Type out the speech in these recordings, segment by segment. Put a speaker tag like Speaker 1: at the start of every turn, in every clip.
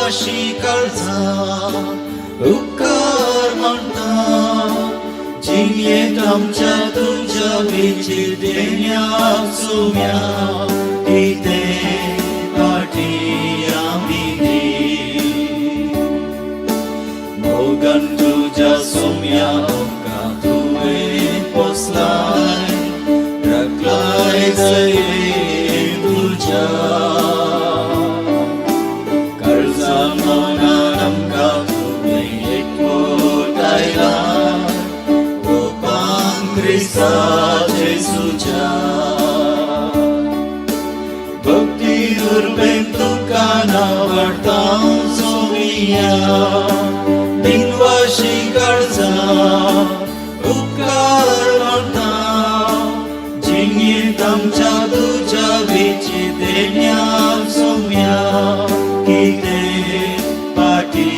Speaker 1: दिनवाशी काळजा उपकार मानता जिणेंत आमच्या तुज्या वेचीर देण्याक सुम्या कितें फाटी आमी दी मोगान तुज्या सोम्या आमकां तुवें पोसलाय राखलाय दयेन तुज्या काळजा मनान आमकां तुवें एकवटायला रुपान क्रिस्ता जेजूच्या भक्ती उर्बेन तुका नांव सोमिया दिनवाशी काळजा उपकार मानता जिणेंत आमच्या तुज्या वेची देण्याक सोम्या कितें फाटी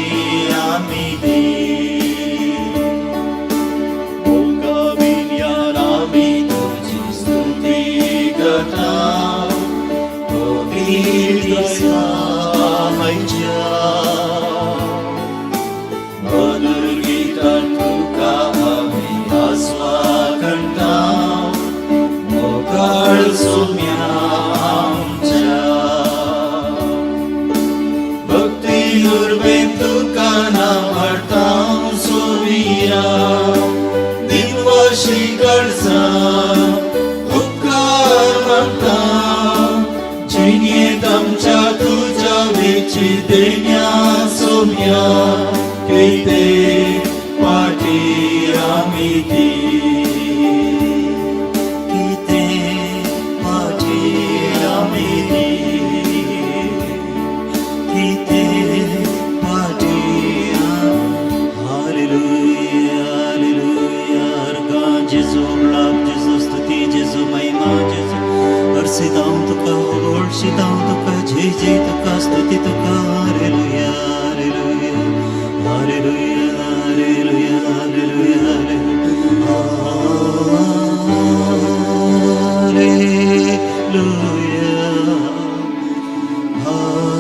Speaker 1: आमी दी मोगा विन्यान आमी तुजी स्तुती करता पवित्र दिसा आयच्या मधुर गीतान तुका आमी आस्वाद मोगाळ सोम्या आमच्या भक्ती उर्बेन तुका नांव सोमिया दिनवाशी काळजा उपकार मानता जिणेंत आमच्या तुज्या वेची देण्या सोम्या कितें फाटी आमी दी कितें फाटी आमी दी कितें फाटी.
Speaker 2: Hallelujah, hallelujah. अर्गां जेजू, उबळाप जेजू, स्तुती जेजू, महिमा जेजू. अर्सितांव तुका, होगोळशितांव तुका, जय जय तुका, स्तुती तुका. Hallelujah, hallelujah, hallelujah, hallelujah, hallelujah, hallelujah, hallelujah, hallelujah, hallelujah, hallelujah.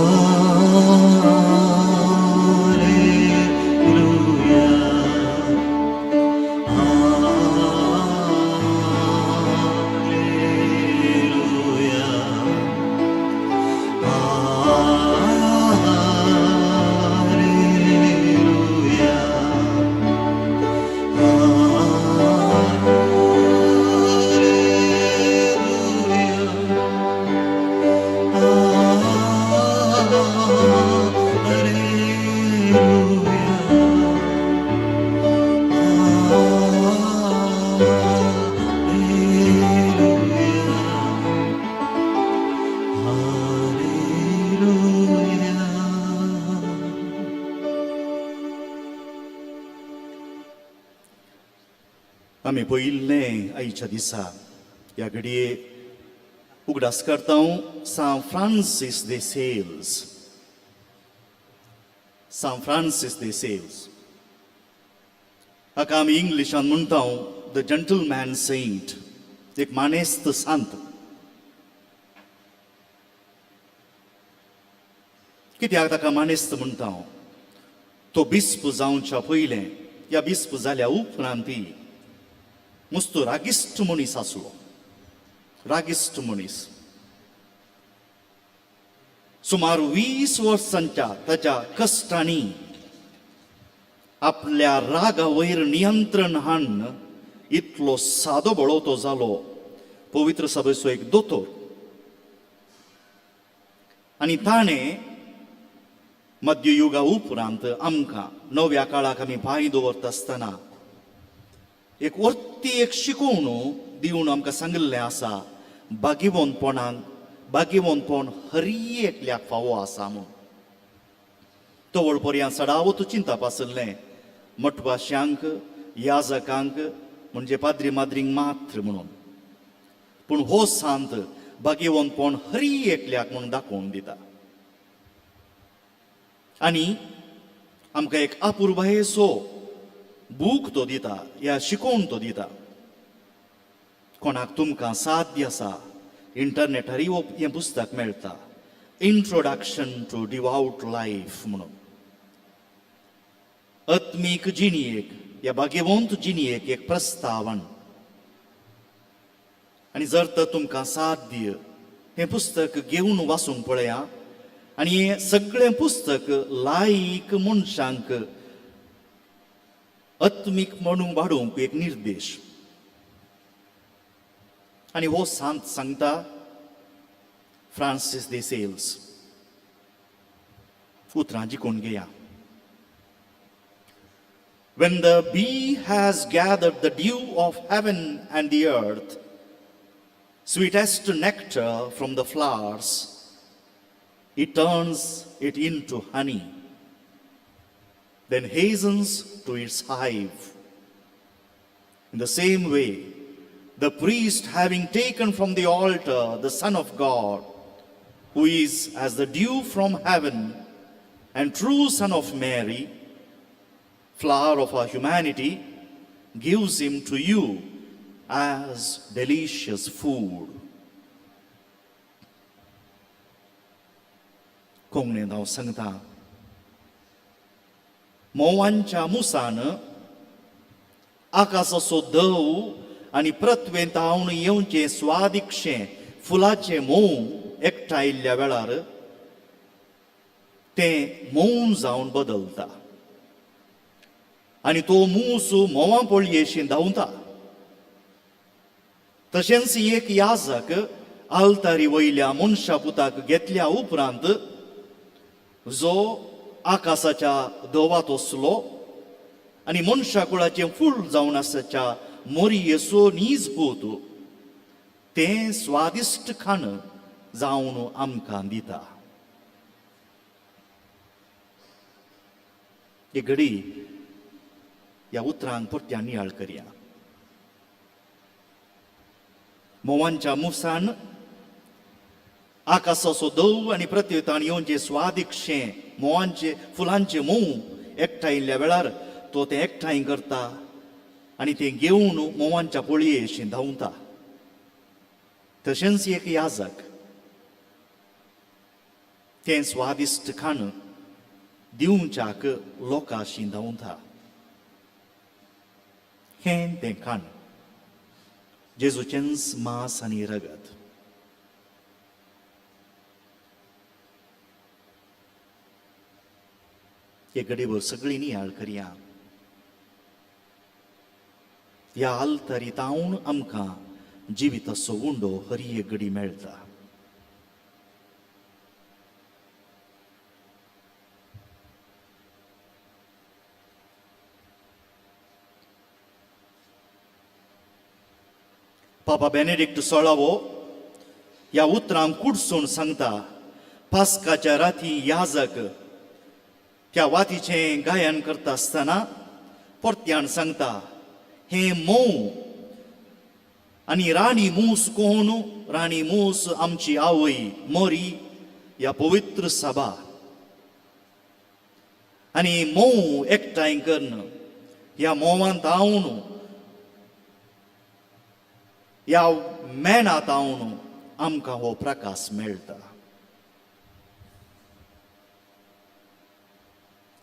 Speaker 3: आमी पळयिल्लें आयच्या दिसा ह्या घडये उगडास करता सांत फ्रांसीस दे सेल्स. सांत फ्रांसीस दे सेल्स हाका आमी इंग्लिशान म्हणटा the gentleman Saint, एक मानेस्त सांत. कित्याक ताका मानेस्त म्हणटा? तो बिस्प जावच्या पयलें या बिस्प जाल्या उपरांत मस्त रागिश्ट मनीस आसलो. रागिश्ट मनीस. सुमार 20 वर्सांच्या ताच्या कश्टांनी आपल्या रागा वयर नियंत्रण हाडून इतलो सादो भोळो तो जालो, पवित्र सभेचो एक दोतोर. आनी ताणें मध्ययुगा उपरांत आमकां नव्या काळाक आमी पांय दवरता आसतना एक वर्ती एक शिकोवण दिवन आमकां सांगिल्लें आसा, भागिवंतपणाक भागिवंतपण हरी एकल्याक फावो आसा म्हूण. तवळ पर्यंत चडावत चिंतप आशिल्लें मठवाश्यांक, याजकांक, म्हणजे पाद्री माद्रींक मात्र म्हणून. पूण हो सांत भागिवंतपण हरी एकल्याक म्हूण दाखोवन दिता आनी आमकां एक अपुरबायेचो बूक तो दिता या शिकोवन तो दिता. कोणाक तुमकां साध्य आसा, इंटरनेटारय हें पुस्तक मेळटा. इंट्रोडक्शन टू डिवाउट लायफ म्हणून. आत्मीक जिणयेक या भाग्यवंत जिणयेक एक प्रस्तावन. आनी जर तर तुमकां साध्य हें पुस्तक घेवन वाचूंक पळया आनी हें सगळें पुस्तक लायक मनशांक आत्मीक म्हणून वाडोवंक एक निर्देश. आनी हो सांत सांगता फ्रांसीस दे सेल्स, उतरां जिखून घेया. When the bee has gathered the dew of heaven and the earth, sweetest nectar from the flowers, it turns it into honey, then hastens to its hive. In the same way, the priest, having taken from the altar the Son of God, who is as the dew from heaven and true Son of Mary, flower of our humanity, gives him to you as delicious food. कोंकणींत हांव सांगता, म्होंवांच्या मुसान आकाशाचो दव आनी पृथ्वेंत हांव येवचें स्वादिक्षें फुलाचें म्होंव एकठांयल्ल्या वेळार तें म्होंव जावन बदलता आनी तो मूस म्होंवा पोळयेशी धांवता. तशेंच एक याजक आल्तारी वयल्या मनशा पुताक घेतल्या उपरांत, जो आकाशाच्या दवात वसलो आनी मनशा कुळाचें फूल जावन आसाच्या मोरयेचो नीज पूत, तें स्वादिश्ट खाण जावन आमकां दिता. एक घडी ह्या उतरांक परत्यान नियाळ करया. म्होंवांच्या मुसान आकाशाचो दव आनी प्रत्युतान येवचें स्वादिक्षें म्होंवांचे फुलांचें म्होंव एकठांयल्ल्या वेळार तो तें एकठांय करता आनी तें घेवन म्होंवांच्या पोळयेशी धांवता. तशेंच एक याजक तें स्वादिश्ट खाण दिवच्याक लोकांशी धांवता. हें तें खाण जेजूचेंच मांस आनी रगत. एक घडीभर सगळीं नियाळ करया. ह्या आल्तारी तावन आमकां जिविताचो उंडो हर एक घडी मेळटा. पापा बेनेडिक्ट सोळावो ह्या उतरांक कुडसून सांगता, पास्काच्या राती याजक त्या वातीचें गायन करता आसतना परत्यान सांगता, हें मोव आनी राणी मूस कोण? राणी मूस आमची आवय मोरी ह्या पवित्र सभा. आनी मोव एकठांय करून ह्या म्होंवांत हांव, ह्या मेणांत हांव आमकां हो प्रकाश मेळटा.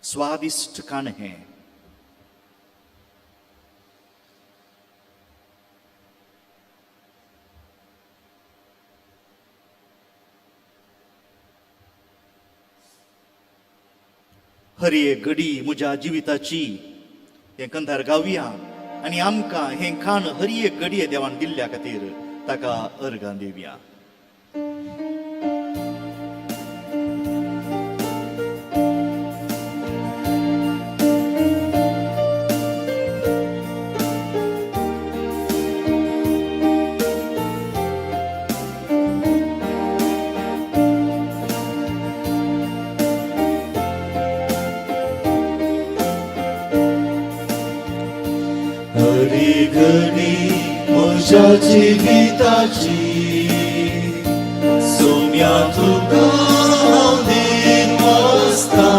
Speaker 3: स्वादिश्ट खाण हें. हर एक घडी म्हज्या जिविताची हें कंदार गावया आनी आमकां हें खाण हर एक घडये देवान दिल्ल्या खातीर ताका अर्गां दिवया.
Speaker 1: हरी घडी म्हज्या जिविताची सोम्या तुका हांव दिनवासता.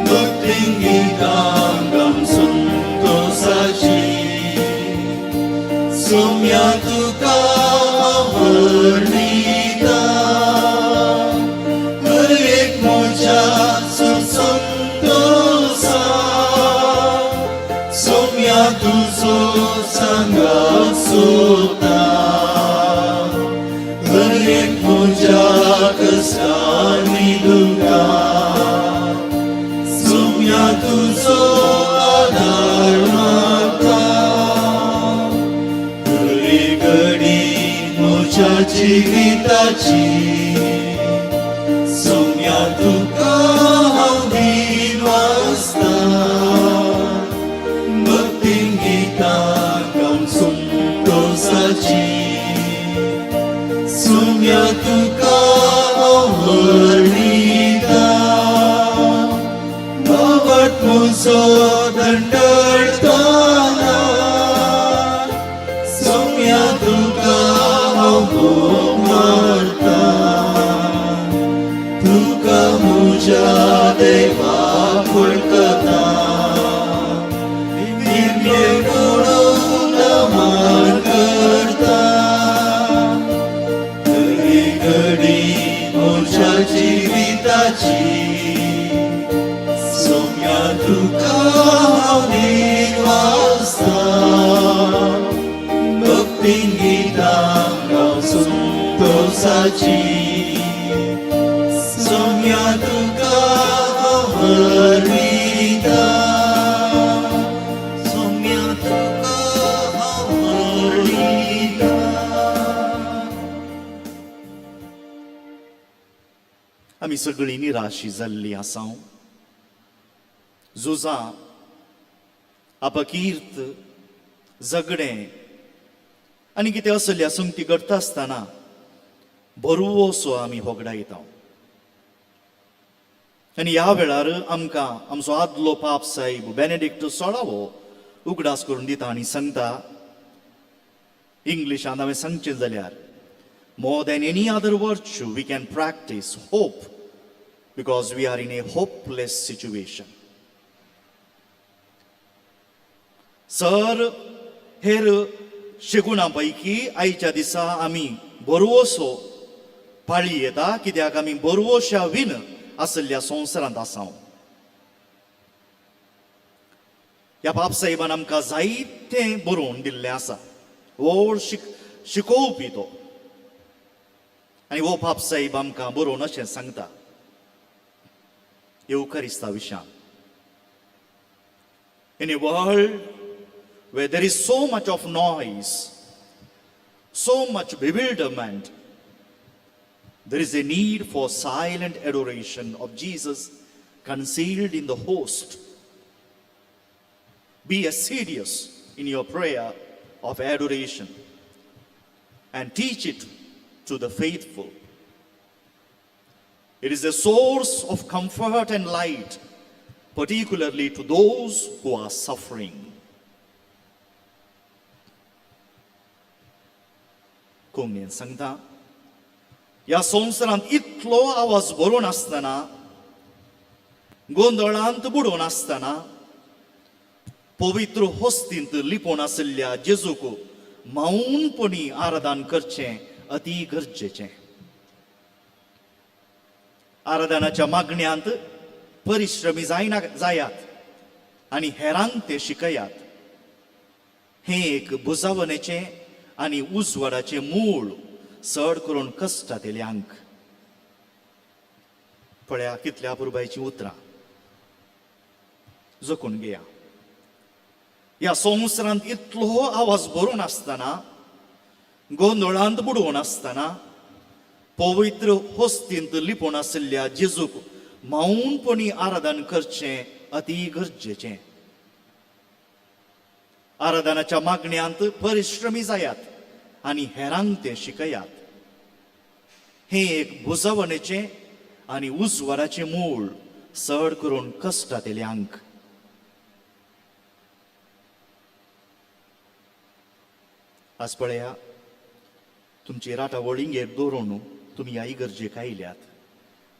Speaker 1: भक्तिंगितांगम संतोषाची सोम्या तुका हांव वर्णिता. आनी दुकां सुम्या तुजो आदार म्हाका घडी घडी म्हज्या जिविताची सोम्या तुका हांव दिनवासता भक्तीन गितां गावन संतोसाची सुम्या तुका हांव व्हडलिता बाबट म्हजो दंडडताना सोम्या तुका हांव मोग मारता तुका म्हज्या देवा वळखता दिव्य म्हणून मान करता घडी घडी म्हज्या जिविताची सोम्या तुका हांव दिनवासता भक्तीन गितां गावन संतोसाची सोम्या तुका हांव व्हडलिता
Speaker 2: सोम्या तुका हांव व्हडलिता.
Speaker 3: आमी सगळीं निराशी जाल्लीं आसा. झुजां, अपकीर्त, झगडें आनी कितें असल्या संगती करता आसतना बरवसो आमी होगडायता. आनी ह्या वेळार आमकां आमचो आदलो पाप साहेब बेनेडिक्ट सोळावो उगडास करून दिता आनी सांगता, इंग्लिशांत हांवें सांगचें जाल्यार, "More than any other virtue, we can practice hope because we are in a hopeless situation." Sir हेर शेगुणा पैकी आयच्या दिसा आमी बरवसो पाळी येता कित्याक आमी बरवश्या वीन आशिल्ल्या संवसारांत आसा. ह्या बापसाहेबान आमकां जायतें बरोवन दिल्लें आसा. व्हड शिकोवपी तो आनी हो बापसाहेब आमकां बरोवन अशें सांगता येवकारिस्ता विशयान, "In a world where there is so much of noise, so much bewilderment, there is a need for silent adoration of Jesus concealed in the host. Be assiduous in your prayer of adoration and teach it to the faithful. It is a source of comfort and light, particularly to those who are suffering." कोंगेन सांगता, ह्या संवसारांत इतलो आवाज भरून आसतना, गोंदळांत बुडोवन आसतना, पवित्र हस्तींत लिपोवन आशिल्ल्या जेजूक मौनपणी आराधन करचें अती गरजेचें. आराधनाच्या मागण्यांत परिश्रमी जायना जायात आनी हेरांक ते शिकयात. हें एक बुजावणेचें आनी उजवाडाचें मूळ, चड करून कश्टांतल्यांक. पळया कितल्या पुरबायचीं उतरां. जखून घेया. ह्या संवसारांत इतलो आवाज भरून आसतना, गोंदळांत बुडोवन आसतना, पवित्र हस्तींत लिपोवन आशिल्ल्या जेजूक मौनपणी आराधन करचें अती गरजेचें. आराधनाच्या मागण्यांत परिश्रमी जायात आनी हेरांक तें शिकयात. हें एक बुजावणेचें आनी उजवाडाचें मूळ, चड करून कश्टांतल्यांक. आज पळया, तुमची राटावळ इंगेर दवरून तुमी ह्या इगर्जेक आयल्यात.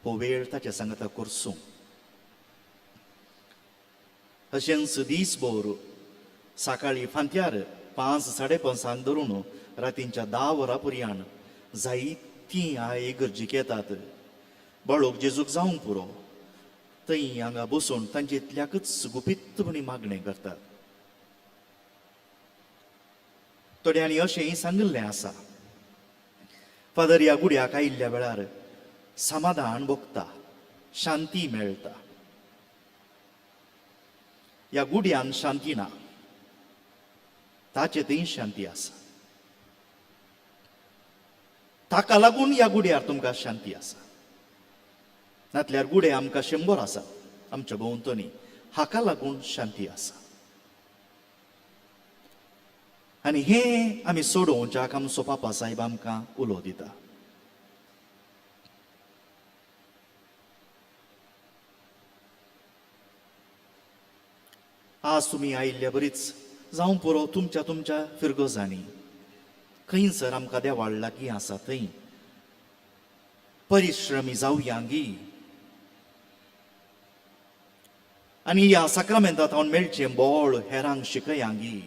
Speaker 3: हो वेळ ताच्या सांगाता करसूं. अशेंच दीसभर सकाळी फांत्यार 5, 5:30 धरून रातींच्या 10 वरां पर्यंत जायतीं ह्या इगर्जेक येतात. बाळोक जेजूक जावंक पुरो, थंय हांगा बसून तांचे इतल्याकच गुपीतपणी मागणें करतात. थोड्यांनी अशेंय सांगिल्लें आसा, फादर, ह्या गुड्याक आयिल्ल्या वेळार समाधान भोगता, शांती मेळटा. ह्या गुड्यान शांती ना, ताचे थंय शांती आसा. ताका लागून ह्या गुड्यार तुमकां शांती आसा. नातल्यार गुडे आमकां 100 आसात आमच्या भोंवतणी, हाका लागून शांती आसा. आनी हें आमी सोडोवच्याक आमचो पापा साहेब आमकां उलो दिता. आज तुमी आयिल्ल्या बरीच जावं पुरो तुमच्या तुमच्या फिरगजांनी, खंयसर आमकां देवाळ लागीं आसा थंय परिश्रमी जावया गी आनी ह्या साक्रामेंता थावन मेळचें बोळ हेरांक शिकया गी.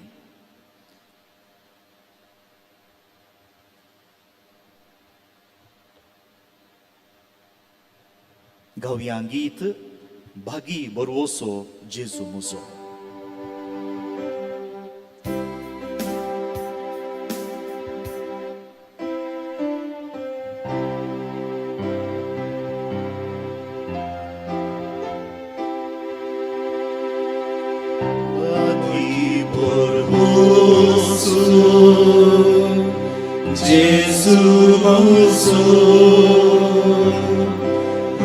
Speaker 3: गावया गीत भागी बरवसो जेजू मुजो.
Speaker 1: Jesu mozo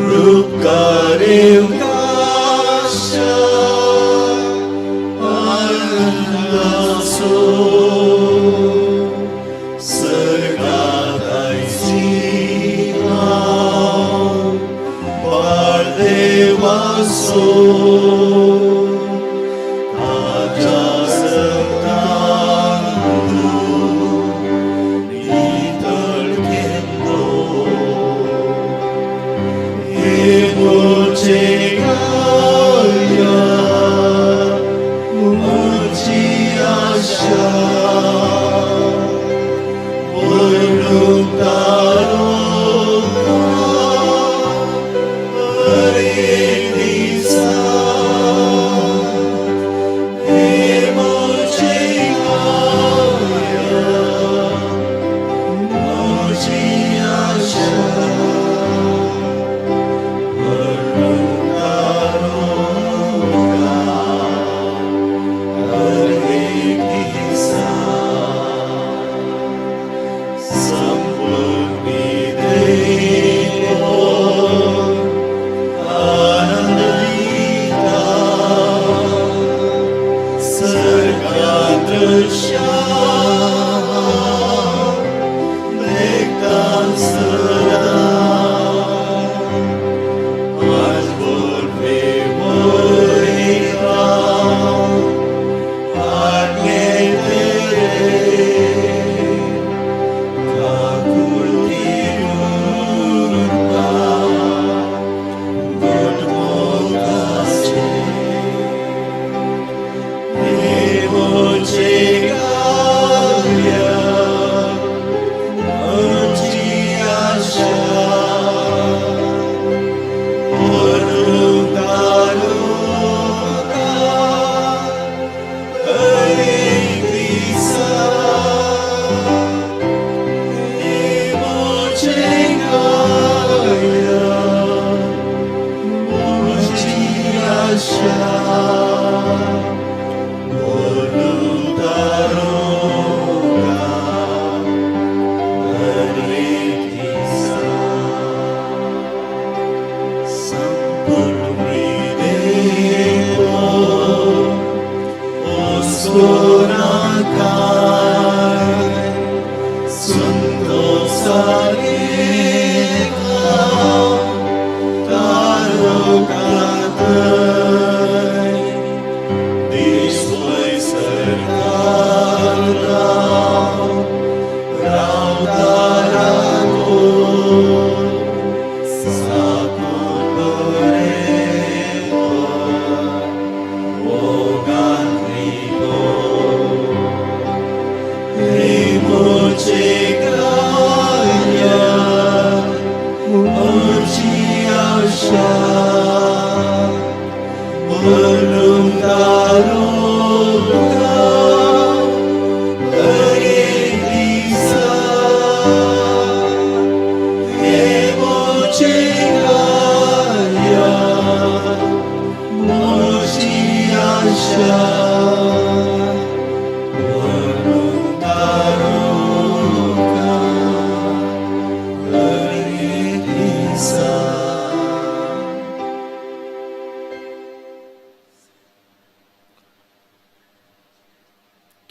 Speaker 1: Rupkareu kasha Anandaso Sargatai Sina Pardevaso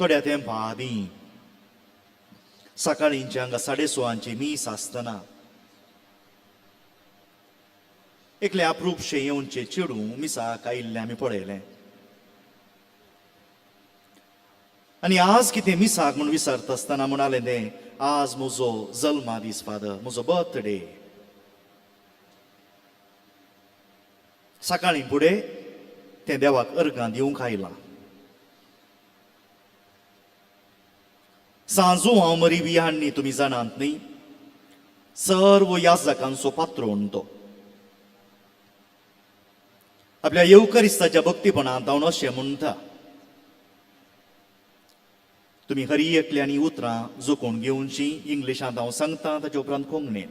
Speaker 3: थोड्या तेंपा आदीं सकाळींचे हांगा 6:30 मीस आसतना एकलें अप्रूपशें येवचें चेडूं मिसाक आयिल्लें आमी पळयलें. आनी आज कितें मिसाक म्हूण विसरता आसतना म्हणालें तें, आज म्हजो जल्मा दीस फादर, म्हजो बर्थडे. सकाळीं फुडें तें देवाक अर्गां दिवंक आयलां. सांजू हांव मरी वियाण्णी तुमी जाणात न्ही, सर्व याजकांचो पात्रोण तो. आपल्या येवकरिस्ताच्या भक्तीपणांत हांव अशें म्हणटा, तुमी हरी एकल्यानी उतरां जोखून घेवची. इंग्लिशांत हांव सांगता, ताचे उपरांत कोंकणीन.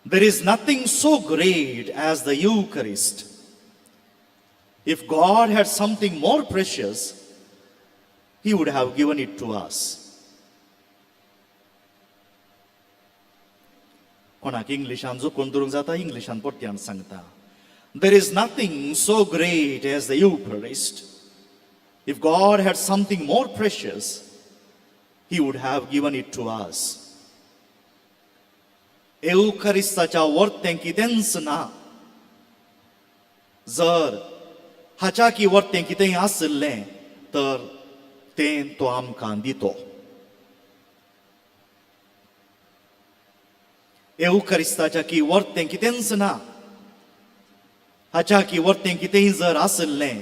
Speaker 3: There is nothing so great as the Eucharist. If God had something more precious, He would have given it to us. कोणाक इंग्लिशान जोखून दवरूंक जाता, इंग्लिशान परत्यान सांगता. There is nothing so great as the Eucharist. If God had something more precious, He would have given it to us. येवकरिस्ताच्या वर्तें कितेंच ना. जर हाच्या की वर्तें कितेंय आशिल्लें तर तें तो आमकां दितो. येवकरिस्ताच्या की वर्तें कितेंच ना. हाच्या की वर्तें कितेंय जर आशिल्लें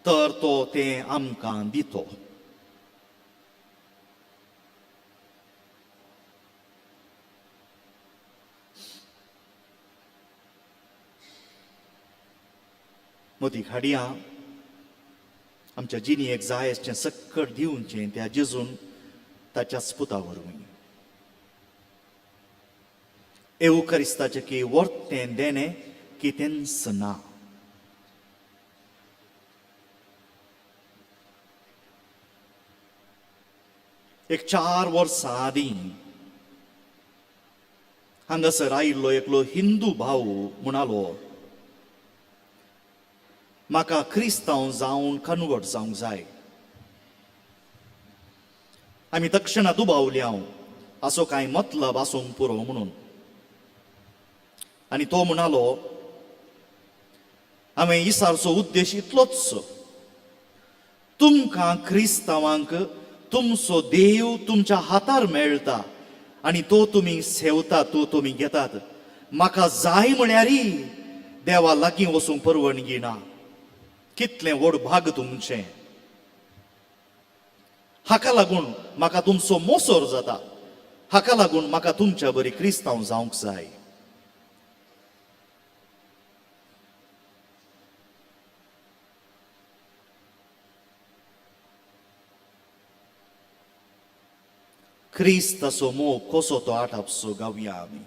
Speaker 3: तर तो तें आमकां दितो. मदीं हाडया, आमच्या जिणेक जाय अशें सक्कड दिवचें त्या जेजून ताच्याच पुता वरवीं. येवकरिस्ताचें की वर्तें देणें कितेंच ना. एक 4 वर्सां आदीं हांगासर आयिल्लो एकलो हिंदू भाव म्हणालो, म्हाका क्रिस्तांव जावन कन्वर्ट जावंक जाय. आमी तक्षणा दुबावली हांव असो कांय मतलब आसूंक पुरो म्हणून. आनी तो म्हणालो, हांवें इसारचो उद्देश इतलोच, तुमकां क्रिस्तांवांक तुमचो देव तुमच्या हातार मेळटा आनी तो तुमी सेवतात, तो तुमी घेतात. म्हाका जाय म्हळ्यारी देवा लागीं वचूंक परवानगी ना. कितलें व्हड भाग तुमचें. हाका लागून म्हाका तुमचो मोसोर जाता, हाका लागून म्हाका तुमच्या बरी क्रिस्तांव जावंक जाय. क्रिस्ताचो मोग कसो तो आटापसो गावया आमी.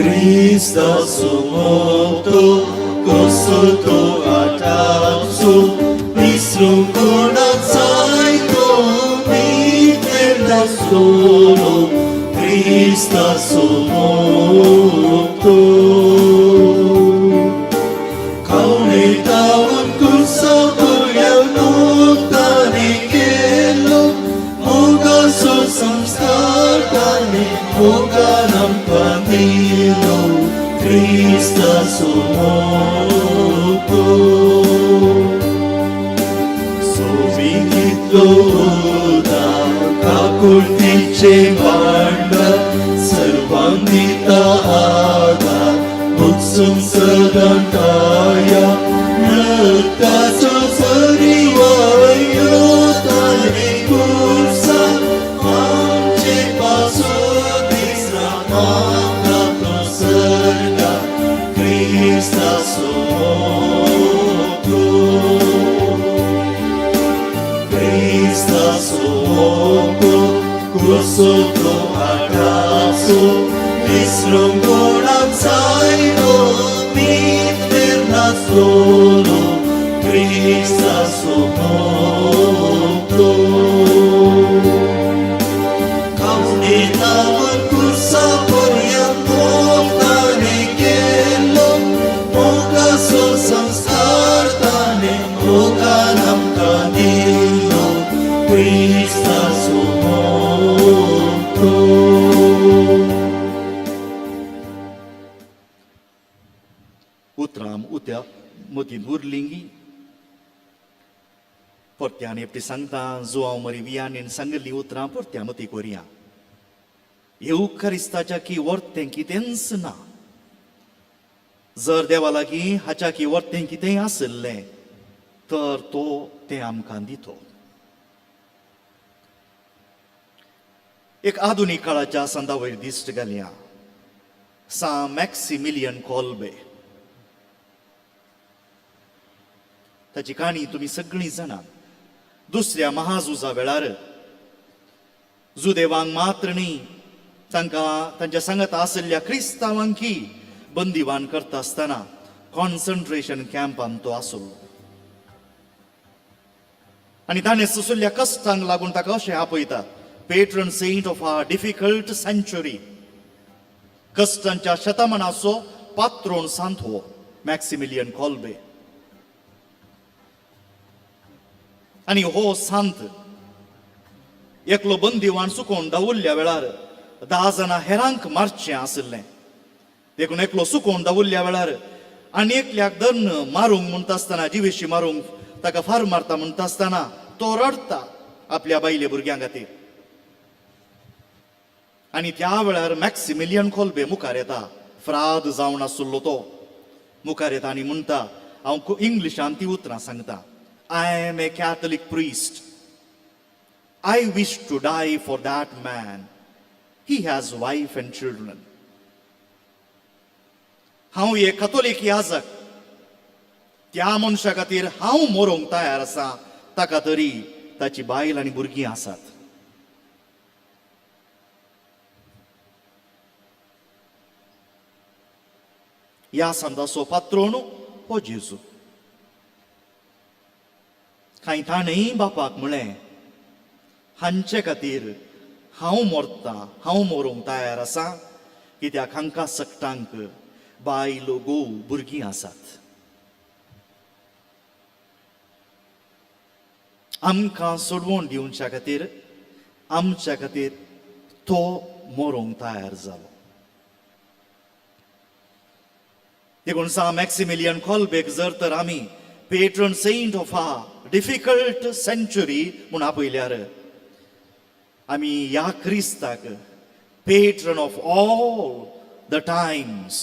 Speaker 1: Krista sumoto kosoto atapsu Isrungona zaito mitella solo Krista sumoto Kaunitaon kusabuyaw nutani kelo Muga so samskar tani muga nampamilo Krista sumoto Sovigitlo da काकुळतीचे भांड सर्वांक दिता आदार उत्सून सदांताया रक्ताचो सरिवायो ताणे कुर्सा आमचे पासून दिसरा मागता तो सर्गा क्रिस्ता सुमोतो Krista sumoto kusoto akaso क्रिस्तासो विसरूंक कोणाक जायनो मीत नासलोलो क्रिस्तासो मोग तो. कावणेतावन कुर्सा पर्यंत मोग ताणें केल्लो, मोगाचो संस्कार ताणें मोगान आमकां दिल्लो, क्रिस्ताचो मोग तो.
Speaker 3: उतरां उत्या मतींत उरलिंगी परत्यान एकटी सांगता जुआंव मरी वियानीन सांगिल्लीं उतरां परत्या मती कोरया. येवकारिस्ताच्या की वर्तें कितेंच ना. जर देवा लागीं हाच्या की वर्तें कितेंय आशिल्लें तर तो तें आमकां दितो. एक आधुनीक काळाच्या संदा वयर दिश्ट घालया. सा मॅक्सिमिलियन कोल्बे, ताची काणी तुमी सगळीं जाणात. दुसऱ्या महाझुजा वेळार जुदेवांक मात्र न्ही, तांकां तांच्या सांगात आशिल्ल्या क्रिस्तांवांकी बंदिवान करता आसतना कॉन्सन्ट्रेशन कॅम्पान तो आसलो आनी ताणें सोंशिल्ल्या कश्टांक लागून ताका अशें आपयतात, patron saint of a difficult century. कश्टांच्या शतमानाचो पात्रोण सांत हो मॅक्सिमिलियन कोल्बे. आनी हो सांत एकलो बंदिवान चुकोवन दवरल्या वेळार 10 जाणां हेरांक मारचें आशिल्लें. देखून एकलो चुकोवन दवरल्या वेळार आनी एकल्याक धरून मारूंक म्हणटा आसतना, जिवेशी मारूंक ताका फार मारता म्हणटा आसतना तो रडटा आपल्या बायले भुरग्यां खातीर. आनी त्या वेळार मॅक्सिमिलियन कोल्बे मुखार येता, फ्राद जावन आशिल्लो तो मुखार येता आनी म्हणटा, हांव इंग्लिशान ती उतरां सांगता, I am a Catholic priest. I wish to die for that man. He has wife and children. हांव एक कातोलीक याजक, त्या मनशा खातीर हांव मरोंक तयार आसा, ताका तरी ताची बायल आनी भुरगीं आसात. ह्या सांताचो पात्रोण हो जेजू. कांय ताणेंय बापाक म्हळें, हांचे खातीर हांव मरता, हांव मरूंक तयार आसा, कित्याक हांकां सगटांक बायल, घोव, भुरगीं आसात. आमकां सोडवण दिवच्या खातीर, आमच्या खातीर तो मरूंक तयार जालो. देखून सा मॅक्सिमिलियन कोल्बेक जर तर आमी patron saint of a difficult century म्हूण आपयल्यार, आमी ह्या क्रिस्ताक patron of all the times,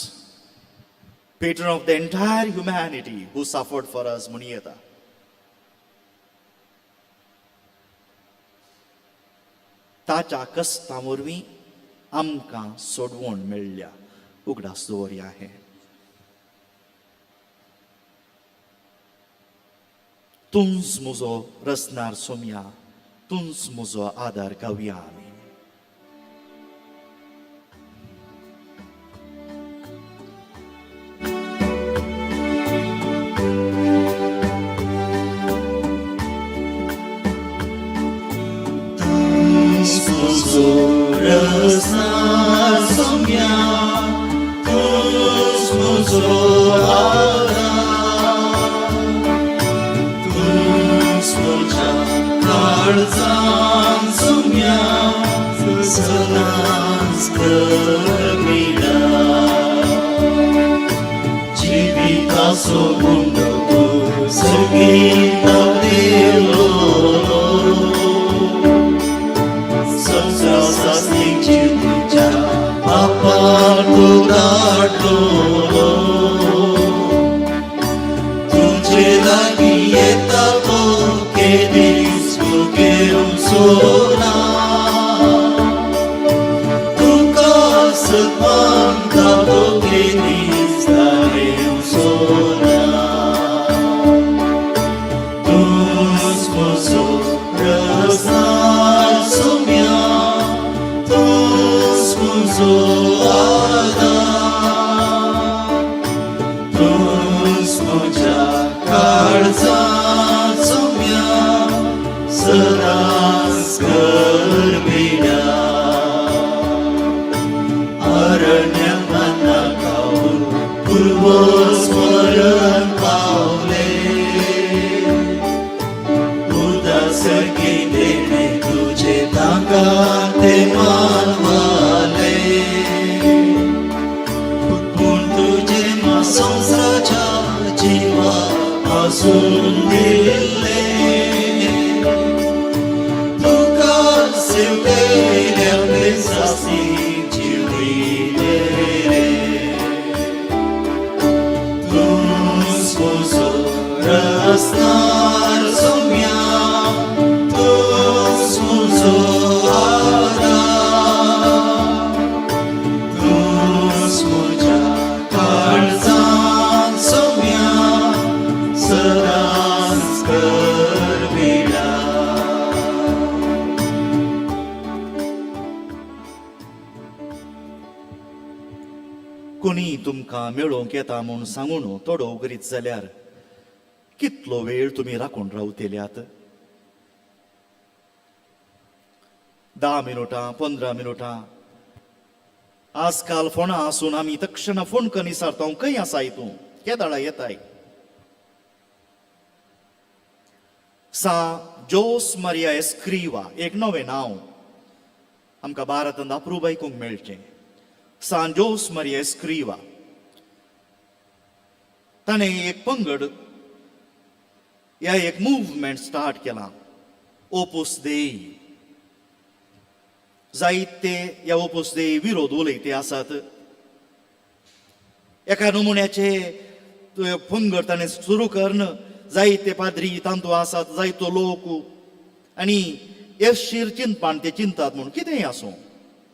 Speaker 3: patron of the entire humanity who suffered for us म्हूण येता. ताच्या कश्टां वरवीं आमकां सोडवण मेळ्ळ्या. उगडास दवरया हें. तूंच म्हजो रचणार सोमया, तूंच म्हजो आदार, गावया आमी.
Speaker 1: तुझो रचणार सोम्या, तूंच म्हजो आदार, तूंच म्हज्या काळजान सोम्या, सदांच कर जिविताचो गुंड तूं संगीता दिलो, संसाराची तुझ्या बापाक तूं धाडलो. तुझे लागीं येता तो केदीच भुकेवचो ना, तुका सद्मानता तो केदीच धारेवचो ना. तूंच म्हजो रचणार सोम्या, तूंच म्हजो सदांच कर पिडा अरण्य मना खाऊन पूर्वज मरण पावले उदास देणे तुझे ताका ते मानवाले पूण तुझे मा संसाराच्या जीवा पासून दिल्ले तुका सेवलेल्या सासी जिविले रे तूं म्हजो रसनार सोम्या तूं म्हजो आदार तूंच म्हज्या काळजांत सोम्या सदांच कर विडा.
Speaker 3: कोणी तुमकां मेळोवंक येता म्हूण सांगून तोडो करीत जाल्यार कितलो वेळ तुमी राखून रावतल्यात? 10 मिनुटां, 15 मिनुटां. आजकाल फोनां आसून आमी तक्षणा फोन करून विचारता, खंय आसाय तूं, केदाळा येताय? सा जोस मारिया एस्क्रिवा एक नवें नांव आमकां भारतांत अप्रूप आयकूंक मेळचें. सान जोस मारिया एस्क्रिवा ताणें एक पंगड ह्या एक मुवमेंट स्टार्ट केलां, ओपूस देई. जायते ह्या ओपूस देई विरोध उलयते आसात. एका नमुन्याचे पंगड ताणें सुरू करून जायते पाद्री तांतू आसात, जायतो लोक आनी येशीर चिंतपान ते चिंतात म्हूण कितेंय आसूं,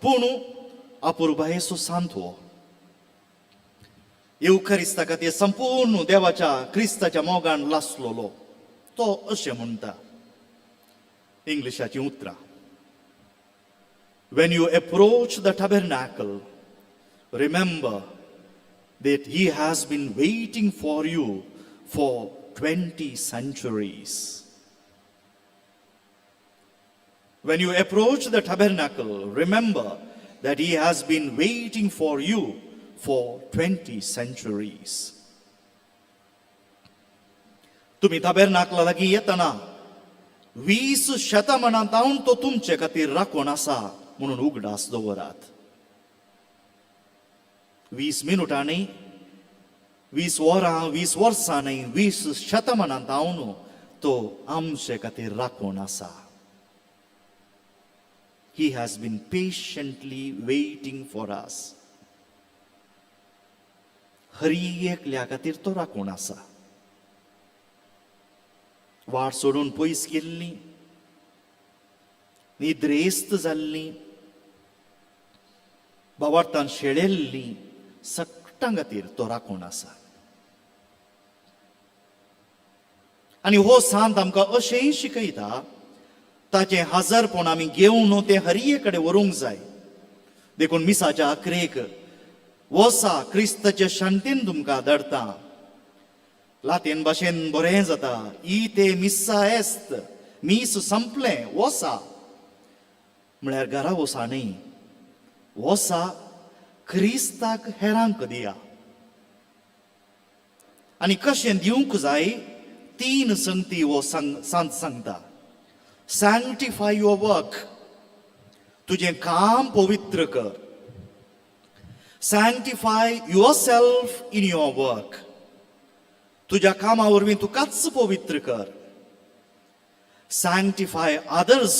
Speaker 3: पूण अपुरबायेचो सांत हो. येवकारिस्ता खातीर संपूर्ण देवाच्या क्रिस्ताच्या मोगान लासलेलो तो अशें म्हणटा, इंग्लिशाचीं उतरां, "When you approach the tabernacle, remember that he has been waiting for you for 20 centuries. When you approach the tabernacle, remember that he has been waiting for you for 20 centuries." तुम्ही ताबेरनाकला लागीं येतना 20 शतमानां तावन तो तुमचे खातीर राखून आसा म्हणून उगडास दवरात. 20 मिनुटां न्ही, 20 वरां, 20 वर्सां न्ही, 20 शतमानां तावन तो आमचे खातीर राखून आसा. He has been patiently waiting for us. Hari एकल्या खातीर तो राखून आसा. वाट सोडून पयस गेल्ली, निद्रेस्त जाल्ली, भावार्थान शेळेल्ली सगटां खातीर तो राखून आसा. आनी हो सांत आमकां अशेंय शिकयता, ताचें हाजरपण आमी घेवन तें हरये कडेन व्हरूंक जाय. देखून मिसाच्या अकरेक, "वसा, क्रिस्ताचे शांतीन तुमकां धाडटा." लातीन भाशेन बरें जाता, "Ite, missa est." मीस संपलें, वसा म्हळ्यार घरा वसा न्ही, वसा क्रिस्ताक हेरांक दिया. आनी कशें दिवंक जाय, तीन संगती हो सांत सांगता. Sanctify your work, तुजें काम पवित्र कर. Sanctify yourself in your work, तुज्या कामा वरवीं तुकाच पवित्र कर. Sanctify others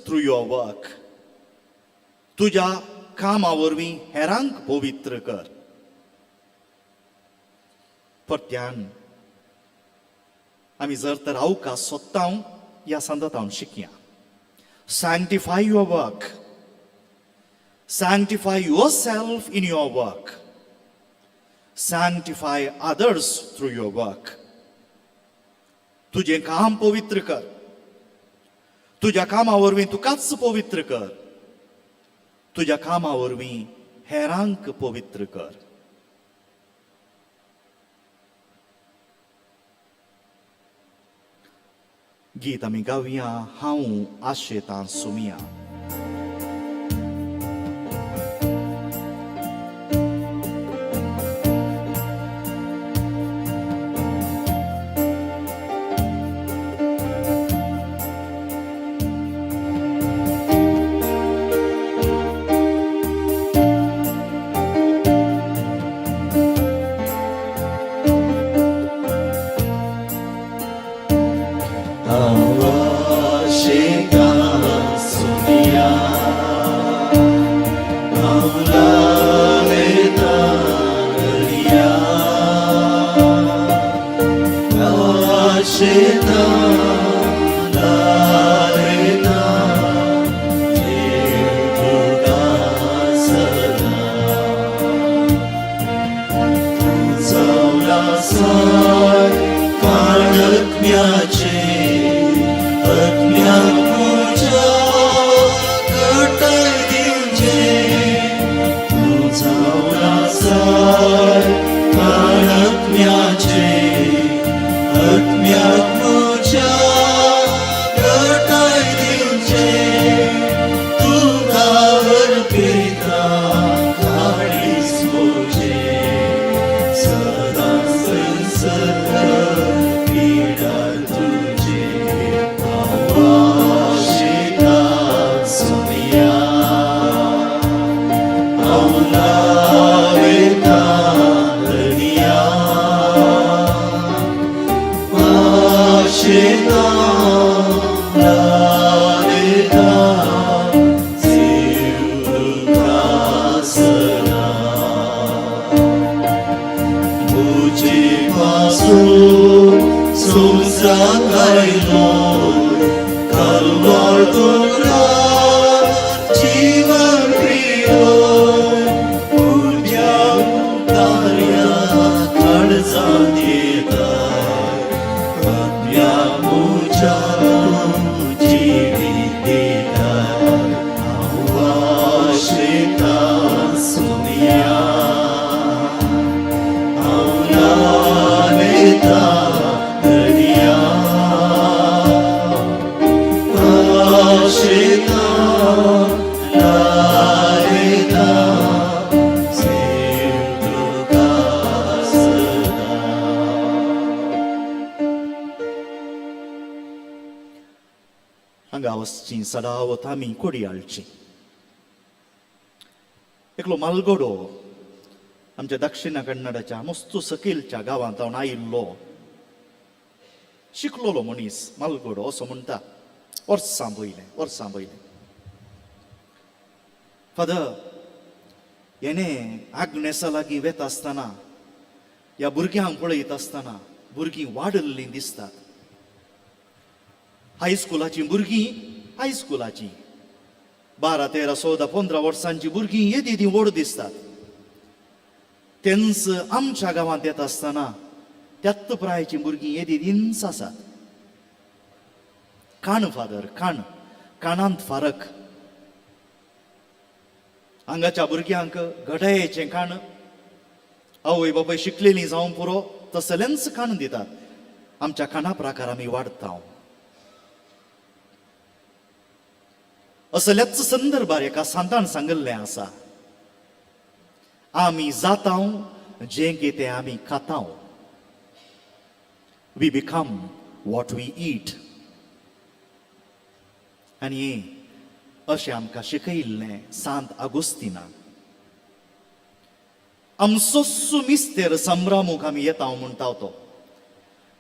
Speaker 3: through your work, तुज्या कामा वरवीं हेरांक पवित्र कर. परत्यान आमी जर तर अवकाश सोदता, ह्या Santan शिकया. Sanctify your work, sanctify yourself in your work, sanctify others through your work. तुजें काम पवित्र कर, तुज्या कामा वरवीं तुकाच पवित्र कर, तुज्या कामा वरवीं हेरांक पवित्र कर. गीत आमी गावया, हांव आशेतां सुमिया. हांगा वचची सदावत आमी कोडयाळची. एकलो मालगडो आमच्या दक्षिण कन्नडाच्या मस्तू सकयलच्या गांवांत हांव आयिल्लो शिकलोलो मनीस मालगडो असो म्हणटा. वर्सां पयलें, वर्सां पयलें फादर हेणे आग्नेसा लागीं वेता आसतना ह्या भुरग्यांक पळयत आसतना भुरगीं वाडिल्लीं दिसतात. हायस्कुलाचीं भुरगीं, हायस्कुलाचीं 12, 13, 14, 15 वर्सांचीं भुरगीं येदी तीं व्हड दिसतात. तेंच आमच्या गांवांत येता आसतना त्याच प्रायचीं भुरगीं येदी तींच आसात. काण फादर, काण, काणांत फारक. हांगाच्या भुरग्यांक घडायेचें काण, आवय बापाय शिकलेलीं जावं पुरो तसलेंच काण दितात. आमच्या काणा प्रकार आमी वाडटा. असल्याच संदर्भार एका सांतान सांगिल्लें आसा, आमी जातांव जें कितें आमी खातांव. We become what we eat. आनी अशें आमकां शिकयिल्लें सांत आगोस्तिनान. आमचोच मिस्तेर संभ्रामूक आमी येता म्हणटा तो.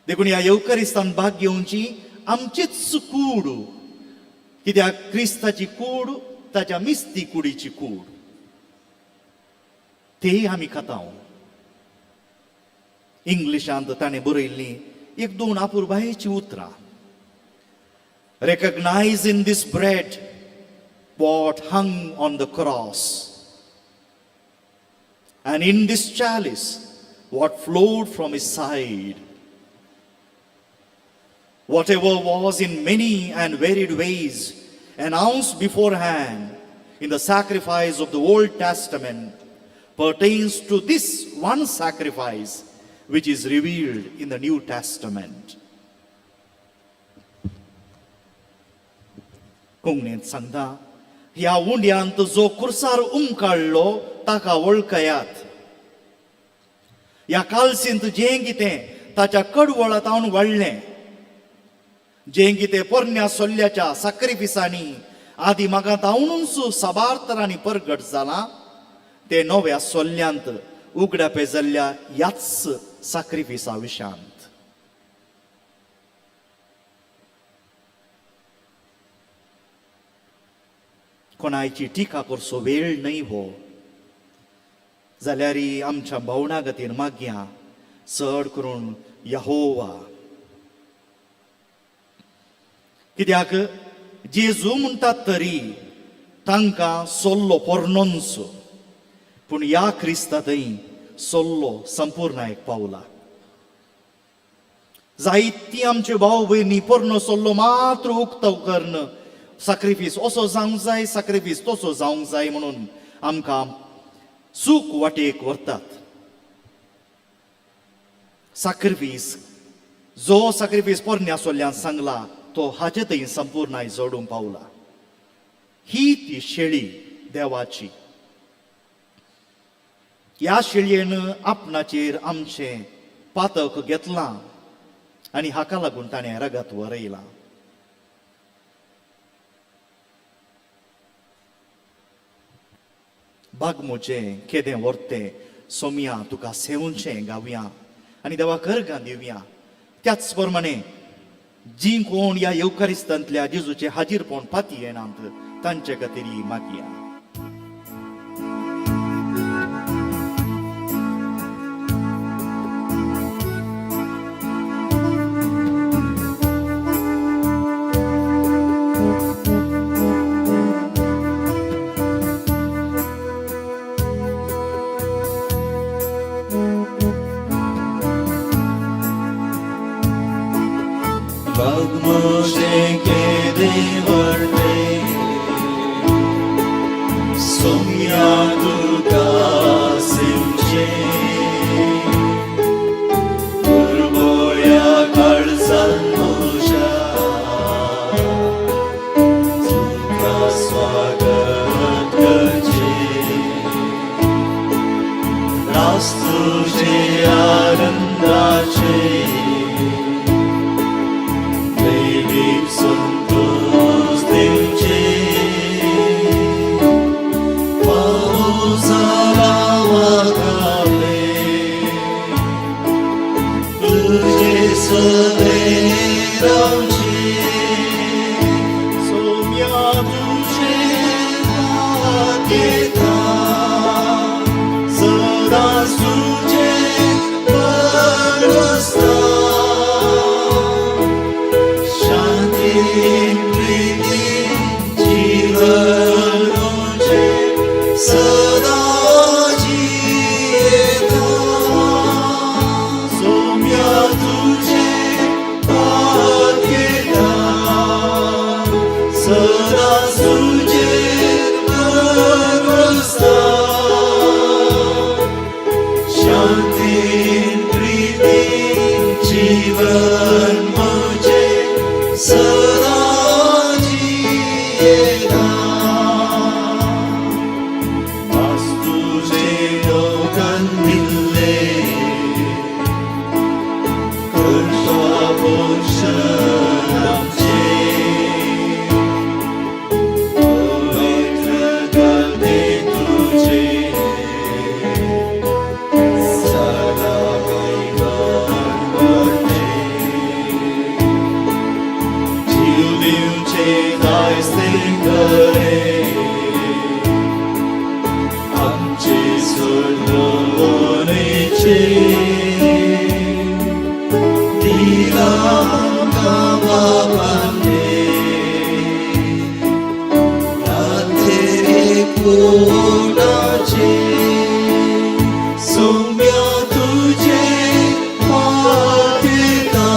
Speaker 3: देखून ह्या येवकारिस्तान भाग घेवची आमचीच कूड, कित्याक क्रिस्ताची कूड ताच्या मिस्ती कुडीची कूड, तेय आमी खाता. इंग्लिशांत ताणें बरयल्लीं एक दोन आपुरबायेचीं उतरां. Recognize in this bread what hung on the cross, and in this chalice what flowed from his side. Whatever was in many and varied ways announced beforehand in the sacrifice of the Old Testament pertains to this one sacrifice which is revealed in the New Testament. कोंकणींत सांगता, ह्या उंड्यांत जो कुर्सार उमकाडलो ताका वळखयात. ह्या कालसींत जें कितें ताच्या कडवळा तावन वाडलें, जें कितें पोरण्या सोल्ल्याच्या साक्रिफिसांनी आदी म्हाका तावनूच साबार तरांनी परगट जालां, तें नव्या सोल्ल्यांत उगडापे जाल्ल्या ह्याच साक्रिफिसा विशांत. कोणायची टिका करचो वेळ न्हय हो, जाल्यार आमच्या भावना खातीर मागया, चड करून यहोवा. कित्याक जेजू म्हणटात तरी तांकां सोल्लो पोरणोच, पूण ह्या क्रिस्ता थंय सोल्लो संपूर्णायक पावला. जायती आमचे भाव भयणी पोरणो सोल्लो मात्र उक्तो करून साक्रिफीस असो जावंक जाय, साक्रिफीस तसो जावंक जाय म्हणून आमकां चूक वाटेक व्हरतात. साक्रिफीस जो साक्रिफीस पोरण्या सोल्ल्यान सांगला तो हाचे थंय संपूर्णाय जोडूंक पावला. ही ती शेळी देवाची. ह्या शेळयेन आपणाचेर आमचें पातक घेतलां आनी हाका लागून ताणें रगत वरयलां. बाग म्हजें केदें व्हरतें सोमया तुका सेवचें गावया आनी देवा करगां दिवया. त्याच प्रमाणे जीं कोण ह्या येवकारिस्तांतल्या जेजूचें हाजीरपण पाती येनात तांचे खातीर मागया.
Speaker 1: बाग म्हजें केदें व्हडलें सोम्या तुका सेवचें, कुरबोळ्या काळजान म्हज्या तुका स्वागत करचें, रास तुजे आनंदाचे, दैवीक संतोष दिवचे, पावसाला वागावे तुझे सवे रावचे, सोम्या तुझे पात्यता सदा तुझे बरवसता, शांती प्रीती जीवन तुझे सदा जियेता, सोम्या तुझे पात्यता सदा तुझे बरवसता, शांती प्रीती जीवन म्हजें सदा जियेता. आस तुझे लोकान दिल्ले करता पोषण आमचें, पवित्र घालते तुझे सदा वरचें, जीव दिवचे दायज ते खरें, आमचे सोडवणेचे दिला आमकां बाबान रातेरे पोटाचे, सोम्या तुझे पात्यता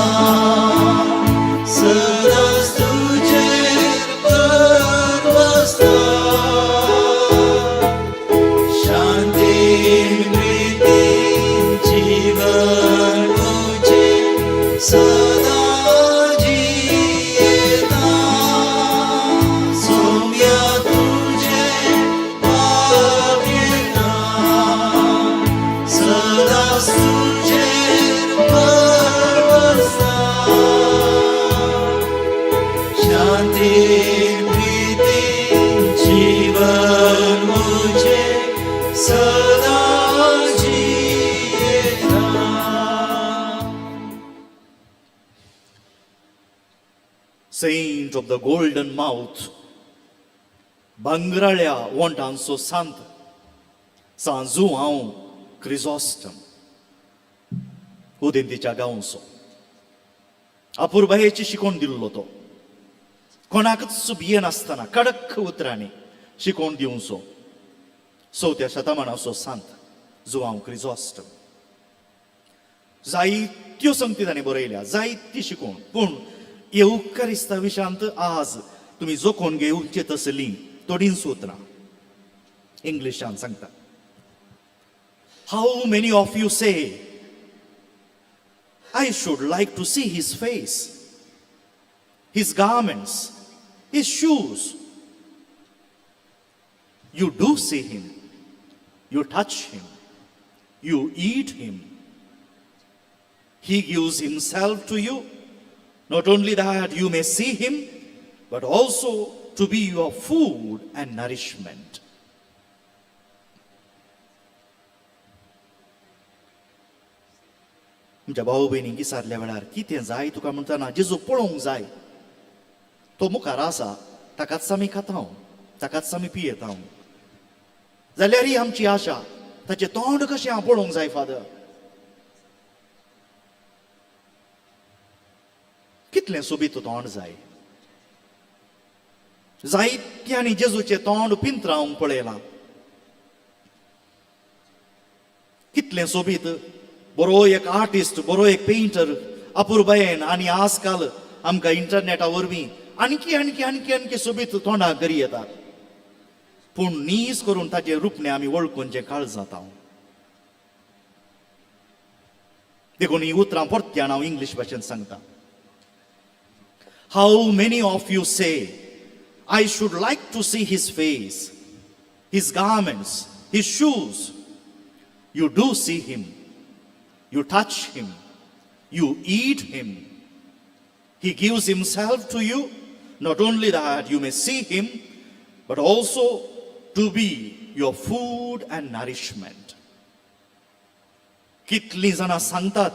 Speaker 1: सदाच तुझे बरवसता, शांती प्रीती जीवन तुझे सदा जियेता,
Speaker 3: Saint of the golden mouth, भांगराळ्या वोंटांचो Sant सांजू हांव क्रिझॉस्टम, उदेंतीच्या गांवचो. अपुरबायेची शिकवण दिल्लो तो, कोणाकच भियेनासतना कडक उतरांनी शिकवण दिवचो. चवथ्या शतमानाचो सांत जुआंव क्रिझॉस्टम. जायत्यो संगती ताणें बरयल्या, जायती शिकवण, पूण येवकारिस्ता विशांत आज तुमी जोखोवन घेवचे तसलीं थोडींच उतरां इंग्लिशान सांगता. How many of you say I should like to see his face, his garments, his shoes? You do see him, you touch him, you eat him. He gives himself to you, not only that you may see him, but also to be your food and nourishment. आमच्या भाऊ भयणींक विचारल्या वेळार कितें जाय तुका म्हणटना, जेजू पळोवंक जाय, तो मुखार आसा, ताकाच आमी खाता, ताकाच आमी पियेता. जाल्यारय आमची आशा ताचें तोंड कशें हांव पळोवंक जाय फादर. कितलें सोबीत तोंड जाय. जायत्यांनी जेजूचें तोंड पिंत्रावंक पळयलां. कितलें सोबीत, बरो एक आर्टिस्ट, बरो एक पेंटर अपुरबायेन. आनी आजकाल आमकां इंटरनेटा वरवीं आणखी आणखी आणखी आणखी सोबीत तोंडां करी येतात, पूण नीज करून ताचें रुपणें आमी वळखून काळ जाता. देखून ही उतरां परत्यान हांव इंग्लीश भाशेन सांगता. How many of you say I should like to see his face, his garments, his shoes? You do see him, you touch him, you eat him. He gives himself to you, not only that you may see him, but also to be your food and nourishment. कितलीं जाणां सांगतात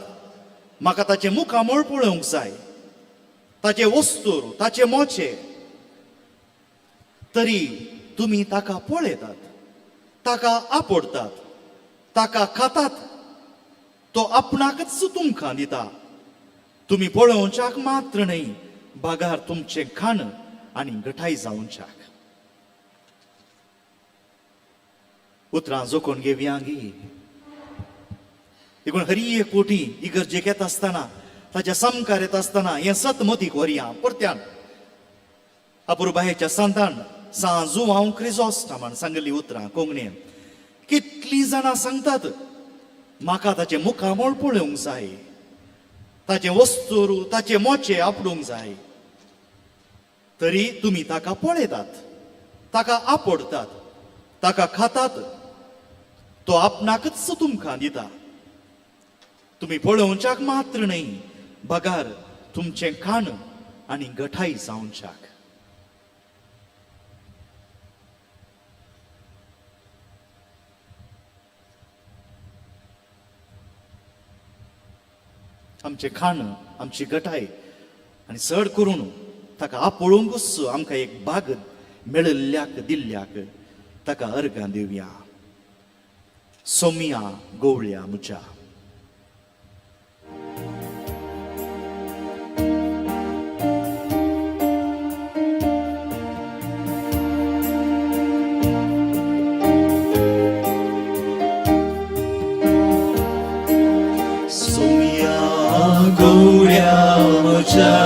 Speaker 3: म्हाका ताचें मुखामळ पळोवंक जाय, ताचे वस्तूर, ताचे मोचे. तरी तुमी ताका पळयतात, ताका आपडतात, ताका खातात. तो आपणाकच तुमकां दिता, तुमी पळोवच्याक मात्र न्हय, बागार तुमचें खाण आनी घटाय जावच्याक. उतरां जोखून घेवया गी. देखून हरी एक कोटी इगर्जेक येता आसतना, ताच्या सामकार येता आसतना हें सत मतीक व्हरया. परत्यान अपुरबायेच्या सांतान सांजू हांव क्रिजोस्टमान सांगली उतरां कोंकणीन. कितलीं जाणां सांगतात म्हाका ताचें मुखामळ पळोवंक जाय, ताचें वस्तूर, ताचे मोचे आपडूंक जाय. तरी तुमी ताका पळयतात, ताका आपडतात, ताका खातात. तो आपणाकच तुमकां दिता, तुमी पळोवच्याक मात्र न्हय, बगार तुमचें खाण आनी गठाय जावच्याक. आमचें खाण, आमची गटाय आनी चड करून ताका आपोळोवंकूच आमकां एक बाग मेळिल्ल्याक दिल्ल्याक ताका अर्गां दिवया. सोमिया गोवळ्या मुच्या.
Speaker 1: सोम्या गवळ्या म्हज्या,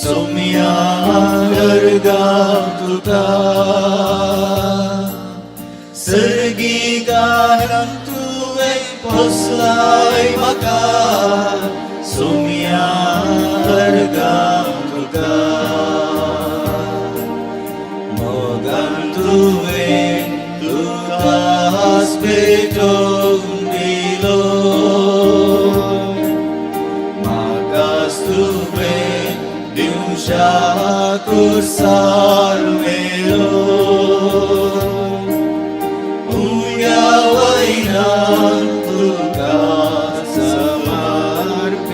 Speaker 1: सोम्या अर्गां तुका, सर्गीगारान तुवें पोसलाय म्हाका, सोम्या अर्गां तुका. मोगान तुवें तुकाच भेटोवन दिलो, म्हाकाच तुवें दिवच्या कुर्सार मेलो. उण्या वयल्यान तुका समर्पिलो.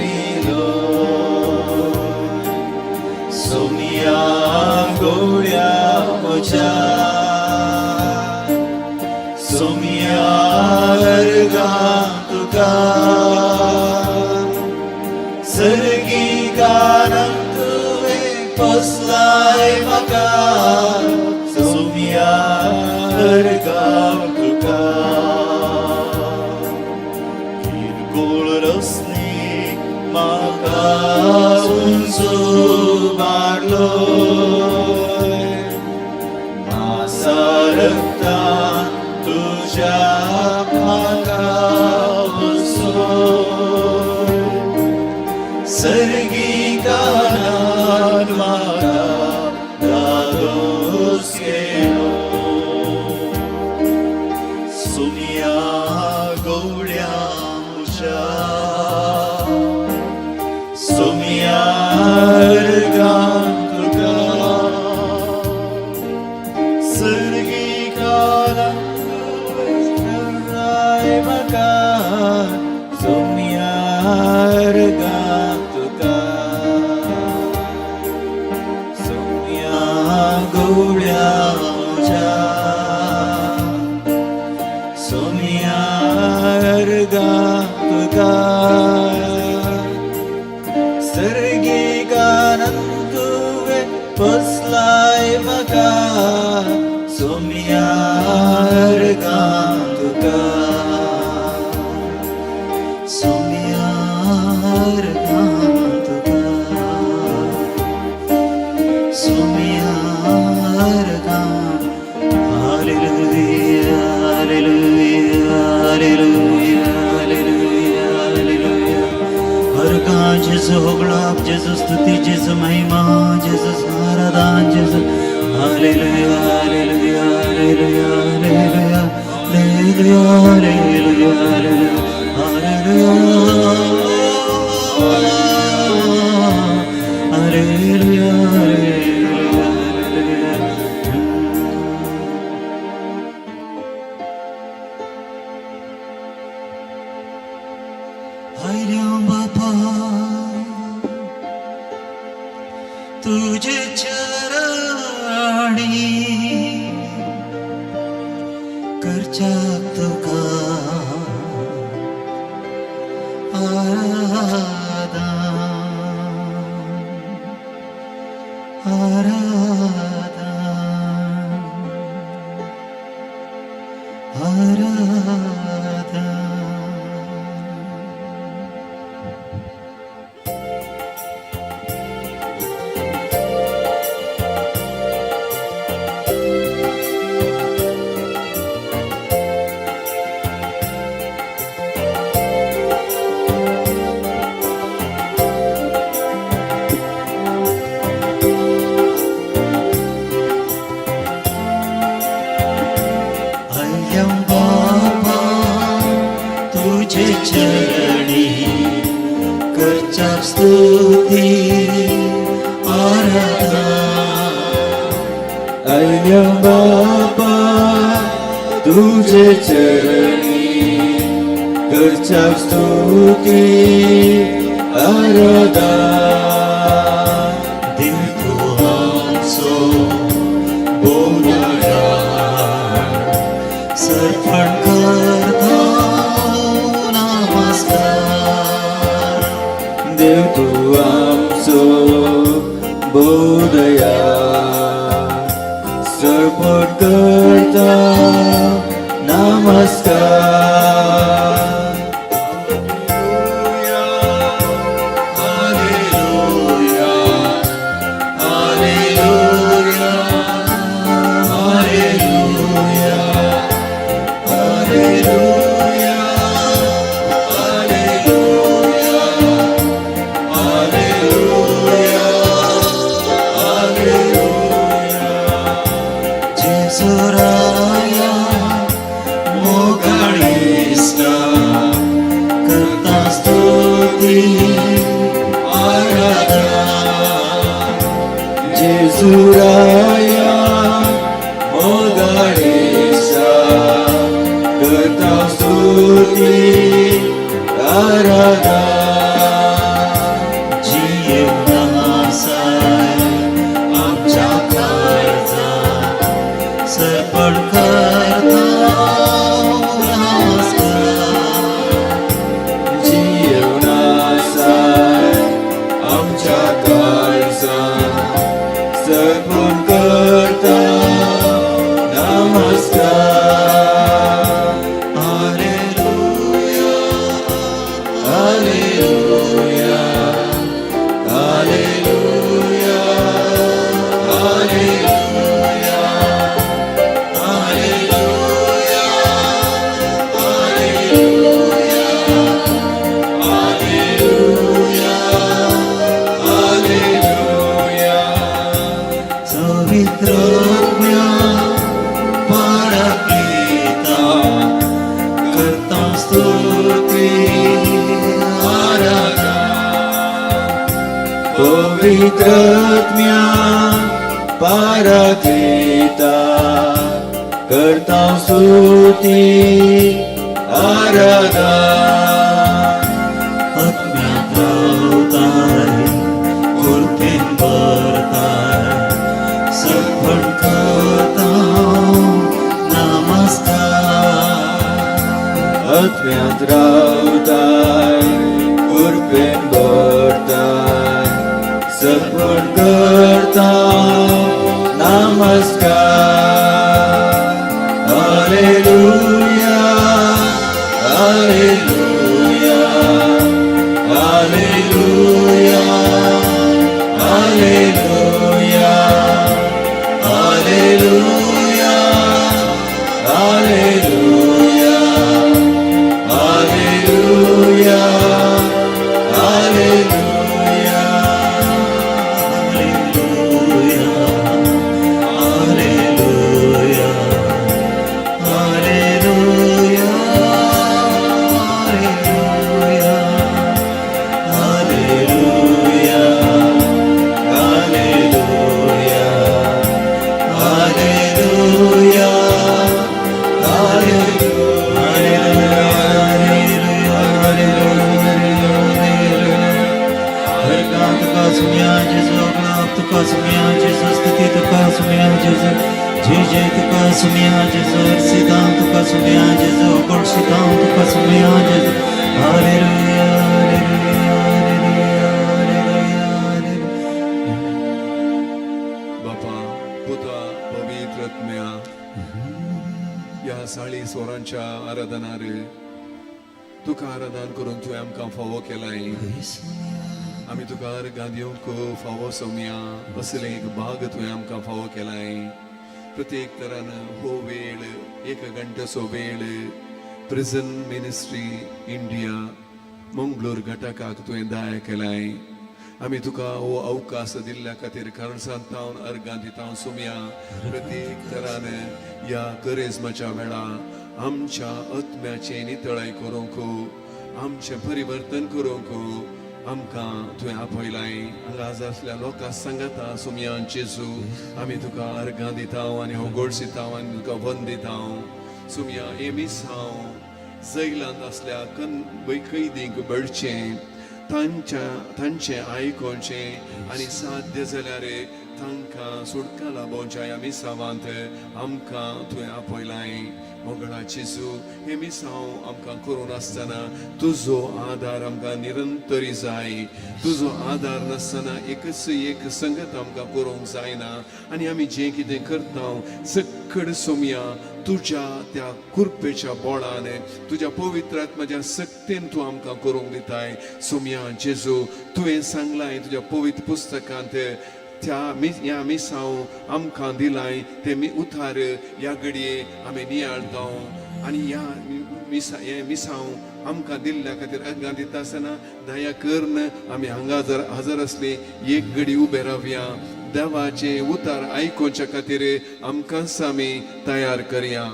Speaker 1: म्हज्या सोम्या अर्गां तुका सर्गीकारां तुवें पोसलाय म्हाका सोम्या अर्गां तुका किरकोळ रसनी म्हाका उंच मारलो मासारता तुज्या म्हाका वसो सर्गीकारान म्हाका दादोस केलो सुनिया गवळ्या म्हज्या सुमिया अर्गां तुका सर्गीकारान तुवें म्हाका सोम्या अर्गां तुका सोम्या गवळ्या म्हज्या सोम्या अर्गां तुका सर्गीकारान तुवें पोसलाय म्हाका सोम्या अर्गां तुका सोम्या अर्गां तुका Saumya अर्गां. Hallelujah, hallelujah, hallelujah, hallelujah, hallelujah. अर्गां जेजू होगळाप जेजू, स्तुती जेजू, महिमा जेजू, आराधन जेजू. Hallelujah, hallelujah, hallelujah, hallelujah, hallelujah, hallelujah, hallelujah, hallelujah, hallelujah. आयल्या बापा तुजे चरणी करच्याक तुका आराधन, आराधन, आराधन. आयल्या बापा तुझे चरणी करच्या स्तुती आराधना.
Speaker 4: आयल्या बापा तुझे चरणी करच्या स्तुती आराधना.
Speaker 1: देव तूं आमचो बोलयाळ, सर्पण करता नमस्कार.
Speaker 4: देव तूं आमचो बोधया, सर्पण करता नमस्कार. Hallelujah, hallelujah, hallelujah, hallelujah, hallelujah, hallelujah, hallelujah.
Speaker 1: जेजूराया मोगाळिश्टा करता स्तुती आराधना.
Speaker 4: जेजूराया मोगाळेशा करता स्तुती आराधना.
Speaker 1: जियेवन आसाय आमच्या काळजा
Speaker 4: सर्पण करता नमस्कार.
Speaker 1: Alleluia, alleluia, alleluia, alleluia, alleluia, alleluia,
Speaker 4: alleluia.
Speaker 1: पवित्रात्म्या पराक्लिता करता स्तुती आराधना.
Speaker 4: पवित्रात्म्या पाराक्लिता करता स्तुती आराधना.
Speaker 1: आत्म्यात रावताय, कृपेन भरताय, सगळण करता नमस्कार.
Speaker 4: आत्म्यात रावताय, कृपेन भरताय, सगळण करता नमस्कार. Alleluia, alleluia, alleluia, alleluia, alleluia, alleluia, alleluia, alleluia.
Speaker 1: Alleluia, alleluia, alleluia, alleluia, alleluia, alleluia, alleluia, alleluia, alleluia, alleluia. अर्गां तुका सुम्या जेजू, अगलाप तुका सुम्या जेजू, स्तुती तुका सुम्या जेजू, जय जय तुका सुम्या जेजू, अर्सितां तुका सुम्या जेजू, गोडशितां तुका सुम्या जेजू. Hallelujah, hallelujah, hallelujah, hallelujah, hallelujah.
Speaker 4: बापा, पुता, पवित्र आत्म्या, ह्या 40 वरांच्या आराधनार तुका आराधन करून तुवें आमकां फावो केलाय. आमी तुका अर्गां दिवंक फावो सोम्या असलें एक भाग तुवें आमकां फावो केलाय. प्रत्येक तरान हो वेळ, एक घंट्याचो वेळ, प्रिझन मिनिस्ट्री इंडिया मंगळूर घटकाक तुवें दया केलाय. आमी तुका हो अवकाश दिल्ल्या खातीर काळजांतावन अर्गां दिता सोम्या. प्रत्येक तरान ह्या करेजमाच्या वेळा आमच्या आत्म्याचें नितळाय करूंक, आमचें परिवर्तन करूंक आमकां तुवें आपयलाय. हांगा आसल्या लोकां सांगता सोम्या जेजू, आमी तुका अर्गां दिता आनी हो गोडशिता आनी तुका वंद दिता सोम्या. हे मिसांव जैलांत आसल्या कन कैदींक बळचें, तांच्या तांचें आयकोचें आनी साध्य जाल्यार तांकां सुटका लाभोवच्या ह्या मिसावांत आमकां तुवें आपयलाय. मोगळा जेजू, हे मिसांव आमकां करून आसतना तुजो आदार आमकां निरंतरी जाय. तुजो आदार नासतना एकच एक संगत आमकां करूंक जायना आनी आमी जें कितें करता सकड सोमया तुज्या त्या कृपेच्या बोळान, तुज्या पवित्र आत्माच्या सक्तेन तूं आमकां करूंक दिताय. सोमया जेजू, तुवें सांगलाय तुज्या पवित्र पुस्तकांत, त्या ह्या मिसांव आमकां दिलाय ते मी उतार ह्या घडये आमी नियाळता आनी ह्या मिसा हे मिसांव आमकां दिल्ल्या खातीर अर्गां दिता आसतना दया करून आमी हांगा जर हजर आसले एक घडी उबे रावया. देवाचे उतार आयकुच्या खातीर आमकांच आमी तयार करया.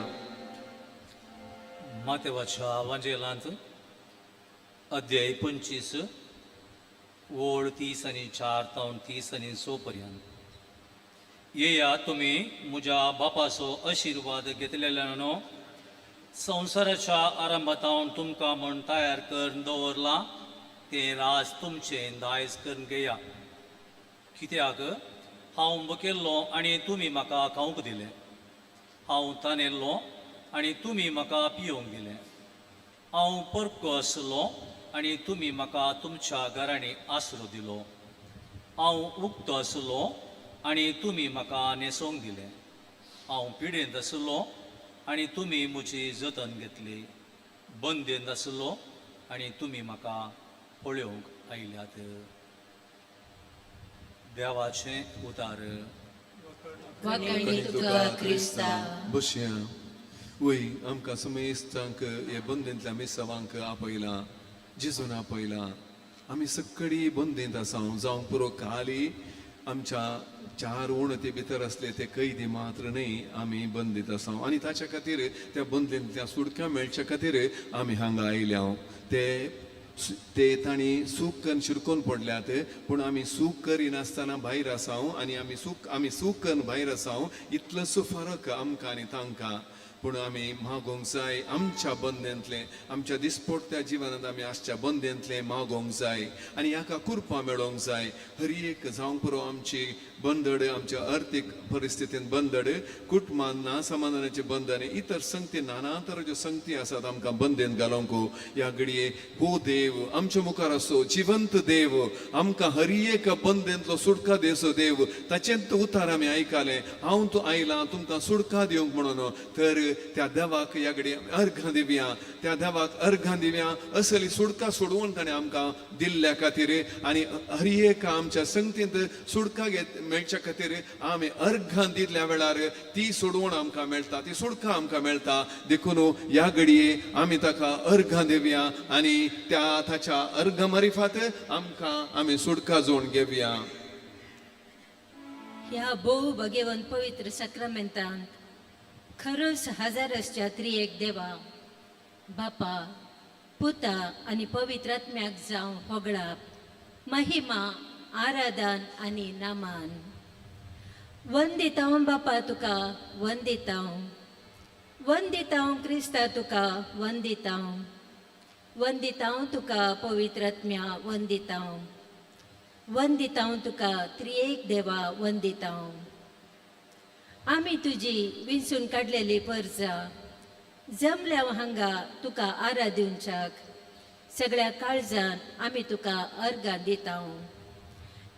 Speaker 2: मातेवाच्या वांजेलांत अध्याय 25, ओळ 34 तावन 36 पर्यंत. येया तुमी म्हज्या बापाचो आशिर्वाद घेतलेल्यानो, संवसाराच्या आरंभातावन तुमकां म्हण तयार करून दवरलां तें राज तुमचें दायज करून घेया. कित्याक हांव बुकेल्लो आनी तुमी म्हाका खावंक दिलें, हांव तानेल्लो आनी तुमी म्हाका पियोवंक दिलें, हांव परको आसलो आनी तुमी म्हाका तुमच्या घरांनी आसरो दिलो, हांव उक्तो आसलो. आनी तुमी म्हाका न्हेसोवंक दिलें. हांव पिडेंत आशिल्लो आनी तुमी म्हजी जतन घेतली. बंदेंत आशिल्लो आनी तुमी म्हाका पळोवंक आयल्यात. देवाचें उतार.
Speaker 5: वाखाणी तुका क्रिस्ता.
Speaker 4: बसया. वय, आमकां समेस्तांक हे बंदेंतल्या मिसावांक आपयलां, जेजून आपयलां. आमी सगळी बंदेंत आसा. जावं पुरो खाली आमच्या चार उणती भितर आसले ते कैदी मात्र न्हय, आमी बंदीत आसा आनी ताच्या खातीर त्या बंदेंतल्या सुटका मेळच्या खातीर आमी हांगा आयल्या. ते ते तांणी सूख करून शिरकोन पडल्यात, पूण आमी सूख करिनासतना भायर आसा आनी आमी सूख करून भायर आसा, इतलोसो फरक आमकां आनी तांकां. पूण आमी मागोंक जाय आमच्या बंदेंतलें, आमच्या दिसपडट्या जिवनांत आमी आसच्या बंदेंतलें मागोंक जाय आनी हाका कुरपां मेळोंक जाय. हर एक जावंक पुरो आमची बंदड, आमच्या अर्थीक परिस्थितीन बंदड, कुटुंबान ना समाधानाचे बंधन, इतर संगती, नाना तराच्यो संगती आसात आमकां बंदेन घालोंक. ह्या घडये हो देव आमच्या मुखार आसो जिवंत देव, आमकां हर एक बंदेंतलो सुटका दिवचो देव. ताचेंच उतार आमी आयकलें, हांव तूं आयलां तुमकां सुटका दिवंक म्हणून. तर त्या देवाक ह्या घडये अर्घां दिवया, त्या देवाक अर्घां दिवया. असली सुटका सोडवून ताणें आमकां दिल्ल्या खातीर आनी हर एक आमच्या संगतींत सुटका घेत मेळच्या खातीर आमी अर्घां दिल्ल्या वेळार ती सोडवण आमकां मेळटा, ती सुटका आमकां मेळटा. देखून ह्या घडये आमी ताका अर्घां दिवया आनी त्या ताच्या अर्घां मारिफात आमकां आमी सुटका जोड घेवया.
Speaker 5: ह्या भोव भगेवन पवित्र साक्रामेंतांत खरोच हजारसच्या त्रिएक देवा बापा, पुता आनी पवित्र आत्म्याक जावं होगळाप, महिमा, आराधन आनी नामान. वंदितांव बापा तुका वंदितांव, वंदितांव क्रिस्ता तुका वंदितांव, वंदितांव तुका पवित्र आत्म्या वंदितांव, वंदितांव तुका त्रिएक देवा वंदितांव. आमी तुजी विंचून काडलेली परजा जमल्या हांगा तुका आरा दिवच्याक. सगळ्या काळजान आमी तुका अर्गां दितांव.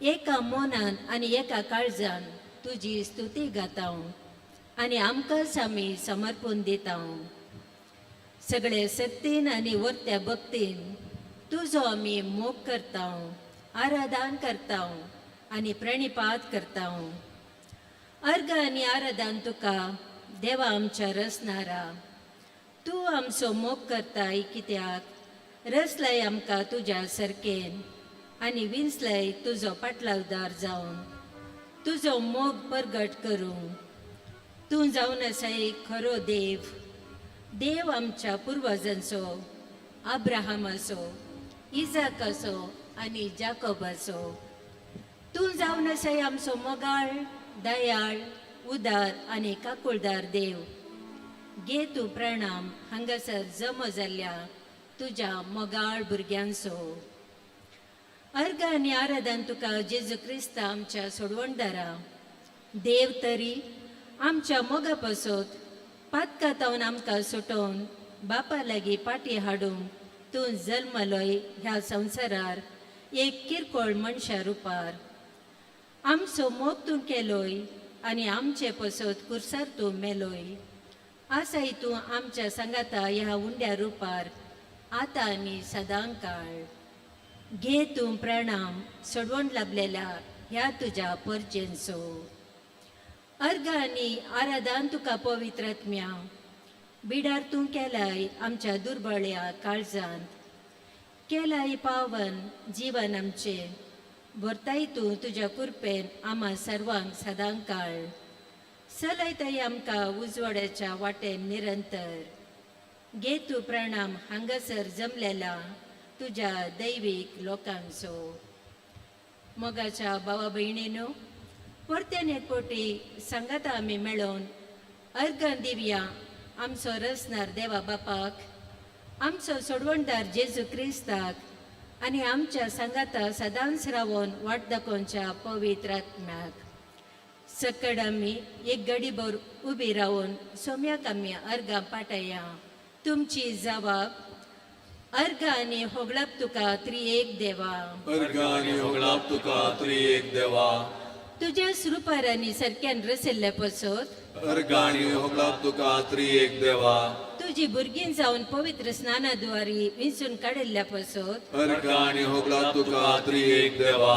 Speaker 5: एका मनान आनी एका काळजान तुजी स्तुती गातांव आनी आमकांच आमी समर्पून दितांव. सगळे सक्तीन आनी वर्त्या भक्तीन तुजो आमी मोग करतांव, आराधन करतांव आनी प्रणिपात करतांव. अर्घ आनी आराधन तुका देवा आमच्या रसनारा. तूं आमचो मोग करताय कित्याक रसलाय आमकां तुज्या सारकेन आनी विंचलाय तुजो पाटलावदार जावन तुजो मोग परगट करूं. तूं जावन आसाय खरो देव, देव आमच्या पुर्वजांचो, अब्राहमाचो, इजाकाचो आनी जाकोबाचो. तूं जावन आसाय आमचो मोगाळ, दयाळ, उदार आनी काकुळदार देव. घे तूं प्रणाम हांगासर जमो जाल्ल्या तुज्या मोगाळ भुरग्यांचो. अर्घ आनी आराधन तुका जेजू क्रिस्ता आमच्या सोडवणदारा. देव तरी आमच्या मोगा पासत पातकातावन आमकां सुटोवन बापा लागीं पाटी हाडूंक तूं जल्मलोय ह्या संवसारार एक किरकोळ मनशा रुपार. आमचो मोग तूं केलोय आनी आमचे पसत कुर्सार तूं मेलोय. आसाय तूं आमच्या सांगाता ह्या उंड्या रुपार आतां आनी सदां काळ. घे तूं प्रणाम सोडवण लाभलेल्या ह्या तुज्या परजेंचो. अर्घ आनी आराधन तुका पवित्र आत्म्या. बिडार तूं केलाय आमच्या दुर्बळ्या काळजांत, केलाय पावन जिवन आमचें. भरताय तूं तुज्या कृपेन आमा सर्वांक सदां काळ. चलयताय आमकां उजवाड्याच्या वाटेन निरंतर. घे तूं प्रणाम हांगासर जमलेला तुज्या दैवीक लोकांचो. मोगाच्या भावा भयणीनो, परत्यान एक फावटी सांगाता आमी मेळोवन अर्गां दिवया आमचो रसनार देवा बापाक, आमचो सोडवणदार जेजू क्रिस्ताक आनी आमच्या सांगाता सदांच रावोन वाट दाखोवच्या पवित्र आत्म्याक. सकड आमी एक गडीभर उबी रावन सोम्याक आमी अर्गां पाटया. तुमची जवाब अर्घ आनी होगळाप तुका त्रिएक देवा.
Speaker 4: अर्घ आनी होगळाप तुका त्रिएक देवा.
Speaker 5: तुज्या सुरुपारांनी सारक्यान रसिल्ल्या पसत
Speaker 4: अर्गां आनी होगडाप तुका त्रिएक देवा.
Speaker 5: तुजी भुरगीं जावन पवित्र स्नानाद्वारी विंचून काडिल्ल्या पसत
Speaker 4: अर्गां आनी होगडाप तुका त्रिएक देवा.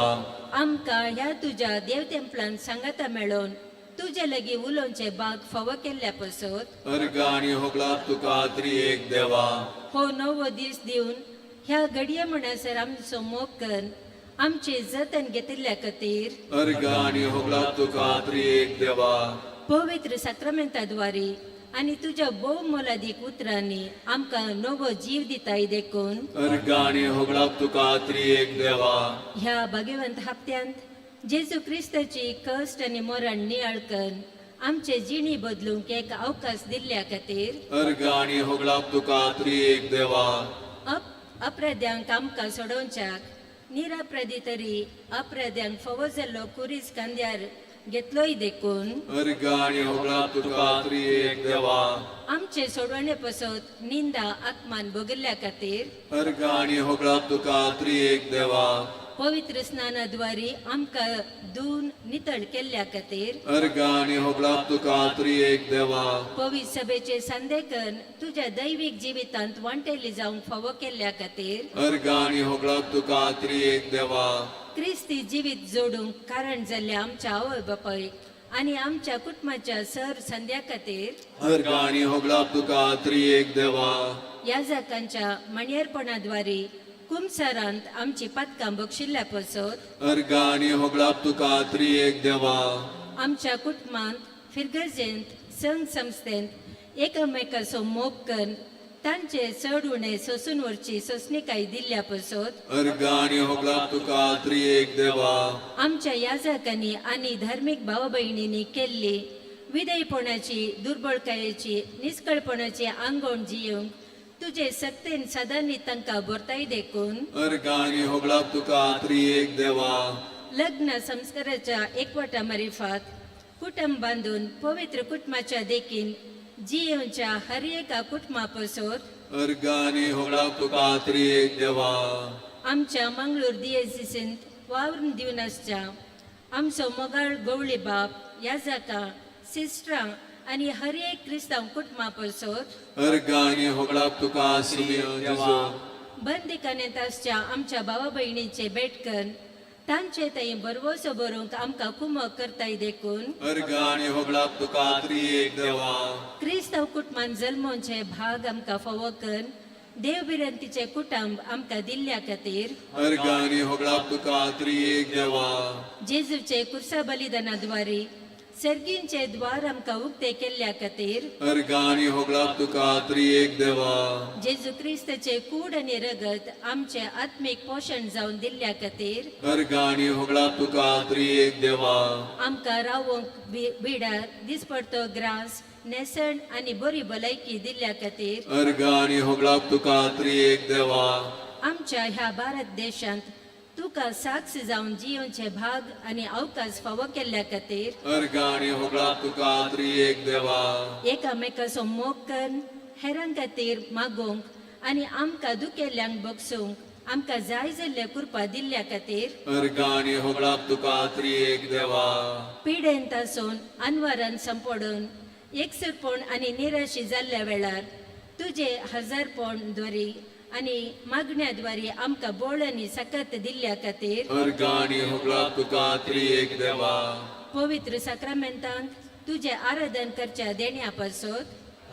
Speaker 5: आमकां ह्या तुज्या देवतेंपलान सांगाता मेळोवन तुजे लागीं उलोवचे बाग फावो केल्ल्या पसत
Speaker 4: अर्गां आनी होगडाप तुका त्रिएक देवा.
Speaker 5: हो नवो दीस दिवन ह्या घडये म्हणसर आमचो मोग कर आमचे जतन घेतिल्ल्या खातीर
Speaker 4: अर्गां आनी होगडाप तुका त्रिएक देवा.
Speaker 5: पवित्र साक्रामेंताद्वारी आनी तुज्या भोव मोलादीक उतरांनी आमकां नवो जीव दिताय देखून
Speaker 4: अर्गां आनी होगडाप तुका त्रिएक देवा.
Speaker 5: ह्या भाग्यवंत हप्त्यांत जेजू क्रिस्ताची कश्ट आनी मरण नियाळ करून आमचे जिणी बदलूंक एक अवकाश दिल्ल्या खातीर
Speaker 4: अर्गां आनी होगडाप तुका त्रिएक देवा.
Speaker 5: अपराध्यांक आमकां सोडोवच्याक निरापराधी तरी अपराध्यांक फावो जाल्लो कुरीस खांद्यार घेतलोय देखून
Speaker 4: अर्गां आनी होगडाप तुका त्रिएक देवा.
Speaker 5: आमचे सोडवणे पसत निंदा आत्मान भोगिल्ल्या खातीर
Speaker 4: अर्गां आनी होगडाप तुका त्रिएक देवा.
Speaker 5: पवित्र स्नानाद्वारी आमकां धुवन नितळ केल्ल्या खातीर
Speaker 4: अर्गां आनी होगडाप तुका त्रिएक देवा.
Speaker 5: पवित्र सभेचे संदेकन तुज्या दैवीक जिवितांत वांटेली जावंक फावो केल्ल्या खातीर
Speaker 4: अर्गां आनी होगडाप तुका त्रिएक देवा.
Speaker 5: क्रिस्ती जिवीत जोडूंक कारण जाल्ल्या आमच्या आवय बापाय आनी आमच्या कुटुंबाच्या सर संध्या खातीर
Speaker 4: अर्गां आनी होगडाप तुका त्रिएक देवा.
Speaker 5: याजकांच्या मणयेरपणाद्वारे कुमसारांत आमची पातकां बक्षिल्ल्या पसत
Speaker 4: अर्गां आनी होगडाप तुका त्रिएक देवा.
Speaker 5: आमच्या कुटुंबांत फिरगर्जेंत संघ संस्थेंत एकामेकाचो मोग करून तांचे चड उणें सोसून व्हरची सोंसणीकाय दिल्ल्या पसत
Speaker 4: अर्गां आनी होगडाप तुका त्रिएक देवा.
Speaker 5: आमच्या याजकांनी आनी धार्मीक भाव भयणींनी केल्ली विधेयपणाची दुर्बळकायेची निष्कळपणाची आंगवण जियेवंक तुजे सक्तेन सदांनी तांकां भरताय देखून
Speaker 4: अर्गां आनी होगडाप तुका त्रिएक देवा.
Speaker 5: लग्न संस्काराच्या एकवटा मारिफात कुटुंब बांदून पवित्र कुटुंबाच्या देखीन जियेवच्या हर एका कुटुंबा पसत
Speaker 4: अर्गां आनी होगडाप तुका त्रिएक देवा.
Speaker 5: आमच्या मंगळूर दियेसींत वावरून दिवन आसच्या आमचो मोगाळ गवळी बाप याजाका सिस्टरां आनी हर एक क्रिस्तांव कुटुंबा पसत
Speaker 4: अर्गां आनी होगडाप तुका त्रिएक देवा.
Speaker 5: बंदिकानेंत आसच्या आमच्या भावा भयणीचे भेट करून तांचे थंय बरवसो बरोवंक आमकां कुमक करताय देखून
Speaker 4: अर्गां आनी होगडाप तुका त्रिएक देवा.
Speaker 5: क्रिस्तांव कुटुंबान जल्मोवचे भाग आमकां फावो करून देवभिरंतीचें कुटुंब आमकां दिल्ल्या खातीर
Speaker 4: अर्गां आनी होगडाप तुका त्रिएक देवा.
Speaker 5: जेजूचे कुर्सा बलिदानाद्वारे सर्गींचे द्वार आमकां उक्ते केल्ल्या खातीर
Speaker 4: अर्गां आनी होगडाप तुका त्रिएक देवा.
Speaker 5: जेजू क्रिस्ताचे कूड आनी रगत आमचे आत्मीक पोशण जावन दिल्ल्या खातीर
Speaker 4: अर्गां आनी होगडाप तुका त्रिएक देवा.
Speaker 5: आमकां रावंक बिडार दिसपडतो ग्रास न्हेसण आनी बरी भलायकी दिल्ल्या खातीर
Speaker 4: अर्गां आनी होगडाप तुका त्रिएक देवा.
Speaker 5: आमच्या ह्या भारत देशांत तुका साक्ष जावन जियोवचे भाग आनी अवकाश फावो केल्ल्या खातीर
Speaker 4: अर्गां आनी होगडाप तुका त्रिएक देवा.
Speaker 5: एकामेकाचो मोग करून हेरां खातीर मागोवंक आनी आमकां दुखेल्ल्यांक बगसूंक आमकां जाय जाल्ल्या कृपा दिल्ल्या खातीर
Speaker 4: अर्गां आनी होगडाप तुका त्रिएक देवा.
Speaker 5: पिडेंत आसून अनवारान संपडून एकसुरपण आनी निराशी जाल्ल्या वेळार तुजे हजारपण द्वारी आनी मागण्या द्वारे आमकां बळ आनी सकत दिल्ल्या खातीर
Speaker 4: अर्गां आनी होगडाप तुका त्रिएक देवा.
Speaker 5: पवित्र साक्रामेंतांत तुजें आराधन करच्या देण्या पासत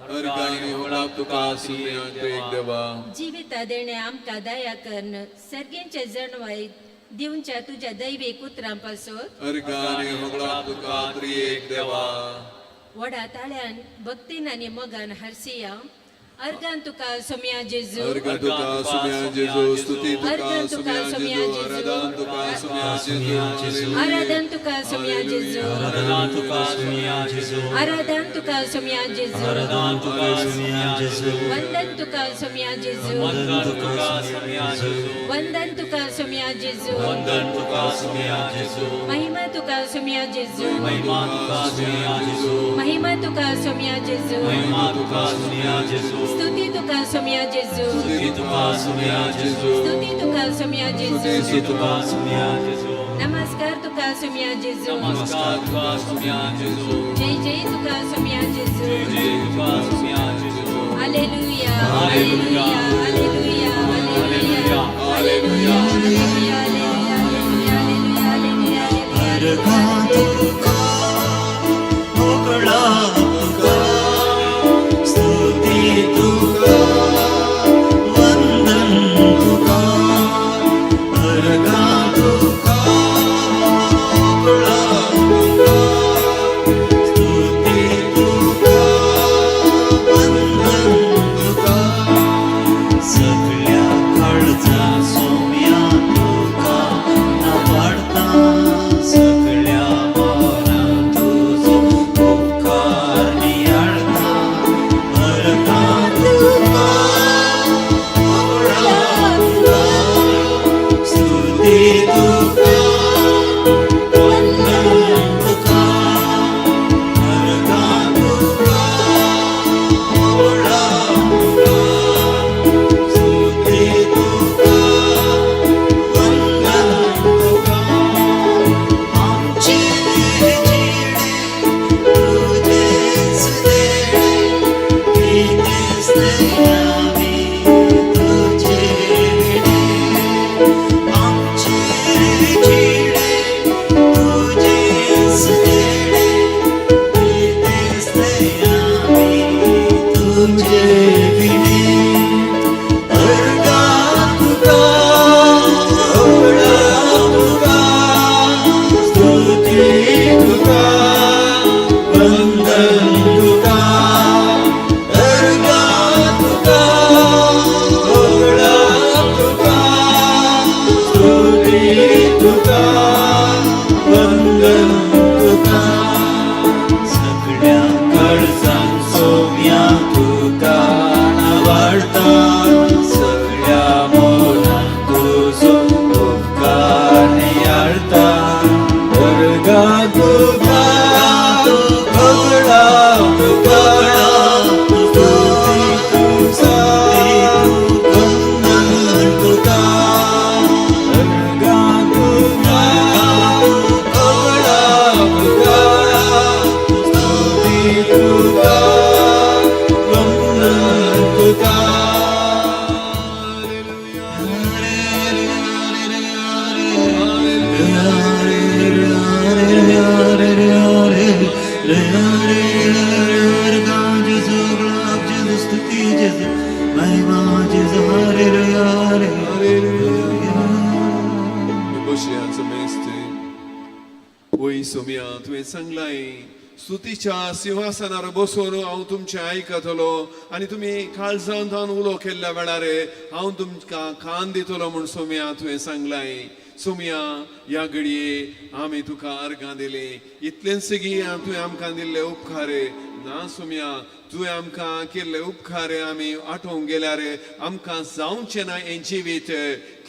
Speaker 4: अर्गां आनी होगडाप तुका त्रिएक देवा.
Speaker 5: जिविता देणे आमकां दया करून सर्गींचे जणवाय दिवच्या तुज्या दैवीक उतरां पासत
Speaker 4: अर्गां आनी होगडाप तुका त्रिएक देवा.
Speaker 5: व्हडा ताळ्यान भक्तीन आनी मोगान हरसिया अर्गान तुका सोम्या जेजू.
Speaker 4: अर्गां तुका सुम्या जेजू स्तुती तुका
Speaker 5: अर्गां तुका
Speaker 4: सुम्या
Speaker 5: सुम्या
Speaker 4: जेजू
Speaker 5: जेजू.
Speaker 4: आराधन तुका सुम्या जेजू.
Speaker 5: आराधन तुका सोम्या जेजू.
Speaker 1: आराधन तुका सुमिया जेजू.
Speaker 5: आराधन तुका सोम्या जेजू.
Speaker 1: आराधन तुका सुमिया जेजू.
Speaker 5: वंदन तुका सोम्या जेजू.
Speaker 1: वंदन तुका सुमिया जेजू.
Speaker 5: वंदन तुका सोम्या जेजू.
Speaker 1: वंदन तुका सुमिया जेजू.
Speaker 5: महिमा तुका सोम्या जेजू.
Speaker 1: महिमा तुका सुमिया जेजू.
Speaker 5: महिमा तुका सोम्या जेजू.
Speaker 1: महिमा तुका सुमिया जेजू.
Speaker 5: स्तुती तुका सोम्या जेजू.
Speaker 1: स्तुती तुका सुमिया जेजू.
Speaker 5: स्तुती तुका सोम्या जेजू.
Speaker 1: स्तुती तुका सुमिया जेजू.
Speaker 5: नमस्कार तुका सोम्या जेजू.
Speaker 2: नमस्कार तुका सोम्या जेजू.
Speaker 5: जय जय तुका सोम्या जेजू.
Speaker 2: जय जय तुका सोम्या जेजू.
Speaker 5: Alleluia.
Speaker 2: Alleluia.
Speaker 5: Alleluia. Alleluia.
Speaker 4: Alleluia.
Speaker 5: Alleluia. Alleluia. Alleluia.
Speaker 1: अर्घा तुका मोकळा तुका स्तुती तुका वंदन तुका अर्घा तुका मोकळा तुका स्तुती तुका वंदन तुका सगळ्या काळजा सोम्या तुका नावाडता सगळ्या मना तुजो उपकार नियाळता अर्घा तुका मोकळा तुका स्तुती तुका वंदन तुका अर्घा तुका मोकळा तुका स्तुती तुका वंदन तुका आमचे जिणे तुझेच देणे कितेच आम्ही तुझे विणे आमचे जिणे तुझेच देणे कितेच आम्ही तुझे विणे अर्घा तुका ओळा तुका स्तुती तुका वंदन तुका अर्घा तुका ओळा तुका स्तुती तुका वंदन तुका सगळ्या काळजान सोम्या तुका नावाडता सगळ्या मनान तुजो उपकार नियाळता अर्घा तुका ओळा तुका स्तुती तुका वंदन तुका अर्घा तुका ओळा तुका स्तुती तुका वंदन तुका.
Speaker 4: बशयांचो मेस्त वय सोम्या, तुवें सांगलाय, स्तुतीच्या सिंहासनार बसून हांव तुमचें आयकतलो आनी तुमी काळजान जावन उलो केल्ल्या वेळार हांव तुमकां कान दितलो म्हूण सोम्या तुवें सांगलाय. सोम्या, ह्या घडये आमी तुका अर्गां दिली, इतलेंच गी तुवें आमकां दिल्ले उपकार ना सोम्या. तुवें आमकां केल्ले उपकार आमी आठोवंक गेल्यार आमकां जावचें ना. हें जिवीत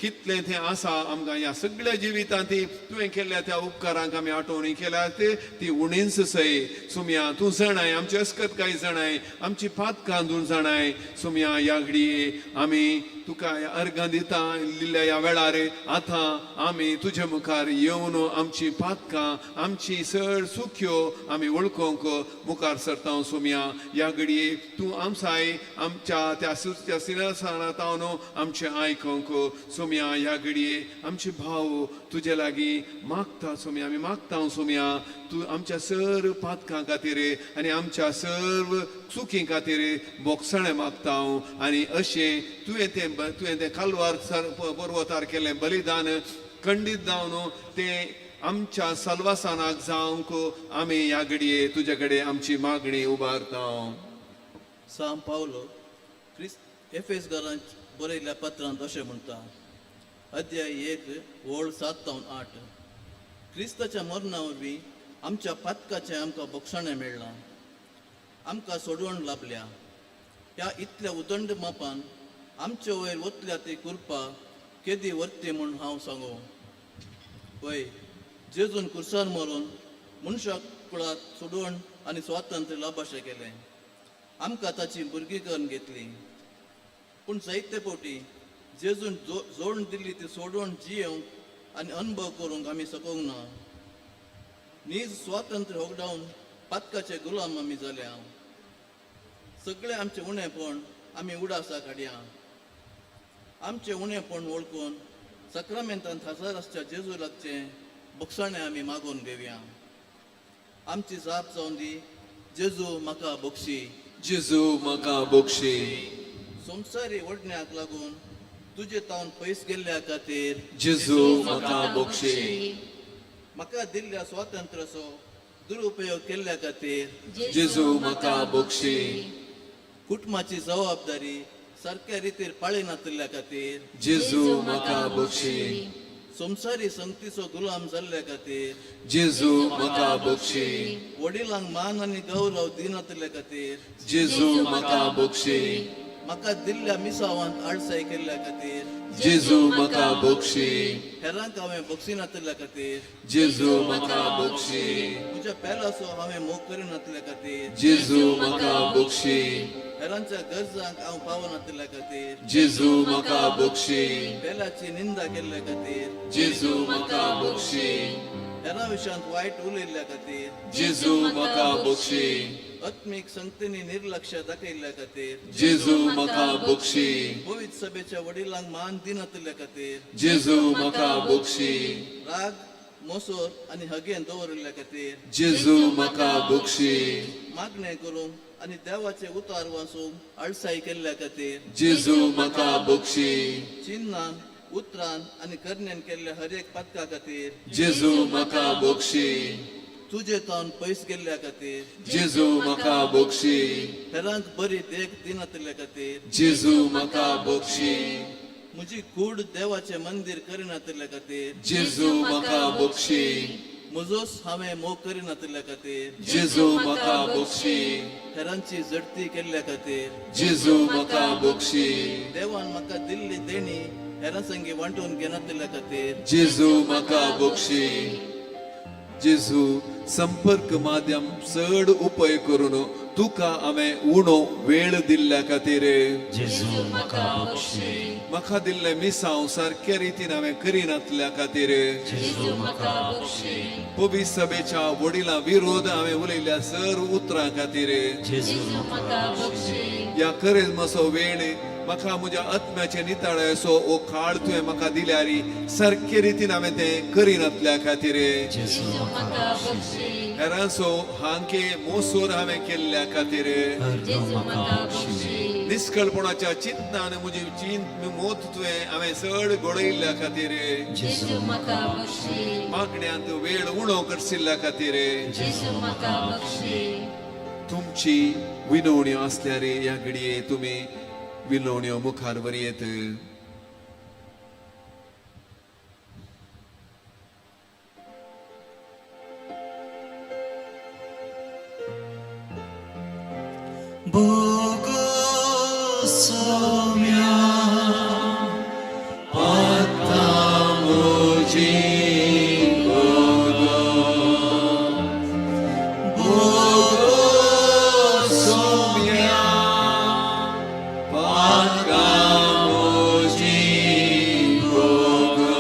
Speaker 4: कितलें तें आसा आमकां, ह्या सगळ्या जिवितांत ती तुवें केल्ल्या त्या उपकारांक आमी आठवणी केल्यात ती उणींच सय. सुमया, तूं जाणाय आमची अस्कत काय जाणाय, आमची पातकां तूं जाणाय. सुमया, ह्या घडये आमी तुका ह्या अर्गां दिता दिल्ल्या ह्या वेळार आतां आमी तुजे मुखार येवन आमची पातकां, आमची चड सुख्यो आमी वळखूंक मुखार सरता. सोम्या, ह्या घडये तूं आमसाय आमच्या त्या सुच्या सिनासनातावन आमचें आयकूंक. सोम्या, ह्या घडये आमचे भाव तुजे लागीं मागता. सोम्या, आमी मागता, सोम्या, तूं आमच्या सर्व पातकां खातीर आनी आमच्या सर्व चुकी खातीर बोगसणें मागता हांव. आनी अशें तुवें तें कालवार पर्वतार केलें बलिदान खंडीत जावन तें आमच्या सल्वासानाक जावंक आमी ह्या घडये तुजे कडेन आमची मागणी उबारता.
Speaker 1: सांव पावलो क्रिस्त एफेस घरांत बरयल्ल्या पत्रांत अशें म्हणटा, अध्याय 1 ओळ 7 जावन 8, क्रिस्ताच्या मरणा वरवीं आमच्या पातकाचें आमकां बक्षाणें मेळ्ळां, आमकां सोडवण लाभल्या. ह्या इतल्या उदंड मापान आमचे वयर वतल्या ती कृपा केदी वर्ती म्हूण हांव सांगू? वय, जेजून कुर्सार मरून मनशाक कुळात सोडवण आनी स्वातंत्र्य लाभाशें केलें, आमकां ताची भुरगीं करून घेतली. पूण जायते फावटी जेजून जोडून दिल्ली ती सोडवण जियेवंक आनी अनुभव करूंक आमी शकूंक ना. नीज स्वातंत्र्य होगडावन पातकाचे गुलाम आमी जाल्या. सगळे आमचे उणेपण आमी उडासा काडया. आमचें उणेपण वळखून सक्रामेंतान हजर आसच्या जेजू लागचें बोगसाणें आमी मागून घेवया. आमची जाप जावन दी, जेजू म्हाका बोगशी.
Speaker 4: जेजू म्हाका बोगशी.
Speaker 1: संवसारी ओडण्याक लागून तुजे तावन पयस गेल्ल्या खातीर
Speaker 4: जेजू म्हाका बोगशी.
Speaker 1: म्हाका दिल्ल्या स्वातंत्र्याचो दुरुपयोग केल्ल्या खातीर
Speaker 4: जेजू म्हाका बोगशी.
Speaker 1: कुटुंबाची जबाबदारी सारक्या रितीर पाळिनातिल्ल्या खातीर
Speaker 4: जेजू म्हाका बोगशी.
Speaker 1: संवसारी संगतीचो गुलाम जाल्ल्या खातीर
Speaker 4: जेजू म्हाका बोगशी.
Speaker 1: वडिलांक मान आनी गौरव दिनातिल्ल्या खातीर
Speaker 4: जेजू म्हाका बोगशी.
Speaker 1: म्हाका दिल्ल्या मिसावांत आडसाय केल्ल्या खातीर
Speaker 4: जेजू म्हाका बोगशी.
Speaker 1: हेरांक हांवें बोगसिनातिल्ल्या खातीर
Speaker 4: जेजू म्हाका बोगशी.
Speaker 1: म्हज्या पेलाचो हांवें मोग करिनातिल्ल्या खातीर
Speaker 4: जेजू म्हाका बोगशी.
Speaker 1: हेरांच्या गरजांक हांव पावनातिल्ल्या खातीर
Speaker 4: जेजू म्हाका बोगशी.
Speaker 1: पेलाची निंदा केल्ल्या खातीर
Speaker 4: जेजू म्हाका बोगशी.
Speaker 1: हेरां विशयांत वायट उलयल्ल्या खातीर
Speaker 4: जेजू म्हाका बोगशी.
Speaker 1: आत्मीक संगतींनी निर्लक्ष दाखयल्ल्या खातीर
Speaker 4: जेजू म्हाका बोगशी.
Speaker 1: पवित्र सभेच्या वडिलांक मान दिनातिल्ल्या खातीर
Speaker 4: जेजू म्हाका बोगशी.
Speaker 1: राग मोसोर आनी हगेन दवरिल्ल्या खातीर
Speaker 4: जेजू म्हाका बोगशी.
Speaker 1: मागणें करूंक आनी देवाचे उतार वाचूंक आळसाय केल्ल्या खातीर
Speaker 4: जेजू म्हाका बोगशी.
Speaker 1: चिन्नान उतरान आनी करण्यान केल्ल्या हर एक पातका खातीर
Speaker 4: जेजू म्हाका बोगशी.
Speaker 1: तुजे तावन पयस गेल्ल्या खातीर
Speaker 4: जेजू म्हाका बोगशी.
Speaker 1: हेरांक बरी देख दिनातिल्ल्या खातीर
Speaker 4: जेजू म्हाका बोगशी.
Speaker 1: म्हजी कूड देवाचें मंदीर करिनातिल्ल्या खातीर
Speaker 4: जेजू म्हाका बोगशी.
Speaker 1: म्हजोच हांवें मोग करिनातिल्ल्या खातीर
Speaker 4: जेजू म्हाका बोगशी.
Speaker 1: हेरांची झडती केल्ल्या खातीर
Speaker 4: जेजू म्हाका बोगशी.
Speaker 1: देवान म्हाका दिल्ली देणी हेरां संगी वांटून घेनातिल्ल्या खातीर
Speaker 4: जेजू म्हाका बोगशी. जेजू संपर्क माध्यम चड उपयोग करून तुका हांवें उणो वेळ दिल्ल्या खातीर
Speaker 2: जेजू म्हाका बक्षी.
Speaker 4: म्हाका दिल्लें मिसांव सारक्या रितीन हांवें करिनातल्या खातीर
Speaker 2: जेजू म्हाका बक्षी.
Speaker 4: पवित्र सभेच्या वडिलां विरोध हांवें उलयल्या सर उतरां खातीर
Speaker 2: जेजू म्हाका बक्षी.
Speaker 4: ह्या करेजमाचो वेळ म्हाका म्हज्या आत्म्याचे निताळायचो हो काळ तुवें म्हाका दिल्यार सारके रितीन हांवें तें करिनातल्या खातीर
Speaker 2: जेजू म्हाका बक्षी.
Speaker 4: हेरांचो हांके मोसोर हांवें केल्ल्या खातीर
Speaker 2: जेजू म्हाका बक्षी.
Speaker 4: निश्कळपणाच्या चिंतनान म्हजी चिंत मोत तुवें हांवें चड घडयल्ल्या खातीर
Speaker 2: जेजू म्हाका बक्षी.
Speaker 4: मागण्यांत वेळ उणो करशिल्ल्या खातीर
Speaker 2: जेजू म्हाका बक्षी.
Speaker 4: तुमची विनवण्यो आसल्यार ह्या घडये तुमी विनवण्यो मुखार वरयेत.
Speaker 1: Bogosomia Patamuji Bogo Bogosomia Patamuji Bogo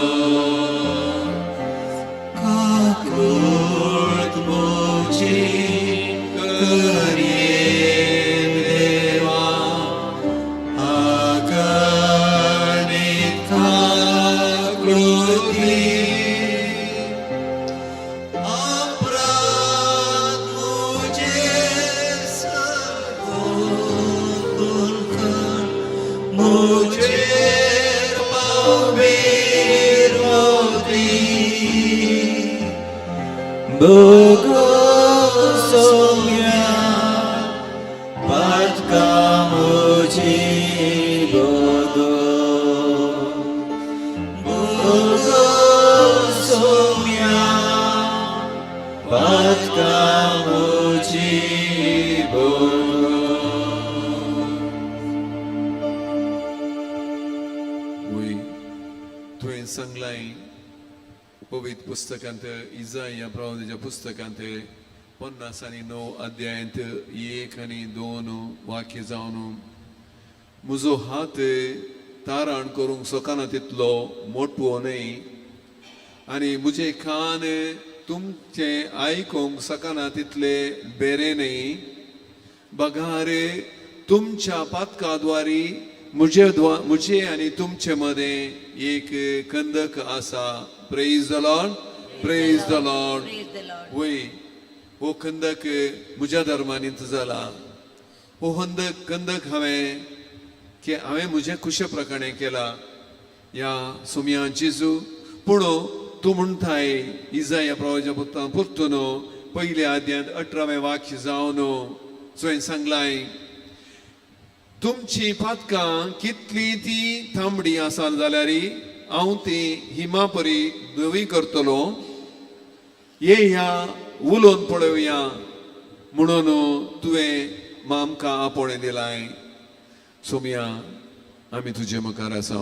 Speaker 1: Kakrut Muji Karye Deva Aganit Kakruti Aprat Muje Sargotulkar Mujer Paviroti Bogosomya Patkamuji Bogo Bogosomya Patkamuji Bogo
Speaker 4: वय तुवें सांगलाय पवित्र पुस्तकांत इजाय ह्या प्रवादाच्या पुस्तकांत 59 अध्यायांत 1 आनी 2 वाक्य जावन म्हजो हात ताराण करूंक शकना तितलो मोटवो न्हय आनी म्हजे कान तुमचें आयकूंक शकना तितले बेरे न्ही बघार तुमच्या पातका द्वारी म्हजे म्हजे आनी तुमचे मदें एक कंदक आसा. Praise the Lord, praise the Lord.
Speaker 5: Praise the Lord.
Speaker 4: वय, हो खंदक म्हज्या धर्मांनीच जाला. हो खंदक हांवें की हांवें म्हजें खुशे प्रकाणे केला ह्या सुमया जेजू. पूण तूं म्हणटाय इजाया प्रवाच्या पुतान परतून पयल्या आद्यांत 18वें वाक्य जावन तुवें सांगलाय, तुमची पातकां कितली ती तांबडी आसात जाल्यार हांव ती हिमा परी धवी करतलो. ये ह्या उलोवन पळोवया म्हणून तुवें आमकां आपोवणें दिलाय. सोमया, आमी तुजे मुखार आसा.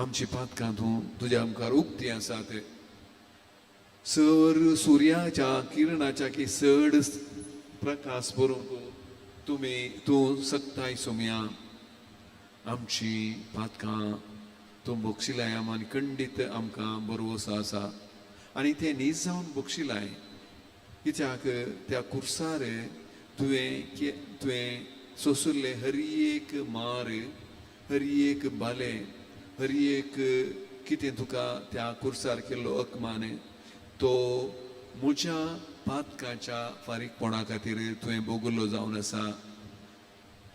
Speaker 4: आमची पातकां तूं तुज्या मुखार उक्ती आसात. सर सुर्याच्या किरणाच्या की चड प्रकाश बरोवंक तुमी तूं सक्ताय. सोमया, आमची पातकां तूं बक्षिलाय आनी खंडीत आमकां बरोवसो आसा आनी तें न्हीज जावन बक्षिलाय, कित्याक त्या कुर्सार तुवें सोंशिल्लें हर एक मार, हर एक बाले, हर एक कितें तुका त्या कुर्सार केल्लो अकमान तो म्हज्या पातकाच्या फारीकपणा खातीर तुवें भोगल्लो जावन आसा.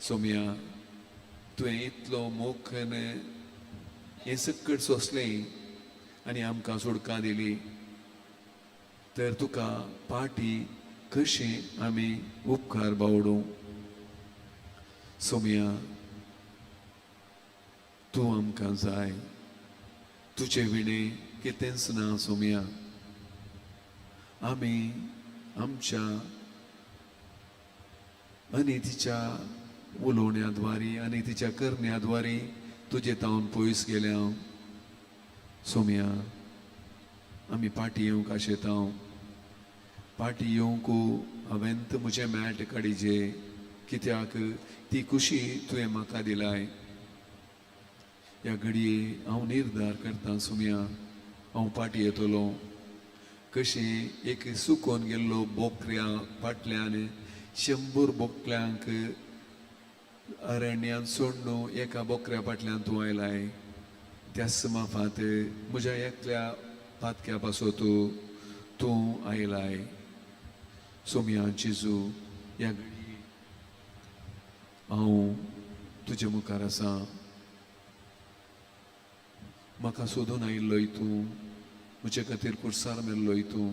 Speaker 4: सोमया, तुवें इतलो मोखन हें सकट सोंसलें आनी आमकां सोडकां दिली, तर तुका पाटी कशें आमी उपकार बावडूं? सोमया, तूं आमकां जाय. तुजे विणें कितेंच ना. सोमया, आमी आमच्या आनी तिच्या उलोवण्या द्वारी आनी तिच्या करण्या द्वारी तुजे तावन पयस गेल्या. सोमया, आमी पाटी येवंक आशेता. पाटी येवंक हांवें म्हजें मॅट काडिजे, कित्याक ती खुशी तुवें म्हाका दिलाय. ह्या घडये हांव निर्धार करता सोमया, हांव पाटी येतलो. कशें एक सुकोन गेल्लो बोकऱ्या फाटल्यान 100 बोकल्यांक अरण्यांत सोडून एका बोकऱ्या फाटल्यान तूं आयलाय, त्याच माफात म्हज्या एकल्या पातक्या पासत तूं आयलाय. सोमया जेजू, ह्या घडी हांव तुजे मुखार आसा. म्हाका सोदून आयिल्लोय तूं, म्हजे खातीर कुर्सार मेल्लोय तूं.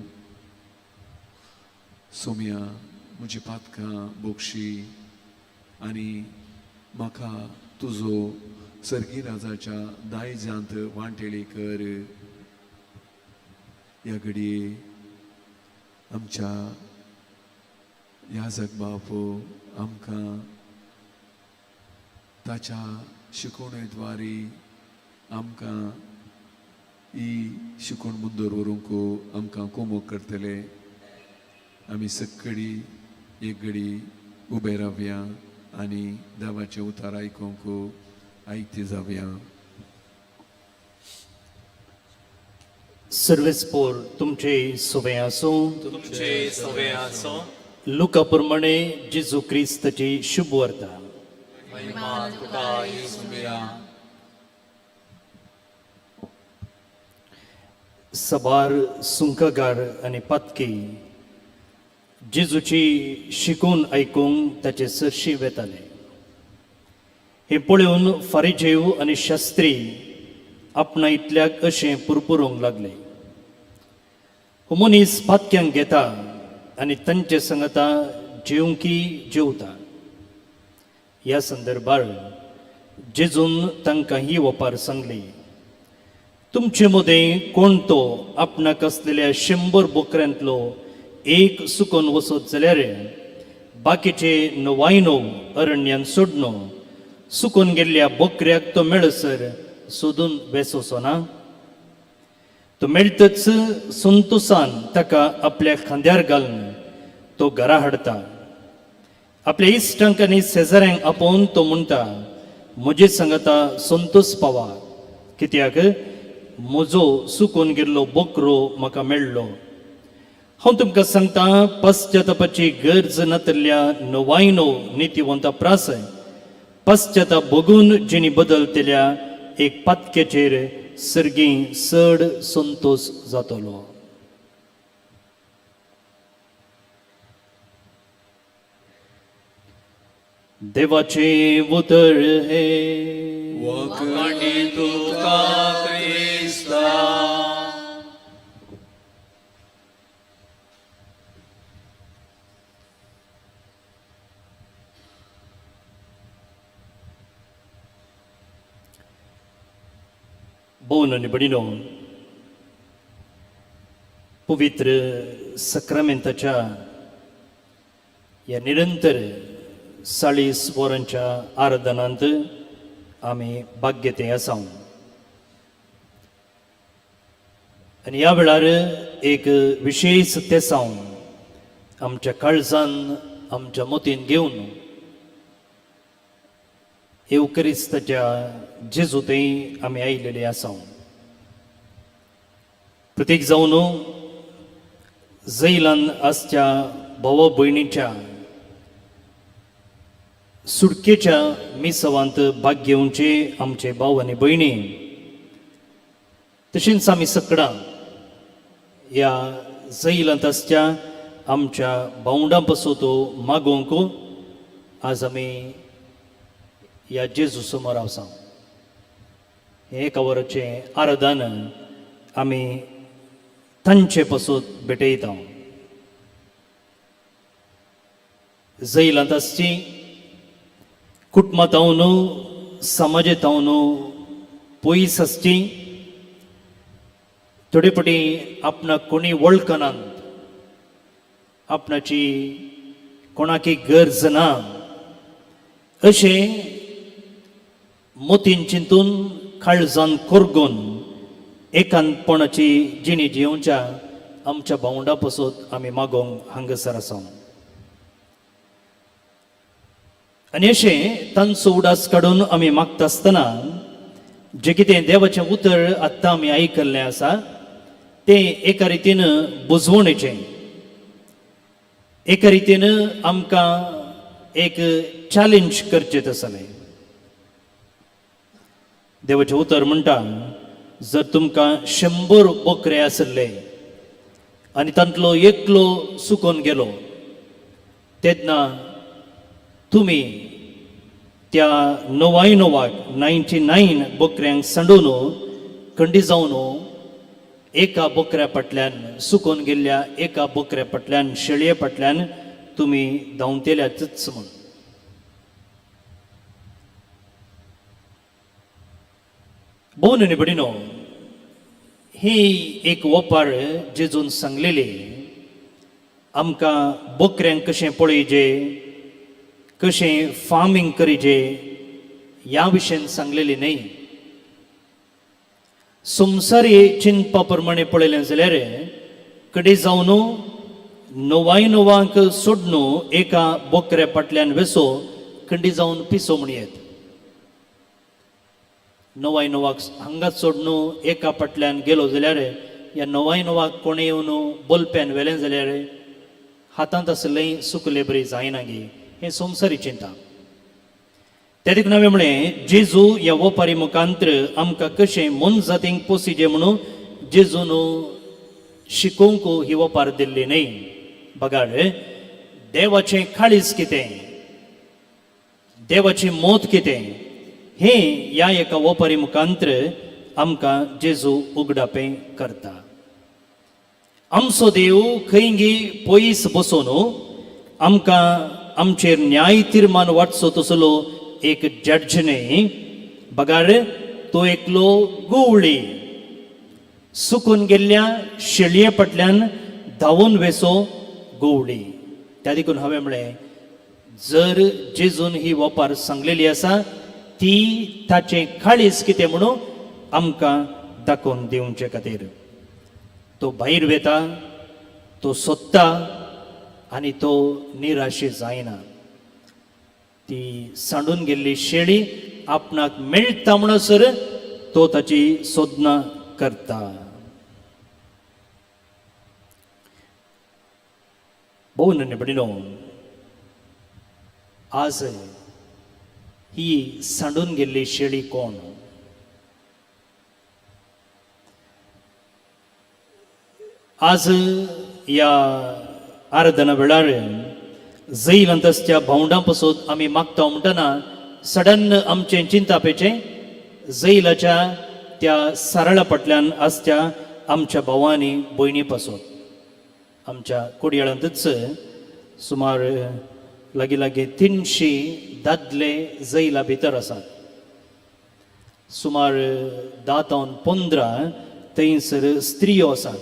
Speaker 4: सोमया, म्हजी पातकां बोगशी आनी म्हाका तुजो सर्गी राजाच्या दायजांत वांटेली कर. ह्या घडये आमच्या याजक बाप आमकां ताच्या शिकवणेद्वारी आमकां ही शिकवण मुंदर व्हरूंक आमकां कोमोक करतले. आमी सक्कडी एक घडी उबे रावया आनी देवाचें उतार आयकूंक आयती जावया.
Speaker 6: सर्वेस्पोर तुमचे सुवें आसूं.
Speaker 2: तुमचे सवे आसो.
Speaker 6: लुका प्रमाणे जेजू क्रिस्ताची शुभ वार्ता.
Speaker 2: महिमा तुका येसुया.
Speaker 6: सबार सुंकगार आनी पातकी जेजूची शिकून आयकूंक ताचे सरशी वेताले. हें पळोवन फारीजेव आनी शास्त्री आपणा इतल्याक अशें पुरपुरूंक लागले, हो मनीस पातक्यांक घेता आनी तांचे संगता जेवंकी जेवता. ह्या संदर्भार जेजून तांकां ही ओपार सांगली, तुमचे मदें कोण तो आपणाक आसलेल्या 100 बोकऱ्यांतलो एक सुकोन वचत जाल्यार बाकीचे 99 अरण्यान सोडून सुकून गेल्ल्या बोकऱ्याक तो मेळसर सोदून वेसोचो ना? तो मेळटच संतोसान ताका आपल्या खांद्यार घालून तो घरा हाडटा. आपल्या इश्टांक आनी शेजाऱ्यांक आपोवन तो म्हणटा, म्हजे सांगता संतोष पावा, कित्याक म्हजो सुकून गेल्लो बोकरो म्हाका मेळ्ळो. हांव तुमकां सांगता, पश्चातापाची गरज नातिल्ल्या 99 नितीवंता प्रास पश्चाताप भोगून जिणी बदलतल्या एक पातक्याचेर सर्गी चड संतोश जातलो. देवाचें उतर हें.
Speaker 2: वाखाणी तुका क्रिस्ता.
Speaker 6: भोवन आनी भयणीनो, पवित्र सक्रामेंताच्या ह्या निरंतर 40 वरांच्या आराधनांत आमी भाग्यते आसा आनी ह्या वेळार एक विशेश तेसांव आमच्या काळजान, आमच्या मतीन घेवन येवक्रिस्ताच्या जेजू थंय आमी आयिल्ले आसा. प्रतीक जावन जैलान आसच्या भावा भयणीच्या सुटकेच्या मिसवांत भाग घेवचे आमचे भाव आनी भयणी, तशेंच आमी सकडां ह्या जैलांत आसच्या आमच्या भावंडां पासत मागोवंक आज आमी ह्या जेजू समोर आसा. हें एका वराचें आराधन आमी तांचे पासत भेटयता. जैलांत आसची कुटुंबां तावन, समाजे तावन पयस आसची, थोडे फावटी आपणाक कोणी वळखनात, आपणाची कोणाकी गरज ना अशें मतीन चिंतून काळजान कोरगून एकांतपणाची जिणी जियोवच्या आमच्या भावंडा पासत आमी मागोवंक हांगासर आसा. आनी अशें तांचो उडास काडून आमी मागता आसतना जें कितें देवाचें उतर आत्तां आमी आयकल्लें आसा तें एका रितीन बुजवणेचें, एका रितीन आमकां एक चॅलेंज करचें तसलें. देवाचें उतर म्हणटा, जर तुमकां 100 बोकरे आशिल्ले आनी तांतलो एकलो सुकोन गेलो तेन्ना तुमी त्या 99 99 बोकऱ्यांक सांडून खंडी जावन एका बोकऱ्या फाटल्यान, सुकोन गेल्ल्या एका बोकऱ्या फाटल्यान, शेळये फाटल्यान तुमी धांवतेल्याच म्हूण. भोवन आनी भयणीनो, ही एक ओपार जेजून सांगलेली आमकां बोकऱ्यांक कशें पळयजे, कशें फार्मींग करीजे ह्या विशयान सांगलेली न्हय. संवसारी चिंतपा प्रमाणे पळयलें जाल्यार कडे जावन 99 सोडून एका बोकऱ्या फाटल्यान वेसो खंडी जावन पिसो म्हणयेत. 99 हांगाच सोडून एका फाटल्यान गेलो जाल्यार ह्या 99 कोणें येवन बोलप्यान व्हेलें जाल्यार हातांत आसलें सुकले बरी जायना गे, हें संवसारी चिंता. त्या देखून हांवें म्हणलें, जेजू ह्या वपारी मुखांत्र आमकां कशें मोनजातींक पोसिजे म्हणून जेजून शिकोवंक ही वपार दिल्ली न्हय. बगाड देवाचें काळीज कितें, देवाचें मत कितें हें ह्या एका वपारी मुखांत्र आमकां जेजू उगडापें करता. आमचो देव खंयगी पयस बसून आमकां आमचेर न्याय तिर्मान वाटचो तसलो एक जड्ज न्हय, बगार तो एकलो गोवळी सुकून गेल्ल्या शेळये फाटल्यान धांवून वेसो गोवळी. त्या देखून हांवें म्हणलें, जर जेजून ही वपार सांगलेली आसा ती ताचें काळीज कितें म्हणून आमकां दाखोवन दिवचे खातीर. तो भायर वेता, तो सोदता आनी तो निराशे जायना. ती सांडून गेल्ली शेळी आपणाक मेळटा म्हणसर तो ताची सोदना करता. भोव भयणीनो, आज ही सांडून गेल्ली शेळी कोण? आज ह्या आराधना वेळार जैलांत त्या भावंडां पासून आमी मागता म्हणटना सडन आमचें चिंतापेचें जैलाच्या त्या सरळा फाटल्यान आसत्या आमच्या भावांनी भयणी पासून आमच्या कोडयाळांतच सुमार लागीं लागीं 300 दादले जैला भितर आसात. सुमार 10 तावन 15 थंयसर स्त्रियो आसात.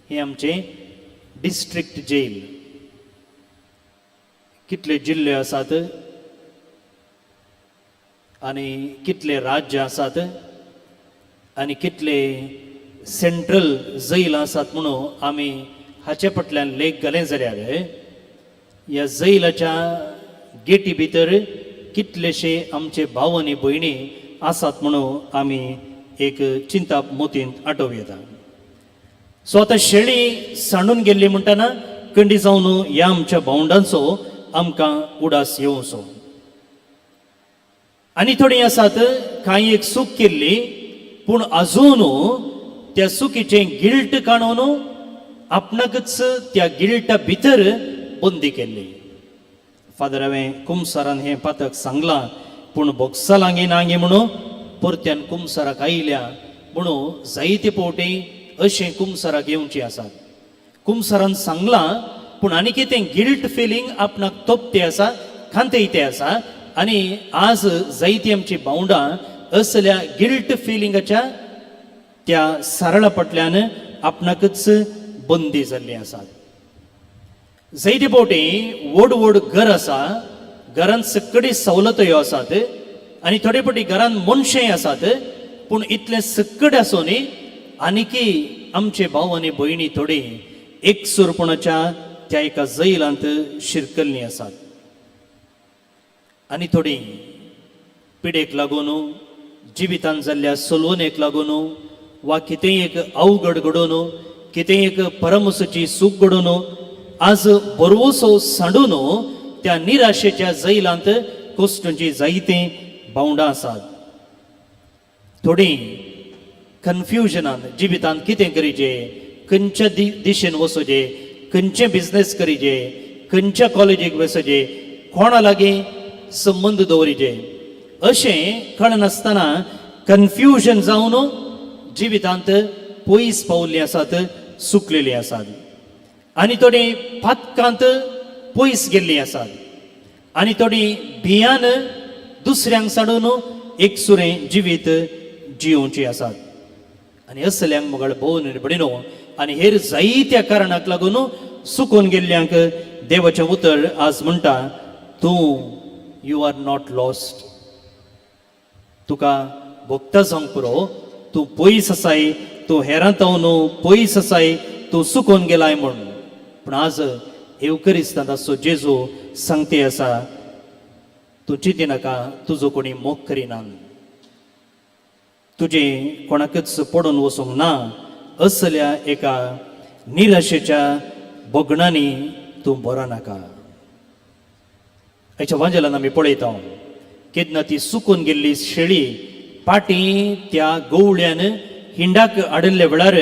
Speaker 6: हें आमचें डिस्ट्रिक्ट जेल. कितले जिल्ले आसात आनी कितले राज्य आसात आनी कितले सेंट्रल जैलां आसात म्हणून आमी हाचे फाटल्यान लेख घालें जाल्यार ह्या जैलाच्या गेटी भितर कितलेशे आमचे भाव आनी भयणी आसात म्हणून आमी एक चिंता मोतींत आटोव येता. सो आतां शेळी सांडून गेल्ली म्हणटना कंडी जावन ह्या आमच्या भावंडांचो आमकां उडास येवचो. आनी थोडीं आसात कांय एक चूक केल्ली पूण अजून त्या चुकीचें गिल्ट काडून आपणाकच त्या गिल्टा भितर बंदी केल्ली. फादर, हांवें कुमसारान हें पातक सांगलां पूण बोगसालांगी नांगी म्हणून परत्यान कुमसाराक आयल्या म्हणून जायते फावटी अशें कुमसाराक येवचें आसात. कुमसारान सांगलां पूण आनी कितें गिल्ट फिलींग आपणाक तोपते आसा, खांते आसा. आनी आज जायती आमची भावंडां असल्या गिल्ट फिलिंगाच्या त्या सरळा फाटल्यान आपणाकच बंदी जाल्ली आसात. जायते फावटी व्हड व्हड घर आसा, घरांत सकडी सवलतयो आसात आनी थोडे फावटी घरांत मनशेंय आसात, पूण इतलें सकड आसूनय आनीकी आमचे भाव आनी भयणी थोडी एकसुरपणाच्या त्या एका जैलांत शिरकल्लीं आसात. आनी थोडी पिडेक लागून, जिवितांत जाल्ल्या सलवणेक लागून वा कितेंय एक अवघड घडोवन, कितेंय एक परमसाची सूख घडोवन आज बरवसो सांडून त्या निराशेच्या जैलांत कोश्टूंची जायतीं भावंडां आसात. थोडीं कन्फ्युजनान जिवितांत कितें करीजे, खंयच्या दिशेन वचोजे, खंयचे बिजनेस करीजे, खंयच्या कॉलेजीक वचोजे, कोणा लागीं संबंद दवरिजे अशें कळनासतना कन्फ्युजन जावन जिवितांत पयस पावल्लीं आसात, सुकलेलीं आसात. आनी थोडीं पातकांत पयस गेल्लीं आसात आनी थोडीं भियान दुसऱ्यांक सांडून एकसुरें जिवीत जियोवचीं आसात. आनी असल्यांक मगळ भोव निर्बडिनो आनी हेर जायत्या कारणाक लागून सुकून गेल्ल्यांक देवाचें उतर आज म्हणटा, तूं you are not lost. तुका भोगता जावंक पुरो, तूं पयस आसाय, तूं हेरां तावन पयस आसाय, तूं सुकून गेलाय म्हूण. पूण आज येवकरिस्तांत आसचो जेजू सांगते आसा, तूं चिंती नाका, तुजो कोणी मोग करिना, तुजें कोणाकच पडून वचूंक ना. असल्या एका निराशेच्या भोगणांनी तूं बरो नाका. आयच्या वांजेलान आमी पळयता केन्ना ती सुकून गेल्ली शेळी पाटी त्या गवळ्यान हिंडाक हाडिल्ल्या वेळार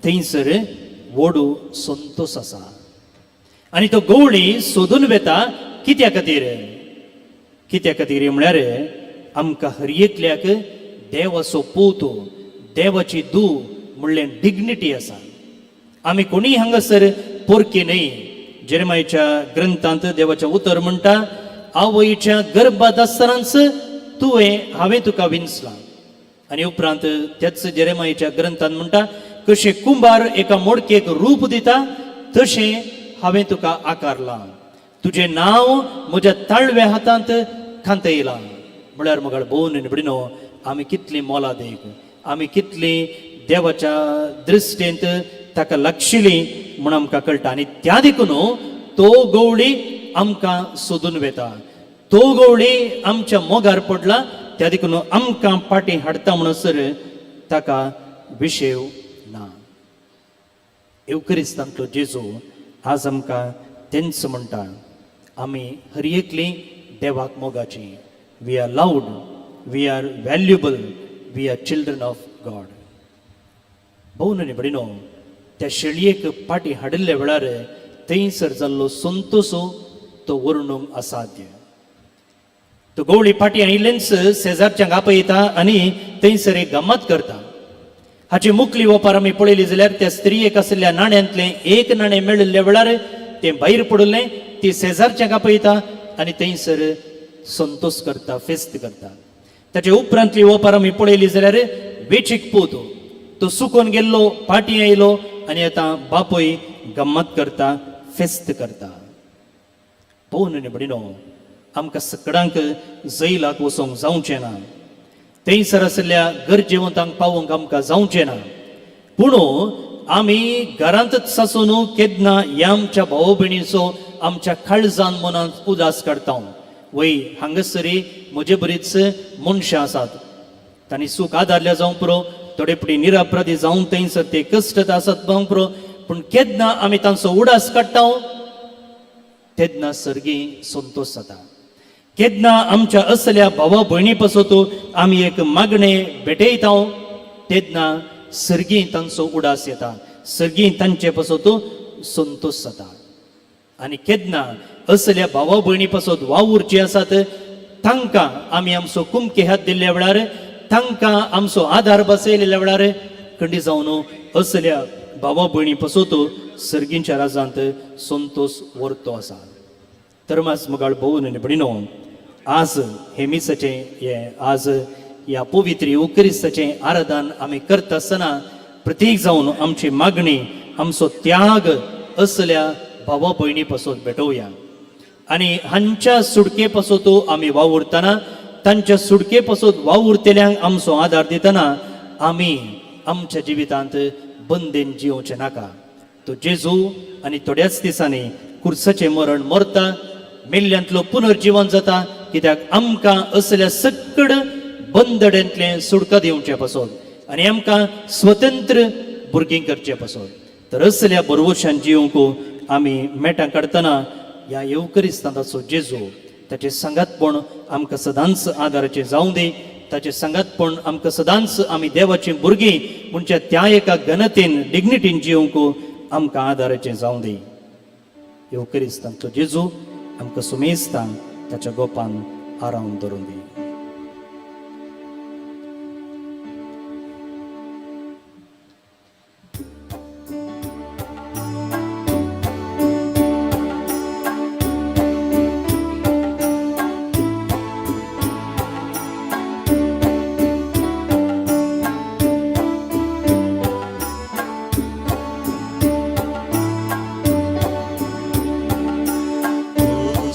Speaker 6: थंयसर व्हडू संतोश आसा आनी तो गवळी सोदून वेता. कित्या खातीर? कित्या खातीर म्हळ्यार आमकां हर एकल्याक देवाचो पूत, देवाची धूव म्हणलें डिग्निटी आसा. आमी कोणीय हांगासर पोरकी न्हय. जेरमायच्या ग्रंथांत देवाचें उतर म्हणटा, आवयच्या गर्भात आसतनाच तुवें हांवें तुका विंचलां. आनी उपरांत त्याच जेरेमायच्या ग्रंथांत म्हणटा, कशें कुंभार एका मोडकेक रूप दिता तशें हांवें तुका आकारलां, तुजें नांव म्हज्या ताळव्या हातांत खांतयलां. म्हळ्यार मगळ भोव निबडिनो, आमी कितली मोलादीक, आमी कितली देवाच्या दृश्टींत ताका लागशिली म्हूण आमकां कळटा. आनी त्या देखून तो गवळी आमकां सोदून वेता, तो गवळी आमच्या मोगार पडला, त्या देखून आमकां फाटीं हाडटा म्हणसर ताका विशेव ना. येवक्रिस्तांतलो जेजू आज आमकां तेंच म्हणटा, आमी हर एकली देवाक मोगाची. We are loved, we are valuable, we are children of God. भोवन आनी भयणीनो, त्या शेळयेक पाटी हाडिल्ल्या वेळार थंयसर जाल्लो संतोश तो वर्णूंक असाध्य. तो गवळी पाटी आयिल्लेंच शेजारच्यांक आपयता आनी थंयसर एक गम्मत करता. हाची मुखली ओपार आमी पळयली जाल्यार त्या स्त्रियेक आशिल्ल्या नाण्यांतलें एक नाणें मेळिल्ल्या वेळार तें भायर पडिल्लें, ती शेजारच्यांक आपयता आनी थंयसर संतोश करता, फेस्त करता. ताचे उपरांतली ओपार आमी पळयली जाल्यार वेचीक पूत तो सुकोन गेल्लो पाटी आयलो आनी आतां बापूय गम्मत करता, फेस्त करता. पळोवन आनी भयणीनो, आमकां सकडांक जैलाक वचोंक जावचें ना, थंयसर आशिल्ल्या गरजेवंतांक पावोवंक आमकां जावचें ना, पूण आमी घरांतच आसून केन्ना ह्या आमच्या भाव भयणीचो आमच्या काळजान मनांत उदास काडटा. वय, हांगासरी म्हजे बरीच मनशां आसात, तांणी सूख आदारल्या जावंक पुरो, थोडे फावटी निरापराधी जावन थंयसर ते कश्ट आसत जावंक पुरो, पूण केन्ना आमी तांचो उडास काडटा तेन्ना सर्गी संतोश जाता. केन्ना आमच्या असल्या भावा भयणी पासत आमी एक मागणें भेटयता तेन्ना सर्गी तांचो उडास येता, सर्गी तांचे पासत संतोश जाता. आनी केन्ना असल्या भावा भयणी पासत वावुरची आसात तांकां आमी आमचो कुमके हात दिल्ल्या वेळार, तांकां आमचो आदार बसयलेल्या वेळार खंडी जावन असल्या भावा भयणी पासत सर्गींच्या राजांत संतोश व्हरतो आसा. तर मास मुगाळ भोवन आनी भयणीनो, आज हे मिसाचें हे आज ह्या पवित्र युक्रिस्ताचें आराधन आमी करता आसतना प्रतीक जावन आमची मागणी, आमचो त्याग असल्या भावा भयणी पासत भेटोवया आनी हांच्या सुटके पासत आमी वावुरतना, तांच्या सुटके पासत वावुरतल्यांक आमचो आदार दितना आमी आमच्या जिवितांत बंदेन जियोवचें नाका. तो जेजू आनी थोड्याच दिसांनी कुर्साचें मरण मरता, मेल्ल्यांतलो पुनर्जिवन जाता, कित्याक आमकां असल्या सकड बंदड्यांतलें सुटका दिवचें पासत आनी आमकां स्वतंत्र भुरगीं करचें पासत. तर असल्या बरवशान जिवंक आमी मेटां काडटना ह्या येवकरिस्तांताचो जेजू ताचें सांगातपण आमकां सदांच आदाराचें जावं दी. ताचें सांगातपण आमकां सदांच आमी देवाचीं भुरगीं म्हणजे त्या एका घनतेन डिग्निटीन जिवंक आमकां आदाराचें जावं दी. येवकरिस्तांतलो जेजू आमकां सुमेस्तान ताच्या गोपान आरावन धरून दी.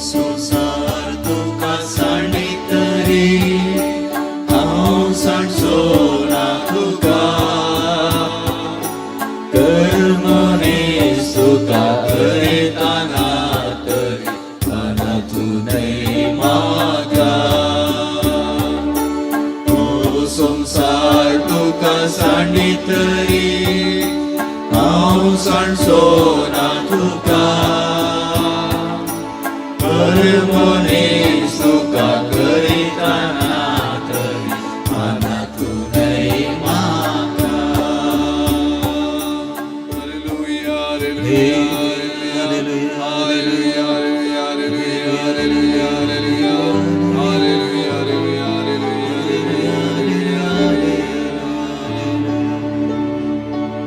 Speaker 1: संसार तुका सांडीतरी हांव सांडचो ना तुका, कर्मनेस तुका करताना तरी अनाथू न्हय म्हाका. ओ संसार तुका सांडीतरी हांव सांडचो ना तुका, कर्मनेस तुका करताना तरी अनाथू न्हय म्हाका.
Speaker 4: Hallelujah, hallelujah, hallelujah, hallelujah, hallelujah, hallelujah, hallelujah, hallelujah, hallelujah.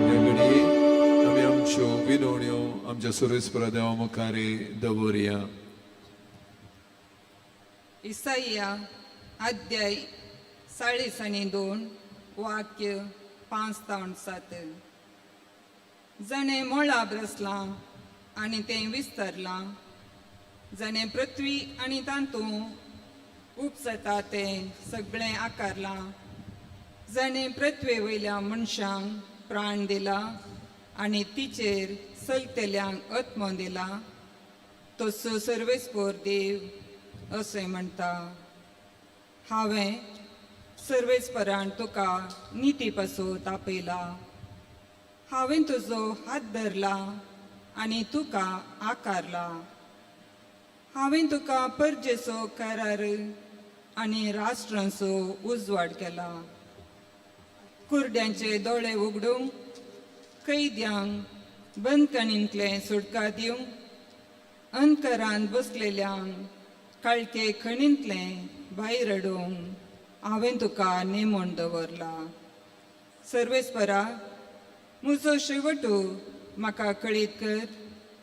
Speaker 4: ह्या घडये आमी आमच्यो विनवण्यो आमच्या सुरेस्परा देवा मुखार दवरया.
Speaker 7: इसाया अध्याय 42 वाक्य 5 तावन 7. जणे मळाब रचलां आनी तें विस्तरलां, जणे पृथ्वी आनी तातूंत उपजता तें सगळें आकारलां, जणे पृथ्वे वयल्या मनशांक प्राण दिला आनी तिचेर चलतल्यांक आत्मो दिला, तसो सर्वेस्पोर देव अशें म्हणटा, हांवें सर्वेस्परान तुका निती पासून तापयला. हांवें तुजो हात धरला आनी तुका आकारला. हांवें तुका परजेचो करार आनी राष्ट्रांचो उजवाड केला. कुर्ड्यांचे दोळे उगडूंक, कैद्यांक बंदखणींतलें सुटका दिवंक, अंतरान बसलेल्यांक काळखे खणींतलें भायर हाडूंक हांवें तुका नेमून दवरला. सर्वेस्परा, म्हजो शेवटू म्हाका कळीत कर.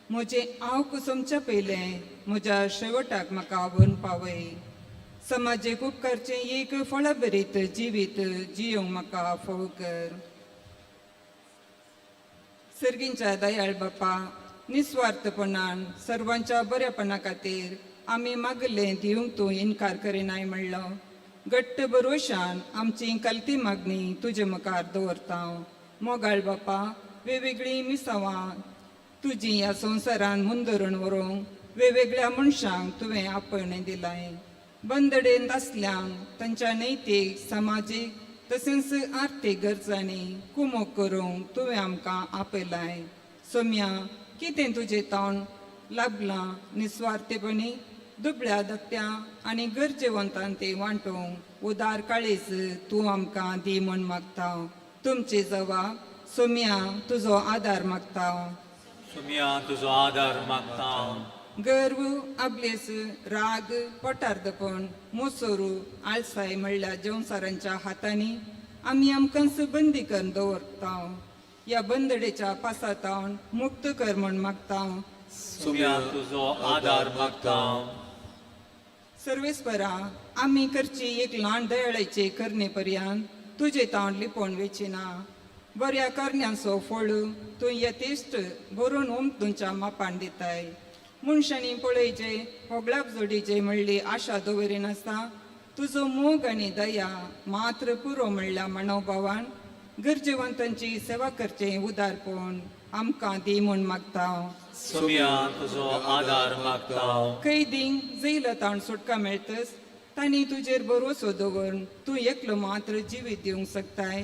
Speaker 7: म्हजें हांव कुसमच्या पयलें म्हज्या शेवटाक म्हाका व्हरून पावय. समाजेक उपकारचें एक फळाभरीत जिवीत जियोंक म्हाका फोव कर. सर्गींच्या दयाळ बापा, निस्वार्थपणान सर्वांच्या बऱ्यापणा खातीर आमी मागलें दिवंक तूं इनकार करिनाय म्हणलो घट्ट भरवशान आमची कलती मागणी तुजे मुखार दवरता. मोगाळ बापा, वेगवेगळीं मिसावां तुजी ह्या संवसारान मुंदरून व्हरूंक वेगवेगळ्या मनशांक तुवें आपयणें दिलाय. बंदडेन आसल्यांक तांच्या नैतीक, समाजीक तशेंच आर्थीक गरजांनी कुमोक करूंक तुवें आमकां आपयलाय. सोम्या, कितें तुजें तोंड लाभलां निस्वार्थीपणी दुबळ्या धाकट्या आनी गरजेवंतान ती वांटूंक उदार काळीज तूं आमकां दी म्हूण मागता. तुमची जवाब सोम्या, तुजो आदार मागता.
Speaker 2: सोम्या, तुजो आदार मागता.
Speaker 7: गर्व, अबलेस, राग, पोटार्दपण, मोसोरू, आळसाय म्हणल्यार जेवसारांच्या हातांनी आमी आमकांच बंदी करून दवरता. ह्या बंदडेच्या पासातावन मुक्त कर म्हूण मागता.
Speaker 2: सोम्या, तुजो आदार मागता.
Speaker 7: सर्वेस्परा, आमी करची एक ल्हान दयाळाची करणे पर्यंत तुजे तावन लिपोवन वेचिना. बऱ्या करण्यांचो फळ तूं यथेश्ट भरून ओमतूंच्या मापान दिताय. मनशांनी पळयचे होगळाप जोडीचे म्हणली आशा दवरिनासता तुजो मोग आनी दया मात्र पुरो म्हणल्या मनोभावान गरजेवंतांची सेवा करचें उदारपण आमकां दी म्हूण मागता.
Speaker 2: सोम्या, तुजो आदार मागता.
Speaker 7: कैदींक जैला ताण सुटका मेळटस तांणी तुजेर भरोसो दवरून तूं एकलो मात्र जिवीत दिवंक शकताय.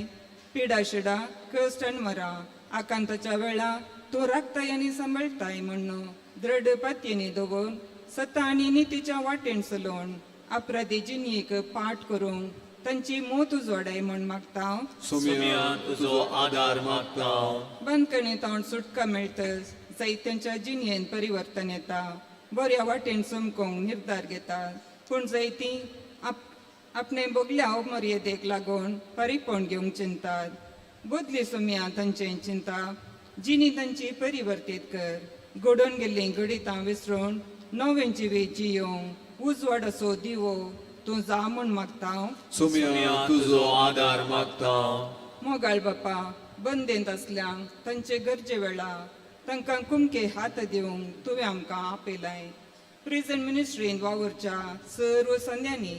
Speaker 7: पिडा शिडा, कश्ट अणमरां आकांताच्या वेळा तूं राखताय आनी सांबाळटाय म्हण्ण दृढ पातयेनी दवरून सता आनी नितीच्या वाटेन चलोवन अपराधी जिणेक पाठ करूंक तांची मोत उजवाडाय म्हूण मागता.
Speaker 4: सोम्या, तुजो आदार मागता.
Speaker 7: बंदखणींत ताण सुटका मेळटस जायत्यांच्या जिणेंत परिवर्तन येता, बऱ्या वाटेन चमकोंक निर्धार घेतात. पूण जायतीं आपणे बोगल्या अमर्यादेक लागून परिपण घेवंक चिंतात. बदली सोम्या तांचें चिंता, जिणी तांची परिवर्तीत कर. घडोवन गेल्लीं घडितां विसरून नवें जिवीत जियोंक उजवाडाचो दिवो तूं जा म्हूण मागता.
Speaker 4: सोम्या, तुजो आदार मागता.
Speaker 7: मोगाळ बापा, बंदेंत आसल्यांक तांचे गरजे वेळा तांकां कुमके हात दिवंक तुवें आमकां आपयलाय. प्रिजन मिनिस्ट्रीन वावुरच्या सर्व संद्यांनी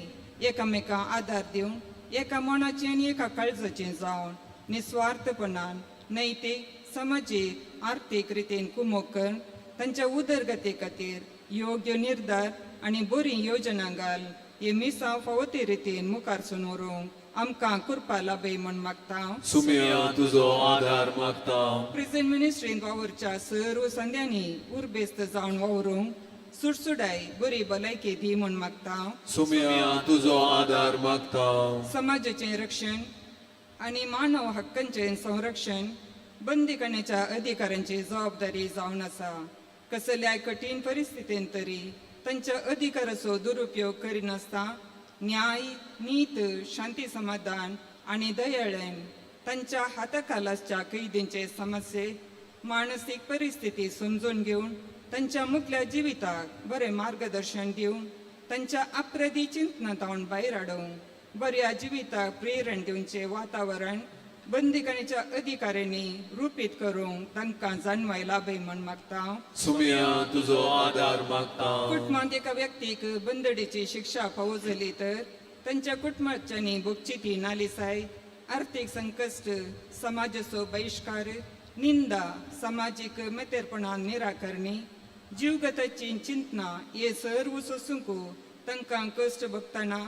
Speaker 7: एकामेकां आदार दिवन एका मनाचें आनी एका काळजाचें जावन निस्वार्थपणान नैतीक, समाजीक, आर्थीक रितीन कुमोक करून तांच्या उदरगती खातीर योग्य निर्धार आनी बरी योजना घाल. हे मिसांव फावो ते रितीन मुखार सून व्हरूंक आमकां कृपा लाभय म्हूण मागता.
Speaker 4: सोम्या, तुजो आदार मागता.
Speaker 7: प्रिजन मिनिस्ट्रीन वावुरच्या सर्व संद्यांनी उरबेस्त जावन वावरूंक सुडसुडाय, बरी भलायकी दी म्हूण मागता.
Speaker 4: सोम्या, तुजो आदार मागता.
Speaker 7: समाजाचें रक्षण आनी मानव हक्कांचें संरक्षण बंदीखाण्याच्या अधिकाऱ्यांची जबाबदारी जावन आसा. कसल्याय कठीण परिस्थितींत तरी तांच्या अधिकाराचो दुरुपयोग करिनासतना न्याय, नीत, शांती, समाधान आनी दयाळेन तांच्या हाताखाल आसच्या कैदींचे समस्ये, मानसीक परिस्थिती समजून घेवन तांच्या मुखल्या जिविताक बरें मार्गदर्शन दिवन तांच्या अपराधी चिंतनां तावन भायर हाडूंक बऱ्या जिविताक प्रेरण दिवचें वातावरण बंदीखाण्याच्या अधिकाऱ्यांनी रुपीत करूंक तांकां जाणवाय लाभय म्हूण मागता.
Speaker 4: सोम्या, तुजो आदार मागता.
Speaker 7: कुटुंबांत एका व्यक्तीक बंदडीची शिक्षा फावो जाली तर तांच्या कुटुंबाच्यांनी भोगची ती नालिसाय, आर्थीक संकश्ट, समाजाचो बहिश्कार, निंदा, समाजीक मेतेरपणान निराकरणी, जीवगताची चिंतना हे सर्व सोसूंक तांकां कश्ट भोगतना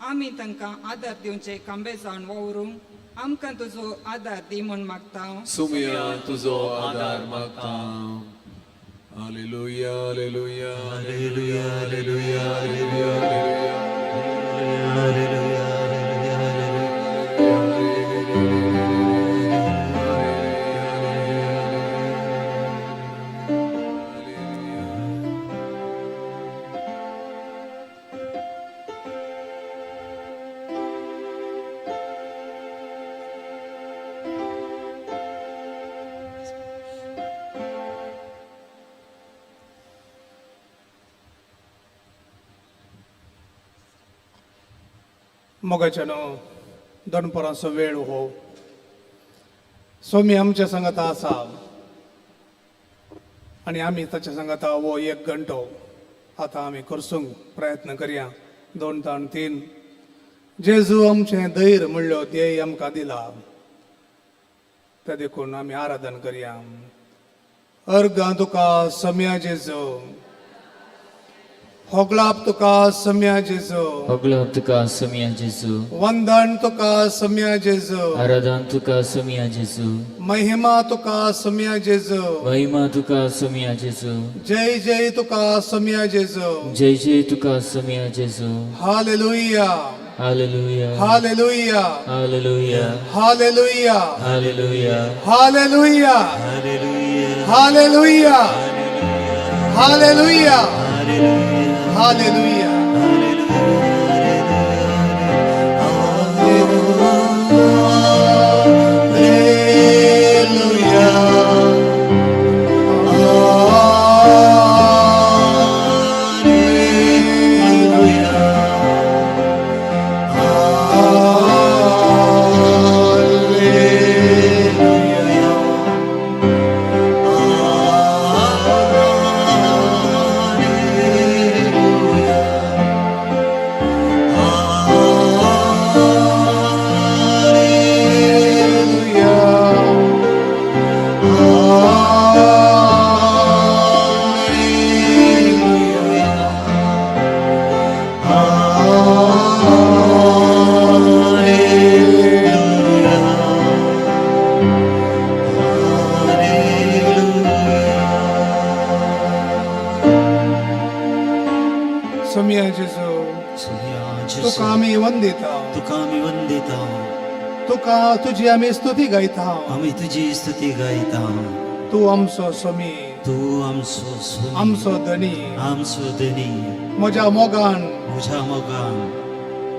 Speaker 7: आमी तांकां आदार दिवचे खांबे जावन वावरूंक आमकां तुजो आदार दी म्हूण मागता.
Speaker 4: सुमया तुजो आदार मागता. Hallelujah, hallelujah, hallelujah, hallelujah, hallelujah,
Speaker 1: hallelujah, hallelujah, hallelujah.
Speaker 8: मोगाच्यानो, दनपरांचो वेळ हो. सोमी आमच्या सांगाता आसा आनी आमी ताच्या सांगाता हो एक घंटो आतां आमी करसूंक प्रयत्न करया. दोन ताण तीन. जेजू आमचें धैर्य म्हणल्यो ध्येय आमकां दिला, त्या देखून आमी आराधन करया. अर्गां तुका सम्या जेजू, होगळाप तुका सम्या जेजू,
Speaker 9: होगळप तुका सोमया जेजू,
Speaker 8: वंदन तुका सम्या जेजू,
Speaker 9: आराधन तुका सोमया जेजू,
Speaker 8: महिमा तुका सम्या जेजू,
Speaker 9: महिमा तुका सोमया जेजू,
Speaker 8: जय जय तुका सम्या जेजू,
Speaker 9: जय जय तुका सोमया जेजू.
Speaker 8: Hallelujah,
Speaker 9: hallelujah,
Speaker 8: hallelujah,
Speaker 9: hallelujah,
Speaker 8: hallelujah,
Speaker 9: hallelujah,
Speaker 8: hallelujah,
Speaker 1: hallelujah,
Speaker 8: hallelujah, hallelujah,
Speaker 1: hallelujah,
Speaker 8: hallelujah.
Speaker 1: Hallelujah. Hallelujah.
Speaker 8: सम्या जेजू, तुका आमी वंदिता,
Speaker 1: तुका आमी वंदिता,
Speaker 8: तुका तुजी आमी स्तुती गायता,
Speaker 1: आमी तुजी स्तुती गायता.
Speaker 8: तूं आमचो स्वामी,
Speaker 1: तूं आमचो स्वामी,
Speaker 8: आमचो धनी,
Speaker 1: आमचो धनी.
Speaker 8: म्हज्या मोगान
Speaker 1: म्हज्या मोगान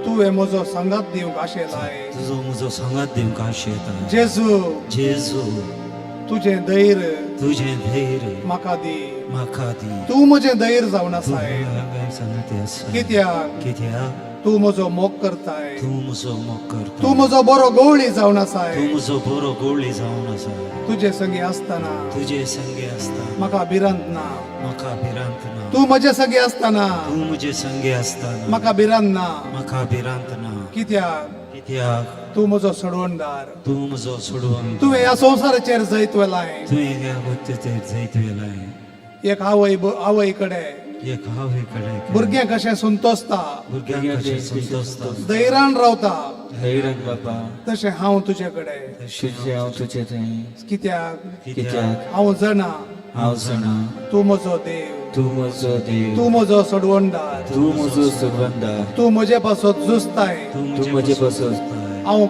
Speaker 8: तुवें म्हजो सांगात दिवंक आशेलाय.
Speaker 1: तुजो म्हजो सांगात दिवंक आशेता.
Speaker 8: जेजू,
Speaker 1: जेजू,
Speaker 8: तुजें धैर्य
Speaker 1: तुजें धैर्य
Speaker 8: म्हाका दी,
Speaker 1: म्हाका दी.
Speaker 8: तूं म्हजें धैर्य जावन
Speaker 1: तूं
Speaker 8: आसाय.
Speaker 1: सांगाती आसा.
Speaker 8: कित्याक
Speaker 1: कित्याक
Speaker 8: तूं म्हजो मोग करताय,
Speaker 1: तूं म्हजो मोग करता,
Speaker 8: तूं म्हजो बरो गवळी जावन आसाय.
Speaker 1: तूं म्हजो बरो गोळी जावन आसा.
Speaker 8: तुजे संगी आसतना
Speaker 1: तुजे संगे आसता
Speaker 8: म्हाका भिरांत ना,
Speaker 1: म्हाका भिरांत ना.
Speaker 8: तूं म्हजे संगी आसतना
Speaker 1: तूं म्हजे संगे आसतना
Speaker 8: म्हाका भिरांत ना,
Speaker 1: म्हाका भिरांत ना.
Speaker 8: कित्याक
Speaker 1: कित्याक
Speaker 8: तूं म्हजो सोडवणदार,
Speaker 1: तूं म्हजो सोडवण.
Speaker 8: तुवें ह्या संवसाराचेर जैत व्हेलाय.
Speaker 1: तुवें ह्या गोत्तेचेर जैत व्हेलाय.
Speaker 8: एक आवय आवय कडेन
Speaker 1: एक आवय कडेन
Speaker 8: भुरगें कशें संतोसता,
Speaker 1: भुरग्यांक कशें संतोषता,
Speaker 8: धैर्यान रावता,
Speaker 9: धैर्यान बापा,
Speaker 8: तशें हांव तुजे कडेन.
Speaker 9: तुजें हांव तुजे थंय.
Speaker 8: कित्याक
Speaker 9: कित्याक
Speaker 8: हांव जाणा
Speaker 9: हांव जाणा
Speaker 8: तूं म्हजो देव,
Speaker 9: तूं म्हजो देव,
Speaker 8: तूं म्हजो सोडवणदार,
Speaker 9: तूं म्हजो सोडवणदार,
Speaker 8: तूं म्हजे पासत झुजताय.
Speaker 9: तूं म्हजे पासत.
Speaker 8: हांव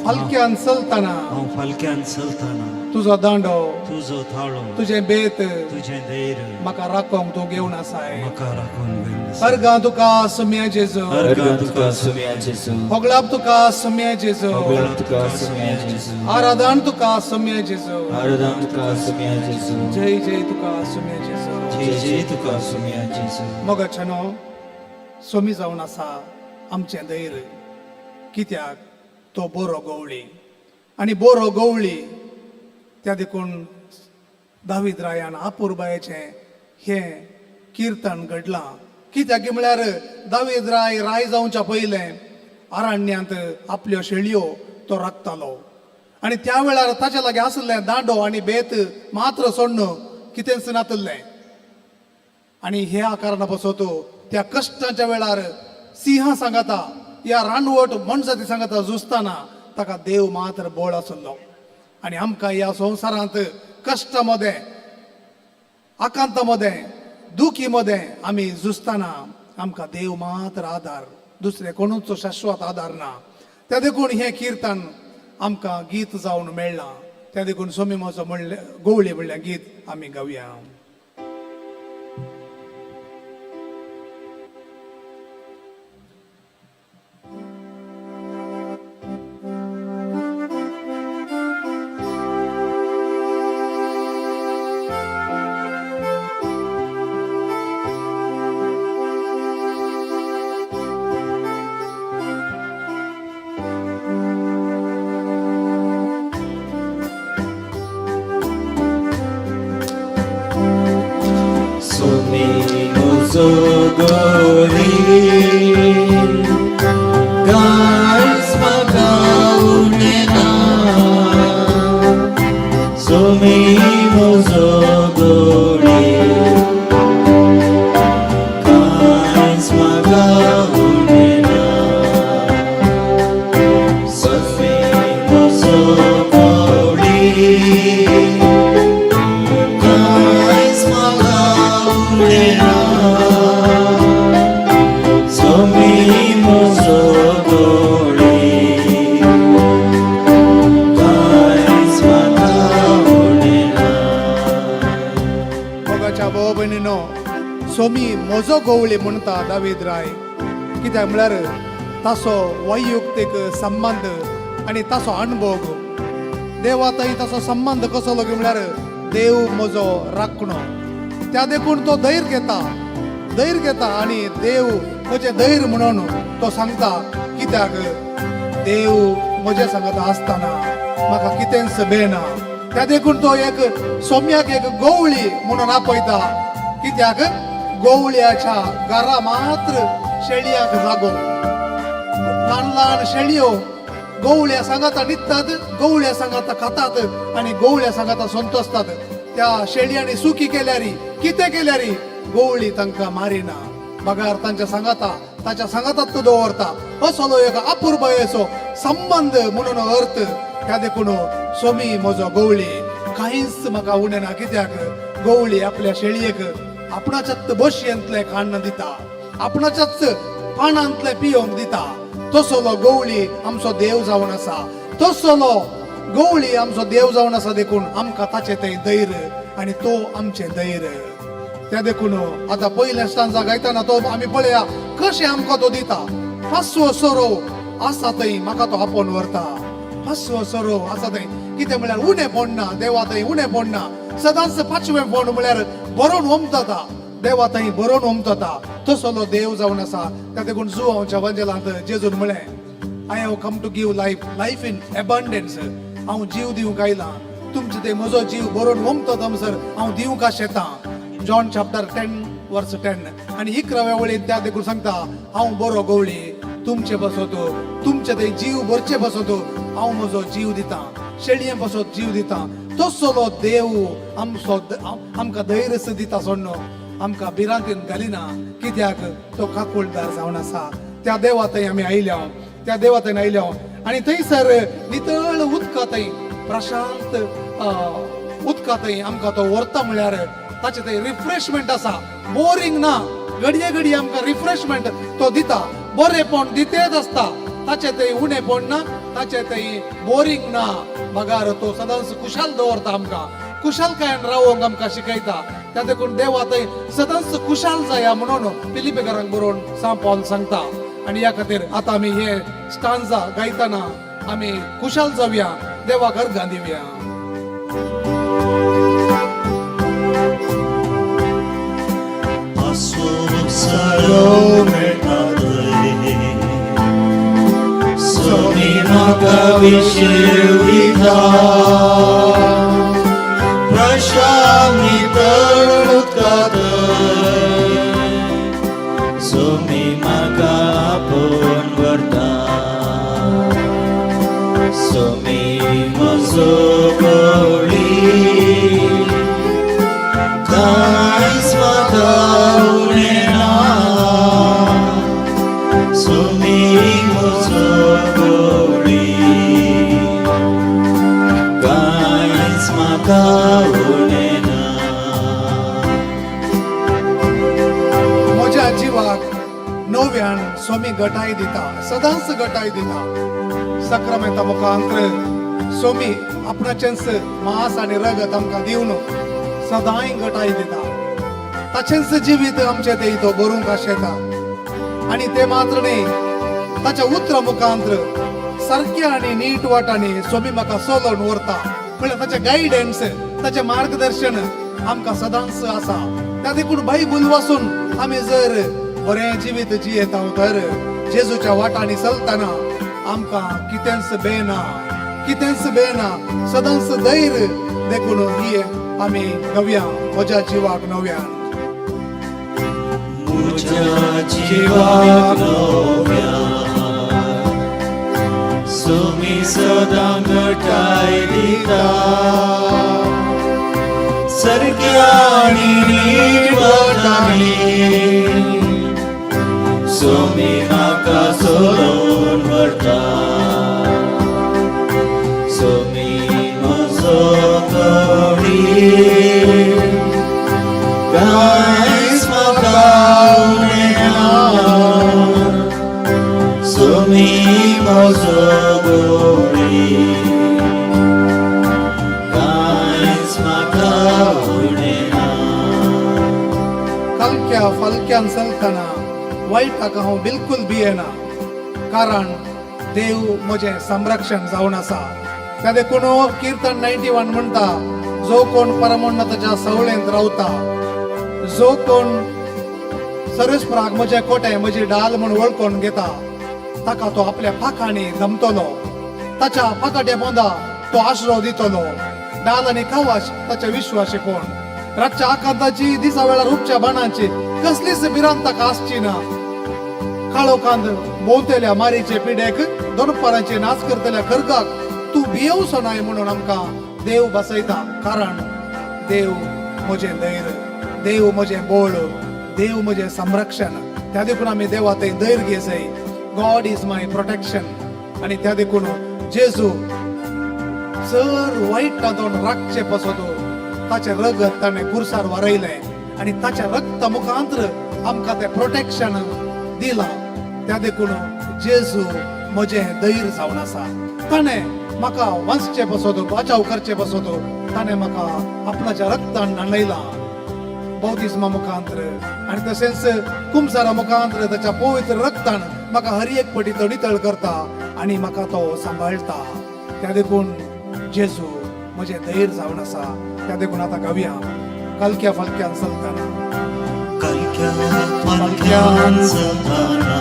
Speaker 8: फालक्यान चलतना
Speaker 1: हांव फालक्यान चलतना
Speaker 8: तुजो दांडो,
Speaker 1: तुजो थाळो,
Speaker 8: तुजें बेत
Speaker 1: तुजें धैर्य
Speaker 8: म्हाका राखोंक तूं घेवन आसाय.
Speaker 1: म्हाका राखून घेवन आसा.
Speaker 8: अर्गां तुका सम्या जेजू,
Speaker 9: अर्गां तुका सोमया जेजू,
Speaker 8: होगळाप तुका सम्या जेजू,
Speaker 9: होगळप तुका सोमया जेजू,
Speaker 8: आराधन तुका सम्या जेजू,
Speaker 9: आराधन तुका सोमया जेजू,
Speaker 8: जय जय तुका सम्या जेजू,
Speaker 9: जय जय तुका सोमया जेजू.
Speaker 8: मोगाच्यानो, सोमी जावन आसा आमचें धैर्य, कित्याक तो बरो गवळी आनी बरो गवळी. त्या देखून दावीद रायान आपुरबायेचें हें किर्तन घडलां. कित्याक म्हळ्यार दावीद राय राय जावच्या पयलें अरण्यांत आपल्यो शेळयो तो राखतालो आनी त्या वेळार ताच्या लागीं आशिल्लें दांडो आनी बेत मात्र सोडून कितेंच नातिल्लें. आनी ह्या कारणा पासत त्या कश्टाच्या वेळार सिंहा सांगाता ह्या रानवट मनजाती सांगाता झुजताना ताका देव मात्र बोळ आसलो. आनी आमकां ह्या संवसारांत कश्टा मदें, आकांता मदें, दुखी मदें आमी झुजताना आमकां देव मात्र आदार, दुसरे कोणूच शाश्वत आदार ना. त्या देखून हें किर्तन आमकां गीत जावन मेळ्ळां. त्या देखून सोमी म्हजो म्हणलें गोवळी म्हणलें गीत आमी गावया.
Speaker 1: सोमी म्हजो गवळी कांयच म्हाका उणें ना. सोमी म्हजो गवळी कांयच म्हाका उणें ना. सोमी म्हजो गवळी कांयच म्हाका उणें ना. सोमी म्हजो गवळी कांयच म्हाका उणें ना.
Speaker 8: मोगाच्या भाव भयणीनो, सोमी म्हजो गोवळी म्हणटा दावीद राय. कित्याक म्हळ्यार ताचो वैयुक्तीक संबंद आनी ताचो अणभोग देवा थंय ताचो संबंद कसो लागू म्हळ्यार देव म्हजो राखणो. त्या देखून तो धैर्य घेता, धैर्य घेता आनी देव म्हजें धैर्य म्हणून तो सांगता. कित्याक देव म्हजें सांगता आसतना म्हाका कितेंच बेना. त्या देखून तो एक सोम्याक एक गोवळी म्हणून आपयता. कित्याक गोवळ्याच्या घरा मात्र शेळयांक जागो. ल्हान ल्हान शेळयो गोवळ्या सांगाता न्हिदतात, गोवळ्या सांगाता खातात आनी गोवळ्या सांगाता संतोसतात. त्या शेळयांनी सुकी केल्यार, कितें केल्यार गोवळी तांकां मारिना, बगार तांच्या सांगाता ताच्या सांगातात तो दवरता. असलो एक अपुरबायेचो संबंद म्हणून अर्थ. त्या देखून सोमी म्हजो गोवळी कांयच म्हाका उणें ना. कित्याक गोवळी आपल्या शेळयेक आपणाच्याच बशयेंतलें खाण दिता, आपणाच्याच पानांतलें पियोंक दिता. तसलो गोवळी आमचो देव जावन आसा. तसलो गोवळी आमचो देव जावन आसा देखून आमकां ताचें तें धैर्य आनी तो आमचें धैर्य. त्या देखून आतां पयल्या स्टांजा गायतना तो आमी पळया कशें आमकां तो दिता. पासवो सोरो आसा थंय म्हाका तो आपोवन व्हरता. पासवो सोरो आसा थंय कितें म्हळ्यार उणें पडना, देवा थंय उणें पडना. सदांच पांचवें फोंड म्हळ्यार बरोवन ओमतता, देवा थंय बरोवन ओमतता. तसलो देव जावन आसा. त्या देखून जुवांच्या वंजेलांत जेजून म्हळें, I have come to give life, life in abundance. हांव जीव दिवंक आयलां, तुमचे ते म्हजो जीव बरोवन ओमतता म्हणसर हांव दिवंक आशेतां. जॉन चॅप्टर 10 वर्स 10 आनी 11व्या वळीन त्या देखून सांगता, हांव बरो गवळी, तुमचे बसत तुमचे ते जीव भरचे बसत हांव म्हजो जीव दितां, शेळये बसत जीव दितां. तसलो देव आमचो आमकां धैर्य दिता सोडून आमकां भिरांतीन घालिना. कित्याक तो काकुळदार जावन आसा. त्या देवा थंय आमी आयल्या, त्या देवा थंय आयल्या आनी थंयसर नितळ उदका थंय प्रशांत उदका थंय आमकां तो व्हरता. म्हळ्यार ताचे थंय रिफ्रेशमेंट आसा, बोरींग ना. घडये घडये आमकां रिफ्रेशमेंट तो दिता, बरेपण दितेच आसता. ताचे थंय उणेपण ना, ताचे थंय बोरींग ना, बगार तो सदांच खुशाल दवरता आमकां, खुशालकायेन रावोंक आमकां शिकयता. त्या देखून देवा थंय सदांच खुशाल जाया म्हणून फिलिपेकारांक बरोवन सांव पावल सांगता. आनी ह्या खातीर आतां आमी हे स्टांजा गायतना आमी खुशाल जावया, देवाक अर्गां दिवया.
Speaker 1: पासो मेळटा थंय सोमी म्हाका विशेवयता. प्रशांत नितळ उदका थंय सोमी म्हाका आपोवन व्हरता. सोमी म्हजो गवळी कांयच म्हाका उणें ना. सोमी
Speaker 8: नव्यान स्वामी गटाय दिता, सदांच गटाय दिता. सक्रामेंता मुखांत्र स्वामी आपणाचेंच मांस आनी रगत आमकां दिवन सदांय गटाय दिता. ताचेंच जिवीत आमचें ते तो बरोवंक आशेता आनी ते मात्र न्ही, ताच्या उतरा मुखांत्र सारक्या आनी नीट वाटांनी स्वामी म्हाका चलोवन व्हरता. म्हळ्यार ताचें गायडन्स, ताचें मार्गदर्शन आमकां सदांच आसा. त्या देखून बायबल वाचून आमी जर बरें जिवीत जियेता तर जेजूच्या वाटांनी चलतना आमकां कितेंच बेना, कितेंच बेना, सदांच धैर्य. देखून ही आमी नव्या म्हज्या जिवाक नव्यान,
Speaker 1: म्हज्या जिवाक नव्या सुमी सदां घटाय दिता, सारक्या आनी नीट वाटांनी सुमी म्हाका सोडून व्हरता. सुमी म्हजो गवळी, कांयच म्हाका उणें ना. सुमी म्हजो गवळी, कांयच म्हाका उणें ना.
Speaker 8: कालक्या फालक्यान चलतना वायटाक हांव बिलकुल भियेना, कारण देव म्हजें संरक्षण जावन आसा. त्या देखून किर्तन 91 म्हणटा, जो कोण परमोन्नताच्या सवळेंत रावता, जो कोण सर्वेस्पराक म्हजें कोटें, म्हजी डाल म्हूण वळखून घेता, ताका तो आपल्या पाखांनी धमतलो, ताच्या पाकाट्या पोंदा तो आश्रो दितलो. डाल आनी कवच ताच्या विश्वासी कोण. रातच्या आकांताची, दिसा वेळार उपच्या बाणांची कसलीच भिरांत ताका आसची ना. काळोखांत भोंवतेल्या मारीचे पिडेक, दोनपारांचे नाच करतल्या खर्गाक तूं भियेवचो नाय म्हणून आमकां देव बसयता. कारण देव म्हजें धैर्य, देव म्हजें बोळ, देव म्हजें संरक्षण. त्या देखून आमी देवा थंय धैर्य घेयजाय. God is my protection. आनी त्या देखून जेजू चड वायट तातूंत राखचे पासत ताचें रगत ताणें कुर्सार वारयलें आनी ताच्या रक्ता मुखांत्र आमकां तें प्रोटेक्शन दिलां. त्या देखून जेजू म्हजें धैर्य जावन आसा. ताणें म्हाका वाचचे पासत, बचाव करचे पासत ताणें म्हाका आपणाच्या रक्तान न्हाणयलां बाप्तिस्मा मुखांत्र आनी तशेंच कुमसारा मुखांत्र ताच्या पवित्र रक्तान म्हाका हर एक पटी तो नितळ करता आनी म्हाका तो सांबाळटा. त्या देखून जेजू म्हजें धैर्य जावन आसा. त्या देखून आतां गावया, कालक्या फालक्यान चलतना,
Speaker 1: कालक्या फालक्यान चलतना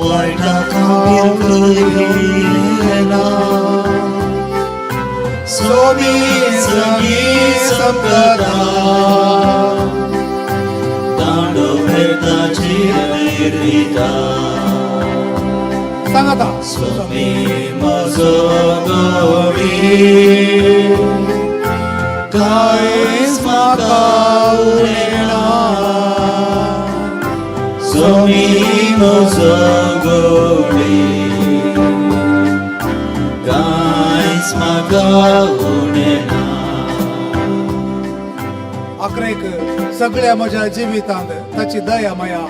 Speaker 1: वायटाक बिलकुल भियेना. सोमी सगीं समकता, दांडो भेटाची दिता.
Speaker 8: सांगाता.
Speaker 1: स्वामी म्हजो गवळी, कांयच म्हाका उणें ना. स्वामी म्हजो गवळी, कांयच म्हाका उणें ना.
Speaker 8: आखरेक सगळ्या म्हज्या जिवितांत ताची दया माया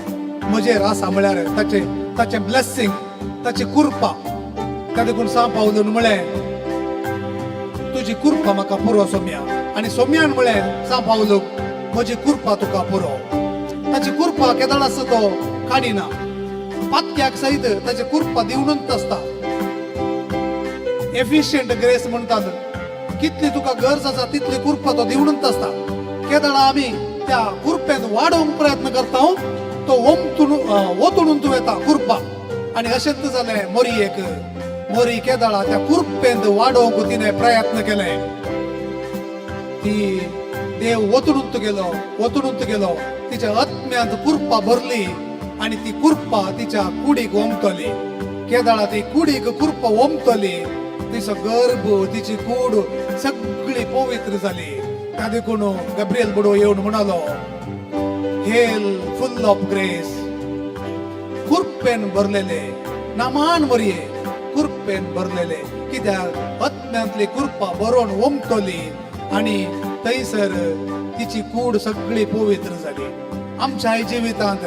Speaker 8: म्हजेर आसा, म्हळ्यार ताचे ताचें ब्लेसिंग, ताची कृपा. त्या देखून सांव पावलून म्हळें, तुजी कृपा म्हाका पुरो सोम्या. आनी सोम्यान म्हळें सांव पावलूक, म्हजी कृपा तुका पुरो. ताची कृपा केदळ आसा तो काडिना. पातक्याक सयत ताची कृपा दिवनूच आसता. एफिशियंट ग्रेस म्हणटात. कितली तुका गरज आसा तितली कृपा तो दिवनूच आसता. केदळा आमी त्या कृपेन वाडोवंक प्रयत्न करता, तो ओमतून ओतून तूं येता कृपा. आनी अशेंच जालें मोरयेक. मोरी केदळा त्या कृपेन वाडोवंक तिणें प्रयत्न केले, ती देव ओतून गेलो, ओतून गेलो. तिच्या आत्म्यांत कृपा भरली आनी ती कृपा तिच्या कुडीक ओमतली. केदळा ती कुडीक कृपा ओमतली, तिचो गर्भ, तिची कूड सगळी पवित्र जाली. त्या देखून गब्रियल बुडो येवन म्हणालो, हेल फुल ऑफ ग्रेस, कुरपेन भरलेले नामान मरये, कुरपेन भरलेले. कित्याक आत्म्यांतली कृपा बरोवन ओमतली आनी थंयसर तिची कूड सगळी पवित्र जाली. आमच्याय जिवितांत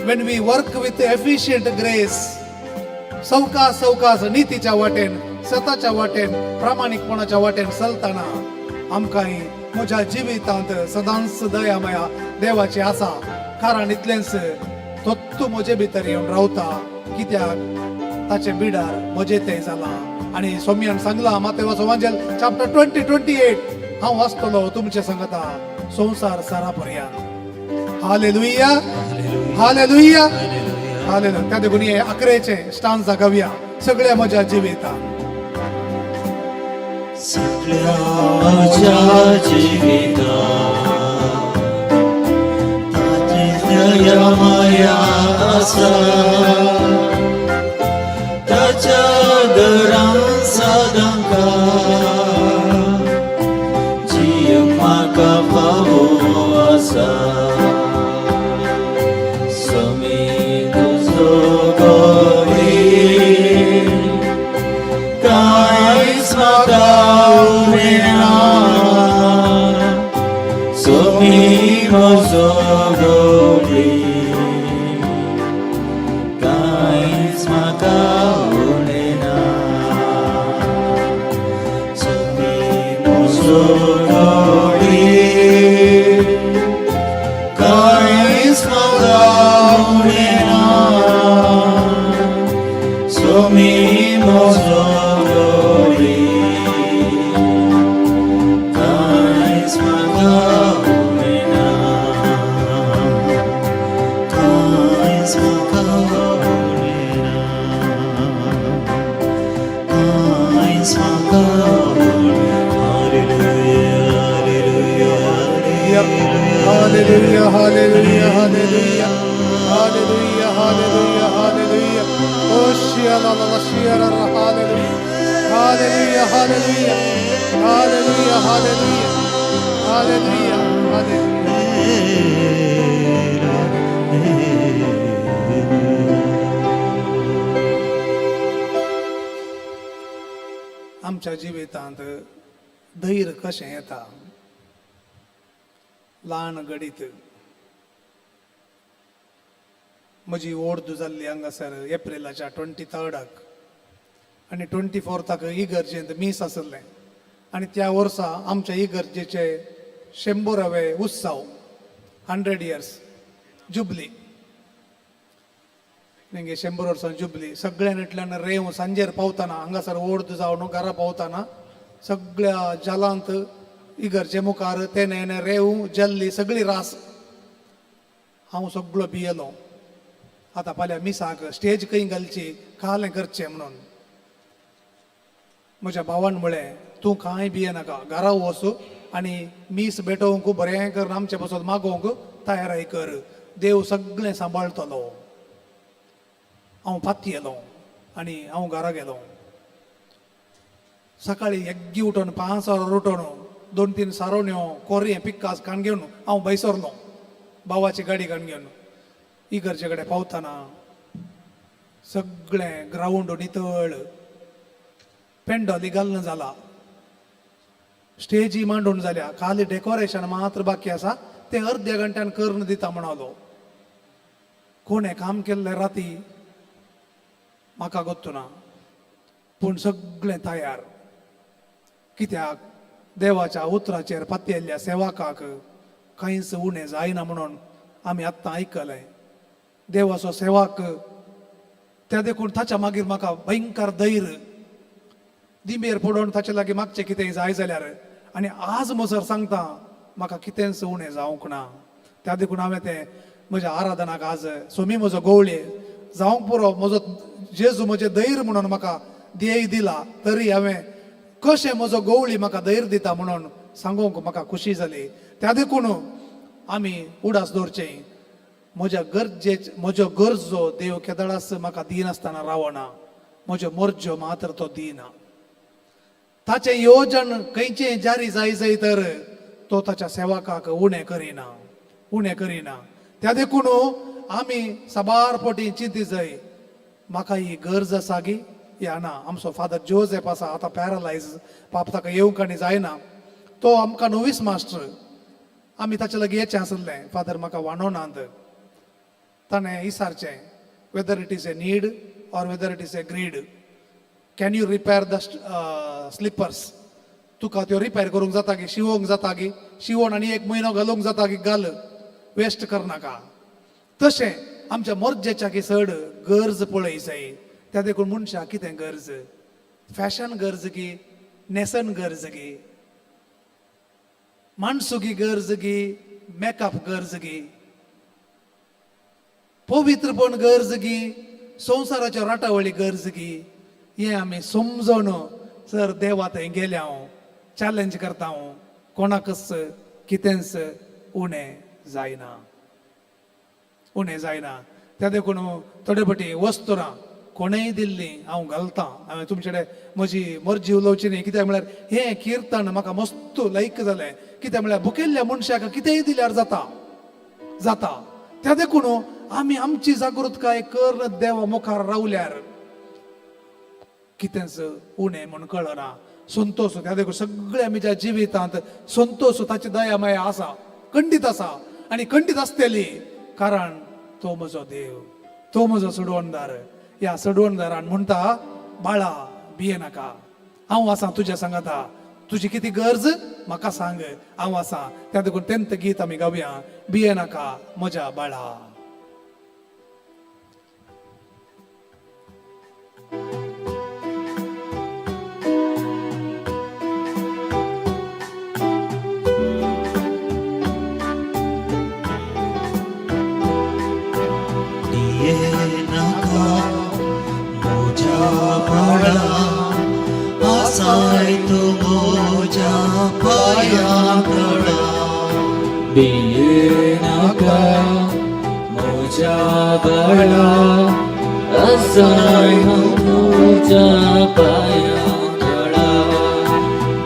Speaker 8: when we work with efficient grace, सवकास सवकास नितीच्या वाटेन, सताच्या वाटेन, प्रामाणीकपणाच्या वाटेन चलतना आमकांय म्हज्या जिवितांत सदांच दया माया देवाची आसा. कारण इतलेंच तत्तू म्हजे भितर येवन रावता, कित्याक ताचे बिडार म्हजे ते जाला. आनी सोम्यान सांगला मातेवा सोवांजेल चॅप्टर 20:28, हांव वाचतलो तुमचे सांगता संवसार सारा पर्यंत. Hallelujah, hallelujah, hallelujah. त्या देखून हे अकरेचे स्टांजा गावया, सगळ्या म्हज्या जिवितांत.
Speaker 1: सगळ्या म्हज्या जिवितांत ताची दया माया आसा, ताच्या दरान सदांकाळ जीव म्हाका फावो आसा. स्वामी तुजो गवळी, कांयच म्हाका उणें ना. स्वामी म्हजो गवळी, कांयच म्हाका उणें ना. स्वामी म्हजो गवळी, कांयच म्हाका उणें ना. स्वामी म्हजो गवळी, कांयच म्हाका उणें ना. कांयच म्हाका उणें ना. कांयच म्हाका उणें. Hallelujah, hallelujah,
Speaker 8: hallelujah, hallelujah, hallelujah, hallelujah, hallelujah. Oh Shia la la la Shia la la, hallelujah, hallelujah, hallelujah, hallelujah, hallelujah, hallelujah, hallelujah. आमच्या जिवितांत धैर्य कशें येता? ल्हान घडीत म्हजी ओर्द जाल्ली हांगासर एप्रिलाच्या 23राक आनी 24थाक इगर्जेंत मीस आसलें. आनी त्या वर्सा आमच्या इगर्जेचे 100वे उत्सव, 100 इयर्स जुबली. मागीर 100 वर्सां जुबली सगळ्या रेंव सांजेर पावतना, हांगासर ओर्द जावन घरा पावतना सगळ्या जलांत इगर्जे मुखार तेणे रेंव जल्ली सगळी रास. हांव सगळो भियेलो, आतां फाल्यां मिसाक स्टेज खंय घालची, कालें करचें म्हणून. म्हज्या भावान म्हळें, तूं कांय भियेनाका, घरा वच आनी मीस भेटोवंक बरें करून आमचे पासत मागोवंक तयाराय कर, देव सगळें सांबाळटलो. हांव पातयेलो आनी हांव घरा गेलो. सकाळी एग्गी उठोन, 5 वरां उठोन, दोन तीन सारोण्यो कोरयें पिक्कास काण घेवन हांव भायर सरलो, भावाची गाडी काण घेवन. इगर्जे कडेन पावतना सगळें ग्रावंड नितळ, पेंडोली घालून जाला, स्टेजी मांडून जाल्या, खाली डेकोरेशन मात्र बाकी आसा, तें अर्द्या घंट्यान करून दिता म्हणालो. कोणें काम केल्लें राती म्हाका गोत्तू ना, पूण सगळें तयार. कित्याक देवाच्या उतराचेर पातयेल्ल्या सेवकाक कांयच उणें जायना म्हणून आमी आत्तां आयकलें. देवाचो सेवक त्या देखून ताच्या मागीर म्हाका भयंकर धैर्य, दिंबेर पडोवन ताचे लागीं मागचें कितेंय जाय जाल्यार. आनी आज म्हसर सांगता, म्हाका कितेंच उणें जावंक ना. त्या देखून हांवें तें म्हज्या आराधनाक आज सोमी म्हजो गवळी जावंक पुरो, म्हजो जेजू म्हजें धैर्य म्हणून म्हाका ध्येय दिला, तरी हांवें कशें म्हजो गवळी म्हाका धैर्य दिता म्हणून सांगूंक म्हाका खुशी जाली. त्या देखून आमी उडास दवरचें, म्हज्या गरजे म्हज्यो गरजो देव केदळास म्हाका दिनासतना रावना, म्हज्यो मोर्ज्यो मात्र तो दिना. ताचें योजन खंयचें जारी जाय जाय तर तो ताच्या सेवकाक उणें करिना, उणें करिना. त्या देखून आमी साबार पटी चिंती जाय, म्हाका ही गरज आसा गी या ना. आमचो फादर जोझेफ आसा, आतां पॅरलायज, पाप ताका येवंक आनी जायना, तो आमकां नोवीस मास्टर. आमी ताचे लागीं येचें आसलें, फादर म्हाका वाणोनात. ताणें विचारचें, whether it is a need or whether it is a greed, can you repair the slippers? तुका त्यो रिपेर करूंक जाता की, शिवोंक जाता की, शिवोन आनी एक म्हयनो घालूंक जाता की, घाल, वेस्ट करनाका. तशें आमच्या मोर्जेच्या की चड गरज पळय जाय. त्या देखून मनशाक कितें गरज? फॅशन गरज की, न्हेसण गरज की, माणसुकी गरज की, मेकअप गरज की, पवित्रपण गरज की, संवसाराच्या राटावळी गरज की, हें आमी समजून सर देवा थंय गेले हांव चॅलेंज करता हांव, कोणाकच कितेंच उणें जायना, उणें जायना. त्या देखून थोडे फावटी वस्तुरां कोणेय दिल्ली हांव घालतां. हांवें तुमचे कडेन म्हजी मर्जी उलोवची न्ही, कित्याक म्हळ्यार हें किर्तन म्हाका मस्त लायक जालें. कित्याक म्हळ्यार भुकेल्ल्या मनशाक कितेंय दिल्यार जाता, जाता. त्या देखून आमी आमची जागृतकाय करून देवा मुखार रावल्यार कितेंच उणें म्हूण कळना. संतोश, त्या देखून सगळे आमच्या जिवितांत संतोश, ताची दया माया आसा, खंडीत आसा आनी खंडीत आसतली, कारण तो म्हजो देव, तो म्हजो सोडवणदार. ह्या सोडवणदारान म्हणटा, बाळा भिये नाका, हांव आसा तुज्या सांगाता, तुजी कितें गरज म्हाका सांग, हांव आसा. त्या देखून तेंत गीत आमी गावया, भिये नाका म्हज्या बाळा.
Speaker 1: नाका म्हज्या बाळा, आसाय तूं म्हज्या पांयां तळा.
Speaker 9: भिये नाका म्हज्या बाळा, आसाय म्हज्या पांयां तळा.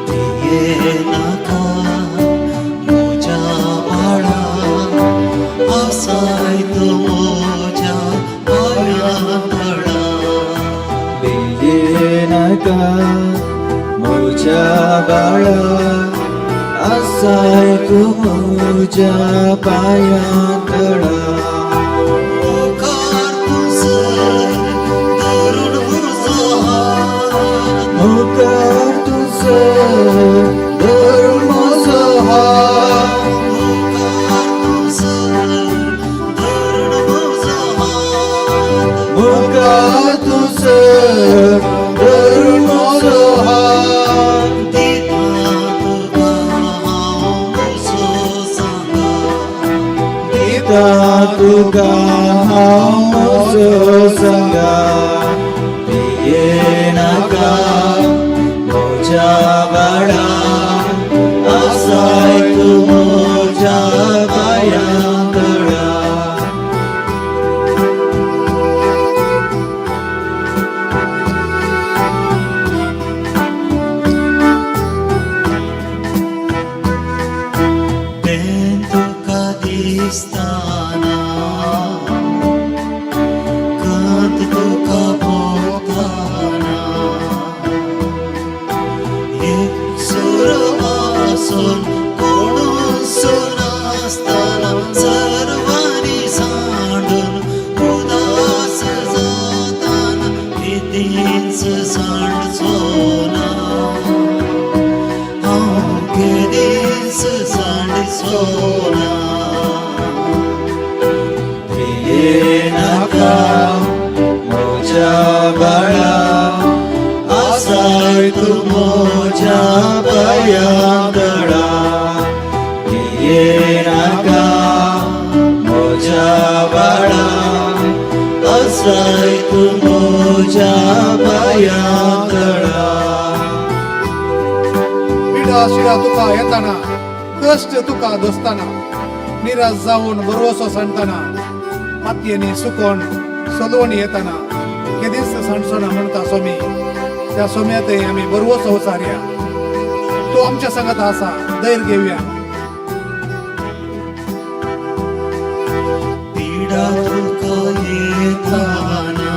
Speaker 1: भिये नाका म्हज्या बाळा, आसाय तूं म्हज्या पांयां तळा.
Speaker 9: भिये नाका म्हज्या बाळा, आसाय तूं म्हज्या पांयां तळा.
Speaker 1: मुखार तूं सर धरून म्हजो हात,
Speaker 9: मुखार तूं सर धरून म्हजो हात,
Speaker 1: मुखार तूं सर धरून म्हजो हात,
Speaker 9: मुखार तूं सर धरून म्हजो हात.
Speaker 1: दिता तुका हांव म्हजो सांगात,
Speaker 9: दिता तुका हांव म्हजो सांगात. भिये नाका म्हज्या बाळा, आसाय तूं म्हज्या पांयां तळा.
Speaker 1: तें तुका दिसताना, खंत तुका भोगताना, एकसुरो आसून कोणूच नासतना, सर्वांनी सांडून उदास जाताना, केदींच सांडचो ना, हांव केदींच सांडचो ना.
Speaker 9: भिये नाका म्हज्या बाळा, आसाय तूं म्हज्या पांयां तळा. भिये नाका म्हज्या बाळा, आसाय तूं म्हज्या पांयां तळा.
Speaker 8: पिडा शिडा तुका येताना, कश्ट तुका दोसताना, निराश जावन भरवसो सांडताना, मातयेनी सुकोन सलवण येताना, केदींच सांडचो ना म्हणटा सोमी. त्या सोम्यातय आमी भरवसो उचारया, तो आमच्या सांगाता आसा, धैर्य घेवया.
Speaker 1: पिडा तुका येताना,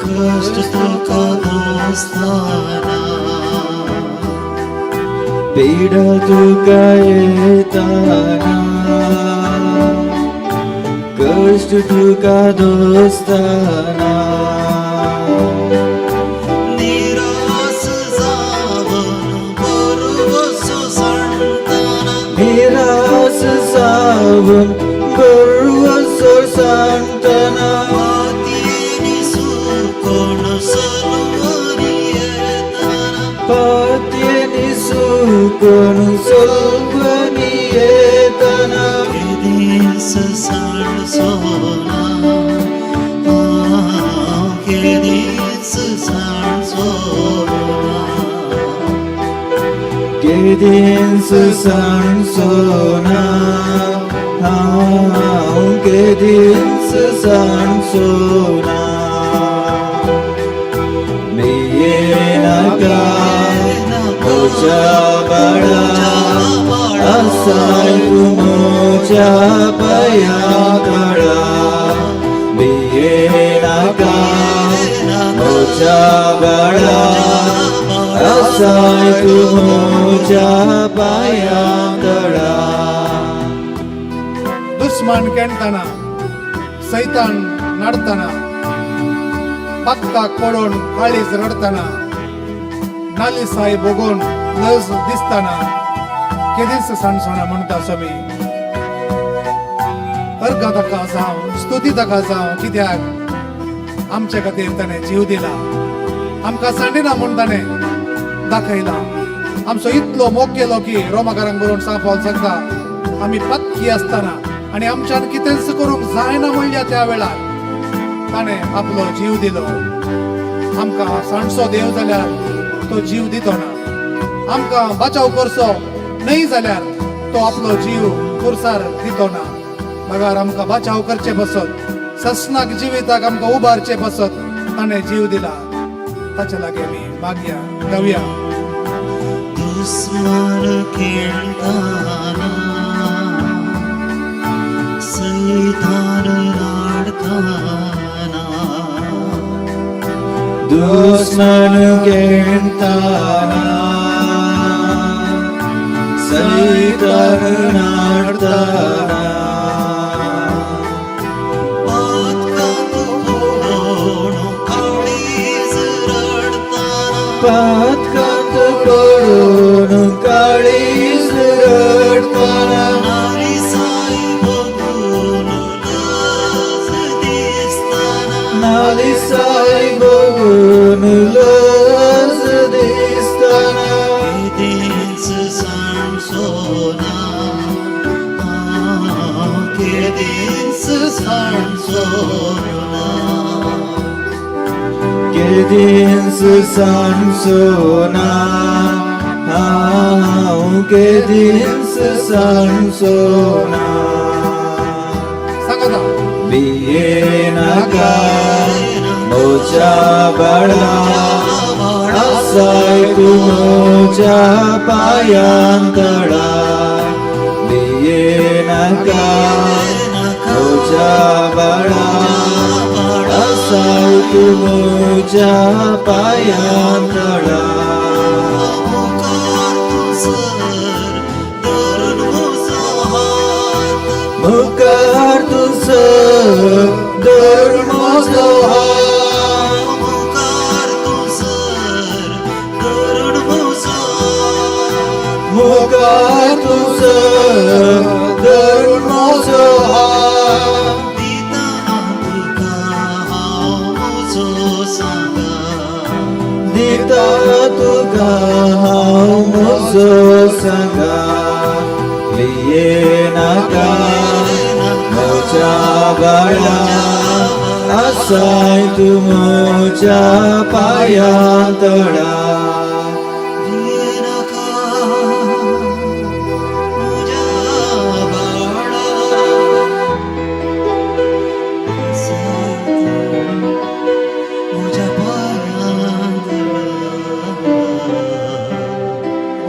Speaker 1: कश्ट तुका दोसताना, पिडा तुका येताना कश्ट तुका दोस्ताना
Speaker 9: निराश जावन बरवसो सांडताना
Speaker 1: निराश जावन बरवसो सांडताना
Speaker 9: पातयेनी सुकोण सलवरी येताना
Speaker 1: पातयेनी सुकोण सलवरी येताना
Speaker 9: केदीस सांडसोना केदीस सांडसोना
Speaker 1: केदीस सांडसोना हांव केदीस सांडसोना भियेनाका म्हज्या बाळा आसाय तूं म्हज्या पांया तळा भियेनाका म्हज्या बाळा आसाय तूं म्हज्या पांया तळा.
Speaker 8: दुस्मान केणतना सैतान नाडतना पाक्काक पडून काळीज रडतना नालिसाय भोगून लज दिसतना केदीच सांडसोना म्हणटा स्वामी. अर्घा ताका जावं, स्तुती ताका जावं, कित्याक आमच्या खातीर ताणें जीव दिला. आमकां सांडिना म्हूण ताणें दाखयला. आमचो इतलो मोग केलो की रोमाकारांक बरोवन सांग पावल सांगता, आमी पक्की आसतना आनी आमच्यान कितेंच करूंक जायना म्हणल्या त्या वेळार ताणें आपलो जीव दिलो. आमकां सांडसो देव जाल्यार तो जीव दितो ना, आमकां बचाव करचो न्हय जाल्यार तो आपलो जीव पुरसार दितो ना. मगर आमकां बचाव करचे पसत, ससनाक जिविताक आमकां उबारचे पसत ताणें जीव दिला. ताचे लागीं आमी मागया, गावया.
Speaker 9: दुस्मान खेळताना सैतान नाडताना
Speaker 1: दुस्मान केणताना सैतान नाडताना
Speaker 9: पातकांत पडून काळीज रडताना
Speaker 1: पातकांत पडून काळीज रडताना
Speaker 9: नालिसाय भोगून लज दिसताना
Speaker 1: नालिसाय भोगून लज दिसताना
Speaker 9: केदीच सांडसोना केदीच सांडसोना
Speaker 1: केदीस सांडसोना हांव केदीस सांडसोना
Speaker 8: सांगाता.
Speaker 1: भियेनाका म्हज्या बाळा आसाय तूं म्हज्या पांयां तळा भियेनाका म्हज्या बाळा आसाय तूं म्हज्या पांयां तळा.
Speaker 9: मुखार तूं सर धरून म्हजो हात
Speaker 1: मुखार तूं सर धरून म्हजो हात
Speaker 9: मुखार तूं सर धरून म्हजो हात
Speaker 1: मुखार तूं सर धरून म्हजो हात
Speaker 9: दिता तुका हांव म्हजो सांगात
Speaker 1: दिता तुका हांव म्हजो सांगात भियेनाका म्हज्या बाळा आसाय तूं म्हज्या पांयां तळा
Speaker 9: भियेनाका म्हज्या बाळा आसाय तूं म्हज्या पांयां तळा.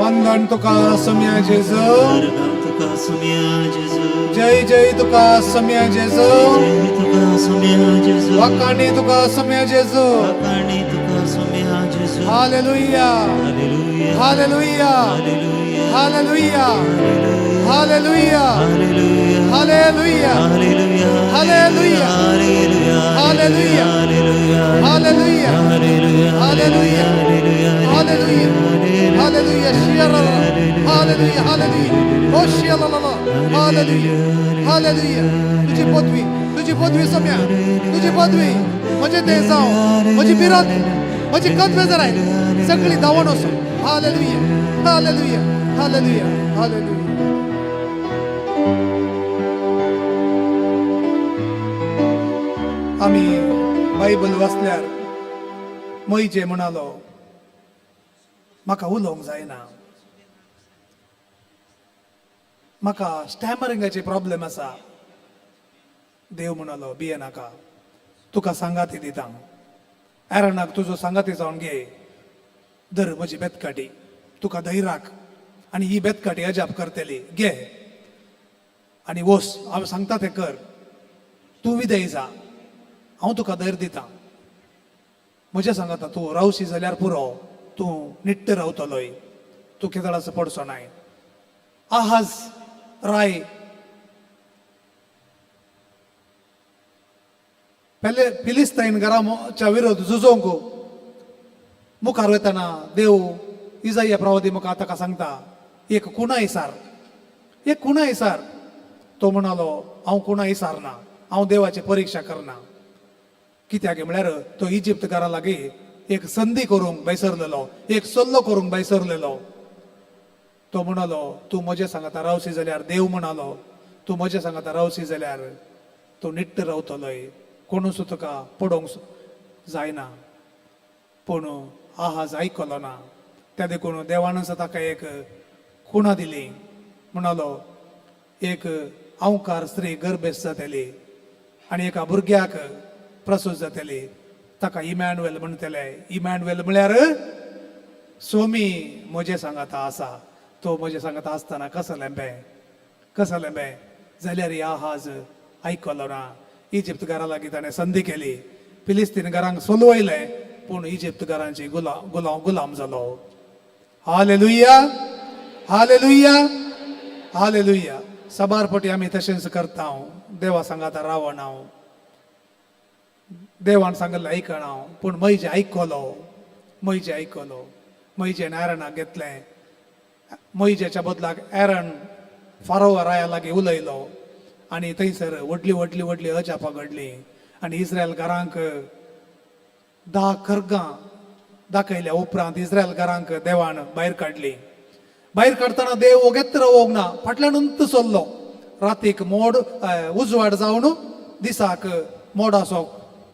Speaker 8: वंदन तुका सोम्या जेजू.
Speaker 9: अर्गां तुका सोम्या जेजू.
Speaker 8: जय जय तुका सोम्या जेजू.
Speaker 9: जय तुका सोम्या जेजू.
Speaker 8: वाकाणी तुका सोम्या जेजू.
Speaker 9: वाकाणी तुका सोम्या जेजू.
Speaker 8: Hallelujah.
Speaker 9: Hallelujah.
Speaker 8: Hallelujah.
Speaker 9: Hallelujah.
Speaker 8: Hallelujah. Hallelujah.
Speaker 1: Hallelujah.
Speaker 8: Hallelujah.
Speaker 1: Hallelujah.
Speaker 8: Hallelujah.
Speaker 1: Hallelujah.
Speaker 8: Hallelujah.
Speaker 1: Hallelujah.
Speaker 8: Hallelujah.
Speaker 1: Hallelujah.
Speaker 8: Hallelujah. Hallelujah. Hallelujah. Hallelujah. Oh, shialalala. Hallelujah. Hallelujah. तुझी पदवी, तुझी पदवी सम्या, तुझी पदवी म्हजें तें जावं, म्हजी भिरांत, म्हजी कदवेजराय सगळी धांवून वचूं. Hallelujah. Hallelujah. Hallelujah. Hallelujah. आमी बायबल वाचल्यार मोयजे म्हणालो, म्हाका उलोवंक जायना, म्हाका स्टॅमरिंगाची प्रॉब्लेम आसा. देव म्हणालो, भिये नाका, तुका सांगाती दिता, एरनाक तुजो सांगाती जावन घे, धर म्हजी बेतकाटी, तुका धैराक आनी ही बेतकाटी अजाप करतली, घे आनी वोस, हांव सांगता तें कर, तूं विदय जा, हांव तुका धैर्य दिता, म्हजें सांगता तूं रावशी जाल्यार पुरो, तूं निट्ट रावतलोय, तूं केदळाचो पडचो नाय. आहाज राय पेले फिलिस्ताईन घराच्या विरोध झुजोवंक मुखार वतना देव इजाया प्रवादी मुखार ताका सांगता, एक कुणाय सार, एक कुणाय सार. तो म्हणालो, हांव कुणाय सारना, हांव देवाची परिक्षा करना. कित्याक म्हळ्यार तो इजिप्त घरा लागीं एक संदी करूंक भायसरलेलो, एक सल्लो करूंक भायसरलेलो. तो म्हणालो, तूं म्हजें सांगता रावशी जाल्यार, देव म्हणालो, तूं म्हजें सांगता रावशी जाल्यार तूं निट्ट रावतलोय, कोणूच तुका पडोवंक जायना. पूण आहाज आयकलो ना. त्या देखून देवानच ताका एक खुणा दिली. म्हणालो, एक अंवकार स्त्री गर्भेस्त जातली आनी एका भुरग्याक प्रसूत जातली, ताका इमॅन्युएल म्हणटले. इमॅन्युएल म्हळ्यार सोमी म्हजें सांगाता आसा. तो म्हजें सांगाता आसतना कसलें बें, कसलें बें. जाल्यार आहाज आयकलो ना. इजिप्त घरा लागीं ताणें संदी केली, फिलिस्तीन घरांक सोलवयलें, पूण इजिप्त घरांची गुलाम गुलाम गुलाम जालो. हालेलुया. हालेलुया. हालेलुया. साबार पटी आमी तशेंच करता. देवा सांगाता रावण हांव, देवान सांगलें आयकना, पूण म्हजें आयकलो, म्हजें आयकलो. म्हजें एरणाक घेतलें, मोहिजेच्या बदलाक एरन फारोवा राया लागीं उलयलो आनी थंयसर व्हडली व्हडली व्हडली अजापां घडलीं आनी इस्रायल घरांक 10 खर्गां दाखयल्या उपरांत इस्रायल घरांक देवान भायर काडली. भायर काडटना देव ओगेत रावोंक ना, फाटल्यान अंत चल्लो. रातीक मोड उजवाड जावन दिसाक मोडाचो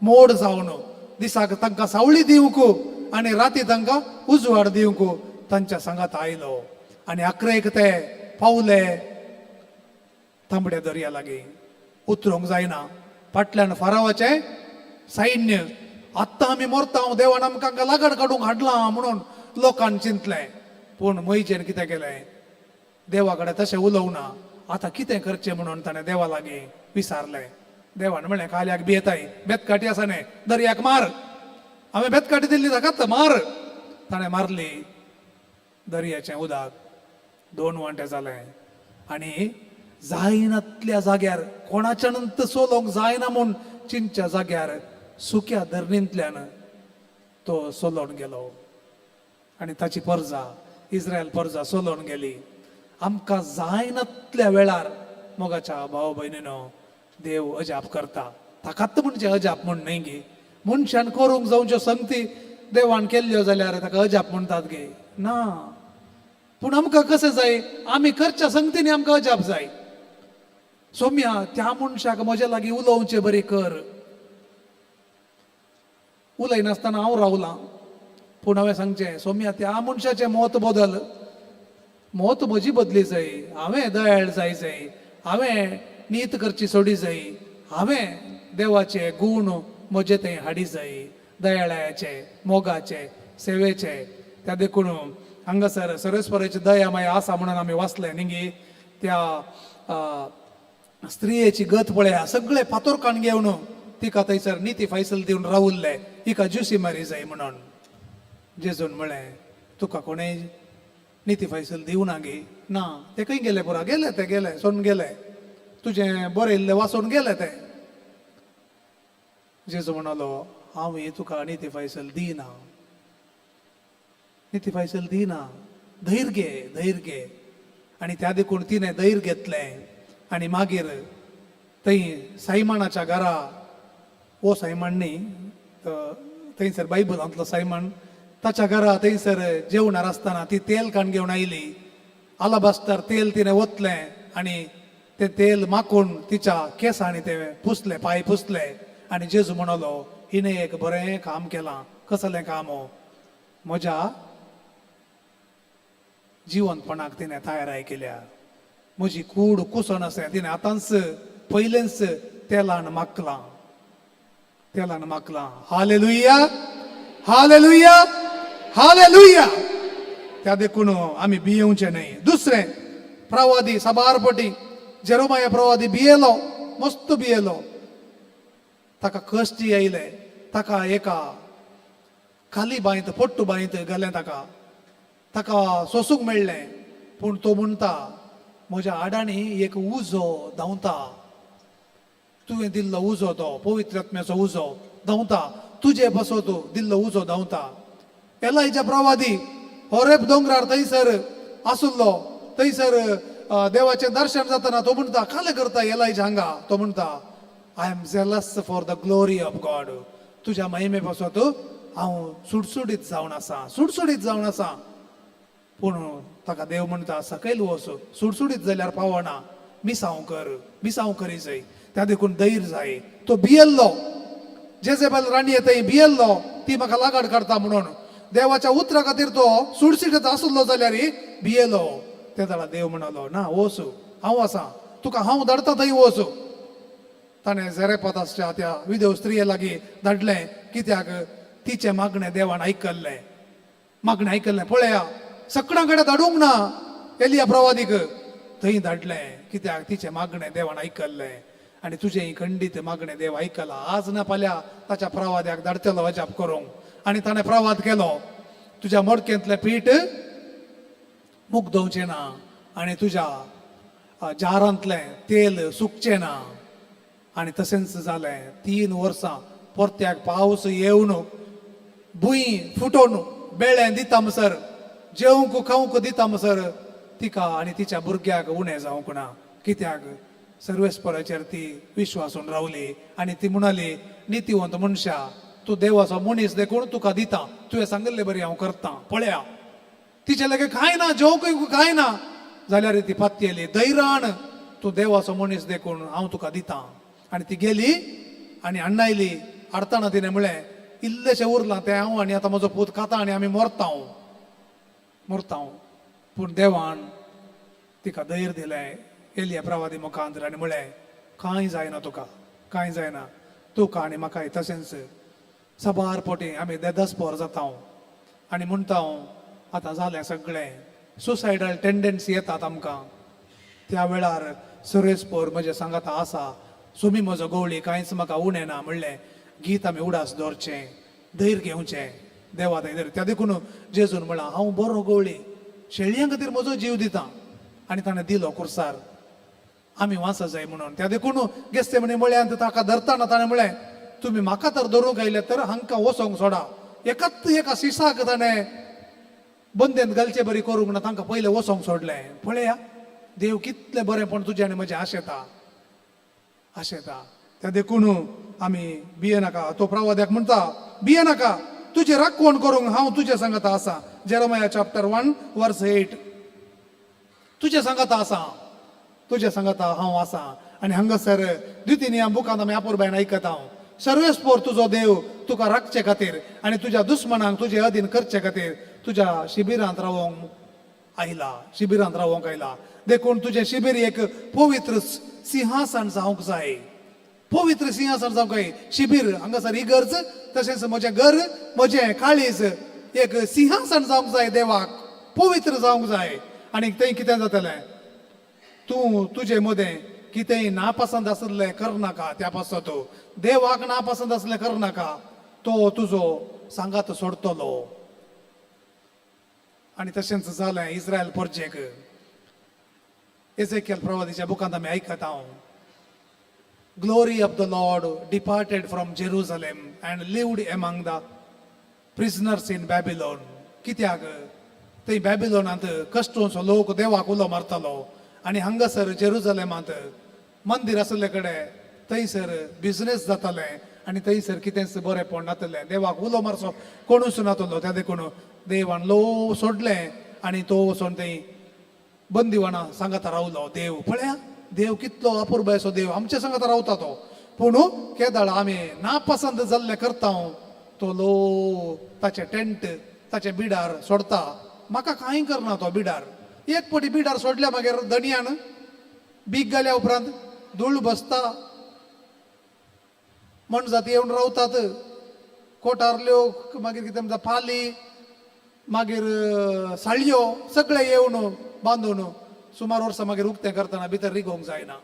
Speaker 8: मोड जावन दिसाक तांकां सावळी दिवंक आनी राती तांकां उजवाड दिवंक तांच्या सांगात आयलो. आनी अकरेक ते पावले तांबड्या दर्या लागीं. उतरूंक जायना, फाटल्यान फारावाचें सैन्य. आत्तां आमी मरता, देवान आमकां लागड काडूंक हाडलां म्हणून लोकान चिंतलें. पूण मोहिजेन कितें केलें, देवा कडेन तशें उलोवना, आतां कितें करचें म्हणून ताणें देवा लागीं विचारलें. देवान म्हणलें, काल्याक भियेताय, बेतकाटी आसा न्ही, दर्याक मार, हांवें बेतकाटी दिल्ली ताकाच मार. ताणें मारली, दर्याचें उदक 2 वांटे जालें आनी जायनातल्या जाग्यार कोणाच्यान चलोवंक जायना म्हूण चिंतच्या जाग्यार सुक्या धरणींतल्यान तो चलोवन गेलो आनी ताची परजा इस्रायल परजा चलोवन गेली. आमकां जायनातल्या वेळार मोगाच्या भाव भयणीनो देव अजाप करता. ताकात म्हणजे अजाप म्हूण न्हय गे, मनशान करूंक जावच्यो संगती देवान केल्ल्यो जाल्यार ताका अजाप म्हणटात गे ना. पूण आमकां कशें जाय, आमी करच्या संगतींनी आमकां अजाप जाय. सोम्या त्या मनशाक म्हज्या लागीं उलोवचें बरी कर, उलयनासतना हांव रावलां, पूण हांवें सांगचें, सोम्या त्या मनशाचें मत बदल, मत म्हजी बदली जाय, हांवें दयाळ जाय जाय, हांवें नीत करची सोडी जाय, हांवें देवाचे गूण म्हजे थंय हाडी जाय, दयाळाचे, मोगाचे, सेवेचे. त्या देखून हांगासर सरस्वराची दया माया आसा म्हणून आमी वाचलें न्ही. त्या स्त्रियेची गत पळया, सगळे फातोरकाण घेवन तिका थंयसर निती फैसल दिवन रावुल्ले, हिका ज्युसी मारी जाय म्हणून. जेजून म्हळें, तुका कोणें निती फैसल दिवना गे ना ते खंय गेले पुरा गेले ते गेले सोडून गेले तुजें बरयल्लें वाचून गेले ते जेजू म्हणालो हांव ही तुका निती फैसल दिना निती फैसल दिना धैर्य घे धैर्य घे आनी त्या देखून तिणें धैर्य घेतलें आनी मागीर थंय सायमणाच्या घरा हो सायमण न्ही थंयसर बायबलांतलो सायमण ताच्या घरा थंयसर जेवणार आसतना ती तेल काण घेवन आयली आलाबास्तर तेल तिणें ओतलें आनी तें तेल माखून तिच्या केंसांनी तें पुसलें पांय पुसले आनी जेजू म्हणलो हिणें एक बरें काम केलां कसलें काम हो म्हज्या जिवनपणाक तिणें तयाराय केल्या म्हजी कूड कुसण आसा तिणें आतांच पयलेंच तेलान माखलां तेलान माखलां हालेलुया हालेलुया हालेलुया त्या देखून आमी भियेवचें न्हय दुसरें प्रवादी साबार पटी जेरोमाया प्रवादी भियेलो मस्त भियेलो ताका कश्ट येयले ताका एका खाली बांयत पोट्टू बांयत घालें ताका ताका सोसूंक मेळ्ळें पूण तो म्हणटा म्हज्या आडांनी एक उजो धांवता तुवें दिल्लो उजो तो पवित्र आत्म्याचो उजो धांवता तुजे पासत दिल्लो उजो धांवता एलायच्या प्रवादी होरेब दोंगरार थंयसर आसुल्लो थंयसर देवाचें दर्शन जातना तो म्हणटा कालें करता एलायजा हांगा तो म्हणटा I am jealous for the glory of God तुज्या महिमे पासत हांव सुडसुडीत जावन आसा सुडसुडीत जावन आसा पूण ताका देव म्हणटा सकयल वच सुडसुडीत जाल्यार पावना मिसांव कर मिसांव करी जाय त्या देखून धैर्य जाय तो भियेल्लो जेजेबेल राणी थंय भियेल्लो ती म्हाका लागाड काडटा म्हणून देवाच्या उतरा खातीर तो सुडसुडीत आसलो जाल्यार भियेलो ते जाल्यार देव म्हणालो ना वच हांव आसा तुका हांव धाडटा थंय वच ताणें झेरेपात आसच्या त्या विदेव स्त्रिये लागीं धाडलें कित्याक तिचें मागणें देवान आयकल्लें मागणें आयकल्लें पळया सगळ्यां कडेन धाडूंक ना एलिया प्रवादीक थंय धाडलें कित्याक तिचें मागणें देवान आयकल्लें आनी तुजें खंडीत मागणें देव आयकलां आज ना फाल्यां ताच्या प्रवाद्याक धाडटलो अजाप करूंक आनी ताणें प्रवाद केलो तुज्या मडकेंतलें पीठ मुगदोवचें ना आनी तुज्या जारांतलें तेल सुकचें ना आनी तशेंच जालें 3 वर्सां परत्याक पावस येवन भूंय फुटोवन बेळें दिता म्हणसर जेवंक खावंक दिता म्हणसर तिका आनी तिच्या भुरग्याक उणें जावंक ना कित्याक सर्वेस्पराचेर ती विश्वासून रावली आनी ती म्हणाली नितीवंत मनशा तूं देवाचो मनीस देखून तुका दिता तुवें सांगिल्ले बरी हांव करतां पळया तिचे लागीं कांय ना जेवंक कांय ना जाल्यार ती पातयेली धैर्यान तूं देवाचो मनीस देखून हांव तुका दितां आनी ती गेली आनी हाडून आयली हाडटना तिणें म्हळें इल्लेशें उरलां तें हांव आनी आतां म्हजो पूत खाता आनी आमी मरता मरता पूण देवान तिका धैर्य दिलें एलिया प्रवादी मुखांतर आनी म्हळें कांय जायना तुका कांय जायना तुका आनी म्हाकाय तशेंच साबार पोटी आमी देदस्पोर जाता आनी म्हणटा आतां जालें सगळें सुसायडल टेंडन्सी येतात आमकां त्या वेळार सुरेशपोर म्हजे सांगाता आसा सुमी म्हजो गवळी कांयच म्हाका उणें ना म्हणलें गीत आमी उडास दवरचें धैर्य घेवचें देवा धैर्य त्या देखून जेजून म्हळां हांव बरो गवळी शेळयां खातीर म्हजो जीव दिता आनी ताणें दिलो कुर्सार आमी वाचा जाय म्हणून त्या देखून गेस्ते म्हणे म्हळ्यान ताका धरतना ताणें म्हळें तुमी म्हाका तर धरूंक आयले तर हांकां वचोंक सोडा एकाच एका सिसाक ताणें बंदेंत घालचे बरी करूंक ना तांकां पयलें वचोंक सोडलें पळया देव कितलें बरें पण तुजें आनी म्हजें आशेता आशेता त्या देखून आमी भिये नाका तो प्रवाद्याक म्हणटा भिये नाका तुजें राखवण करूंक हांव तुजें सांगाता आसा जेरमाया चॅप्टर 1 वर्स 8 तुजें सांगाता आसा तुजें सांगाता हांव आसा आनी हांगासर द्वितीय बुकांत आमी अपुरबायन आयकता हांव सर्वेस्पोर तुजो देव तुका राखचे खातीर आनी तुज्या दुस्मनांक तुजे अधीन करचे खातीर तुज्या शिबिरांत रावोंक आयला शिबिरांत रावोंक आयला देखून तुजें शिबीर एक पवित्र सिंहासन जावंक जाय पवित्र सिंहासन जावंक जाय शिबीर हांगासर इगर्ज तशेंच म्हजें घर म्हजें काळीज एक सिंहासन जावंक जाय देवाक पवित्र जावंक जाय आनी थंय कितें जातलें तूं तुजे मदें कितेंय नापसंत आसलें करनाका त्या पासत देवाक नापसंत आसलें करनाका तो तुजो सांगात सोडटलो. आनी तशेंच जालें इस्रायल पोरजेक. एजेकियल प्रवादीच्या बुकांत आमी आयकता हांव, glory of the Lord departed from Jerusalem and lived among the prisoners in Babylon. कित्याक थंय बॅबिलोनांत कश्टोंचो लोक देवाक उलो मारतालो आनी हांगासर जेरुजलेमांत मंदीर आशिल्ले कडेन थंयसर बिजनेस जातालें आनी थंयसर कितेंच बरेंपण नातलें. देवाक उलो मारचो कोणूच नातलो. त्या देखून देवान लो सोडलें आनी तो वचोन थंय बंदिवाना सांगाता रावलो. देव पळया, देव कितलो अपुरबायेचो देव, आमच्या सांगाता रावता तो. पूण केदळ आमी नापसंत जाल्लें करता, तो लो ताचें टेंट, ताचें बिडार सोडता. म्हाका कांय करना तो बिडार. एक पटी बिडार सोडल्या मागीर दणयान बीग घाल्या उपरांत धूळ बसता, मोनजाती येवन रावतात, कोटारल्यो, मागीर कितें म्हणटा पाली, मागीर साळयो, सगळे येवन बांदून सुमार वर्सां मागीर उक्तें करतना भितर रिगोवंक जायना.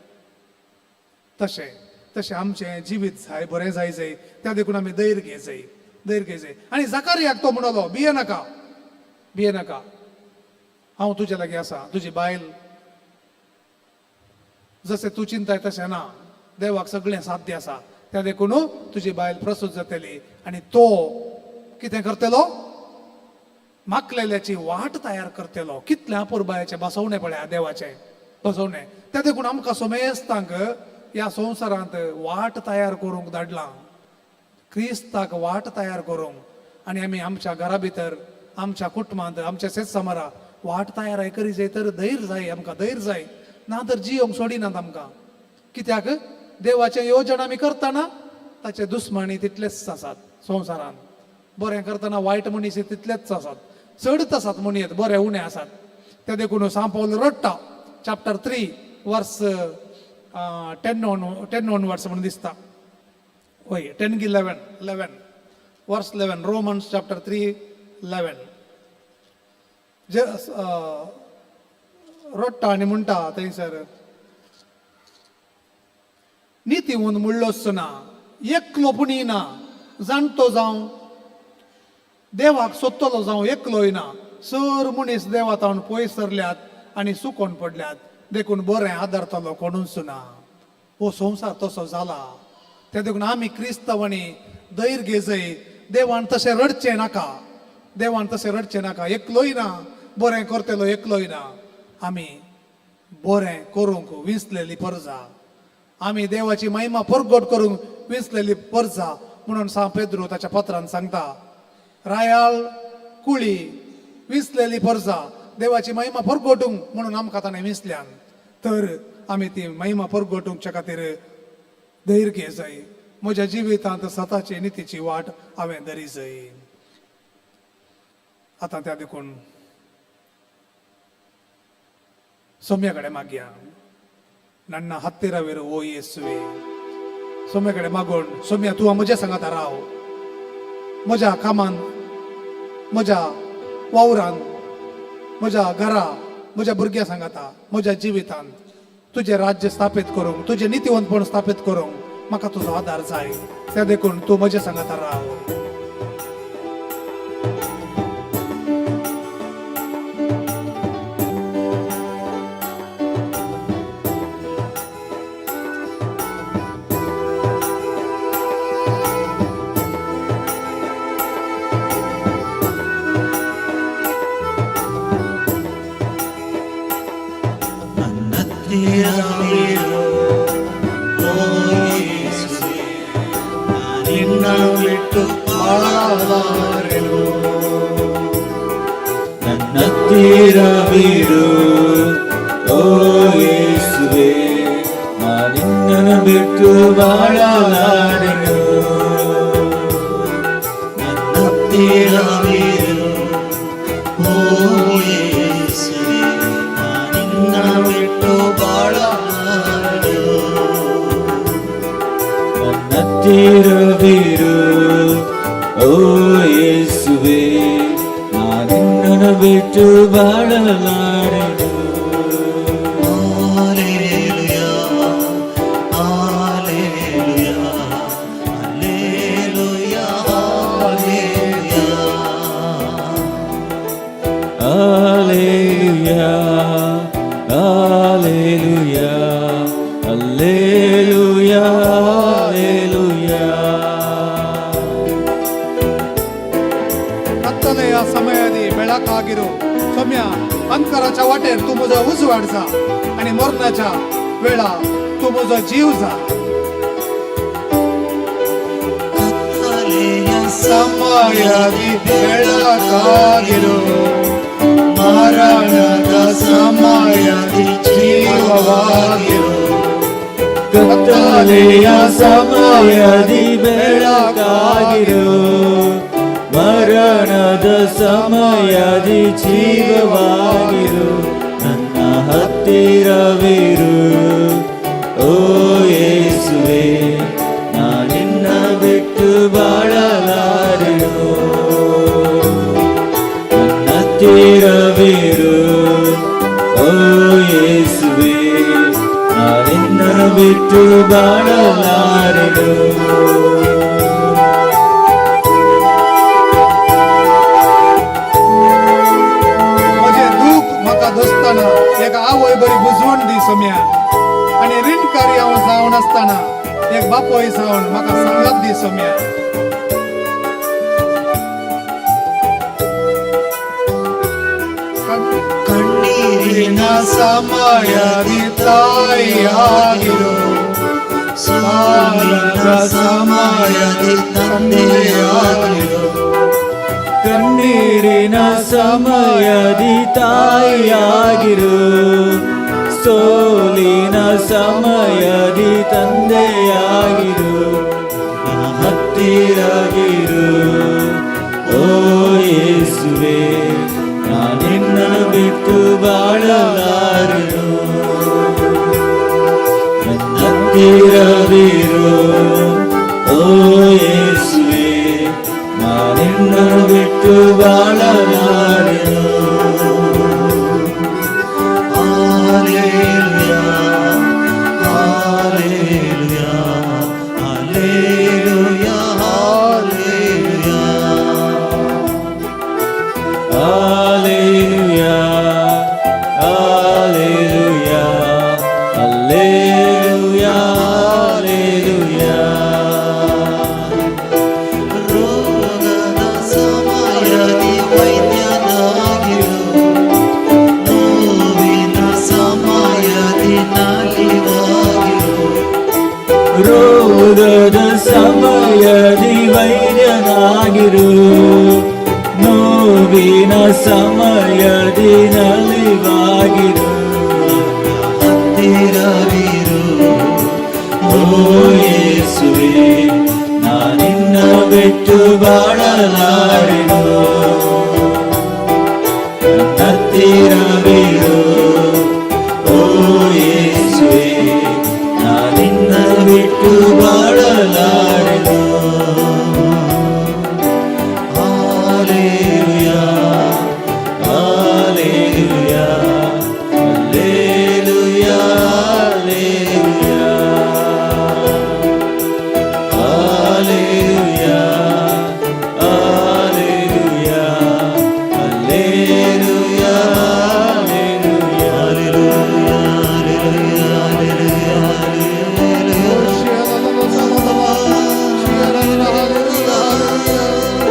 Speaker 8: तशें तशें आमचें जिवीत जाय, बरें जाय जाय. त्या देखून आमी धैर्य घे जाय, धैर्य घे जाय. आनी जाकारियाक तो म्हणलो, भिये नाका, भिये नाका, हांव तुजे लागीं आसा. तुजी बायल जशें तूं चिंताय तशें ना, देवाक सगळें साध्य आसा. त्या देखून तुजी बायल प्रसूत जातली आनी तो कितें करतलो? माकलेल्याची वाट तयार करतलो. कितलें अपुरबायेचें बसवणें पळया, देवाचें बसवणें. त्या देखून आमकां सोमेस्तांक ह्या संवसारांत वाट तयार करूंक धाडलां, क्रिस्ताक वाट तयार करूंक. आनी आमी आमच्या घरा भितर, आमच्या कुटुंबांत, आमच्या शेत समारा वाट तयार करी जाय. तर धैर्य जाय आमकां, धैर्य जाय, ना तर जियोंक सोडिनात आमकां. कित्याक देवाचें योजन आमी करतना ताचे दुस्मानी तितलेच आसात संवसारांत. बरें करतना वायट मनीस तितलेच आसात, चडच आसात म्हणयेत, बरे उणें आसात. ते देखून सांव पावल रडटा, chapter 3 verse 10 on 10 onwards म्हणून दिसता. हय, 10 की 11, 11, verse 11, Romans chapter 3:11. जे रडटा आनी म्हणटा थंयसर, नितीवंत म्हणलोच ना, एकलो पुणी ना, जाणटो जावं देवाक सोदतलो जावं एकलोय ना. सर मनीस देवा तावन पयस सरल्यात आनी सुकोन पडल्यात, देखून बरें आदारतलो कोणूच ना. हो संवसार तसो जाला. ते देखून आमी क्रिस्तांवांनी धैर्य घेजय. देवान तशें रडचें नाका, देवान तशें रडचें नाका, एकलोय ना, बरें करतलो एकलोय ना. आमी बरें करूंक विंचलेली परजा, आमी देवाची महिमा परगट करूंक विंचलेली परजा म्हणून सांव पेद्रू ताच्या पत्रान सांगता. रायाळ कुळी, विंचलेली परजा, देवाची महिमा परगटूंक म्हणून आमकां ताणें विंचल्यान. तर आमी ती महिमा परगटूंकच्या खातीर धैर्य घे जाय. म्हज्या जिवितांत सताची नितीची वाट हांवें धरी जाय. आतां त्या देखून सोम्या कडेन मागया. ನನ್ನ ಹತ್ತಿರವಿರು ಓ ಯೇಸುವೆ. सोम्या कडेन मागून, सोम्या तूं म्हज्या सांगाता राव, म्हज्या कामान, म्हज्या वावरान, म्हज्या घरा, म्हज्या भुरग्यां सांगाता, म्हज्या जिवितान तुजें राज्य स्थापीत करूंक, तुजें नितीवंतपण स्थापीत करूंक म्हाका तुजो आदार जाय. त्या देखून तूं म्हज्या सांगाता राव.
Speaker 1: ನನ್ನತ್ತಿರವಿರು ಓ ಯೇಸುವೆ, ನಿನ್ನನ್ನು ಬಿಟ್ಟು ಬಾಳಲಾರೆನು.
Speaker 10: ನನ್ನತ್ತಿರವಿರು ಓ ಯೇಸುವೆ, ನಿನ್ನನ್ನು ಬಿಟ್ಟು ಬಾಳಲಾರೆನು.
Speaker 1: ನನ್ನತ್ತಿರವಿರು ಓ ಯೇಸುವೆ, ನಿನ್ನನ್ನು ಬಿಟ್ಟು ಬಾಳಲಾರೆನು.
Speaker 10: ನನ್ನತ್ತಿರವಿರು ಓ ಯೇಸುವೆ, ನಿನ್ನನ್ನು ಬಿಟ್ಟು ಬಾಳಲಾರೆನು.
Speaker 1: Alleluia, alleluia, alleluia, alleluia.
Speaker 8: अंधकाराच्या वाटेर तूं म्हजो उजवाड जा आनी मरणाच्या वेळा तूं म्हजो जीव जा.
Speaker 1: ಕತ್ತಲೆಯ
Speaker 8: ಸಮಯದಿ ಬೆಳಕಾಗಿರು, ಮರಣದ ಸಮಯದಿ ಜೀವವಾಗಿರು.
Speaker 10: ಕತ್ತಲೆಯ ಸಮಯದಿ ಬೆಳಕಾಗಿರು, ಮರಣದ ಸಮಯದಿ ಜೀವವಾಗಿರು. ನನ್ನ ಹತ್ತಿರವಿರು ಓ ಯೇಸುವೆ, ನಾನಿನ್ನ ಬಿಟ್ಟು ಬಾಳಲಾರೆನು. ನನ್ನ ಹತ್ತಿರವಿರು ಓ ಯೇಸುವೆ, ನಾನಿನ್ನ ಬಿಟ್ಟು ಬಾಳಲಾರೆನು.
Speaker 8: म्हजें दूख म्हाका दोस्ताना एक आवय बरी बुजवण दी सोम्या, आनी रिणकारी हांव जावन आसतना एक बापोय जावन म्हाका सांगात दी सोम्या.
Speaker 1: ಕಣ್ಣೀರಿನ
Speaker 8: ಸಮಯದಿ ತಾಯಿಯಾಗಿರು,
Speaker 1: ಸಾಲಿನ ಸಮಯದಿ ತಂದೆಯಾಗಿರು.
Speaker 10: ಕಣ್ಣೀರಿನ ಸಮಯದಿ ತಾಯಿಯಾಗಿರು, ಸೋಲಿನ ಸಮಯದಿ ತಂದೆಯಾಗಿರು. ನನ್ನ ಹತ್ತಿರವಿರು ಓ ಯೇಸುವೆ, ನಾನಿನ್ನ ಬಿಟ್ಟು ಬಾಳಲಾರೆನು. ನನ್ನ ಹತ್ತಿರವಿರು ಓ ಯೇಸುವೆ, ನಾನಿನ್ನ ಬಿಟ್ಟು ಬಾಳಲಾರೆನು.
Speaker 1: Hallelujah, hallelujah, hallelujah, hallelujah.
Speaker 10: Hallelujah, hallelujah, hallelujah, hallelujah.
Speaker 1: ರೋಗದ ಸಮಯದಿ ವೈದ್ಯನಾಗಿರು, ನೋವಿನ ಸಮಯದಿ ನಲಿವಾಗಿರು.
Speaker 10: ರೋಗದ ಸಮಯದಿ ವೈದ್ಯನಾಗಿರು, ನೋವಿನ ಸಮಯದಿ ನಲಿವಾಗಿರು.
Speaker 1: ಹತ್ತಿರವಿರು
Speaker 10: ಓ ಯೇಸುವೆ, ನಾನಿನ್ನ ಬಿಟ್ಟು ಬಾಳಲಾರೆನು. ನನ್ನ ಹತ್ತಿರವಿರು ಓ ಯೇಸುವೆ, ನಾನಿನ್ನ ಬಿಟ್ಟು ಬಾಳಲಾರೆನು.
Speaker 1: Hallelujah,
Speaker 10: hallelujah, hallelujah,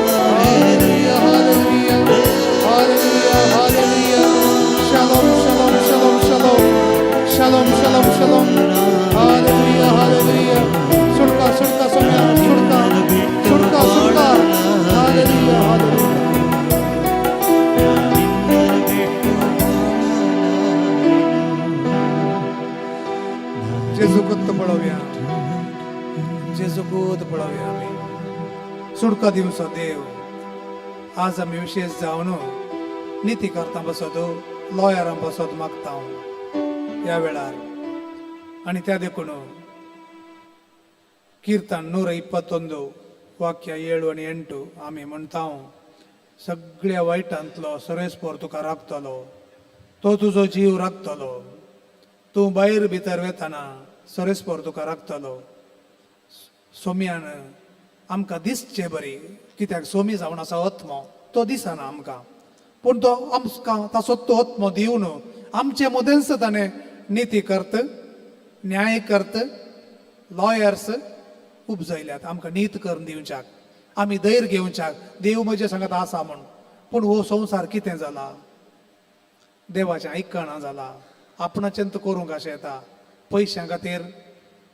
Speaker 10: hallelujah, hallelujah, hallelujah, hallelujah.
Speaker 8: Shalom, shalom, shalom, shalom. Shalom, shalom, shalom. Hallelujah, hallelujah. सुटका, सुटका, सोम्या, सुटका, सुटका, सुटका. Hallelujah, hallelujah. जेजूकूच पळोवया, जेजूकूच पळोवया आमी. सुटका दिवचो देव. आज आमी विशेश जावन निती करता बसत, लॉयरां बसत मागता ह्या वेळार. आनी त्या देखून कीर्तन 121 वाक्य 7 आनी 8 आमी म्हणटा, सगळ्या वायटांतलो सरेस्पोर तुका राखतलो, तो तुजो जीव राखतलो. तूं भायर भितर वेतना सरेस्पोर तुका राखतलो. सोम्यान आमकां दिसचे बरी, कित्याक सोमी जावन आसा आत्मो, तो दिसना आमकां, पूण तो आमकां ताचो तो आत्मो दिवन आमचे मदेंच ताणें निती करत, न्याय करत, लॉयर्स उपजयल्यात आमकां नीत करून दिवच्याक, आमी धैर्य घेवच्याक, देव म्हजे सांगत आसा म्हूण. पूण हो संवसार कितें जाला? देवाचें आयकना जाला, आपणाचें करूंक अशें येता, पयशां खातीर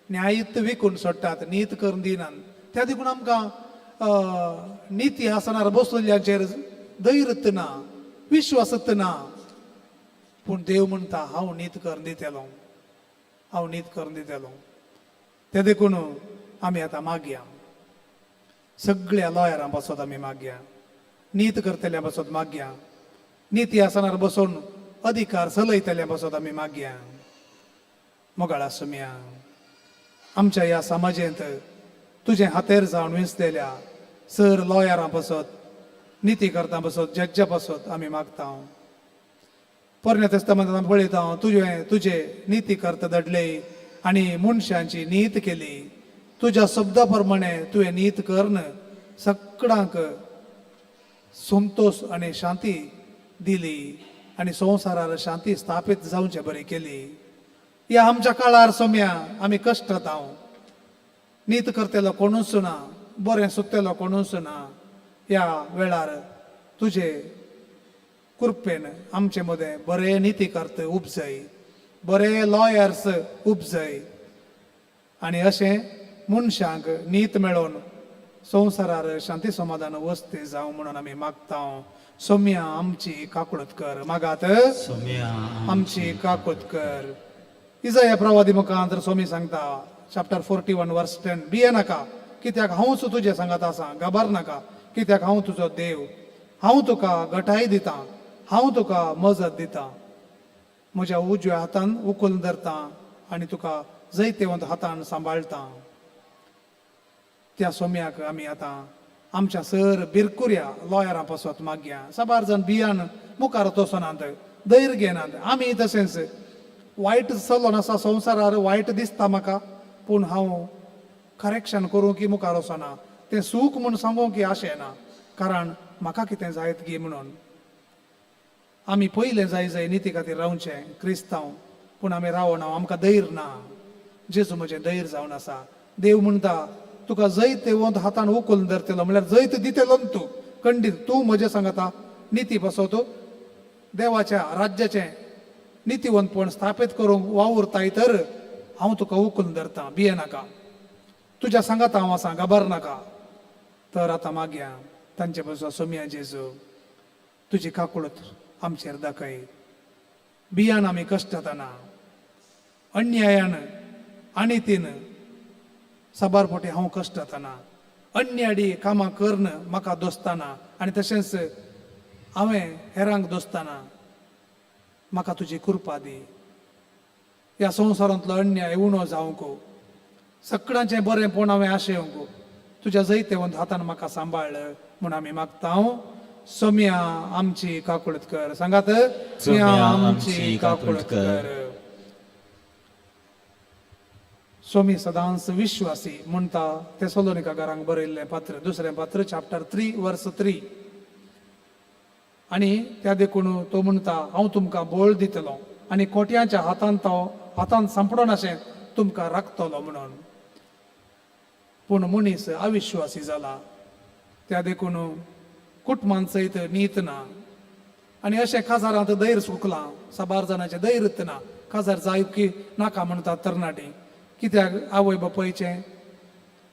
Speaker 8: न्यायीत विकून सोडटात, नीत करून दिनात. त्या देखून आमकां निती आसनार बसलेल्यांचेर धैर्य ना, विश्वासत ना. पूण देव म्हणटा हांव नीत करून दितलो, हांव नीत करून दितलो. ते देखून आमी आतां मागया, सगळ्या लॉयरां पासत आमी मागया, नीत करतल्या पासत मागया, निती आसनार बसून अधिकार चलयतल्या पासत आमी मागया. मोगाळा सोम्या, आमच्या ह्या समाजेंत तुजें हातेर जावन विंचलेल्या सर लॉयरां पासत, निती करता पासत, जज्जा पासत आमी मागता. पोरण्या तेस्तामेंतांत आमी पळयता, तुजें तुजे निती करता धाडले आनी मनशांची नीत केली. तुज्या शब्दा प्रमाणे तुवें नीत करून सगळ्यांक संतोश आनी शांती दिली आनी संवसारार शांती स्थापीत जावचे बरी केली. ह्या आमच्या काळार सोम्या आमी कश्टात, हांव नीत करतलो कोणूच ना, बरें सुत्तेलो कोणूच ना. ह्या वेळार तुजे कृपेन आमचे मदें बरे निती करत उपजय, बरे लॉयर्स उपजय आनी अशें मनशांक नीत मेळोवन संवसारार शांती समाधान वस्ती जावं म्हणून आमी मागता. सोम्या आमची काकुळत कर. मागात,
Speaker 1: सोम्या
Speaker 8: आमची काकुळत कर. इजाया प्रवादी मुखांत सोमी सांगता, चॅप्टर 41 वर्स 10, भिये नाका कित्याक हांवूच तुजें सांगत आसा, घाबर नाका कित्याक हांव तुजो देव, हांव तुका गटाय दितां, हांव तुका मजत दितां, म्हज्या उजव्या हातान उखलून धरता आनी तुका जैतेवंत हातान सांबाळटा. त्या सोम्याक आमी आतां आमच्या सर बिरकुऱ्या लॉयरां पासत मागया. साबार जाण भियान मुखार वचनात, धैर्य घेनात. आमी तशेंच वायट चलोन आसा संवसारार, वायट दिसता म्हाका, पूण हांव करेक्शन करूं की मुखार वचना, तें सूख म्हूण सांगूंक की आशें ना, कारण म्हाका कितें जायत गी म्हणून. आमी पयलें जाय जाय निती खातीर रावचें क्रिस्तांव, पूण आमी रावना, आमकां धैर्य ना. जेजू म्हजें धैर्य जावन आसा. देव म्हणटा तुका जैतेवंत हातान उखलून धरतलो, म्हणल्यार जैत दितलो न्हू तूं खंडीत. तूं म्हजें सांगता निती पासत देवाच्या राज्याचें नितीवंतपण स्थापीत करूंक वावुरताय तर हांव तुका उखलून धरता, भिये नाका, तुज्या सांगाता हांव आसा, घाबर नाका. तर आतां मागया तांचे पासून, सोम्या जेजू तुजी काकुळत आमचेर दाखय. भियान आमी कश्टतना अन्यायान आनी तीन साबार फावटी हांव कश्टतना अन्याडी कामां करून म्हाका दोस्ताना आनी तशेंच हांवें हेरांक दोस्ताना, म्हाका तुजी कृपा दी. ह्या संवसारांतलो अन्याय उणो जावंक, सगळ्यांचें बरेंपण हांवें आशेवंक तुज्या जैतेवंत हातान म्हाका सांबाळ म्हूण आमी मागता. सोम्या आमची काकुळत कर. सांगात,
Speaker 1: सोम्या आमची काकुळत कर.
Speaker 8: सोमी सदांच विश्वासी म्हणटा तेसलोनिका घरांक बरयल्लें पात्र, दुसरें पात्र, चॅप्टर 3 वर्स 3. आनी त्या देखून तो म्हणटा हांव तुमकां बळ दितलो आनी कोट्यांच्या हातांत तो हातांत सांपडनाशें तुमकां राखतलो म्हणून. पूण मनीस अविश्वासी जाला, त्या देखून कुटुंबान सयत नीत ना आनी अशें काजारांत धैर्य सुकलां. साबार जाणांचें धैर्य ना, काजार जाय की नाका म्हणटात तरणाटीं, कित्याक आवय बापायचें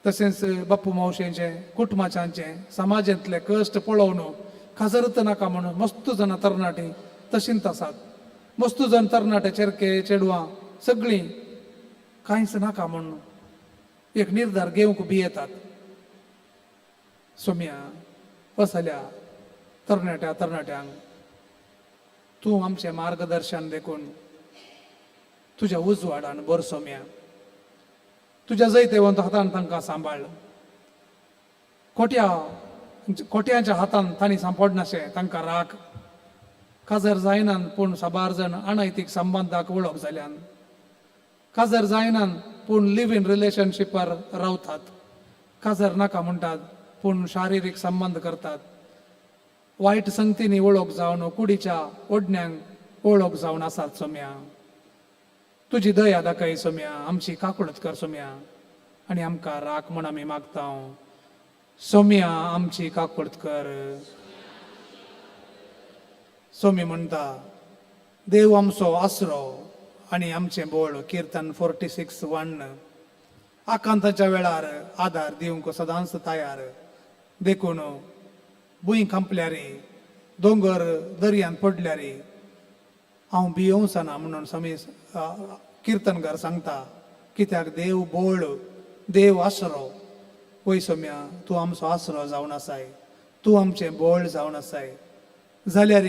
Speaker 8: तशेंच बाप्पू मावशेचें, कुटुंबाच्यांचें, समाजांतले कश्ट पळोवन काजारच नाका म्हणून मस्त जाणां तरणाटीं तशींच आसात. मस्त जाण तरणाटे चेरके चेडवां सगळीं कांयच नाका म्हणून एक निर्धार घेवंक भियेतात. सोम्या, असल्या तरणाट्या तरणाट्यांक तूं आमचें मार्गदर्शन देखून तुज्या उजवाडान बर सोम्या, तुज्या जैतेवंत हातान तांकां सांबाळ. कोट्या कोट्यांच्या हातान तांणी सांपडनाशें तांकां राख. काजार जायनान पूण साबार जाण अनैतीक संबंदाक वळख जाल्यान, काजार जायनान पूण लिव इन रिलेशनशिपार रावतात, काजार नाका म्हणटात पूण शारिरीक संबंद करतात, वायट संगतींनी वळख जावन कुडीच्या ओडण्यांक वळख जावन आसात. सोम्या, तुजी दया दाखय सोम्या, आमची काकुळत कर सोम्या आनी आमकां राख म्हूण आमी मागता. सोम्या आमची काकुळत कर. सोमी म्हणटा देव आमचो आसरो आनी आमचें बोळ, किर्तन 46:1. आकांताच्या वेळार आदार दिवंक सदांच तयार. देखून भूंय कांपल्यार, दोंगर दर्यांत पडल्यार हांव भियोवचना म्हणून समी किर्तनकार सांगता, कित्याक देव बोळ, देव आसरो. वय सोम्या, तूं आमचो आसरो जावन आसाय, तूं आमचें बोळ जावन आसाय. जाल्यार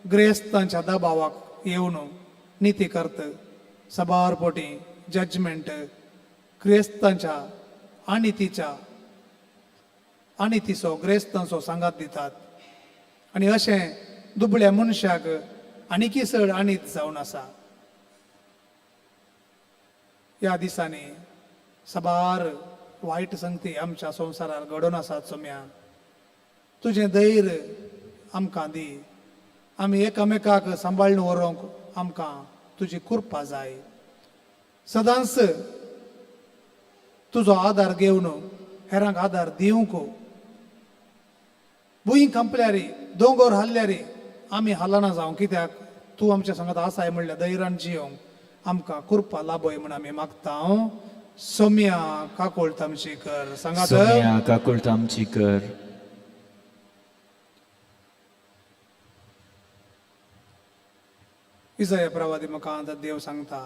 Speaker 8: ग्रेस्तांच्या दबावाक येवन निती करत सबार पोटी जजमेंट क्रिस्तांच्या आनी तिच्या आनी तिचो ग्रेस्तांचो सांगात दितात आनी अशें दुबळ्या मनशाक आनीकी चड आणीत जावन आसा. ह्या दिसांनी साबार वायट संगती आमच्या संवसारार घडोवन आसात. सोम्या, तुजें धैर्य आमकां दी. आमी एकामेकाक सांबाळून व्हरूंक आमकां तुजी कृपा जाय. सदांच तुजो आदार घेवन हेरांक आदार दिवंक. भूंय कांपल्यार, दोंगर हाल्ल्यार आमी हालना जावं, कित्याक तूं आमच्या सांगात आसाय म्हणल्यार धैर्यान जियोंक आमकां कृपा लाभय म्हूण आमी मागता. सोम्या, काकोळत आमची कर. सांगात.
Speaker 10: सोम्या, काकुळट आमची कर.
Speaker 8: इजया प्रवादी मुखांत देव सांगता,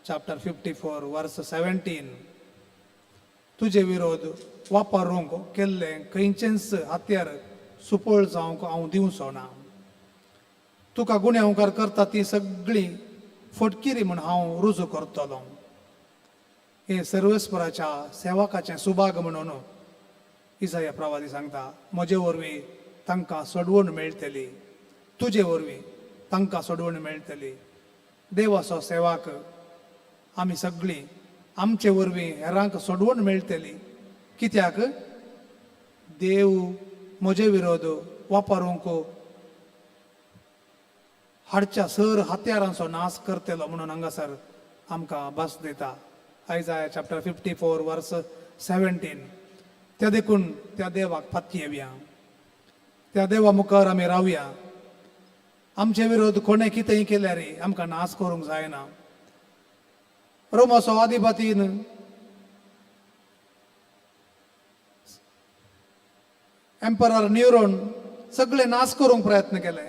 Speaker 8: चॅप्टर 54 वर्स 17, तुजे विरोध वापरूंक केल्लें खंयचेंच हत्यार सुपळ जावंक हांव दिवचो ना. तुका गुन्यांवकार करता ती सगळीं फटकिरी म्हूण हांव रुजू करतलो. हें सर्वेस्पराच्या सेवकाचें सुभाग म्हणून इजाया प्रवादी सांगता. म्हजे वरवीं तांकां सोडवण मेळटली, तुजे वरवीं तांकां सोडवण मेळटली. देवाचो सेवाक आमी सगळीं, आमचे वरवीं हेरांक सोडवण मेळटली, कित्याक देव म्हजे विरोध वापरूंक हाडच्या सर हत्यारांचो नाश करतलो म्हणून हांगासर आमकां भास दिता, आयजाया चॅप्टर 54 वर्स 17. त्या देखून त्या देवाक पातयेवया, त्या देवा मुखार आमी रावया. आमचे विरोध कोणें कितेंय केल्यार आमकां नाश करूंक जायना. रोमाचो आदिपातीन एम्परर न्युरोन सगळे नाश करूंक प्रयत्न केले.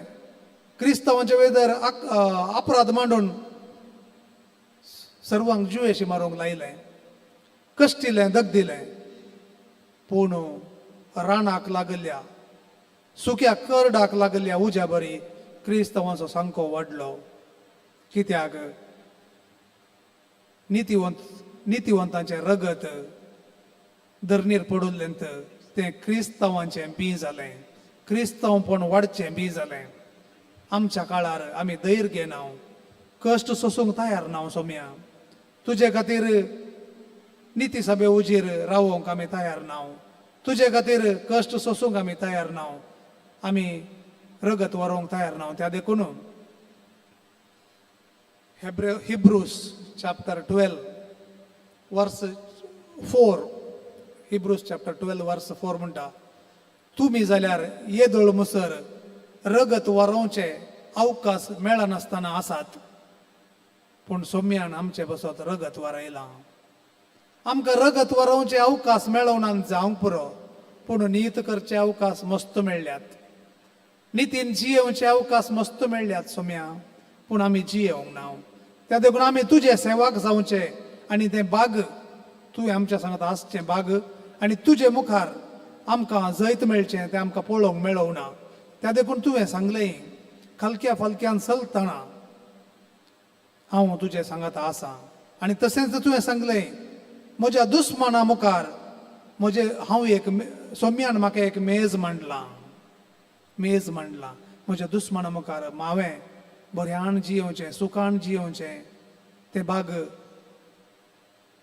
Speaker 8: क्रिस्तांवांचे वेदर अपराध मांडून सर्वांक जिवेशी मारूंक लायलें, कश्टिलें, दगदिलें. पूण रानाक लागल्या सुक्या करडाक लागल्या उज्या बरी क्रिस्तांवांचो सामको वाडलो, कित्याक नितिवंत नितिवंतांचें रगत धरणीर पडुल्लें तें क्रिस्तांवांचें बीं जालें, क्रिस्तांवपण वाडचें बीं जालें. आमच्या काळार आमी धैर्य घेना, कश्ट सोसूंक तयार ना. सोम्या, तुजे खातीर निती सभे उजीर रावोंक आमी तयार ना. तुजे खातीर कश्ट सोसूंक आमी तयार ना. आमी रगत वरोवंक तयार ना. त्या देखून हेब्रे Hebrews chapter 12 verse 4, Hebrews chapter 12 verse 4 म्हणटा, तुमी जाल्यार येदोळ मुसर रगत वरोवचे अवकाश मेळनासतना आसात, पूण सोम्यान आमचे बसत रगत वरयलां. आमकां रगत वरोवचे अवकाश मेळोवना जावंक पुरो, पूण नीत करचे अवकाश मस्त मेळ्ळ्यात, नितीन जियेवचे अवकाश मस्त मेळ्ळ्यात सोम्या, पूण आमी जियेवंक ना. त्या देखून आमी तुजे सेवाक जावचे आनी तें बाग तुवें आमच्या सांगत आसचें बाग आनी तुजे मुखार आमकां जैत मेळचें तें आमकां पळोवंक मेळोवना. त्या देखून तुवें सांगलें, खालक्या फालक्यान चलतना हांव तुजें सांगात आसा. आनी तशेंच तुवें सांगलें, म्हज्या दुस्माना मुखार म्हजे हांव एक सोम्यान म्हाका एक मेज मांडलां, मेज मांडलां. म्हज्या दुस्माना मुखार मावें बऱ्यान जियोवचें, सुखान जियोवचें तें बाग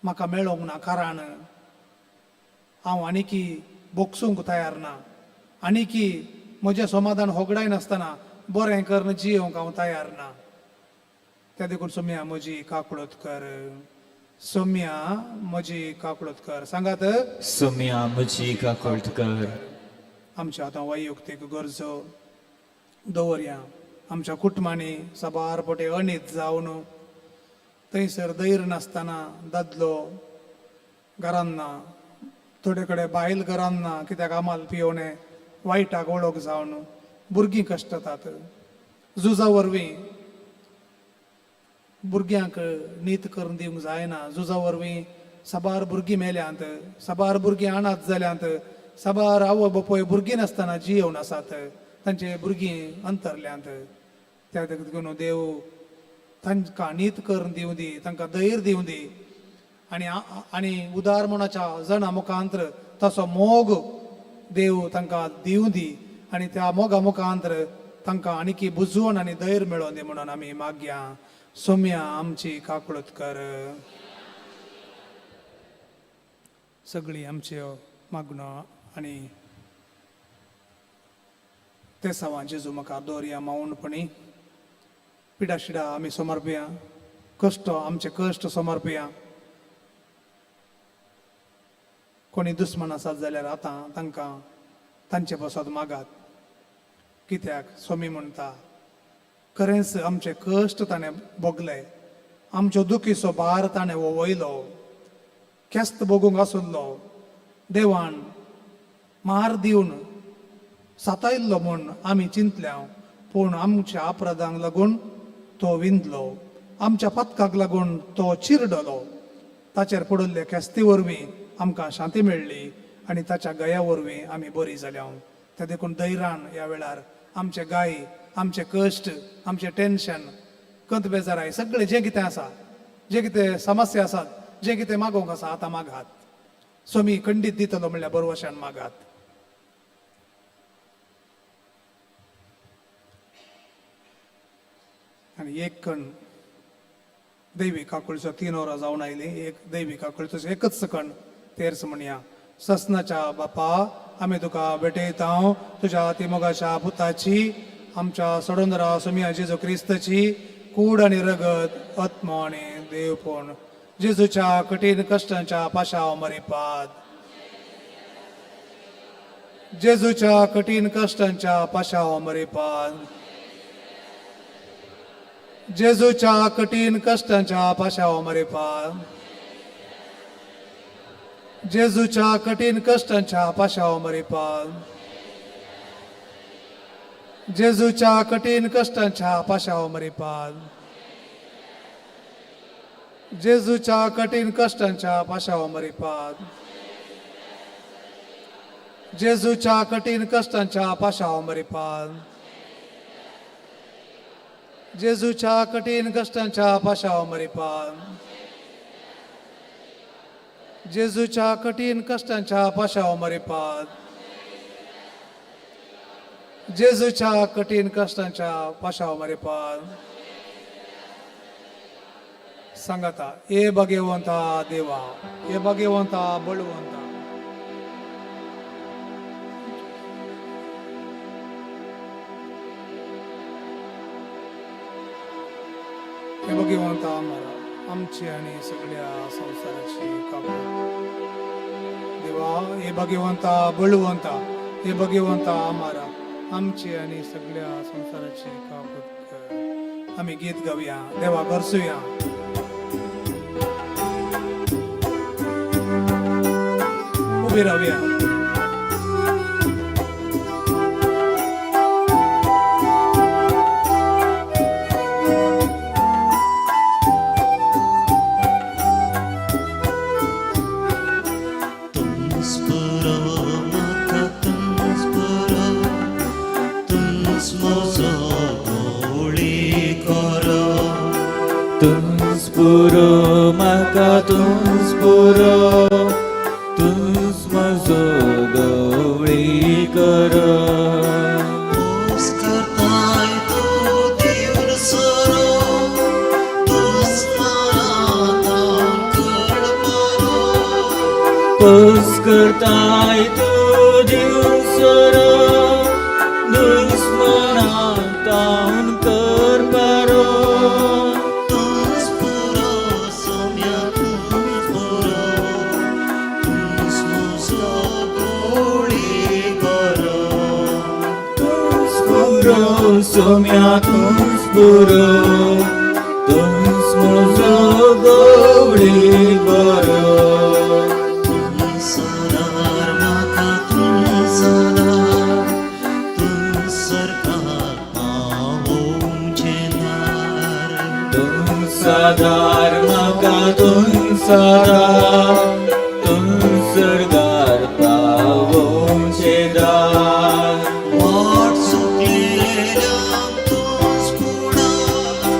Speaker 8: म्हाका मेळोंक ना, कारण हांव आनीकी बोगसूंक तयार ना. आनीकी म्हजें समाधान होगडायनासतना बरें करून जियोवंक हांव तयार ना. त्या देखून सोम्या, म्हजी काकळत कर. सोम्या, म्हजी काकळत कर. सांगात.
Speaker 10: सोम्या, म्हजी काकळत कर.
Speaker 8: आमच्या आतां वैयक्तीक गरजो दवरया. आमच्या कुटुंबांनी साबार पटे अणीत जावन थंयसर धैर्य नासतना दादलो घरान ना, थोडे कडेन बायल घरान ना, कित्याक आमाल पियोवणें वायटाक वळख जावन भुरगीं कश्टतात. झुजा वरवीं भुरग्यांक नीत करून दिवंक जायना. झुजा वरवीं साबार भुरगीं मेल्यांत, साबार भुरगीं अनाथ जाल्यांत, साबार आवय बापूय भुरगीं नासतना जियेवन आसात, तांचे भुरगीं अंतरल्यांत. त्या देखून देव तांकां नीत करून दिवं दी, तांकां धैर्य दिवं दी आनी आनी उदार मनाच्या जणां मुखांतर तसो मोग देव तांकां दिवं दी आनी त्या मोगा मुखांतर तांकां आनीकी बुजवण आनी धैर्य मेळोवन दी म्हणून आमी मागया. सोम्या आमची काकळूत कर. सगळी आमच्यो मागणो आनी ते सवां जेजू म्हाका दवरया मावणपणी. पिडाशिडा आमी समर्पया, कश्ट आमचे कश्ट समर्पया. कोणी दुस्मान आसात जाल्यार आतां तांकां तांचे पासत मागात, कित्याक स्वामी म्हणटा खरेंच आमचे कश्ट ताणें भोगले, आमच्यो दुखीचो भार ताणें वयलो, केस्त भोगूंक आसुल्लो, देवान मार दिवन सातायल्लो म्हूण आमी चिंतल्या, पूण आमच्या अपराधांक लागून तो विंदलो, आमच्या पथकाक लागून तो चिरडलो. ताचेर पडिल्ले केस्ती वरवीं आमकां शांती मेळ्ळी आनी ताच्या गया वरवीं आमी बरी जाल्या. त्या देखून धैर्यान ह्या वेळार आमचे गाय, आमचे कश्ट, आमचें टेन्शन, कंत बेजाराय सगळें जें कितें आसा, जें कितें समस्या आसात, जें कितें मागोवंक आसा आतां मागात. स्वामी खंडीत दितलो म्हणल्यार बरवशान मागात. आनी एक कण दैवी काकुळचो 3 वरां जावन आयलीं. एक दैवी काकुळचो एकच कण तेर्स म्हणया. ससनाच्या बापा आमी तुका भेटयता तुज्या तिमोगाच्या पुताची, आमच्या सोडोंदरा सोमिया जेजू क्रिस्ताची कूड आनी रगत, आत्मो आनी देवपण, जेजूच्या कठीण कश्टांच्या पाशाव मरिपाद, जेजूच्या कठीण कश्टांच्या पाशाव मरिपाद, जेजूच्या कठीण कश्टांच्या पाशाव मरिपाद, जेजूच्या कठीण कश्टांच्या पाशाव मरिपाद, जेजूच्या कठीण कश्टांच्या पाशाव मरिपाद, जेजूच्या कठीण कश्टांच्या पाशाव मरिपाद, जेजूच्या कठीण कश्टांच्या पाशाव मरिपाद, जेजूच्या कठीण कश्टांच्या पाशाव मरिपाद, जेजूच्या कठीण कश्टांच्या पाशाव मरिपाद, जेजूच्या कठीण कश्टांच्या पाशाव मरिपाद. सांगाता ए भगवंता देवा, ए भगवंता बळवंता. हे भगवंता आम्हाला आमची आणि सगळ्या संसाराची काकूळ देवा. हे भगवंता बळवंता, हे भगवंता आम्हाला आमची आणि सगळ्या संसाराची काकूळ कर. आम्ही गीत गाऊया, देवा गरसूया. उभी राहूया.
Speaker 10: तुंच पुरो म्हाका, तुंच पुरो, तुंच म्हजो गवळी कर. पोस करताय तूं दिवन सोरो, दुस्मनाक तावन कर पारो. तुंच पुरो
Speaker 1: सोम्या तूंच पुरो तूंच म्हजो गवळी बरो
Speaker 9: सादार म्हाका तूं सादार तूं सरकार पावोवचें दार
Speaker 1: तूं सादार म्हाका तूं सादार तूं सरदार पावोवचें दार
Speaker 9: वाट चुकलेल्यांक तूंच फुडार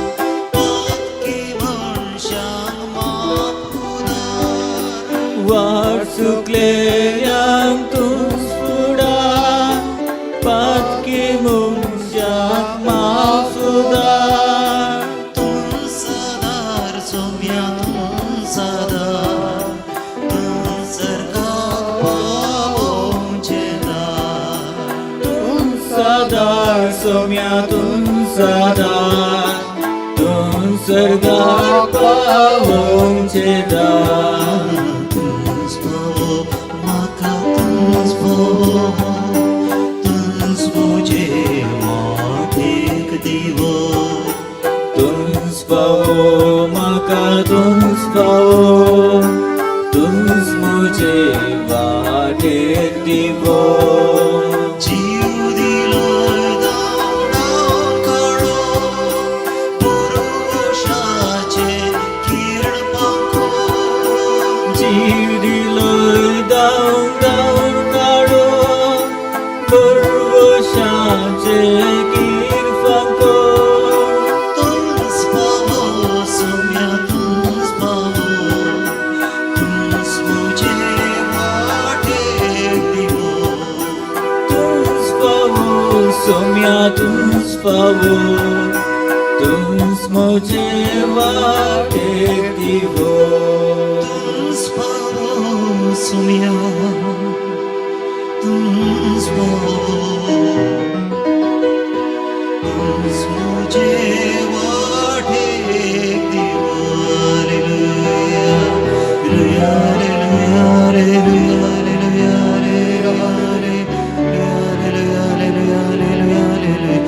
Speaker 9: पातकी मनशांक माफ उदार
Speaker 1: वाट चुकलेल्यांक तूंच फुडार पातकी मनशांक माफ उदार
Speaker 9: तूं सादार सोम्या तूं सादार तूं सरकार पावोवचें दार
Speaker 1: तूं सादार सोम्या तूं सादार तूं सरदार पावोवचें दार
Speaker 9: तूंच पावो म्हाका तूंच पावो तूंच म्हजे वाटेक दिवो
Speaker 1: तूंच पावो म्हाका तूंच पावो तूंच म्हजे वाटेक दिवो
Speaker 9: जीव दिलो धांवडावन काडो पुरुषाचे किरण पांखो
Speaker 1: जीव दिलो धांव धांव काडो पुर्वशाचे किरफांको
Speaker 9: तूंच पावो सोम्या तूंच पावो तूंच म्हजे वाटेक दिवो
Speaker 1: तूंच पावो सोम्या तूंच पावो तूंच म्हजे वाटेक दिवो
Speaker 9: तूंच पावो सोम्या तूंच पावो तूंच म्हजे वाटेक दिवो hallelujah hallelujah hallelujah hallelujah hallelujah hallelujah hallelujah hallelujah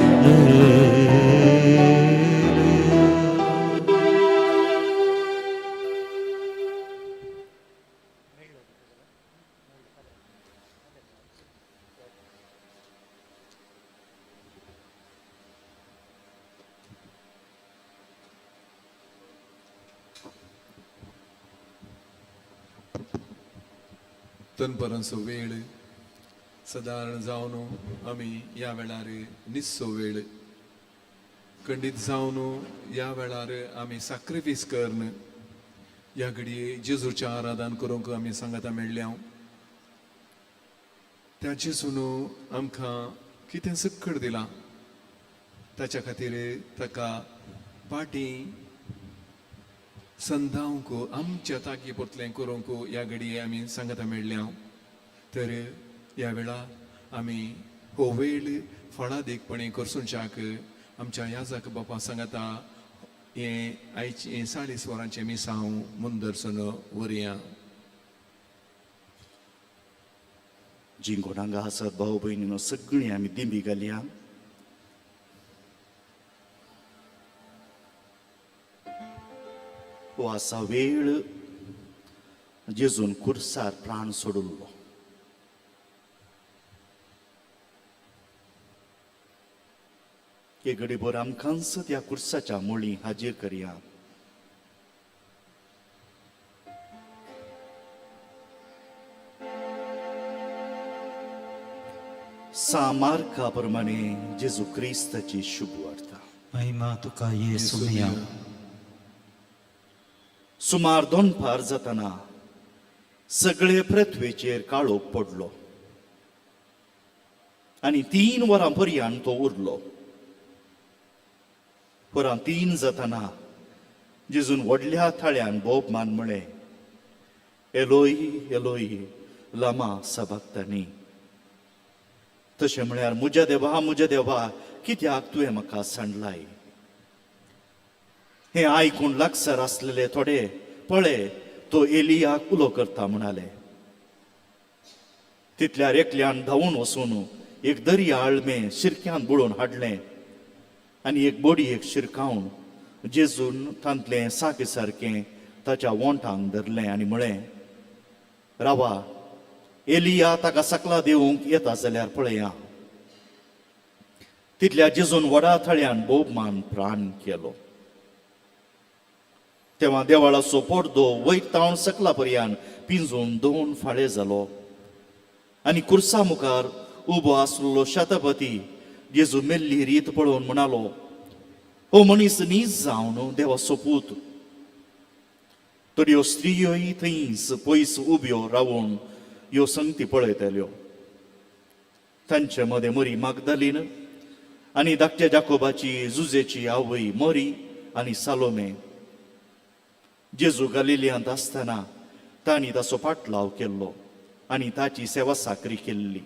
Speaker 4: दनपरांचो वेळ सदारण जावन आमी ह्या वेळार निस्सो वेळ खंडीत जावन ह्या वेळार आमी साक्रिफीस करून ह्या घडये जेजूचें आराधन करूंक आमी सांगाता मेळ्ळ्या. त्या जेजून आमकां कितें सक्कड दिलां ताच्या खातीर ताका पाटी संदावंक आमच्या ताकी पोतलें करूंक ह्या घडये आमी सांगाता मेळ्ळ्या. तर ह्या वेळा आमी हो वेळ फळादीकपणी करसुनच्याक आमच्या याजक बापा सांगाता हें आयचें हें 40 वरांचें मिसांव मुंदरसून व्हरया.
Speaker 3: जीं कोण हांगा आसात भाव भयणीनो सगळीं आमी दिंबी घालया. हो आसा वेळ जेजून कुर्सार प्राण सोडिल्लो. एक घडीभर आमकांच त्या कुर्साच्या मुळी हाजीर करया. सा मार्का प्रमाणे जेजू क्रिस्ताची शुभ वार्ता.
Speaker 9: महिमा तुका ये सोम्या.
Speaker 3: सुमार दोनपार जातना सगळे पृथ्वेचेर काळोख पडलो आनी 3 वरां पर्यंत तो उरलो. वरां 3 जातना जेजून व्हडल्या थाळ्यान बोब मान म्हळें, एलोई एलोई लामा सबाक्तानी, तशें म्हळ्यार म्हज्या देवा म्हज्या देवा कित्याक तुवें म्हाका सांडलाय. हें आयकून लागसार आसलेले थोडे पळे तो एलियाक उलो करता म्हणाले. तितल्यार एकल्यान धांवून वचून एक दर्या आळमें शिरक्यांत बुडोवन हाडलें आनी एक बडयेक शिरकावन जेजून तांतलें साकी सारकें ताच्या वोंठांक धरलें आनी म्हळें, रावा, एलिया ताका सकला देवूंक येता जाल्यार पळया. तितल्या जेजून व्हडा थळ्यान भोवमान प्राण केलो. तेव्हा देवाळाचो पडदो वयर तावन सकला पर्यान पिंजून दोन फाळे जालो आनी कुर्सा मुखार उबो आसलेलो शतपती जेजू मेल्ली रीत पळोवन म्हणालो, हो मनीस नीज जावन देवाचो पूत. तर ह्यो स्त्रियोय थंयच पयस उब्यो रावून ह्यो संगती पळयताल्यो. तांचे मदें मरी मागदालीन आनी धाकट्या जाकोबाची जुजेची आवय मरी आनी सालोमे. जेजू गालिलियांत आसतना तांणी ताचो पाटलाव केल्लो आनी ताची सेवा साकरी केल्ली.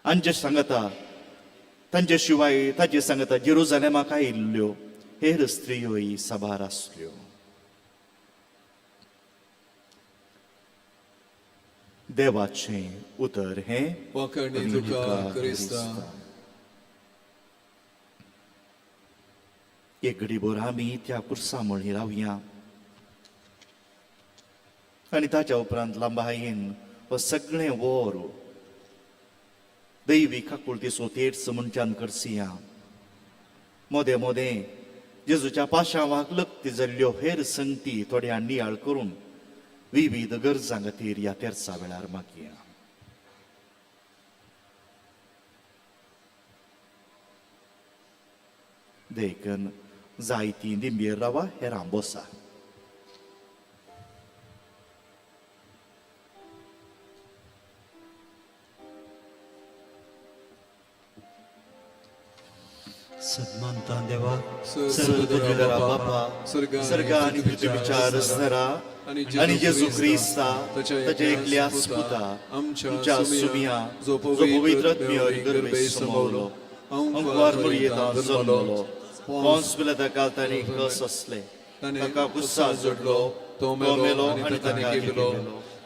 Speaker 3: आंजे सांगता तांचे शिवाय ताचे सांगता जेरुजालेमाक आयिल्ल्यो हेर स्त्रियोय साबार आसल्यो. देवाचें उतर हें
Speaker 4: वाखाणी तुका क्रिस्ता.
Speaker 3: एक घडीभर आमी त्या कुर्सा मळी रावया आनी ताच्या उपरांत लांबायेन हो सगळें वर दैवी काकुळतीचो तेर्स म्हणच्यान करसिया. मोदें मोदें जेजूच्या पाशांवाक लक्ती जाल्ल्यो हेर संगती थोड्या नियाळ करून विविध गरजां खातीर ह्या तेर्सा वेळार मागया. देखून जायतीं दिंबेर रावा, हेरां बसा.
Speaker 1: सन्मानता देवा,
Speaker 3: सर्वदुरा बापा, सर्ग आनी पृथ्वीच्या रचणारा आनी जेजू क्रिस्ता ताच्या एकल्या पुता आमच्या सुमिया, जो पवित्र आत्म्यावर गर्भे समवलो, अंकुवार मरियेंत जल्मलो, पोन्स पिलाता तांणी कस असले, ताका गुस्सा जोडलो, तो मेलो आनी ताका गेलो,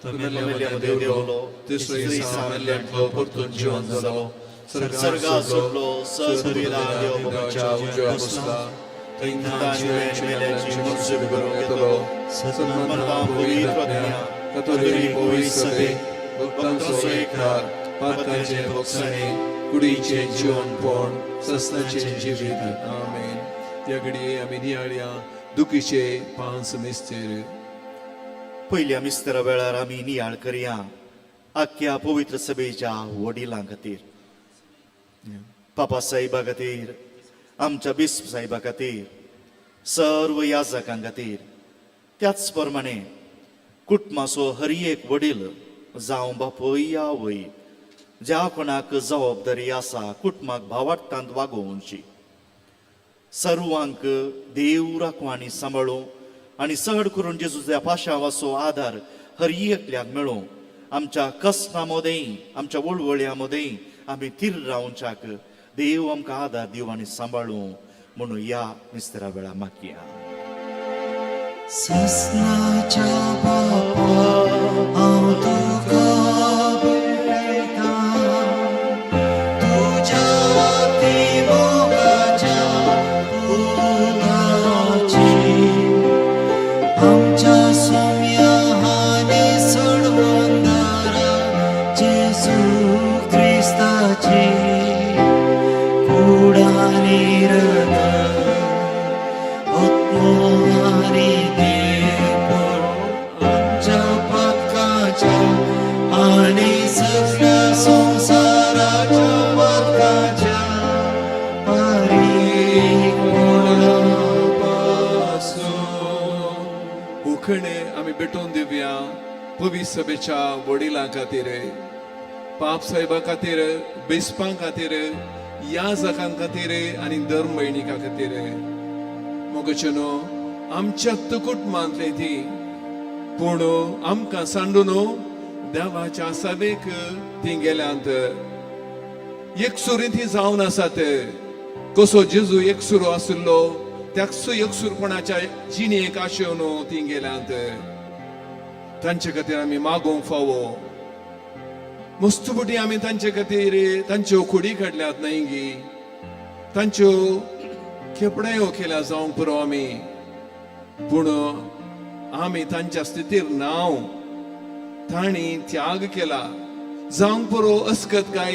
Speaker 3: तो मेल्ल्या मदें देंवलो, तिसऱ्या दिसा मेल्ल्यांतलो परतून जिवन जालो, सर्गा सोडलो, सर्विला देव बाबाच्या उजव्या बसला, थंय मेल्याची मंजूर करूंक येतलो. सन्मानता पवित्र आत्म्या, कथोलिक पवित्र सभे, भक्तांचो एकठार,
Speaker 4: पातकांचे भोगसणे, कुडीचें जिवनपण, सस्नाचें जिवीत. आमेन. त्या घडये आमी नियाळया दुखीचे पांच मिस्तेर.
Speaker 3: पयल्या मिस्तेरा वेळार आमी नियाळ करया आख्या पवित्र सभेच्या वडिलां खातीर, पापा साहेबा खातीर, आमच्या बिस्प साहेबा खातीर, सर्व याजकां खातीर. त्याच प्रमाणे कुटुंबाचो हर एक वडील जावं बापूय आवय, ज्या कोणाक जबाबदारी आसा कुटुंबाक भावार्थांत वागोवची, सर्वांक देव राखूं आनी सांबाळूं आनी चड करून जेजूच्या पाशांवाचो आदार हर एकल्याक मेळूं. आमच्या कसना मदें, आमच्या वळवळ्या मदें आमी थीर रावच्याक देव आमकां आदार दिवं आनी सांबाळूं म्हणून ह्या मिस्त्रा वेळा मागया.
Speaker 1: सस्नाच्या बापा, हांव तुका भेटयतां, तुज्या मोगाच्या पुताची, आमच्या सोम्या आनी सोडवणदारा जेजू क्रिस्ताची कूड आनी रगत, आत्मो आनी देवपण आमच्या पातकाच्या आनी सगळ्या संवसाराच्या पातकाच्या पारीकपणापासून.
Speaker 4: उखणे आमी भेटोवन दिवया पवित्र सभेच्या वडिलां खातीर, पाप साहेबा खातीर, बिस्पां खातीर, याजकां खातीर आनी धर्म भयणिका खातीर. मोगचेनो आमच्या कुटुंबांतले ती पूण आमकां सांडून देवाच्या सभेक ती गेल्यांत. एकसुरी ती जावन आसात. कसो जेजू एकसुरो आशिल्लो त्याच एकसूरपणाच्या जिणेक आशेवन ती गेल्यांत. तांचे खातीर आमी मागोवंक फावो. मस्तपुटी आमी तांचे खातीर तांच्यो खोडी काडल्यात न्हय गी. तांच्यो खेपणायो केल्या जावंक पुरो आमी, पूण आमी तांच्या स्थितीर नांव. तांणी त्याग केला जावंक पुरो, अस्कत काय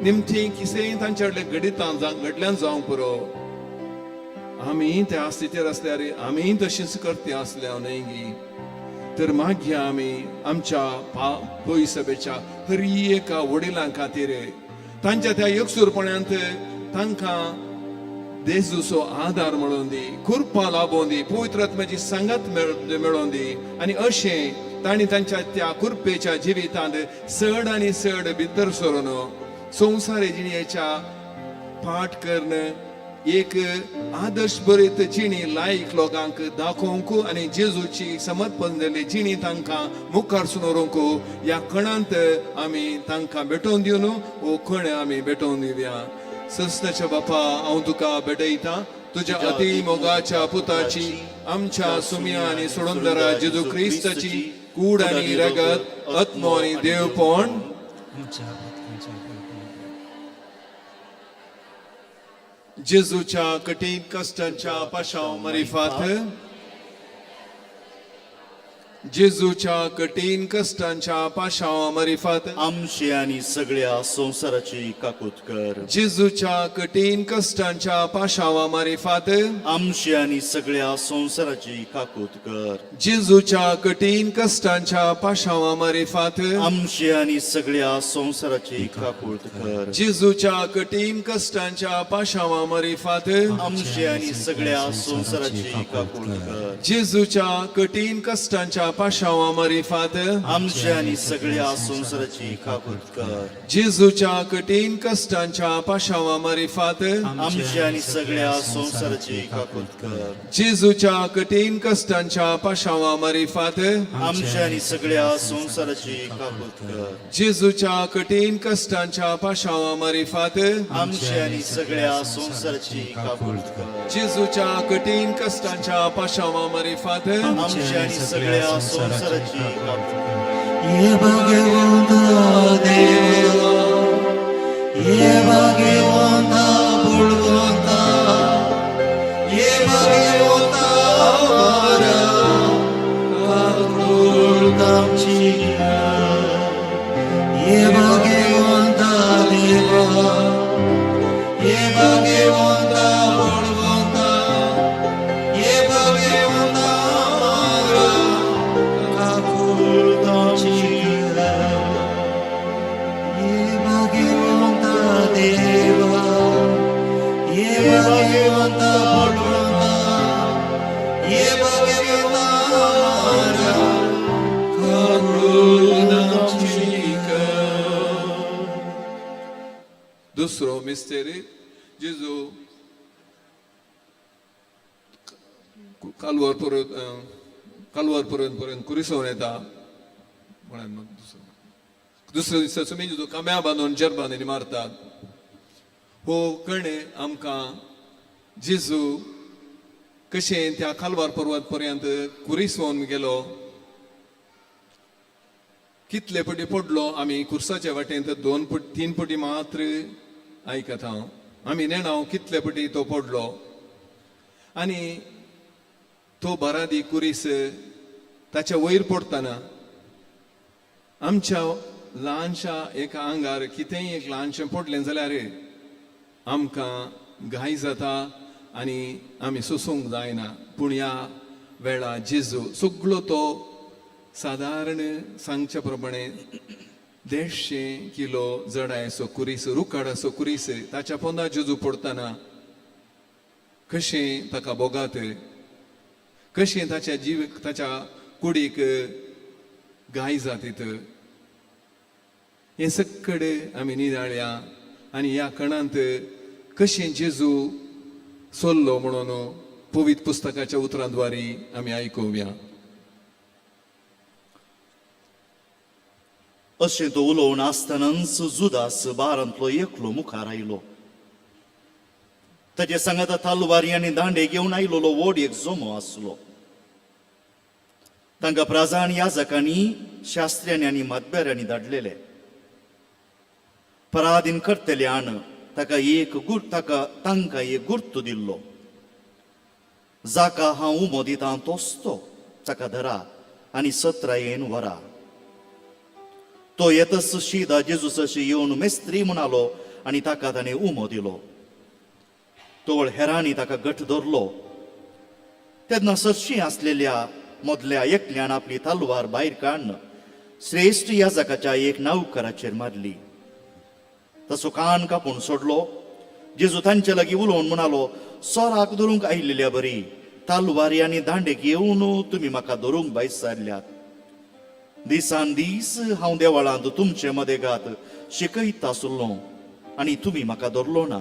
Speaker 4: निमती किसेंय तांच्या कडले घडितां घडल्यान जावंक पुरो. आमी त्या स्थितीर आसल्यार आमी तशीच करते आसल्या न्हय गी? तर मागीर आमी आमच्या पय सभेच्या हर एका वडिलां खातीर तांच्या त्या एकसूरपणांत तांकां जेजूचो आदार मेळोवन दी, कृपा लाबोवन दी, पवित्र आत्म्याची सांगात मेळोवन दी आनी अशें तांणी तांच्या त्या कृपेच्या जिवितांत चड आनी चड भितर सरून संवसारी जिणेच्या पाठ करून एक आदर्श बरीत जिणी लायक लोकांक दाखोवंक आनी जेजूची समर्पण जाल्ली जिणी तांकां मुखार सुनोवंक ह्या कणांत आमी तांकां भेटोवन दिवन हो कण आमी भेटोवन दिवया. सस्नाच्या बापा, हांव तुका भेटयता तुज्या अति मोगाच्या पुताची, आमच्या सुम्या आनी सोडूनदारा जेजू क्रिस्ताची कूड आनी रगत, आत्मो आनी देवपण,
Speaker 1: आमच्या पातकांच्या पापाक
Speaker 4: जेजूच्या कठीण कश्टांच्या पाशांव मरिफात, जेजूच्या कठीण कश्टांच्या पाशांव मरिफात,
Speaker 3: आमची आनी सगळ्या संवसाराची काकूत कर.
Speaker 4: जेजूच्या कठीण कश्टांच्या पाशांवा मारिफात,
Speaker 3: आमची आनी सगळ्या संवसाराची काकूत कर.
Speaker 4: जेजूच्या कठीण कश्टांच्या पाशांवा मारिफात,
Speaker 3: आमची आनी सगळ्या संवसाराची काकूत कर.
Speaker 4: जेजूच्या कठीण कश्टांच्या पाशांवा मारिफात,
Speaker 3: आमची आनी सगळ्या संवसाराची काकूत कर.
Speaker 4: जेजूच्या कठीण कश्टांच्या पाशांवा मारिफात,
Speaker 3: आमची आनी सगळ्या संवसाराची काकूत कर.
Speaker 4: जेजूच्या कठीण कश्टांच्या पाशांवा मारिफात,
Speaker 3: आमची आनी सगळ्या संवसाराची काकूत कर.
Speaker 4: जेजूच्या कठीण कश्टांच्या पाशांवा मारिफात,
Speaker 3: आमची आनी सगळ्या संवसाराची काकूत कर.
Speaker 4: जेजूच्या कठीण कश्टांच्या पाशांवा मारिफात,
Speaker 3: आमची आनी सगळ्या संवसाराची काकूत कर.
Speaker 4: जेजूच्या कठीण कश्टांच्या पाशांवा मारिफात,
Speaker 3: आमची आनी सगळ्या संवसाराची काकूत कर.
Speaker 1: ये भाग्यवंता देवा, ये भाग्यवंता बळवंता, ये भाग्यवंता मारा, काकूळ आमची कर. ये भाग्यवंता देवा, ये भाग्यवंता बळवंता, ये भाग्यवंता मारा, काकूळ आमची कर. ये भाग्यवंता देवा, ये भाग्यवंता बळवंता, ये भाग्यवंता मारा, काकूळ आमची कर.
Speaker 4: दुसरो मिस्तेरी, जेजू कालवार परत कालवार पर्यंत पर्यंत कुरिसोवन येता म्हळ्यार मग दुसरो दुसऱ्या दिसा सुमी जेजू काम्या बांदून जेरबांनी मारतात. हो कणे आमकां जेजू कशें त्या कालवार पर्वत पर्यंत कुरिसोवन गेलो, कितले पटी पडलो. आमी कुर्साच्या वाटेंत 2 पट 3 पटी मात्र आयकता हांव. आमी नेणाव कितले पटी तो पडलो आनी तो बारादी कुरीस ताच्या वयर पडटना आमच्या ल्हानशा एका आंगार कितेंय एक ल्हानशें पडलें जाल्यार आमकां घाय जाता आनी आमी सोसूंक जायना. पूण ह्या वेळा जेजू सगलो तो सादारण सांगच्या प्रमाणे 150 किलो जडायचो कुरीस, रुकाडाचो कुरीस ताच्या पोंदा जेजू पडटना कशें ताका बोगात, कशें ताच्या जीव ताच्या कुडीक घाय जातीत, हें सक्कडे आमी निदाळया आनी ह्या कणांत कशें जेजू सोल्लो म्हणून पवित्र पुस्तकाच्या उतरांद्वारी आमी आयकुया.
Speaker 3: अशें तो उलोवन आसतनाच जुदास बारांतलो एकलो मुखार आयलो. ताचे सांगाता तालवारी आनी दांडे घेवन आयलोलो व्हड एक जमो आसलो. तांकां प्राजा आनी याजकांनी, शास्त्र्यांनी आनी मतबेरांनी धाडलेले. पराधीन करतल्यान ताका एक गुर ताका तांकां एक गुर्त दिल्लो, जाका हांव उमो दितां तोच तो, ताका धरा आनी सत्रायेन व्हरा. तो येतच शिदा जेजूसशी येवन मेस्त्री म्हणालो आनी ताका ताणें उमो दिलो. तवळ हेरांनी ताका घट धरलो. तेन्ना सरशी आसलेल्या मदल्या एकल्यान आपली तलवार भायर काडून श्रेश्ठ याजकाच्या एक नौकराचेर मारली, तसो कान कापून सोडलो. जेजू तांचे लागीं उलोवन म्हणालो, सोराक धरूंक आयिल्ल्या बरी तलवारी आनी दांडेक येवन तुमी म्हाका धरूंक भायर सरल्यात. दिसान दीस हांव देवळांत तुमचे मदेगात शिकयत आसलो आनी तुमी म्हाका धरलो ना.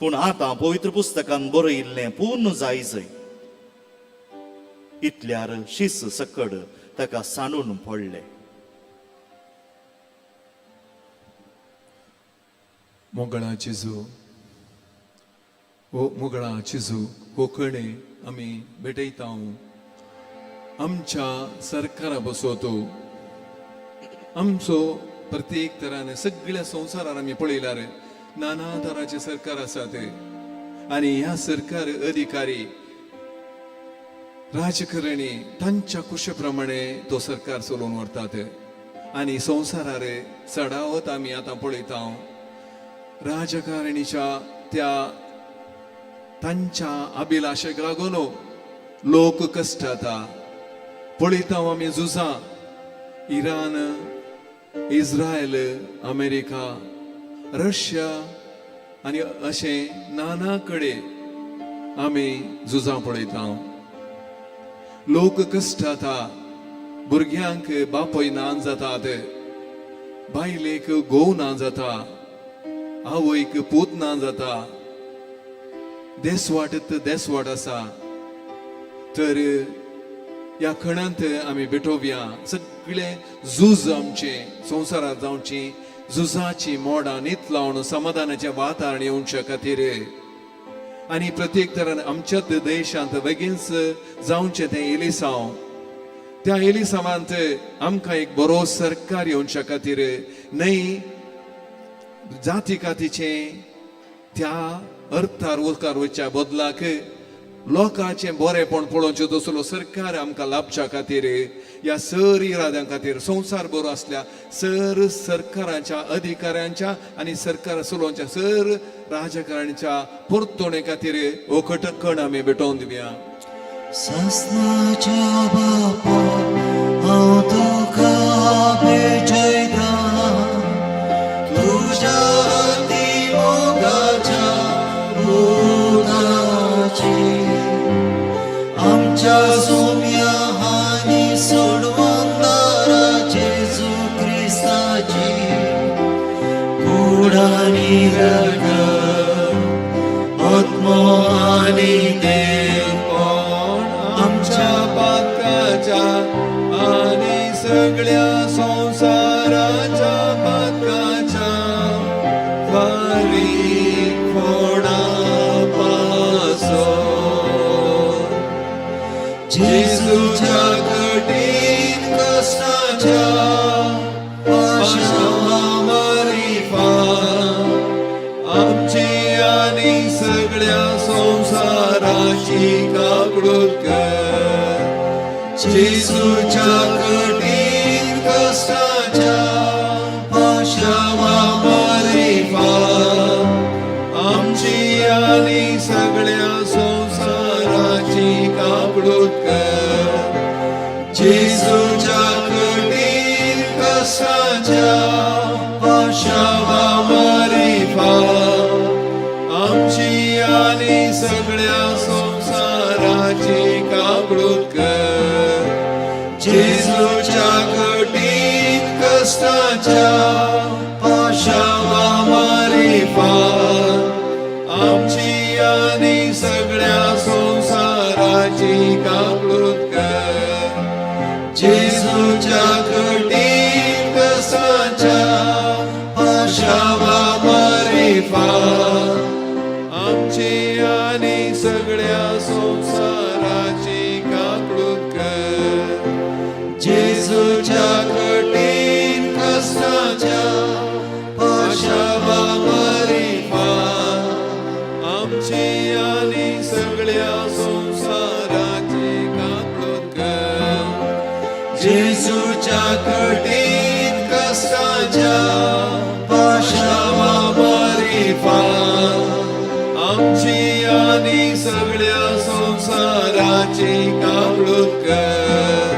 Speaker 3: पूण आतां पवित्र पुस्तकान बरयिल्लें पूर्ण जाय जय. इतल्यार शीस सकड ताका सांडून पडले.
Speaker 4: मोगळा जेजू, हो मोगळा जेजू, हो कणे आमी भेटयता. आमच्या सरकारा बसोतो आमचो प्रत्येक तरान सगळ्या संवसारान आमी पळयल्यार नाना तराचे सरकार आसात आनी ह्या सरकार अधिकारी राजकारणी तांच्या कुशे प्रमाणे तो सरकार चलोवन व्हरतात आनी संवसारार चडावत आमी आतां पळयता राजकारणीच्या त्या तांच्या अभिलाशेक लागून लोक कश्टाता. पळयता आमी झुजां, इराण, इस्रायल, अमेरिका, रशिया आनी अशें नाना कडेन आमी झुजां पळयता. लोक कश्टाता, भुरग्यांक बापूय ना जातात, बायलेक घोव ना जाता, आवयक पूत ना जाता, देसवाटत देसवाट आसा. तर ह्या खणांत आमी भेटोवया सगळे झूज आमचे संवसारांत जावची झुजाची मोडां नीत लावन समाधानाचें वातावरण येवच्या खातीर आनी प्रत्येक तरान आमच्याच देशांत बेगीनच जावचें तें एलिसांव, त्या एलिसांवांत आमकां एक बरो सरकार येवच्या खातीर, न्हय जाती कातीचें त्या अर्थार उकार वचच्या बदलाक लोकांचें बरेंपण पळोवचें तसलो सरकार आमकां लाभच्या खातीर, ह्या सर इराद्यां खातीर संवसार बरो आसल्या सर सरकाराच्या अधिकाऱ्यांच्या आनी सरकार चलोवच्या सर राजकारणच्या परतोणे खातीर हो कटकण आमी भेटोवन दिवया.
Speaker 1: सासनाच्या बापा, हांव तुका भेटयता तुज्या अती मोगाच्या पुताची, आमच्या सोम्या आनी सोडवणदारा जेजू क्रिस्ताची कूड आनी रगत, आत्मो आनी देवपण
Speaker 4: आमच्या पातकाच्या आनी सगळ्या संवसाराच्या पातकाच्या फारीकपणा पासत, जेजूच्या कठीण कश्टाच्या पाशावा मारिफात आमची आनी सगळ्या संवसाराची काकळूत कर. जेजूच्या कठीण कश्टाच्या पाशावा मारिफात आमची आनी सगळ्या संवसाराची काकळूत कर. जेजूच्या कठीण कश्टाच्या पाशावा मारिफात आमची आनी सगळ्या संवसाराची काकळूत कर. जेजूच्या कठीण कश्टाच्या पाशावा मारिफात आमची आनी सगळ्या संवसाराची काकळूत कर. जेजूच्या कठीण कश्टाच्या पाशावा मारिफात आमची आनी सगळ्या संवसाराची काकळूत कर. जेजूच्या कठीण कश्टाच्या पाशावा. जेजूच्या कठीण कश्टांच्या पाशावा मारिफात आमची आनी सगळ्या संवसाराची काकळूत कर.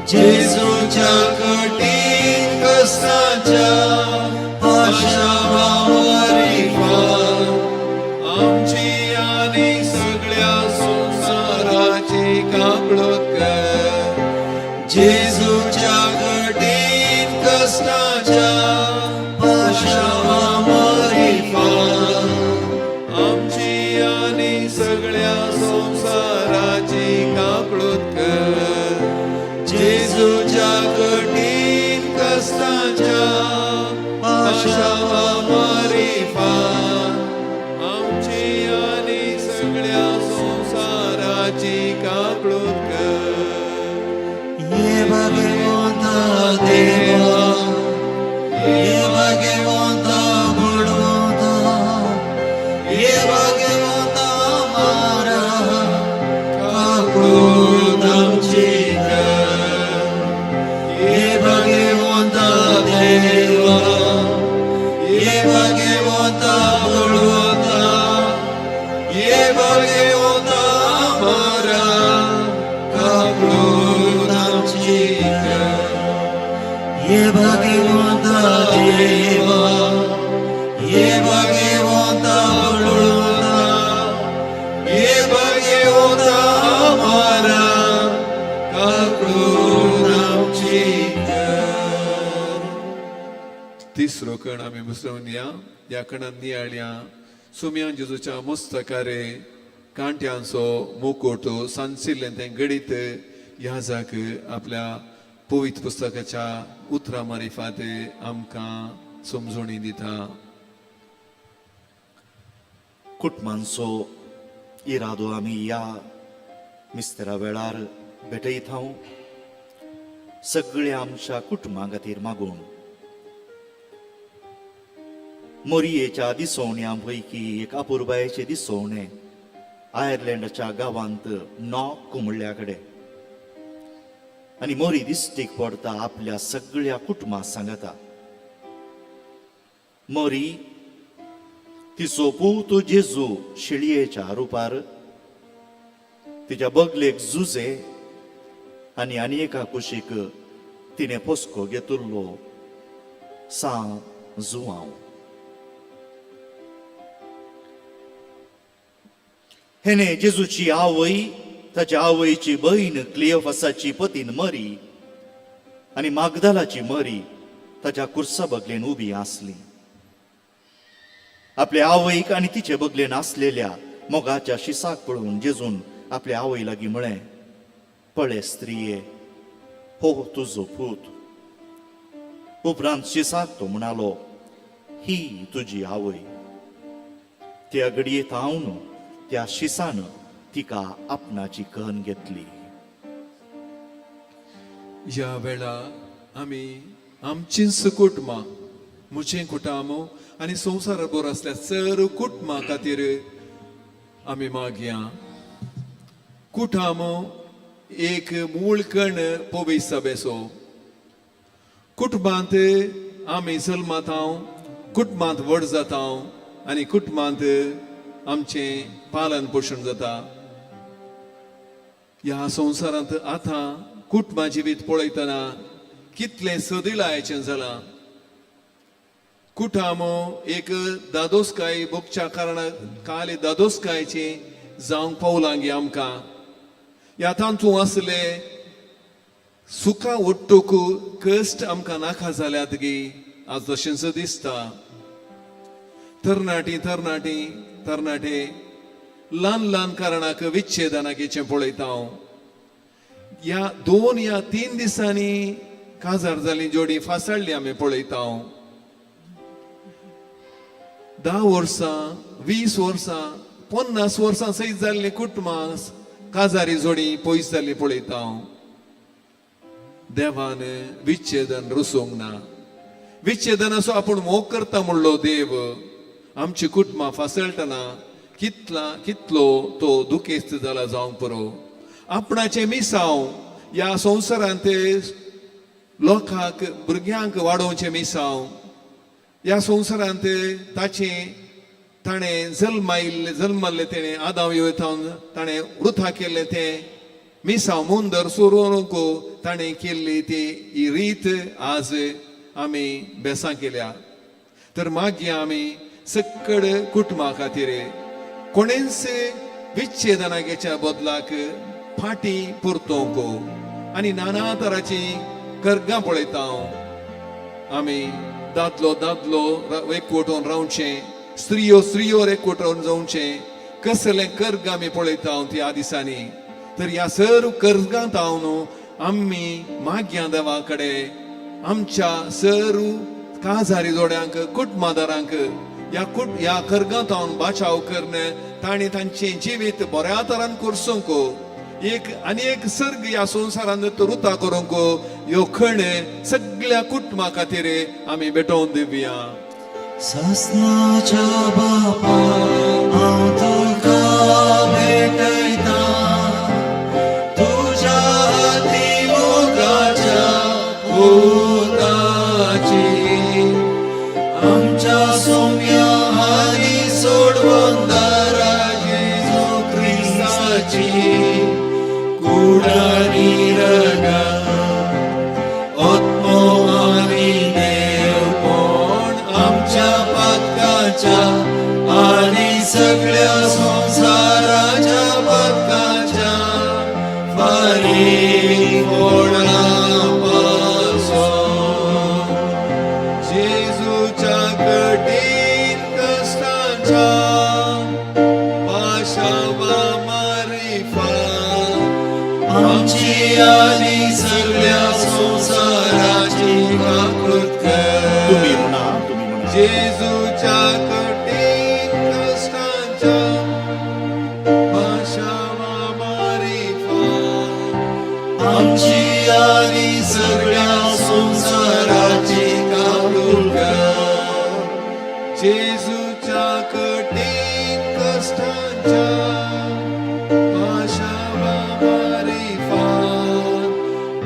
Speaker 4: जेजूच्या कठीण कश्टांच्या पाशावा मारिफात आमची आनी सगळ्या संवसाराची काकळूत कर. जेजूच्या कठीण कश्टांच्या पाशावा मारिफात आमची आनी सगळ्या संवसाराची काकळूत कर. जेजूच्या कठीण कश्टांच्या पाशावा मारिफात आमची आनी सगळ्या संवसाराची काकळूत कर.
Speaker 1: ये भगवंता देवा, ये भगवंता गुणवंता, ये भगवंता मारा,
Speaker 4: काकळूत आमची कर.
Speaker 1: ये भगवंता देवा, ये भगवंता गुणवंता,
Speaker 4: ये भगवंता मारा, काकळूत आमची कर.
Speaker 1: ये भगवंता देवा, ये भगवंता गुणवंता,
Speaker 4: ये भगवंता मारा, काकळूत आमची कर. तिसरो कण आमी मुसळून या ह्या कणान नियाळया सुम्यान जेजूच्या मुस्तकारे कांट्यांचो मुकुट सांचिल्लें तें घडीत ह्या जाक आपल्या पवित्र पुस्तकाच्या उतरां मारिफात आमकां समजोणी दिता.
Speaker 3: कुटुंबांचो इरादो आमी ह्या मिस्तेरा वेळार भेटयत हांव सगळ्या आमच्या कुटुंबा खातीर मागून. मोरयेच्या दिसवण्या पैकी एक अपुरबायेचें दिसवणें आयर्लंडाच्या गांवांत नॉक म्हणल्या कडेन आनी मोरी दिश्टीक पडटा आपल्या सगळ्या कुटुंबा सांगता. मोरी, तिचो पूत जेजू शिळयेच्या रुपार, तिच्या बगलेक जुजे आनी आनी एका कुशीक तिणें पोसको घेतिल्लो सां जुवांव. हेणे जेजूची आवय, ताच्या आवयची बहीण, क्लियोफासाची पतीन मरी आनी मागदालाची मरी ताच्या कुर्सा बगलेन उबी आसली. आपल्या आवयक आनी तिचे बगलेन आसलेल्या मोगाच्या शिसाक पळोवन जेजून आपल्या आवय लागीं म्हळें, पळे स्त्रिये, हो तुजो पूत. उपरांत शिसाक तो म्हणालो, ही तुजी आवय. त्या घडये थावन त्या शिसान तिका आपणाची कन घेतली.
Speaker 4: ह्या वेळा आमी आमचींच कुटुंबां, म्हजें कुटुंब आनी संवसार भर आसल्या चड कुटुंबां खातीर आमी मागया. कुटुंब एक मूळ कण पवित्र सभेचो. कुटुंबांत आमी जल्मात, कुटुंबांत व्हड जाता आनी कुटुंबांत आमचें पालन पोशण जाता. ह्या संवसारांत आतां कुटुंबा जिवीत पळयतना कितलें सदिलायचें जालां. कुटुंब एक दादोसकाय भोगच्या कारणान काल दादोसकायची जावंक पावलां गे आमकां. ह्या तातूंत आसले सुखां ओट्टूक कश्ट आमकां नाका जाल्यात गी, आज तशेंच दिसता. तरणाटी तरणाटी तरणाटे ल्हान ल्हान कारणाक विच्छेदनाक पळयता हांव. ह्या 2 या 3 दिसांनी काजार जाली जोडी फासाळ्ळी आमी पळयता हांव. 10 वर्सां, 20 वर्सां, 50 वर्सां सयत जाल्लीं कुटुंबां काजारी जोडी पयस जाल्ली पळयता हांव. देवान विच्छेदन रुसूंक ना. विच्छेदनाचो आपूण मोग करता म्हणलो देव आमची कुटुंबां फासळटना कितला कितलो तो दुखेस्त जाला जावंक पुरो. आपणाचें मिसांव ह्या संवसारांत. लोकांक भुरग्यांक वाडोवचें मिसांव ह्या संवसारांत ताचें ताणें जल्मायिल्लें जल्मल्लें तेणें आदाव येवथावन ताणें वृथा केल्लें तें मिसांव मुंदर सोरोवंक ताणें केल्ली ती ही रीत आज आमी बेसां केल्या. तर मागीर आमी सक्कड कुटुंबा खातीर कोणेंच विच्छेदनागेच्या बदलाक फाटी परतोवंक आनी नाना तराची कर्गां पळयता आमी दादलो दादलो एकवटून रावचें, स्त्रियो स्त्रियो एकवटून जावचें, कसलें कर्ग आमी पळयता त्या दिसांनी. तर ह्या सर्व कर्गांत हांव आमी मागया देवा कडेन आमच्या सर्व काजारी जोड्यांक कुटुंबादारांक ह्या कुट ह्या कर्गांत हांव बाचाव करन तांणी तांचें जिवीत बऱ्या तरान करसूंक एक आनी एक सर्ग ह्या संवसारांत रुता करूंक ह्यो खण सगळ्या कुटुंबा खातीर आमी भेटोवन दिवया.
Speaker 1: सासनाच्या बापा हांव तुका भेटयता, तुज्या हाती मोगाच्या पुताची, आमच्या सोम्या आनी सोडवंदारा जेजू क्रिस्ताची कूड आनी रगत, आत्मो आनी देवपण आमच्या पातकाच्या आनी सगळ्या संवसाराच्या पातकाच्या फारीकपणा पासून.
Speaker 4: जेजूच्या कठीण कश्टांच्या पाशावा मारिफात
Speaker 1: आमची आनी सगळ्या संवसाराची काकळूत कर.
Speaker 3: तुम्ही म्हणा, तुम्ही म्हणा.
Speaker 4: जेजूच्या कठीण कश्टांच्या पाशावा मारिफात
Speaker 1: आमची आनी सगळ्या संवसाराची काकळूत कर.
Speaker 4: जेजूच्या कठीण कश्टांच्या पाशावा मारिफात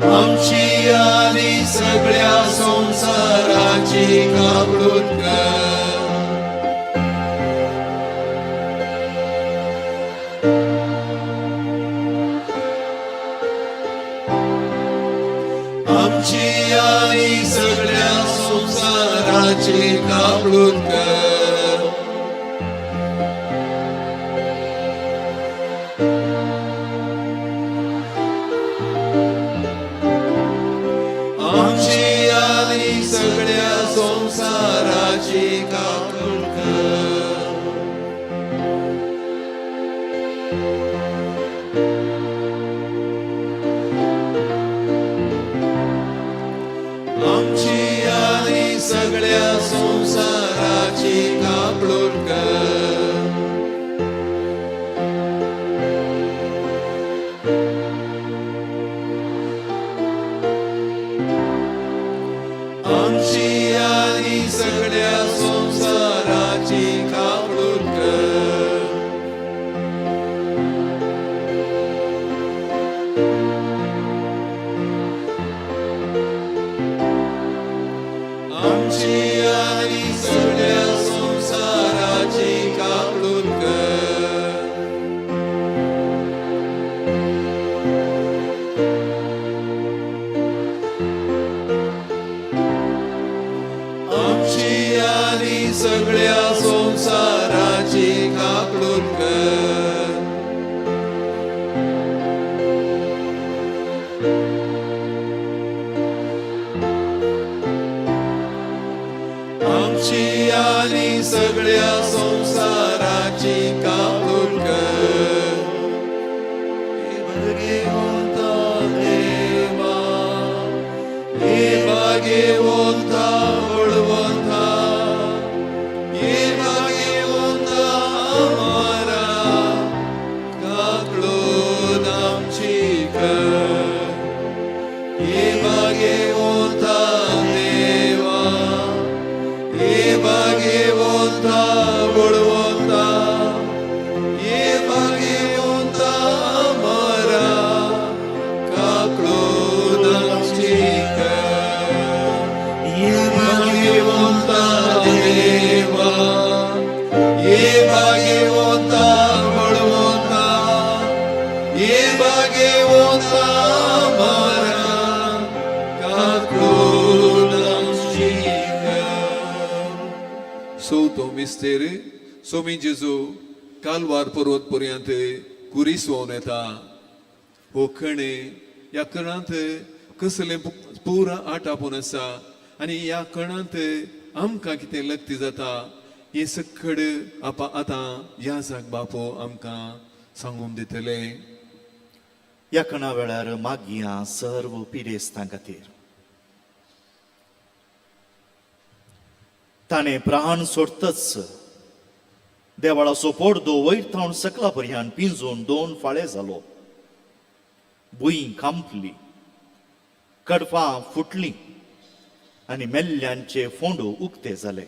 Speaker 1: आमची आनी सगळ्या संवसाराची काकळूत कर. आमची आनी सगळ्या संवसाराची काकळूत कर. आमची आनी सगळ्या संवसाराची काकळूत कर. आमची आनी सगळ्या संवसाराची काकळूत कर. आमची आनी सगळ्या संवसाराची काकळूत कर. आमची आनी सगळ्या संवसाराची काकळूत कर. आमची आनी सगळ्या संवसाराची काकळूत कर. आमची आनी सगळ्या संवसाराची काकळूत कर. हे भाग्यवंता देवा, हे भाग्यवंता बळवंता, हे भाग्यवंता अमरा, काकळूत आमची कर. हे भाग्यवंता देवा, हे भाग्यवंता बळवंता, हे भाग्यवंता अमरा, काकळूत आमची कर.
Speaker 4: चवथो मिस्तेर सोमी जेजू कालवार पर्वत पर्यंत कुरीस व्होवन येता. हो खण ह्या खणांत कसलें पुरा आटापून आसा आनी ह्या खणांत आमकां कितें लक्ती जाता हें सकड आपा आतां याजक बापो आमकां सांगून दितले.
Speaker 3: ह्या खणा वेळार मागया सर्व पिडेस्तां खातीर. ताणें प्राण सोडतच देवाळाचो पडदो वयर थावन सकला पर्यान पिंजून दोन फाळे जालो. भूंय कांपली, कडफां फुटलीं आनी मेल्ल्यांचे फोंडू उक्ते जाले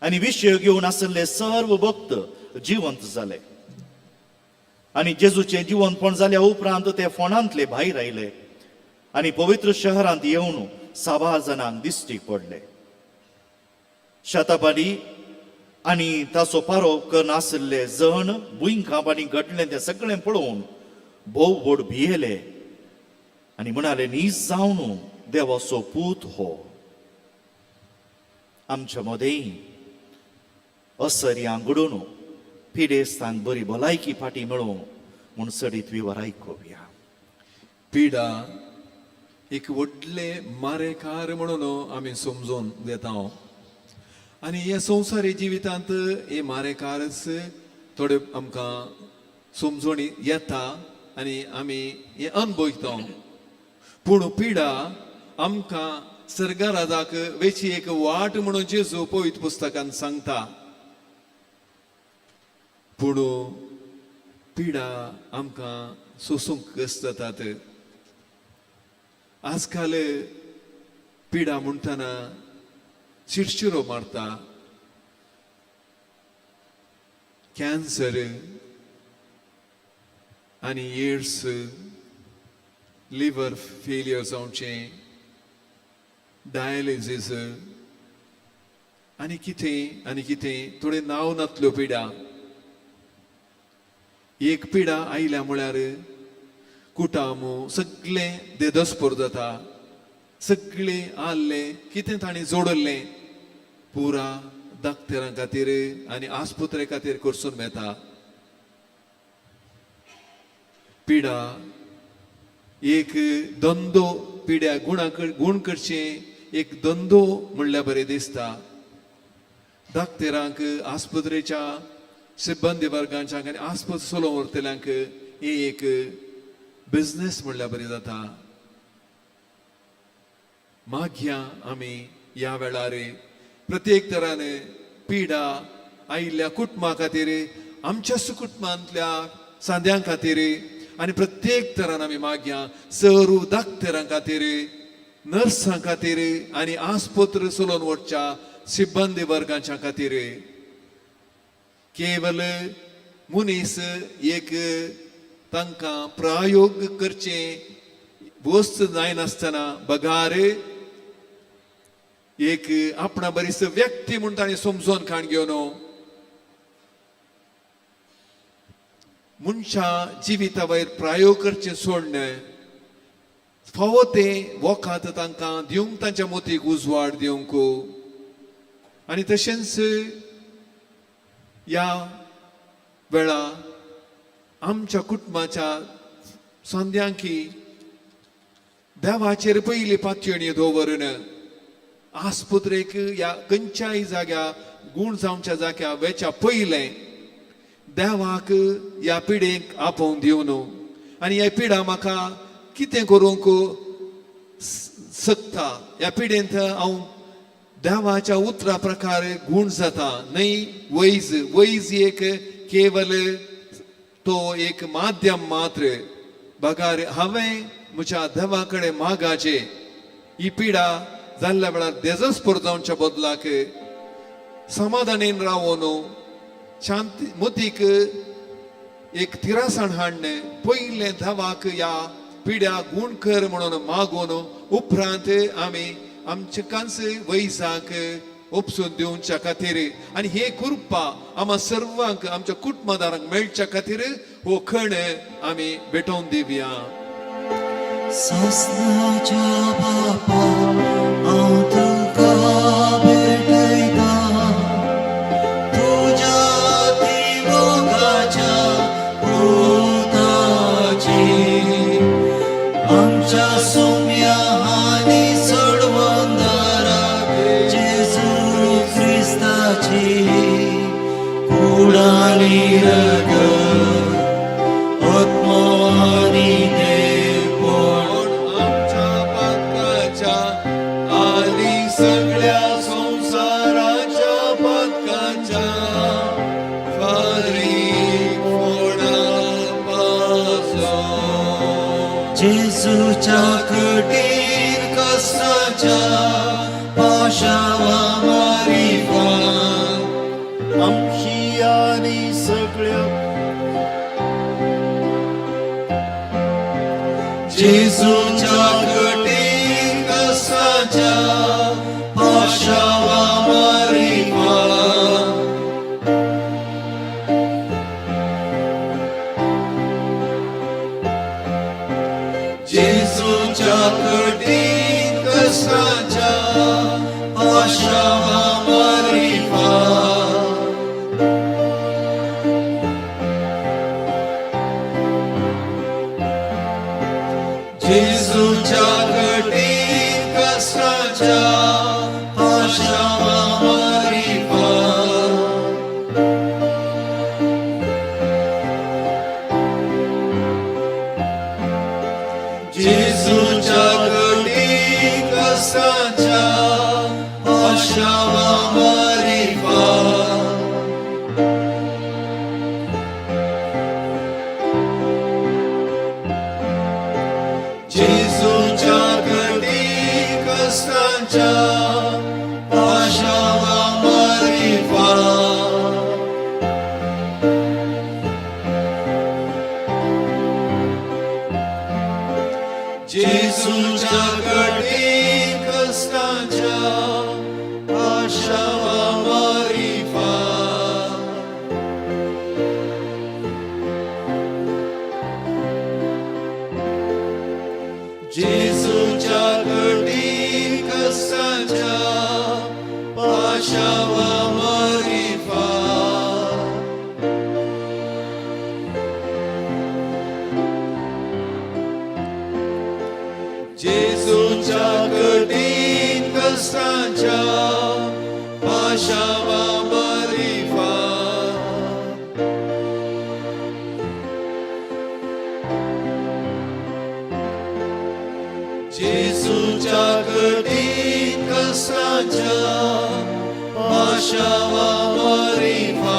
Speaker 3: आनी विशय घेवन आशिल्ले सर्व भक्त जिवंत जाले. आनी जेजूचें जिवंतपण जाल्या उपरांत ते फोंडांतले भायर आयले आनी पवित्र शहरांत येवन साबार जाणांक दिश्टीक पडले. शताबादी आनी ताचो पारो करनाशिल्ले जण भुंयकांप आनी घडलें तें सगळें पळोवन भोव व्हड भियेले आनी म्हणाले, नीज जावन देवाचो पूत हो. आमच्या मदें असर्यां घडून पिडेस्तांक बरी भलायकी फाटी मेळूं म्हूण चडीत विवर आयकुया.
Speaker 4: पिडा एक व्हडलें मारेकार म्हणून आमी समजून घेता आनी हे संवसारी जिवितांत हे मारेकारच थोडे आमकां समजणी येता आनी आमी हें अनुभवता. पूण पिडा आमकां सर्गाराजाक वेची एक वाट म्हणून जेजू पवित्र पुस्तकान सांगता. पूण पिडा आमकां सोसूंक कस जातात. आजकाल पिडा म्हणटना शिरशिरो मारता, कॅन्सर आनी एड्स, लिवर फेलियर जावचें, डायलिसीस आनी कितें आनी कितें थोडें नांव नातल्यो पिडा. एक पिडा आयल्या म्हळ्यार कुटामू सगळें देदस्पोर जाता, सगळें आहलें कितें तांणी जोडलें पुरा दाक्तेरां खातीर आनी आस्पत्रे खातीर करसून मेळटा. पिडा एक धंदो, पिड्या गुणा गुण करचें एक धंदो म्हणल्यार बरें दिसता. दाक्तेरांक, आस्पत्रेच्या सिब्बंदी वर्गांच्या आनी आस्पत चलोवन व्हरतल्यांक हे एक बिजनेस म्हणल्यार बरें जाता. मागया आमी ह्या वेळार प्रत्येक तरान पिडा आयिल्ल्या कुटुंबा खातीर, आमच्याच कुटुंबांतल्या सांद्यां खातीर आनी प्रत्येक तरान आमी मागया सर्व दाक्तेरां खातीर, नर्सां खातीर आनी आस्पत्र चलोवन वचच्या सिब्बंदी वर्गाच्या खातीर. केवल मनीस एक तांकां प्रयोग करचें वस्त जायनासतना बगार एक आपणा बरीच व्यक्ती म्हूण ताणें समजून काण घेवन मनशा जिविता वयर प्रयोग करचें सोडणें, फावो तें वखद तांकां दिवंक, तांच्या मोतीक उजवाड दिवंक. आनी तशेंच ह्या वेळा आमच्या कुटुंबाच्या संद्यांकी देवाचेर पयली पातयणी दवरून आस्पत्रेक ह्या खंयच्याय जाग्या गूण जावच्या जाग्या वेच्या पयलें देवाक ह्या पिडेक आपोवन दिवन आनी ह्या पिडा म्हाका कितें करूंक शकता, ह्या पिडेंत हांव देवाच्या उतरा प्रकार गूण जाता न्हय. वैज वैज एक केवल तो एक माध्यम मात्र, बगार हांवें म्हज्या देवा कडेन मागाचे. ही पिडा जाल्ल्या वेळार देजस्पोर जावच्या बदलाक समाधानेन रावून शांती मोतीक एक थिरासाण हाडणें, पयलें देवाक ह्या पिड्या गूण कर म्हणून मागून उपरांत आमी आमचे कांच वैजाक उपसून दिवच्या खातीर आनी हे कृपा आमा सर्वांक आमच्या कुटुंबादारांक मेळच्या खातीर हो खण आमी भेटोवन दिवया.
Speaker 1: सासणाच्या बापा हांव तुका भेटयता, कुडानी रगत आत्मो आनी देवपण
Speaker 4: आमच्या पातकाच्या आनी सगळ्या संवसाराच्या पातकाच्या फारीक फोडा पासो.
Speaker 1: जेजूच्या कठीण कष्टाच्या पाशावा मारिफान
Speaker 3: आमची आनी सगळ्या
Speaker 1: जेजूच्या कठीण कष्टाच्या पाशावा मारिफान जेजूच्या कठीण कष्टाच्या पाशावा मारिफान जेजूच्या कठीण कष्टाच्या पाशावा मारिफान जेजूच्या कठीण कष्टाच्या पाशावा मारिफान जेजूच्या कठीण कष्टाच्या पाशावा मारिफान जेजूच्या कठीण कष्टाच्या पाशावा मारिफान जेजूच्या कठीण कष्टाच्या पाशावा मारिफान जेजूच्या कठीण कष्टाच्या पाशावा मारिफान जेजूच्या कठीण कष्टाच्या पाशावा मारिफान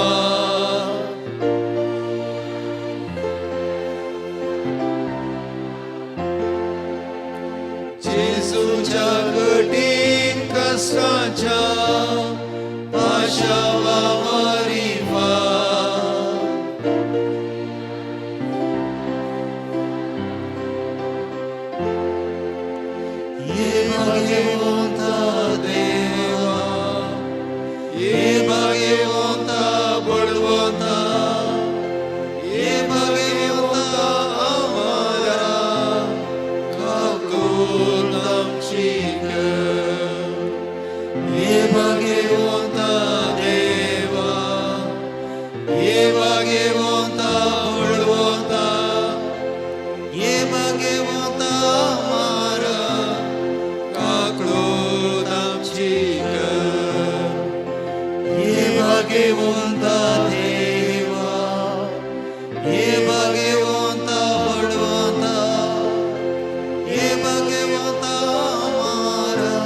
Speaker 1: जेजूच्या कठीण कष्टाच्या पाशावा मारिफान ये भाग्यवंता देवा ये भाग्यवंता बळवंता ये भाग्यवंता आमारा काकुल आमची कर. ये भाग्यवंता देवा ये भाग्यवंता बळवंता ये भाग्यवंता आमारा काकळूत आमची कर. ये भाग्यवंता देवा ये भाग्यवंता बळवंता ये भाग्यवंता आमारा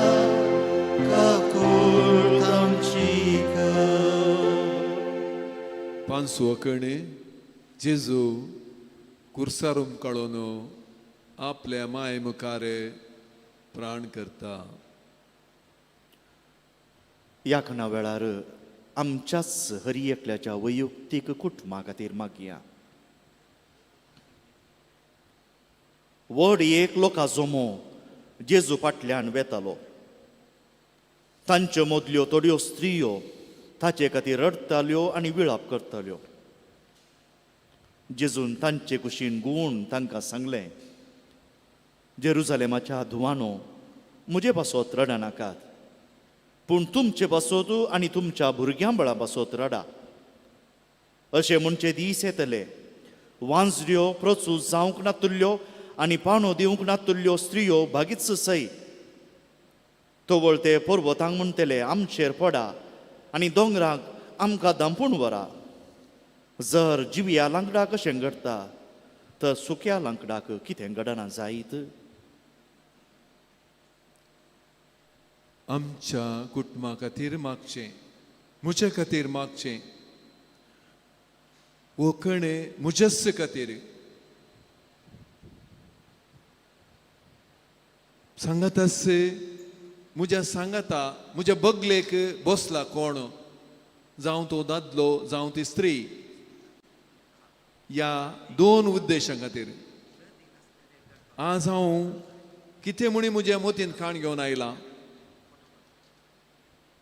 Speaker 1: काकूळ आमची कर.
Speaker 4: पांचवो कणे जेजू कुर्सार उमकाळून आपल्या माय मुखार प्राण करता.
Speaker 3: ह्या खणा वेळार आमच्याच हरी एकल्याच्या वैयक्तीक कुटुंबा खातीर मागया. व्हड एक लोका जमो जेजू फाटल्यान वेतालो. तांच्यो मदल्यो थोड्यो स्त्रियो ताचे खातीर रडटाल्यो आनी विळाप करताल्यो. जेजून तांचे कुशीन गुण तांकां सांगलें, जेरुजालेमाच्या धुवानो, म्हजे पासत रडनाकात, पूण तुमचे पासत आनी तुमच्या भुरग्यां बळा पासत रडा. अशें म्हणचे दीस येतले, वांजड्यो प्रचू जावंक नातुल्ल्यो आनी पाणो दिवंक नातुल्ल्यो स्त्रियो भागीच सय तवळ ते पर्वतांक म्हणटले, आमचेर पडा, आनी दोंगराक, आमकां धांपून व्हरा. जर जिवया लांकडाक अशें घडटा तर सुक्या लांकडाक कितें घडना जायत?
Speaker 4: आमच्या कुटुंबा खातीर मागचें, म्हजे खातीर मागचें, वो कणे म्हजेच खातीर सांगात आसचे, म्हज्या सांगाता म्हज्या बगलेक बसला कोण, जावं तो दादलो जावं ती स्त्री, ह्या दोन उद्देशां खातीर आज हांव कितें म्हणी म्हज्या मतीन खाण घेवन आयलां.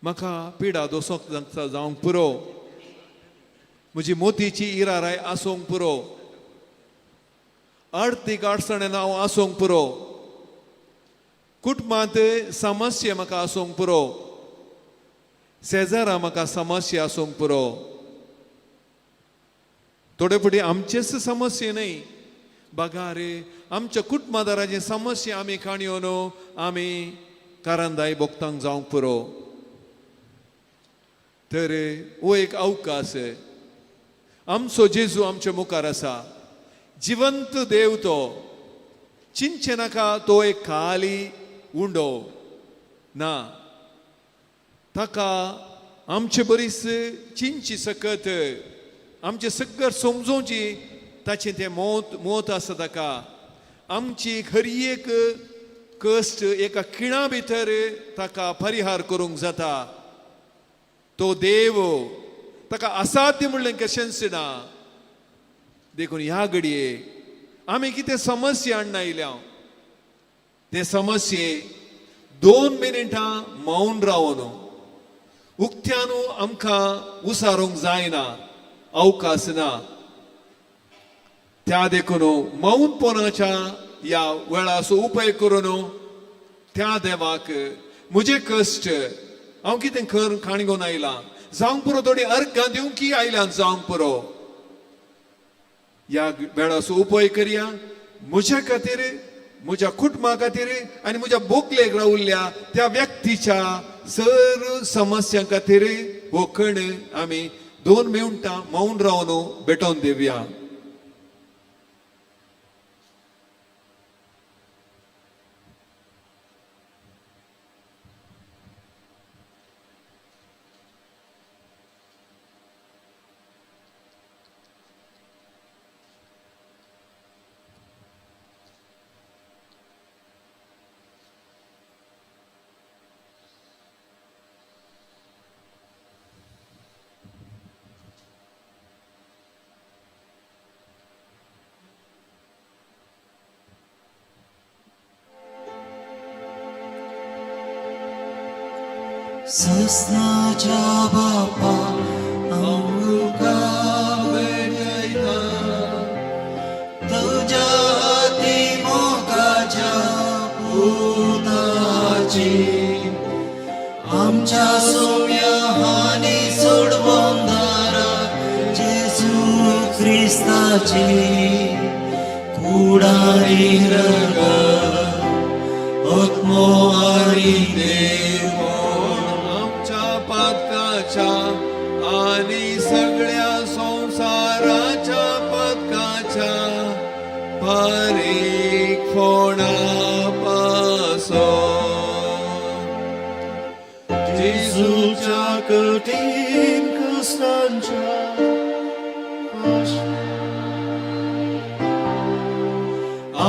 Speaker 4: म्हाका पिडा दोसोक जावंक पुरो, म्हजी मोतीची इराराय आसूंक पुरो, आर्थीक अडचणेन हांव आसूंक पुरो, कुटुंबांत समस्या म्हाका आसूंक पुरो, शेजारा म्हाका समस्या आसूंक पुरो. थोडे फावटी आमचेच समस्या न्हय बघा रे, आमच्या कुटुंबादाराची समस्या आमी काणयो न्हू आमी कारांदाय भोगतांक जावंक पुरो. तर हो एक अवकाश आमचो जेजू आमच्या मुखार आसा, जिवंत देव तो, चिंतचें नाका तो एक खाली उंडो ना, ताका आमचे बरीच चिंतची सकत, आमचे सगळं समजोवची ताचें तें मोत मोत आसा ताका. आमची खरी एक कश्ट एका खिणा भितर ताका परिहार करूंक जाता. तो देव, ताका असाध्य म्हणलें कशेंच ना. देखून ह्या घडये आमी कितें समस्या हाडून आयल्या ते समस्ये 2 मिनटां मौन रावन उक्त्यान आमकां उसारूंक जायना, अवकाश ना. त्या देखून मौनपणाच्या ह्या वेळाचो उपाय करून त्या देवाक म्हजे कश्ट हांव कितें कर खाण घेवन आयलां जावंक पुरो, थोडी अर्गां दिवंक आयल्या जावंक पुरो, ह्या वेळाचो उपाय करया म्हज्या खातीर, म्हज्या कुटुंबा खातीर आनी म्हज्या बोकलेक रावल्ल्या त्या व्यक्तीच्या सर समस्यां खातीर हो कण आमी 2 मिनटां मौन रावन भेटोवन दिवया.
Speaker 1: ससनाच्या बापा आमकां भेटयता तुज्या हाती मोगाच्या पुताची, आमच्या सोम्या हानी सोडवंदारा जेजू क्रिस्ताची कुडारी रगत आत्मो आनी
Speaker 4: देव आमच्या पातकाच्या आणि सगळ्या संसाराच्या पातकाच्या पारीक फोणा पासो
Speaker 1: जेजूच्या कठीण कश्टांच्या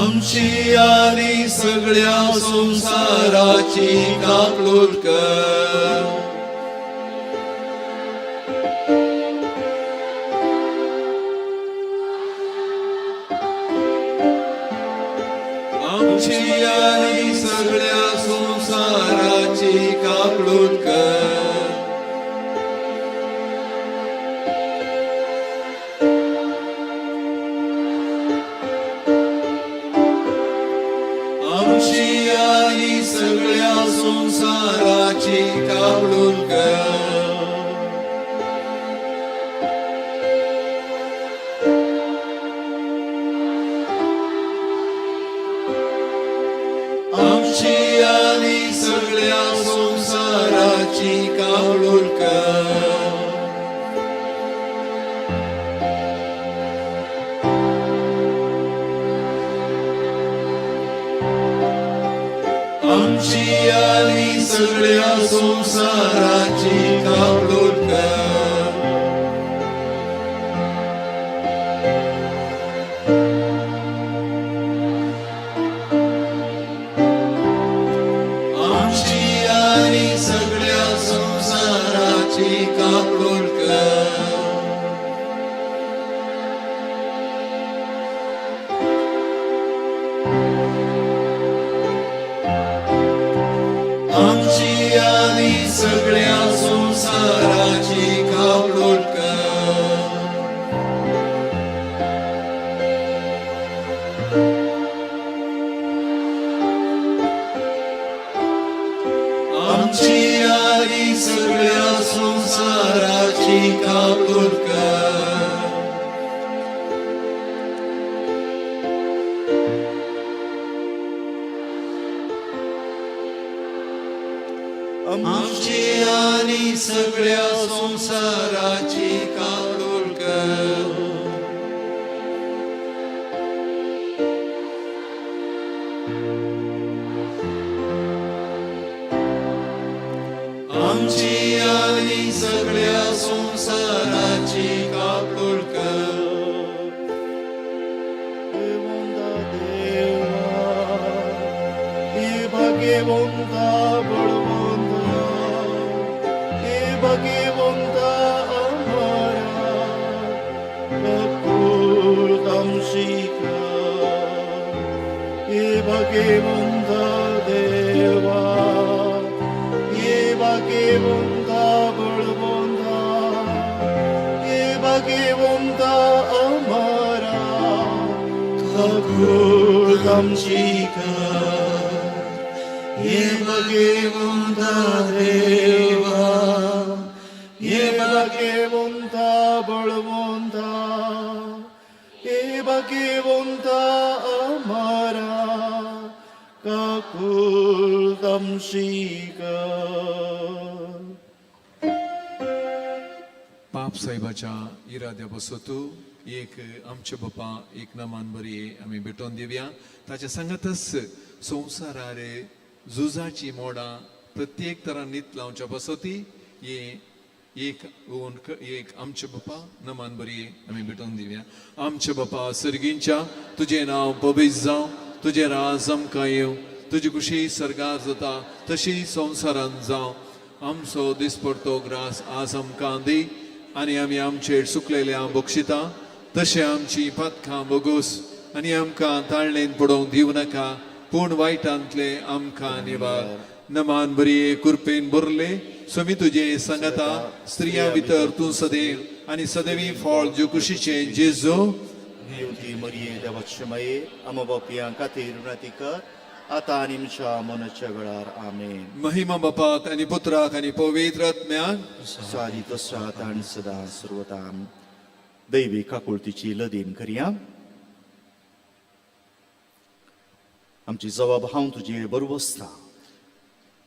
Speaker 4: आमची आनी सगळ्या संसाराची काकलूट कर. आमची आनी सगळ्या संसाराची काकलूट कर. आमची आनी सगळ्या संसाराची काकलूट कर. आमची आनी सगळ्या संसाराची काकलूट कर. संवसाराची काबलूट कर. आमची आनी सगळ्या संवसाराची काबलूट कर. आमची आनी सगळ्या संवसाराची काबलूट कर. आमची आनी सगळ्या संवसाराची काबलूट कर. आमची आनी सगळ्या संवसाराची काबलूट कर. आमची आनी सगळ्या संवसाराची काबलूट कर.
Speaker 3: भाग्यवंता बळवंता, हे भाग्यवंता अमरा, काकुळ तामशिका. हे भाग्यवंता देवा, हे भाग्यवंता बळवंता, हे भाग्यवंता अमरा, काकुळ तामशिका.
Speaker 1: हे भगवंता देवा,
Speaker 3: हे भाग्यवंता बळवंता, हे भाग्यवंता अमरा, काकुळ तामशिका.
Speaker 4: पाप साहेबाच्या इराद्या बसतू एक आमचे बापा एक नमान बरी आमी भेटोवन दिवया. ताच्या सांगातच संवसारार झुजाची मोडां प्रत्येक तरान नीत लावच्या बसती हे एक एक आमचे बापा नमान बरी आमी भेटोवन दिवया. आमचे बापा सर्गींच्या, तुजें नांव पवित्र जावं, तुजें राज आमकां येवं, तुजी खुशी सर्गार जाता तशी संवसारांत जावं. आमचो दिसपडतो ग्रास आज आमकां दी आनी आमी आमचेर सुकलेल्या बक्षिता तशें आमची पातकां बोगोस आनी आमकां ताळणेन पडोवंक दिवं नाका, पूण वायटांतले आमकां निवार. नमान बरये, कुरपेन भरले, स्वामी तुजे सांगाता, स्त्रिया भितर तूं सदैव आनी सदैवी फळ ज्यो कुशीचें जेजू.
Speaker 3: देवती मरिये देवाचे माये, आमा बापयां खातीर विनंती कर, आतां आनी आमच्या मनाच्या वेळार. आमेन.
Speaker 4: महिमा बापाक आनी पुत्राक आनी पवित्र आत्म्याक,
Speaker 3: सारी तसात आनी सदां सर्वताम. दैवी काकुळतीची लदीन करया. आमची जबाब हांव तुजे बरोबर आसता.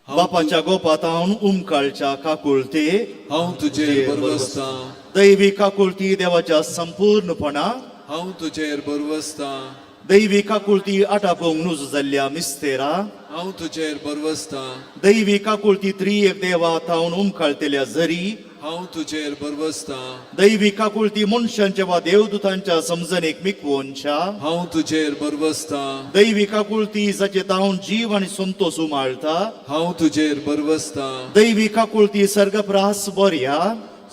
Speaker 3: बापाच्या गोपात हांव उमकाळच्या काकुळते
Speaker 4: हांव तुजेर बरवसतां.
Speaker 3: दैवी काकुळती देवाच्या संपूर्णपणा
Speaker 4: हांव तुजेर बरवसतां.
Speaker 3: दैवी काकुळती आटापोवंक नुजो जाल्ल्या मिस्तेरा
Speaker 4: हांव तुजेर बरवसतां.
Speaker 3: दैवी काकुळती त्रियेक देवा तावन उमकाळतेल्या जरी
Speaker 4: हांव तुजेर बरवसतां.
Speaker 3: दैवी काकुळती मनशांच्या वा देवदूतांच्या समजणेक मिकवोनच्या
Speaker 4: हांव तुजेर बरवसतां.
Speaker 3: दैवी काकुळती जाचे तावन जीव आनी संतोष उमाळता
Speaker 4: हांव तुजेर बरवसतां.
Speaker 3: दैवी काकुळती सर्गप्रास बर्या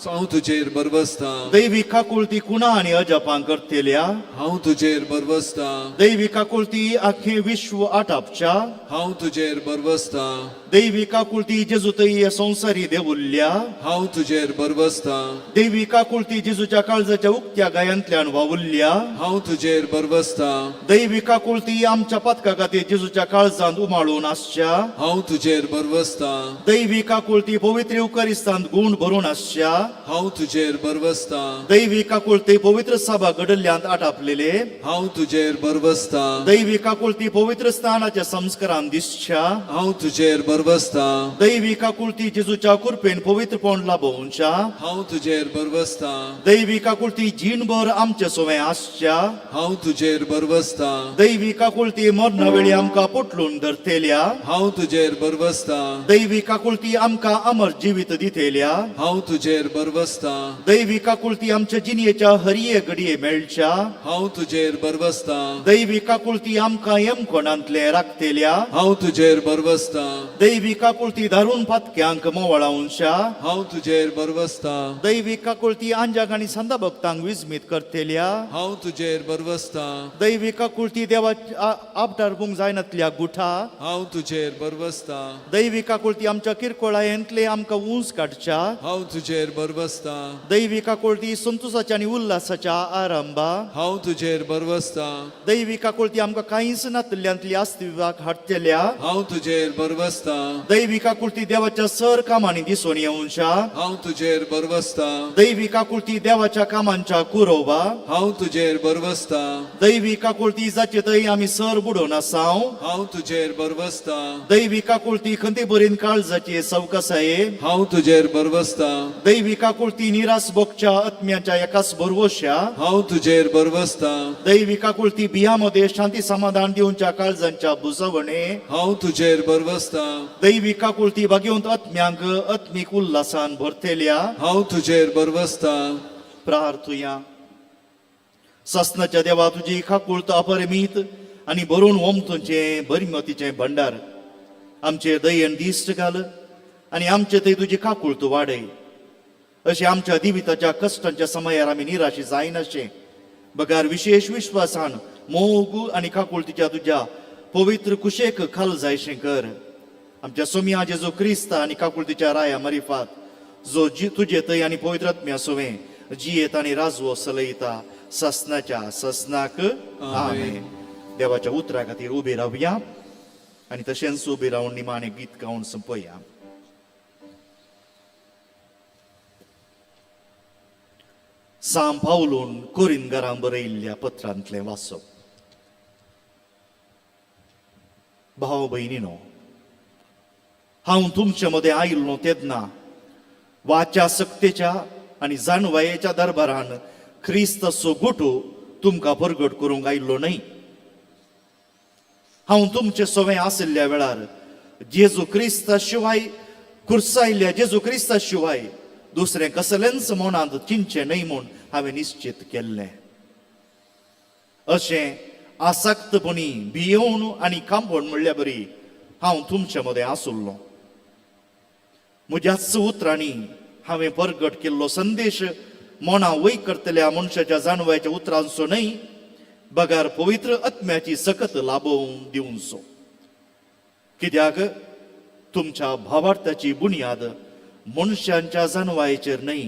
Speaker 4: हांव तुजेर बरवसतां.
Speaker 3: दैवी काकुळती कुणा आनी अजापां करतेल्या
Speaker 4: हांव तुजेर बरवसतां.
Speaker 3: दैवी काकुळती आख्खें विश्व आटापच्या
Speaker 4: हांव तुजेर बरवसतां.
Speaker 3: दैवी काकुळती जेजू तय संवसारी देवुल्ल्या
Speaker 4: हांव तुजेर बरवसतां.
Speaker 3: देवी काकुळती जेजूच्या काळजाच्या उक्त्या गायांतल्यान वावुल्ल्या
Speaker 4: हांव तुजेर बरवसतां.
Speaker 3: दैवी काकुळती आमच्या पातका खातीर जेजूच्या काळजांत उमाळून आसच्या
Speaker 4: हांव तुजेर बरवसतां.
Speaker 3: दैवी काकुळती पवित्र युकरिस्तांत गूण भरून आसच्या
Speaker 4: हांव तुजेर भरवसता.
Speaker 3: दैवी काकुळती पवित्र सभा घडल्ल्यांत आटापलेले.
Speaker 4: हांव तुजेर भरवसता.
Speaker 3: दैवी काकुळती पवित्र स्थानाच्या संस्कारान दिसच्या.
Speaker 4: हांव तुजेर भरवसता.
Speaker 3: दैवी काकुळती जेजूच्या कृपेन पवित्रपण लाभोवच्या.
Speaker 4: हांव तुजेर भरवसता.
Speaker 3: दैवी काकुळती जीणभर आमचे सोवे आसच्या.
Speaker 4: हांव तुजेर भरवसता.
Speaker 3: दैवी काकुळती मरणा वेळी आमकां पोटलून धरतेल्या.
Speaker 4: हांव तुजेर भरवसता.
Speaker 3: दैवी काकुळती आमकां अमर जिवीत दितेल्या.
Speaker 4: हांव तुजेर भरवसता.
Speaker 3: दैवी काकुळती आमच्या जिणयेच्या हरये घडये मेळच्या.
Speaker 4: हांव तुजेर भरवसता.
Speaker 3: दैवी काकुळती आमकां यमकोणांतले राखतेल्या.
Speaker 4: हांव तुजेर भरवसता.
Speaker 3: दैवी काकुळती धारून पातक्यांक मोवळावच्या.
Speaker 4: हांव तुजेर भरवसता.
Speaker 3: दैवी काकुळती आंजाक आनी संदा भक्तांक विस्मीत करतेल्या.
Speaker 4: हांव तुजेर भरवसता.
Speaker 3: दैवी काकुळती देवा आपटारपूंक जायनातल्या गुठा.
Speaker 4: हांव तुजेर भरवसता.
Speaker 3: दैवी काकुळती आमच्या किरकोळायेंतले आमकां ऊंच काडच्या.
Speaker 4: हांव तुजेर भरवसता.
Speaker 3: दैवी काकुळती संतोसाच्या आनी उल्हासाच्या आरंभा.
Speaker 4: हांव तुजेर भरवसता.
Speaker 3: दैवी काकुळती आमकां कांयच नातल्यांतली अस्तित्वाक हाडटेल्या.
Speaker 4: हांव तुजेर भरवसता.
Speaker 3: दैवी काकुळती देवाच्या सर कामांनी दिसून येवच्या.
Speaker 4: हांव तुजेर भरवसता.
Speaker 3: दैवी काकुळती देवाच्या कामांच्या कुरोबा.
Speaker 4: हांव तुजेर भरवसता.
Speaker 3: दैवी काकुळती जाचे थंय आमी सर बुडोवन आसाव.
Speaker 4: हांव तुजेर भरवसता.
Speaker 3: दैवी काकुळती खंती बरीन काळजाची सवकसाये.
Speaker 4: हांव तुजेर भरवसता.
Speaker 3: दैवी काकुळती निरास बोगच्या आत्म्याच्या एकाच भरवश्या.
Speaker 4: हांव तुजेर भरवसता.
Speaker 3: दैवी काकुळती बियामध्ये शांती समाधान दिवच्या काळजांच्या बुजवणे.
Speaker 4: हांव तुजेर भरवसता.
Speaker 3: दैवी काकुळती भाग्यवंत आत्म्यांक आत्मीक उल्हासान भरतेल्या.
Speaker 4: हांव तुजेर भरवसता.
Speaker 3: प्रार्थुया. सासनाच्या देवा, तुजी काकुळत अपरिमीत आनी भरून ओमतुंचें बरीमतीचें भंडार आमचे दयेन दिश्ट घाल आनी आमचे थंय तुजी काकुळत वाडय. अशें आमच्या जिविताच्या कश्टांच्या समयार आमी निराशी जायनाशें बगार विशेश विश्वासान मोग आनी काकुळतीच्या तुज्या पवित्र कुशेक खाल जायशें कर. आमच्या सोमिया जेजू क्रिस्ता आनी काकुळतीच्या राया मरिफात जो जी तुजे थंय आनी पवित्र आत्म्या सोवें जियेत आनी राजवो सलयता ससनाच्या ससनाक. आमेन. देवाच्या उतरा खातीर उबी रावया आनी तशेंच उबी रावन निमाणें गीत गावन सोंपया. साम पावलून कोरिनगरां बरयिल्ल्या पत्रांतलें वाचप. भाव भयणीनो, हांव तुमचे मदें आयिल्लो तेन्ना वाच्या सक्तेच्या आनी जाणवायेच्या दरबारान क्रिस्ताचो गोटो तुमकां परगट करूंक आयिल्लो न्हय. हांव तुमचे सोवें आशिल्ल्या वेळार जेजू क्रिस्ता शिवाय कुर्सायल्ल्या जेजू क्रिस्ता शिवाय दुसरें कसलेंच मनांत चिंतचें न्हय म्हूण हांवें निश्चित केल्लें. अशें आसक्तपणी भियोवन आनी कांपण म्हणल्या बरी हांव तुमचे मदें आसुल्लो. म्हज्याच उतरांनी हांवें परगट केल्लो संदेश मना वय करतल्या मनशाच्या जाणवायच्या उतरांचो न्हय बगार पवित्र आत्म्याची सकत लाभोवन दिवचो. कित्याक तुमच्या भावार्थाची बुन्याद मनशांच्या जाणवायेचेर न्हय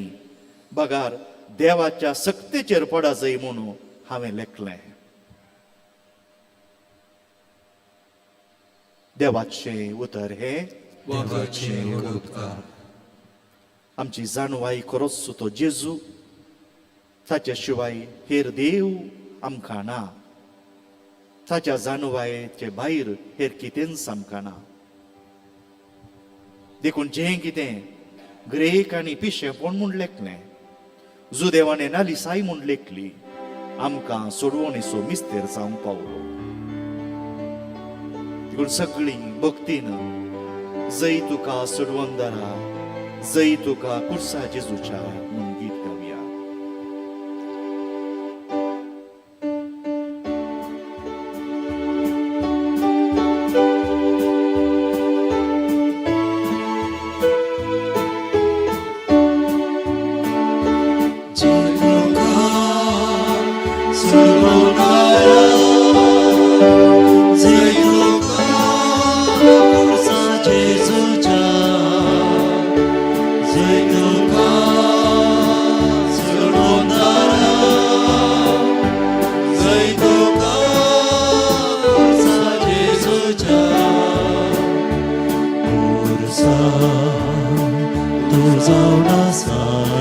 Speaker 3: बगार देवाच्या सक्तेचेर पडा जाय म्हणून हांवें लेखलें. देवाचें उतर हें.
Speaker 4: देवाचे उपकार.
Speaker 3: आमची जाणवाय खरोच तो जेजू, ताच्या शिवाय हेर देव आमकां ना. ताच्या जाणवायेचे भायर हेर कितेंच आमकां ना. देखून जें कितें ग्रेक आनी पिशेंपण म्हूण लेखलें, जुदेवाने नालिसाय म्हूण लेखली, आमकां सोडवणेचो मिस्तेर जावंक पावलो. देखून सगळीं भक्तीन जय तुका सोडवंदरा, जय तुका कुर्सा जेजूच्या म्हूण गीत गावया.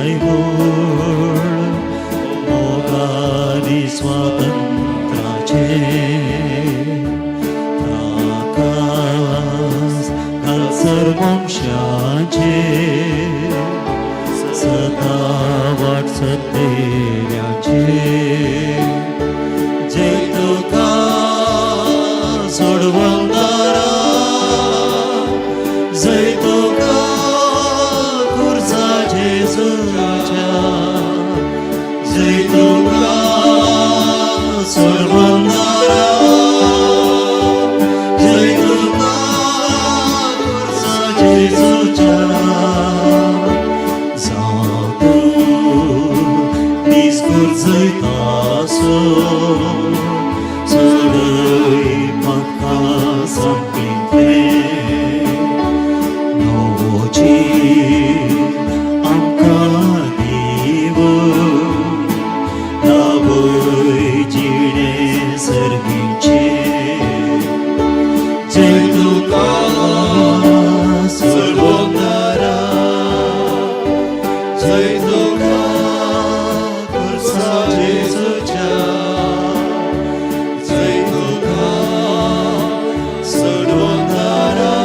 Speaker 9: दिताय म्हूण मोगानी स्वातंत्र्याचे प्रकाश घालसर मनशाचे सदा वाट सत्तेल्याचे जय तुका सोडवंदारा जय तुका खुर्सा जेजूच्या जय तुका सोडवंदारा जय तुका खुर्सा जेजूच्या जावं तूं निजगूर जैतासो सोडय म्हाका सांपळींतलें नवो जीव आमकां दीव दावय जिणे सर्गीचें जय तुका
Speaker 4: सोडवणारा जय तुका खुर्सा जेजूच्या जय तुका सोडवणारा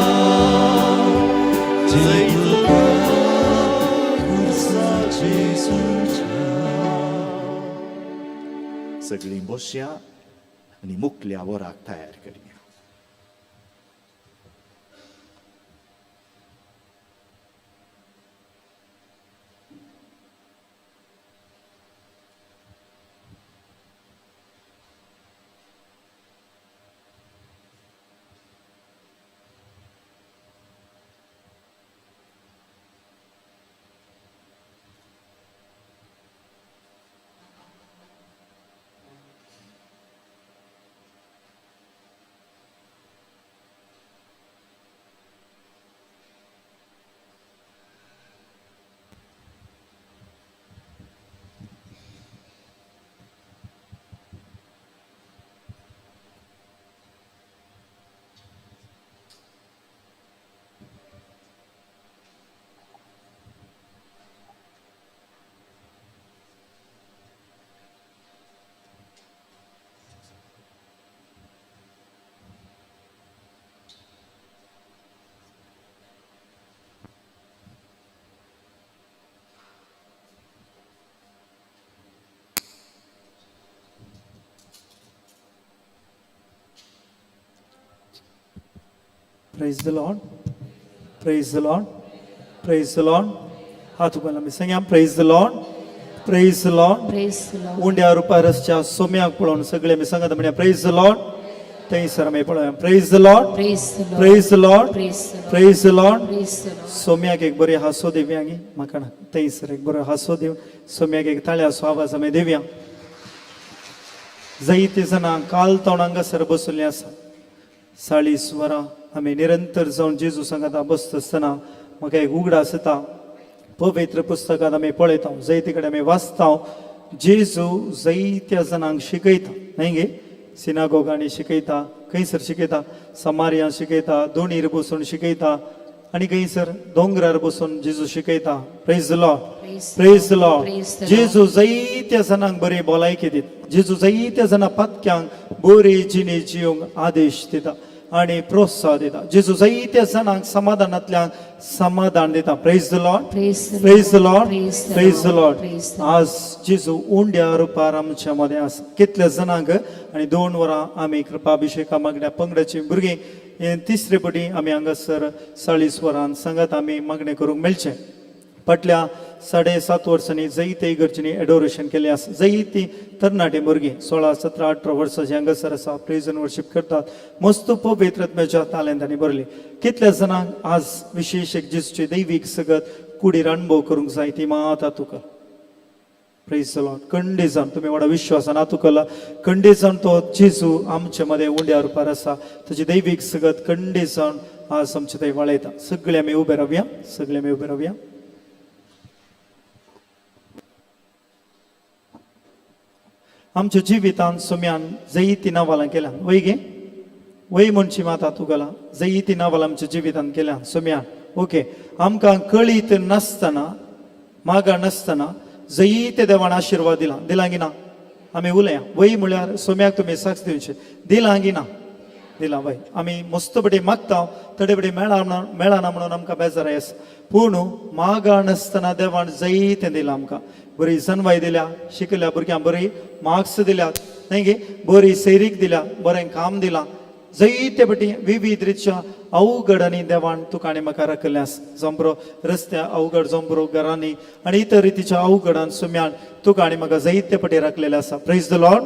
Speaker 4: जय तुका खुर्सा जेजूच्या.
Speaker 3: सगळीं बसया आनी मुकल्या वराक तयार करया.
Speaker 1: Praise the Lord. Praise the Lord. Praise the Lord. हात उबारला आमी सांगया. Praise the Lord. Praise the Lord.
Speaker 5: Praise the Lord.
Speaker 1: उंड्या रुपारसच्या सोम्याक पळोवन सगळे आमी सांगता म्हणया, Praise the Lord. थंयसर आमी पळोवया. Praise the Lord.
Speaker 5: Praise the Lord.
Speaker 1: Praise the Lord.
Speaker 5: Praise the Lord.
Speaker 1: Praise the Lord.
Speaker 5: Praise the Lord.
Speaker 1: सोम्याक एक बरी हांसो दिवया गी म्हाका ना थंयसर एक बरो हांसो दिवन सोम्याक एक ताळ्याचो आवाज आमी दिवया. जायते जाणां काल तोंड हांगासर बसल्लीं आसा. 40 वरां आमी निरंतर जावन जेजू सांगाता बसता आसतना म्हाका एक उगडास येता. पवित्र पुस्तकांत आमी पळयता, जायते कडेन आमी वाचता, जेजू जायत्या जाणांक शिकयता न्हय गे. सिनागोगांनी शिकयता, खंयसर शिकयता, समारियां शिकयता, दोणीर बसून शिकयता आनी खंयसर दोंगरार बसून जेजू शिकयता. Praise the Lord.
Speaker 5: Praise
Speaker 1: Praise the Lord.
Speaker 5: Praise the Lord.
Speaker 1: जेजू जायत्या जाणांक बरी भलायकी दिता. जेजू जायत्या जाणां पातक्यांक बरी जिणे जिवंक आदेश दिता आनी प्रोत्साह दिता. जेजू जायत्या जाणांक समाधानांतल्यान समाधान दिता. Praise the Lord.
Speaker 5: Praise the
Speaker 1: Praise the Lord.
Speaker 5: Praise the
Speaker 1: Praise the
Speaker 5: Lord.
Speaker 1: Lord.
Speaker 5: Praise the Lord.
Speaker 1: आज जेजू उंड्या रुपार आमच्या मदें आसा कितल्या जाणांक. आनी 2 वरां आमी कृपाभिशेका मागण्या पंगडाची भुरगीं हे तिसरे पटी आमी हांगासर 40 वरां सांगात आमी मागणें करूंक मेळचें. फाटल्या 7.5 वर्सांनी जायते इगर्जींनी एडोरेशन केलें आसा. जायतीं तरणाटी भुरगीं 16, 17, 18 वर्सांची हांगासर आसा, प्रेज आनी वर्शीप करतात. मस्त पवित्र आत्म्याच्या तालेंतांनी भरली. कितल्या जाणांक आज विशेश एक जेजूची दैवीक सगत कुडीर अणभव करूंक जाय ती मात तुका. Praise the Lord. कंडे जावन तुमी व्हडा विश्वासान आतू कला कंडे जावन तो जेजू आमचे मदें उंड्या रुपार आसा. ताची दैवीक सगत कंडे जावन आज आमचे थंय वळयता. सगळे आमी उबे रावया. सगळे आमी उबे रावया. आमच्या जिवितान सोम्यान जैती नावालां केल्या वय गे. वय म्हणची माता तुगला जैती नावालां आमच्या जिवितान केल्या सोम्यान. ओके, आमकां कळीत नासतना मागाण नासतना जयते देवान आशिर्वाद दिला. दिला गी ना? आमी उलया वय म्हळ्यार सोम्याक तुमी साक्ष दिवचे. दिला गी ना? दिला वय. आमी मस्त बडी मागता, थोडे बडी मेळना म्हणून आमकां बेजार आसा. पूण मागाण नासतना देवान जयतें दिलां आमकां. बरी जनवाय दिल्या, शिकल्या भुरग्यांक बरी मार्क्स दिल्यात न्हय गे, बरी सैरीक दिल्या, बरें काम दिलां. जयते पटी विविध रितच्या अवघड आनी देवान तुका आनी म्हाका राखिल्लें आसा. जंबरो रस्त्या अवघड, जंबरो घरांनी आनी इतर रितीच्या अवघडान सुम्यान तुका आनी म्हाका जैते पटी राखलेलें आसा. Praise the Lord,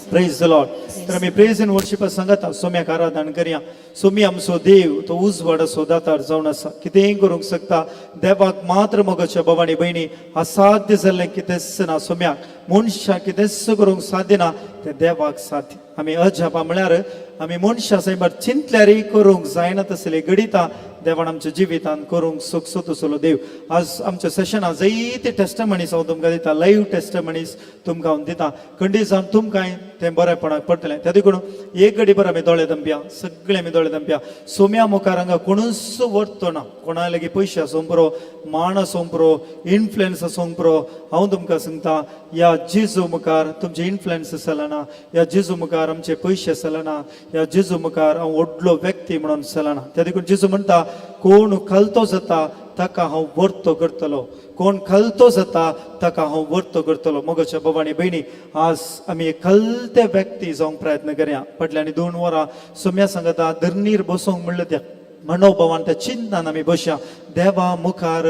Speaker 1: praise the Lord. तर आमी प्रेज एंड वर्शिपा सांगता सोम्याक आराधन करया. सोमी आमचो देव तो उजवाड असो दातार जावन आसा, कितेंय करूंक शकता. देवाक मात्र मोगाच्या भावानी भयणी असाध्य जाल्लें कितेंच ना. सोम्याक मनशाक कितेंच करूंक साध्य ना, तें देवाक साध्य. आमी अजापा म्हळ्यार आमी मनशां सायबार चिंतल्यारय करूंक जायना तसले घडितां देवान आमच्या जिवितांत करूंक शकसो तसलो देव. आज आमच्या सेशनां जायते टेस्टमनीस हांव तुमकां दिता, लायव्ह टेस्टमनीस तुमकां हांव दिता. खंडीत जावन तुमकांय तें बरेपणाक पडटलें. त्या देखून एक घडी बरें आमी दोळे दमप्या, सगळे आमी दोळे दमप्या. सोम्या मुखार हांगा कोणूच वरतो ना. कोणा लागीं पयशे आसूंक पुरो, मान आसूंक पुरो, इन्फ्लुएन्स आसूंक पुरो. हांव तुमकां सांगता, ह्या जेजू मुखार तुमचे इन्फ्लुएन्स चलना, ह्या जेजू मुखार आमचे पयशे चलना, ह्या जेजू मुखार हांव व्हडलो व्यक्ती म्हणून चलना. त्या देखून जेजू म्हणटा, कोण खालतो जाता ताका हांव वर्तो करतलो, कोण खालतो जाता ताका हांव वर्तो करतलो. मोगाच्या बाबा आनी भयणी, आज आमी एक खलते व्यक्ती जावंक प्रयत्न करया. फाटल्या आनी 2 वरां सोम्या सांगता धरणीर बसोंक म्हणलें त्या मनोभावान त्या चिंतनान आमी बसया. देवा मुखार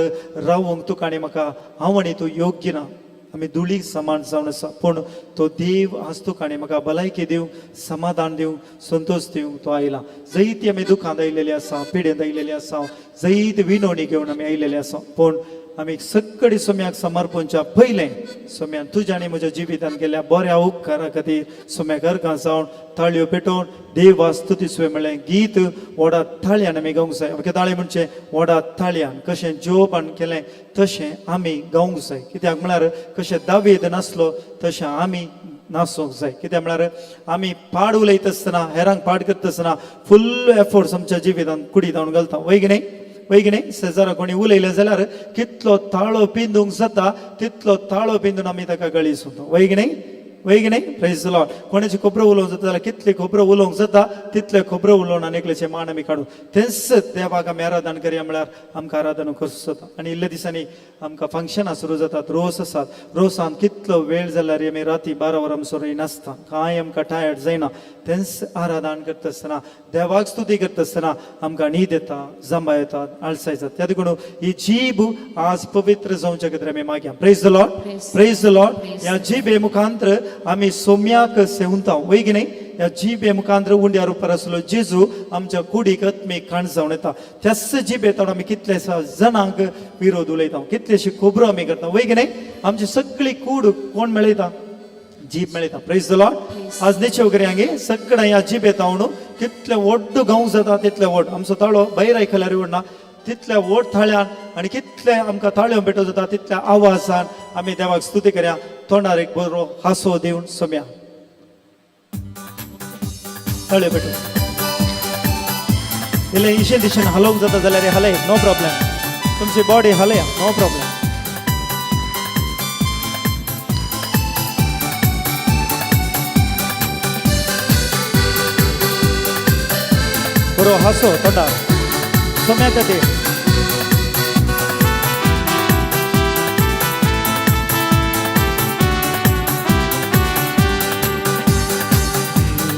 Speaker 1: रावूंक तुका आनी म्हाका हांव आनी तूं योग्य ना, आमी धुळी समान जावन आसा. पूण तो देव आज तुका आनी म्हाका भलायकी दिवंक, समाधान दिवंक, संतोश दिवंक तो आयला. जैती आमी दुखांत आयलेली आसा, पिडेंत आयलेली आसा, जैत विनवणी घेवन आमी आयलेली आसा. पूण आमी सगळी सोम्याक समर्पणच्या पयलें सोम्यान तुज्या आनी म्हज्या जिवितान केल्या बऱ्या उपकारा खातीर सोम्याक अर्गां जावन ताळयो पेटोवन देवा स्तुती सुवे म्हणलें गीत व्हडा ताळयान आमी गावंक जाय. अमके ताळे म्हणचे व्हडा ताळयान कशें जोबान केलें तशें आमी गावंक जाय. कित्याक म्हळ्यार कशें दावेद नासलो तशें आमी नासूंक जाय. कित्याक म्हळ्यार आमी पाड उलयता आसतना, हेरांक पाड करता आसतना फुल एफोर्ट्स आमच्या जिवितांत कुडी धांवन घालता. वय की न्हय? वय की न्हय? शेजारा कोणी उलयलें जाल्यार कितलो ताळो पिंदूंक जाता तितलो ताळो पिंदून आमी ताका गळी सोदता. वय की न्हय? वय की न्हय? Praise the Lord. कोणाची खबरो उलोवंक जाता जाल्यार कितली खबरो उलोवंक जाता तितले खबरो उलोवन आनी एकल्याचे मान आमी काडू. तेंच देवाक आमी आराधन करया म्हळ्यार आमकां आराधन करचो जाता. आनी इल्ले दिसांनी आमकां फंक्शनां सुरू जातात, रोस आसात. रोसान कितलो वेळ जाल्यार आमी राती 12 वरां म्हणसर नासता, कांय आमकां टायर्ड जायना. तेंच आराधन करता आसतना, देवाक स्तुती करता आसतना आमकां न्हीद येता, जंबा येतात, आळसाय जाता. त्या देखून ही जीब आज पवित्र जावच्या खातीर आमी मागया. Praise the Lord, praise the Lord. ह्या जिबे मुखांत्र आमी सोम्याक सेवता. वय की न्हय? ह्या जिबे मुखांत्र उंड्या रुपार आसलो जेजू आमच्या कुडीक आत्मीक खाण जावन येता. त्याच जिबे ताणून आमी कितल्याशा जणांक विरोध उलयता, कितलेशी खबरो आमी करता. वय की न्हय? आमची सगळी कूड कोण मेळयता? जीप मेळयता. Praise the Lord. आज निश्चय वगैरे हांगे सगळ्या ह्या जीप येता म्हणून कितले व्हड गांव जाता तितले व्हड आमचो ताळो भायर आयकल्यार व्हडना तितल्या व्हड थाळ्यान आनी कितले आमकां ताळयो भेटो जाता तितल्या आवाजान आमी देवाक स्तुती करया. तोंडार एक बरो हांसो दिवन सोम्या ताळयो भेटो इल्लें इशेन दिशेन हालोवंक जाता जाल्यार हालय, नो प्रॉब्लेम. तुमची बॉडी हालया, नो प्रॉब्लेम. बरो हांसो तोंडार सोम्या खातीर.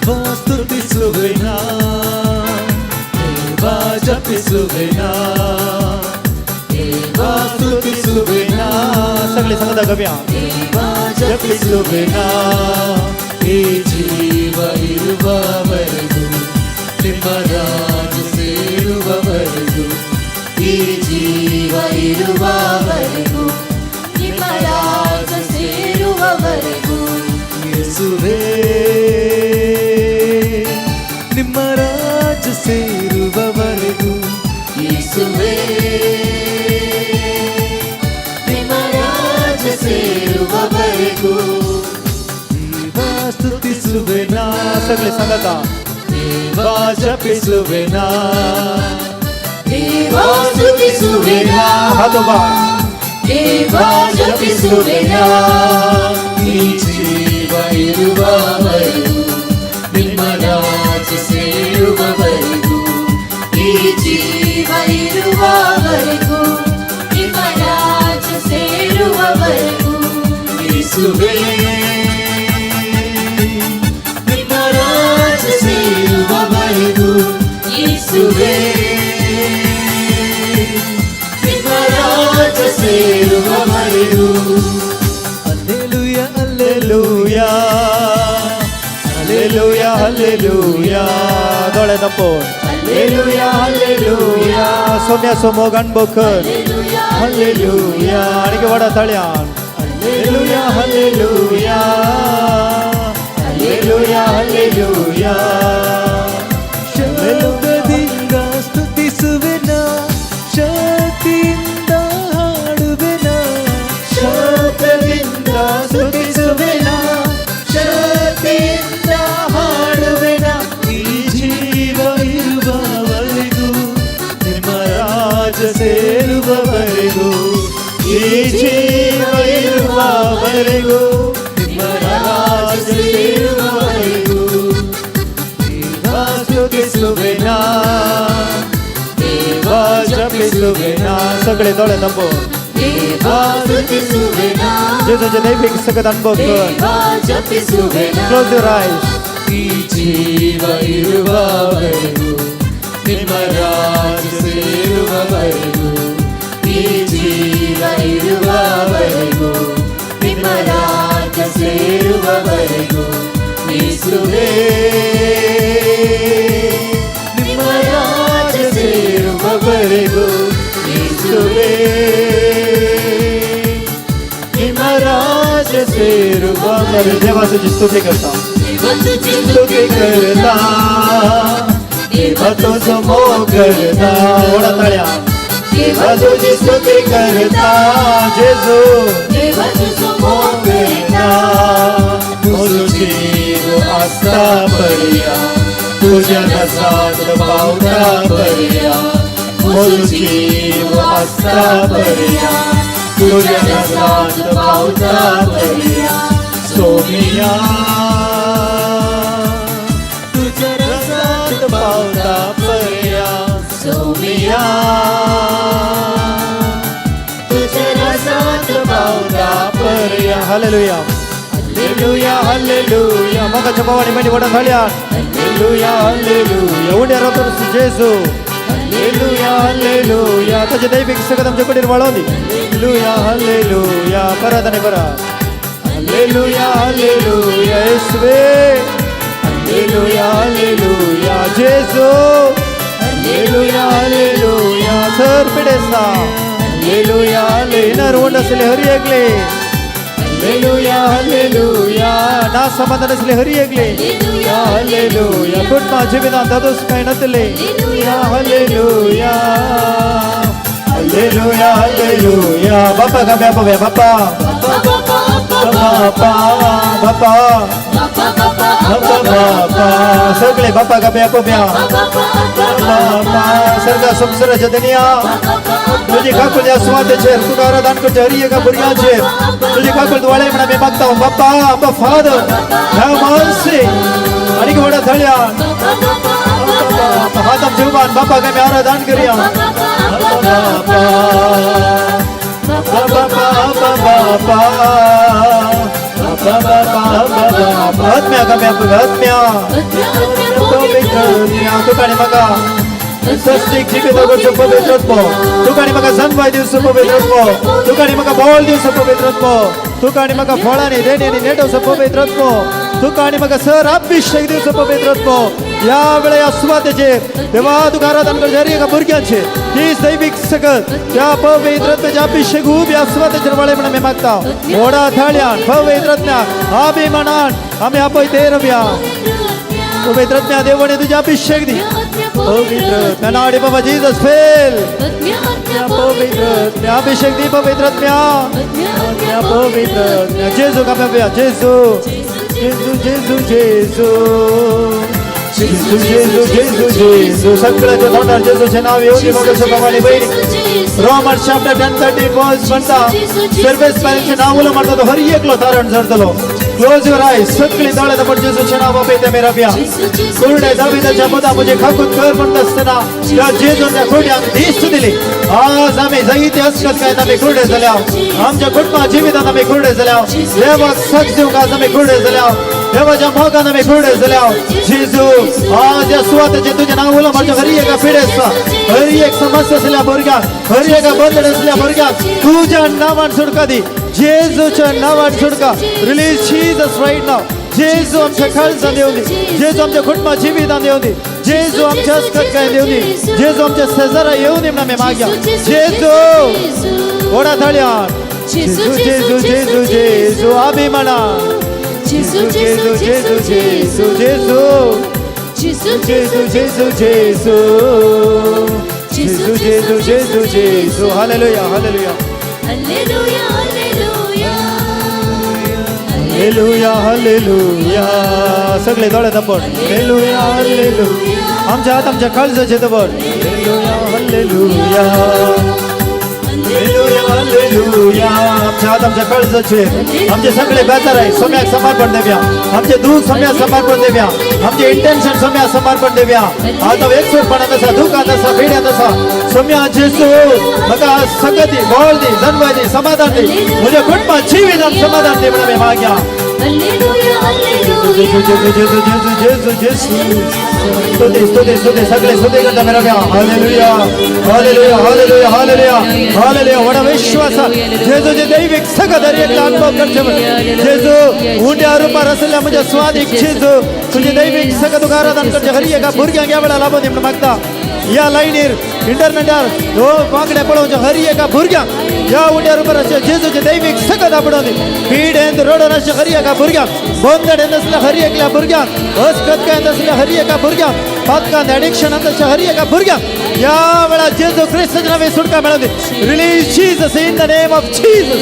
Speaker 10: देवा स्तुतिसुवेना, देवा जपिसुवेना, देवा स्तुतिसुवेना,
Speaker 1: सगळे सांगता गव्या.
Speaker 10: देवा ಜಪಿಸುವೆನಾ, ಈ ಜೀವ ಇರುವವರೆಗೂ ನಿಮ್ಮ ರಾಜ ಸೇರುವವರೆಗೂ, ಈ ಜೀವ ಇರುವವರೆಗೂ
Speaker 11: ನಿಮ್ಮ ರಾಜ ಸೇರುವವರೆಗೂ,
Speaker 10: ಯೇಸುವೇ ನಿಮ್ಮ ರಾಜ ಸೇರುವವರೆಗೂ,
Speaker 11: ಯೇಸುವೇ ನಿಮ್ಮ ರಾಜ ಸೇರುವವರೆಗೂ,
Speaker 10: ದೇವಾ ಸ್ತುತಿಸುವೆನಾ,
Speaker 1: सगळे सांगता.
Speaker 10: ದೇವಾ ಜಪಿಸುವೆನಾ,
Speaker 11: ದೇವಾ ಸ್ತುತಿಸುವೆನಾ,
Speaker 1: हातोबा.
Speaker 11: ದೇವಾ ಜಪಿಸುವೆನಾ ಈ ಜೀವ ಇರುವವರೆಗೂ ನಿಮ್ಮ ರಾಜ್ಯ ಸೇರುವವರೆಗೂ ಈ ಜೀವ ಇರುವವರೆಗೂ ನಿಮ್ಮ ರಾಜ್ಯ ಸೇರುವವರೆಗೂ ಯೇಸುವೇ ನಿಮ್ಮ ರಾಜ್ಯ ಸೇರುವವರೆಗೂ ಯೇಸುವೇ ನಿಮ್ಮ ರಾಜ್ಯ ಸೇರುವವರೆಗೂ.
Speaker 10: Alleluia, alleluia, alleluia, alleluia.
Speaker 1: दोळे दांपोवन
Speaker 11: Alleluia, alleluia.
Speaker 1: सोम्या सोमो गणबोकर
Speaker 11: Alleluia.
Speaker 1: आणखी वडा ताळयान.
Speaker 10: Alleluia, alleluia, alleluia, alleluia. ಶಬ್ದದಿಂದ ಸ್ತುತಿಸುವೆನ, ಶಕ್ತಿಯಿಂದ ಹಾಡುವೆನ. ಶಬ್ದದಿಂದ ಸ್ತುತಿಸುವೆನ, ಶಕ್ತಿಯಿಂದ ಹಾಡುವೆನ. ಈ ಜೀವ ಇರುವವರೆಗೂ ನಿಮ್ಮ ರಾಜ ಸೇರುವವರೆಗೂ, ಈ ಜೀವ ಇರುವವರೆಗೂ ನಿಮ್ಮ ರಾಜ ಸೇರುವವರೆಗೂ. ದೇವಾ ಸ್ತುತಿಸುವೆನಾ, ದೇವಾ ಜಪಿಸುವೆನಾ.
Speaker 1: सगळे दोळे दांपोवन.
Speaker 11: ದೇವಾ ಸ್ತುತಿಸುವೆನಾ.
Speaker 1: जेजूचे दैवीक सकत अनुभव कर.
Speaker 11: ದೇವಾ ಜಪಿಸುವೆನಾ.
Speaker 1: Close your eyes.
Speaker 10: ಈ ಜೀವ ಇರುವವರೆಗೂ ನಿಮ್ಮ ರಾಜ ಸೇರುವವರೆಗೂ,
Speaker 11: ಈ ಜೀವ ಇರುವವರೆಗೂ ನಿಮ್ಮ ರಾಜ್ಯ ಸೇರುವವರೆಗೂ ಯೇಸುವೇ
Speaker 10: ನಿಮ್ಮ ರಾಜ ಸೇರುವವರೆಗೂ, ಯೇಸುವೇ ನಿಮ್ಮ ರಾಜ ಸೇರುವವರೆಗೂ.
Speaker 1: देवा तुझी स्तुती करता.
Speaker 11: ದೇವ ತುಜಿ
Speaker 10: ಸ್ತುತಿ करता, देवा तुझो मोग करता.
Speaker 1: व्हडा ताळयान.
Speaker 10: देवा तुझी स्तुती करता,
Speaker 1: जेजू.
Speaker 11: ದೇವ ತುಜೋ मोग करता.
Speaker 10: म्हजो जीव आसता पर्या तुज्या रसांत पावता पर्या, म्हजो जीव आसता पर्या तुज्या रसांत पावता पर्या. सोमिया तुज्या रसांत पावता पर्या, सोमिया तुज्या रसांत पावता पर्या.
Speaker 1: हालेलुया.
Speaker 10: Hallelujah, hallelujah.
Speaker 1: मोगाच्या भावानी बहिणी व्हडा ताळयान.
Speaker 10: Hallelujah, hallelujah.
Speaker 1: उंड्या रोतोर जेजू.
Speaker 10: Hallelujah, hallelujah.
Speaker 1: ताचे दैवीक सकत आमच्या कुडीर वाळोवंदी.
Speaker 10: Hallelujah, hallelujah.
Speaker 1: परत आनी परत.
Speaker 10: Hallelujah, hallelujah.
Speaker 1: येसुवे.
Speaker 10: Hallelujah, hallelujah.
Speaker 1: जेजू.
Speaker 10: Hallelujah, hallelujah.
Speaker 1: सर पिडेस्ता.
Speaker 10: हालेलुया,
Speaker 1: येणार वंड असले हरी एकले.
Speaker 10: Hallelujah, hallelujah.
Speaker 1: ना समाधान असले हरी एकले.
Speaker 10: हालेलुया.
Speaker 1: कुटुंबा जिवितांत दादोस काय नतले.
Speaker 10: Hallelujah, hallelujah, hallelujah.
Speaker 1: बापा गम्या पव्या बापा.
Speaker 10: बापा,
Speaker 1: बापा.
Speaker 10: बापा, बापा.
Speaker 1: सगळे बापा गम्या पव्या.
Speaker 10: बापा.
Speaker 1: सर्गा संसाराच्या दनिया तुझी काकुळ या सुवातेचेर तुका आराधन करचे हरी एका भुरग्यांचेर तुझी काकुळ वाळे म्हणून आमी मागता. बाप्पा, आब्बा फादर, have mercy. आनीक व्हडा थळयान हात आमचे उबान बाप्पा आमी आराधन करया.
Speaker 10: बापा, बापा, बापा, बापा, बापा.
Speaker 1: आत्म्या गम्या आत्म्या पवित्र तुका आनी म्हाका सस्तीक जिवित करचो पवित्र आत्मो, तुका आनी म्हाका जनवाय दिवचो पवित्र आत्मो, तुका आनी म्हाका बोल दिवचो पवित्र आत्मो, तुका आनी म्हाका फळांनी देण्यांनी नेटोवचो पवित्र आत्मो, तुका आनी म्हाका सर अभिषेक दिवचो पवित्र आत्मो. ह्या वेळा ह्या सुवातेचेर देवा तुका आराधन करचे हर एका भुरग्यांचे तीच दैवीक सकत त्या पवित्र आत्म्याचे अभिषेक उब ह्या सुवातेचेर वाळे म्हणून आमी मागता. व्हडा थाळयान पवित्र आत्म्या अभिमानान आमी आपय ते रव्या. पवित्र आत्म्या देवाने तुझे अभिषेक दी. पवित्र नाडी बाबा जीसस फेल पवित्र अभिषेक दी. पवित्र आत्म्या पवित्र जेजू काप्या जेजू जेजू जेजू जेजू जेजू जेजू जेजू जेजू. सगळ्याच्या तोंडार जेजूचे नाव येऊ दे. मग बाबांनी बहिणी. रोमन चॅप्टर 10:30 वर्स म्हणटा सर्वेस्पराचें नांव उलो मारता तो हर एकलो तारण झरतलो. Close your eyes. सगळी दोळे दाबून जेजूचें नांव आपयता मेरा बिया. कुरडे दाविदाच्या पदा म्हजे खाकूत कर म्हणटा आसतना त्या जेजून त्या कुरड्यांक दिश्ट दिली. आज आमी जायते असकत काय आमी कुरडे जाल्या. आमच्या कुटुंबा जिवितांत आमी कुरडे जाल्या. देवाक सक दिवंक आज आमी कुरडे जाल्या. देवाच्या मोगान आमी कुरडे जाल्या. जेजू आज ह्या सुवातेचेर तुजें नांव उलो मारचें हर एका पिडेस्ता, हर एक समस्या आसल्या भुरग्यांक, हर एका बंधन आसल्या भुरग्यांक तुज्या नांवान सुटका दी. जेजूच्या नांवान सुटका. Release Jesus right now. जेजू आमच्या काळजान येवंदी. जेजू आमच्या कुटुंबा जिवितान येवंदी. जेजू आमच्या हस्तकांत येवंदी. जेजू आमच्या शेजारा येवंदी म्हणून आमी मागया. जेजू व्हडा ताळयान जेजू जेजू जेजू जेजू आमी म्हणा. जेजू जेजू जेजू जेजू जेजू जेजू जेजू जेजू जेजू जेजू जेजू जेजू. Hallelujah hallelujah
Speaker 11: hallelujah
Speaker 1: hallelujah hallelujah. सगळे दोळे दाबून हालेलुया हालेलुया. आमच्या हात आमच्या काळजाचे दबण. Hallelujah hallelujah hallelujah hallelujah. आमच्या हात आमच्या काळजाचे आमचे सगळे बेजार आहे सोम्याक समर्पण देव्या. आमचे दूख सोम्याक समर्पण देव्या. आमचे इंटेन्शन सोम्याक समर्पण देव्या. आता एकसूरपणात आसा, दुखांत आसा, पिड्यांत आसा. सोम्या जेजू म्हाका सगळं दी, बळ दी, जनवाय दी, समाधान दी. म्हज्या कुटुंबा जिवितान समाधान दी म्हणून आमी मागया. जेजू जेजू जेजू जेजू जेजू जेजू. स्तुती स्तुती स्तुती. सगळे स्तुती करता मेरा बिया. Hallelujah hallelujah hallelujah hallelujah hallelujah. व्हडा विश्वासान जेजूचे दैवीक सगळं हर एकला अनुभव करचे म्हण. जेजू उंड्या रुपार आसल्या म्हज्या स्वादीक जेजू तुजे दैवीक सगळं तुका आराधन करचे हर एका भुरग्यांक ह्या वेळार लाभून दी म्हणून मागता. ह्या लायनीर इंटरनेटार हो वांगडे पळोवचे हर एका भुरग्यांक ह्या उंड्या रुपार आसल्या जेजूचे दैवीक सगळं आपडोवन दी. पिडेंत रडून आसच्या हर एका भुरग्यांक, बंधनेंत आसल्या हर एकल्या भुरग्यांक, अस्कतकायेंत आसल्या हर एका भुरग्यांक, पातकांत एडिक्शनांत आसच्या हर एका भुरग्यांक ह्या वेळार जेजू क्रिस्ताच्या नांवान सुटका मेळोवन दी. Release Jesus in the name of Jesus.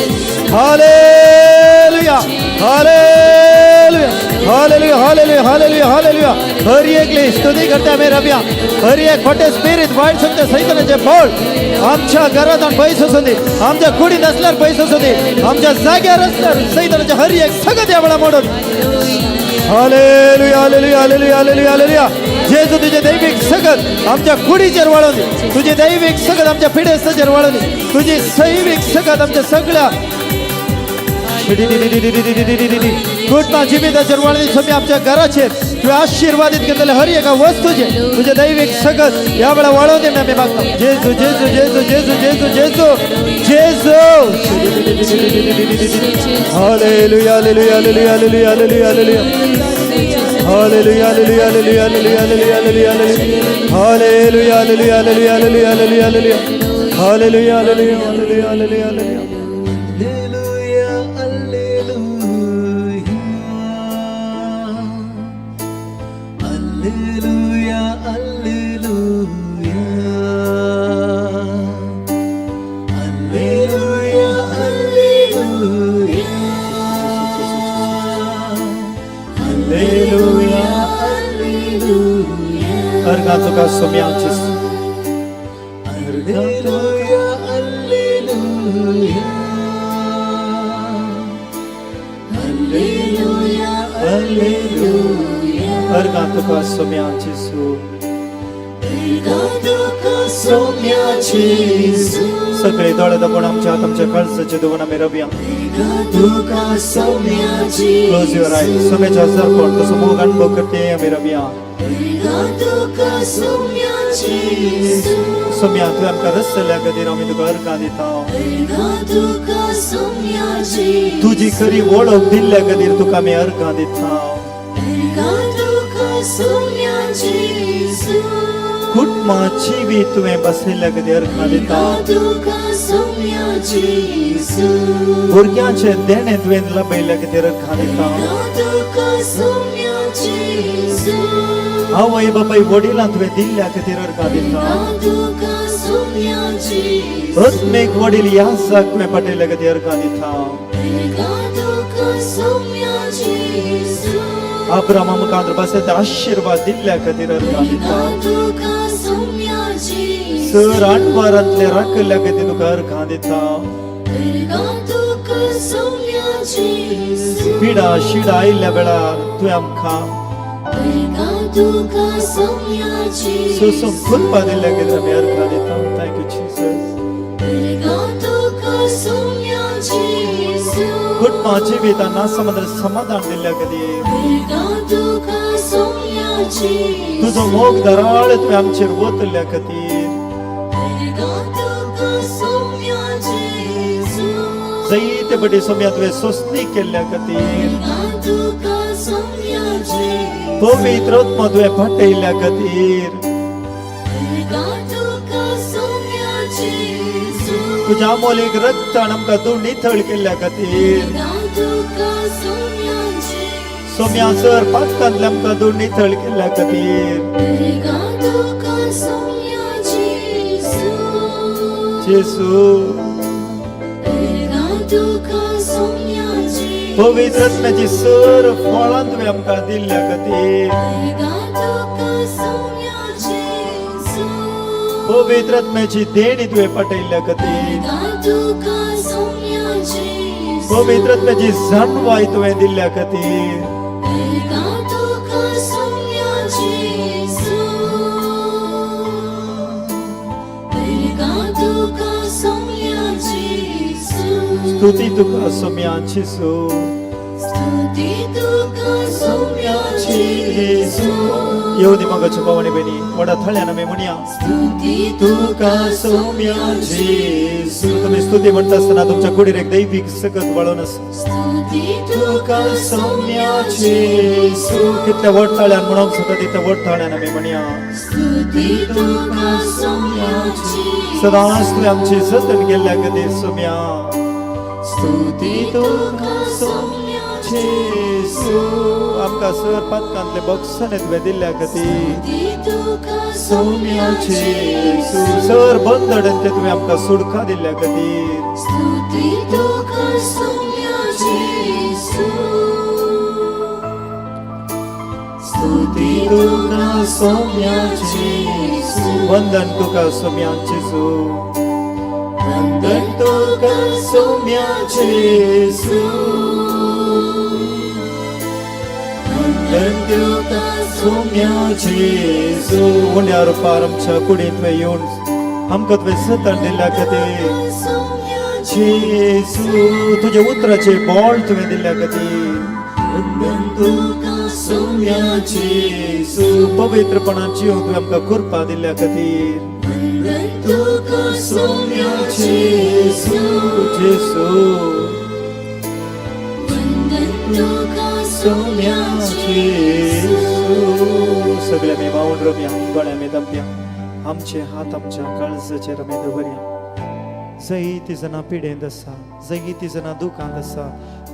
Speaker 1: Hallelujah hallelujah hallelujah hallelujah hallelujah hallelujah. हर एकली स्तुती करता आमी रब्या. हर एक खोटे स्पिरीत वायट शक्ती सैतानाचे बळ आमच्या घरांत पयस वचूं दी. आमच्या कुडींत आसल्यार पयस वचूं दी. आमच्या जाग्यार आसल्यार सैतानाचे हर एक सगळं त्या वेळा मोडून. Hallelujah hallelujah hallelujah hallelujah hallelujah. जेजू तुझे दैवीक सगत आमच्या कुडीचेर वाळोवन दी. तुझे दैवीक सगत आमच्या पिडेस्ताचेर वाळोवन दी. तुझी दैवीक सगत आमच्या सगळ्या कुटुंबा जिविताचेर वाळोवन दी. स्वामी आमच्या घराचेर तुवें आशिर्वादीत केलेले हर एका वस्तूचेर तुझे दैवीक सगत ह्या वेळा वाळोवन दी म्हणून आमी मागता. जेजू जेजू जेजू जेजू जेजू जेजू जेजू. Hallelujah hallelujah hallelujah hallelujah hallelujah hallelujah hallelujah hallelujah hallelujah hallelujah hallelujah hallelujah hallelujah hallelujah hallelujah hallelujah hallelujah hallelujah hallelujah hallelujah.
Speaker 9: Alleluia alleluia alleluia alleluia alleluia alleluia.
Speaker 1: अर्घा तुका सोम्याची.
Speaker 9: Alleluia alleluia alleluia alleluia.
Speaker 1: अर्घा तुका सोम्याची सू.
Speaker 9: सोम्याची.
Speaker 1: सगळे दोळे दाबून आमच्या हात आमच्या काळजाचे दवरून आमी रब्या.
Speaker 9: तुका सोम्याची.
Speaker 1: Close your eyes. सोम्याच्या हजारपण तसो मोग अनुभव करते आमी रब्या.
Speaker 11: तुका सोम्याची.
Speaker 1: सोम्या तुवें आमकां रसल्या खातीर आमी तुका अर्घां दिता.
Speaker 11: तुका सोम्याची.
Speaker 1: तुजी खरी वळख दिल्ल्या खातीर तुका आमी अर्घां दिता.
Speaker 11: तुका सोम्याची.
Speaker 1: कुटुंबा जिवीत तुवें बसयल्ल्या खातीर अर्घां दिता.
Speaker 11: तुका सोम्याची.
Speaker 1: भुरग्यांचे देणें तुवें लभयल्ल्या खातीर अर्घां दिता.
Speaker 11: तुका सोम्याची.
Speaker 1: आवय बापाय वडिलां तुवें दिल्ल्या खातीर अर्घां दिता.
Speaker 11: तुका सोम्याची.
Speaker 1: आत्मीक वडील याजाक तुवें पाठयल्ल्या खातीर अर्घां दिता.
Speaker 11: तुका सोम्याची.
Speaker 1: अब्रामा मुखार बसत आशिर्वाद दिल्ल्या खातीर अर्घां दिता.
Speaker 11: तुका सोम्याची.
Speaker 1: सर आणवारांतले राखिल्ल्या खातीर तुका अर्घां दिता.
Speaker 11: तुका सोम्या जेजू.
Speaker 1: पिडा शिडा आयिल्ल्या वेळार तुवें आमकां
Speaker 11: तुका सोम्या जेजू.
Speaker 1: सोसूंक कृपा दिल्ल्या खातीर आमी अर्घां दिता. Thank you Jesus.
Speaker 11: तुका सोम्या जेजू.
Speaker 1: कुटुंबा जिवितान नासमंत्र समाधान दिल्ल्या खातीर,
Speaker 11: तुका सोम्या जेजू.
Speaker 1: तुजो मोग दराळ तुवें आमचेर ओतल्ल्या खातीर,
Speaker 11: तुका सोम्या जेजू.
Speaker 1: जायते बडी सोम्या तुवें सोसणी केल्ल्या खातीर,
Speaker 11: तुका सोम्या जेजू.
Speaker 1: पवित्र आत्मा तुवें फाटयल्ल्या खातीर,
Speaker 11: तुका सोम्या जेजू.
Speaker 1: तुज्या अमोलीक रक्तान आमकां तूं निथळ केल्ल्या खातीर,
Speaker 11: तुका सोम्या जेजू.
Speaker 1: सोम्या सर पातकांतले आमकां तूं निथळ केल्ल्या खातीर.
Speaker 11: तुका सोम्या जेजू.
Speaker 1: जेसू.
Speaker 11: तुका सोम्या जेजू.
Speaker 1: पवित्र आत्म्याची सर फळां तुवें आमकां दिल्ल्या खातीर,
Speaker 11: तुका सोम्या जेजू.
Speaker 1: पवित्र आत्म्याची देणी तुवें पाठयल्ल्या खातीर,
Speaker 11: तुका सोम्या जेजू.
Speaker 1: पवित्र आत्म्याची जाणवाय तुवें दिल्ल्या खातीर,
Speaker 11: तुका सोम्या जेजू. तुका सोम्या जेजू.
Speaker 1: स्तुती तुका सोम्या जेसू.
Speaker 11: स्तुती तुका सोम्या जेजू.
Speaker 1: येऊ दी मगाच्या भावानी बहिणी, व्हडा थळ्यान आमी म्हणया,
Speaker 11: स्तुती
Speaker 1: तुका सोम्या जेसू. तुम्ही स्तुती म्हणता आसतना तुमच्या कुडीर एक दैवीक सकत वळोवन आसा.
Speaker 11: स्तुती
Speaker 1: तुका सोम्या जेसू. कितल्या व्हड ताळ्यान म्हणूंक शकता तितल्या व्हड ताळ्यान आमी म्हणया.
Speaker 11: स्तुती तुका सोम्या जेजू.
Speaker 1: सदांच तुवें आमची जतन केल्ल्या खातीर सोम्या.
Speaker 11: स्तुती तुका सोम्या
Speaker 1: जेसू. आमकां सर पातकांतले बॉक्सांनी तुवें दिल्ल्या खातीर,
Speaker 11: स्तुती तुका
Speaker 1: सोम्या
Speaker 11: सोम्या
Speaker 1: जेसू.
Speaker 11: जेजू.
Speaker 1: सर बंदडन ते तुवें आमकां सुडका दिल्ल्या खातीर,
Speaker 11: स्तुती तुका सोम्या जेजू. स्तुती
Speaker 1: तुका सोम्या जेसू. वंदन तुका सोम्या जेसू.
Speaker 11: वंदन
Speaker 1: तुका सोम्या जेसू.
Speaker 11: वंदन तुका
Speaker 1: सोम्या जेसू. उंड्या रुपार आमच्या कुडींत तुवें येवन आमकां तुवें सतन दिल्ल्या खातीर
Speaker 11: सोम्या
Speaker 1: जेसू. तुज्या उतराचे बळ तुवें दिल्ल्या खातीर,
Speaker 11: वंदन तुका सोम्या
Speaker 1: जेसू. पवित्रपणान जिवंक तुवें आमकां कृपा दिल्ल्या खातीर,
Speaker 11: वंदन तुका सोम्या जेजू.
Speaker 1: जेसू.
Speaker 11: वंदन तुका सोम्या जेजू.
Speaker 1: जेसू. सगळे आमी मावन रमया, दोळे आमी दमया, आमचे हात आमच्या काळजाचेर आमी दवरया. जैती जाणां पिडेंत आसा, जैती जाणां दुखांत आसा,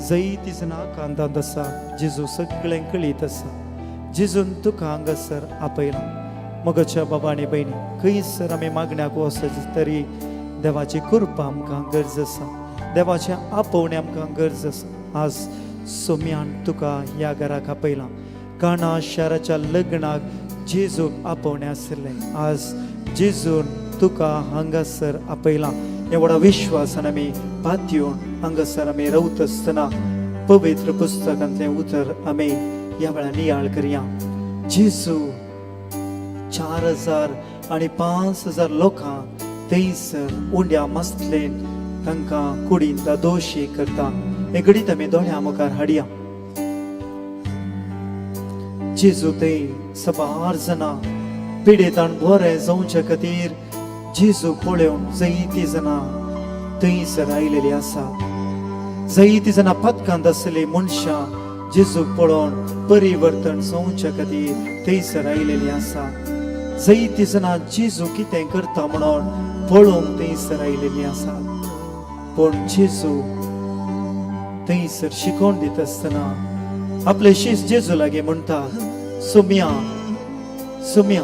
Speaker 1: जैती जाणां आकांतांत आसा, जेजू सगळें कळीत आसा. जेजून तुका हांगासर आपयला. मगच्या बाबा आनी भयणी, खंयसर आमी मागण्याक वचत तरी देवाची कृपा आमकां गरज आसा, देवाचें आपोवणें आमकां गरज आसा. आज सोम्यान तुका ह्या घराक आपयलां. काणा शाराच्या लग्नाक जेजूक आपोवणें आशिल्लें, आज जेजून तुका हांगासर आपयलां. एवढा विश्वासान आमी पातयेवन हांगासर आमी रावत आसतना पवित्र पुस्तकांतलें उतर आमी ह्या वेळार नियाळ करया. जेजू 4000 आनी 5000 लोकांक थंयसर उंड्या मसलेन तांकां कुडीन दोशी करता. हें घडीत आमी दोळ्या मुखार हाडया. जेजू थंय सबार जाणां पिडेतान बरें जावचे खातीर जेजू पळोवन जायतीं जाणां थंयसर आयलेली आसा. जायतीं जाणां पथकांत आसली मनशां जेजूक पळोवन परिवर्तन जावचे खातीर थंयसर आयलेली आसा. जायतीं जाणां जेजू कितें करता म्हणून पळोवंक थंयसर आयलेली आसा. पूण जेजू थंयसर शिकोवन दिता आसतना आपले शीस जेजू लागीं म्हणटा, सोम्या, सोम्या,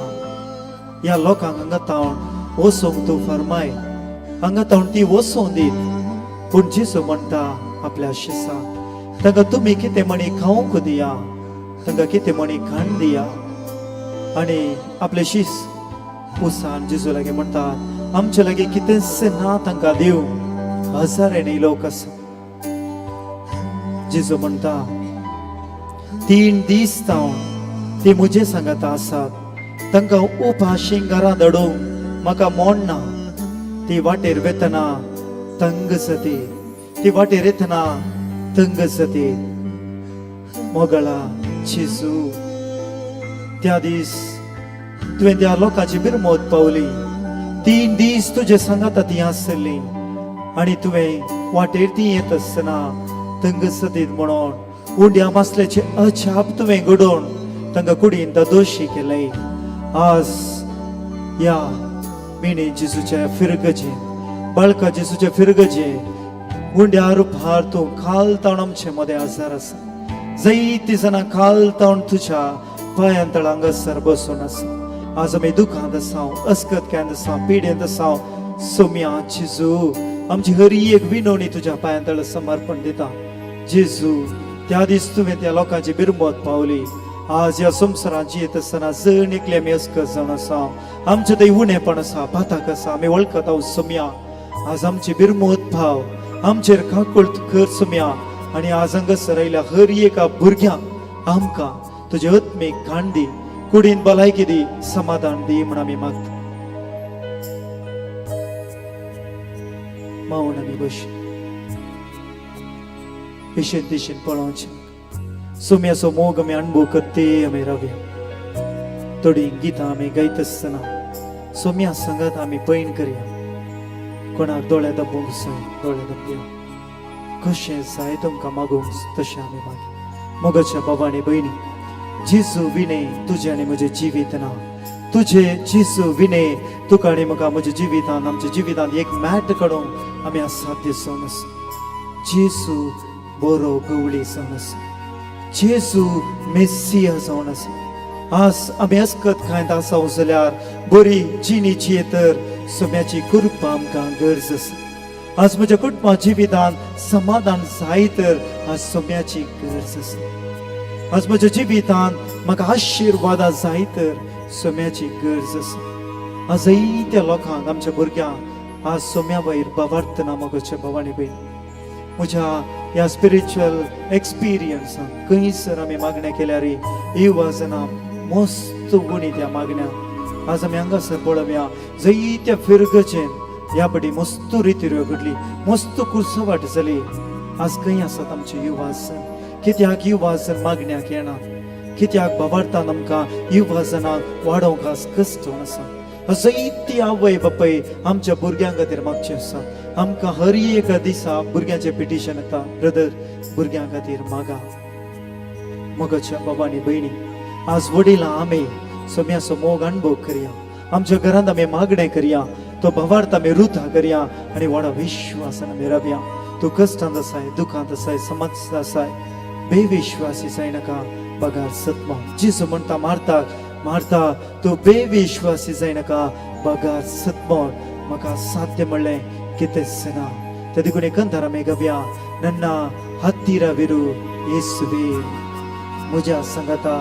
Speaker 1: ह्या लोकांक हांगा तावन वचोंक तूं फरमाय, हांगा तावन ती वचों दीत. पूण जेजू म्हणटा आपल्या शिसाक, तांकां तुमी कितें म्हणी खावंक दिया, तांकां कितें म्हणी खाण दिया. आनी आपले शीस उसान जेजू लागीं म्हणटात आमचे लागीं कितेंच ना तांकां दिवंक, हजारांनी लोक आसा. जेजू म्हणटा 3 दीस जावन ती म्हजे सांगाता आसात, तांकां उपाशी घरां धाडूंक म्हाका मोड ना. ती वाटेर वेतना तंग जाती, ती वाटेर येतना तंग जाती. मोगळा जेजू, त्या दीस तुवें त्या लोकांची बिरमोत पावली. 3 दीस तुजे सांगाता ती आसली आनी तुवें वाटेर ती येत आसतना तंग जातीत म्हणून उंड्या मासल्याचे अजाप तुवें घडोवन तांकां कुडीन दोशी केले. आज ह्या मिणी जेजूच्या फिरगजे, बाळका जेजूच्या फिरगजे उंड्या रुपार तूं खाल ताण आमचे मदें आजार आसा. जायती जाणां खाल ताण तुज्या पांयां तळा हांगासर बसून आसा. आज आमी दुखांत आसा, अस्कत कांत आसा, पिडेंत आसा. सोम्या जेजू, आमची हरी एक विनवणी तुज्या पांयां तळा समर्पण दिता. जेजू, त्या दीस तुवें त्या लोकांची बिरमत पावली. आज ह्या संवसारांत जियेत आसतना जण एकले आमी अस्कत जावन आसा. आमचें थंय उणेपण आसा, पाताक आसा, आमी वळखता सोम्या. आज आमची बिरमत भाव, आमचेर काकुळट कर सोम्या. आनी आज हांगासर आयिल्ल्या हर एका भुरग्यांक आमकां तुजे आत्मीक खाण दी, कुडीन भलायकी दी, समाधान दी म्हूण आमी मागता. मावून आमी बस दिशेन दिशेन पळोवचें. सोम्याचो मोग आमी अणभव करते आमी रावया. थोडीं गितां आमी गायत आसतना सोम्या सांगात आमी पयण करया. कोणाक दोळे दाबूंक जाय दोळे दाबया, कशें जाय तुमकां मागूंक तशें आमी मागया. मोगाच्या बाबा आनी भयणी, जेजू विणे तुजें आनी म्हजें जिवीत ना. तुजे जेजू विणे तुका आनी म्हाका म्हज्या जिवितांत, आमच्या जिवितांत एक मॅट काडूंक आमी असाध्य जावन आसा. जेजू बरो गवळी जावन आसा, जेजू मेसिया जावन आसा. आज आमी अस्कत खायत आसा जाल्यार बरी जिणी जिये तर सोम्याची कृपा आमकां गरज आसा. आज म्हज्या कुटुंबा जिवितांत समाधान जाय तर आज सोम्याची गरज आसा. आज म्हज्या जिवितांत म्हाका आशिर्वादां जाय तर सोम्याची गरज आसा. आज जायत्या लोकांक, आमच्या भुरग्यांक आज सोम्या वयर बावार्थना. मोगाच्या भावानी भयणी, म्हज्या ह्या स्पिरिच्युअल एक्सपिरियन्सान खंयसर आमी मागण्या केल्यार युवाजना मस्त उणी त्या मागण्या. आज आमी हांगासर पळोवया जायत्या फिरगजेन ह्या पटी मस्त रिती घडली, मस्त कुर्सवाट जाली. आज खंय आसात आमचे युवाजन? कित्याक युवाजन मागण्याक येना? कित्याक बाबार्थान आमकां युवाजनाक वाडोवंक आज कश्ट आसा? जायती आवय बापाय आमच्या भुरग्यां खातीर मागचें आसा. आमकां हर एका दिसा भुरग्यांचें पिटिशन येता, ब्रदर भुरग्यां खातीर मागा. मोगाच्या बाबा आनी भयणी, आज वडिलां आमी सोम्याचो मोग अणभव करया. आमच्या घरांत आमी मागणें करया, तो भावार्थ आमी रुथा करया आनी व्हडा विश्वासान आमी रावया. तूं कश्टांत आसाय, दुखांत आसाय, समज आसाय, बेविश्वासी जायनाका बगार सत्मा. जेजू म्हणटा मारता, मारता तूं बेविश्वासी जायनाका बगार सत्मोर, म्हाका साध्य म्हणलें कितेंच ना. त्या देखून एकंदर आमी गव्या, नन्ना हत्तीरा विरू येसुवे, म्हज्या सांगाता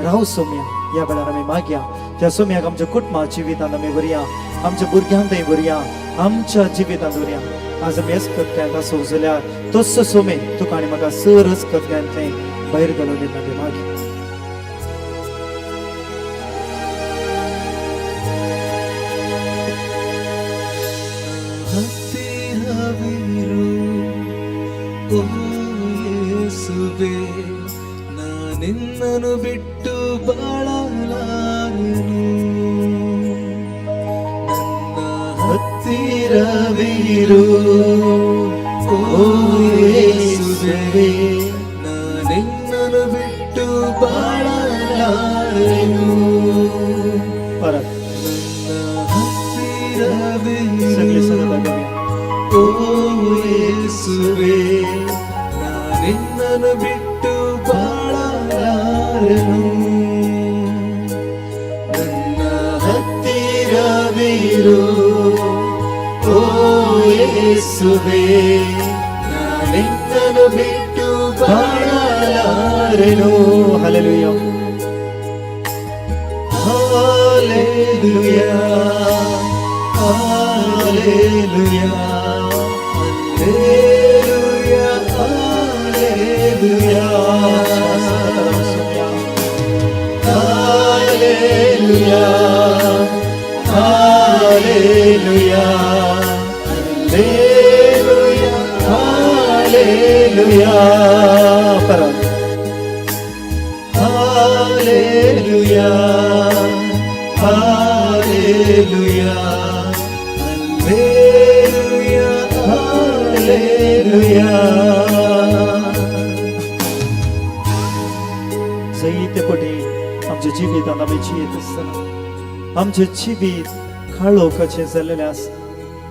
Speaker 1: राव सोम्या. ह्या वेळार आमी मागया त्या सोम्याक आमच्या कुटुंबा जिवितांत आमी व्हरया, आमच्या भुरग्यांतय व्हरया, आमच्या जिवितांत व्हरया. आज आमी अस्कत कांय आसो जाल्यार तसो सोमे तुका आनी म्हाका सर अस्कत कांय भायर घालून आमी मागया.
Speaker 9: ಹತ್ತಿರವಿರು ಓ ಯೇಸುವೆ, ನಾನಿನ್ನನು ಬಿಟ್ಟು ಬಾಳಲಾರೆನು. ನನ್ನ ಹತ್ತಿರವಿರು ಓ ಯೇಸುವೆ, ನಾನಿನ್ನನು ಬಿಟ್ಟು ಬಾಳಲಾರೆನು.
Speaker 1: परत
Speaker 9: ನನ್ನ ಹತ್ತಿರವಿರು
Speaker 1: सगळे सांगाता गव्या.
Speaker 9: ಓ ಯೇಸುವೆ, ನಾನಿನ್ನನು ಬಿಟ್ಟು ಬಾಳಲಾರೆನು. ನನ್ನ ಹತ್ತಿರವಿರು ಓ ಯೇಸುವೆ, ನಾನಿನ್ನನು ಬಿಟ್ಟು ಬಾಳಲಾರೆನು.
Speaker 1: Hallelujah.
Speaker 9: Hallelujah.
Speaker 1: Hallelujah, hallelujah, hallelujah. Hallelujah, hallelujah, hallelujah, hallelujah. परत hallelujah, hallelujah, hallelujah, hallelujah.
Speaker 10: जैतेपटी आमच्या जिवितांत आमी जियेत आसतना आमचें जिवीत काळोखाचें जाल्लें आसा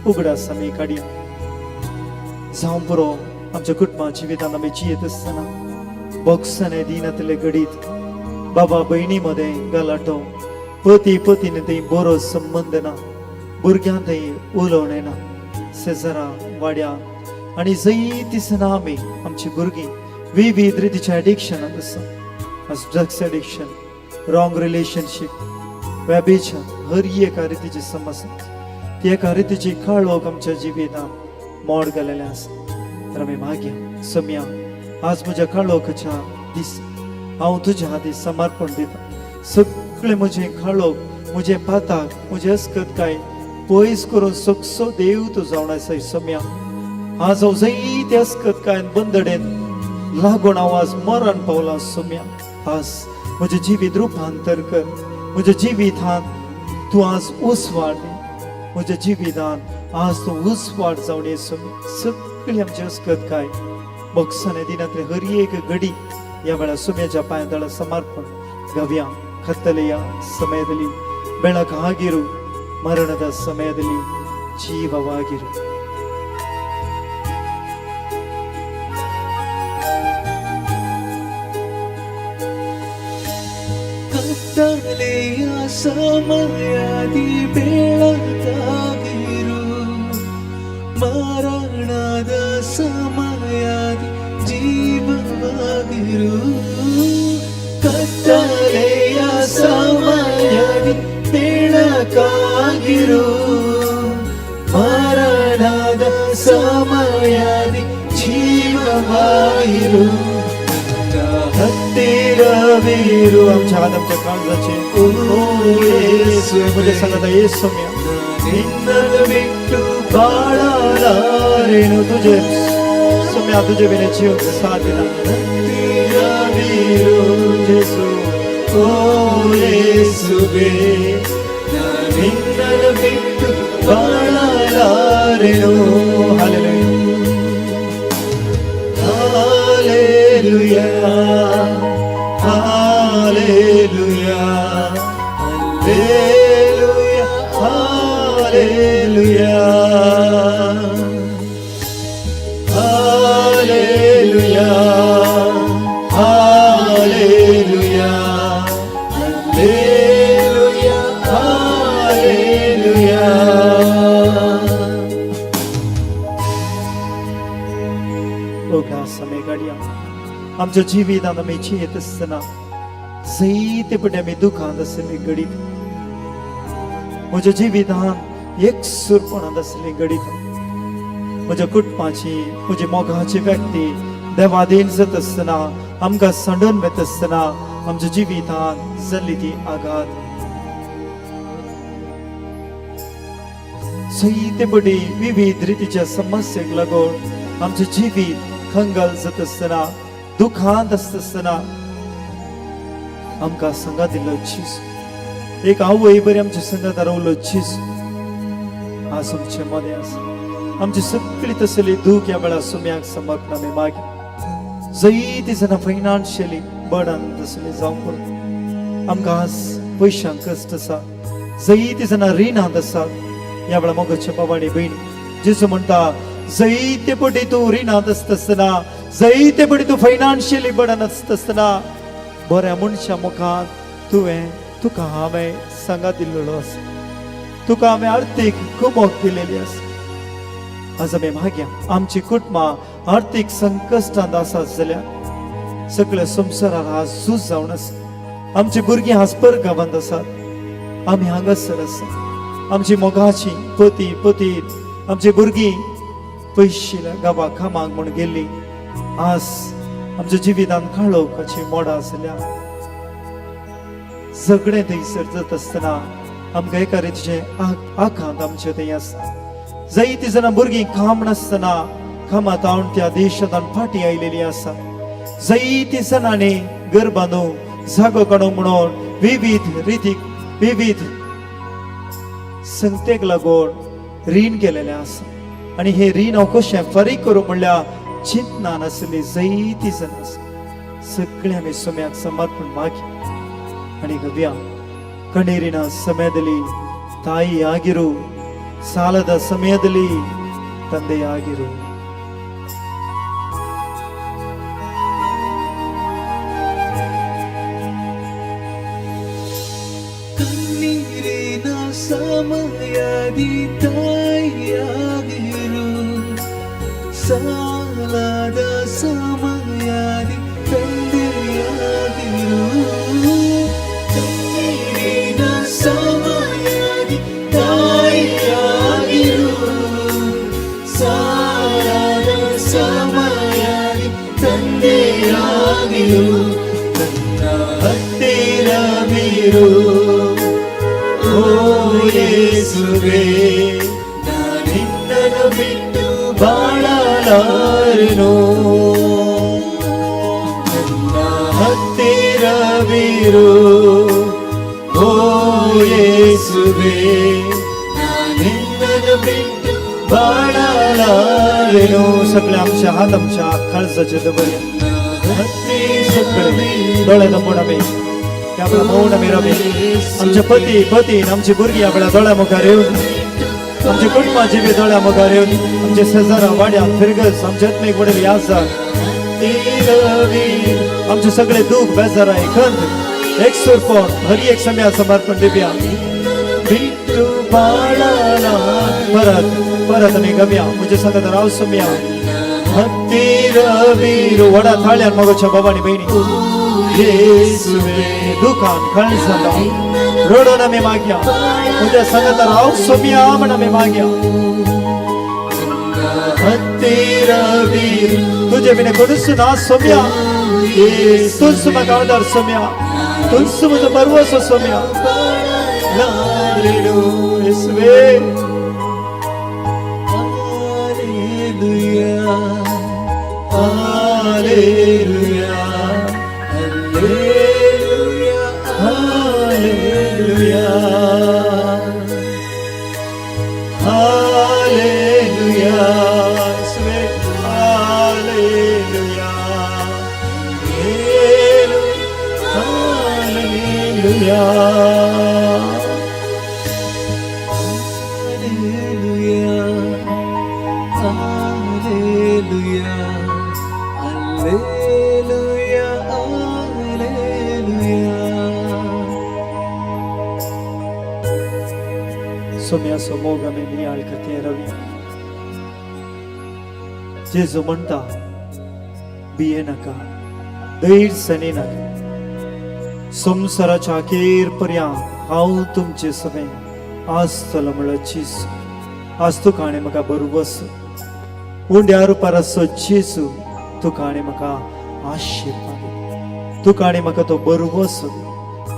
Speaker 10: उगडास आमी काडया. जावं पुरो आमच्या कुटुंबा जिवितांत आमी जियेत आसतना बोक्सांनी दिनातले घडीत बाबा भयणी मदें गलाटो, पती पतीन थंय बरो संबंद ना, भुरग्यां थंय उलोवणें ना, शेजरा वाड्या आनी जंय दिसना आमी आमची भुरगीं विविध रितीच्या एडिक्शनांत आसा. आज ड्रग्स एडिक्शन, रॉंग रिलेशनशीप, व्यभिचार, हर एका रितीची समस्या, ती एका रितीची काळोख आमच्या जिवितांत मोड घालेलें आसा. तर आमी मागया, सम्या आज म्हज्या काळोखाच्या दीस हांव तुज्या हाती समर्पण दिता. सगळें म्हजें काळोख, म्हजें पाताक, म्हजें अस्कतकाय पयस करून सगसो देव तूं जावन आसा. सम्या आज हांव जायते अस्कतकायन बंदडेन लागून हांव आज मरण पावलां. सोम्या आज म्हजें जिवीत रुपांतर कर, म्हज्या जिवितांत तूं आज उसवाड दी, म्हज्या जिवितांत आज तूं उसवाड जावन ये. सोम्या सगळी आमची अस्कतकाय बोक्साने दिनांतले हर एक घडी ह्या वेळार सोम्याच्या पांया तळा समर्पण गव्या. ಕತ್ತಲೆಯ ಸಮಯದಲ್ಲಿ ಬೆಳಕಾಗಿರು, ಮರಣದ ಸಮಯದಲ್ಲಿ ಜೀವವಾಗಿರು.
Speaker 1: ಕತ್ತಲೆಯ ಸಮಯದಿ ಬೆಳಕಾಗಿರು, ಮರಣದ ಸಮಯದಿ ಜೀವವಾಗಿರು. ಕತ್ತಲೆಯ ಸಮಯದಿ ಬೆಳಕಾಗಿರು, ಮರಣದ ಸಮಯದಿ ಜೀವವಾಗಿರು.
Speaker 10: हत्तीरवीरू आमच्या हात आमच्या काळजाचे ओ येसुवे, म्हज्या सांगाता येस सोम्या
Speaker 1: ನಿನ್ನನ್ನು ಬಿಟ್ಟು ಬಾಳಲಾರೆನು.
Speaker 10: तुझे सोम्या तुझे विने जीव साथ दिना.
Speaker 1: ಹತ್ತಿರವಿರು
Speaker 10: जेसू
Speaker 1: ಓ ಯೇಸುವೆ, ನಿನ್ನನ್ನು ಬಿಟ್ಟು ಬಾಳಲಾರೆನು.
Speaker 10: Hallelujah.
Speaker 1: Hallelujah, hallelujah, hallelujah, hallelujah, hallelujah, hallelujah, hallelujah.
Speaker 10: ओघास आमी काडया. आमच्या जिवितांत आमी जियेत आसतना जायते पटे आमी दुखांत आसली घडीत, म्हज्या जिवितांत एकसूरपणांत आसली घडीत, म्हज्या कुटुंबाची म्हजी मोगाची व्यक्ती देवाधीन जाता आसतना, आमकां सांडून वता आसतना आमच्या जिवितांत जाल्ली ती आघात, जायते पटी विविध रितीच्या समस्येक लागून आमचें जिवीत खंगल जाता आसतना, दुखांत आसता आसतना आमकां सांगात दिल्लो चीज, एक आवय बरी आमच्या संगात रावलो चीज आज आमचे मदें आसा. आमची सगळी तसली दूख ह्या वेळार सुम्याक समर्पण आमी मागीर. जायती जाणां फायनान्शियली बर्डन तसली जावंक पुरो, आमकां आज पयशांक कश्ट आसा, जायती जाणां रिणांत आसात. ह्या वेळार मोगाच्या बाबा आनी भयणी, जेजू म्हणटा जायते पटी तूं रिणांत आसता आसतना, जायते पटी तूं फायनान्शियली बर्डन आसता आसतना बऱ्या मनशा मुखार तुवें तुका हांवें सांगात दिल्लो आसा, तुका हांवें आर्थीक कुमोक दिलेली आसा. आज आमी मागया आमची कुटुंबां आर्थीक संकश्टांत आसात जाल्यार सगळ्या संवसारार आज झूज जावन आसा. आमची भुरगीं आज परगांवांत आसात, आमी हांगासर आसा. आमची मोगाची पती पती आमची भुरगीं पयशिल्या गांवाक कामाक म्हूण गेल्ली. आज आमच्या जिवितान काळोखाची मोडां आसल्या. झगडें थंयसर जाता आसतना आमकां एका रितीचें आकांत आमचे थंय आसा. जायतीं जाणां भुरगीं काम नासतना कामात हांव त्या देशांत फाटीं आयलेली आसा. जायतीं जाणांनी घर बांदूंक जागो काडूंक म्हणून विविध रितीक विविध संगतेक लागून रीण केलेलें आसा. आनी हें रीण हांव कशें फारीक करूं म्हणल्यार चिंतना नासली जायतीं जाणां आसा. सगळें आमी सोम्याक समर्पण मागी आनी गव्या ಕಣ್ಣೀರಿನ ಸಮಯದಲ್ಲಿ ತಾಯಿಯಾಗಿರು, ಸಾಲದ ಸಮಯದಲ್ಲಿ ತಂದೆಯಾಗಿರು.
Speaker 9: ಕಣ್ಣೀರಿನ ಸಮಯದಿ ತಾಯಿಯಾಗಿರು, ಸಾಲದ ಸಮಯದಿ ತಂದೆಯಾಗಿರು. ಕಣ್ಣೀರಿನ ಸಮಯದಿ ತಾಯಿಯಾಗಿರು, ಸಾಲದ ಸಮಯದಿ ತಂದೆಯಾಗಿರು. ನನ್ನ ಹತ್ತಿರವಿರು ಓ ಯೇಸುವೇ, ನಾನಿನ್ನನು ಬಿಟ್ಟು ಬಾಳಲಾರೆನು. ನನ್ನ ಹತ್ತಿರವಿರು ಓ ಯೇಸುವೇ, ನಾನಿನ್ನನು ಬಿಟ್ಟು ಬಾಳಲಾರೆನು.
Speaker 10: सगळे आमच्या हात आमच्या काळजाचे दवरया. सगळे दोळे दमून आमी आपला मौन आमी रावया. आमचे पती पती आमची भुरगीं आपल्या दोळ्या मुखार येवन, आमचे कुटुंबाची बी दोळ्या मुखार येवन, आमचे शेजारा वाड्यात फिरगस आमचे आत्मीक वडील याद जात. आमचे सगळे दुःख बेजाराय खंत एकसूरपण हर एक समया समर्पण दिव्या बिट्टू बाळाला. परत परत आमी गव्या म्हजे सांगत राव सम्या हत्तीरवीर वडा थाळ्यान मगोच्या बाबांनी बहिणी येसुवे दुकान कळसला रडून आमी मागया म्हज्या सांगत राव सोम्या म्हण आमी मागया. हत्तीरवीर तुझे विणे कोणूच ना सोम्या, तूच म्हाका आदार सोम्या, तूच म्हजो बरवसो Saumya. येसुवे.
Speaker 9: Hallelujah, Hallelujah, Hallelujah, Hallelujah,
Speaker 10: Hallelujah, येसुवे. Hallelujah, Hallelujah,
Speaker 9: Hallelujah, Hallelujah, Hallelujah, Hallelujah.
Speaker 10: सोम्याचो मोग आमी नियाळ करते रवी. जेजू म्हणटा भिये नाका, धैर्य सनी नाका, संवसाराच्या अखेर पर्यंत हांव तुमचे समें आसतलो म्हणलो जेजू. आज तुका आनी म्हाका बरोबस उंड्या रुपार आसो जेजू तुका आनी म्हाका आशिर्वाद, तुका आनी म्हाका तो बरोबस,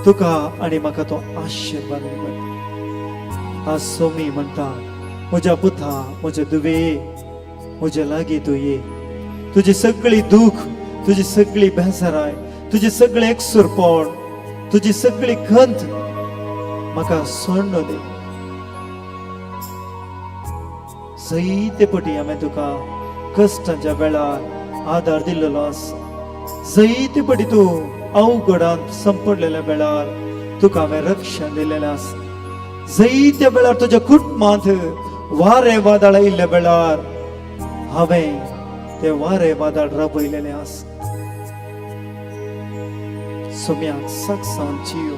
Speaker 10: तुका आनी म्हाका तो आशिर्वाद. आज सोमी म्हणटा म्हज्या पुता, म्हज्या दुवे, म्हज्या लागीं तूं ये. तुजी सगळी दूख, तुजी सगळी बेजाराय, तुजी सगळी एकसूरपण, तुजी सगळी खंत म्हाका सोडून दी. जायते पटी हांवें तुका कश्टांच्या वेळार आदार दिल्लो आसा. जायते पटी तूं अवघडांत संपडलेल्या वेळार तुका हांवें रक्षण दिलेलें आसा. जायत्या वेळार तुज्या कुटुंबांत वारें वादळ आयिल्ल्या वेळार हांवें ते वारें वादळ राबयलेलें आसा. सोम्याक साक्षान जियो,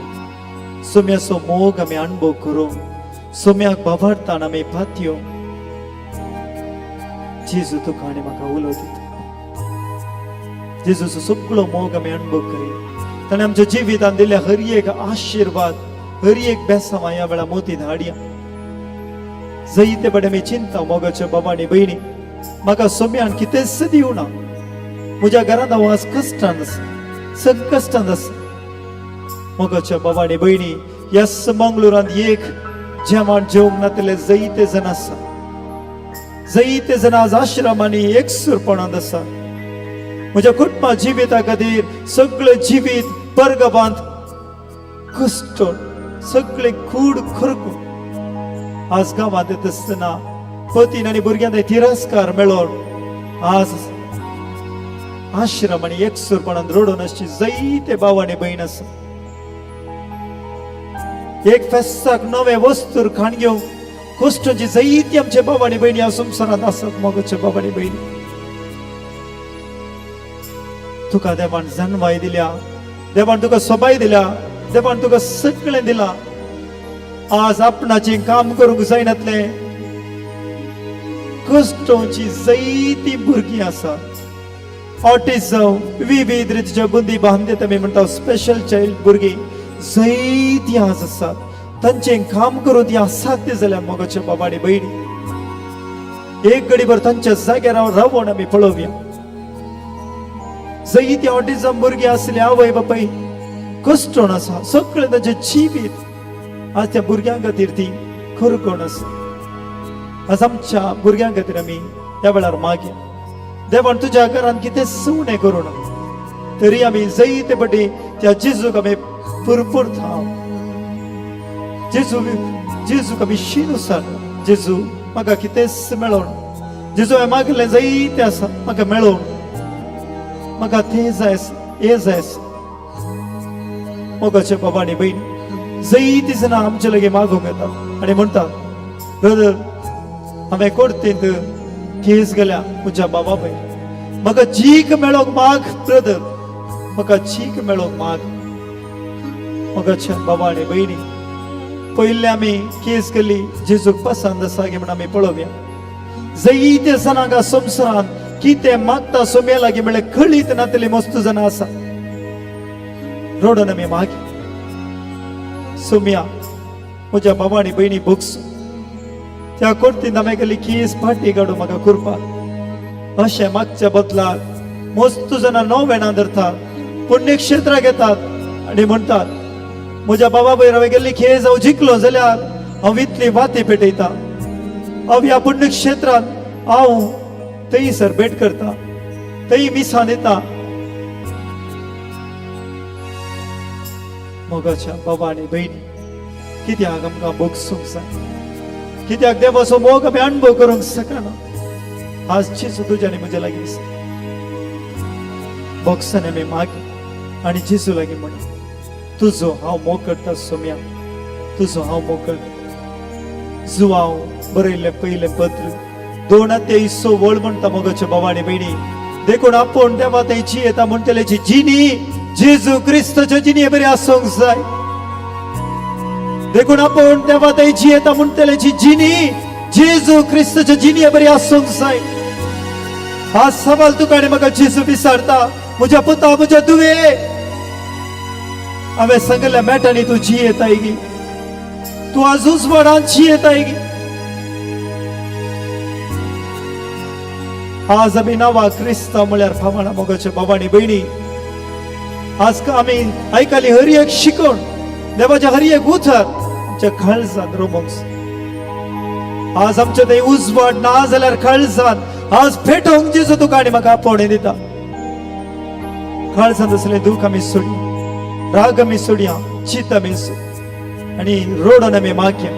Speaker 10: सोम्याचो मोग आमी अणभव करूं, सोम्याक बाबारतान आमी पातयो. जेजू तुका आनी म्हाका उलो दिता. जेजूचो सगळो मोग आमी अणभव करी. ताणें आमच्या जिवितांत दिल्ल्या हर एक आशिर्वाद हर एक बेसांव ह्या वेळा मोतीन हाडया. जैते बडे आमी चिंता मोगाच्या बाबा आनी भयणी, म्हाका सोम्यान कितेंच दिवना, म्हज्या घरांत हांव आज कश्टान आसा, संकश्टान आसा. मोगाच्या बाबा आनी भयणी, ह्याच मंगळुरांत एक जेवण जेवंक नातले जैते जण आसा, जैते जण आज आश्रमांनी एकसूरपणांत आसा. म्हज्या कुटुंबा जिविता खातीर सगळें जिवीत परगबांत कश्ट, सगळे कूड खरकून आज गांवांत येता आसतना पतीन आनी भुरग्यांक तिरस्कार मेळोन आज आश्रम आनी एकसूरपणान रडून आसची जायते भाव आनी भयण आसा. एक फेस्ताक नवे वस्तूर खाण घेवंक कश्टांची जायती आमचे भाव आनी भयणी ह्या संवसारांत आसात. मोगाचे भाव आनी भयणी, तुका देवान जानवाय दिल्या, देवान तुका सोबाय दिल्या, देवान तुका सगळें दिलां. आज आपणाचें काम करूंक जायनातलें कश्टोची जायती भुरगीं आसा. ऑटिझम विविध रितीच्या बुंदी बांदतात आमी म्हणटा स्पेशल चायल्ड भुरगीं जायतीं आज आसात. तांचें काम करून ती असाध्य जाल्यार मोगाच्या बाबा आनी भयणी, एक घडीभर तांच्या जाग्यार रावून आमी पळोवया. जायती ऑटिझम भुरगीं आसली आवय बापाय कश्टोण आसा, सगळें तांचें जिवीत आज त्या भुरग्यां खातीर ती खरकोण आसा. आज आमच्या भुरग्यां खातीर आमी ह्या वेळार मागया, देवान तुज्या घरान कितें उणें करूं ना, तरी आमी जैते पटी त्या जेजूक आमी पुरपुरता. जेजू, जेजूक आमी शीन उसार, जेजू म्हाका कितेंच मेळोना, जेजू हांवें मागलें जायतें आसा म्हाका मेळोन, म्हाका तें जाय हें जाय. मोगाचे बाबा आनी भयणी, जायतीं जाणां आमचे लागीं मागूंक येतात आनी म्हणटात, ब्रदर हांवें कोर्तींत केस गेल्या म्हज्या बाबा पय, म्हाका जीक मेळोंक माग, ब्रदर म्हाका जीक मेळोंक माग. मोगाच्या बाबा आनी भयणी, पयले आमी केस केली जेजूक पसंत आसा म्हूण आमी पळोवया. जायते जाणांक संवसारांत कितें मागता सोम्या लागीं म्हळ्यार कळीत नातली मस्त जाणां आसा. रोडून आमी मागी, सोम्या म्हज्या बाबा आनी भयणी बोगसू, त्या कोर्तीन हांवें केली केस फाटी काडूं म्हाका कुरपा. अशें मागच्या बदलाक मस्त जाणां नवेणां धरतात, पुण्यक्षेत्राक येतात आनी म्हणटात, म्हज्या बाबा पयर हांवें गेल्ली केस हांव जिखलो जाल्यार हांव इतली वाती पेटयता, हांव ह्या पुण्यक्षेत्रांत हांव थंयसर भेट करता, थंय मिसान येता. मोगाच्या बाबा आनी भयणी, कित्याक आमकां भोगसूंक जाय, कित्याक देवाचो मोग आमी अणभव करूंक शकना? आज जेजू तुज्या आनी म्हज्या लागीं आसा. भोगसांनी आमी मागी आनी जेजू लागीं म्हणा, तुजो हांव मोग करता सोम्या, तुजो हांव मोग करता. जुवांव बरयल्लें पयलें पत्र 2 अध्याय 6 वळ म्हणटा, मोगाच्या बाबा आनी भयणी, देखून आपूण देवा थंय जियेता म्हणटल्याची जिणी जेजू क्रिस्ताच्या जिणये बरी आसूंक जाय. देखून आपूण देवा थंय जियेता म्हणटल्याची जिणी जेजू क्रिस्ताच्या जिणये बरी आसूंक जाय. आज सवाल तुका आनी म्हाका जेजू विचारता, म्हज्या पुता, म्हज्या दुवे, हांवें सांगिल्ल्या मेटांनी तूं जियेताय गी? तूं आज उजवाडान जियेताय गी? आज आमी नांवा क्रिस्तांव म्हळ्यार फामाणा. मोगाचे बाबा आनी भयणी, आज आमी आयकली हर एक शिकवण, देवाच्या हर एक उतर आमच्या काळजान रोमोंक. आज आमच्या थंय उजवाड ना जाल्यार काळजान आज पेटोवंक जेजू तुका आनी म्हाका आपोवणें दिता. काळजांत आसलें दूख आमी सोडया, राग आमी सोडया, चिंत आमी सोड आनी रोडून आमी मागया,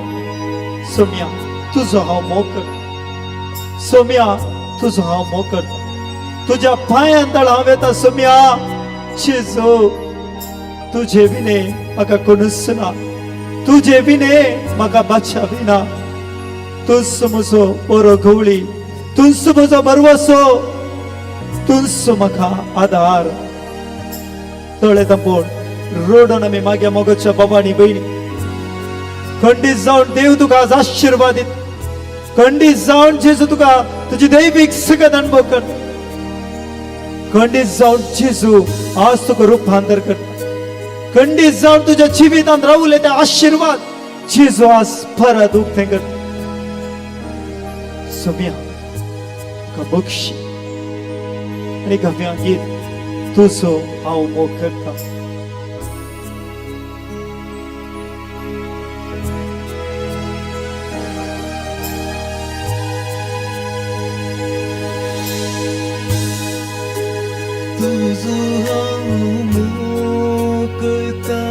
Speaker 10: सोम्या तुजो हांव मोग करता, सोम्या तुजो हांव मोग करता, तुज्या पांयान तळ हांव येता. सोम्या जेजू, तुझे विणे म्हाका कोणूच ना, तुझे विणे म्हाका बादशा विना. तूंच म्हजो बरो गवळी, तूंच म्हजो भरवसो, तूंच म्हाका आदार. दोळे धांपून रोडून आमी मागया. मोगाच्या बाबा आनी भयणी, खंडीत जावन देव तुका आज आशिर्वाद दित. खंडीत जावन जेजू तुका तुजी दैवीक सगळ्यात अणभव कर. खंडीत जावन जेजू आज तुका रुपांतर करता. खंडीत जावन तुज्या जिवितांत रावले ते आशिर्वाद जेजू आज परत उक्तें करता. सोम्या तुका बक्षी आनी गावया गीत तुजो हांव मोग करता.
Speaker 9: तुजो हांव मोग करता,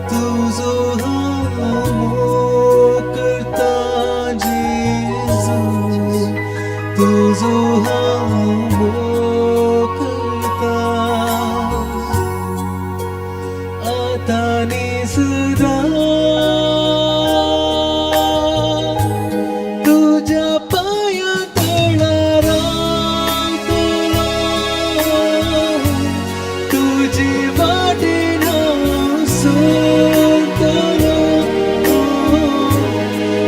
Speaker 9: तुजो हांव मोग करता जेजू, तुजो हांव मोग करता आतां आनी सदां तुज्या पांयां तळा रावतलो, तुजी वाटेन हांव चलतलो,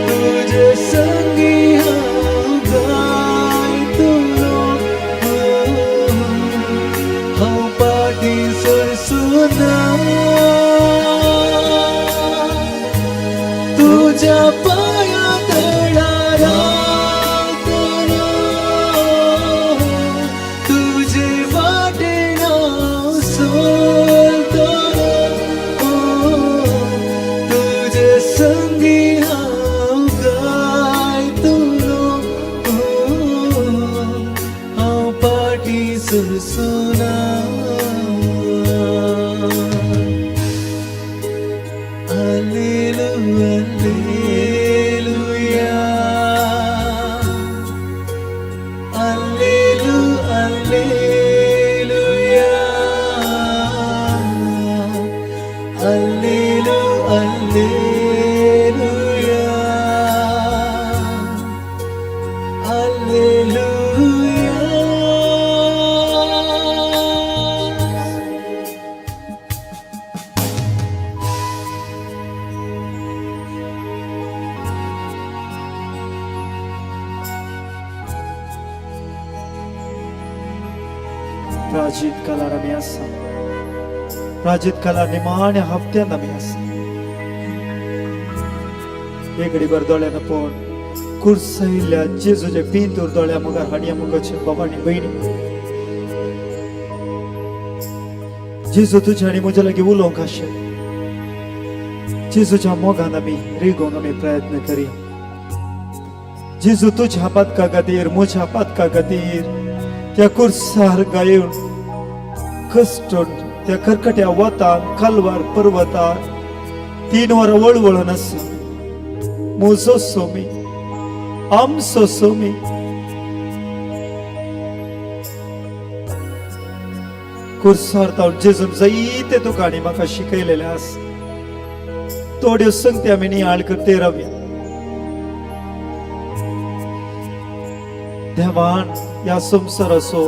Speaker 9: तुजे संगी हांव गायतलो, हांव फाटीं सरचोना, तुज्या पांयां तळा रावतलो, तुजे वाटेन हांव चलतलो, तुजे संगी हांव गायतलो, हांव फाटीं सरचोना. Alleluia, Alleluia, Alleluia, Alleluia, Alleluia, Alleluia, Alleluia.
Speaker 10: प्राचीन काळार आमी आसा, प्राचीन काळार निमाण्या हप्त्यांत आमी आसा. एक घडीभर दोळ्यान पळोवन कुर्सयिल्ल्या जेजूचे पिंतूर दोळ्या मुखार हाडया मुखाचे बाबा आनी भयणी. जेजू तुज्या आनी म्हज्या लागीं उलोवंक आशें. जेजूच्या मोगान आमी रिगोवंक आमी प्रयत्न करया. जेजू तुज्या पातका खातीर, म्हज्या पातका खातीर त्या कुर्सार गायून कश्टून त्या करकट्या वतान कलवार पर्वतार 3 वरां वळवळून आसा. म्हजो सोमी, आमचो सोमी, कुर्सार तावन जेजून जायते तुका आनी म्हाका शिकयलेलें आसा. थोड्यो संगती आमी नियाळ करते रावया. देवान ह्या संवसाराचो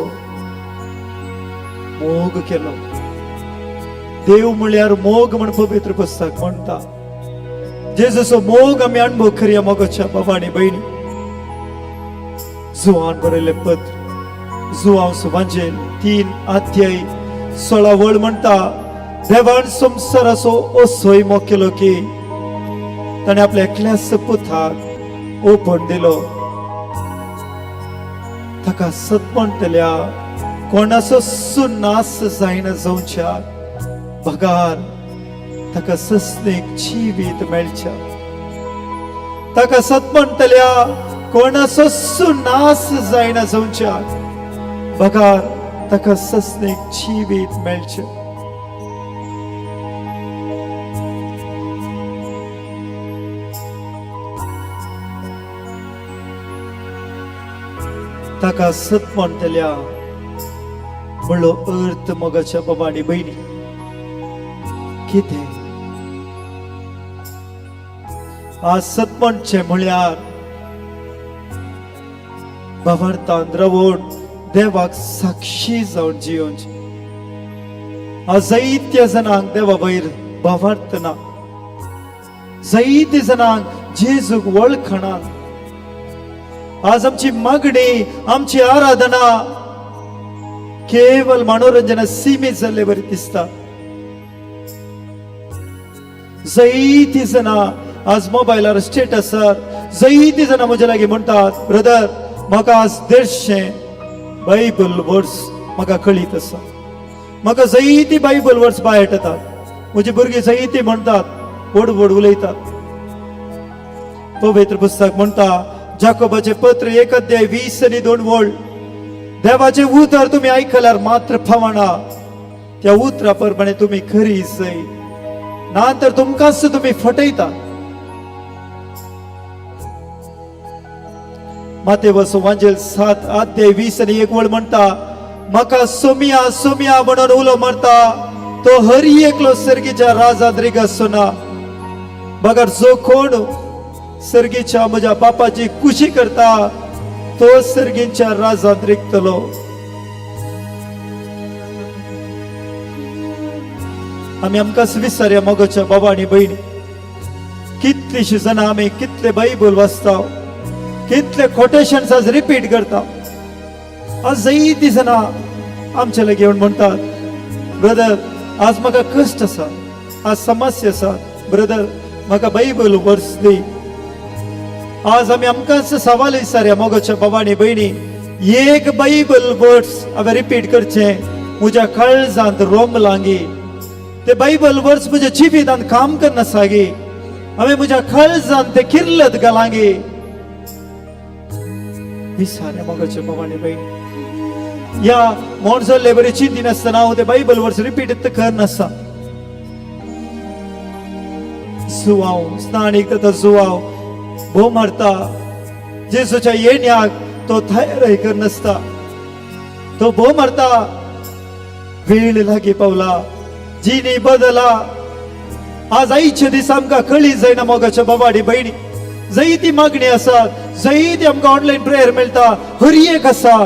Speaker 10: मोग केलो. देव म्हळ्यार मोग म्हण पवित्र पुस्तक म्हणटा. जेजूचो मोग आमी अणभव करया मोगाच्या बाबा आनी भयणी. जुवान बरयल्लें पत्र, जुवांव सुवांजेल 3 अध्याय 16 वळ म्हणटा, देवान संवसाराचो असोय मोग केलो की ताणें आपल्या एकल्याच पुताक ओपण दिलो, ताका सत म्हणटल्या कोणाचो नाश जायना जावच्या बगार ताका सस्नीक जिवीत मेळच्या. ताका सत म्हणटल्या कोणाचो नाश जायना जावच्या बगार ताका सस्नीक जिवीत मेळचें. ताका सत म्हणटल्या म्हणलो अर्थ मोगाच्या बाबा आनी भयणी कितें? आज सत म्हणचें म्हळ्यार भावार्थान रावून देवाक साक्षी जावन जियोवचें. आज जायत्या जाणांक देवा वयर भावार्थ ना, जायते जाणांक जेजूक वळखनात. आज आमची मागणी, आमची आराधना केवल मनोरंजना सीमित जाल्ले बरी दिसता. जायतीं जाणां आज मोबायलार स्टेटसार जायतीं जाणां म्हज्या लागीं म्हणटात, ब्रदर म्हाका आज 150 बायबल वर्स म्हाका कळीत आसा, म्हाका जायतीं बायबल वर्स भायर येतात, म्हजी भुरगीं जायतीं म्हणटात, व्हड व्हड उलयतात. पवित्र पुस्तक म्हणटा, जाकोबाचें पत्र 1 अध्याय 20 आनी 2 वळ, देवाचें उतर तुमी आयकल्यार मात्र पावना, त्या उतरा प्रमाणे तुमी खरी जाय, ना तर तुमकांच तुमी फटयता. मातेवस वांजेल 7 अध्याय 20 आनी 1 वळ म्हणटा, म्हाका सोमिया सोमिया म्हणून उलो मारता तो हरी एकलो सर्गीच्या राजांत रिगसो ना, बगर जो कोण सर्गीच्या म्हज्या बापाची खुशी करता तो सर्गीच्या राजांत रिगतलो. आमी आमकांच विसरया मोगाच्या बाबा आनी भयणी, कितलीशी जाणां आमी कितले बायबल वाचता, कितले कोटेशन्स आज रिपीट करता. आज जायतीं जाणां आमच्या लागीं येवन म्हणटात, ब्रदर आज म्हाका कश्ट आसा, आज समस्या आसा, ब्रदर म्हाका बायबल वर्स दी. आज आमी आमकांच सवाल विचारया मोगाच्या बाबा आनी भयणी, एक बायबल वर्स हांवें रिपीट करचें म्हज्या काळजांत रोमलांगी, ते बायबल वर्स म्हज्या जिवितांत काम करनासागी, हांवें म्हज्या काळजांत ते किर्लत घालांगी. विचारया मोगाच्या बाबा आनी भयणी, ह्या मोणजल्ले बरी चिंतिनासतना हांव ते बायबल वर्स रिपीट करनासा. जुवाव स्नानीक जाता, जुवाव भोव मारता, जेजूच्या येण्याक तो तयार करनासता, तो भोव मारता. वेळ लागीं पावला, जिणी बदला. आज आयचे दीस आमकां कळी जायना मोगाच्या बाबा आनी भयणी, जायती मागणी आसा, जायती आमकां ऑनलायन प्रेयर मेळटा, हर एक आसा.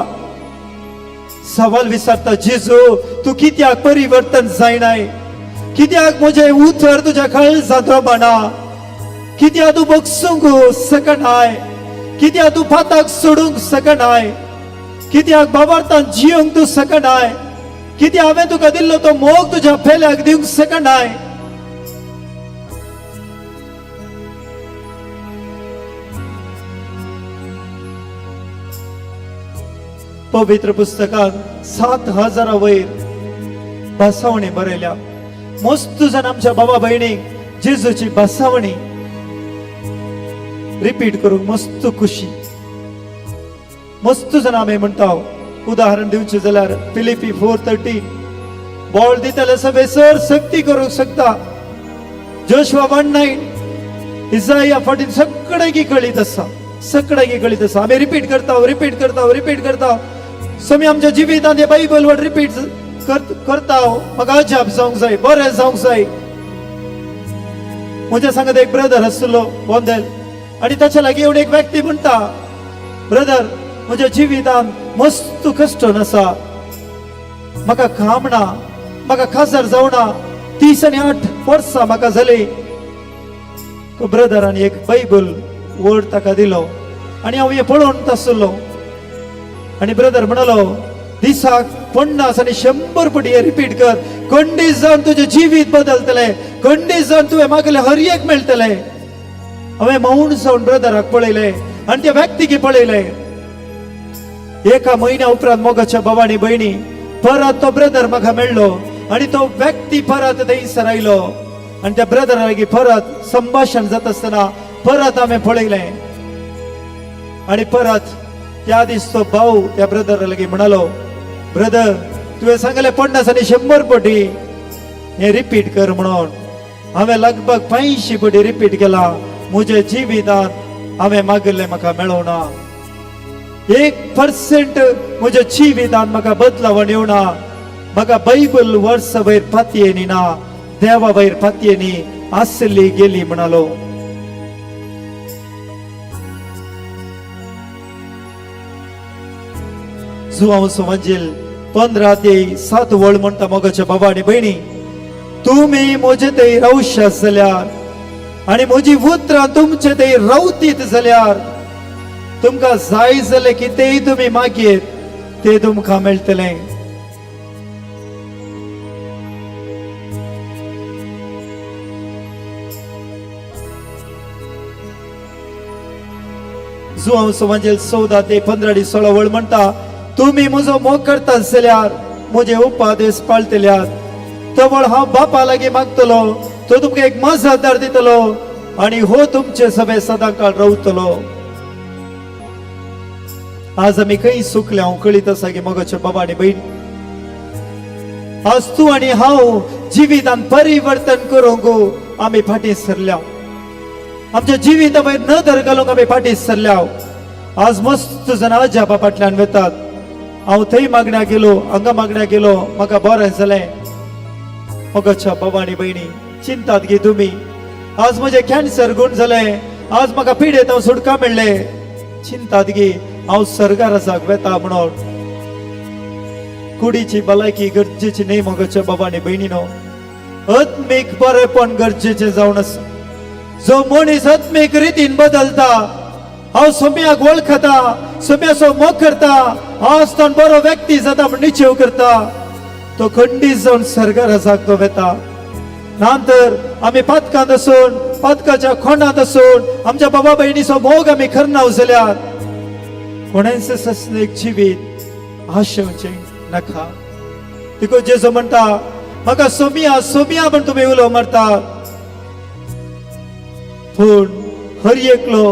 Speaker 10: सवाल विचारता, जेजू तूं कित्याक परिवर्तन जायनाय, कित्याक म्हजें उतर तुज्या काळजांत रोमना, कित्याक तूं बगसूंक शकनाय, कित्याक तूं पाताक सोडूंक शकनाय, कित्याक बाबार्थान जियोंक तूं शकनाय, कित्याक हांवें तुका दिल्लो तो मोग तुज्या पेल्याक दिवंक शकनाय. पवित्र पुस्तकात 7000 वयर भासावणी बरयल्या. मस्त जाण आमच्या बाबा भयणीक जेजूची भासावणी रिपीट करूंक मस्त खुशी. मस्त जाण आमी म्हणटा, उदाहरण दिवचें जाल्यार फिलिपी 4:13, बळ दितले सगळे सर सक्ती करूंक शकता. जोशवा 1:9, इजाया 14, सगळ्यांकी कळीत आसा, सगळ्यांकी कळीत आसा. आमी रिपीट करता, रिपीट करता, रिपीट करता. समी आमच्या जिवितांत हे बायबल वर्ड रिपीट करता. म्हाका अजाप जावंक जाय, बरें जावंक जाय. म्हज्या सांगत एक ब्रदर आसलो बोंदेल, आनी ताच्या लागीं येवन एक व्यक्ती म्हणटा, ब्रदर म्हज्या जिवितांत मस्त कश्ट आसा, म्हाका काम ना, म्हाका काजार जावना, 30 आनी 8 वर्सां म्हाका जाली. तो ब्रदरान एक बायबल वर्ड ताका दिलो आनी हांव हें पळोवन आसलो. आनी ब्रदर म्हणालो, दिसाक 50 आनी 100 पटी हें रिपीट कर, खंडीत जावन तुजें जिवीत बदलतलें, खंडीत जावन तुवें मागलें हर एक मेळटलें. हांवें मौन जावन ब्रदराक पळयलें आनी त्या व्यक्तीक पळयलें. एका म्हयन्या उपरांत मोगाच्या बाबा आनी भयणी परत तो ब्रदर म्हाका मेळ्ळो आनी तो व्यक्ती परत थंयसर आयलो आनी त्या ब्रदरा लागीं परत संभाशण जाता आसतना परत हांवें पळयलें आनी परत त्या दीस तो भाव त्या ब्रदरा लागीं म्हणालो, ब्रदर तुवें सांगलें 50 आनी 100 पटी हें रिपीट कर म्हणून, हांवें लगभग 85 पटी रिपीट केला, म्हज्या जिवितांत हांवें मागिल्लें म्हाका मेळोना, 1% म्हज्या जिवितांत म्हाका बदलावण येवना, म्हाका बायबल वर्सा वयर पातयेनी ना, देवा वयर पातयेनी आसली गेली म्हणालो. जुवांव सुवांजेल 15 ते 7 वळ म्हणटा, मोगाच्या बाबा आनी भयणी तुमी म्हजे थंय रावशात जाल्यार आनी म्हजी उतरां तुमचे थंय रावतीत जाल्यार तुमकां जाय जालें कितेंय तुमी मागयेत ते तुमकां मेळटलें. जुवांव सुवांजेल 14 ते 15 आनी 16 वळ म्हणटा, तुमी म्हजो मोग करतात जाल्यार म्हजे उपादेश पाळटल्यात. तवळ हांव बापा लागीं मागतलो, तो तुमकां एक मजतदार दितलो आनी हो तुमचे सभे सदां काळ रावतलो. आज आमी खंय चुकले हांव कळीत आसा की मोगाच्या बाबा आनी भयणी, आज तूं आनी हांव जिवितान परिवर्तन करूंक आमी फाटीं सरल्या. आमच्या जिविता वयर नदर घालूंक आमी फाटीं सरल्या. आज मस्त जाणां अजापा फाटल्यान वेतात. हांव थंय मागण्या गेलो, हांगा मागण्या गेलो, म्हाका बरें जालें. मोगाच्या बाबा आनी भयणी, चिंतात गे तुमी. आज म्हजें कॅन्सर गूण जालें, आज म्हाका पिडेत हांव सुटका मेळ्ळें. चिंतात गे हांव सर्गाराजाक वेता म्हणून. कुडीची भलायकी गरजेची न्हय मोगाच्या बाबा आनी भयणीनो, आत्मीक बरेपण गरजेचें जावन आसा. जो मनीस आत्मीक रितीन बदलता, हांव सोम्याक वळखता, सोम्याचो मोग करता, आज तो बरो व्यक्ती जाता म्हण निश्चेव करता, तो खंडीत जावन सर्गाराजाक तो वेता. नंतर आमी पातकांत आसून, पातकाच्या खोंडांत आसून आमच्या बाबा भयणीचो मोग आमी करना जाल्यार कोणाचें सस्नीक जिवीत आशेवचें नाका. देखून जेजू म्हणटा, म्हाका सोमिया सोमिया म्हण तुमी उलो मारता, पूण हर एकलो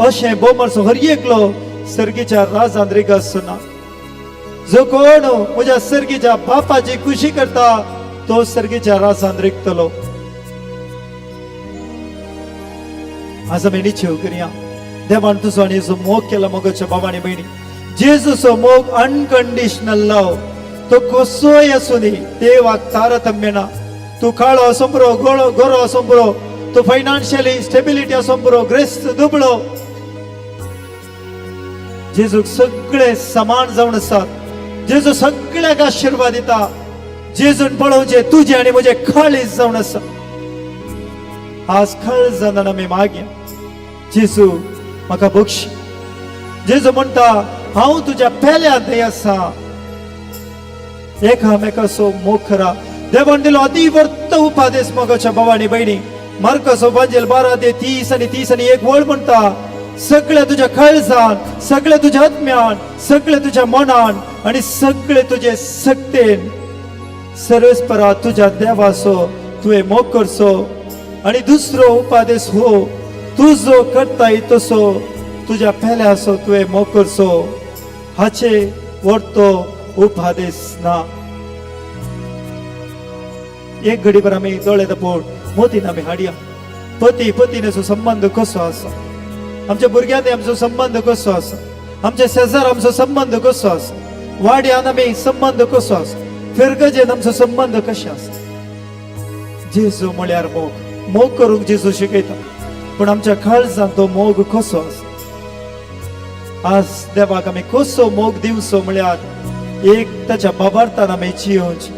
Speaker 10: अशें बोमारचो हर एकलो सर्गीच्या राजांत रिगसचो ना. जो कोण म्हज्या सर्गीच्या बापाची खुशी करता तो सर्गीच्या राजांत रिगतलो. आज आमी निश्चय करया, देवान तुजो आनी जो मोग केला मोगाच्या बाबा आनी भयणी, जेजूचो मोग अनकंडिशनल लव, तो कसोय आसूं दी, देवाक तारतम्य ना. तूं काळो आसूं पुरो, गोळो गोरो आसूं पुरो, तूं फायनान्शियली स्टेबिलिटी आसूं पुरो, ग्रेस्त दुबळो, जेजूक सगळे समान जावन आसात. जेजू सगळ्याक आशिर्वाद दिता. जेजून पळोवचें तुजें आनी म्हजें काळीज जावन आसा. आज काळजान आमी मागया, जेजू म्हाका बक्षी. जेजू म्हणटा, हांव तुज्या पेल्या थंय आसा. एकामेकाचो मोग करा. देवान दिलो अतिवर्त उपादेश मोगाच्या भावा आनी भयणी. मार्काचो वांजेल 12 ते 30 आनी 30 आनी 1 वळ म्हणटा, सगळ्या तुज्या काळजान, सगळ्या तुज्या आत्म्यान, सगळे तुज्या मनान आनी सगळे तुजे सक्तेन सरस्परा तुज्या देवाचो तुवें मोग करचो. आनी दुसरो उपादेश हो, तूं जो करताय तसो तुज्या पेल्याचो तुवें मोग करचो. हाचे व्हडतो उपादेश ना. एक घडीभर आमी दोळे धांपून मोतीन आमी हाडया. पती पतीनेचो संबंद कसो आसा, आमच्या भुरग्यांनी आमचो संबंद कसो आसा, आमच्या शेजार आमचो संबंद कसो आसा, वाड्यान आमी संबंद कसो आसा, फिरगजेन आमचो संबंद कशें आसा. जेजू म्हळ्यार मोग. मोग करूंक जेजू शिकयता, पूण आमच्या काळजांत तो मोग कसो आसा. आज देवाक आमी कसो मोग दिवचो म्हळ्यार एक ताच्या बाबार्थान आमी जियोवची,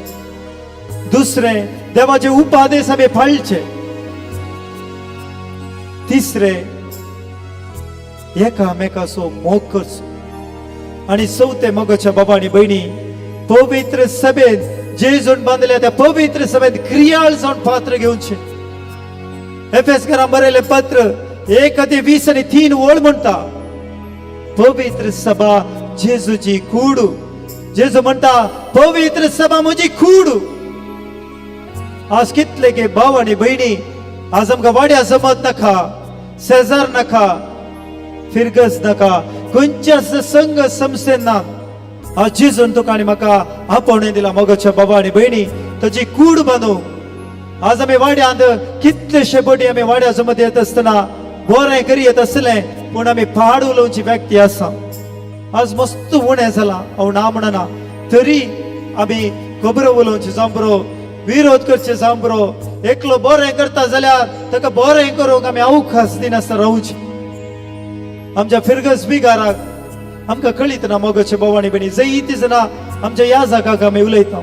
Speaker 10: दुसरें देवाचे उपादेश आमी पाळचे, तिसरें एकामेकाचो मोग करचो आनी चवथें मोगाच्या बाबा आनी भयणी पवित्र सभेंत जेजून बांदल्या त्या पवित्र सभेंत क्रियाळ जावन पात्र घेवचें. एफेसकरां बरयलें पत्र 1 ते 20 आनी 3 वळ म्हणटा, पवित्र सभा जेजूची कूड. जेजू म्हणटा, पवित्र सभा म्हजी कूड. आज कितले गे भाव आनी भयणी आज आमकां वाड्या जमत नाका, शेजार नाका, फिरगज नाका, खंयच्याच संघ संस्थेन ना. आज जेजून तुका आनी म्हाका आपोवणें दिला मोगाच्या बाबा आनी भयणी ताची कूड बांदू. आज आमी वाड्यांत कितलेशे बडी आमी वाड्या जमत येत आसतना बरें करी येत आसलें, पूण आमी पाड उलोवची व्यक्ती आसा. आज मस्त उणें जालां, हांव ना म्हणना, तरी आमी खबरो उलोवची जावं बरो, विरोध करचे जावं बरो. एकलो बरें करता जाल्यार ताका बरें करूंक आमी अवकाश दिनासतना रावची. आमच्या फिरगज बिगाराक आमकां कळीत ना मोगाचे भाव आनी भयणी, जायतीं जाणां आमच्या ह्या जागाक आमी उलयता,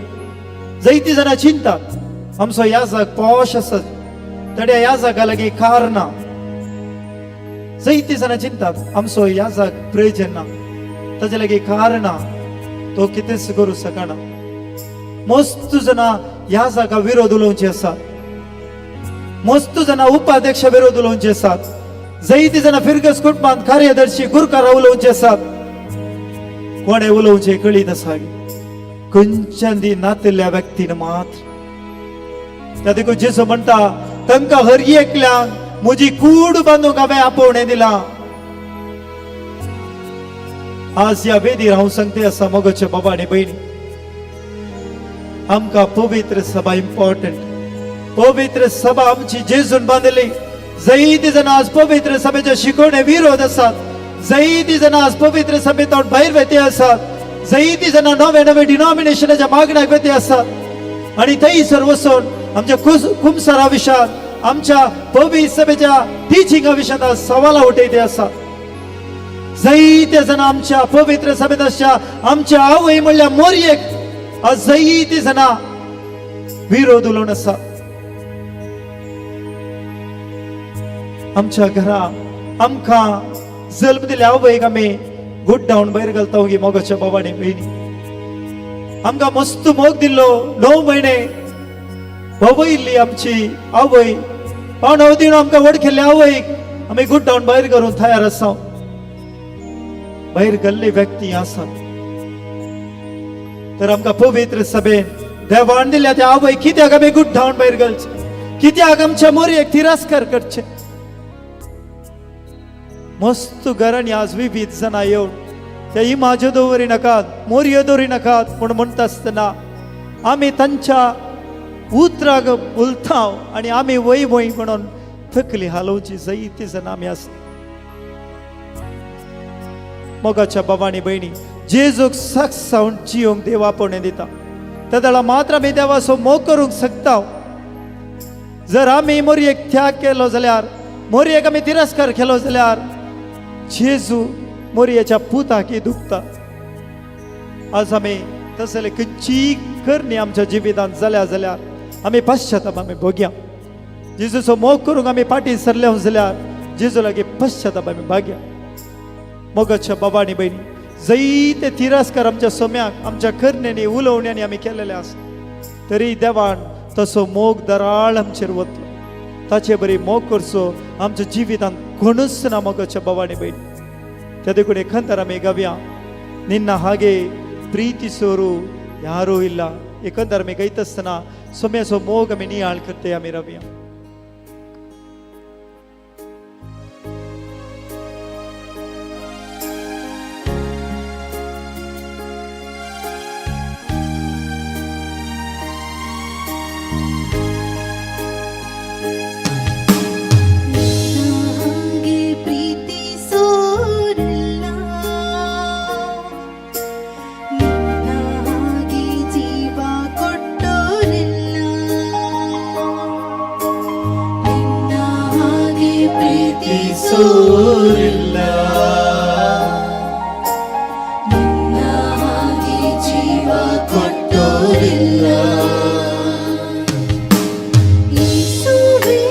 Speaker 10: जायतीं जाणां चिंतात आमचो ह्या जाग पॉश आसा, तड्या ह्या जागा लागीं कार ना. जायतीं जाणां चिंतात आमचो ह्या जाग प्रयोजन ना, ताजे लागीं कार ना, तो कितेंच करूं शकना. मस्त जाणां ह्या जागा विरोध उलोवचे आसात, मस्त जाणां उपाध्यक्ष विरोध उलोवचे आसात. जायते जाणां फिरगस कुटुंबांत कार्यदर्शी गुरकार उलोवचे आसात. कोणें उलोवचें कळीत आसा खंयच्यान दी नातिल्ल्या व्यक्तीन मात्र. त्या देखून जेजू म्हणटा तांकां हर एकल्यांक म्हजी कूड बांदूंक हांवें आपोवणें दिलां. आज ह्या वेदीर हांव सांगते आसा मोगाचे बाबा आनी भयणी, आमकां पवित्र सभा इम्पॉर्टंट. पवित्र सभा आमची जेजून बांदली. जायते जाणां आज पवित्र सभेच्या शिकवणे विरोध आसात. जायते जाणां आज पवित्र सभेंत भायर वेते आसात. जायते जाणां नवे नवे डिनॉमिनेशनाच्या मागण्याक वेते आसात आनी थंयसर वचून आमच्या कुमसारा विशयात, आमच्या पवित्र सभेच्या टिचिंगा विशयात आज सवालां उठयते आसात. जायते जाणां आमच्या पवित्र सभेंत आसच्या आमच्या आवय म्हणल्यार मोरयेक आज जायते जाणां विरोध उलोवन आसा. आमच्या घरा आमकां जल्म दिल्या आवयक आमी गुड्डावन भायर घालता गी मोगाच्या बाबांनी भयणी. आमकां मस्त मोग दिल्लो 9 म्हयने भोवयिल्ली आमची आवय, पावणो दिवन आमकां व्हड केल्ले आवयक आमी गुड्डावन भायर करून तयार आसा. भायर गेल्ले व्यक्ती आसात तर आमकां पवित्र सभेन देवान दिल्या त्या आवय कित्याक आमी गुड्डावन भायर घालचे, कित्याक आमच्या मोरयेक तिरस्कार करचे. मस्त घरांनी आज विविध जाणां येवन त्या इमाज्यो दवरी नाकात, मोरयो दवरी नाकात म्हूण म्हणटा आसतना आमी तांच्या उतराक उलता आनी आमी वय वय म्हणून तकली हालोवची जायती जाणां आमी आसता. मोगाच्या बाबा आनी भयणी, जेजूक साक्षात जियोंक देव आपोवणें दिता. त्या वेळार मात्र आमी देवाचो मोग करूंक शकता. जर आमी मोरयेक त्याग केलो जाल्यार, मोरयेक आमी तिरस्कार केलो जाल्यार जेजू मोरयेच्या पुताकी दुखता. आज आमी तसले खंयची करणी आमच्या जिवितांत जाल्या जाल्यार आमी पश्चाताप आमी भोगया. जेजूचो मोग करूंक आमी फाटीं सरले जाल्यार जेजू लागीं पश्चाताप आमी भागया. मोगाच्या बाबा आनी भयणी, जायते तिरस्कार आमच्या सोम्याक आमच्या करण्यांनी उलोवण्यांनी आमी केलेले आसा, तरी देवान तसो मोग दराळ आमचेर वतलो. ताचे बरी मोग करचो आमच्या जिवितांत कोणूच ना मोगाच्या बाबा आनी भयणी. त्या देखून एकंदर आमी गावया, निन्न हागे प्रीतिसोरू यारू इल्ला. एकंदर आमी गायता आसतना सोम्याचो मोग आमी नियाळ करते आमी रावया.
Speaker 11: ಹಾಗೆ ಪ್ರೀತಿಸೋರಿಲ್ಲ, ನಿನ್ನ ಹಾಗೆ ಜೀವ ಕೊಟ್ಟೋರಿಲ್ಲ, ನಿನ್ನ ಹಾಗೆ ಪ್ರೀತಿಸೋರಿಲ್ಲ, ನಿನ್ನ ಹಾಗೆ ಜೀವ ಕೊಟ್ಟೋರಿಲ್ಲ. ಯೇಸುವೇ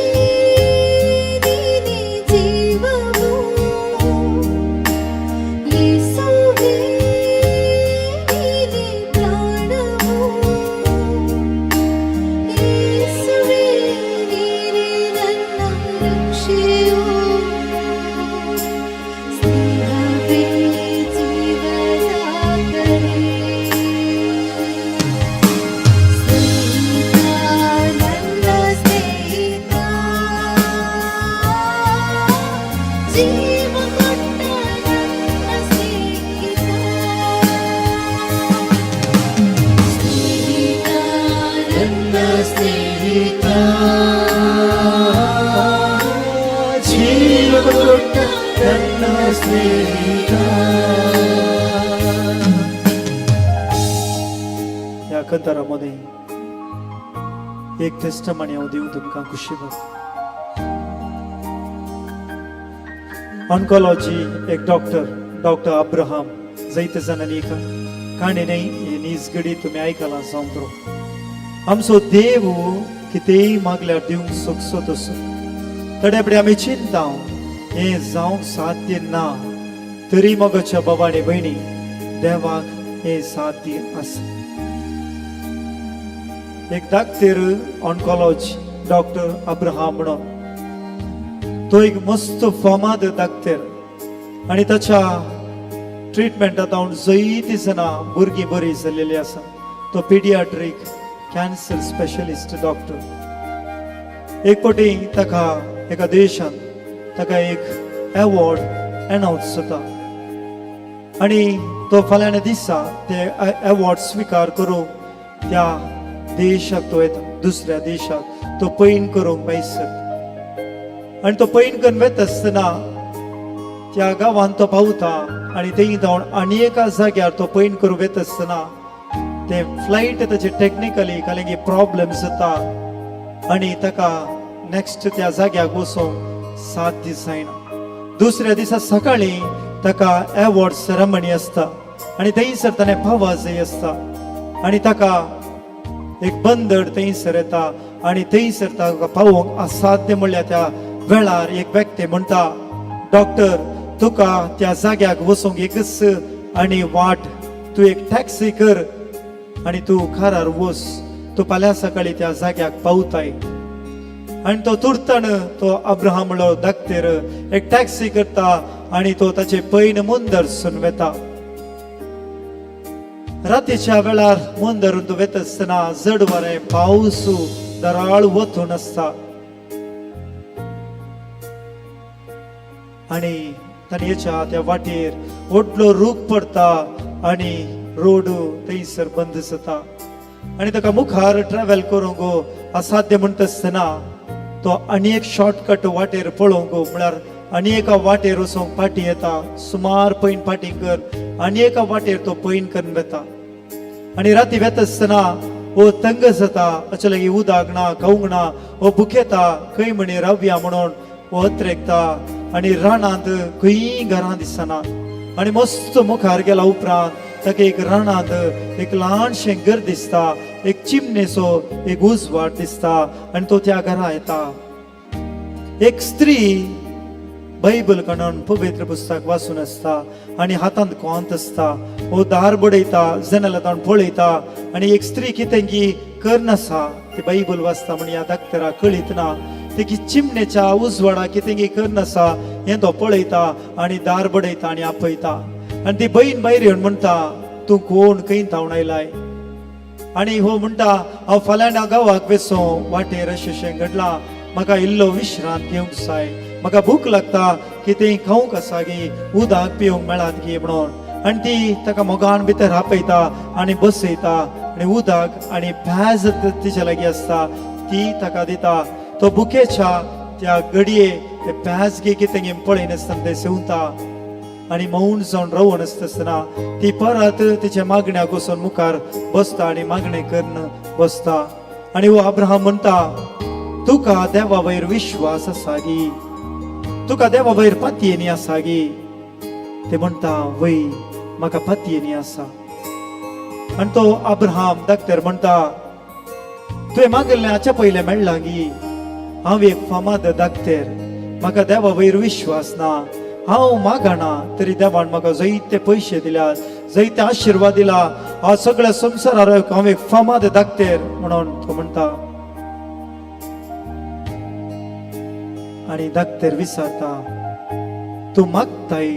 Speaker 11: ನೀನೇ ಜೀವವು, ಯೇಸುವೇ ನೀನೇ ಪ್ರಾಣವು, ಯೇಸುವೇ ನೀನೇ ನನ್ನ ರಕ್ಷೆಯು, ಸ್ನೇಹವೇ ಜೀವದಾತನೇ. ಸ್ನೇಹಿತ ನನ್ನ ಸ್ನೇಹಿತ, ಜೀವ ಕೊಟ್ಟ ನನ್ನ ಸ್ನೇಹಿತ, ಸ್ನೇಹಿತ ನನ್ನ ಸ್ನೇಹಿತ,
Speaker 1: ಜೀವ ಕೊಟ್ಟ ನನ್ನ ಸ್ನೇಹಿತ.
Speaker 10: ह्या कंतारा मदें एक टेस्टमनी हांव दिवं तुमकां खुशी. ऑन्कोलॉजी एक डॉक्टर, डॉक्टर अब्राहम, जायते जाणांनी काणी न्हय ही नीज घडी तुमी आयकलां जावं पुरो. आमचो देव कितेंय मागल्यार दिवंक शकसो तसो. थोडे फुडें आमी चिंता हें जावंक साध्य ना, तरी मोगाच्या बाबा आनी भयणी, देवाक हें साध्य आसा. एक डाक्टर ऑन्कोलॉजी डॉक्टर अब्राहम म्हणून तो एक मस्त फामाद दाक्तेर आनी ताच्या ट्रिटमेंटांत हांव जैती जाणां भुरगीं बरी जाल्लेली आसा. तो पिडियाट्रीक कॅन्सर स्पेशलिस्ट डॉक्टर. एक फावटी ताका एका देशांत ताका एक एवॉर्ड एनावन्स जाता आनी तो फाल्यां दिसा ते एवॉर्ड स्विकार करूंक त्या देशाक तो येता. दुसऱ्या देशाक तो पैन करूंक वयसत आनी तो पैन करून वता आसतना त्या गांवांत तो पावता आनी थंय जावन आनी एका जाग्यार तो पैन करूंक वता आसतना ते फ्लायट ताचे टॅक्निकली कालेंगी प्रॉब्लेम जाता आनी ताका नॅक्स्ट त्या जाग्याक वचोंक साध्य जायना. दुसऱ्या दिसा सकाळी ताका एवॉर्ड सेरेमनी आसता आनी थंयसर ताणें पावाजय आसता आनी ताका एक बंदर थंयसर येता आनी थंयसर ताका पावोवंक असाध्य म्हणल्यार त्या वेळार एक व्यक्ती म्हणटा, डॉक्टर तुका त्या जाग्याक वचूंक एकच आनी वाट, तूं एक टॅक्सी कर आनी तूं कारार वच, तूं फाल्यां सकाळी त्या जाग्याक पावताय. आनी तो तुर्तान तो अब्राहम म्हणलो दाक्तेर एक टॅक्सी करता आनी तो ताचे पैन मुंदरसून वेता. रातीच्या वेळार मुंदरून तो वेता आसतना जड वारें पावस दराळ वतून आसता आनी ताणेच्या त्या वाटेर व्हडलो रूख पडटा आनी रोड थंयसर बंद जाता आनी ताका मुखार ट्रॅवल करूंक असाध्य म्हणटा आसतना तो आनी एक शॉर्टकट वाटेर पळोवंक म्हळ्यार आनी एका वाटेर वचोंक फाटीं येता. सुमार पैन फाटीं कर आनी एका वाटेर तो पैन करून वेता आनी राती वेता आसतना हो तंग जाता. अशें लागीं उदक ना खावंक ना, हो भुकेता, खंय म्हणी रावया म्हणून हो अत्रेकता आनी रानांत खंयी घरां दिसना आनी मस्त मुखार गेला उपरांत ताका एक रानांत एक ल्हानशें घर दिसता, एक चिमणेचो एक उजवाड दिसता आनी तो त्या घरा येता. एक स्त्री बायबल काडून पवित्र पुस्तक वाचून आसता आनी हातांत कोंत आसता. हो दार बडयता, जनेलांत पळयता आनी एक स्त्री कितें की करनासा, ती बायबल वाचता म्हण ह्या दाक्तराक कळीत ना. ती की चिमणेच्या उजवाडा कितें की करनासा हें तो पळयता आनी दार बडयता आनी आपयता आनी ती बहीण भायर येवन म्हणटा, तूं कोण, खंय धांवन आयलाय? आनी हो म्हणटा, हांव फाल्यां गांवाक वेसो, वाटेर अशें अशें घडलां, म्हाका इल्लो विश्रांत घेवंक जाय, म्हाका भूक लागता, कितेंय खावंक आसा गी, उदक पिवंक मेळात गी म्हणून. आनी ती ताका मोगान भितर आपयता आनी बसयता आनी उदक आनी पेज तिच्या लागीं आसता ती ताका दिता. तो भुकेच्या त्या घडये ते पेज गी कितें पळयनासतना ते सेवता आनी मौन जावन रावून आसता आसतना ती परत तिच्या मागण्याक वचून मुखार बसता आनी मागणें करून बसता. आनी हो अब्राहम म्हणटा, तुका देवा वयर विश्वास आसा गी, तुका देवा वयर पातयेनी आसा गी? ते म्हणटा, वय म्हाका पातयेनी आसा. आनी तो अब्राहम दाक्तेर म्हणटा, तुवें मागिल्लें हाच्या पयलें मेळ्ळां गी? हांव एक फामाद दाक्तेर, म्हाका देवा वयर विश्वास ना, हांव मागना तरी देवान म्हाका जायते पयशे दिल्यात, जायते आशिर्वाद दिला, हांव सगळ्या संवसारार हांव एक फामाद दाक्तेर म्हणून तो म्हणटा. आनी दाक्तेर विचारता, तूं मागताय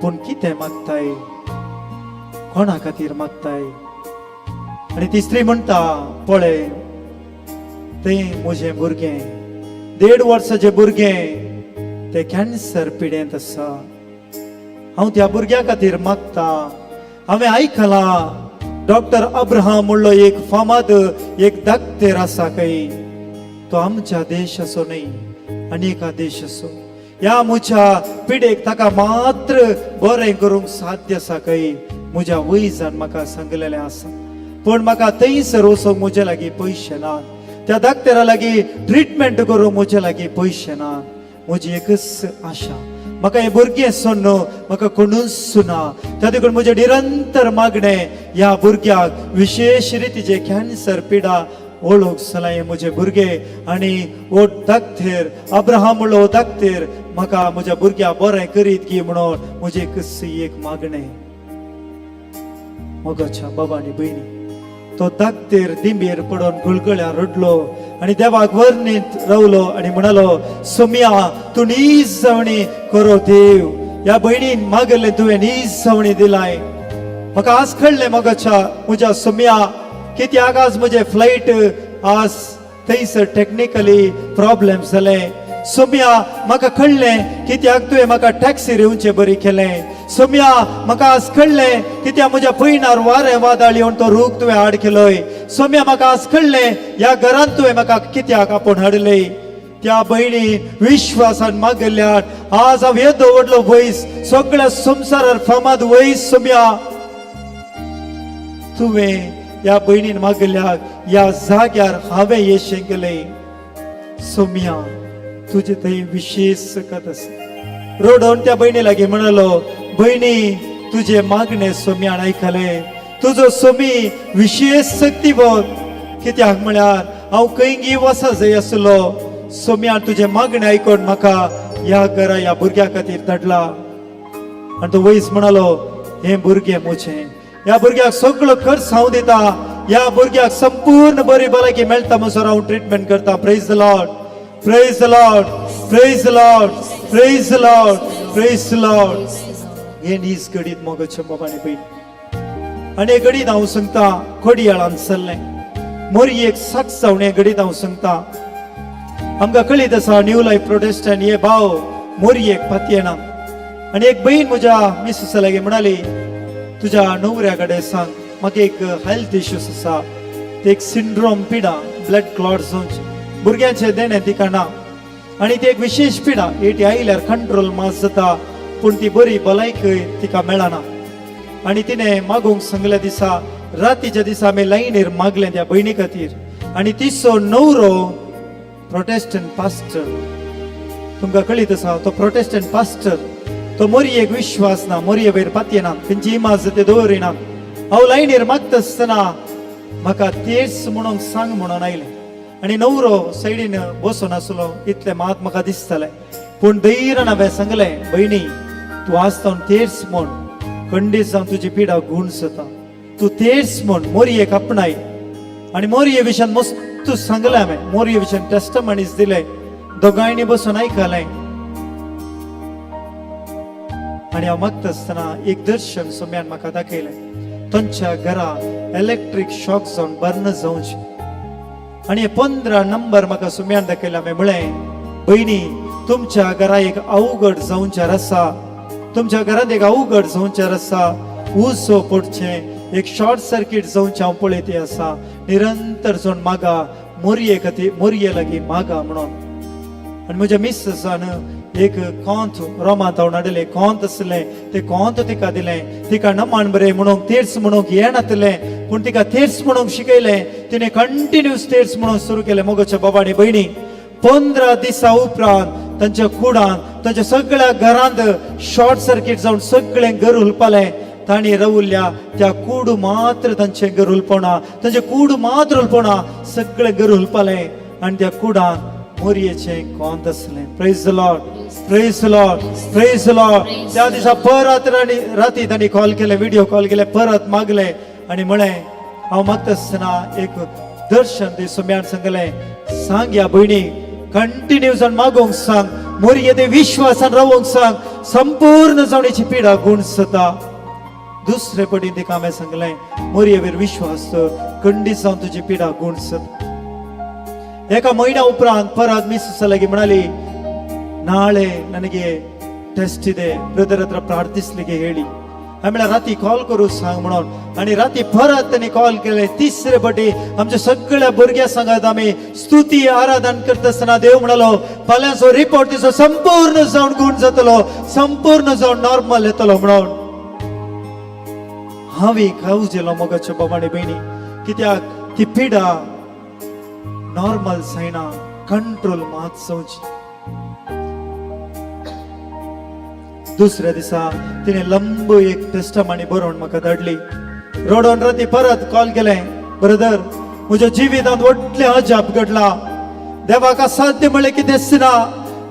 Speaker 10: पूण कितें मागताय, कोणा खातीर मागताय? आनी ती स्त्री म्हणटा, पळय तें म्हजें भुरगें, 1.5 वर्साचें भुरगें, तें कॅन्सर पिडेंत आसा, हांव त्या भुरग्या खातीर मागता. हांवें आयकलां डॉक्टर अब्राहम म्हणलो एक फामाद एक दाक्तेर आसा खंय, तो आमच्या देशाचो न्हय आनी एका देशाचो, ह्या म्हज्या पिडेक ताका मात्र बरें करूंक साध्य आसा खंय, म्हज्या वैजान म्हाका सांगलेलें आसा, पूण म्हाका थंयसर वचूंक म्हजे लागीं पयशे ना, त्या दाक्तेरा लागीं ट्रिटमेंट करूंक म्हजे लागीं पयशे ना, म्हजी एकच आशा म्हाका हें भुरगें सोडून म्हाका कोणूच ना, त्या देखून म्हजें निरंतर मागणें ह्या भुरग्याक विशेश रितीचे कॅन्सर पिडा ओळख जालां हें म्हजें भुरगें आनी हो दाक्तेर अब्राहम म्हणलो हो दाक्तेर म्हाका म्हज्या भुरग्याक बरें करीत की म्हणून म्हजें एकच एक मागणें. मोगाच्या बाबा आनी भयणी, तो दागतेर दिंबेर पडून गुळगुळ्या रडलो आनी देवाक वर्णीत रावलो आनी म्हणालो, सोम्या तूं नीज जावणी करो देव, ह्या भयणीन मागलें तुवें नीज जावणी दिलाय. म्हाका आज कळ्ळें मोगाच्या म्हज्या सोम्या, कित्याक आज म्हजें फ्लायट आज थंयसर टॅक्निकली प्रॉब्लेम जालें. सोम्या म्हाका कळ्ळें कित्याक तुवें म्हाका टॅक्सी येवचें बरी केलें. सोम्या म्हाका आज कळ्ळें कित्याक म्हज्या पयणार वारें वादळ येवन तो रूख तुवें हाड केलोय. सोम्या म्हाका आज कळ्ळें ह्या घरांत तुवें म्हाका कित्याक आपोवन हाडलें. त्या भयणी विश्वासान मागल्यान आज हांव येदो व्हडलो वयस सगळ्या संवसारार फामाद वयस. सोम्या तुवें ह्या भयणीन मागल्याक ह्या जाग्यार हांवें येशें केलें. सोम्या तुजे थंय विशेश सकत आसा. रोडोन त्या भयणी लागीं म्हणालो, भयणी तुजे मागणे सोम्यान आयकलें, तुजो सोमी विशेश शक्तीवंत, कित्याक म्हळ्यार हांव खंयगी वसा जाय आसलो, सोम्यान तुजें मागणें आयकून म्हाका ह्या घरा ह्या भुरग्या खातीर धाडला. आनी तो वयस म्हणालो, हें भुरगें म्हजें, ह्या भुरग्याक सगळो खर्च हांव दिता, ह्या भुरग्याक संपूर्ण बरी भलायकी मेळटा म्हणसर हांव ट्रिटमेंट करता. Praise the Lord, praise the Lord, praise the Lord, praise the Lord, praise the Lord. हें नीज घडीत मोगाच्या बाबा आनी भयण. आनी हें घडीत हांव सांगता, कोडियाळान चल्लें मोरयेक साक्ष जावन हें घडीत हांव सांगता. आमकां कळीत आसा न्यू लायफ प्रोटेस्टंट हे भाव मोरयेक पातयेना. आनी एक बहीण म्हज्या मिसेसा लागीं म्हणाली, तुज्या न्हवऱ्या कडेन सांग म्हाका एक हेल्थ इश्यूस आसा, ते एक सिंड्रोम पिडा, ब्लड क्लॉट जावचे, भुरग्यांचें देणें तिका ना आनी ती एक विशेश पिडा, एटी आयल्यार कंट्रोल मात जाता पूण ती बरी भलायकी तिका मेळना. आनी तिणें मागूंक सांगल्या दिसा रातीच्या दिसा आमी लायनीर मागलें त्या भयणी खातीर. आनी तिचो न्हवरो प्रोटेस्टंट पास्टर, तुमकां कळीत आसा, तो प्रोटेस्टंट पास्टर, तो मोरयेक विश्वास ना, मोरये वयर पातयेना, तेंची इमाज ते दवरिना. हांव लायनीर मागता आसतना म्हाका तेच म्हणूंक सांग म्हणून आयलें आनी न्हवरो सायडीन बसून आसलो, इतलें मात म्हाका दिसतालें. पूण धैर्यान हांवें सांगलें, भयणी तूं आज तावन तेच म्हण, खंडीत जावन तुजी पिडा गूण जाता, तूं तेच म्हण मोरयेक आपणाय. आनी मोरये विशयान मस्त सांगलें हांवें, मोरये विशयान टेस्टमनीज दिलें, दोगांयनी बसून आयकलें. आनी हांव मागता आसतना एक दर्शन सोम्यान म्हाका दाखयलें, तांच्या घरा इलेक्ट्रीक शॉक जावन बर्न जावचें. आनी 15 नंबर म्हाका सुम्यान दाखयला. हांवें म्हळें, भयणी तुमच्या घरा एक अवघड जावच्यार आसा, तुमच्या घरांत एक अवघड जावच्यार आसा, उजो पडचें, एक शॉर्ट सर्कीट जावचें हांव पळयती आसा, निरंतर जावन मागा मोरये खातीर, मोरये लागीं मागा म्हणून. आनी म्हज्या मिसेसान एक कोंत रोमांत हांव हाडलें, कोंत आसलें तें कोंत तिका दिलें. तिका नमाण बरें म्हणूंक तेर्स म्हणूंक येनातलें, पूण तिका तेर्स म्हणूंक शिकयलें. तिणें कंटिन्यूस तेर्स म्हणूंक सुरू केलें. मोगाच्या बाबा आनी भयणी, 15 दिसां उपरांत तांच्या कुडांत, तांच्या सगळ्या घरांत शॉर्ट सर्कीट जावन सगळें घर उलपालें. तांणी रवल्या त्या कूड मात्र तांचें घर उलपना, तांचें कूड मात्र उलपना, सगळें घर उलपालें. आनी त्या कुडांत मोरयेचें कोंत आसलें. Praise the Lord, praise the Lord, praise the Lord. त्या दिसा परत राणी राती तांणी कॉल केलें, व्हिडिओ कॉल केलें, परत मागलें आनी म्हळें, हांव मागता आसतना एक दर्शन दी सोम्यान सांगलें, सांग ह्या भयणी कंटिन्यू जावन मागूंक सांग, मोरये ते विश्वासान रावूंक सांग, संपूर्ण जावणेची पिडा गुण जाता. दुसरे पटीन तिका हांवें सांगलें, मोरयेवेर विश्वास दवर, खंडीत जावन तुजी पिडा गुण जाता. एका म्हयन्या उपरांत परत मिसेस लागीं म्हणाली, ನಾಳೆ ನನಗೆ टेस्ट ಇದೆ, ब्रदर हತ್ರ ಪ್ರಾರ್ಥಿಸ್ಲಿಕ್ಕೆ ಹೇಳಿ. ಆಮೇಲೆ राती कॉल करू सांग म्हणून. आनी राती परत त्यांनी कॉल केले. तिसरे पटी आमच्या सगळ्या भुरग्या सांगात आमी स्तुती आराधन करता आसतना देव म्हणालो, फाल्यांचो रिपोर्ट तिचो संपूर्ण जावन गुण जातलो, संपूर्ण जावन नॉर्मल येतलो म्हणून. हांवें खावजेलो मोगाच्या बाबा आनी भयणी, कित्याक ती पिडा नॉर्मल जायना, कंट्रोल मात जावची. दुसऱ्या दिसा तिणे लंब एक टेस्टमानी बरोवन म्हाका धाडली. रोडोन राती परत कॉल केलें, ब्रदर म्हज्या जिवितांत व्हडलें अजाप घडला, देवाक असाध्य म्हणलें कितेंच ना,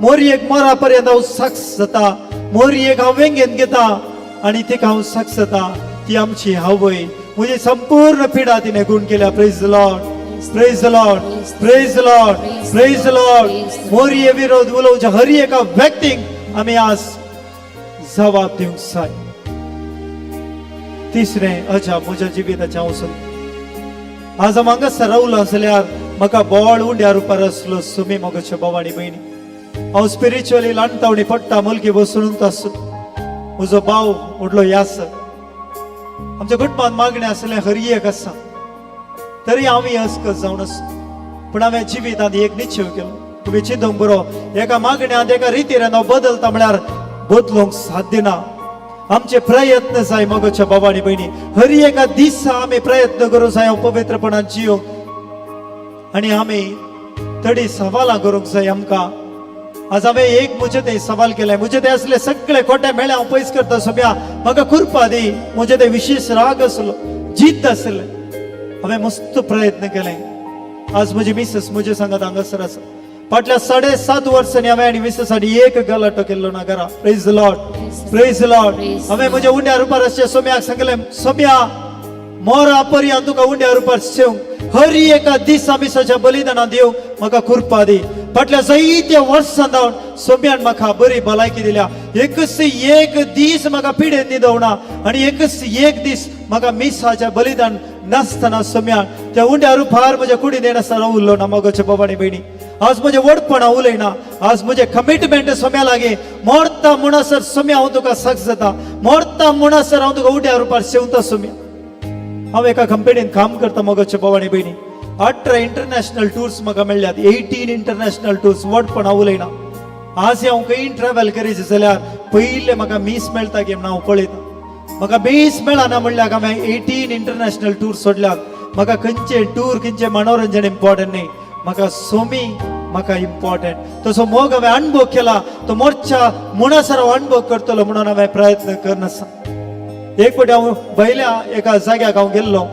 Speaker 10: मोरयेक मरा पर्यंत हांव साक्ष जाता, मोरयेक हांव वेंगेंत घेता आनी तिका हांव साक्ष जाता, ती आमची आवय. म्हजी संपूर्ण पिडा तिणे गुण केल्या. Praise Lord, praise Lord, praise Lord, praise Lord. मोरये विरोध उलोवच्या हर एका व्यक्तीक आमी आज जबाब दिवंक जाय. तिसरें अजाप म्हज्या जिविताचें हांव सोद. आज हांव हांगासर रावलो जाल्यार म्हाका बोळ उंड्या रुपार आसलो सुमी. मोगाच्या भाव आनी भयणी, हांव स्पिरिच्युअली ल्हानतावणी पडटा मुलगी बसून आसलो. म्हजो भाव व्हडलो यास. आमच्या कुटुंबात मागणें आसलें हर एक आसा, तरी हांव अस्कत जावन आसलो. पूण हांवें जिवितांत एक निश्चय केलो. तुमी चिंतूंक बरो, एका मागण्यांत एका रितीर हांव बदलता म्हळ्यार बदलूंक साध्य ना. आमचे प्रयत्न जाय. मोगाच्या बाबा आनी भयणी, हर एका दिसा आमी प्रयत्न करूंक जाय हांव पवित्रपणान जियोंक आनी आमी तडी सवालां करूंक जाय आमकां. आज हांवें एक म्हजें तें सवाल केलें. म्हजें तें आसले सगळे खोटे मेळे हांव पयस करता. सोम्या, म्हाका कुरपा दी. म्हजें तें विशेश राग आसलो, जिद्द आसलें. हांवें मस्त प्रयत्न केले. आज म्हजी मिसेस म्हजे सांगात हांगासर आसा. फाटल्या 7.5 वर्सांनी हांवें आनी मिसेसांनी एक गलाटो केल्लो ना घरा. Praise Lord, praise Lord. हांवें म्हज्या उंड्या रुपार आसच्या सोम्याक सांगलें, सोम्या, मोरा पर्यंत तुका उंड्या रुपार सेवंक, हर एका दिसा मिसाच्या बलिदानां दिवंक म्हाका कुरपा दी. फाटल्या जायत्या वर्सां जावन सोम्यान म्हाका बरी भलायकी दिल्या. एकच एक दीस म्हाका पिडेन न्हिदवना आनी एकच एक दीस म्हाका मिसाच्या बलिदान नासतना सोम्यान त्या उंड्या रुपार म्हज्या कुडीन येनासतना उरलो ना. मोगाच्या बाबा आनी भयणी, आज म्हजें व्हडपण उलयना. आज म्हजें कमिटमेंट सोम्या लागीं, मोरता म्हणसर सोम्या हांव तुका सक्स जाता, मोरता म्हणसर हांव तुका उड्या रुपार सेवता सोम्या. हांव एका कंपनीन काम करता. मोगाच्या बाबा आनी भयणी, 18 इंटरनॅशनल टूर्स म्हाका मेळ्ळ्यात, 18 इंटरनॅशनल टूर्स. व्हडपण उलयना. आज हांव खंय ट्रॅवल करीत जाल्यार पयलें म्हाका मीस मेळटा की म्हणून हांव पळयता. म्हाका मीस मेळना म्हणल्यार हांवें 18 इंटरनॅशनल टूर सोडल्यात. म्हाका खंयचे टूर, खंयचे मनोरंजन इम्पॉर्टंट न्ही. म्हाका सोमी म्हाका इम्पॉर्टंट. तसो मोग हांवें अणभव केला, तो मोर्चा म्हणसर हांव अणभव करतलो म्हणून हांवें प्रयत्न करनासा. एक फावटी हांव भायल्या एका जाग्याक हांव गेल्लो,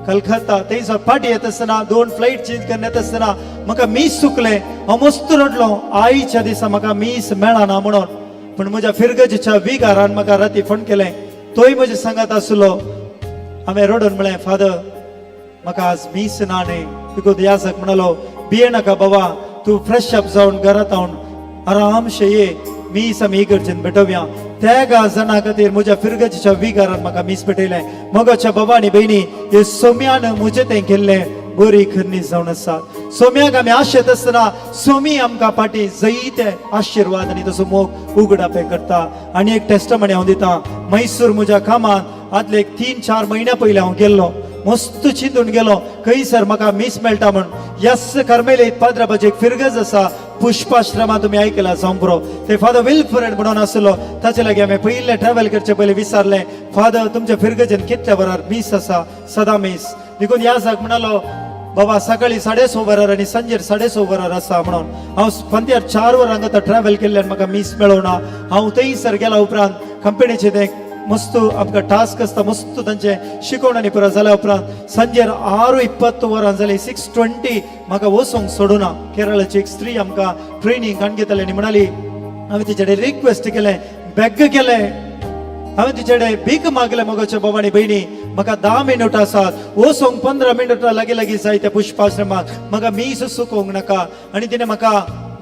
Speaker 10: कलकत्ता. थंयसर फाटी येता आसतना, दोन फ्लायट चेंज करून येता आसतना म्हाका मीस चुकलें. हांव मस्त रडलो, आयच्या दिसा म्हाका मीस मेळना म्हणून. पूण म्हज्या फिरगजीच्या विगारान म्हाका राती फोन केलें. तोय म्हजे सांगात आसलो. हांवें रडून म्हळें, फादर, म्हाका आज मीस ना न्ही. बिकॉज याजक म्हणालो, भिये नाका बाबा, तूं फ्रेश अप जावन घरात हांव आरामशे ये, मीस आमी इगर्जेन भेटोवया. त्या जाणा खातीर म्हज्या फिरगजीच्या विगारान म्हाका मीस भेटयलें. मोगाच्या बाबा आनी भयणी, हे सोम्यान म्हजें तें केल्लें बरी खरणी जावन आसा. सोम्याक आमी आशेत आसतना सोमी आमकां फाटी जयते आशिर्वाद आनी तसो मोग उगडापे करता. आनी एक टेस्टमनी हांव दिता. मैसूर म्हज्या कामांत आदले एक 3-4 म्हयन्या पयलीं हांव गेल्लो. मस्त चिंतून गेलो खंयसर म्हाका मीस मेळटा म्हण. यस कार्मेलीत पाद्राबाची एक फिरगज आसा, पुष्पाश्रमा, तुमी आयकला जावं पुरो. ते फादर विल्फ्रेड म्हणून आसलो, ताचे लागीं हांवें पयलें ट्रॅवल करचे पयलीं विचारलें, फादर, तुमच्या फिरगजेन कितल्या वरार मीस आसा? सदां मीस. देखून याजक म्हणालो, बाबा, सकाळी 6:30 वरार आनी सांजेर 6:30 वरार आसा म्हणून. हांव फांत्यार 4 वरांक आतां ट्रॅवल केल्ल्यान म्हाका मीस मेळोना. हांव थंयसर गेल्या उपरांत कंपनीचे ते मस्त आमकां टास्क आसता, मस्त तांचे शिकवण आनी पुरो जाल्या उपरांत सांजेर 6:20 वरां जाली, 6:20, म्हाका वचूंक सोडूना. केरळाची एक स्त्री आमकां ट्रेनींग काडून घेताली आनी म्हणाली, हांवें तिचे कडेन रिक्वेस्ट केलें, बेग केलें, हांवें तिचे कडेन भीक मागलें. मोगाच्या बाबा आनी भयणी, म्हाका 10 मिनट आसात, वचूंक 15 मिनटां लागीं लागीं जाय त्या पुष्पाश्रमाक, म्हाका मीस चुकोवंक नाका. आनी तिणें म्हाका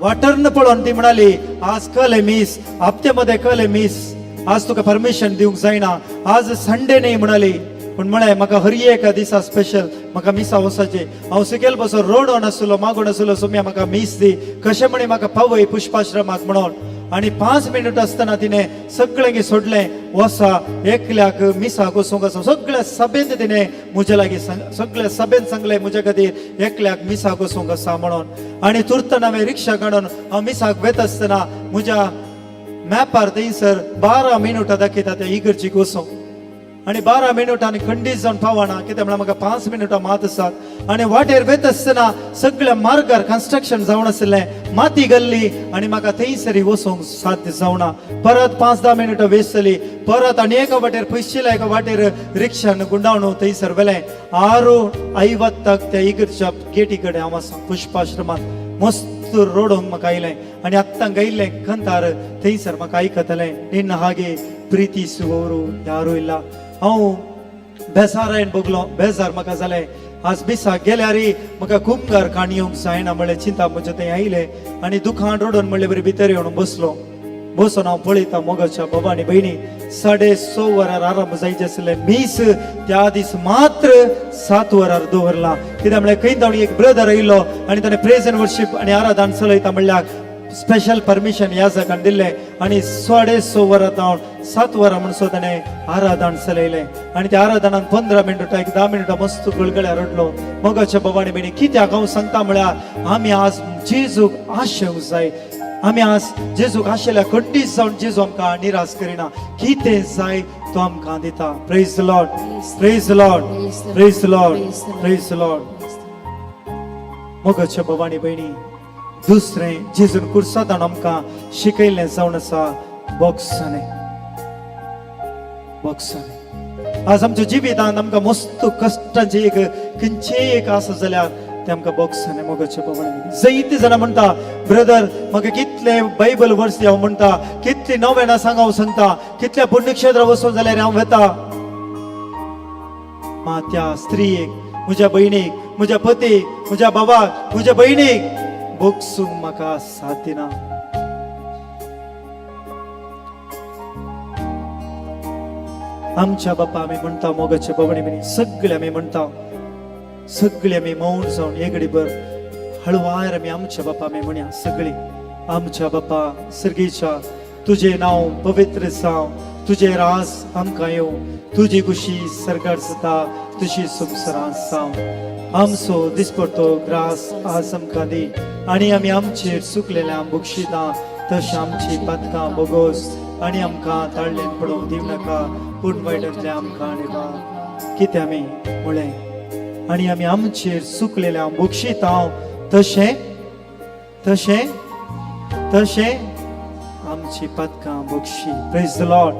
Speaker 10: वाटर्न पळोवन ती म्हणाली, आज कले मीस, हप्ते मध्ये कले मीस, आज तुका परमिशन दिवंक जायना, आज संडे न्ही म्हणाली. पूण म्हळें, म्हाका हर एका दिसा स्पेशल म्हाका मिसा वचपाचें. हांव सकयल बसो रडोन आसलो, मागून आसलो, सोम्या, म्हाका मीस दी, कशें म्हणी म्हाका पावय पुष्पाश्रमाक म्हणून. आनी 5 मिनट आसतना तिणें सगळ्यांक सोडलें, वसा, एकल्याक मिसाक वचूंक आसा. सगळ्या सभेंत तिणें म्हज्या लागीं सांग, सगळ्या सभेंत सांगलें, म्हज्या खातीर एकल्याक मिसाक वचूंक आसा म्हणून. आनी तुर्तान हांवें रिक्षा काडून हांव मिसाक वेता आसतना म्हज्या मॅपार थंयसर 12 मिनुटां दाखयता त्या इगर्जीक वचूंक. आनी 12 मिनुटांनी खंडीत जावन पावना, कित्याक म्हळ्यार म्हाका 5 मिनुटां मात आसात. आनी वाटेर वेता आसतना सगळ्या मार्गार कन्स्ट्रक्शन जावन आशिल्लें, माती गल्ली आनी म्हाका थंयसर वचूंक साध्य जावना. परत 5-10 मिनुटां वेस्ट जाली. परत आनी एका वाटेर पयशिल्ल्या एका वाटेर रिक्षान गुंडावन थंयसर व्हेलें. 6:50 त्या इगर्जच्या गेटी कडेन हांव आसा पुष्पाश्रमांत. मस्त रडोवंक म्हाका आयलें आनी आत्तां गायिल्लें कंतार थंयसर म्हाका आयकतलें, ನಿನ್ನ ಹಾಗೆ ಪ್ರೀತಿಸುವವರು ಯಾರೂ ಇಲ್ಲ. हांव बेजारायन भोगलो, बेजार म्हाका जालें. आज मिसाक गेल्यार म्हाका कुमगार काणी येवंक जायना म्हळ्ळें चिंता म्हजें थंय आयलें आनी दुखान रडून म्हणले बरी भितर येवन बसलो. बसून हांव पळयता मोगाच्या बाबा आनी भयणी, 6:30 वरार आरंभ जायचे आसलें मीस त्या दीस मात्र 7 वरार दवरला. कित्याक म्हळ्यार खंय जावन एक ब्रदर आयिल्लो आनी ताणें प्रेज एंड वर्शीप आनी आराधन चलयता म्हणल्यार स्पेशल परमिशन ह्या जाकान दिल्लें आनी 6:30 वरां जावन 7 वरां म्हणसो ताणें आराधन चलयलें आनी त्या आराधनान 15 मिनटां एक 10 मिनटां मस्त गळगळ्या रडलो. मोगाच्या बाबा आनी भयणी, कित्याक हांव सांगता म्हळ्यार आमी आज जेजूक आशेवंक जाय. आमी आज जेजूक आशिल्ल्या खंडीत जावन जेजू आमकां निराश करिना, कितें जाय तो आमकां दिता. Praise the Lord, praise the Lord, praise the Lord, praise the Lord. मोगाच्या बाबा आनी भयणी, दुसरें जेजून कुर्सादान आमकां शिकयल्लें जावन आसा बॉक्सांनी. बॉक्सांनी आज आमच्या जिवितांत आमकां मस्त कश्टांचे एक खंयचेय एक आसा जाल्यार ते आमकां बॉक्सांनी. मोगाच्या बाबा आनी भयणी, जायते जाणां म्हणटा, ब्रदर म्हाका कितले बायबल वर्स हांव म्हणटा, कितली नवेनां सांग हांव सांगता, कितल्या पुण्यक्षेत्रां वचून जाल्यार हांव वेता. मा त्या स्त्रियेक, म्हज्या भयणीक, म्हज्या पतीक, म्हज्या बाबाक, म्हज्या भयणीक बोगसूंक म्हाका साथ दिना. आमच्या बापा आमी म्हणटा, मोगाचे बाबा आनी भयणी, सगळे आमी म्हणटा, सगळे आमी मौन जावन एगडीभर हळवार आमी आमच्या बापा आमी म्हणया सगळी. आमच्या बापा सर्गीच्या, तुजें नांव पवित्र जावं, तुजें राज आमकां येवं, तुजी खुशी सरकार जाता तुजी संवसारांत जावं. आमचो दिसपडतो ग्रास आज आमकां दी आनी आमी आमचेर चुकलेल्या बक्षितां तशें आमची पातकां बोगोस आनी आमकां ताळ्ळेन पडोवंक दिवं नाका, पूण वायटांतलें आमकां निवा. कितें आमी म्हळें? आनी आमी आमचेर चुकलेल्या बक्षितां तशें तशें तशें आमची पातकां Bakshi. Praise the Lord,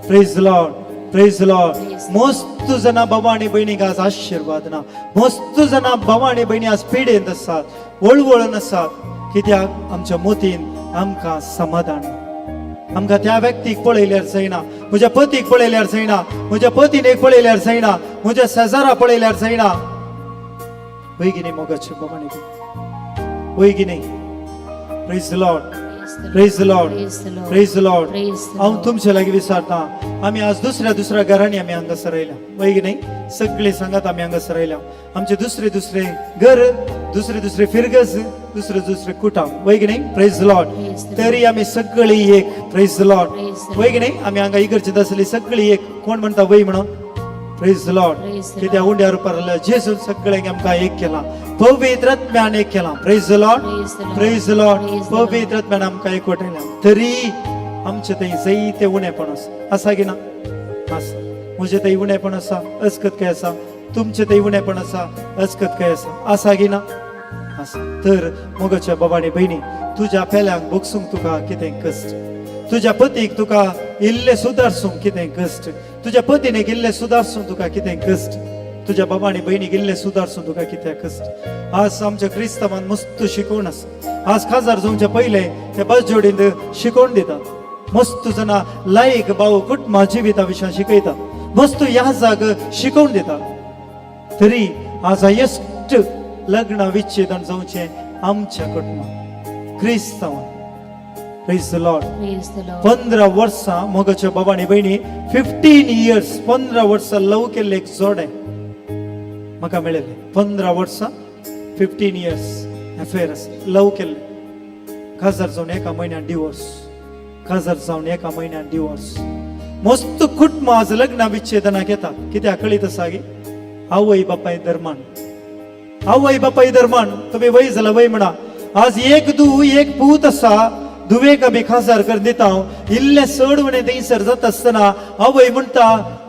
Speaker 10: praise the Lord, praise the Lord. मस्त जाणां बाबा आनी भयणीक आज आशिर्वाद ना. मस्त जाणां बाबा आनी भयणी आज पिडेंत आसात, वळवळून आसात. कित्याक आमच्या मोतीन आमकां समाधान, आमकां त्या व्यक्तीक पळयल्यार जायना, म्हज्या पतीक पळयल्यार जायना, म्हज्या पतीनेक पळयल्यार जायना, म्हज्या शेजारा पळयल्यार जायना. वय की न्ही मोगाचे बाबा आनी भयणी? वय की न्ही? Praise the Lord, praise the Lord, praise the Lord. हांव तुमचे लागीं विचारता, आमी आज दुसऱ्या दुसऱ्या घरांनी आमी हांगासर आयल्या, वय की न्ही? सगळी सांगात आमी हांगासर आयल्या. आमचे दुसरे दुसरे घर, दुसरे दुसरे फिरगज, दुसरे दुसरे कुटाम, वय की न्ही? Praise the Lord. तरी आमी सगळी एक. प्रेज the Lord, वय की न्ही? आमी हांगा इगर्जेंत आसली सगळी एक. कोण म्हणटा वय म्हणून? Praise the Lord. कित्याक उंड्या रुपार जेजून सगळ्यांक आमकां एक केलां, पवित्र आत्म्यान एक केलां. Praise the Lord, praise the Lord. पवित्र आत्म्यान आमकां एकवटयला, तरी आमचे थंय जायते उणेपण आसा. आसा की ना? आसा. म्हजे थंय उणेपण आसा, अस्कत काय आसा. तुमचे थंय उणेपण आसा, अस्कत काय आसा. आसा की ना? आसा. तर मोगाच्या बाबा आनी भयणी, तुज्या पेल्यांक बोगसूंक तुका कितें कश्ट, तुज्या पतीक तुका इल्लें सुदारसूंक कितें कश्ट, तुज्या पतीनेक इल्लें सुदारसूंक तुका कितें कश्ट, तुज्या बाबा आनी भयणीक इल्लें सुदारसूंक तुका कितें कश्ट. आज आमच्या क्रिस्तांवान मस्त शिकवण आसा. आज काजार जावच्या पयलें ते बस जोडींत शिकवण दितात. मस्त जाणां लायक भाव कुटुंबा जिविता विशयान शिकयतात, मस्त ह्या जाग शिकवण दितात. तरी आज हायेस्ट लग्न विच्छेदन जावचें आमच्या कुटुंबात क्रिस्तांवान. Praise the Lord. 15 वर्सां मोगाच्या बाबा आनी भयणी, 15 इयर्स, 15 वर्सां लव केल्लें एक जोडें म्हाका मेळिल्लें. 15 वर्सां, 15 इयर्स एफेयर आसा, लव केल्लें. काजार जावन एका म्हयन्यान डिवोर्स, काजार जावन एका म्हयन्यान डिवोर्स. मस्त कुटुंब आज लग्न विच्छेदनाक येतात. कित्याक कळीत आसा की आवय बापाय धर्मान, आवय बापाय धर्मान. तुमी वय जाला वय म्हणा. आज एक धूव एक पूत आसा, धुवेक आमी खाजार करून दिता. इल्लें चड उणें थंयसर जाता आसतना आवय म्हणटा,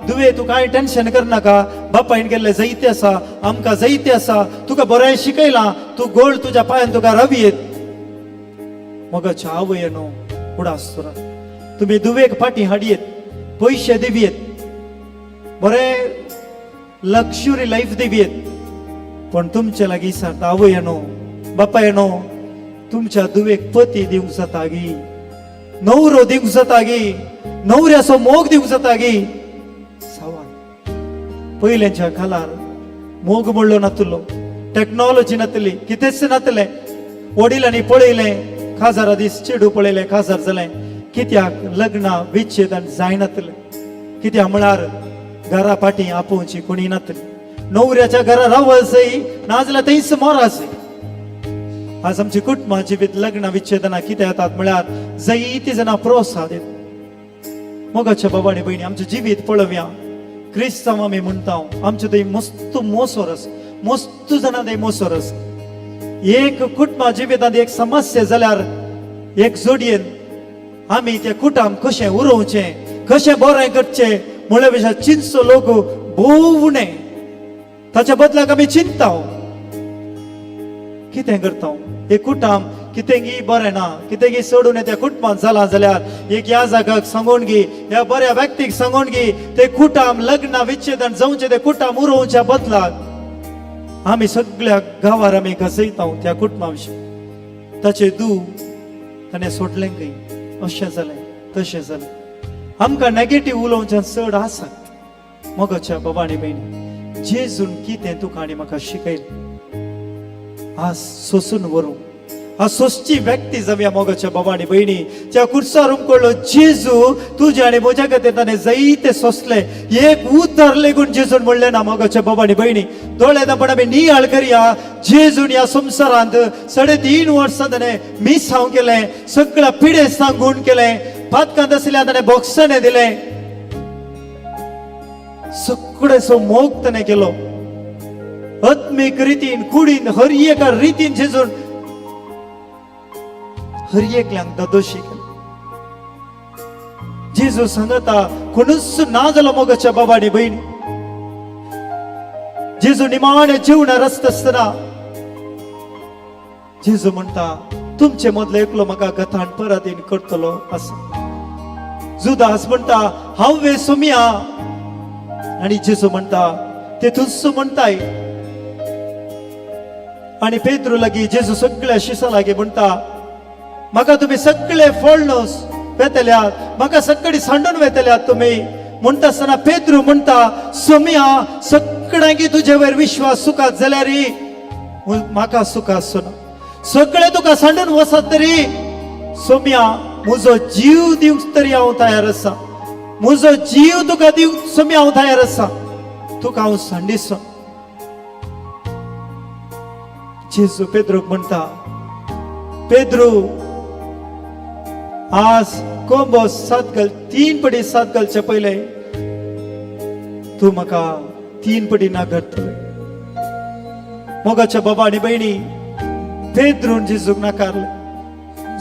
Speaker 10: धुवे तूं कांय टेन्शन करनाका, बापायन केल्लें जायतें आसा, आमकां जायतें आसा, तुका बरें शिकयलां, तूं गोळ तुज्या पांयान तुका रावयेत. मोगाच्या आवय न्हू उडास तुमी धुवेक फाटीं हाडयेत, पयशे दिवयेत, बरें लक्झुरी लायफ दिवयेत, पण तुमचे लागीं सांगता आवय न्हू बापाय न्हू, तुमच्या धुवेक पती दिवंक जाता गी, नवरो दिवंक जाता गी, नवऱ्याचो मोग दिवंक जाता गी? सवाल. पयल्यांच्या कालार मोग म्हणलो नातलो, टॅक्नॉलॉजी नातली, कितेंच नातलें. वडिलांनी पळयलें काजारा दीस चेडू पळयलें काजार जालें. कित्याक लग्नां विच्छेदन जायनातलें? कित्याक म्हळ्यार घरा फाटीं आपोवची कोणी नातली. न्हवऱ्याच्या घरा रावसय नाजाल्यार थंयच मोरासय. आज आमची कुटुंबां जिवीत लग्नां विच्छेदनां कितें येतात म्हळ्यार जायतीं जाणां प्रोत्साह दितात. मोगाच्या बाबा आनी भयणी, आमचें जिवीत पळोवया. क्रिस्तांव आमी म्हणटा, आमचे थंय मस्त मोसोर आसा, मस्त जाणां थंय मोसोर आसा. एक कुटुंबा जिवितांत एक समस्या जाल्यार एक जोडयेन आमी त्या कुटुंब कशें उरोवचें, कशें बरें करचें म्हळ्या विशय चिंतचो लोक भोव उणें. ताच्या बदलाक आमी चिंता कितें करता? एक कुटुंब कितेंगी बरें ना, कितेंगी सोडून त्या कुटुंबांत जालां जाल्यार एक ह्या जागाक सांगून गी, ह्या बऱ्या व्यक्तीक सांगून गी ते कुटुंब लग्न विच्छेदन जावचें ते कुटुंब उरोवच्या बदलाक आमी सगळ्या गांवार आमी घसयता त्या कुटुंबा विशीं. ताचे दू ताणें सोडलें खंय, अशें जालें तशें जालें. आमकां नेगेटीव उलोवच्यान चड आसा. मोगाच्या बाबा आनी भयणी, जेजून कितें तुका आनी म्हाका शिकयलें आज सोसून व्हरूं, आज सोसची व्यक्ती जावया. मोगाच्या बाबा आनी भयणी, त्या कुर्सार उमकळ्ळो जेजू तुज्या आनी म्हज्या खातीर ताणें जायते सोंसले. एक उतर लेगून जेजून म्हणलें ना. मोगाच्या बाबा आनी भयणी, दोळे दांपण आमी नियाळ करया. जेजून ह्या संवसारांत 3.5 वर्सां ताणें मिसांव केलें, सगळ्या पिडेस्तांक गूण केलें, पातकांत आशिल्ल्या ताणें बोगसणें दिलें, सगळेचो मोग ताणें केलो. आत्मीक रितीन, कुडीन, हर एका रितीन जेजून हर एकल्यांक दादोशी केलो. जेजू सांगता कोणूच ना जालो. मोगाच्या बाबा आनी भयणी, जेजू निमाणे जेवणा रस्त आसतना जेजू म्हणटा, तुमचे मदलो एकलो म्हाका गतान पराधीन करतलो आसा. जुदास म्हणटा, हांव वे सोमिया? आनी जेजू म्हणटा, ते तूंच म्हणटाय. आनी पेद्रू लागीं जेजू सगळ्या शिसां लागीं म्हणटा, म्हाका तुमी सगळे फोडणूस वेतल्यात, म्हाका सगळी सांडून वेतल्यात तुमी. म्हणटा आसतना पेद्रू म्हणटा, सोमिया, सगळ्यांकी तुजे वयर विश्वास सुखात जाल्यार म्हाका सुख आसना. सगळे तुका सांडून वचत तरी सोमिया, म्हजो जीव दिवंक तरी हांव तयार आसा. म्हजो जीव तुका दिवंक सोमिया हांव तयार आसा, तुका हांव सांडिसो. जेजू पेद्रूक म्हणटा, पेद्रू, आज कोंबो सात घाल 3 पटी सात घालचे पयले तूं म्हाका 3 पटी ना करतले. मोगाच्या बाबा आनी भयणी, पेद्रून जेजूक नाकारले,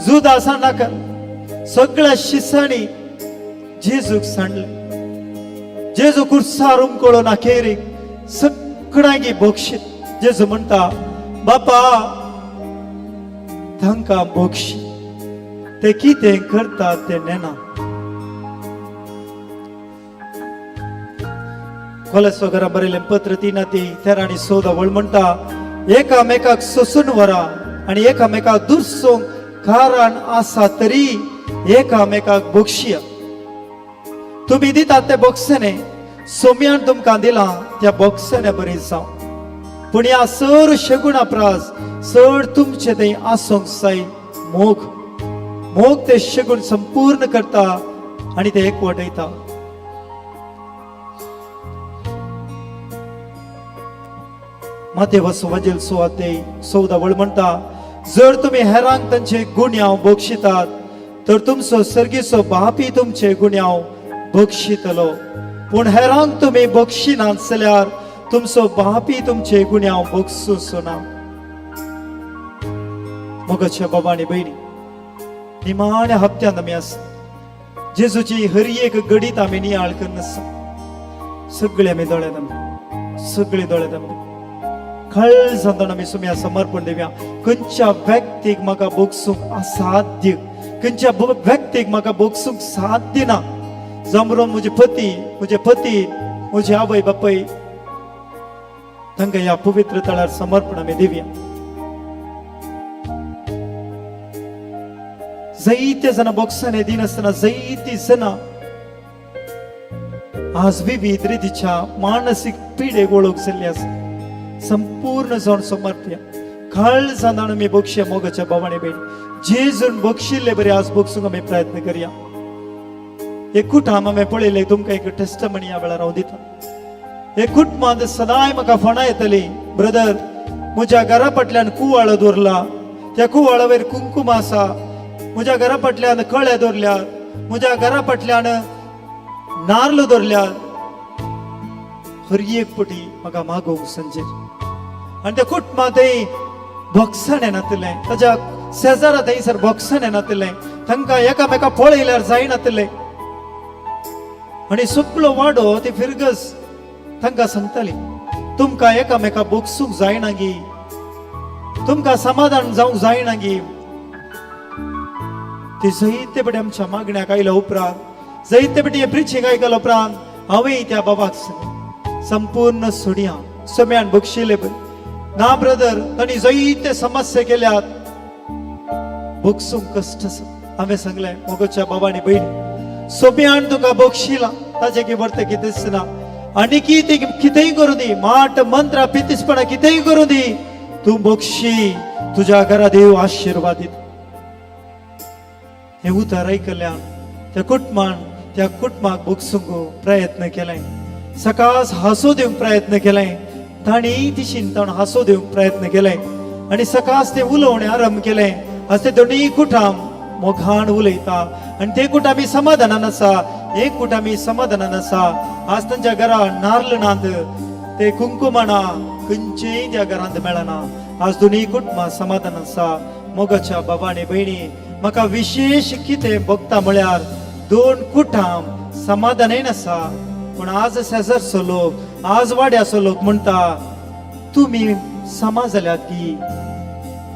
Speaker 10: जुदासान नाकारले, सगळ्या शिसांनी जेजूक सांडले. जेजू कुर्सार उमकळो ना केरीक सगळ्यांकी बोक्षीत. जेजू म्हणटा, बापा, तांकां बोक्षी, ते कितें करतात ते नेना. कोलेसो घरा बरयलें पत्र 3:13 आनी 14 वळ म्हणटा, एकामेकाक सोसून व्हरा आनी एकामेकाक दुरसूंक कारण आसा तरी एकामेकाक बोक्षिया. तुमी दितात ते बोक्सने सोम्यान तुमकां दिलां त्या बोक्सने बरी जावं. पूण ह्या सर शेगुणा प्रास चड तुमचे थंय आसूंक जाय मोग. मोग ते शेगूण संपूर्ण करता आनी ते एकवटयता. मातेव वजील सुवाते 14 वळ म्हणटा, जर तुमी हेरांक तांचे गुन्यांव बक्षितात तर तुमचो सर्गीचो बापी तुमचे गुन्यांव बक्षितलो. पूण हेरांक तुमी बक्षिनात जाल्यार तुमचो बापी तुमचे गुन्यांव बक्षुचो ना. मोगाच्या बाबा आनी भयणी, निमाण्या हप्त्यांत आमी आसा. जेजूची हर एक घडीत आमी नियाळ करून आसा. सगळे आमी दोळे दामले, सगळे दोळे दामले, खळ जातना आमी सुम्या समर्पण दिवया. खंयच्या व्यक्तीक म्हाका बगसूंक असाध्य, खंयच्या व्यक्तीक म्हाका बगसूंक साध्य ना, जांबरो म्हजे पती, म्हजे पती, म्हजे आवय बापय, तांकां ह्या पवित्र तळार समर्पण आमी दिवया. जायते जाणां बॉक्सांनी दिनासतना जायती जाणां आज विविध रितीच्या मानसीक पिडेक वळख जाल्ली आसा. संपूर्ण जावन समर्प्या काळजान आमी बक्षया मोगाच्या भावाने भयणी, जेजून बक्षिल्ले बरे आज बक्षूंक आमी प्रयत्न करया. एक कुटाम आमी पळयलें, तुमकां एक टेस्टमनी ह्या वेळार हांव दिता. एक कुटुंबांत सदांय म्हाका फोणां येतली, ब्रदर म्हज्या घरा फाटल्यान कुवाळो दवरला, त्या कुवाळा वयर कुंकुम आसा, म्हज्या घरा फाटल्यान कळे दवरल्यात, म्हज्या घरा फाटल्यान नार्ल दवरल्यात. हर एक पटी म्हाका मागोवंक संजय. आनी त्या कुटुंबांतय भोगसण येनातलें, ताज्या शेजारा थंयसर भोगसण येनातलें, तांकां एकामेका पळयल्यार जायनातलें. आनी सगळो वाडो ती फिरगस तांकां सांगताली, तुमकां एकामेका भोगसूंक जायना गी, तुमकां समाधान जावंक जायना गी. ती जायते पटी आमच्या मागण्याक आयल्या उपरांत, जायते पटी हें प्रिचींग आयकल्या उपरांत हांवें त्या बाबाक सांगलें, संपूर्ण सोडया, सम्यान बक्षिले ना ब्रदर, तांणी जायते समस्या केल्यात, बक्षूंक कश्ट आसा. हांवें सांगलें, मोगोच्या बाबा आनी भयणी, सोम्यान तुका बक्षिला, ताजें की वर्त कितेंच ना. आनी कितें कितेंय करूं दी, माट मंत्र पितीसपणा कितेंय करूं दी, तूं बक्षी, तुज्या घरा देव आशिर्वाद दिता. हें उतर आयकल्यान त्या कुटुंबान त्या कुटुंबाक बक्षूंक प्रयत्न केलें, सकाळ हांसो दिवंक प्रयत्न केलें, तांणी तिशीन ताणें हांसो दिवंक प्रयत्न केलें आनी सकाळ तें उलोवणें आरंभ केलें. आज ते दोनूय कुटाम मोगान उलयता आनी ते कुट आमी समाधानान आसा, एक कुट आमी समाधानान आसा. आज तांच्या घरा नार्ल नात, ते कुंकुमा ना, खंयचेय त्या घरांत मेळना. आज दोनूय कुटुंबां समाधान आसा. मोगाच्या बाबा आनी भयणी, म्हाका विशेश कितें भोगता म्हळ्यार दोन कुटाम समाधानय आसा, पूण आज शेजारचो लोक, आज वाड्याचो लोक म्हणटा, तुमी समा जाल्यात की,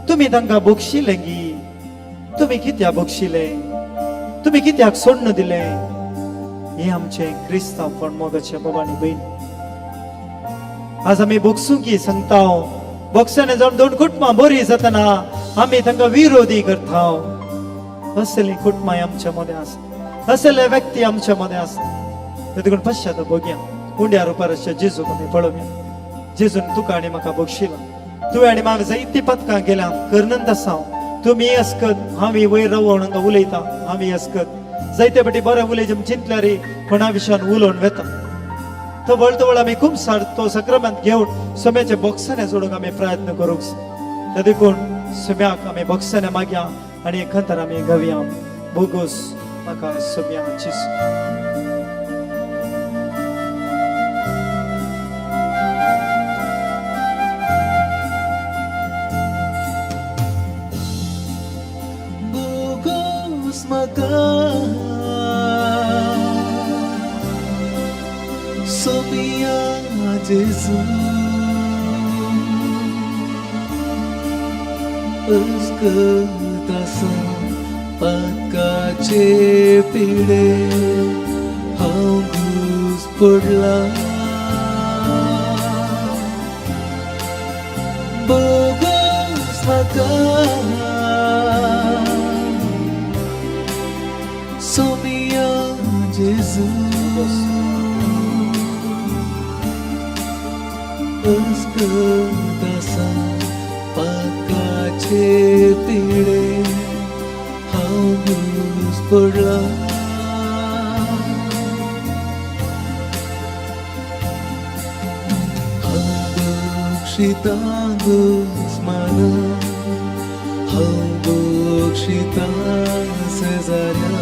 Speaker 10: तुमी तांकां बक्षिलें गी, तुमी कित्याक बक्षिलें, तुमी कित्याक सोडून दिलें. हें आमचें क्रिस्तांवपण. मोगाचे बाबा आनी भयणी, आज आमी बक्षूं की सांगता, बक्षाने जावन दोन कुटुंबां बरी जातना आमी तांकां विरोधी करता. असलीं कुटुंबां आमच्या मदें आसा, असले व्यक्ती आमच्या मदें आसा. देखून पश्चात बघया, उंड्या रुपार अशें जेजूक आमी पळोवया. जेजून तुका आनी म्हाका बक्षिला. तुवें आनी म्हाका जायतीं पदकां केल्या करनंत आसा हांव. तुमी अस्कत हांव वयर रावून हांगा उलयता, हांव अस्कत जायते फाटी बरें उलयचें चिंतल्यार कोणा विशयान उलोवन वेता. तवळ तवळ आमी कुमसार तो सक्रामेंत घेवन सम्याचे बॉक्साने जोडूंक आमी प्रयत्न करूंक जाय. त्या देखून सम्याक आमी बॉक्साने मागया आनी एकंतर आमी गावया, बोगोस म्हाका सम्या जेजू.
Speaker 9: Bugos maka Somia Jesu अस्कतासा पातकाचे पिडे हांव घुस पडला, बोगस म्हाका सोमिया जेजू, अस्कतासा पातकाचे पिडे हांव घुस पडला. हांव बक्षिता दुस्माना, हांव बक्षिता शेजाऱ्या,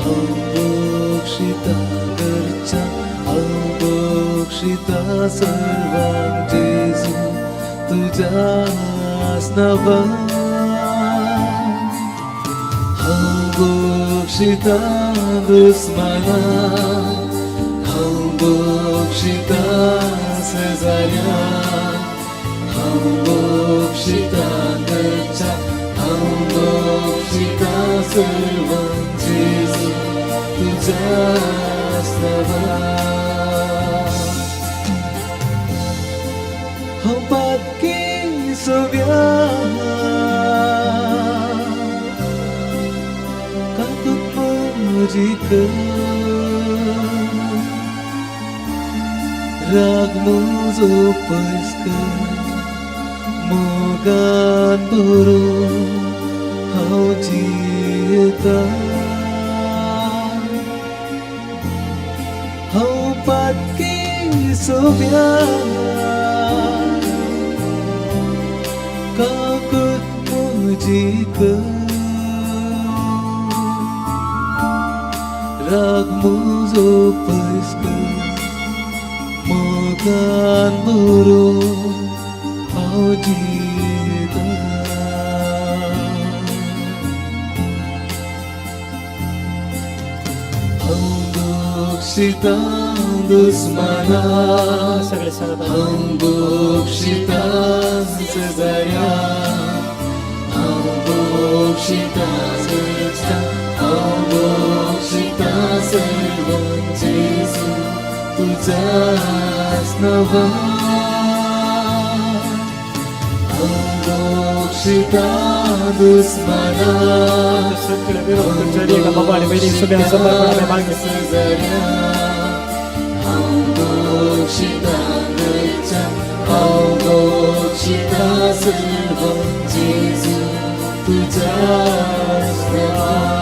Speaker 9: हांव बक्षिता घरच्या, हांव बक्षिता सर्वांक जेजू तुज्या नांवान. हांव बक्षिता दुस्माना, हांव बक्षिता शेजाऱ्या, हांव बक्षिता घरच्या, हांव बक्षिता सर्वांक जेजू तुज्या नांवान. हांव पातकी सोव्या, काकूत म्हजी कर. राग म्हजो पयस कर मोगान भरून हांव जियेता हांव पातकी सोब्या काकूत म्हजी कर राग म्हजो पयस कर मोगान भरून हांव जियेता हांव बक्षिता दुस्माना
Speaker 10: सगळे सांगत
Speaker 9: हांव बक्षिता शेजाऱ्या हांव बक्षिता सच्चा हांव बक्षिता सर्व जेजू तुझ्याच नांवान हांव बक्षिता दुस्माना
Speaker 10: सगळे विरोध करच्या एका बाबा आनी भयणी सोम्यान समर्पण आमी मागया.
Speaker 9: शेजाऱ्या हांव बक्षिता घरच्या हांव बक्षिता सर्व जेजू तुझ्याच नांवान.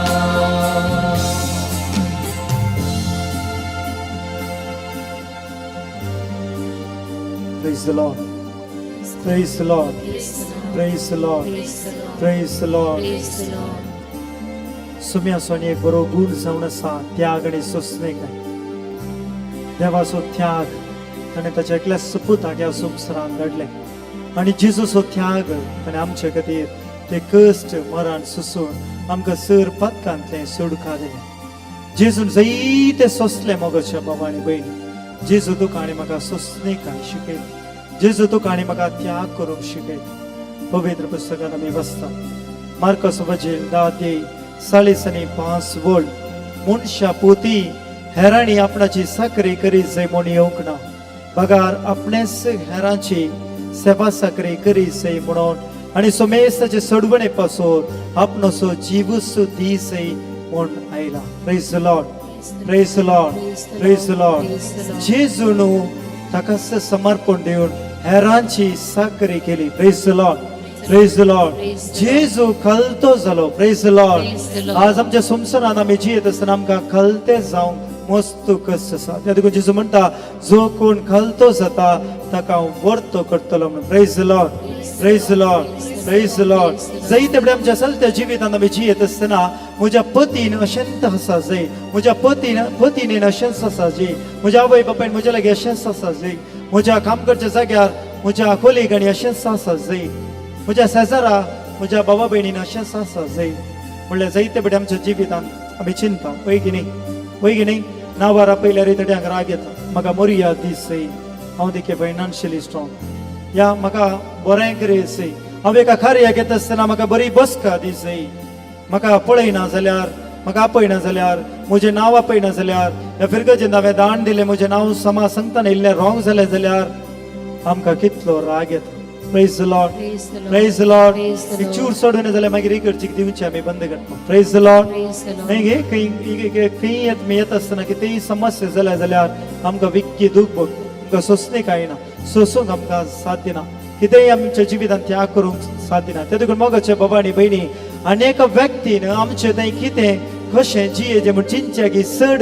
Speaker 10: Praise the Lord. Praise the Lord. Praise the Lord. Praise the Lord. सुम्या सोनी एक बरो गुण जावन आसा त्याग आनी सोंसणीक देवाचो त्याग ताणें ताच्या एकल्या सपुताक ह्या संवसारांत धाडलें आनी जेजूचो त्याग ताणें आमचे खातीर ते कश्ट मरण सोंसून आमकां सर पातकांतलें सोडका दिलें. जेजून जायते सोंसलें मोगाच्या बाबा आनी भयणी. जेजू तुका आनी म्हाका सोंसणीकाय शिकयता. जेजू तुका आनी म्हाका त्याग करूंक शिकयता. पवित्र पुस्तकांत आमी वाचता मार्कस वजील 10:45 वोल्ट मनशा पोती हेरांनी आपणाची साकरी करी जाय म्हूण येवंक ना बगार आपणेच हेरांची सेवा साकरी करी जाय म्हणून आनी सोमेस्ताचे सडवणे पासून आपणोसो जीवूस दी जाय म्हूण आयला. Praise the Lord. Praise the Lord. Praise the Lord. जेजून ताकाच समर्पण दिवन हेरांची साकरी केली. Praise the Lord. Praise the Lord. जेजू खलतो जालो. Praise the Lord. आज आमच्या संवसारांत आमी जियेत आसतना आमकां खलते जावंक मस्त कश्ट आसा. त्या देखून जेजू म्हणटा जो कोण खलतो जाता ताका हांव वर्तो करतलो म्हणून. Praise the Lord. Praise the Lord. Praise the Lord. जायते बडे आमच्या चलत्या जिवितांत आमी जियेत आसतना म्हज्या पतीन अशेंत आसा जाय, म्हज्या पतीनेन अशेंच आसा जाय, म्हज्या आवय बापायन म्हज्या लागीं अशेंच आसा जाय, म्हज्या काम करच्या जाग्यार म्हज्या कोलिगांनी अशेंच आसा जाय, म्हज्या शेजारा म्हज्या बाबा भयणीन अशेंच आसा जाय म्हणल्यार जायते बडे आमच्या जिवितांत आमी चिंता. वय की न्ही? वय की न्ही? नांवार आपयल्यार थोड्यांक राग येता. म्हाका मर्याद दीस जाय, हांव दिके फायनान्शियली स्ट्रॉंग या म्हाका बरें करी जाय, हांव एका कार्याक येता आसतना म्हाका बरी बसका दीस जाय, म्हाका पळयना जाल्यार, म्हाका आपयना जाल्यार, म्हजें नांव आपयना जाल्यार, ह्या फिरगजेन हांवें दान दिलें म्हजें नांव समा सांगतना इल्लें रॉंग जालें जाल्यार आमकां कितलो राग येता. Praise the Lord. Praise the Lord. एक चूर सोडून जाल्यार मागीर इगर्जीक दिवचें आमी बंद करता. Praise the Lord. न्ही गे खंय खंय येत येता आसतना कितेंय समस्या जाल्या जाल्यार आमकां विक्की दूख भोगता. आमकां सोंसणीक कांय ना, सोंसूंक आमकां साध्य ना, कितेंय आमच्या जिवितांत त्याग करूंक साध्य ना. ते देखून मोगाचे बाबा आनी भयणी आनी एका व्यक्तीन आमचें थंय कितें कशें जियेचें म्हूण चिंतचें की चड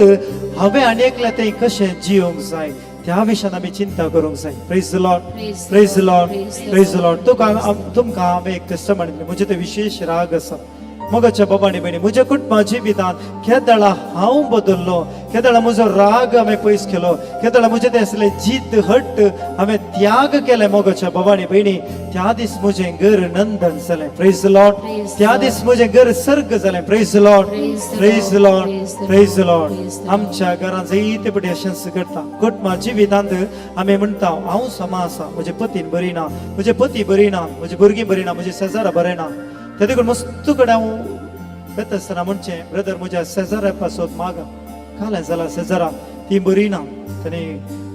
Speaker 10: हांवें आनी एकल्या थंय कशें जियोंक जाय त्या विशयान आमी चिंता करूंक जाय. Praise the Lord. Praise the Lord. Praise the Lord. तुका तुमकां हांवें एक टेस्टमनी दिली. म्हजे ते विशेश राग आसा. मोगाच्या बाबा आनी भयणी म्हज्या कुटुंबा जिवितांत केदळा हांव बदल्लो, केदळा म्हजो राग हांवें पयस केलो, केदळा म्हजें तें आसलें जिद्द हट्ट हांवें त्याग केलें. मोगाच्या बाबा आनी भयणी त्या दीस म्हजें घर नंदन जालें. Praise the Lord. त्या दीस म्हजें घर सर्ग जालें. Praise the Lord. Praise the Lord. Praise the Lord. आमच्या घरांत जायते पटी अशेंच करता. कुटुंबा जिवितांत आमी म्हणटा हांव समा आसा, म्हजे पतीन बरी ना, म्हजे पती बरी ना, म्हजी भुरगीं बरी ना, म्हजे शेजारा बरें ना. ते देखून मस्त कडेन हांव येता आसतना म्हणचें ब्रदर म्हज्या शेजारा पासत मागा कालें जालां शेजारा ती बरी ना, तांणी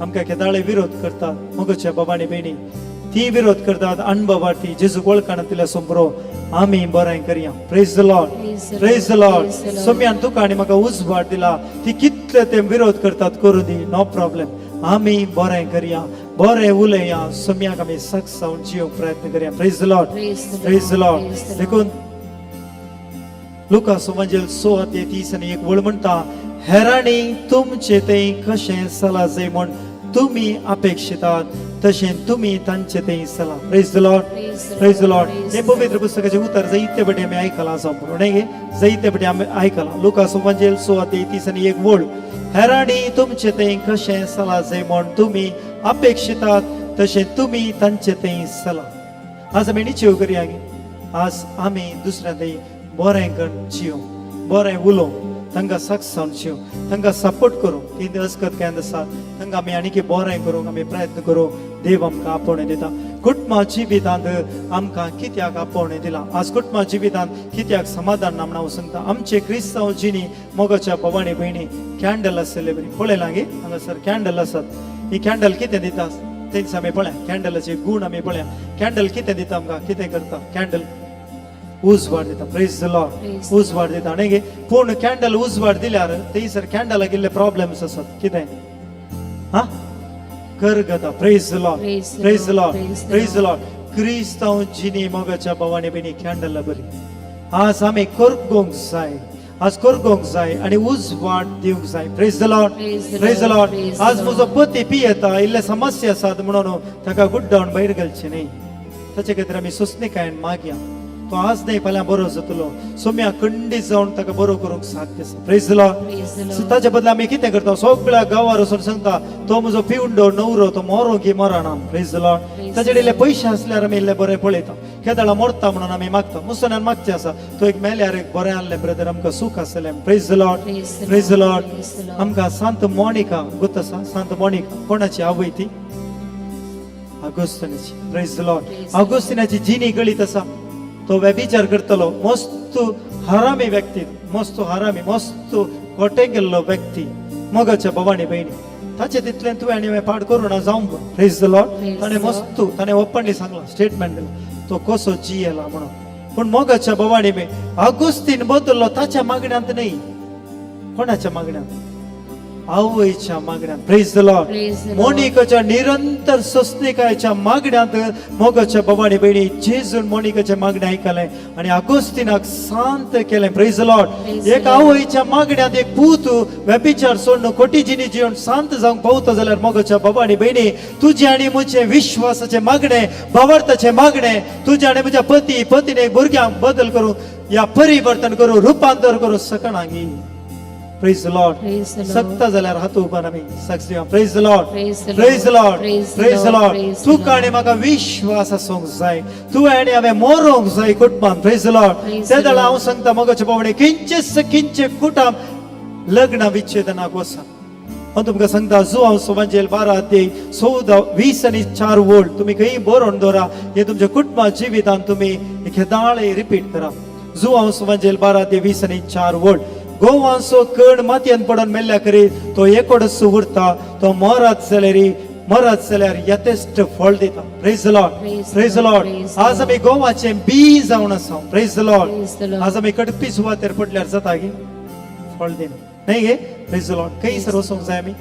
Speaker 10: आमकां केदाळे विरोध करतात. मोगाच्या बाबा आनी भयणी ती विरोध करतात अणभवार ती जेजूक वळखना तिल्या सोंपरो आमी बरें करया. Praise the Lord. Praise the Lord. सोम्यान तुका आनी म्हाका उजवाड दिला. ती कितले ते विरोध करतात करूं दी, नो प्रॉब्लेम. आमी बरें करया, बरें उलया, सोम्याक आमी सक्स जावन जिवंक प्रयत्न करया. Praise Lord, praise Lord. देखून लुका सुवांजेल 6:31 वळ म्हणटा, हेरांनी तुमचे थंय कशें सला जाय म्हूण तुमी अपेक्षितात तशें तुमी तांचे थंय सला. Praise Lord, praise Lord. हे पवित्र पुस्तकाचे उतर जायते बटे आमी आयकलां जावं न्हय गे, जायते बटे आमी आयकलां. लुका सुवांजेल 6:31 वळ, हेरांनी तुमचे थंय कशें सला जाय म्हूण तुमी अपेक्षितात तशें तुमी तांचे थंय सला. आज आमी निचेव करया गे, आज आमी दुसऱ्या थंय बरें करून जिवं, बरें उलोवं, तांकां सक्स जावन जिवं, तांकां सपोर्ट करूं. ती अस्कत काय आसा तांकां आमी आनीक बरें करूंक आमी प्रयत्न करूं. देव आमकां आपोवणें दिता. कुटुंबा जिवितांत आमकां कित्याक आपोवणें दिलां? आज कुटुंबा जिवितांत कित्याक समाधान ना म्हण हांव सांगता. आमचे क्रिस्तांव जिणी मोगाच्या भवानी भयणी कॅन्डल आसले बरी पळयलां गे, हांगासर कॅन्डल आसात. ही कॅन्डल कितें दिता तेंच आमी पळया, कॅन्डलाचे गूण आमी पळया. कॅन्डल कितें दिता आमकां, कितें करता? कॅन्डल उजवाड दिता. प्रेज the Lord, उजवाड दिता न्ही गे. पूण कॅन्डल उजवाड दिल्यार थंयसर कॅन्डलाक इल्ले प्रॉब्लेम्स आसात. कितें हा करगता. Praise the Lord, praise the Lord, praise the Lord. क्रिस्तांव जिनी मोगाच्या भावानी भयणी कॅन्डला बरी आज आमी करगोंक जाय, आज करगोंक जाय आनी उजवाड दिवंक जाय. Praise the Lord, praise the Lord. आज म्हजो पती पियेता, इल्ले समस्या आसात म्हणून ताका गुड्डावन भायर घालचें न्ही. ताचे खातीर आमी सोंसणीकायेन मागया, तो आज न्हय फाल्यां बरो जातलो. सोम्या खंडीत जावन ताका बरो करूंक साध्य आसा. Praise the Lord. ताच्या बदला आमी कितें करता? सगळ्या गांवार वचून सांगता, तो म्हजो पिवंडो नवरो, तो मरो की मरना. Praise the Lord. ताचे इल्ले पयशे आसल्यार आमी इल्ले बरें पळयता, केदळा मरता म्हणून आमी मागता, मुसलमान मागचे आसा. तो एक मेल्यार एक बरें आहलें ब्रदर, आमकां सूख आसलें. Praise the Lord, praise the Lord. आमकां सांत मोनिका गोत आसा. सांत मोनिका कोणाची आवय ती? अगोस्तिनाची. Praise the Lord. अगोस्तिनाची जिनी गळीत आसा. तो व्यभिचार करतलो, मस्त हरामी व्यक्ती, मस्त हरामी, मस्त कोटे गेल्लो व्यक्ती. मोगाच्या भवानी भयणी, ताचे तितलें तुवें आनी हांवें पाड करूं ना जावं. Praise the Lord. ताणें मस्त ताणें ओपनली सांगलां, स्टेटमेंट दिलां, तो कसो जियेला म्हणून. पूण मोगाच्या भवानी बी अगोस्तीन बदललो ताच्या मागण्यांत न्हय, कोणाच्या मागण्यांत? आवयच्या मागण्यांत. Praise the Lord. मोनिकाच्या निरंतर सोसणिकायच्या मागण्यांत मोगाच्या भवानी भयणी जेजून मोनिकाच्या मागणें आयकलें आनी अगोस्तिनाक शांत केलें. Praise the Lord. एक आवयच्या मागण्यांत एक पूत व्यभिचार सोडून कोटी जिनी जिवन शांत जावंक पावता जाल्यार मोगाच्या भवानी भयणी तुजें आनी म्हजें विश्वासाचें मागणें, भावार्थाचें मागणें तुजें आनी म्हज्या पती पतीने भुरग्यांक बदल करूं या परिवर्तन करूं, रुपांतर करूं शकना गी? Praise the Lord. सकता जाल्यार हात उबार आमी सक्स दिवया. Praise the Lord, praise the Lord, praise the Lord. तुका आनी म्हाका विश्वास आसूंक जाय, तूं आनी हांवें मरोंक जाय कुटुंबान. Praise the Lord. ते जाल्यार हांव सांगता मोगाचे पावणे, किंचेच किंचे कुटुंब लग्न विच्छेदनाक वचा. हांव तुमकां सांगता, जुआंव सुवांजेल 12 अध्याय 14 20 आनी 4 वोळ तुमी खंय बरोवन दवरा. हे तुमच्या कुटुंबा जिवितान तुमी केदाळे रिपीट करा. जुआंव सुवांजेल 12 अध्याय 20 आनी 4 वोळ, गोवांचो कण मातयेन पडून मेल्ल्या करीत तो एकोडच उरता, तो मरात जाल्यार यथेश्ट फळ दिता. Praise the Lord, praise the Lord. आज आमी गोवाचे बी जावन आसा. Praise the Lord. आज आमी कडपी सुवातेर पडल्यार जाता गी फळ दिना न्हय गे? Praise the Lord. खंयसर वचूंक जाय आमी?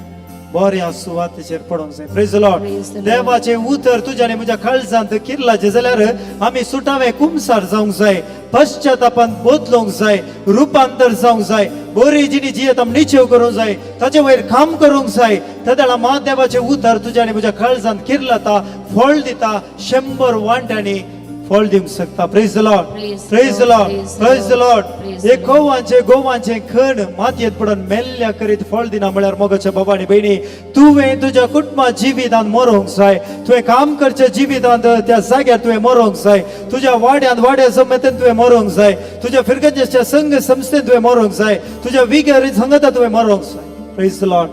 Speaker 10: बऱ्या सुवातेचेर पडोंक जाय. Praise the Lord. देवाचें उतर तुज्या आनी म्हज्या काळजांत किर्लाचें जाल्यार आमी सुटावे कुमसार जावंक जाय, पश्चातापान बदलूंक जाय, रुपांतर जावंक जाय, बरी जिणी जियेत आमी निचेव करूंक जाय, ताचे वयर काम करूंक जाय. तेदळा मा देवाचें उतर तुज्या आनी म्हज्या काळजांत किर्लता, फळ दिता, 100 वांट्यांनी फळ दिवंक शकता. Praise the Lord, praise the Lord, praise the Lord. एक गोवांचे खण मातयेंत पडून मेल्ल्या करीत फळ दिना म्हळ्यार मोगाच्या बाबा आनी भयणी, तुवें तुज्या कुटुंबा जिवितांत मरोंक जाय. तुवें काम करच्या जिवितांत त्या जाग्यार तुवें मरोंक जाय. तुज्या वाड्यांत, वाड्या जमेतेन तुवें मरोंक जाय. तुज्या फिरगंजेच्या संघ संस्थेन तुवें मरोंक जाय. तुज्या विगर संगता तुवें मरोंक जाय. Praise the Lord.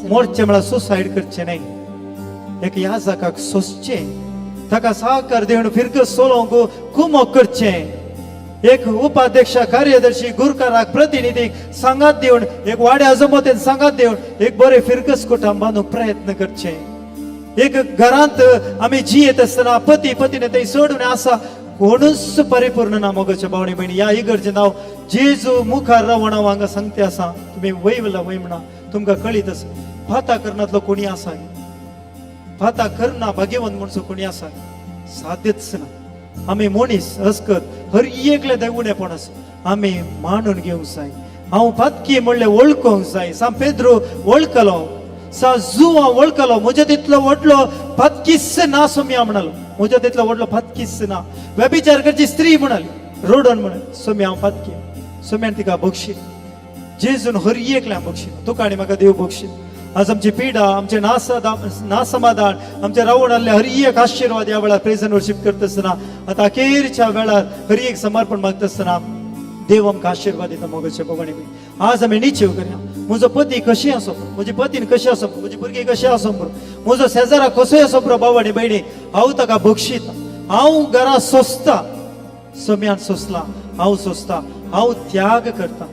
Speaker 10: मोरचें म्हळ्यार सुसायड करचें न्हय. एक याजकाक सोसचें, ताका साकर दिवन फिरक सोलोवंक कुमोक करचें. एक उपाध्यक्ष, कार्यदर्शी, गुरकाराक, प्रतिनिधीक सांगात दिवन, एक वाड्या जमतेन सांगात दिवन एक बरें फिरकस कुटुंब बांदूंक प्रयत्न करचें. एक घरांत आमी जियेत आसतना पती पतीने थंय सोडून आसा, कोणूच परिपूर्ण ना. मोगाच्या भावणी भयणी, ह्या इगर्जेंत हांव जेजू मुखार रावन हांव हांगा सांगते आसा, तुमी वय वय म्हणा तुमकां कळीत आसा. पाता करनातलो कोणी आसा? पाता करना भाग्यवंत म्हणसो कोणी आसा साध्यच ना. आमी मनीस अस्कत हर एकले ते उणेपण आसा, आमी मानून घेवंक जाय. हांव पातकी म्हणलें वळखूंक जाय. सान पेद्रो वळखलो, सा जुआ वळखलो, म्हज्या तितलो व्हडलो पातकीस ना सोम्या म्हणालो, म्हज्या तितलो व्हडलो पातकीस ना. व्यभिचार करची स्त्री म्हणाली, रोडन म्हणाली, सोम्या हांव पातकी. सोम्यान तिका बक्षी जेजून हर एकल्या बक्षी, तुका आनी म्हाका देव बक्षी. आज आमची पिडा, आमचे नासमाधान, आमचे रावण आसले हर एक आशिर्वाद ह्या वेळार प्रेजन वर्शीप करता आसतना, आतां अखेरच्या वेळार हर एक समर्पण मागता आसतना देव आमकां आशिर्वाद दिता. मोगाचे भगवान, आज आमी निश्चय करया, म्हजो पती कशी आसो, म्हजी पतीन कशी आसो, म्हजी भुरगीं कशी आसो, म्हजो शेजारा कसोय आसो, भाव आनी भयणी, हांव ताका बक्षिता. हांव घरा सोंसता, सम्यान सोंसला, हांव सोंसता, हांव त्याग करता.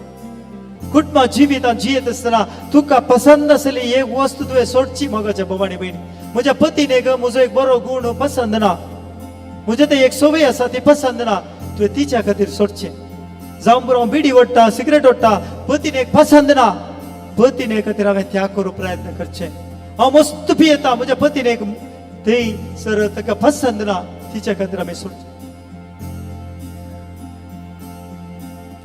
Speaker 10: कुटुंबा जिवितांत जियेत आसतना तुका पसंद आसली एक वस्तू तुवें सोडची. मोगाच्या भाव आनी भयणी, म्हज्या पतीन एक म्हजो एक बरो गूण पसंद ना, म्हजें ते एक संवय आसा ती पसंद ना, तुवें तिच्या खातीर सोडचें. जावं पुरो हांव बिडी ओडटा, सिगरेट ओडटा, पतीन एक पसंद ना, पतीने खातीर हांवें त्याग करूंक प्रयत्न करचें. हांव मस्त पियेता, म्हज्या पतीन एक थंय सर ताका पसंद ना, तिच्या खातीर आमी सोडचें.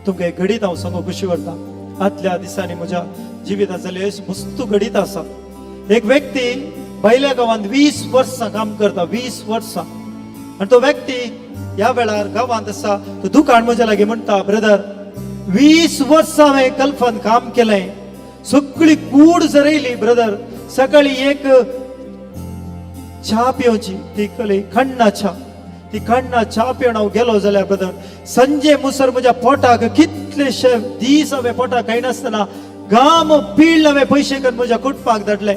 Speaker 10: तुमकां एक घडीत हांव सांगू खुशी व्हरता. आदल्या दिसांनी म्हज्या जिवितांत जाल्ले मस्त घडीत आसा. एक व्यक्ती भायल्या गांवांत 20 वर्सां काम करता, 20 वर्सां. आनी तो व्यक्ती ह्या वेळार गांवांत आसा. तो दुकान म्हज्या लागीं म्हणटा, ब्रदर 20 वर्सां हांवें गल्फान काम केलें, सगळी कूड जरयली ब्रदर. सकाळी एक च्या पिवची, ती कली खण्णा च्या, ती खण्णा च्या पिवन हांव गेलो जाल्यार ब्रदर संजे मुसर म्हज्या पोटाक कितलेशे दीस हांवें पोटाक खायनासतना घाम पीळ हांवें पयशे करून म्हज्या कुटुंबाक धाडले.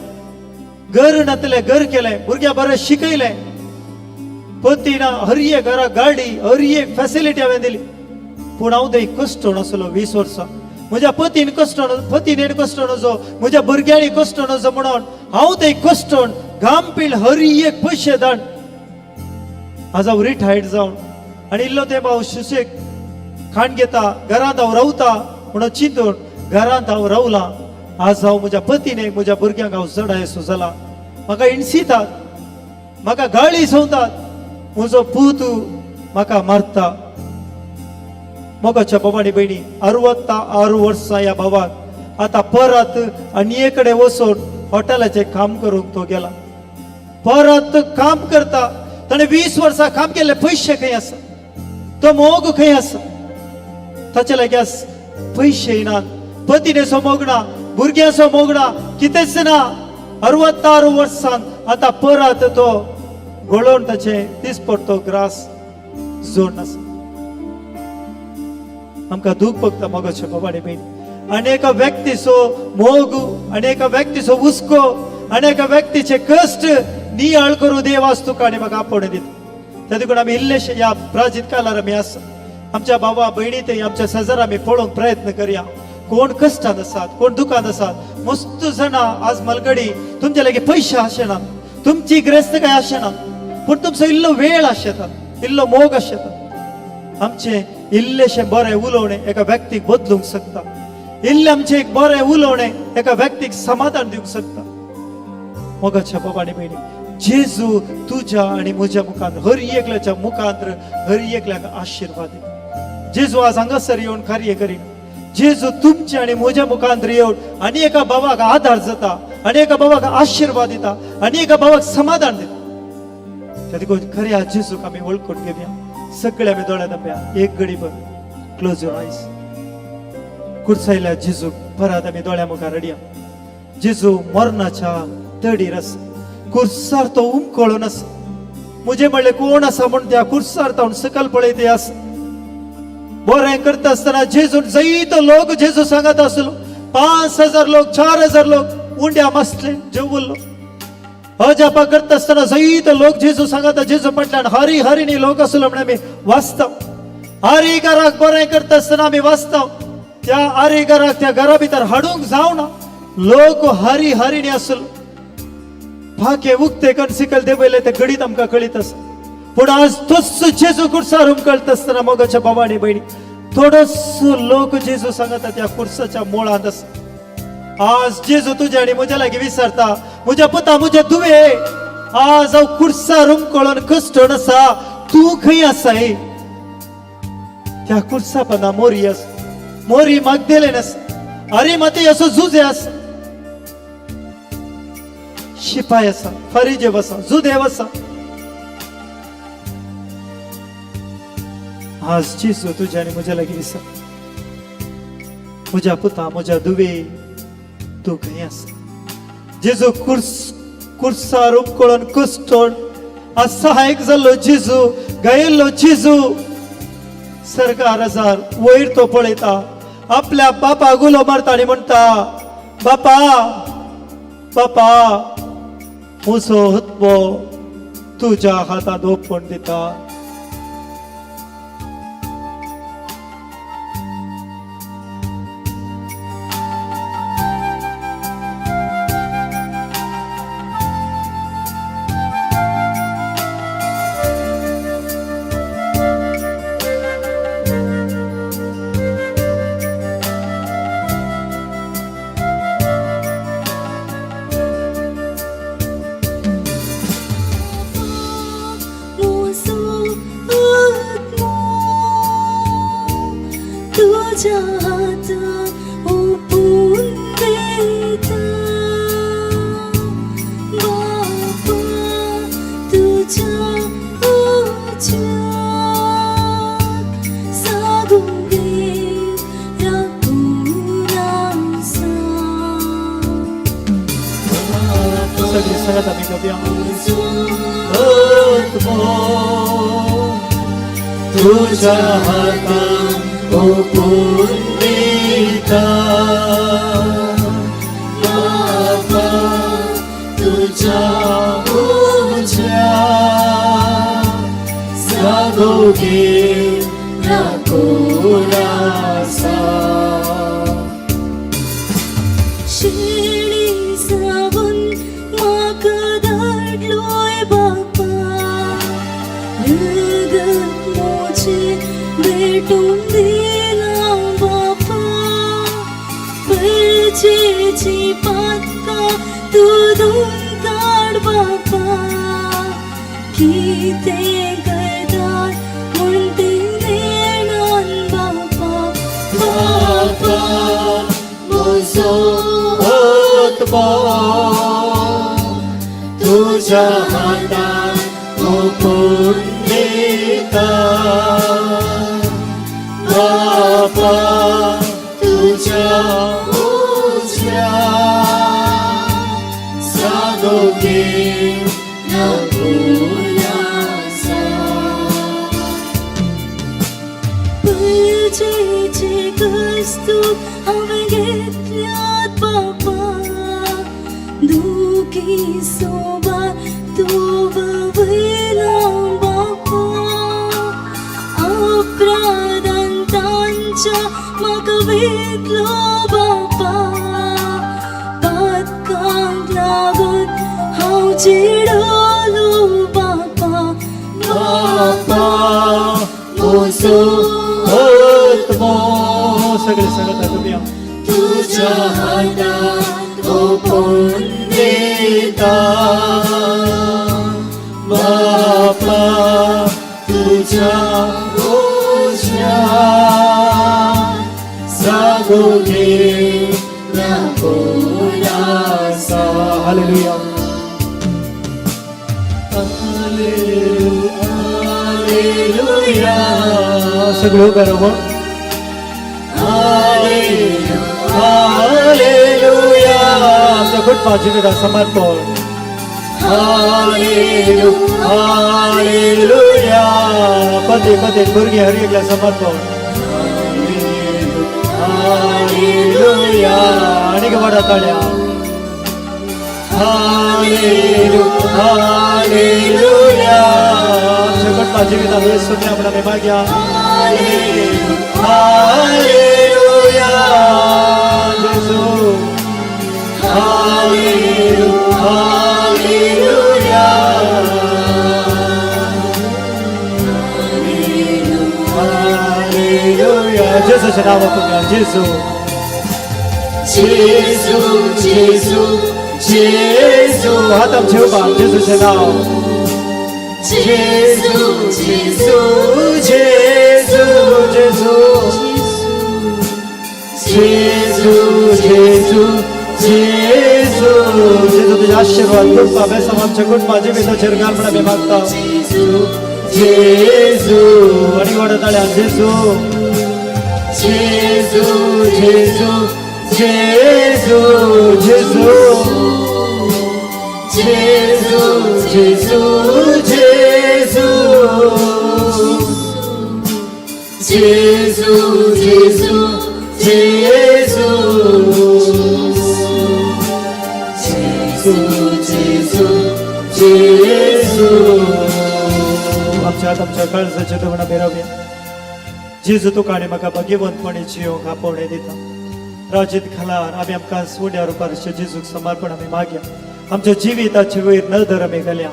Speaker 10: घर नातलें घर केलें, भुरग्या बरें शिकयलें, पतीना हर एक घरा गाडी, हर एक फॅसिलिटी हांवें दिली. पूण हांव थंय कश्ट नासलो 20 वर्सां. म्हज्या पतीन कश्ट, पतीन कश्ट नजो, म्हज्या भुरग्यांनी कश्ट नजो म्हणून हांव थंय कश्ट घाम पीळ हर एक पयशे धाड. आज हांव रिटायर्ड जावन आनी इल्लो तेंप हांव सुशेग खाण घेता, घरांत हांव रावता म्हणून चिंतून घरांत हांव रावलां. आज हांव म्हज्या पतीने म्हज्या भुरग्यांक हांव जडायसो जाला. म्हाका हिणसितात, म्हाका गाळी संवतात, म्हजो पूत म्हाका मारता. मोगाच्या बाबा आनी भयणी, 66 वर्सां ह्या भावाक आतां परत आनी कडेन वचून हॉटेलाचें काम करूंक तो गेला. परत काम करता. ताणें 20 वर्सां काम केल्ले पयशे खंय आसा, तो मोग खंय आसा? ताचे लागीं पयशे नात, पतीनेचो मोग ना, भुरग्यांचो मोग ना, कितेंच ना. 66 वर्सान आतां परत तो गळोवन ताचे दिसपडतो ग्रास जोड आसा. आमकां दूख भोगता मोगाचे बाबा आनी भयणी. आनी एका व्यक्तीचो मोग आनी एका व्यक्तीचो हुस्को आनी एका व्यक्तीचे कश्ट नियाळ करूं देव आज तुका आनी म्हाका आपोवणें दिता. त्या देखून आमी इल्लेशे ह्या प्राचीन काळार आमी आसा. आमच्या भावा भयणी ते आमच्या शेजारा आमी पळोवंक प्रयत्न करया. कोण कश्टांत आसात, कोण दुखांत आसात. मस्त जाणां आज मलगडी तुमच्या लागीं पयशे आसना, तुमची ग्रेस्तकाय आसना, पूण तुमचो इल्लो वेळ आशेता, इल्लो मोग आशेता. आमचें इल्लेशें बरें उलोवणें एका व्यक्तीक बदलूंक शकता. इल्लें आमचें एक बरें उलोवणें एका व्यक्तीक समाधान दिवंक शकता. मोगाच्या बाबा आनी भयणी, जेजू तुज्या आनी म्हज्या मुखांत हर एकल्याच्या मुखांत हर एकल्याक आशिर्वाद दिता. जेजू आज हांगासर येवन कार्य करीन. जेजू तुमच्या आनी म्हज्या मुखांत येवन आनी एका भावाक आदार जाता, आनी एका भावाक आशिर्वाद दिता, आनी एका भावाक समाधान दिता. त्या देखून खऱ्या जेजूक आमी वळखून घेवया. सगळे आमी दोळे धांपया एक घडी भर. Close your eyes. कुर्सायल्या जेजूक परत आमी दोळ्या मुखार रडया. जेजू मरणाच्या तडीर आसा, कुर्सार तो उमकळून आसा. म्हजें म्हणलें कोण आसा म्हूण त्या कुर्सार तावन सकल पळयते आसा. बरें करता आसतना जेजून जैतो लोक जेजू सांगत आसलो. 5000 लोक, 4000 लोक उंड्या मासले जेवल्लो. अजापा करता आसतना जैतो लोक जेजू सांगता. जेजू फाटल्यान हरी हरिणी लोक आसलो म्हण आमी वाचता. हरी घराक बरें करता आसतना आमी वाचता. त्या हरी घराक त्या घरा भितर हाडूंक जावना, लोक हरी हरिणी आसलो. फाके उक्ते करून सिकल देवयले ते घडीत आमकां कळीत आसा. पूण आज तोच जेजू कुर्सार उमकळता आसतना मोगाच्या बाबा आनी भयणी, थोडोसो लोक जेजू सांगता त्या कुर्साच्या मुळांत आसा. आज जेजू तुज्या आनी म्हज्या लागीं विसरता, म्हज्या पुता, म्हज्या धुवे, आज हांव कुर्सार उमकळोन कश्टोन आसा, तूं खंय आसाय? त्या कुर्सा पना मोरी आसा, मोरी मागदेलेन आसा, अरे माते असो जुजे आसा, शिपाय आसा, फरिजेव आसा, जुदेव आसा. आज जेजू तुज्या आनी म्हज्या लागीं आसा. म्हज्या पुता, म्हज्या दुवे, तूं खंय आसा? जेजू कुर्सार उमकळोन कश्टोन असहायक जाल्लो जेजू, गायिल्लो जेजू सरकार हजार वयर तो पळयता, आपल्या बापा गुलो मारता आनी म्हणटा, बापा बापा म्हजो हतबो तुज्या हातांत ओंपून दिता.
Speaker 11: तुझ्या हातात ओपून देता बापा, तुझ्या उज्यात सागूंक देव राखून आसा.
Speaker 10: सगळी सांगात आमी गावया.
Speaker 1: तुझ्या हातांत ओंपून दिता बापा, तुझ्या उज्यात जागो देव राखून आसा.
Speaker 11: शिळी सावन म्हाका धाडलोय बापा, रगत म्हजें भेटून दिलां बापा, परजेची पातकां तूं धुवन काड बापा, कितें करतात म्हूण तें नेणान बापा.
Speaker 1: बापा म्हजो आत्मो तुझ्या हातांत ओंपून दिता बापा, तुझ्या उज्यात जागो देव राखून आसा.
Speaker 11: परजेचे कस्तू हांवें घेतल्यात बापा, दुखी सोबार तूं वयला बापा, अपराधान तांच्या म्हाका विकलो बापा, पातकांक लागून हांव चिडलो बापा.
Speaker 1: बापा म्हजो आत्मो
Speaker 10: सगळे सांगता तुमी
Speaker 1: तुझ्या हातांत ओंपून दिता बापा, तुझ्या उज्यात जागो देव राखून आसा.
Speaker 10: हालेलुया.
Speaker 1: हालेलुया.
Speaker 10: सगळे उभे राव.
Speaker 1: हालेलुया.
Speaker 10: आमच्या कुटुंबा जिविता समर्पण.
Speaker 1: हालेलुया.
Speaker 10: पती पती भुरगीं हर एकल्या समर्पण.
Speaker 1: हालेलुया.
Speaker 10: आनीक व्हडा ताळ्या.
Speaker 1: हालेलुया.
Speaker 10: आमच्या कुटुंबा जिविता येशू आपण आमी मागया.
Speaker 1: हालेलुया.
Speaker 10: जेजू.
Speaker 1: हालेलुया. हालेलुया.
Speaker 10: जेजूच्या नांवा पुण्या जेजू.
Speaker 1: जेजू जेजू जेजू.
Speaker 10: जेजू हात आमचे उबार जेजूचें नांव
Speaker 9: जेजू
Speaker 10: जेजू जेजू जेजू जेजू जेजू जेजू जेजू तुझे आशीर्वाद कृपा बेसांव आमच्या कुटुंबा जिविताचेर घाल म्हण आमी मागता जेजू आनी व्हड ताळ्यान जेजू जेजू जेजू जेजू जेजू जेजू जेजू जेजू जेजू जेजू जेजू जेजू जेजू जेजू आमच्या हात आमच्या काळजाच्या दवणा भेरावया जेजू तुका आनी म्हाका भाग्यवंतपणे जियोंक आपोवणें दिता राजीत खाला आमी आमकां सुण्या रुपार जेजूक समर्पण आमी मागया आमच्या जिविताचे वयर नदर आमी घालया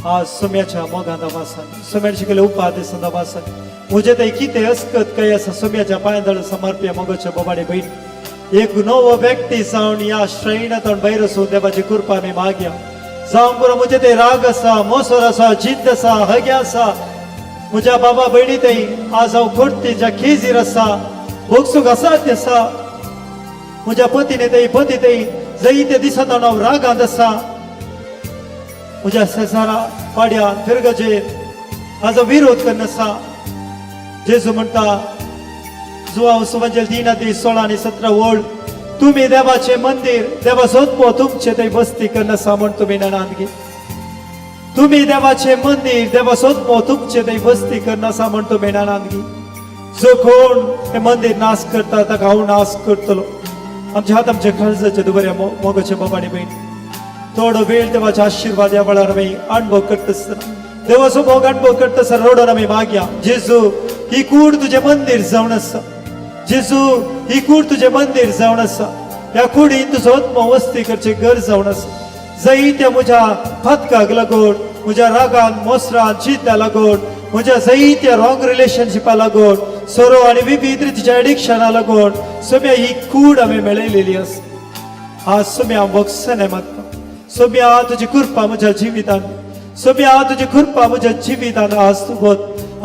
Speaker 10: आज सोम्याच्या मोगान वासन सोम्यान शिकले उपादेसान वासन म्हजे थंय कितें अस्कत काय आसा सोम्याच्या पांयां समर्प्या मोगाच्या बोबाडे बहीण एक नवो व्यक्ती जावन ह्या श्रेणांत भायर वचून देवाची कृपा आमी मागया जावं पुरो म्हजे ते राग आसा मोसोर आसा जिद्द आसा हग्या आसा म्हज्या बाबा भयणी थंय आज हांव खोर्तीच्या खेजीर आसा भोगसूक असाध्य आसा म्हज्या पतीने थंय पती थंय जैते दिसत हांव रागांत आसा म्हज्या शेजारा पाड्या फिरगजेर हाजो विरोध करून आसा जेजू म्हणटा जुवाव सुवंजल 3 अध्याय 16 आनी 17 ओळ तुमी देवाचे मंदिर देवा सोदपो तुमचे थंय बस्ती करून आसा म्हण तुमी नणांत घे तुमी देवाचे मंदिर देवा सोदपो तुमचे थंय बस्ती करून आसा म्हण तुमी नणांत घे जो कोण हे मंदिर नाश करता ताका हांव नाश करतलो आमच्या हात आमच्या काळजाचे दुबऱ्या मोगाचे बाबा आनी भयण थोडो वेळ देवाचे आशीर्वाद ह्या वेळार आमी अणभव करता आसतना देवाचो मोग अणभव करता आसतना रडोन आमी मागया जेजू ही कूड तुजें मंदिर जावन आसा जेजू ही कूड तुजें मंदिर जावन आसा ह्या कुडीन तुजो आत्मो वस्ती करची गरज जावन आसा जंय त्या म्हज्या पातकाक लागून म्हज्या रागान मोसरान चिंता लागून म्हज्या जंय त्या रॉंग रिलेशनशिपा लागून सोरो आनी विविध रितीच्या एडिक्शना लागून सोम्या ही कूड आमी मेळयलेली आसा आज सोम्या भोगसने मागता सोम्या तुजी कृपा म्हज्या जिवितान सोम्या तुजी कृपा म्हज्या जिवितान आज तूं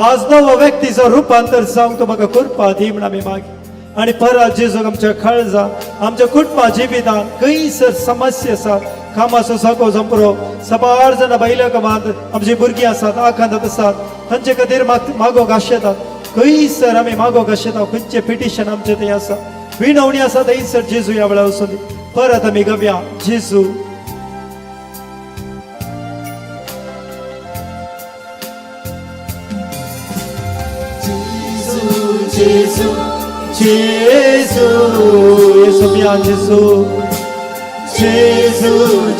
Speaker 10: आज नवो व्यक्तीचो रुपांतर जावंक तूं म्हाका कृपा दी म्हण आमी मागी आनी परत जेजूक आमच्या काळजा आमच्या कुटुंबा जिवितान खंयसर समस्या आसा कामाचो जागो जंपरो सबार जाणां बायल्या कामांत आमची भुरगीं आसात आकांतात आसात तांचे खातीर मागोंक आशेतात खंयसर आमी मागोंक आशेता खंयचें पिटिशन आमचें थंय आसा विनवणी आसा थंयसर जेजू ह्या वेळार वचून परत आमी गव्या जेजू जेजू जेजू येसू मिया जेजू जेजू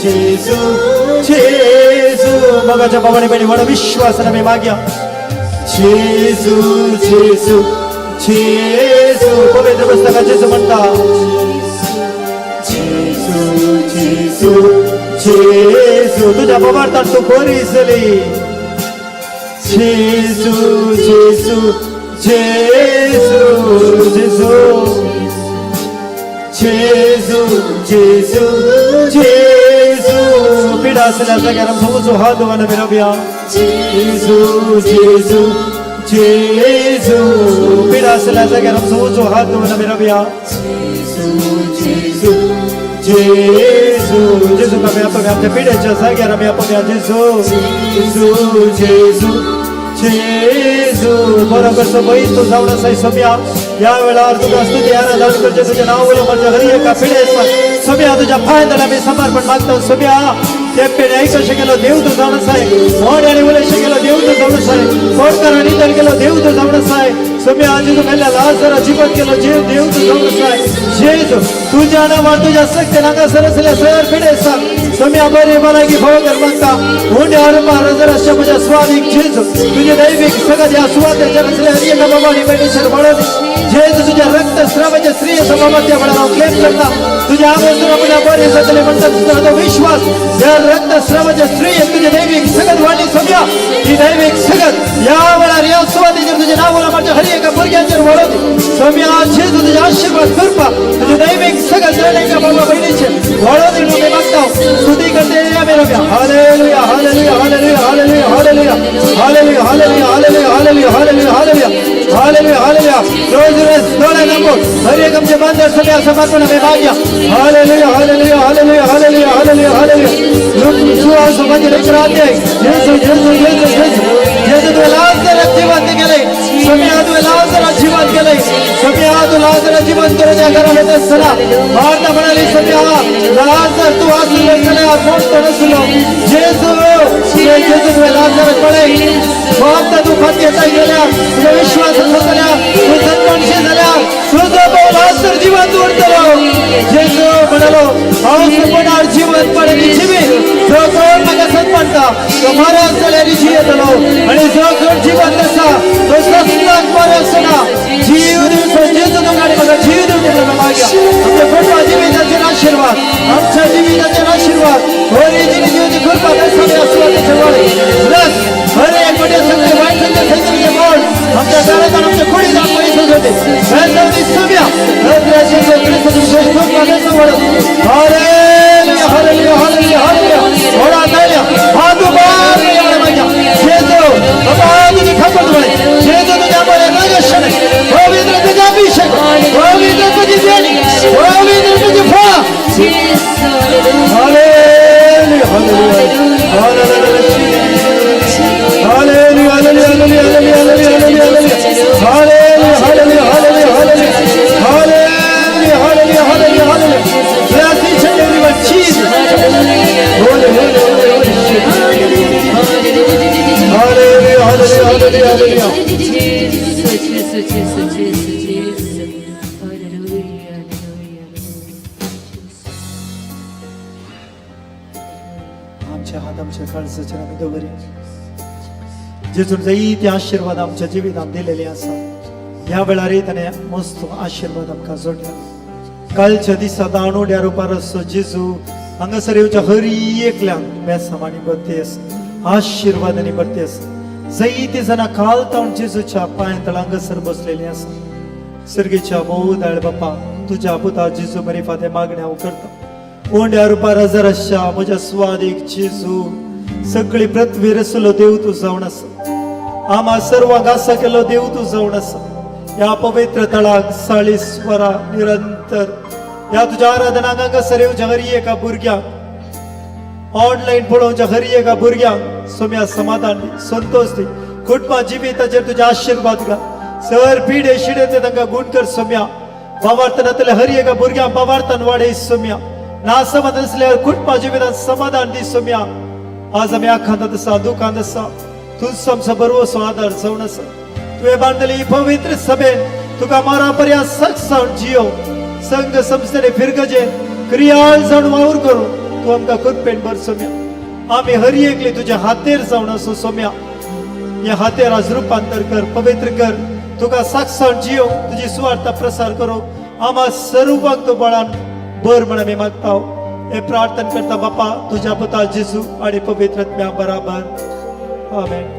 Speaker 10: जेजू जेजू मोगाच्या बाबाने बहिणी व्हड विश्वासान आमी मागया जेजू जेजू जेजू पवित्र पुस्तकात जेजू म्हणटा जेजू जेजू जेजू तुझ्या बाबार्थान तूं बरी जाली जेजू जेजू जेजू जेजू जेजू जेजू जेजू पिडा आसल्या जाग्यार आमचो उजो हात दवरून आमी रावया जेजू जेजू जेजू पिडा आसल्या जाग्यार आमचो उजो हात दवरून आमी रावया जेजू जेजू जेजू आमी आपोवया आमच्या पिड्याच्या जाग्यार आमी आपोवया जेजू जेजू जेजू जेजू बरो करचो बैस तूं जावन आसाय सोम्या ह्या वेळार तुका स्तुती आराधन करचें तुजें नांव उलो मारचें हर एका पिडेस्ताक सोम्या तुज्या पांय तळा आमी समर्पण मागता सोम्या ते पेणे आयकशें केलो देव तूं जावन आसाय मोड आनी उलयशें केलो देव तूं जावन आसाय कोटकार आनी नितळ केलो देव तूं जावन आसाय सोम्या जेजू मेल्ल्या लाजरा जिवंत केलो जेव देव तूं जावन आसाय जेजू तुज्या नांवान तुज्या शक्तीन हांगासर आसल्या सर पिडेस्ताक सोम्या बरी भलायकी फावो कर मागता उंड्या रुपार जराशे म्हज्या स्वामीक जेजू तुजे दैवीक सगळ्या ह्या सुवातेचेर आसल्या हर एका बाबा आनी भयणीचेर वाडोवनी जेजू तुज्या रक्तस्रावाच्या स्त्रियेचो बाबा त्या वेळार हांव क्लेम करता. तुझ्या आमोसरा म्हळ्यार बरें जातलें म्हणटा तुजो तो विश्वास ह्या रक्तस्रावाच्या स्त्रियेक तुजें दैवीक सगत वाडली सोम्या ही दैवीक सगत ह्या वेळार ह्या सुवातेचेर तुजें नांव म्हाज्या हर एका भुरग्यांचेर वळोव सोम्या जेजू तुजें आशिर्वाद करपा तुजें दैवीक सगत जण एका बाबा भयणीचेर वळोव दी आमी मागता स्तुती करते आमी रम्या hallelujah hallelujah hallelujah hallelujah hallelujah hallelujah hallelujah hallelujah hallelujah hallelujah hallelujah hallelujah hallelujah रोज रोज डोळे दांबून हर एक आमचे बांधव सगळ्या समर्पण आमी मागया hallelujah hallelujah hallelujah hallelujah hallelujah hallelujah सुवास म्हणजे लेकरांते जेजू जेजू जेजू जेजू जेजू तुवें लाजराक जिवंत केलें सगळ्या तुवें लाजराक जिवंत केलें सगळ्या तूं लाजराक जिवंत करून त्या घरा भितर आसतना मार्ता म्हणाली सगळ्या लाजर तूं आसलो जाल्यार कोण तो नासलो जेजू जेजू तुवें लाजराक पळय मार्ता तूं फाटी येता गेल्यार तुजो विश्वास आसलो जाल्यार तूं सन्मानशी जाल्यार तुजो भाव लाजर जिवंत उरतलो जेजू म्हणालो हांव सपनार जिवंतपण आनी जिवीत जो कोण म्हाका सन्मानता तो मरत जाल्यार जियेतलो आनी जो कोण जिवंत आसा तो ससनाक बरो आसना जीव दिवचो जेजू तुमकां आनी म्हाका जीव दिवचो म्हणून मागया आमच्या कुटुंबा जिविताचेर आशिर्वाद आमच्या जिविताचेर आशिर्वाद होरी जिणी जिवची कृपा सगळ्या सुवातेचेर वाडय ब्लेस हर एक मोठे सगळे वायट सगळे सैतानाचे मोड आमच्या घरात आणि आमच्या कुडीत पयस होते सुम्या hallelujah hallelujah hallelujah hallelujah होडा ताळ्या हात उबार मागया जेजू बाबा तुझी खबर वाडय जेजू तुझ्या बरे रगशणे पवित्र तुझा अभिषेक पवित्र तुझी देणी पवित्र तुझी फळां hallelujah hallelujah hallelujah hallelujah hallelujah hallelujah hallelujah hallelujah hallelujah hallelujah hallelujah hallelujah hallelujah hallelujah Bless each and every one, Jesus. Holy, holy, holy, holy. Hallelujah, hallelujah, hallelujah, hallelujah.
Speaker 5: Jesus, Jesus, Jesus, Jesus, Jesus. Hallelujah, hallelujah.
Speaker 10: आमच्या हात आमच्या काळजाचेर आमी दवरया जेजून जायते आशिर्वाद आमच्या जिवितांत दिलेले आसा ह्या वेळारय ताणें मस्त आशिर्वाद आमकां जोडला कालच्या दिसा दाणोड्या रुपार आसचो जेजू हांगासर येवच्या हरी एकल्यांक बेसांव आनी बत्ती आसा आशिर्वाद आनी बत्ती आसा जायते जाणां काल तावन जेजूच्या पांयां तळा हांगासर बसलेली आसा सर्गेच्या भोव दयाळ बापा तुज्या पुता जेजू मरिफाते मागण्या हांव करता ओंड्या रुपार हजर आसच्या म्हज्या स्वादीक जेजू सगळी पृथ्वी रसलो देव तूं जावन आसा आम्हा सर्वांक आसा केलो देव तूं जावन आसा ह्या पवित्र तळाक 40 वरां निरंतर ह्या तुज्या आराधनाक हांगासर येवच्या हरी एका भुरग्यांक ऑनलायन पळोवच्या हरी एका भुरग्यांक सोम्या समाधान दी संतोष दी कुटुंबा जिविताचेर तुजे आशिर्वाद घाल सर पिडे शिडे ते तांकां गुण कर सोम्या बाबार्थनांतल्या हरी एका भुरग्यांक बाबार्थान वाडय सोम्या ना समाधान आसल्यार कुटुंबा जिवितांत समाधान दी सोम्या आज आमी आखांत आसा दुखांत आसा तूंच आमचो बरोसो आदार जावन आसा तुवें बांदली ही पवित्र सभेन तुका मारा पर्या सक जियो संघ संस्थेने फिरगजेन क्रियाळ जावन वावर करून तूं आमकां कृपेन भर सोम्या आमी हरी एकली तुज्या हातेर जावन आसो सोम्या ह्या हातेर आज रुपांतर कर पवित्र कर तुका साक्षात जियो तुजी सुवार्ता प्रसार करो आम्हा सर्वांक तूं बळान बर म्हण आमी मागता हे प्रार्थना करता बापा तुज्या पुता जेजू आनी पवित्र आत्म्या बराबर आमेन.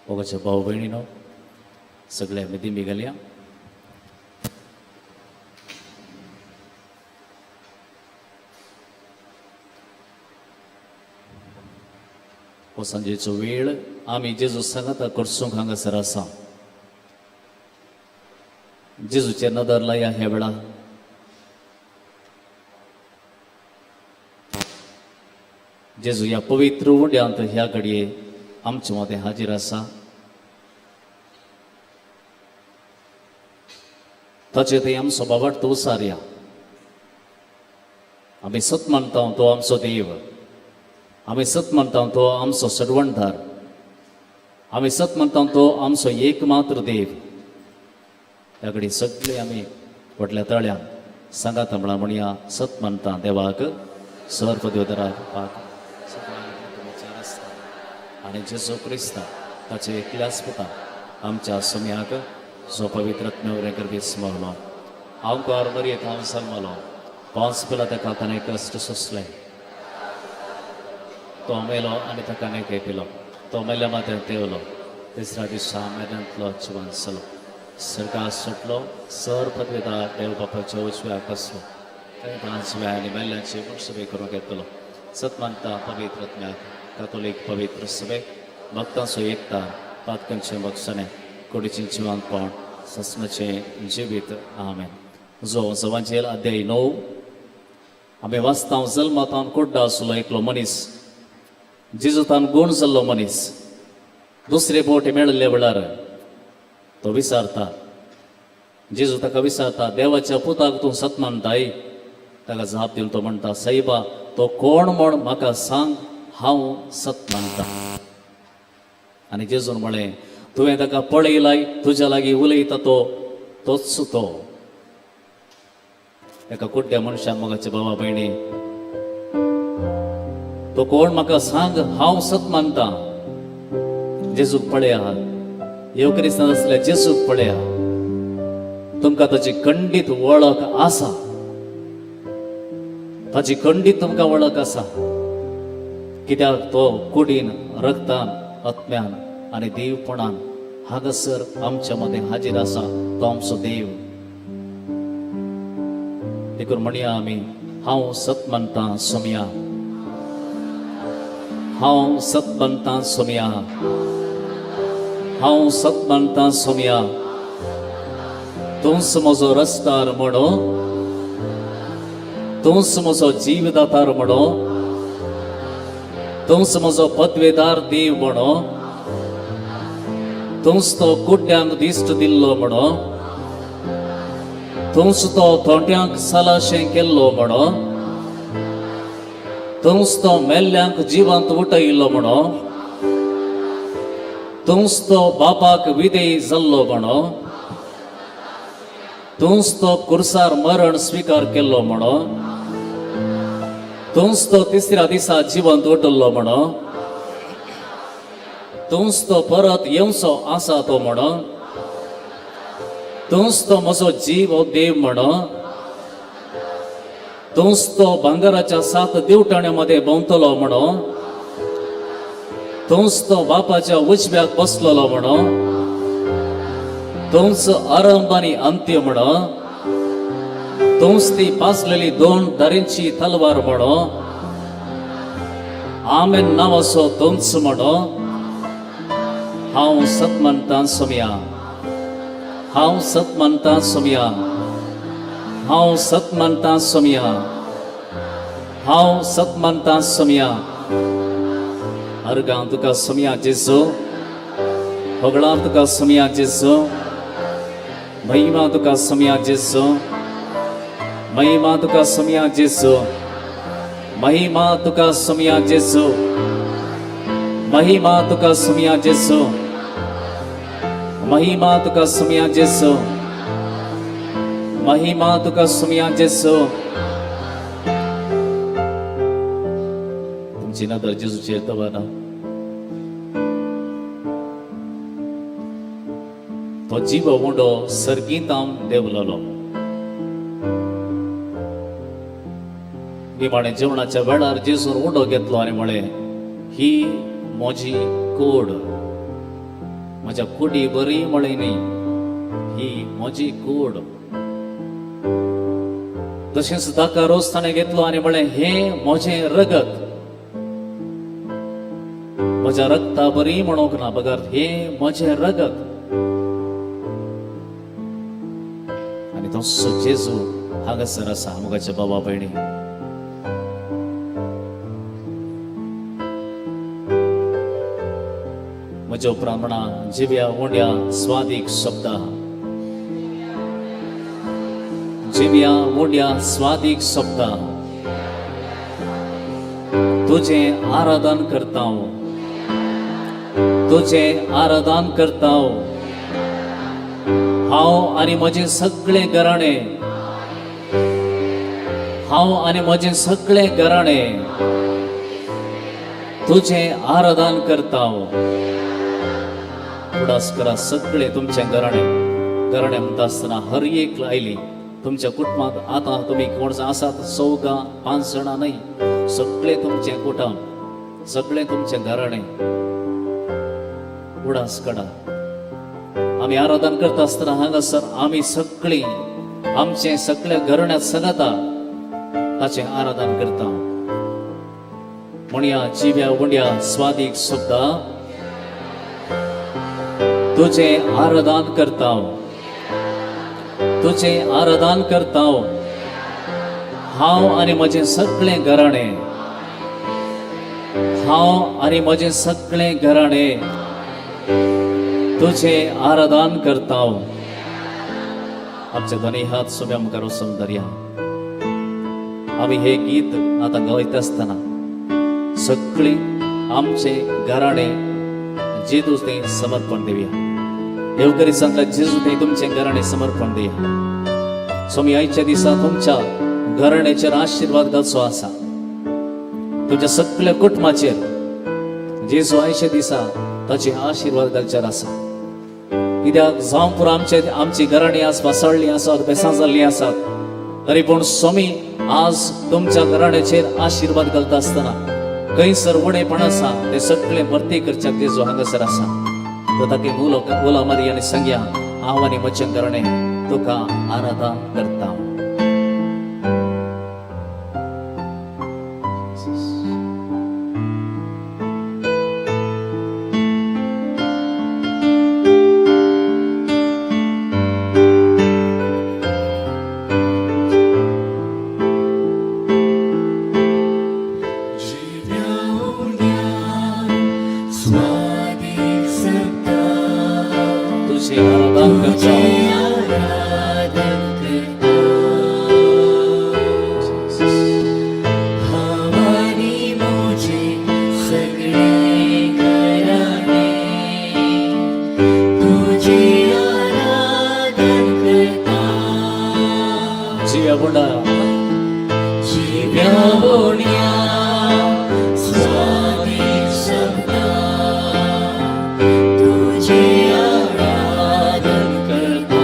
Speaker 2: मोगाच्या भाव भयणीनो, सगळे आमी दिमी घालया. हो सांजेचो वेळ आमी जेजू सांगाता करसूंक हांगासर आसा. जेजूचेर नदर लाया ह्या वेळा. जेजू ह्या पवित्र उंड्यांत ह्या घडये आमचे मदें हाजीर आसा. ताचे थंय आमचो बाबार्थ उसारया. आमी सत मानता तो आमचो देव, आमी सत मानता तो आमचो सडवणदार, आमी सत मानता तो आमचो एकमात्र देव. ह्या घडी सगळे आमी व्हडल्या तळ्यान सांगात म्हणा म्हणया, सत मानता देवाक सर पदवेदाराक पाक आनी जेजू क्रिस्ता ताचे एकल्याच पुता आमच्या सम्याक जो पवित्र आत्म्या गर्भी स्मरलो, हांव मरयेत हांव जल्मलो, पांच पेला ताका ताणें कश्ट सोंसले, तो मेलो आनी ताका नेके पिलो, तो मेल्या माथ्यार तेवलो, तिसऱ्या दिसा मेल्यांतलो जिवन जालो, सर्गात सुटलो, सर पदवेदार देव बापाच्या उजव्याक बसलो, थंय पांचव्या आनी मेल्ल्याचे मुळसभे करूंक येतलो. सत मानता पवित्र आत्म्याक, कातोलीक पवित्र सभेक, भक्तांचो एकता, पातकांचें बक्षणें, कुडीचें जिवंतपण, सस्नाचें जिवीत. आमेन. जो जवांचेर अध्याय 9 आमी वाचता. जल्मातावन कुड्डा आसलो एकलो मनीस, जेजूतान गूण जाल्लो मनीस, दुसरे बोट मेळिल्ले वेळार तो विचारता, जेजू ताका विचारता, देवाच्या पुताक तूं सत मानताय? ताका जाप दिवन तो म्हणटा, सायबा तो कोण म्हण म्हाका सांग, हांव सत मानता. आनी जेजून म्हळें, तुवें ताका पळयलाय, तुज्या लागीं उलयता तो तोच तो. एका कुड्ड्या मनशान, मोगाचे बाबा भयणी, तो कोण म्हाका सांग, हांव सत मानता. जेजूक पळया, येव क्रिस्तांव आसल्यार जेजूक पळया, तुमकां ताची खंडीत वळख आसा, ताची खंडीत तुमकां वळख आसा. कित्याक तो कुडीन, रक्तान, आत्म्यान आनी देवपणान हांगासर आमच्या मदें हाजीर आसा. तो आमचो देव. देखून म्हणया आमी, हांव सत मानता सोमया, हांव सत मानता सोमया, हांव सत मानता सोमया, तूंच म्हजो रस्तार म्हणो, तूंच म्हजो जीवदातार म्हणो, तूंच म्हजो पदवेदार देव म्हणो, तूंच तो कुड्ड्यांक दिश्ट दिल्लो म्हणो, तूंच तो थोंट्यांक सलाशें केल्लो म्हणो, तूंच तो मेल्ल्यांक जिवंत उठयल्लो म्हणो, तूंच तो बापाक विधेय जाल्लो म्हणो, तूंच तो कुर्सार मरण स्विकार केल्लो म्हणो, तूंच तो तिसऱ्या दिसा जिवंत उठल्लो म्हणो, तूंच तो परत येवचो आसा तो म्हणो, तूंच तो म्हजो जीव हो देव म्हणो, तूंच तो भांगराच्या 7 दिवटाण्या मदें भोंवतलो म्हणो, तूंच तो बापाच्या उजव्याक बसलेलो म्हणो, तूंच आरंभ आनी अंत्य म्हणो, तूंच ती पासलेली 2 दारींची तलवार म्हणो, आमेन नांवाचो तूंच म्हणो, हांव सत मानता सोमया, हांव सत मानता सोमया, हांव सत मानता सोमया, हांव सत मानता सोमया. अर्गां तुका सोमया जेजू, होगळां तुका सोमया जेजू, महिमा तुका सोमया जेजू, महिमा तुका सोमया जेजू, महिमा तुका सोमया जेजू, महिमा तुका सोमया जेजू, महिमा तुका सोमया जेजू, महिमा तुका सोमया जेजू. तुमची नदर जेजूचेर दवरा. तो जीव उंडो सर्गींत देवलेलो. निमाणे जेवणाच्या वेळार जेजून उंडो घेतलो आनी म्हळें, ही म्हजी कोड. म्हज्या कुडी बरी म्हळें न्ही, ही म्हजी कूड. तशेंच ताका रोस ताणें घेतलो आनी म्हळें, हें म्हजें रगत, म्हज्या रगता बरी म्हणूंक ना, बगर हें म्हजें रगत. आनी तसो जेजू हांगासर आसा. मोगाच्या बाबा भयणी, म्हज्या उपरांत म्हणा, जिव्या उंड्या स्वादीक शब्दा, जिव्या उंड्या स्वादीक शब्दा, तुजें आराधन करता, तुजें आराधन करता हांव आनी म्हजें सगळें घराणें, हांव आनी म्हजें सगळें घराणें तुजें आराधन करता. उडास करा सगळे तुमचें घराणें. घराणें म्हणटा आसतना हर एक आयली तुमच्या कुटुंबांत. आतां तुमी कोण आसात, चौगां 5 जाणां न्हय, सगळे तुमचें कुटुंब, सगळें तुमचें घराणें. उडास काडा. आमी आराधन करता आसतना हांगासर आमी सगळीं आमचें सगळ्या घराण्यात सांगाता ताचें आराधन करता. म्हणया, जिव्या उंड्या स्वादीक शब्दा, तुजें आराधन करता, तुजें आराधन करता हांव आनी म्हजें सगळें घराणें, हांव आनी म्हजें सगळें घराणें तुजें आराधन करता. आमचे दोनूय हात सोम्या मुखार वचून धरया. आमी हे गीत आतां गायता आसतना सगळीं आमचे घराणें जेजू थंय समर्पण दिवया. देवकरी जेजू थंय तुमचें घराणें समर्पण दिया. स्वामी आयच्या दिसा तुमच्या घराण्याचेर आशिर्वाद घालचो आसा, तुमच्या सगळ्या कुटुंबाचेर जेजू आयच्या दिसा ताचे आशिर्वाद घालचेर आसा. कित्याक जावं पुरो आमचे आमची घराणीं आज पासाळ्ळीं आसात, बेसां जाल्लीं आसात, तरी पूण स्वामी आज तुमच्या घराण्याचेर आशिर्वाद घालता आसतना खंयसर उणेपण आसा ते सगळें भरती करच्याक जेजू हांगासर आसा. तर ताका उलो उलो मारी आनी सांगया, हांव आनी म्हजें घराणें तुका आराधना करता. तुझे आराधन करता. जिव्या बोंडा,
Speaker 9: जिव्या बोंड्या स्वादीक शब्दा, तुझे आराधन करता.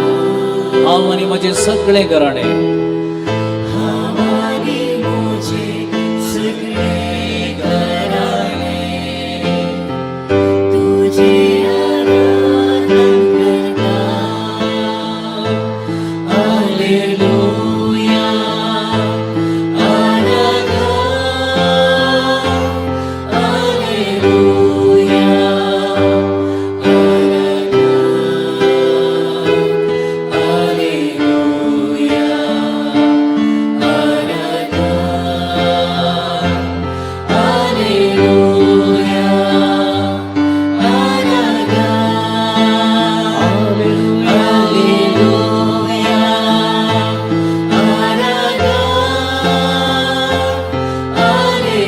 Speaker 2: हांव आनी म्हजें सगळें घराणें,
Speaker 9: हांव आनी म्हजें सगळें घराणें तुझे आराधन करता. आलेलुया आराधना, आलेलुया आराधना, आलेलुया आराधना, आलेलुया आराधना, आलेलुया आराधना, आलेलुया आराधना,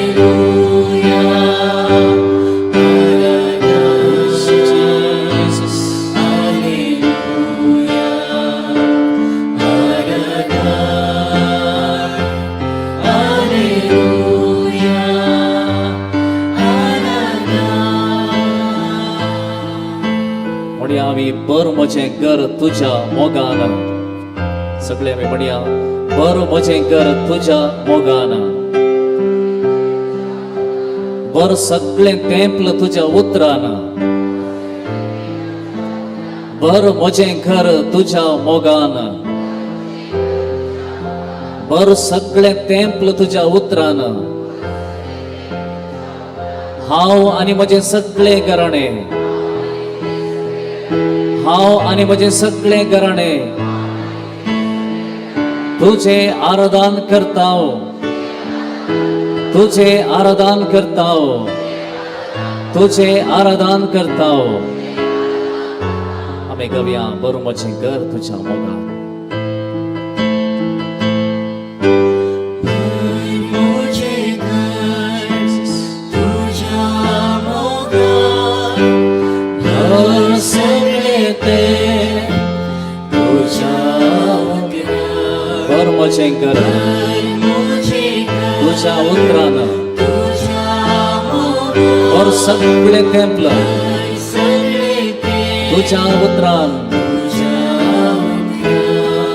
Speaker 9: आलेलुया आराधना, आलेलुया आराधना.
Speaker 2: म्हणया आमी, बर म्हजें घर तुज्या मोगान. सगळे आमी म्हणया, बर म्हजें घर तुज्या मोगान, बर सगळें तेंपल तुज्या उतरान. भर म्हजें घर तुज्या मोगान, भर सगळें तेंपल तुज्या उतरान. हांव आनी म्हजें सगळें घराणें, हांव आनी म्हजें सगळें घराणें तुजें आराधन करता, तुजें आराधन करता, तुजें आराधन करता. आमी गवया, बरो म्हजें घर तुज्या मोगान.
Speaker 9: म्हजें घर तुज्या मोगान,
Speaker 2: भर सगळें तें
Speaker 9: तुज्या उतरान.
Speaker 2: भर म्हजें घर
Speaker 9: म्हजें घर
Speaker 2: तुज्या उतरान,
Speaker 9: तुज्या मोगान,
Speaker 2: भर सगळें तेंपल
Speaker 9: सगळें तें
Speaker 2: तुज्या उतरान.
Speaker 9: तुज्या उतरान.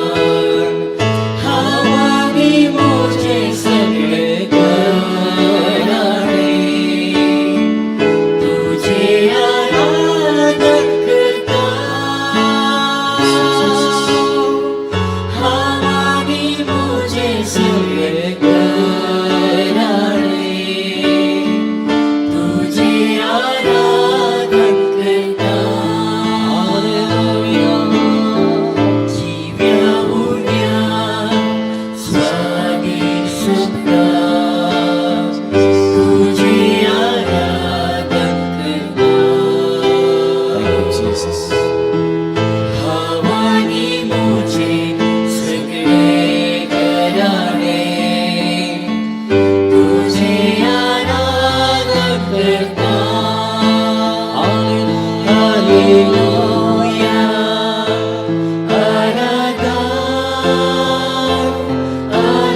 Speaker 9: हांव आनी म्हजें सगळें घराणें तुजें आराधन करता. हांव आनी म्हजें सगळें घराणें तुजें आराधन करता. जिव्या उण्या स्वादीक सुखदा तुजें आराधन करता.
Speaker 2: Thank you, Jesus.
Speaker 9: हांव आनी म्हजें सगळें घराणें तुजें आराधन करता. हालेलुया, आराधन,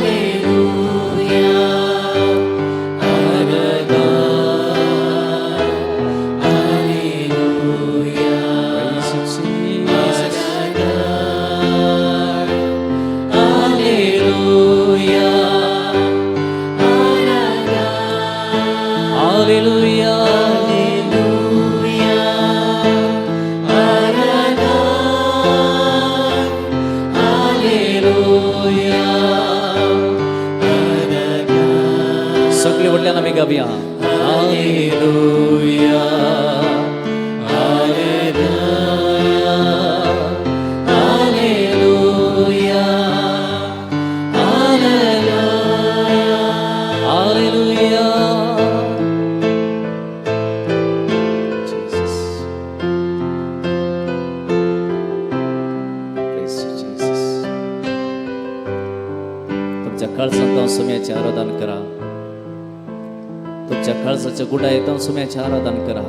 Speaker 9: हालेलुया, आराधन, hallelujah.
Speaker 2: Praise you, Jesus.
Speaker 9: Hallelujah, आराधन,
Speaker 2: Hallelujah.
Speaker 9: Hallelujah, आराधन, हालेलुया, आराधन.
Speaker 2: सगळे व्हडल्यान आमी गावया.
Speaker 9: हालेलुया, आराधन, हालेलुया, आराधन.
Speaker 2: Hallelujah. Jesus. Praise you, Jesus. तुमच्या काळजांत सुम्याचें आराधन करा. तुमच्या काळजाच्या गुडायेंत सुम्याचें आराधन करा.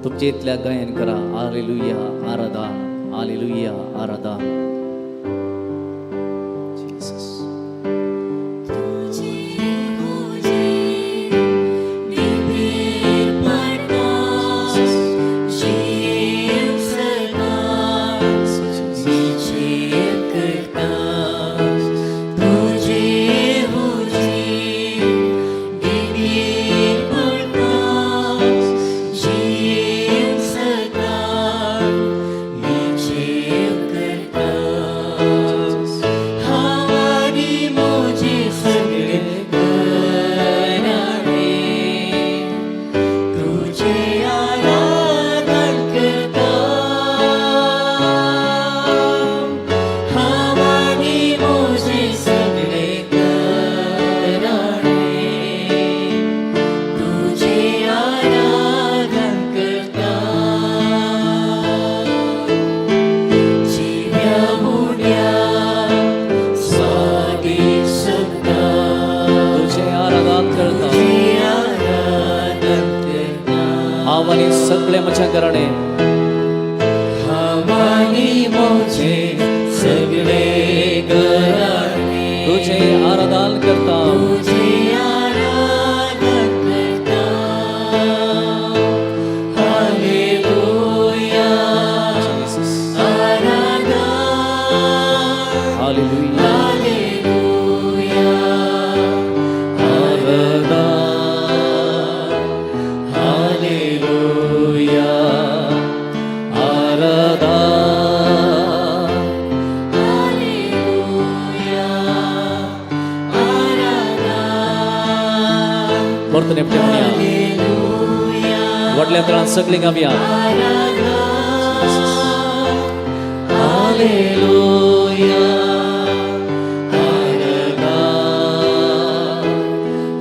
Speaker 2: तुमच्या इतल्या गायन करा. हालेलुया, आराधन, हालेलुया, आराधन. Jesus.
Speaker 9: तुझे हुजे दिबेर पडता, जीव सदा निश्चय करता. तुझे हुजे दिबेर पडता, जीव सदा निश्चय करता. हांव आनी म्हजें सगळें घराणें तुजें आराधन करता. हांव आनी म्हजें सगळें घराणें तुजें आराधन करता. जिव्या उण्या स्वादीक सुखदा
Speaker 2: तुझें आराधन करता.
Speaker 9: तुजें आराधन करता.
Speaker 2: हांव आनी सगळें म्हज्या घराणें,
Speaker 9: हांव आनी म्हजें सगळें घराणें
Speaker 2: तुझें आराधन करता.
Speaker 9: तुजें आराधन करता. Hallelujah,
Speaker 2: Jesus.
Speaker 9: आराधन,
Speaker 2: Hallelujah.
Speaker 9: Hallelujah, आराधन, हालेलुया.
Speaker 2: ताळ्या सगळीं गावया.
Speaker 9: हालेलुया आराधना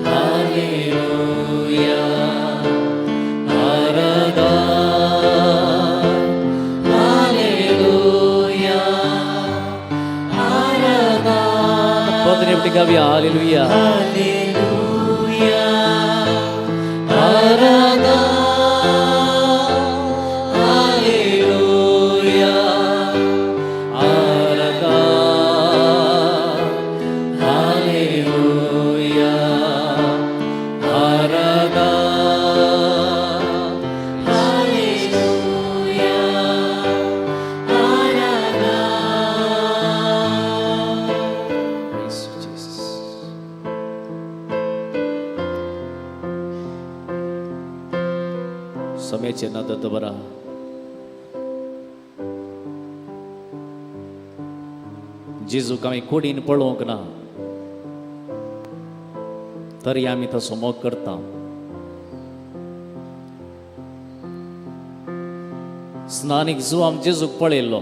Speaker 9: हालेलुया आराधना हालेलुया आराधना.
Speaker 2: पदरे गावया हालेलुया
Speaker 9: हालेलुया आराधना हालेलुया आराधना हालेलुया आराधना हालेलुया आराधना.
Speaker 2: Praise you, Jesus. समयाचे नदर बरा जेजूक आमी कुडीन पळोवंक ना तरी आमी तसो मोग करता. स्नानीक जुवाम जेजूक पळयल्लो,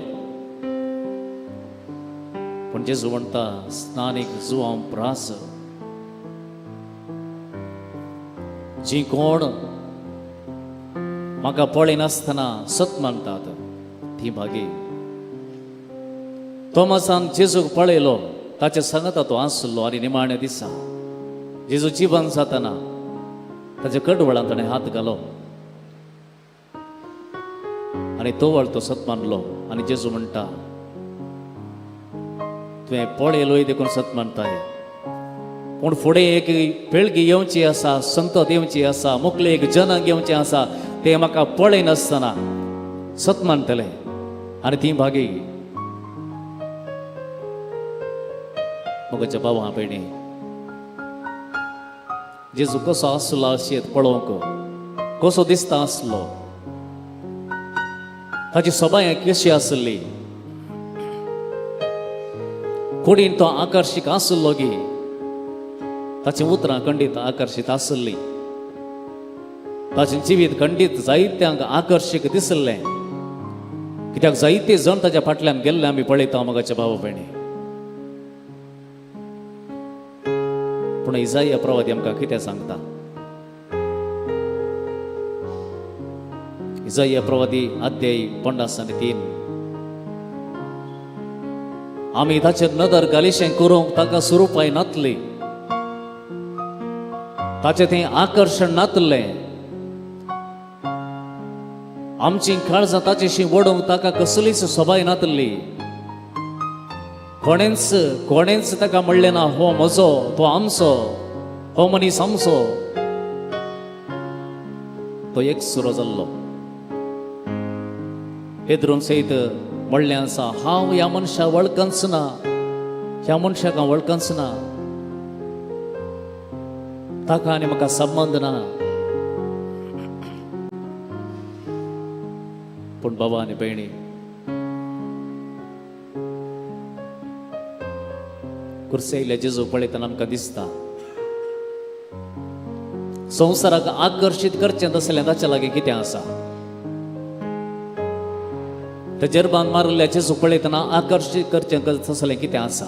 Speaker 2: पूण जेजू म्हणटा स्नानीक जुवाम प्रास जी कोण म्हाका पळयनासतना सत मानतात ती भागी. तोमासान जेजूक पळयलो, ताचे सांगता तो आसलो आनी निमाण्या दिसा जेजू जिवन जातना ताच्या कडवळान ताणें हात घालो आनी तोवळ तो सत मानलो. आनी जेजू म्हणटा तुवें पळयलोय देखून सत मानताय, पूण फुडें एक पिळगी येवची आसा, संतत येवची आसा, मुखले एक जनांग येवचें आसा, ते म्हाका पळयनासतना सत मानतले आनी ती भागी. म्हज्या बाबा भयणी, जेजू कसो आसलो अशें पळोवंक कसो दिसता आसलो, ताची सोबाय कशी आसली, कुडीन तो आकर्शीक आसलो गी, ताची उतरां खंडीत आकर्शीत आसली, ताचें जिवीत खंडीत जायत्यांक आकर्शीक दिसलें, कित्याक जायते जण ताच्या फाटल्यान गेल्ले आमी पळयता मोगाच्या भाव भयणी. पूण इजाया प्रवादी आमकां कितें सांगता? इजाया प्रवादी अध्याय 53. आमी ताचेर नदर घालिशें करूंक ताका सुरूपाय नातली, ताचें तें आकर्शण नातलें, आमची काळजां ताचेशी वडोवंक ताका कसलीच सोबाय नातली. कोणेंच कोणेंच ताका म्हणलें ना हो म्हजो, तो आमचो, हो मनीस आमचो. तो एक सुरो जाल्लो. पेद्रून सयत म्हणलें आसा, हांव ह्या मनशाक वळखच ना, ह्या मनशाक हांव वळखच ना, ताका आनी म्हाका संबंद ना. पूण बाबा आनी भयणी, कुर्सेयल्या जेजू पळयतना आमकां दिसता संवसाराक आकर्शीत करचें तसलें ताच्या लागीं कितें आसा. तजर्बान मारिल्ल्या जेजू पळयतना आकर्शीत करचें तसलें कितें आसा.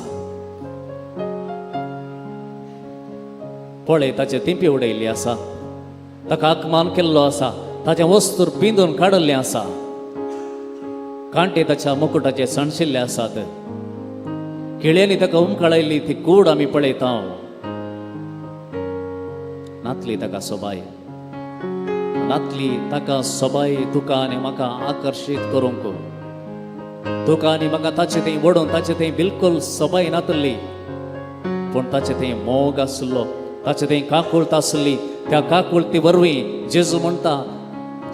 Speaker 2: पळय ताचे तिंपी उडयल्ली आसा, ताका अपमान केल्लो आसा, ताचें वस्तूर पिंदून काडिल्लें आसा, कांटे ताच्या मुकुटाचे सणशिल्ले आसात, किळ्यांनी ताका उमकाळयल्ली ती कूड आमी पळयता. नातली ताका सोबाय, नातली ताका सोबाय तुका आनी म्हाका आकर्शीत करूंक, तुका आनी म्हाका ताचे थंय वडोवन ताचे थंय बिलकुल सोबाय नातली, पूण ताचे थंय मोग आसलो, ताचे थंय काकुळत आसली. त्या काकुळती वरवीं जेजू म्हणटा,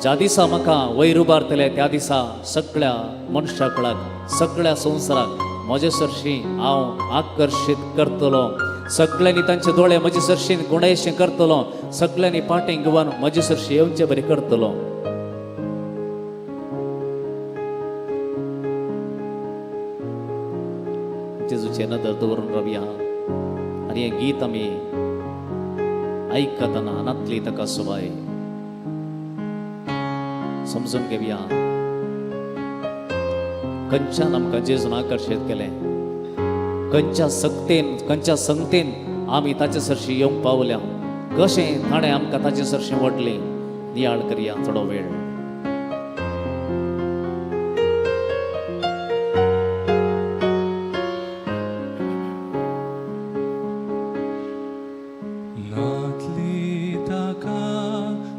Speaker 2: ज्या दिसा म्हाका वयर उबारतले त्या दिसा सगळ्या मनशा कुळाक, सगळ्या संवसाराक म्हजे सरशीं हांव आकर्शीत करतलो, सगळ्यांनी तांचे दोळे म्हजे सरशीं गुणेशें करतलो, सगळ्यांनी पाटें घेवन म्हजे सरशीं येवचे बरें करतलो. जेजूचे नदर दवरून रावया आनी हें गीत आमी आयकतना नातली ताका सोबाय.
Speaker 12: समजून घेवया. खंयच्यान आमकां जेजून आकर्शीत केलें, खंयच्या सक्तेन खंयच्या संगतेन आमी ताचे सरशी येवंक पावल्या, कशें ताणें आमकां ताचे सरशी वडलें, नियाळ करया थोडो वेळ.
Speaker 4: नातली ताका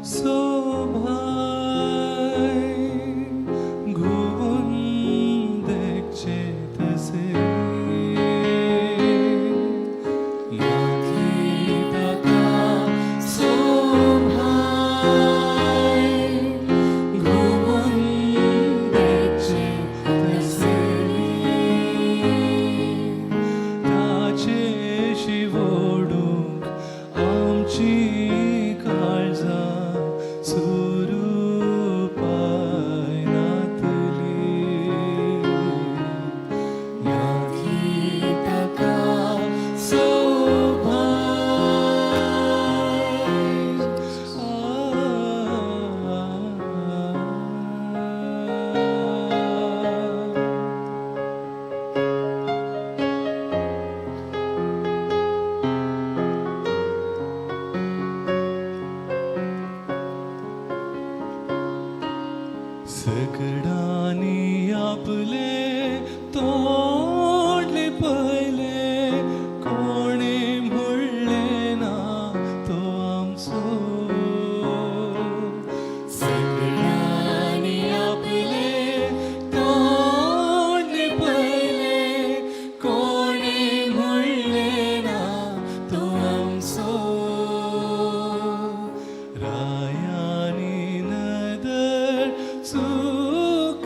Speaker 4: सोभाय घुवन देखचे तसे, नातली ताका सोभाय घुवन देखचे तसे, ताचे शिवोडूंक आमची काळजां सुरूपाय नातली, नातली ताका सोभाय. सगळ्यांनी आपले तोंडले पयले, कोणे म्हणलें ना तो आमचो. सगळ्यांनी आपले तोंडले पयले, कोणे म्हणलें ना तो आमचो. रायांनी नदर चुकली,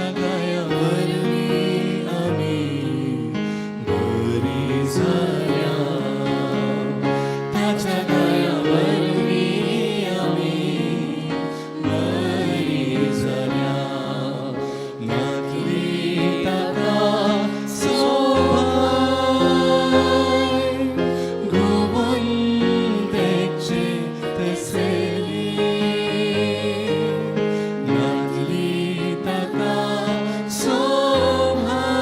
Speaker 9: ताच्या गाया वरवीं आमी बरी जाल्या ताच्या गाया वरवीं आमी बरी जाल्या नातली ताका सोभाय घुवन देखचे तसली नातली ताका सोभाय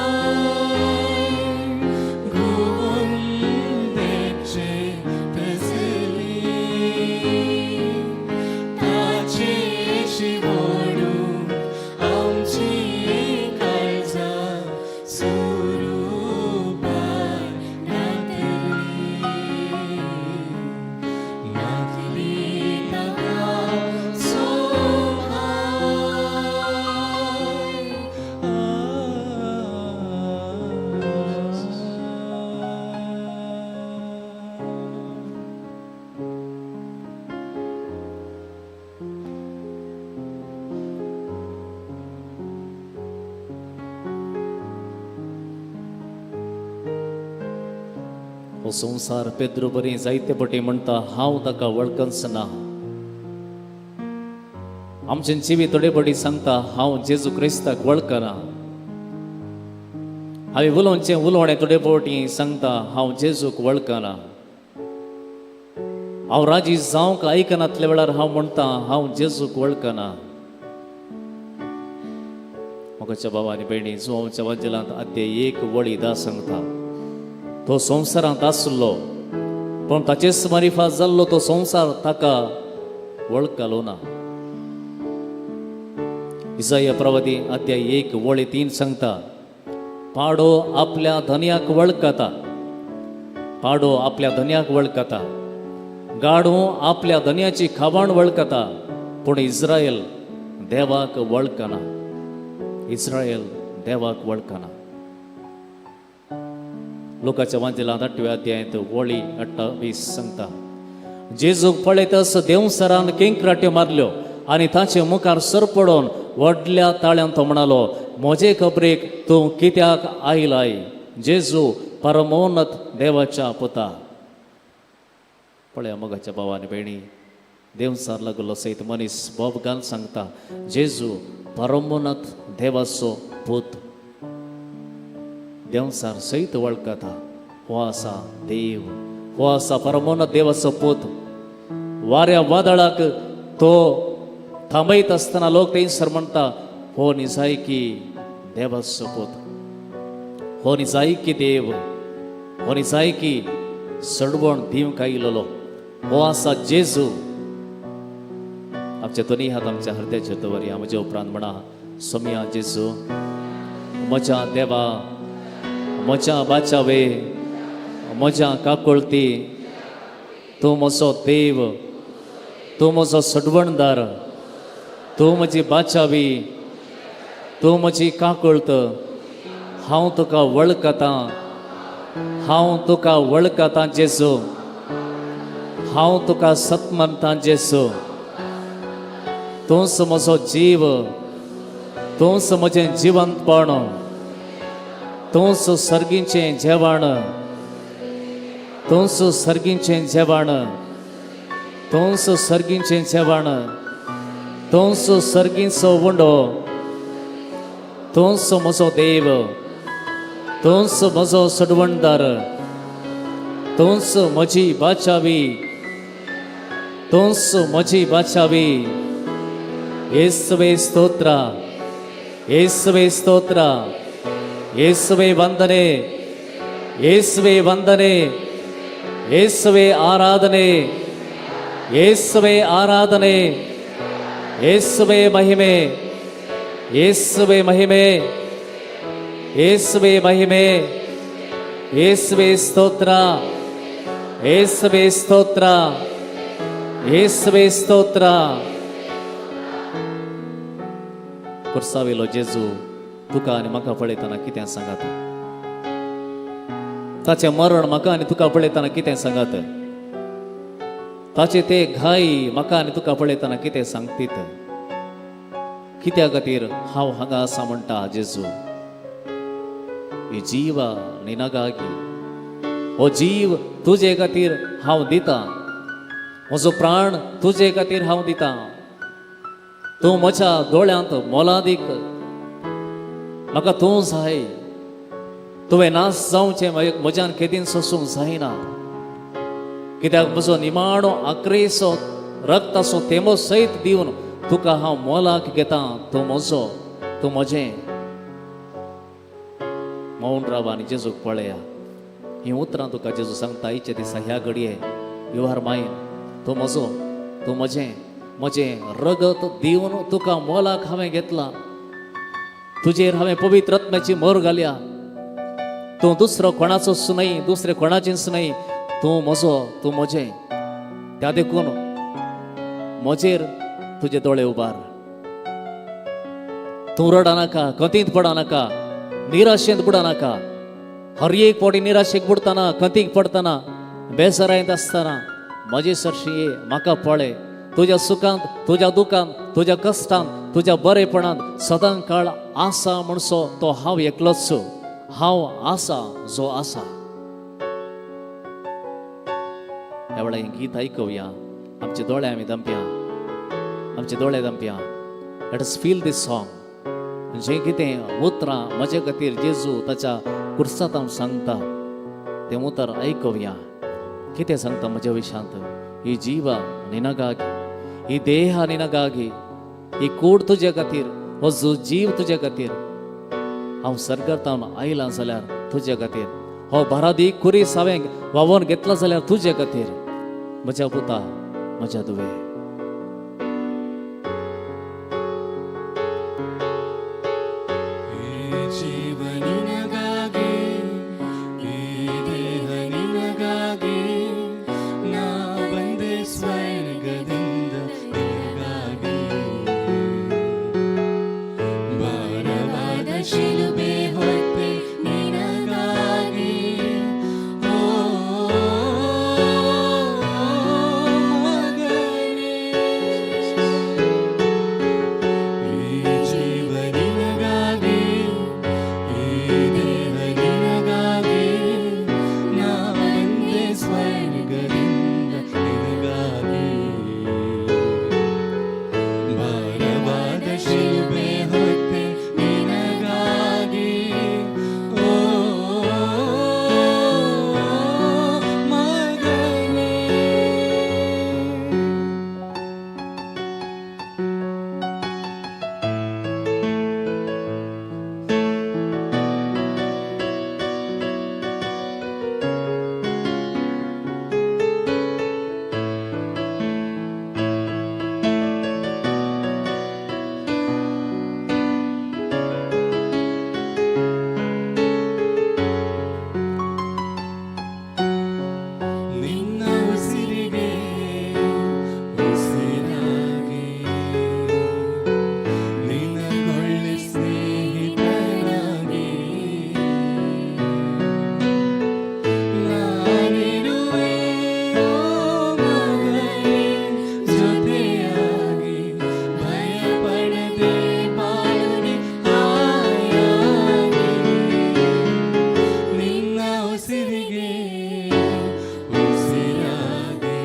Speaker 9: घुवन देखचे तसली ताचे शिवोडून आमची काळजां सुरूपार नातली नातली ताका सोभाय.
Speaker 12: हो संवसार पेद्रू बरी जायते पटी म्हणटा हांव ताका वळखच ना. आमचे जिवी थोडे पटी सांगता हांव जेजू क्रिस्ताक वळखना. हांवें उलोवचें उलोवणें थोडे फावटी सांगता हांव जेजूक वळखना. हांव राजी जावंक आयकनातल्या वेळार हांव म्हणटा हांव जेजूक वळखना. मोगाच्या बाबा आनी भयणी, जुवांच्या वाजेलांत आद्य एक वळी दा सांगता तो संवसारांत आसलो पूण ताचेच मारिफात जाल्लो तो संवसार ताका वळखलो ना. इसाया प्रवादी अध्याय 1 वळी 3 सांगता पाडो आपल्या धनयाक वळखता, पाडो आपल्या धनयाक वळखता, गाडो आपल्या धनयाची खावण वळखता, पूण इस्रायल देवाक वळखना, इस्रायल देवाक वळखना. लोकांच्या वांजेलांत 8व्या अध्यायांत वळी 28 सांगता जेजूक पळयतच देवसरान केंकराट्यो मारल्यो आनी ताचे मुखार सरपडून व्हडल्या ताळ्यान तो म्हणालो म्हजे खबरेक तूं कित्याक आयलाय जेजू परमोन्नत देवाच्या पुता. पळया मोगाच्या भावा आनी भयणी, देवसार लागलो सयत मनीस बोब घाल सांगता जेजू परमोन्नत देवाचो पूत. देवसार सयत वळखता हो आसा देव, हो आसा परमोन्नत देवाचो पूत. वाऱ्या वादळाक तो थांबयत आसतना लोक थंयसर म्हणटा हो निजायकी देवाचो पूत, हो निजायकी देव, हो निजायकी सडवण दिवंक आयिल्लो हो आसा जेजू. आमचे दोनी हात आमच्या हृदयाचेर दवरया. म्हज्या उपरांत म्हणा सोमया जेजू म्हज्या देवा, म्हज्या बाचावे, म्हज्या काकुळती, तूं म्हजो देव, तूं म्हजो सडवणदार, तूं म्हजी बाचावी, तूं म्हजी काकुळत. हांव तुका वळखतां, हांव तुका वळखतां जेजू, हांव तुका सत मानतां जेजू. तूंच म्हजो जीव, तूंच म्हजें जिवंतपण, तूंच सर्गीचें जेवण, तूंच सर्गीचें जेवण, तूंच सर्गीचें जेवण, तूंच सर्गीचो उंडो, तूंच म्हजो देव, तूंच म्हजो सडवणदार, तूंच म्हजी बाचावी, तूंच म्हजी बाचावी. येसवे स्तोत्र, येसवे स्तोत्र, येसवे वंदने, येसवे वंदने, येसवे आराधने, येसवे आराधने, येसवे महिमे, येसवे महिमे, येसवे महिमे, येसवे स्तोत्र, येसवे स्तोत्र, येसवे स्तोत्र. कुर्सावेलो जेजू तुका आनी म्हाका पळयतना कितें सांगात? ताचें मरण म्हाका आनी तुका पळयतना कितें सांगात? ताचे ते घाई म्हाका आनी तुका पळयतना कितें सांगतीत? कित्या खातीर हांव हांगा आसा म्हणटा जेजू. ही जीवा निनगागी, हो जीव तुजे खातीर हांव दितां, म्हजो प्राण तुजे खातीर हांव दितां. तूं म्हज्या दोळ्यांत मोलादीक, म्हाका तूं जाय. तुवें नाश जावचें म्हज्यान केदीन सोसूंक जायना, कित्याक म्हजो निमाणो आक्रेसो रक्ताचो तेंबो सयत दिवन तुका हांव मोलाक घेतां. तूं म्हजो, तूं म्हजें. मौन राव आनी जेजूक पळया. हीं उतरां तुका जेजू सांगता आयच्या दिसा ह्या घडये. You are mine, तूं म्हजो, तूं म्हजें. म्हजें रगत दिवन तुका मोलाक हांवें घेतला. तुजेर हांवें पवित्र आत्म्याची मोर घाल्या. तूं दुसरो कोणाचोच न्हय, दुसरे कोणाचेंच न्हय. तूं म्हजो, तूं म्हजें. त्या देखून म्हजेर तुजे दोळे उबार. तूं रडनाका, खंतींत पडनाका, निराशेंत बुडनाका. हर एक फावटी निराशेक बुडटना, खंतीक पडटना, बेजारायत आसतना म्हजे सरशी ये, म्हाका पळय. तुज्या सुखांत, तुज्या दुखांत, तुज्या कश्टांत, तुज्या बरेपणांत सदां काळ आसा म्हणसो तो हांव एकलोच. हांव आसा जो आसा. ह्या वेळार हें गीत आयकुया. आमचे दोळे आमी दमप्या, आमचे दोळे दमप्या. Let us feel this song. जें कितें उतरां म्हजे खातीर जेजू ताच्या कुर्सांत सांगता तें उतर आयकुया. कितें सांगता म्हज्या विशांत? ही जीवा निनगागी, ही देहा निनगागी, ही कूड तुजे खातीर, हो जो जीव तुजे खातीर हांव सर्गांत आयलां जाल्यार तुजे खातीर, हो बारादी कुरीस हांवें व्हांवोन घेतला जाल्यार तुजे खातीर, म्हज्या पुता, म्हज्या दुवे.
Speaker 9: ಜೀವ ನಿನಗಾಗಿ, ಈ ದೇಹ ನಿನಗಾಗಿ, ನಾ ಬಂದೆ ಸ್ವರ್ಗದಿಂದ ನಿನಗಾಗಿ. ಭಾರವಾದ ಶಿಲುಬೆ ಹೊತ್ತೆ ನಿನಗಾಗಿ. ಓ ಮಗನೇ, ಈ ಜೀವ ನಿನಗಾಗಿ, ಈ ದೇಹ ನಿನಗಾಗಿ, ನಾ ಬಂದೆ ಸ್ವರ್ಗದಿಂದ ನಿನಗಾಗಿ. ಭಾರವಾದ ಶಿಲುಬೆ ಹೊತ್ತೆ ನಿನಗಾಗಿ. ಓ ಮಗನೇ. ನಿನ್ನ ಉಸಿರಿಗೆ ಉಸಿರಾಗಿ, ನಿನಗೊಳ್ಳೆ ಸ್ನೇಹಿತನಾಗಿ ನಾನಿರುವೆ. ಓ ಮಗನೇ, ಜೊತೆಯಾಗಿ ಭಯಪಡದೆ ಬಾಳುನಿ ಹಾಯಾಗಿ. ನಿನ್ನ ಉಸಿರಿಗೆ ಉಸಿರಾಗಿ,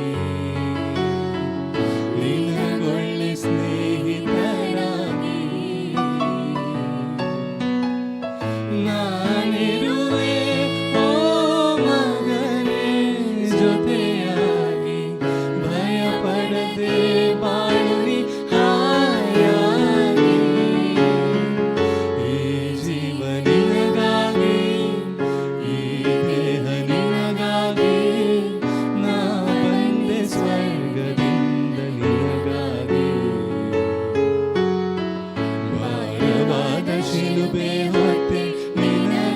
Speaker 9: ನಿನಗೊಳ್ಳೆ ಸ್ನೇಹಿತನಾಗಿ ನಾನಿರುವೆ. ಓ ಮಗನೇ, ಜೊತೆಯಾಗಿ ಭಯಪಡದೆ ಬಾಳುವಿ ಹಾಯಾಗಿ. ಈ ಜೀವ ನಿನಗಾಗಿ, ಈ ದೇಹ ನಿನಗಾಗಿ, ನಾ ಬಂದೆ ಸ್ವರ್ಗದಿಂದ ನಿನಗಾಗಿ. ಭಾರವಾದ ಶಿಲುಬೆ ಹೊತ್ತೆ ನಿನಗಾಗಿ.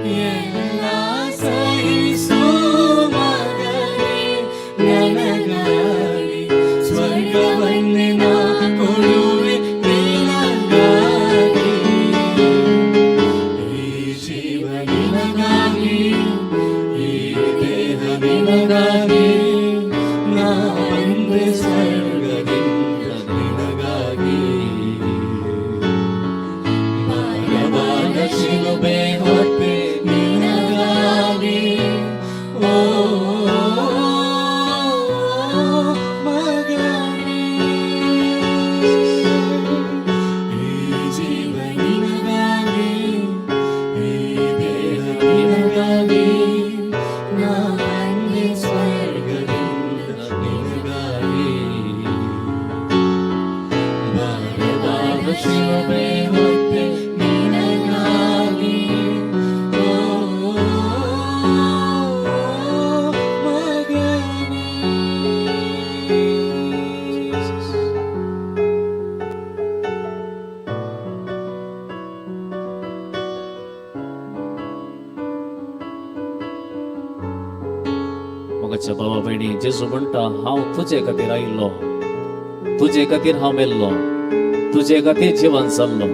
Speaker 9: ಎಲ್ಲ ಸಹಿಸು ಮಗನೇ, ನನಗಾಗಿ ಸ್ವರ್ಗವನ್ನೇ ನಾ ಕೊಡುವೆ ನಿನಗಾಗಿ. ಈ ಜೀವ ನಿನಗಾಗಿ, ಈ ದೇಹ ನಿನಗಾಗಿ, ನಾ ಬಂದೆ ಸ್ವರ್ಗದಿಂದ ನಿನಗಾಗಿ. ಭಾರವಾದ ಶಿಲುಬೆ ಹೊತ್ತೆ ನಿನಗಾಗಿ. ಓ ಮಗನೇ, ಈ ಜೀವ ನಿನಗಾಗಿ, ಈ ದೇಹ ನಿನಗಾಗಿ, ನಾ ಬಂದೆ ಸ್ವರ್ಗದಿಂದ ನಿನಗಾಗಿ. ಭಾರವಾದ ಶಿಲುಬೆ ಹೊತ್ತೆ ನಿನಗಾಗಿ. ಓ ಮಗನೇ.
Speaker 12: मोगाच्या भावा भयणी, जेजू म्हणटा, हांव तुजे खातीर आयिल्लो, तुजे खातीर हांव मेल्लो, तुजे खातीर जिवन जाल्लो.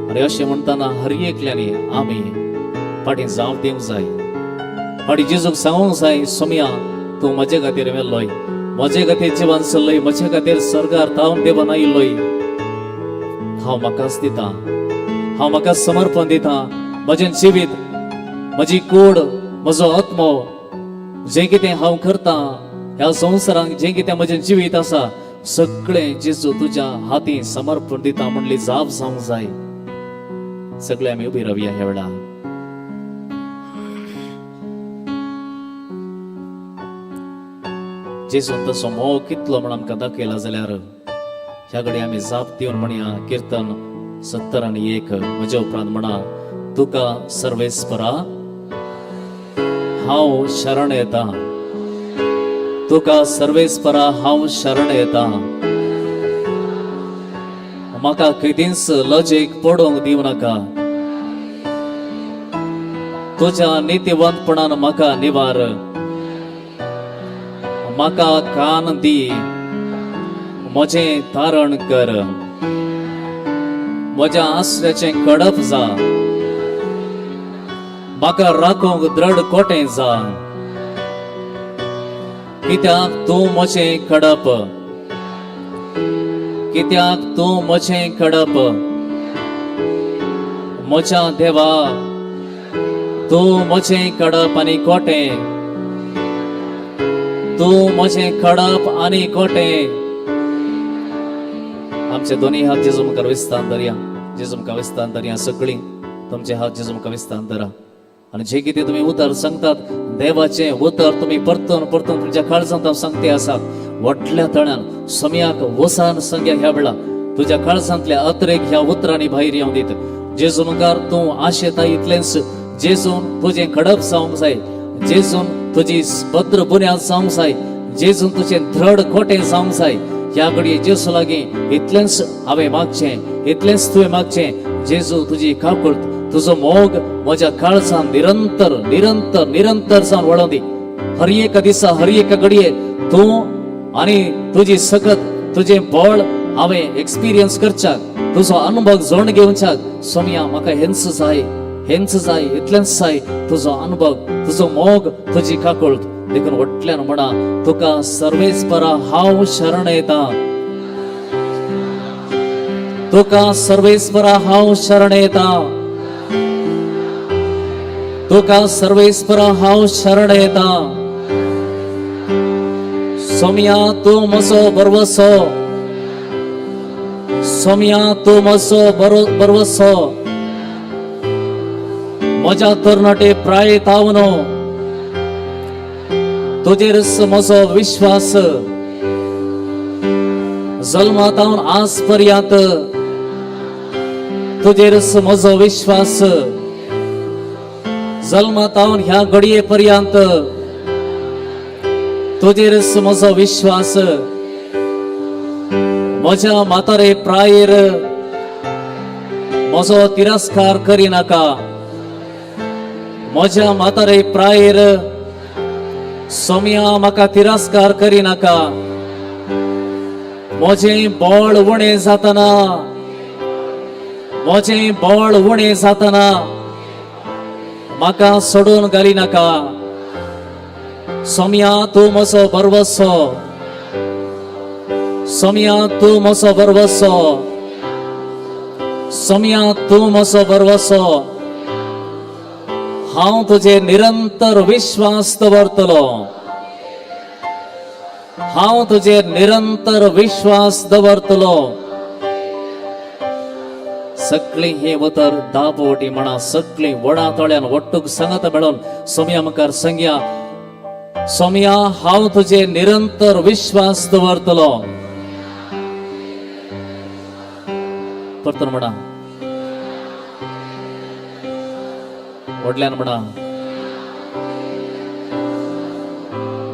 Speaker 12: आनी अशें म्हणटना हर एकल्यांनी आमी फाटीं जावं दिवंक जाय, फाटीं जेजूक सांगूंक जाय, सोमया, तूं म्हजे खातीर मेल्लोय, म्हजे खातीर जिवन चल्लोय, म्हजे खातीर सर्गार तावन देवान आयिल्लोय. हांव म्हाकाच दिता, हांव म्हाका समर्पण दिता. म्हजें जिवीत, म्हजी कूड, म्हजो आत्मो, जें कितें हांव करतां ह्या संवसारांत, जें कितें म्हजें जिवीत आसा, सगळें जेजू तुज्या हाती समर्पण दिता म्हणली जाप जावंक जाय. सगळे आमी उबी रावया ह्या वेळार. जेजून तसो मोग कितलो म्हण आमकां दाखयला जाल्यार ह्या कडेन आमी जाप दिवन म्हणया, किर्तन 71, म्हज्या उपरांत म्हणा, तुका सर्वेस्परा हांव शरण येता, तुका सर्वेस्परा हांव शरण येता. म्हाका केदींच लजेक पडोवंक दिवं नाका, तुज्या नितीवंतपणान म्हाका निवार. म्हाका कान दी, म्हजें तारण कर, म्हज्या आसऱ्याचें कडप जा, म्हाका राखूंक द्रड कोटें जा. कित्याक तूं म्हजें कडप, कित्याक तूं म्हजें कडप. म्हज्या देवा, तूं म्हजें कडप आनी कोटें, तूं म्हजें कडप आनी कोटें. आमचे दोनी हात जेजू मुखार विस्तान धरया, जेजू मुखार विस्तान धरया. सगळीं तुमचे हात जेजू मुखार विस्तान धरा आनी जे कितें तुमी उतर सांगतात, देवाचें उतर तुमी परतून परतून तुमच्या काळजांत सांगते आसात. व्हडल्या तळ्यान समयाक वसान सांग्या ह्या वेळा तुज्या काळजांतल्या अत्रेक ह्या उतरांनी भायर येवं दीत. जेजू मुखार तूं आशेता इतलेंच जेजून तुजें खडप जावंक जाय, जेजून तुजी भद्र बुन्याद जावंक जाय, जेजून तुजें धड कोटें जावंक जाय. ह्या घडये जेजू लागीं इतलेंच हांवें मागचें, इतलेंच तुवें मागचें. जेजू तुजी काकुळट, तुजो मोग म्हज्या काळजान निरंतर निरंतर निरंतर जावन वळों दी. हर एका दिसा, हर एका घडये तूं आनी तुजी सकत, तुजें बळ हांवें एक्सपिरियन्स करच्याक, तुजो अनुभव जोड घेवच्याक सोमया म्हाका हेंच जाय, हेंच जाय, इतलेंच जाय, तुजो अनुभव, तुजो मोग, तुजी काकुळट. देखून व्हडल्यान म्हणा, तुका सर्वेस्परा हांव शरण येता, तुका सर्वेस्परा हांव शरण येता, तुका सर्वेस्परा हांव शरण येता. सोमया तूं म्हजो बरवसो, सोमया तूं म्हजो बरवसो. म्हज्या तरणाटे प्राय तावनो तुजेर म्हजो विश्वास, जल्मातावन आज पर्यंत तुजेर म्हजो विश्वास, जल्मातावन ह्या घडये पर्यंत तुजेर म्हजो विश्वास. म्हज्या म्हातारे प्रायेर म्हजो तिरस्कार करिनाका. म्हज्या म्हातारे प्रायेर सोम्या म्हाका तिरस्कार करिनाका. म्हजें बळ उणें जातना, म्हजें बळ उणें जातना म्हाका सोडून घालिनाका. सोम्या तूं म्हजो भरवसो, सोम्या तूं म्हजो भरवसो, सोम्या तूं म्हजो भरवसो. हांव तुजेर निरंतर विश्वास दवरतलो, हांव तुजेर निरंतर विश्वास दवरतलो. सगळीं हे उतर 10 फावटी म्हणा, सगळीं व्हडा तळ्यान वट्टूक सांगत मेळोन सोम्या मुखार सांगया, सोम्या हांव तुजेर निरंतर विश्वास दवरतलो. परतून म्हणा, व्हडल्यान म्हणा,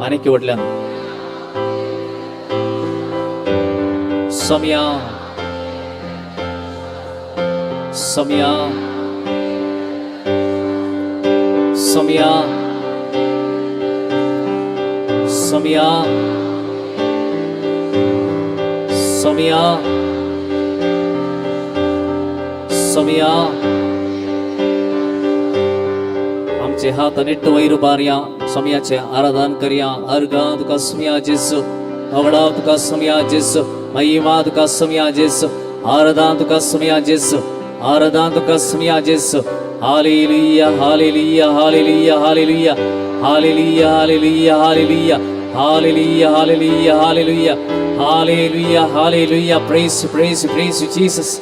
Speaker 12: आनीक व्हडल्यान. सोम्या, सोम्या, सोम्या, सोम्या, सोम्या, सोम्या. आमचे हात निट्ट वयर बारया, सोम्याचें आराधन करया. अर्घा तुका सोम्या जेजू, अवळाव तुका सोम्या जेजू, महिमा तुका सोम्या जेजू, आराधन तुका सोम्या जेजू, आराधन तुका सोम्या जेजू. Hallelujah, hallelujah, hallelujah, hallelujah, hallelujah, hallelujah, hallelujah, hallelujah, hallelujah, hallelujah, hallelujah, hallelujah. Praise, praise, praise Jesus,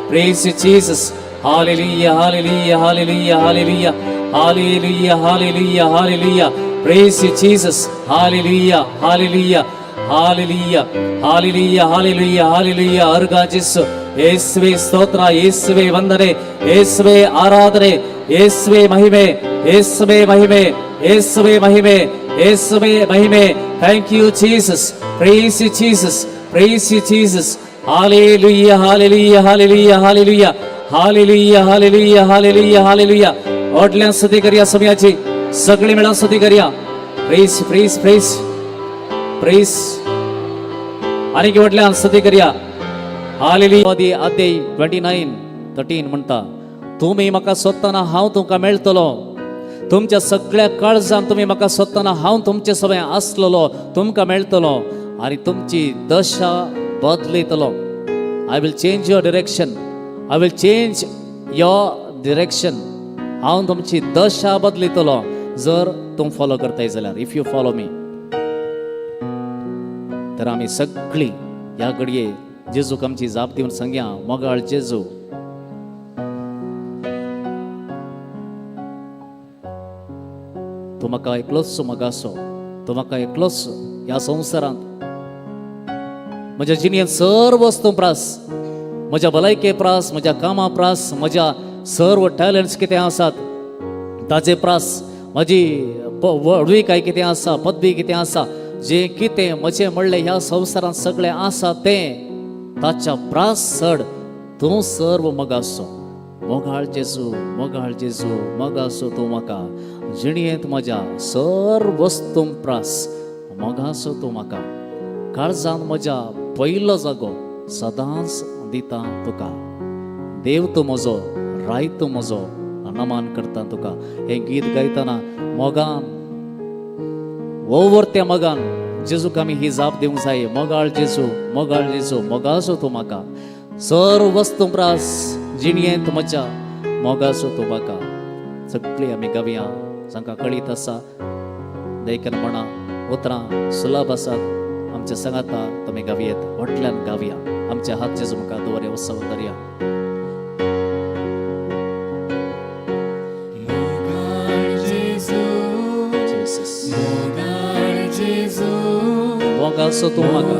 Speaker 12: praise Jesus. Hallelujah, hallelujah, hallelujah, hallelujah, hallelujah, hallelujah, hallelujah. Praise Jesus. Hallelujah, hallelujah, hallelujah, hallelujah, hallelujah, hallelujah. अर्घा जेसू, येसुवे ಸ್ತೋತ್ರ, ಯೇಸುವೆ ವಂದನೆ, ಯೇಸುವೆ ಆರಾಧನೆ, ಯೇಸುವೆ ಮಹಿಮೆ, ಯೇಸುವೆ ಮಹಿಮೆ, ಯೇಸುವೆ ಮಹಿಮೆ, ಯೇಸುವೆ ಮಹಿಮೆ. Thank you Jesus, praise you Jesus, praise you Jesus. Hallelujah, hallelujah, hallelujah, hallelujah, hallelujah, hallelujah, hallelujah, hallelujah. व्हडल्यान स्तुती करया सोम्याची, सगळी मेळोन स्तुती करया. प्रेज, प्रेज, प्रेज, प्रेज. आनीक व्हडल्यान स्तुती करया. हालेलुया. अध्याय 29:13 म्हणटा, तुमी म्हाका सोदतना हांव तुमकां मेळटलो. तुमच्या सगळ्या काळजान तुमी म्हाका सोदतना हांव तुमचे सगळें आसलेलो तुमकां मेळटलो आनी तुमची दशा बदलयतलो. I will change your direction, I will change your direction. हांव तुमची दशा बदलयतलो जर तूं फॉलो करताय जाल्यार, if you follow मी. तर आमी सगळीं ह्या घडये जेजूक आमची जाप दिवन सांगया, मोगाळ जेजू, तूं म्हाका एकलोच मोगासो, तूं म्हाका एकलोच ह्या संवसारांत म्हज्या जिणेंत सर्व वस्तू प्रास, म्हज्या भलायके प्रास, म्हज्या कामा प्रास, म्हज्या सर्व टॅलंट्स कितें आसात ताजे प्रास, म्हजी व्हडविकाय कितें आसा, पदवी कितें आसा, जें कितें म्हजें म्हणलें ह्या संवसारांत सगळें आसा तें ताच्या प्रास चड तूं सर्व मोगासो. मोगाळ जेजू, मोगाळ जेजू, मोगासो तूं म्हाका जिणेंत म्हज्या सर्व वस्तूं प्रास, मोगासो तूं म्हाका काळजान म्हज्या पयलो जागो सदांच दिता तुका. देव तूं म्हजो, राय तूं म्हजो, नमान करता तुका. हें गीत गायतना मोगान ओवर त्या मोगान जेजूक आमी ही जाप दिवंक जाय. मोगाळ जेजू, मोगाळ जेजू, मोगाचो तूं म्हाका सर्व वस्तू प्रास जिणेंत म्हज्या, मोगाचो तूं म्हाका. सगळीं आमी गावया, जांकां कळीत आसा देखून म्हणा, उतरां सुलभ आसात आमच्या सांगाता तुमी गावयेत, व्हडल्यान गावया. आमच्या हात जेजू मुखार दवरया, उत्सव धरया. मोगाचो तूं म्हाका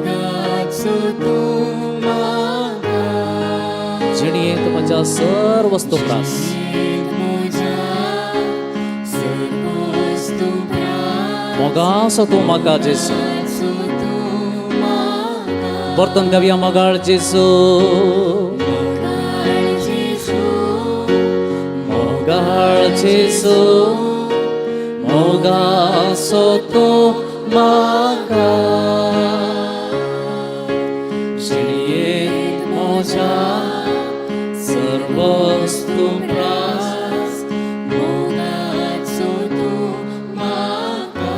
Speaker 12: जिणेंत म्हज्या सर्व वस्तू प्रास, मोगाचो तूं म्हाका जेजू. परतून गावया, मोगाळ जेजू. मोगाळ जेजू मोगासो तूं म्हाका जिणयेंत म्हज्या सर्वस्तू प्रास
Speaker 9: मोगाचो तूं म्हाका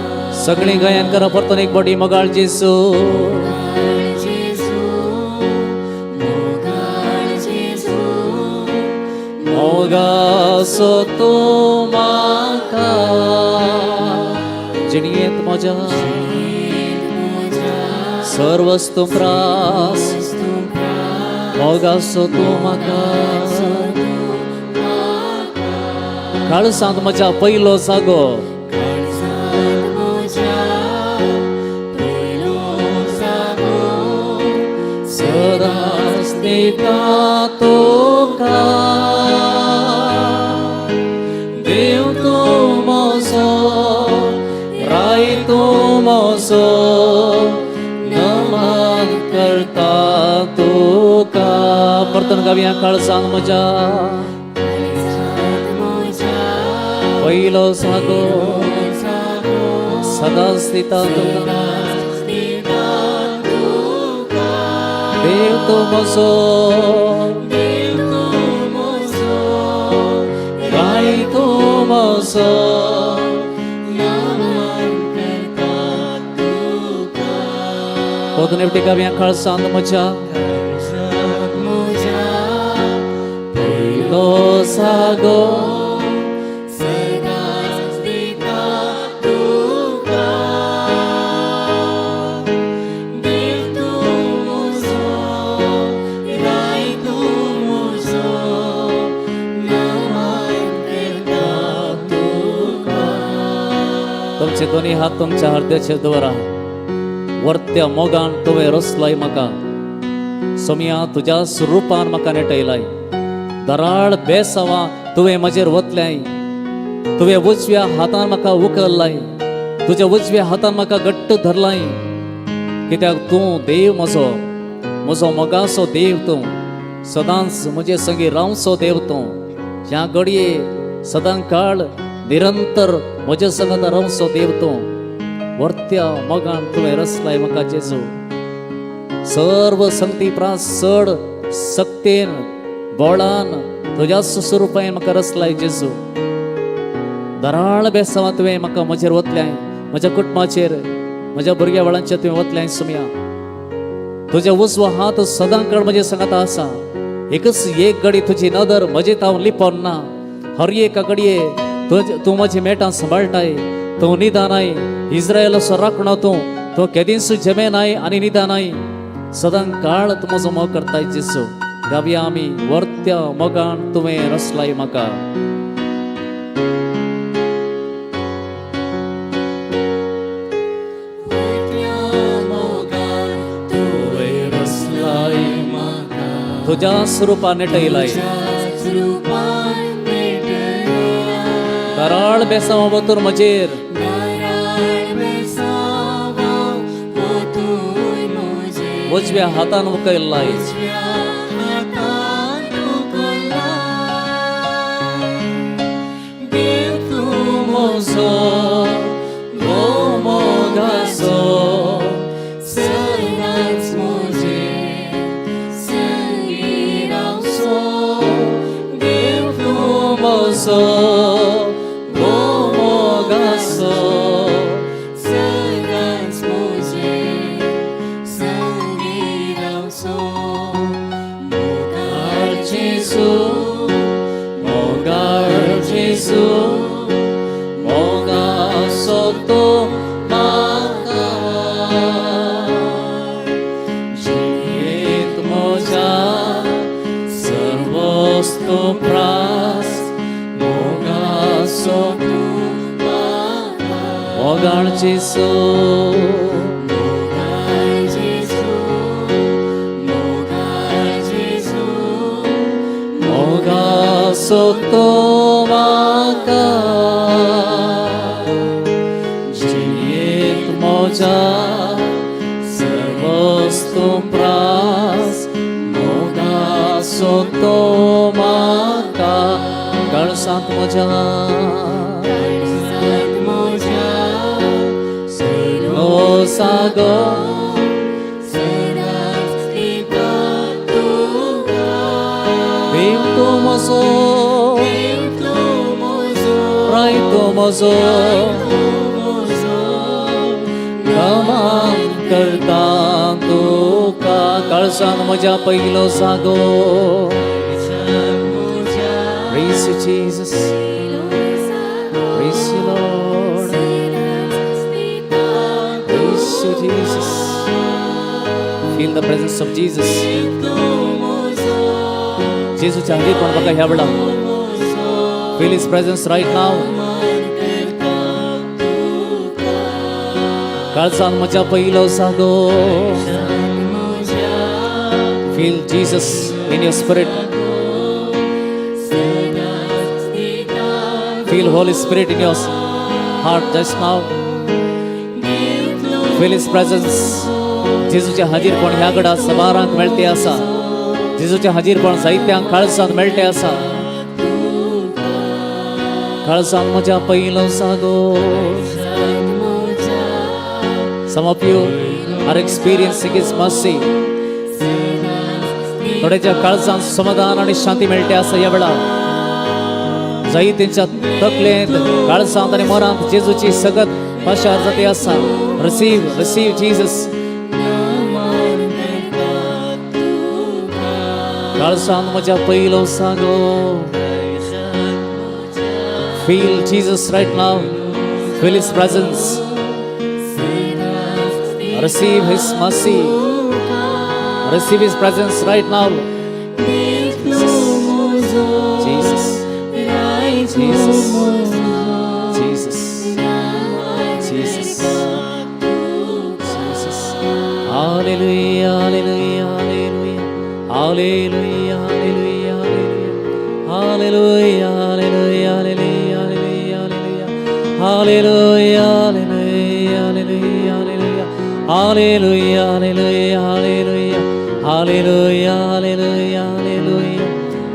Speaker 12: सगळीं गायन करा परतून एक बोटी मोगाळ जेजू
Speaker 9: मोगाळ जेजू मोगाळ जेजू
Speaker 12: मोगासो तूं म्हाका जिणयेंत म्हज्या सर्वस्तू प्रास मोगासो तूं म्हाका काळसांत म्हज्या पयलो जागो
Speaker 9: काळजांत म्हज्या पयलो जागो
Speaker 12: सदांच दिता तुका देव तूं म्हजो राय तूं म्हजो नमन करता तुका परतून गावया काळजांत म्हज्या
Speaker 9: काळजांत म्हज्या
Speaker 12: पयलो जागो
Speaker 9: जागो
Speaker 12: सदांच दिता तुका
Speaker 9: सदांच दिता तुका
Speaker 12: देव तूं म्हजो
Speaker 9: देव तूं म्हजो
Speaker 12: राय तूं म्हजो
Speaker 9: नमन करता तुका
Speaker 12: परतून एकटी गावया काळजांत म्हज्या
Speaker 9: काळजांत म्हज्या
Speaker 12: पयलो जागो
Speaker 9: सदांच दिता तुका देव तूं म्हजो राय तूं म्हजो नमन करता तुका
Speaker 12: तुमचे दोनी हात तुमच्या हृदयाचेर दवरा. वर्त्या मोगान तुवें रचलाय म्हाका सोमया तुज्या स्वरुपान म्हाका नेटयलाय. दराळ बेसांवां तुवें म्हजेर वतल्याय. तुवें उजव्या हातान म्हाका उखल्लाय. तुज्या उजव्या हातान म्हाका घट्ट धरलाय. कित्याक तूं देव म्हजो म्हजो मोगाचो देव तूं. सदांच म्हजे संगी रावचो देव तूं. ह्या घडये सदां काळ निरंतर म्हज्या संगत रावचो देव तूं. वर्त्या मोगान तुवें रचलाय म्हाका जेजू. सर्व संगती प्रास चड सक्तेन बोळान तुज्या स्वरुपान म्हाका रचलाय जेजू. दराळ बेसांवां तुवें म्हाका म्हजेर वतल्याय म्हज्या कुटुंबाचेर म्हज्या भुरग्या बाळांचेर तुवें वतल्याय सुमया. तुज्या उजवो हात सदां काळ म्हजे संगात आसा. एकच एक घडी तुजी नदर म्हजे तावन लिपोन ना. हर एका घडये तूं म्हजी मेटां सांबाळटाय. तूं निदानाय इस्रायलाचो राखणो तूं. तूं केदींच जमेनाय आनी निदानाय. सदां काळ तूं म्हजो मोग करताय जेजू. गावया आमी वर्त्या मोगान तुवें रचलाय म्हाका.
Speaker 9: वर्त्या मोगान तुवें रचलाय म्हाका
Speaker 12: तुज्या स्वरुपान नेटयलाय.
Speaker 9: तुज्याच रुपान नेटयलाय.
Speaker 12: दराळ बेसांवां वतूर म्हजेर
Speaker 9: दराळ बेसांवां वतून म्हजेर
Speaker 12: उजव्या हातान उखल्लाय.
Speaker 9: उजव्या हातान उखल्लाय. देव तूं
Speaker 12: म्हजो भोव मोगाचो
Speaker 9: सदांच म्हजे संगी रावचो देव
Speaker 12: तूं म्हजो भोव मोगाचो
Speaker 9: सदांच म्हजे संगी रावचो. मोगाळ
Speaker 12: जेजू मोगाळ जेजू मोगाचो तूं म्हाका जिणयेंत म्हज्या सर्वस्तू प्रास मोगाचो
Speaker 9: तूं म्हाका
Speaker 12: मोगाळ जेजू
Speaker 9: मोगाळ जेजू मोगाळ जेजू
Speaker 12: मोगाचो तूं म्हाका जिणयेंत म्हज्या सर्वस्तू प्रास मोगाचो तो म्हाका. काळसांत म्हज्या सैलो सागो देव तो म्हजो राय तो म्हजो नमन करता तुका काळसान म्हज्या पयलो जागो. Praise you, Jesus. Praise you, Lord. Praise you, Jesus. Feel the presence of Jesus. जेजूच्या हाजीरपण बघा ह्या वेळा. Feel His presence right now. काळजान म्हज्या पयलो जागो. Feel Jesus in your spirit. Feel Holy Spirit in your heart just now. Feel His presence. जेजूचे हाजीरपण ह्या घडा सबारांक मेळटे आसा. जेजूचे हाजीरपण जायत्यांक काळजांत मेळटे आसा. काळजांत म्हज्या पयलो जागो. Some of you are experiencing His mercy. थोड्याच्या काळजांत समाधान आणि शांती मेळटे आसा ह्या वेळा. जाई तेंच्या तकलेंत, काळजांत आनी मनांत जेजूची सगत पाशार जाती आसा. Receive, receive Jesus. काळजांत म्हज्या पयलो जागो. Feel Jesus right now. Feel His presence. Receive His mercy. Receive His presence right now. Jesus. Jesus. Jesus. Jesus. Jesus. Hallelujah, hallelujah, hallelujah. Hallelujah, hallelujah, hallelujah. Hallelujah, hallelujah, hallelujah, hallelujah. Hallelujah, hallelujah, hallelujah. Hallelujah, hallelujah, hallelujah. Hallelujah, hallelujah, hallelujah.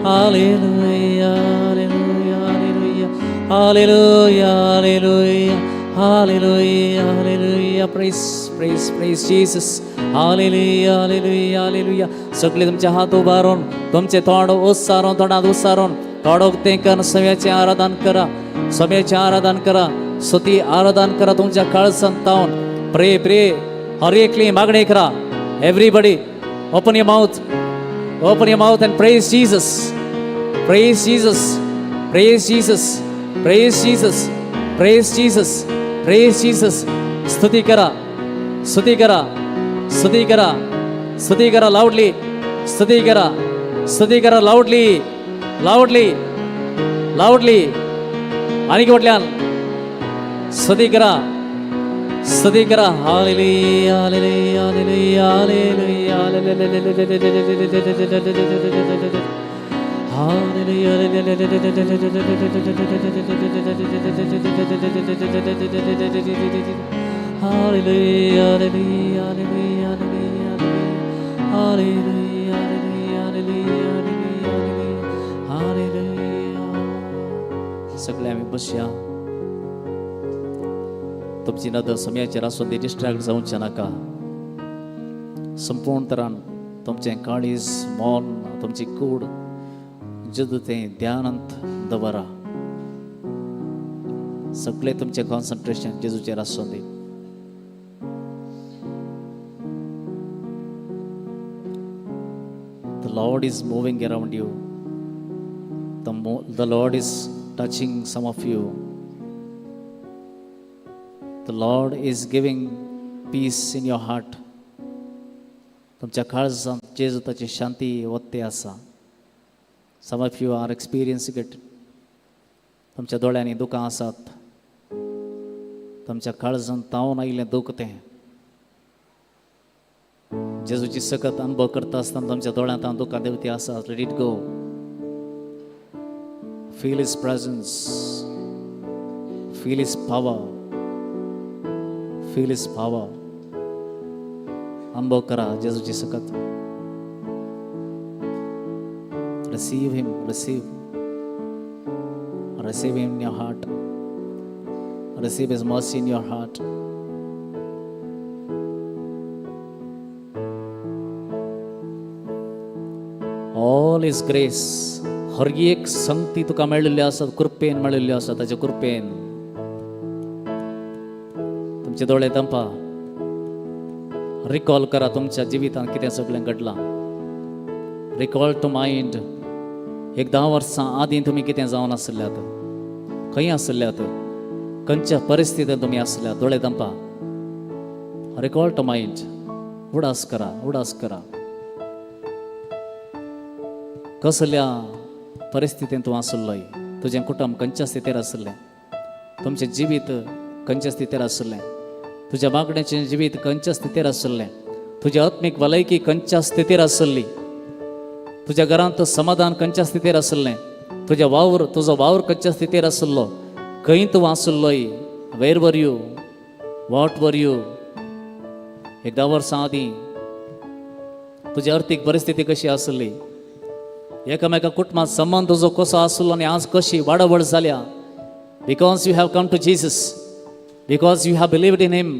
Speaker 12: Hallelujah, hallelujah, hallelujah. Hallelujah, hallelujah. Hallelujah, hallelujah. Praise, praise, praise Jesus. Hallelujah, hallelujah, hallelujah. सगळे तुमचे हात उबारून, तुमचे तोंड उसारून, तोंडात उसारून, तोंड उक्तें करून सव्याचें आराधन करा. सव्याचें आराधन करा. स्तुती आराधन करा तुमच्या काळजांत तावन. Pray, pray. हर एकली मागणी करा. Everybody, open your mouth. Open your mouth and praise Jesus. Praise Jesus. Praise Jesus. Praise Jesus. Praise Jesus. Praise Jesus. स्तुती करा, स्तुती करा, स्तुती करा, स्तुती करा लाऊडली. स्तुती करा, स्तुती करा लाऊडली, लाऊडली, लाऊडली. आनी म्हटल्यान स्तुती करा, स्तुती करा. Hallelujah, hallelujah, hallelujah, hallelujah, hallelujah. Hallelujah, hallelujah, hallelujah, hallelujah, hallelujah, hallelujah. सगळे आमी बसया. तुमची नदर समयाचेर आसून ती डिस्ट्रॅक्ट जावचें नाका. संपूर्ण तरान तुमचें काळीज, मन, तुमची कूड जेदू तें ध्यानांत दवरा. सगळें तुमचें कॉन्सन्ट्रेशन जेजूचेर आसूं दी. The Lord is moving around you. The Lord is touching some of you. The Lord is giving peace in your heart. तुमच्या काळजांत जेजू ताची शांती वत्ते आसा. Some of you are experiencing it. तुमच्या दोळ्यांनी दुकां आसात. तुमच्या काळजांत तावन आयिल्लें दूख तें. जेजूची सकत अनुभव करता आसतना तुमच्या दोळ्यांत दुकां देंवती आसात. Let it go. Feel His presence. Feel His power. Feel His power. अनुभव करा जेजूची सकत. Receive Him, receive. Receive him in your heart. Receive his mercy in your heart. All his grace, हर एक संगती तुका मेळिल्ली आसा, कृपेन मेळिल्ली आसा, ताच्या कृपेन. तुमचे दोळे दंपा, रिकॉल करा तुमच्या जिवितांत कितें सगळें घडलां. रिकॉल टू मायंड, एक 10 वर्सां आदीं तुमी कितें जावन आसल्यात, खंय आसल्यात, खंयच्या परिस्थितींत तुमी आसल्यात. दोळे दंपा, रिकॉल टू मायंड, उडास करा, उडास करा. कसल्या परिस्थितींत तूं आसलोय, तुजें कुटुंब खंयच्या स्थितीर आसलें, तुमचें जिवीत खंयच्या स्थितीर आसलें, तुज्या मागण्याचें जिवीत खंयच्या स्थितीर आसलें, तुजी आत्मीक भलायकी खंयच्या स्थितीर आसली, तुज्या घरांत समाधान खंयच्या स्थितीर आसलें, तुज्या वावर, तुजो वावर खंयच्या स्थितीर आसलो, खंय तूं आसलोय, where were you, what were you. एक 10 वर्सां आदीं तुजी अर्थीक परिस्थिती कशी आसली, एकामेका कुटुंबात संबंद तुजो कसो आसलो आनी आज कशी वाडावळ जाल्या. Because you have come to Jesus, because you have believed in him,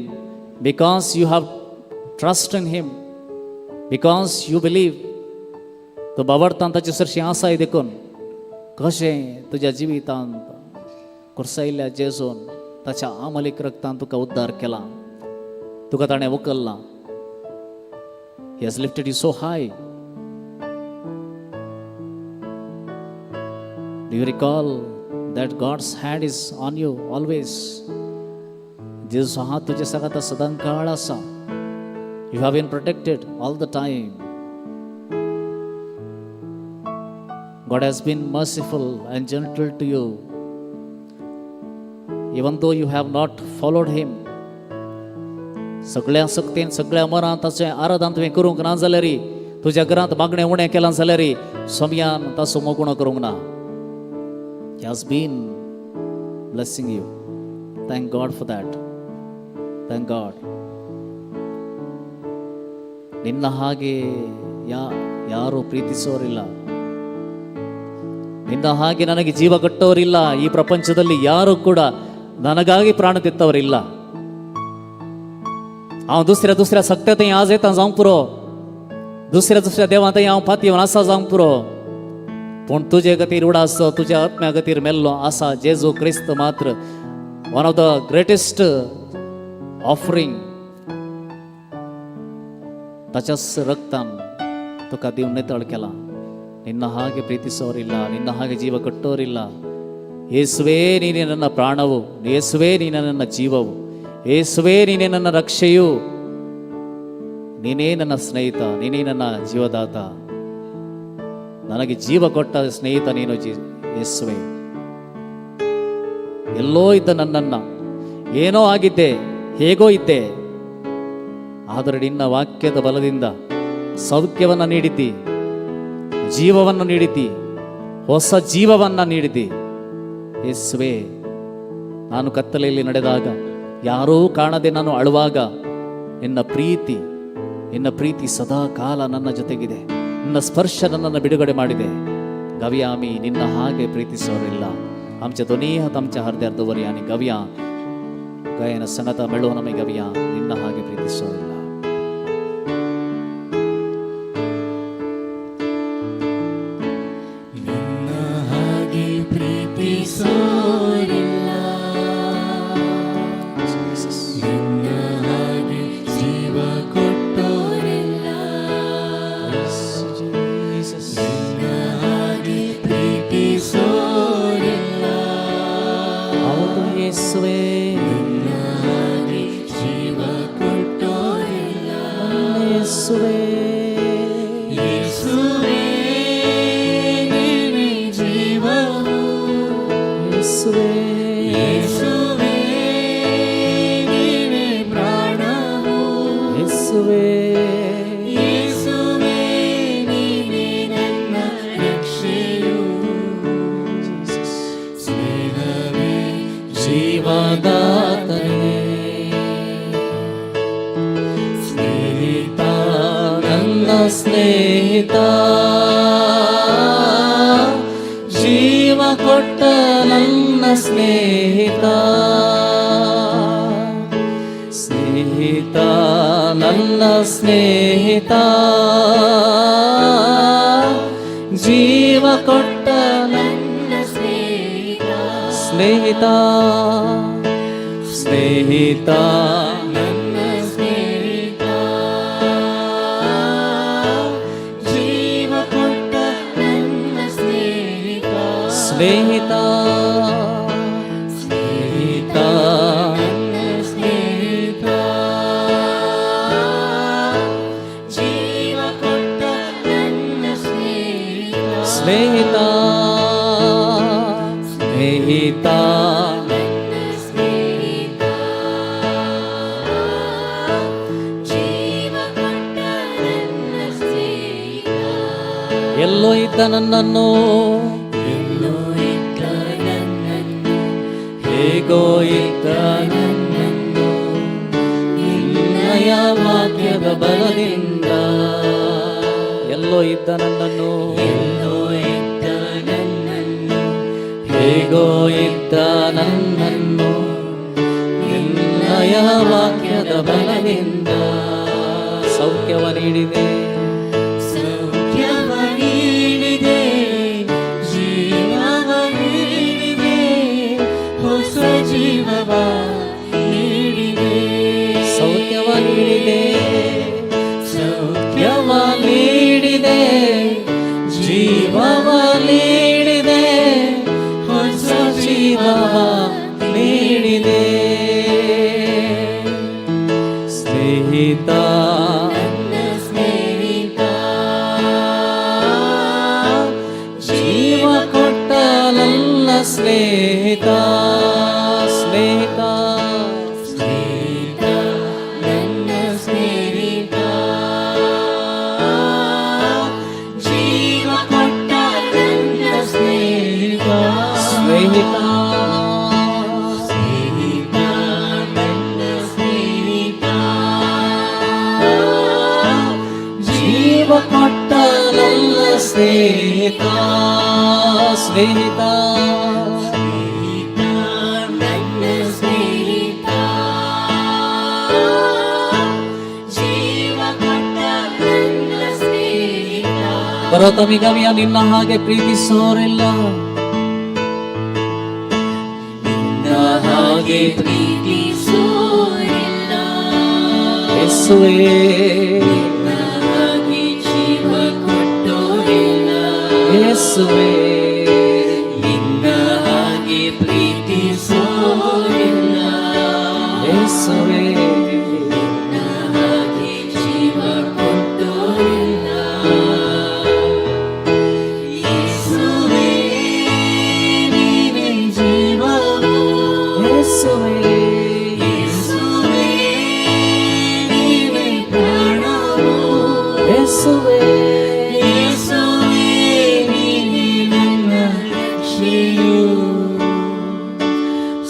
Speaker 12: because you have trust in him, because you believe, तो बाबडतान ताचे सरशी आसाय देखून कशें तुज्या जिवितांत कोर्सायल्ल्या जेजून ताच्या आमलीक रक्तान तुका उद्धार केला, तुका ताणें उखल्ला. He has lifted you so high. Do you recall that God's hand is on you always? जेजूचो हात तुज्या सांगाता सदांकाळ आसा. You have been protected all the time. God has been merciful and gentle to you, even though you have not followed him. सगळ्या सक्तेन सगळ्या मनान ताचें आराधन तुवें करूंक ना जाल्यार, तुज्या घरांत मागणें उणें केलां जाल्यार, सोमयान ताचो मोगुणो करूंक ना. He has been blessing you. Thank God for that. Thank God. ನಿನ್ನ ಹಾಗೆ ಯಾರು ಪ್ರೀತಿಸೋರಿಲ್ಲ, ನಿನ್ನ ಹಾಗೆ ನನಗೆ ಜೀವ ಕಟ್ಟೋರಿಲ್ಲ, ಈ ಪ್ರಪಂಚದಲ್ಲಿ ಯಾರು ಕೂಡ ನನಗಾಗಿ ಪ್ರಾಣ ತೆತ್ತವರಿಲ್ಲ. हांव दुसऱ्या दुसऱ्या सक्त्या थंय आज येता जावंक पुरो, दुसऱ्या दुसऱ्या देवां थंय हांव फाती येवन आसा जावंक पुरो, पूण तुजे खातीर उडास, तुज्या आत्म्या खातीर मेल्लो आसा जेजू क्रिस्त मात्र. One of the greatest offering, ताच्याच रक्तान तुका दिवन नितळ केला. ನಿನ್ನ ಹಾಗೆ ಪ್ರೀತಿಸೋರಿಲ್ಲ, ನಿನ್ನ ಹಾಗೆ ಜೀವ ಕಟ್ಟೋರಿಲ್ಲ. ಯೇಸುವೇ ನೀನೇ ನನ್ನ ಪ್ರಾಣವು, ಯೇಸುವೇ ನೀನೇ ನನ್ನ ಜೀವವು, ಯೇಸುವೇ ನೀನೇ ನನ್ನ ರಕ್ಷೆಯು, ನೀನೇ ನನ್ನ ಸ್ನೇಹಿತ, ನೀನೇ ನನ್ನ ಜೀವದಾತ, ನನಗೆ ಜೀವ ಕೊಟ್ಟ ಸ್ನೇಹಿತ ನೀನು ಯೇಸುವೆ. ಎಲ್ಲೋ ಇದ್ದ ನನ್ನನ್ನು, ಏನೋ ಆಗಿದ್ದೆ, ಹೇಗೋ ಇದ್ದೆ, ಆದರೆ ನಿನ್ನ ವಾಕ್ಯದ ಬಲದಿಂದ ಸೌಖ್ಯವನ್ನು ನೀಡಿದ್ದಿ, ಜೀವವನ್ನು ನೀಡಿದ್ದಿ, ಹೊಸ ಜೀವವನ್ನು ನೀಡಿದ್ದಿ ಯೇಸುವೆ. ನಾನು ಕತ್ತಲೆಯಲ್ಲಿ ನಡೆದಾಗ, ಯಾರೂ ಕಾಣದೆ ನಾನು ಅಳುವಾಗ, ನಿನ್ನ ಪ್ರೀತಿ, ನಿನ್ನ ಪ್ರೀತಿ ಸದಾ ಕಾಲ ನನ್ನ ಜೊತೆಗಿದೆ. ನಿನ್ನ ಸ್ಪರ್ಶ ನನ್ನನ್ನು ಬಿಡುಗಡೆ ಮಾಡಿದೆ. ಗವ್ಯಾಮಿ ನಿನ್ನ ಹಾಗೆ ಪ್ರೀತಿಸೋರಿಲ್ಲ. आमच्या दोन्ही हात आमच्या हृदयार दवरया आनी गवया गायन संगता मेळोवन आमी गवया निन्न हागे प्रीतिसोरिಲ್ಲ.
Speaker 9: ನಿನ್ನ ಹಾಗೆ ಪ್ರೀತಿಸೋರಿಲ್ಲ, ನಿನ್ನ ಹಾಗೆ ಜೀವ ಕೊಟ್ಟೋರಿಲ್ಲ, ನಿನ್ನ ಹಾಗೆ ಪ್ರೀತಿಸೋರಿಲ್ಲ,
Speaker 12: ಹೌದು ಯೇಸುವೇ,
Speaker 9: ನಿನ್ನ ಹಾಗೆ ಜೀವ ಕೊಟ್ಟೋರಿಲ್ಲ,
Speaker 12: ಯೇಸುವೇ,
Speaker 9: ಯೇಸುವೇ ನೀನೇ ಜೀವವು,
Speaker 12: ಯೇಸುವೇ,
Speaker 9: ಯೇಸುವೇ ನೀನೇ ಪ್ರಾಣವು,
Speaker 12: ಯೇಸುವೇ,
Speaker 9: ಯೇಸುವೇ ನೀನೇ ನನ್ನ ರಕ್ಷೆಯು, ಸ್ನೇಹವೇ
Speaker 12: ಜೀವದಾತನೇ,
Speaker 9: ಸ್ನೇಹಿತ
Speaker 12: ನನ್ನ ಸ್ನೇಹಿತ, ಜೀವ ಕೊಟ್ಟ ನನ್ನ ಸ್ನೇಹಿತ, ಸ್ನೇಹಿತ ನನ್ನ ಸ್ನೇಹಿತ, ಜೀವ ಕೊಟ್ಟ ನನ್ನ ಸ್ನೇಹಿತ, ಸ್ನೇಹಿತ, ಸ್ನೇಹಿತ ನನ್ನ ಸ್ನೇಹಿತ, ಜೀವ ಕೊಟ್ಟ ನನ್ನ ಸ್ನೇಹಿತ, ಸ್ನೇಹಿತ, ಸ್ನೇಹಿತ ನನ್ನ ಸ್ನೇಹಿತ, ಜೀವ ಕೊಟ್ಟ ನನ್ನ ಸ್ನೇಹಿತ, ಸ್ನೇಹಿತ, ಸ್ನೇಹಿತ ನನ್ನ ಸ್ನೇಹಿತ, ಜೀವ ಕೊಟ್ಟ ನನ್ನ ಸ್ನೇಹಿತ. ಎಲ್ಲೋ ಇದ್ದ ನನ್ನನ್ನು, ಎಲ್ಲೋ ಇದ್ದ ನನ್ನನ್ನು, ಹೇಗೋ ಇದ್ದ ನನ್ನನ್ನು, ನಿನ್ನಯ ವಾಕ್ಯದ ಬಲದಿಂದ. ಎಲ್ಲೋ ಇದ್ದ ನನ್ನನ್ನು, ಎಲ್ಲೋ ಇದ್ದ ನನ್ನನ್ನು, ಹೇಗೋ ಇದ್ದ ನನ್ನನ್ನು, ನಿನ್ನಯ ವಾಕ್ಯದ ಬಲದಿಂದ ಸೌಖ್ಯವ ನೀಡಿದೆ, ಸೌಖ್ಯವ ನೀಡಿದೆ, ಜೀವವ ನೀಡಿದೆ, ಹೊಸ ಜೀವವ ನೀಡಿದೆ, ಸೌಖ್ಯವ ನೀಡಿದೆ, ಸೌಖ್ಯವ ನೀಡಿದೆ, ಜೀವವ ನೀಡಿದೆ, ಹೊಸ ಜೀವವ ನೀಡಿದೆ. ಸ್ನೇಹಿತ ನನ್ನ ಸ್ನೇಹಿತ, ಜೀವ ಕೊಟ್ಟ ನನ್ನ ಸ್ನೇಹಿತ, ಸ್ನೇಹಿತ, ಸ್ನೇಹಿತ ನನ್ನ ಸ್ನೇಹಿತ, ಜೀವ ಕೊಟ್ಟ ನನ್ನ ಸ್ನೇಹಿತ, ಸ್ನೇಹಿತ, ಸ್ನೇಹಿತ ನನ್ನ ಸ್ನೇಹಿತ, ಜೀವ ಕೊಟ್ಟ ನನ್ನ ಸ್ನೇಹಿತ, ಸ್ನೇಹಿತ, ಸ್ನೇಹಿತ ನನ್ನ ಸ್ನೇಹಿತ, ಜೀವ ಕೊಟ್ಟ ನನ್ನ ಸ್ನೇಹಿತ. ಪರ್ವತಮಿಗಮಿಯ ನಿನ್ನ ಹಾಗೆ ಪ್ರೀತಿಸೋರಿಲ್ಲ, ನಿನ್ನ ಹಾಗೆ ಪ್ರೀತಿಸೋರಿಲ್ಲ, ಯೇಸುವೇ ನಿನ್ನ ಹಾಗೆ ಜೀವ ಕೊಟ್ಟೋರಿಲ್ಲ, ಯೇಸುವೇ ನಿನ್ನ ಹಾಗೆ ಪ್ರೀತಿಸೋರಿಲ್ಲ, ಯೇಸುವೇ ನಿನ್ನ ಹಾಗೆ ಜೀವ ಕೊಟ್ಟೋರಿಲ್ಲ, ಯೇಸುವೇ ನೀನೇ ಜೀವವು, ಯೇಸುವೇ, ಯೇಸುವೇ ನೀನೇ ಪ್ರಾಣವು, ಯೇಸುವೇ, ಯೇಸುವೇ ನೀನೇ ನನ್ನ ರಕ್ಷೆಯು,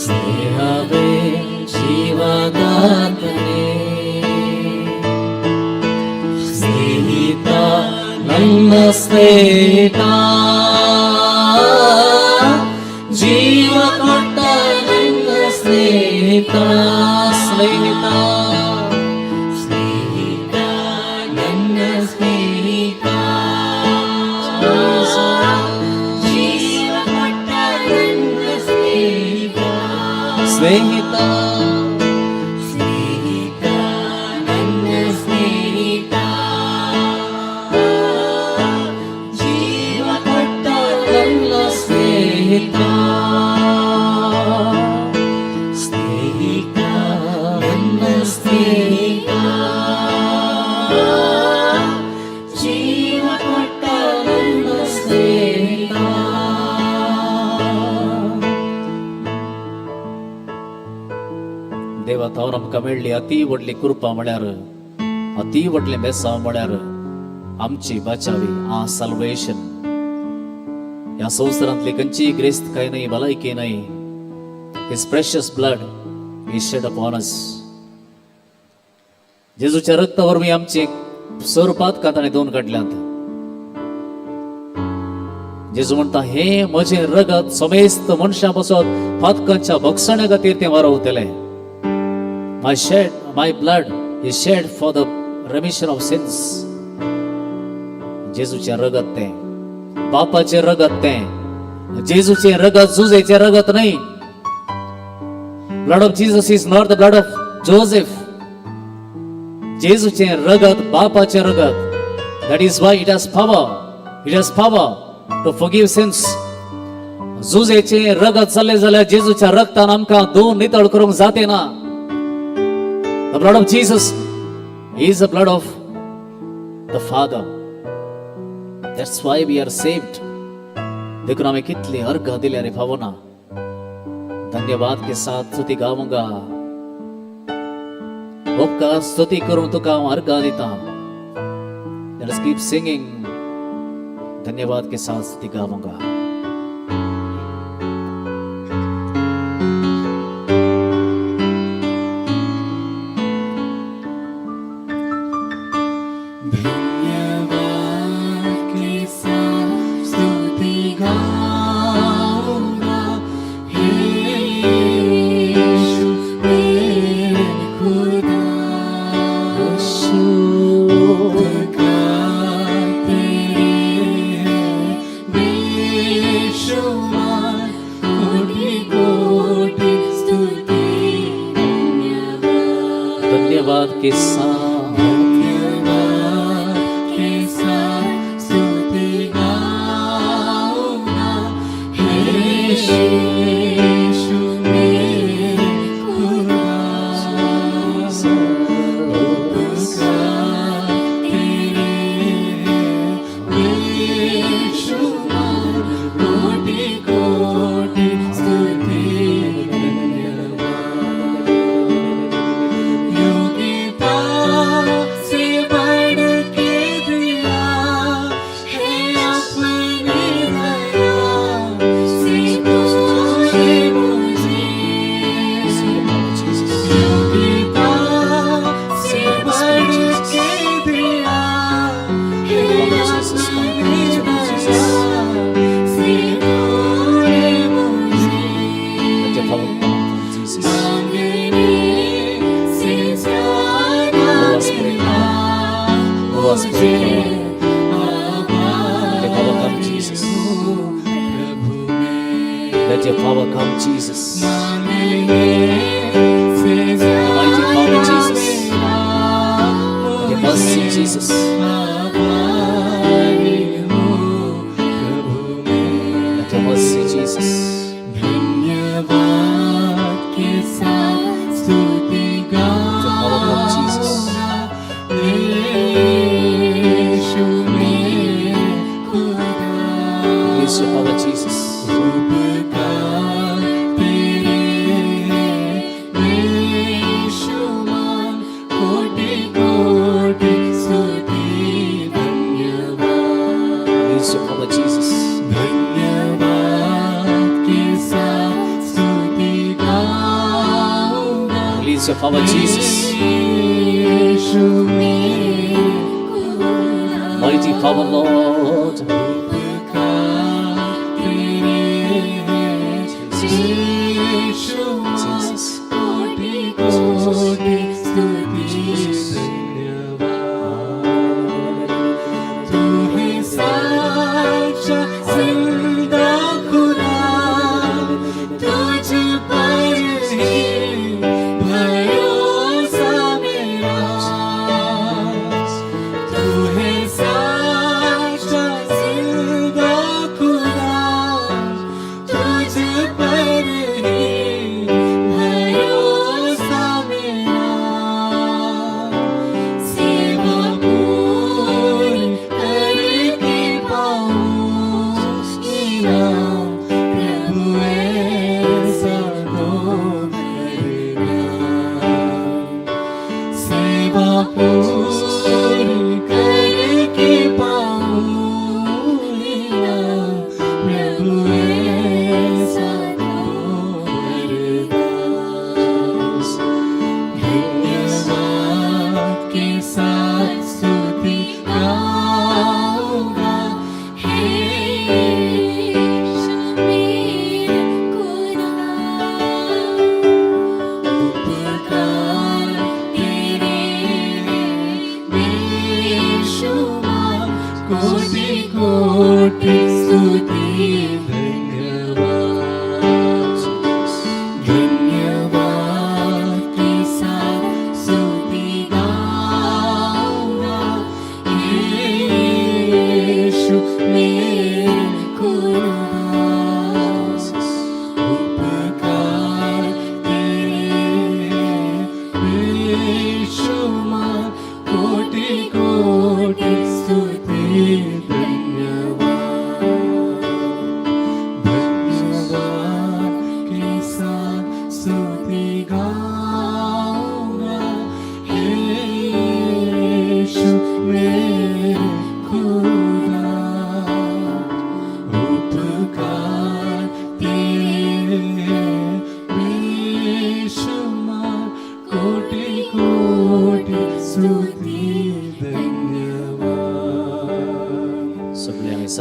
Speaker 12: ಸ್ನೇಹವೇ ಜೀವದಾತನೇ, ಸ್ನೇಹಿತ ನನ್ನ ಸ್ನೇಹಿತ, ಜೀವ ಕೊಟ್ಟ ನನ್ನ ಸ್ನೇಹಿತ, ಸ್ನೇಹಿತ, ಸ್ನೇಹಿತ ನನ್ನ ಸ್ನೇಹಿತ, ಜೀವ ಕೊಟ್ಟ ನನ್ನ ಸ್ನೇಹಿತ, ಸ್ನೇಹಿತ, ಸ್ನೇಹಿತ ನನ್ನ ಸ್ನೇಹಿತ, ಜೀವ ಕೊಟ್ಟ ನನ್ನ ಸ್ನೇಹಿತ, ಸ್ನೇಹಿತ ನನ್ನ ಸ್ನೇಹಿತ, ಜೀವ ಕೊಟ್ಟ ನನ್ನ ಸ್ನೇಹಿತ. ದೇವ ತಾವು आमकां मेळ्ळी अती व्हडली कृपा म्हळ्यार, अती व्हडलें बेसांव म्हळ्यार आमची बचावी आ साल्वेशन. ह्या संवसारांतली खंयचीय ग्रेस्त काय न्हय, भलायकी न्हय. His precious blood is shed upon us. जेजूच्या रक्ता वरवीं आमची स्वरुपात ताणें दोन काडल्यात. जेजू म्हणटा हें म्हजें रगत समेस्त मनशां पासत पातकांच्या भक्षण्या खातीर तें वारवतलें. My blood is shed for the remission of sins. जेजूचें रगत तें, बापाचें रगत तें. जेजूचें रगत जुजेचें रगत न्हय. Blood of Jesus is not the blood of Joseph. जेजूचें रगत बापाचें रगत. That is why it has power. It has power to forgive sins. जुजेचें रगत जालें जाल्यार जेजूच्या रगतान आमकां धुवन नितळ करूंक जाते ना. The blood of Jesus is the blood of the Father. That's why we are saved. देखून आमी कितली अर्घ दिल्या रे फावना. धन्यवाद के साथ स्तुति गाऊंगा. उपकार स्तुती करून तुका हांव अर्घ दिता. Let us keep singing. धन्यवाद के साथ स्तुति गाऊंगा.
Speaker 9: धन्यवाद के साथ स्तुति गाऊंगा, हे यीशु मेरे खुदा. उपकार तेरे हैं बेशुमार, कोटि कोटि स्तुति धन्यवाद.
Speaker 12: धन्यवाद के साथ.
Speaker 9: धन्यवाद के साथ स्तुति गाऊंगा, हे यीशु मेरे खुदा. उपकार तेरे हैं बेशुमार, कोटि कोटि स्तुति धन्यवाद. योग्यता से बढ़ के दिया है अपनी दया से तूने मुझे. योग्यता से बढ़ के दिया है अपनी दया से तूने मुझे.
Speaker 12: Let your power come upon Jesus.
Speaker 9: मांगने से ज्यादा
Speaker 12: Move us, pray.
Speaker 9: मिला
Speaker 12: Move us, pray.
Speaker 9: मुझे.
Speaker 12: Let your power come, Jesus.
Speaker 9: प्रभु में
Speaker 12: Let your power come, Jesus.
Speaker 9: मांगने से
Speaker 12: Mighty power,
Speaker 9: ज्यादा
Speaker 12: Jesus.
Speaker 9: मिला
Speaker 12: Let your mercy, Jesus.
Speaker 9: आभारी हूँ प्रभु मैं.
Speaker 12: Let your mercy, Jesus.
Speaker 9: धन्यवाद के साथ स्तुति
Speaker 12: Let your power come, Jesus.
Speaker 9: गाऊंगा, यीशु मेरे खुदा.
Speaker 12: Release your power, Jesus.
Speaker 9: उपकार तेरे हैं बेशुमार, कोटि कोटि स्तुति धन्यवाद.
Speaker 12: Release your power, Jesus.
Speaker 9: धन्यवाद के साथ स्तुति गाऊंगा,
Speaker 12: Release your power, Jesus.
Speaker 9: यीशु मेरे खुदा.
Speaker 12: Mighty power, Lord.
Speaker 9: उपकार तेरे हैं बेशुमार,
Speaker 12: Jesus.
Speaker 9: कोटि कोटि स्तुति धन्यवाद. तू है साचा जिंदा खुदा, तुझ पर ही भरोसा मेरा. तू है साचा जिंदा खुदा, तुझ पर ही भरोसा मेरा.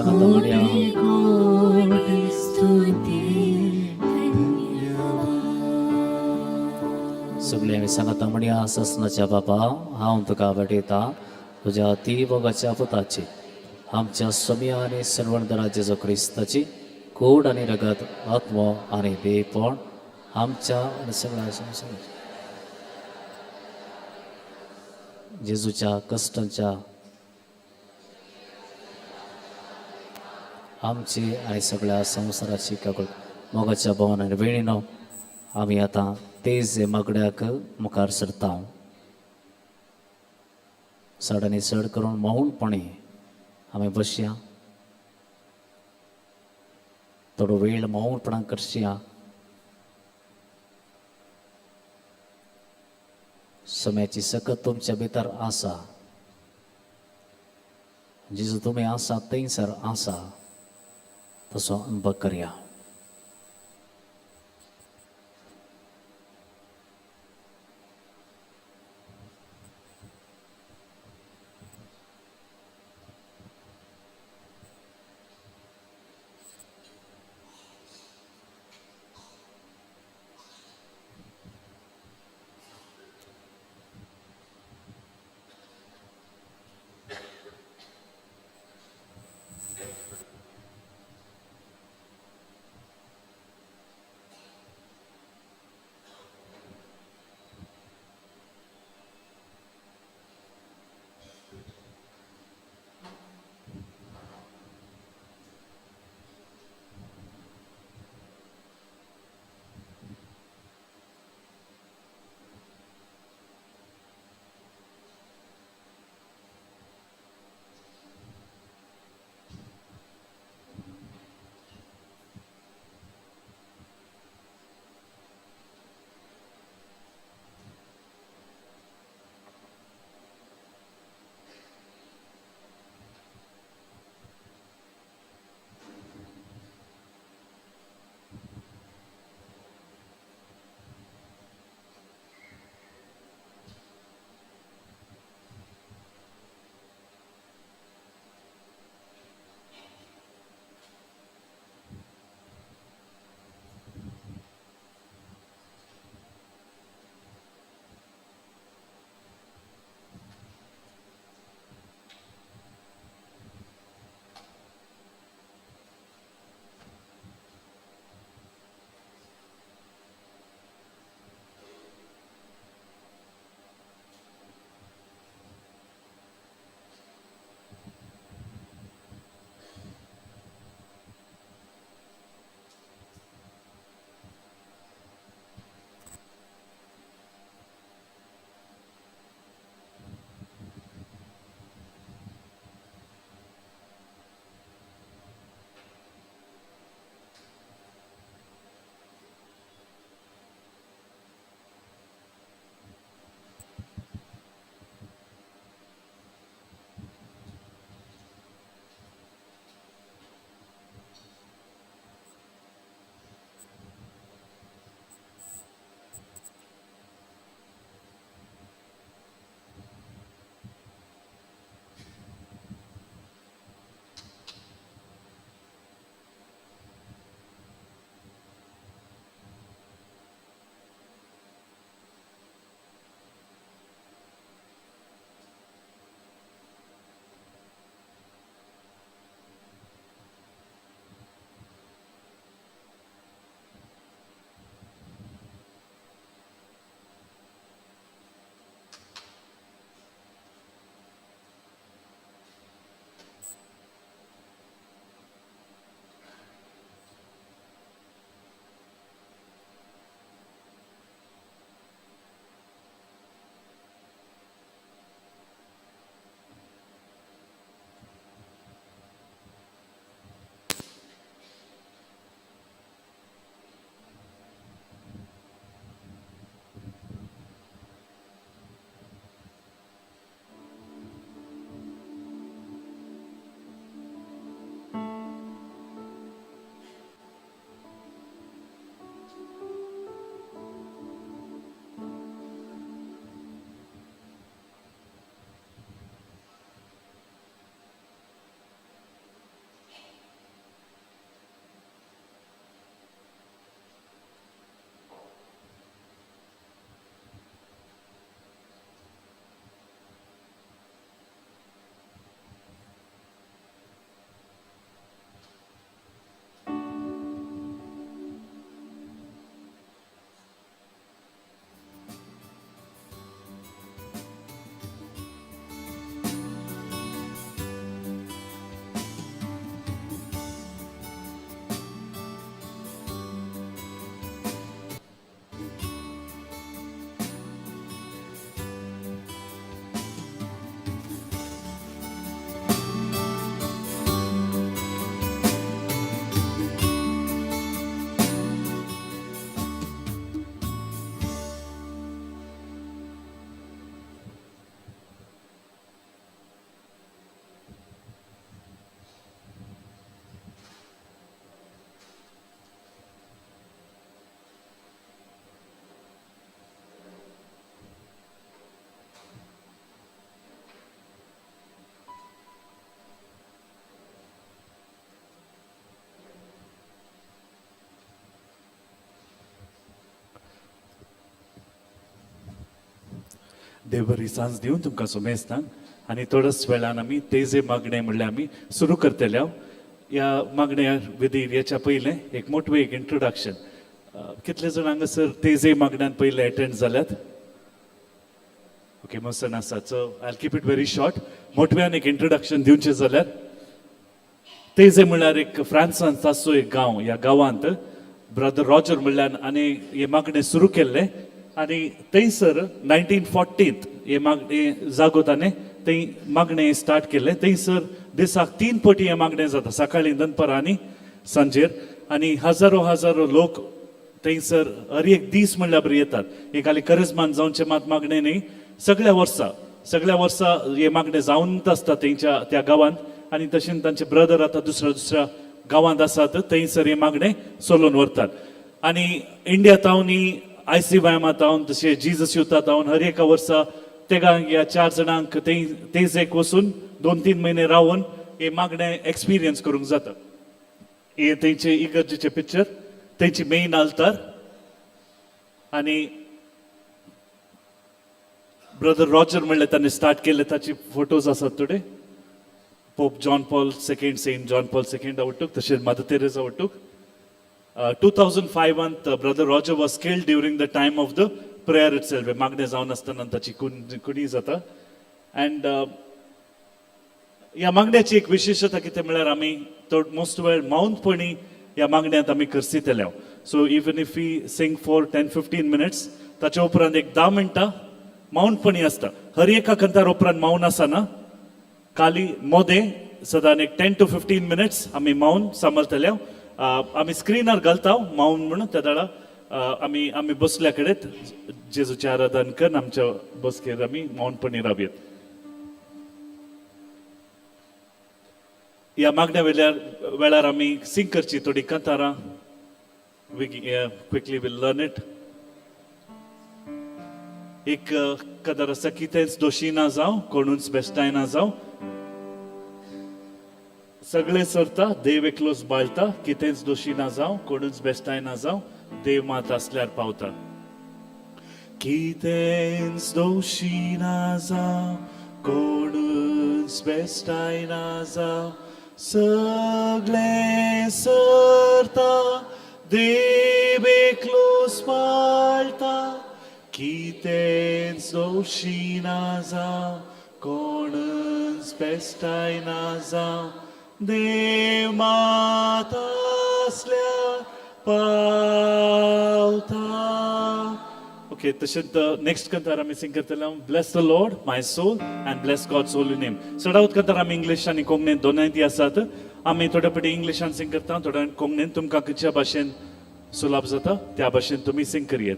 Speaker 12: सांगाता म्हणया.
Speaker 11: कोटी स्तुती
Speaker 12: सगळे आमी सांगाता म्हणया. ससनाच्या बापा, हांव तुका भेटयता तुज्या ती मोगाच्या पुताची, आमच्या स्वामी आनी सर्वणदरा जेजू क्रिस्ताची कोड आनी रगत, आत्मो आनी देवपण आमच्या आनी सगळ्या संवसाराच्या. जेजूच्या कश्टांच्या आमची आनी सगळ्या संवसाराची काकूळ. मोगाच्या भोवन आनी भयणीनो, आमी आतां तेज मागड्याक मुखार सरता. चड आनी चड करून मौनपणे आमी बसया, थोडो वेळ मौनपणान करया. सम्याची सकत तुमच्या भितर आसा, जेजू तुमी आसा थंयसर आसा तसो अनुभव करया.
Speaker 13: देव बरी सांज दिवन तुमकां सुमेस्तांक आनी थोड्याच वेळान आमी तेजे मागणें म्हणल्यार आमी सुरू करतले. ह्या मागण्या विधी याच्या पयलें एक मोटवें एक इंट्रोडक्शन. कितले जाण हांगासर तेजे मागण्यान पयले एटेंड जाल्यात? ओके, मस्त आसा. So I keep it very short. मोटव्यान एक इंट्रोडक्शन दिवचें जाल्यार, तेजे म्हणल्यार एक फ्रांसांत आसचो एक गांव. ह्या गांवांत ब्रदर रॉजर म्हणल्यार आनी हे मागणें सुरू केल्लें आनी थंयसर 1940त हे मागणें जागो ताणें थंय मागणें स्टार्ट केल्लें. थंयसर दिसाक 3 पटी हें मागणें जाता, सकाळीं, दनपार आनी सांजेर. आनी हजारो हजारो लोक थंयसर हर एक दीस म्हणल्यार बरी येतात. हे खाली करजमान जावचें मात मागणें न्ही, सगळ्या वर्सा सगळ्या वर्सा हे मागणें जावनच आसता थंयच्या त्या गांवांत. आनी तशेंच तांचे ब्रदर आतां दुसऱ्या दुसऱ्या गांवांत आसात, थंयसर हे मागणें चलोवन व्हरतात. आनी इंडिया तावनी, आयसीवायमा तावन, तशें जीजस युथा तावन हर एका वर्सा तेगांक ह्या 4 जाणांक थंय तेजेक वचून 2-3 म्हयने रावन हे मागणें एक्सपिरियन्स करूंक जाता. हे थंयचे इगर्जेचे पिक्चर, थंयची मेन आल्तार आनी ब्रदर रॉजर म्हणल्यार ताणें स्टार्ट केल्ले ताचे फोटोज आसात थोडे. Pope John Paul second, Saint John Paul सेकंडा वट्टूक, तशेंच mother Teresa वट्टूक. 2005 brother Roger was killed during the time of the prayer itself. मागणें जावन आसतना ताची कुणी जाता. अँड ह्या मागण्याची एक विशेशता कितें म्हळ्यार आमी चड मोस्ट वेळ मौनपणी ह्या मागण्यांत आमी करसितले. So even if we sing for 10-15 minutes, ताच्या उपरांत एक 10 मिनटां मौनपणी आसता. हर एका कंतार उपरांत मौन आसना, खाली मोदें सदां एक 10 to 15 minutes आमी मौन सांबाळटले. आमी स्क्रिनार घालता मौन म्हणून, त्या वेळार आमी आमी बसल्या कडेन जेजूचें आराधन करून आमच्या बसकेर आमी मौनपणी रावयत. ह्या मागण्या वेळार वेळार आमी सिंग करची थोडी कांतारां. We quickly will learn it. एक कदर आसा, कितेंच दोशी ना जावं, कोणूच बेश्टाय ना जावं, सगळे सरता, देव एकलोच बाळता. कितेंच दोशी ना जावं, कोणूच बेश्टाय ना जावं, देव मात आसल्यार पावता. कितेंच दोशी ना जावं, कोणूच बेश्टाय ना जावं, सगळे सरता, देव एकलोच पाळता. कितेंच दोशी ना जावं, कोणूच बेश्टाय ना जावं, देव मात आसल्यार पावता. ओके, तशेंच नेक्स्ट कंतार आमी सिंग करतले, Bless the Lord my soul and bless God's holy name. चडावत कंतार आमी इंग्लीश आनी कोंकणीन दोनूय ती आसात. आमी थोडे फावटी इंग्लिशान सिंग करता, थोड्या कोंकणीन. तुमकां खंयच्या भाशेन सुलभ जाता त्या भाशेन तुमी Singh करयेत.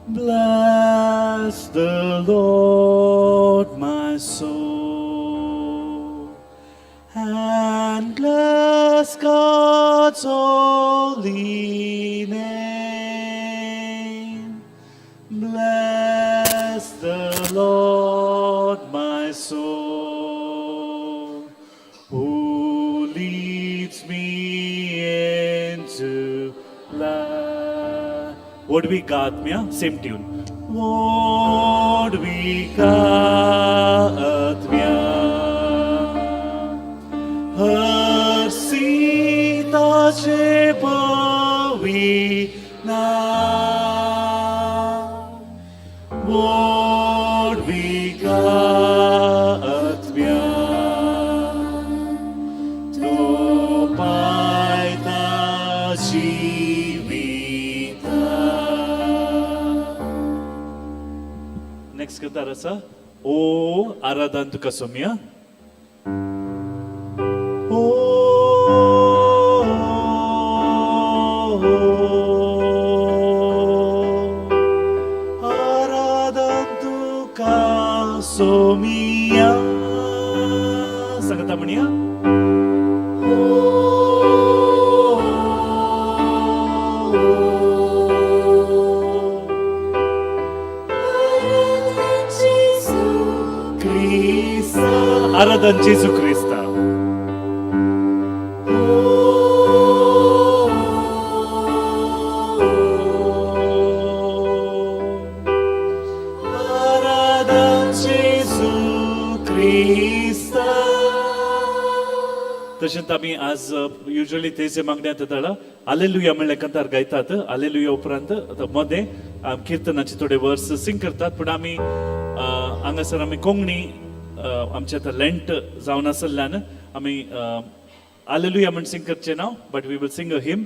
Speaker 13: Bless the Lord, my soul, and bless God's holy name. Bless the Lord, my soul, who leads me into life. व्हडवीक गा आत्म्या, सेम ट्यून. व्हडवीक गा आत्म्या, हरसी ताचे पवित्र नांव. व्हडवीक गा आत्म्या, तो पायता जिविता. नेक्स्ट कतार आसा, ओ आराधन तुका सोम्या. ओ आराधन तुका सोमिया. सांगता म्हणया. क्रिस्ता, आराधन जेजू क्रिस्ता. तशेंच आमी आज युजली तेजे मागण्यांत येताला आलेलुया म्हणलें कांतार गायतात. आलेलुया उपरांत आतां मदें किर्तनाचे थोडे वर्स सिंग करतात, पूण आमी हांगासर आमी कोंकणी आमचे आतां लेंट जावन आसल्यान आमी आलेलुया म्हण सिंग करचे ना, but we will sing a hymn.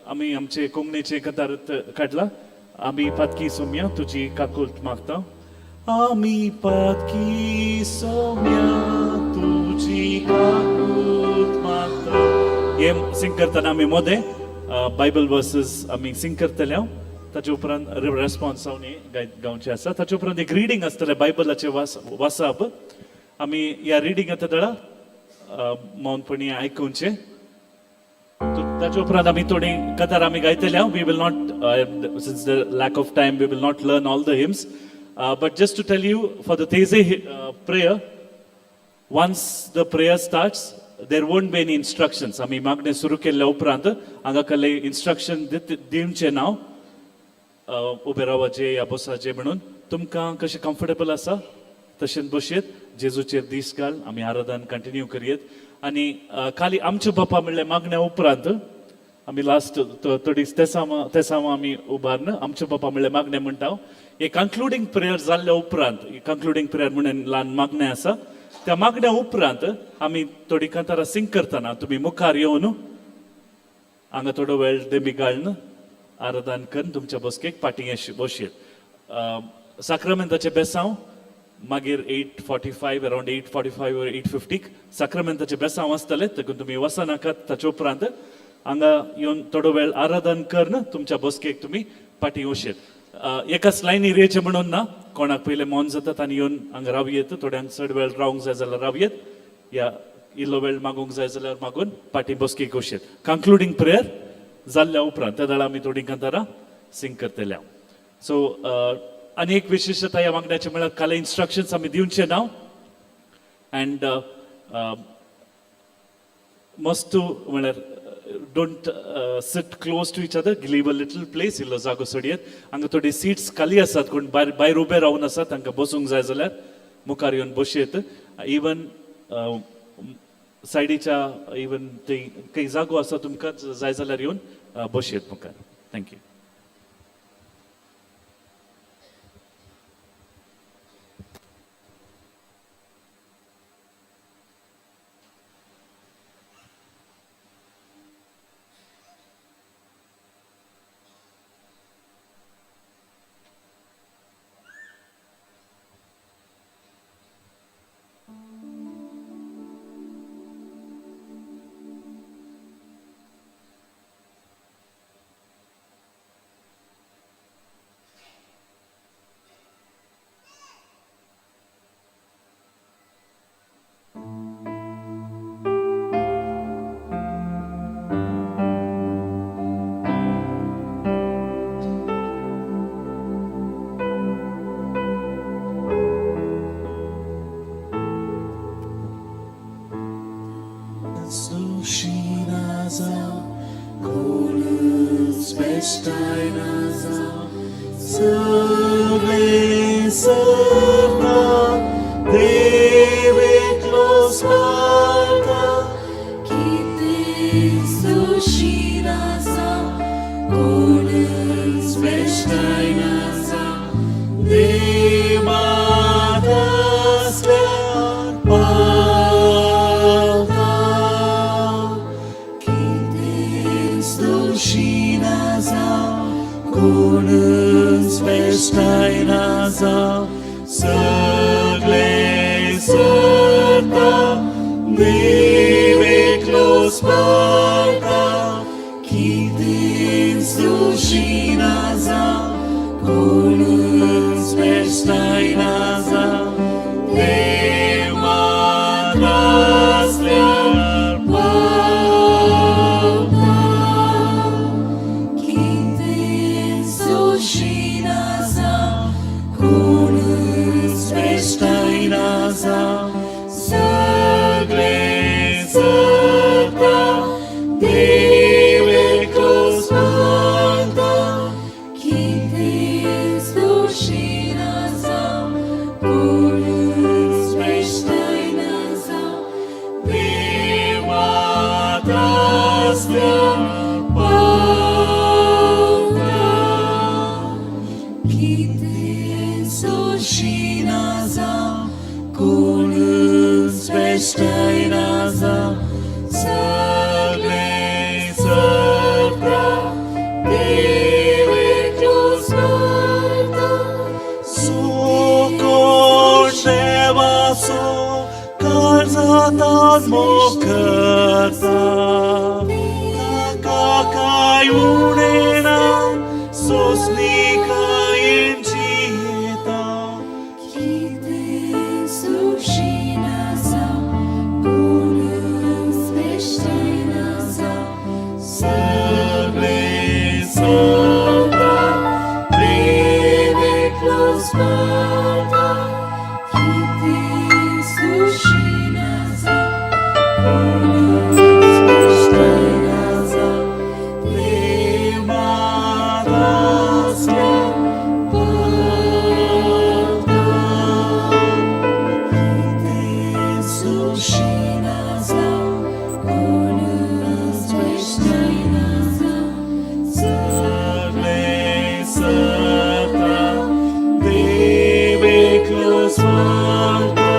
Speaker 13: आमी आमचे कोंकणीचे कांतार काडला. आमी पातकी सोम्या तुजी काकुल्त मागता, आमी पातकी सोम्या तुजी काकूत मागता. हे सिंग करतना आमी मदें बायबल वर्सेस आमी सिंग करतले. ताचे उपरांत रेस्पॉन्स जावन हे गावचे आसा. ताचे उपरांत एक रिडींग आसतलें बायबलाचें वाचप. आमी ह्या रिडींग आतां दळा मौनपणी आयकुचें. ताचे उपरांत आमी थोडी कतार आमी गायतले. We will not, since the lack of time, we will not learn all the hymns, but just to tell you, for the Taizé prayer, once the prayer starts, there won't be any instructions. आमी मागणें सुरू केल्ल्या उपरांत हांगा कसले instruction दिवचें ना, उबे रावाचें या बसाचें म्हणून. तुमकां कशें कम्फर्टेबल आसा तशेंच बसयेत, जेजूचेर दीस घाल, आमी आराधन कंटिन्यू करयेत. आनी खाली आमचे बापा म्हणल्यार मागण्या उपरांत आमी लास्ट थोडी तेसांव तेसांव आमी उबारन आमचे बापा म्हणल्यार मागणें म्हणटा. हे कंक्लुडींग प्रेयर जाल्ल्या उपरांत, कंक्लुडींग प्रेयर म्हणून ल्हान मागणें आसा, त्या मागण्या उपरांत आमी थोडी कांतारां सिंग करतना तुमी मुखार येवन हांगा थोडो वेळ देमी घालून आराधन करून तुमच्या बसकेक पाटी बसयेत. साक्रामेंताचें बेसांव मागीर 8:45, around 8:45, 8:50क साक्रामेंताचें बेसांव आसतलें, तेकून तुमी वचनाकात. ताचे उपरांत हांगा येवन थोडो वेळ आराधन करून तुमच्या बसकेक तुमी पाटी वशेत. एकाच लायनीर येचें म्हणून ना, कोणाक पयलें मन जाता तांणी येवन हांगा राव येत, थोड्यांक चड वेळ रावंक जाय जाल्यार राव येत, या इल्लो वेळ मागूंक जाय जाल्यार मागून पाटी बसकेक वशेत. कंक्लुडींग प्रेयर जाल्ल्या उपरांत त्या वेळार आमी थोडीं कांतारां सिंग करतले. सो आनी एक विशेशता ह्या मागण्याचें म्हळ्यार काल इन्स्ट्रक्शन्स आमी दिवचे ना अँड मस्त म्हळ्यार don't sit close to each other, leave a little place, इल्लो जागो सोडयेत. हांगा थोडी सिट्स खाली आसात, कोण भायर भायर उबे रावन आसात, तांकां बसूंक जाय जाल्यार मुखार येवन बसयेत. इवन सायडीच्या इवन थंय काही जागो आसा, तुमकां जाय जाल्यार येवन बसयेत मुखार. Thank you.
Speaker 11: Ki
Speaker 1: काळजांत मोग करता ताका कांय उणें ना सोंसणीकायेन जियेता
Speaker 11: कितें सुशीन आसा कोणूच बेश्टें आसा
Speaker 1: सगळें सोदता देव एकलोच पावता
Speaker 11: कितें सुशीन आसा कोणूच बेश्टें आसा
Speaker 1: देव मात आसल्यार पावता
Speaker 11: कितें सुशीन आसा कोणूच बेश्टें आसा
Speaker 1: सगळें सरता देव एकलोच पावता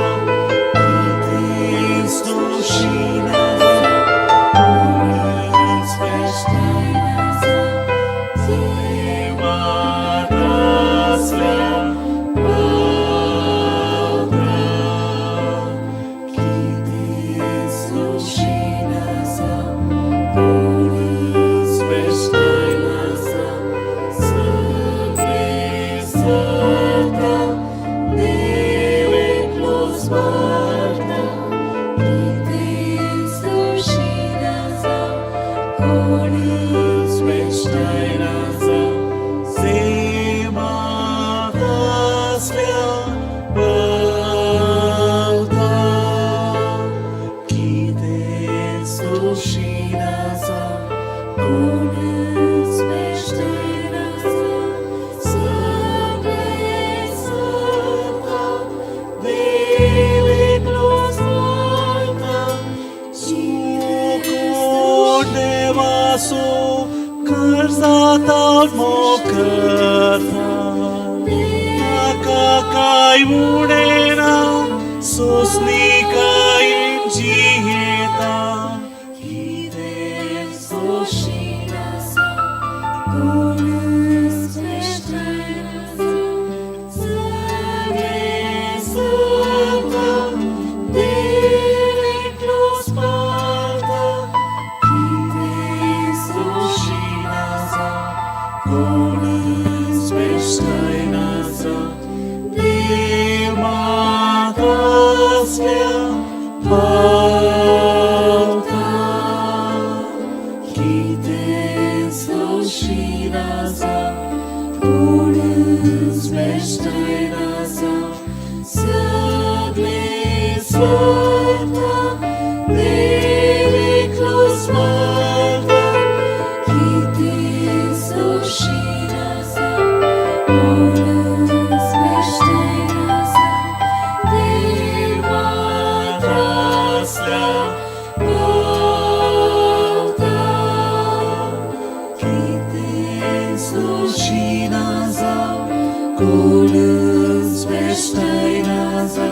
Speaker 1: कितें सुशीन आसा कोणूच बेश्टें
Speaker 11: आसा
Speaker 1: देव मात आसल्यार पावता
Speaker 11: कितें सुशीन आसा कोणूच बेश्टें आसा
Speaker 1: सगळें सरता देव एकलोच पावता
Speaker 11: कितें सुशीन आसा कोणूच बेश्टें आसा
Speaker 1: देव मात आसल्यार पावता कितें सुशीन आसा
Speaker 11: कोणूच बेश्टें आसा सगळें सरता
Speaker 1: देव एकलोच पावता चुकोन देवाचो काळजांत मोग करता ताका कांय उणें ना सोंसणीकायेन जियेता
Speaker 11: कितें सुशीन आसा कोणूच बेश्टें आसा
Speaker 1: सगळें सरता देव एकलोच पावता
Speaker 11: कितें सुशीन आसा
Speaker 1: कोणूच बेश्टें आसा देव मात आसल्यार पावता कितें सुशीन आसा
Speaker 11: कोणूच बेश्टें आसा सगळें सरता देव एकलोच पावता कितें सुशीन आसा कोणूच बेश्टें आसा देव मात
Speaker 1: आसल्यार
Speaker 11: पावता कितें सुशीन आसा कोणूच बेश्टें आसा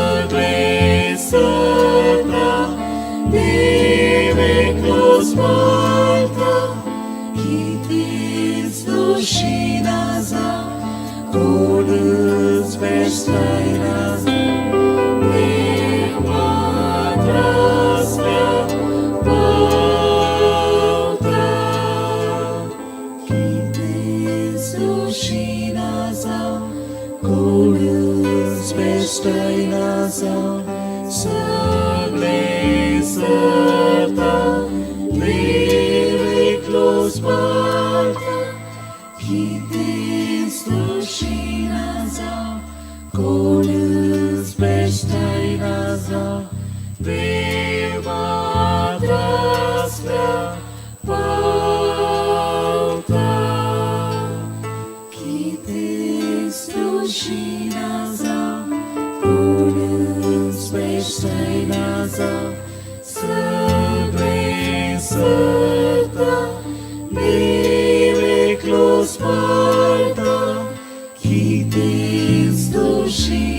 Speaker 1: सगळें सरता देव एकलोच पावता
Speaker 11: कितें सुशीन आसा कोणूच बेश्टें आसा देव मात
Speaker 1: आसल्यार पावता
Speaker 11: कितें सुशीन आसा कोणूच बेश्टें आसा
Speaker 1: सगळें सरता देव एकलोच पावता
Speaker 11: कितें सुशीन आसा कोणूच बेश्टें आसा
Speaker 1: देव मात आसल्यार पावता
Speaker 11: कितें सुशीन आसा कोणूच बेश्टें आसा
Speaker 1: सगळें सरता देव एकलोच पावता
Speaker 11: कितें सुशीन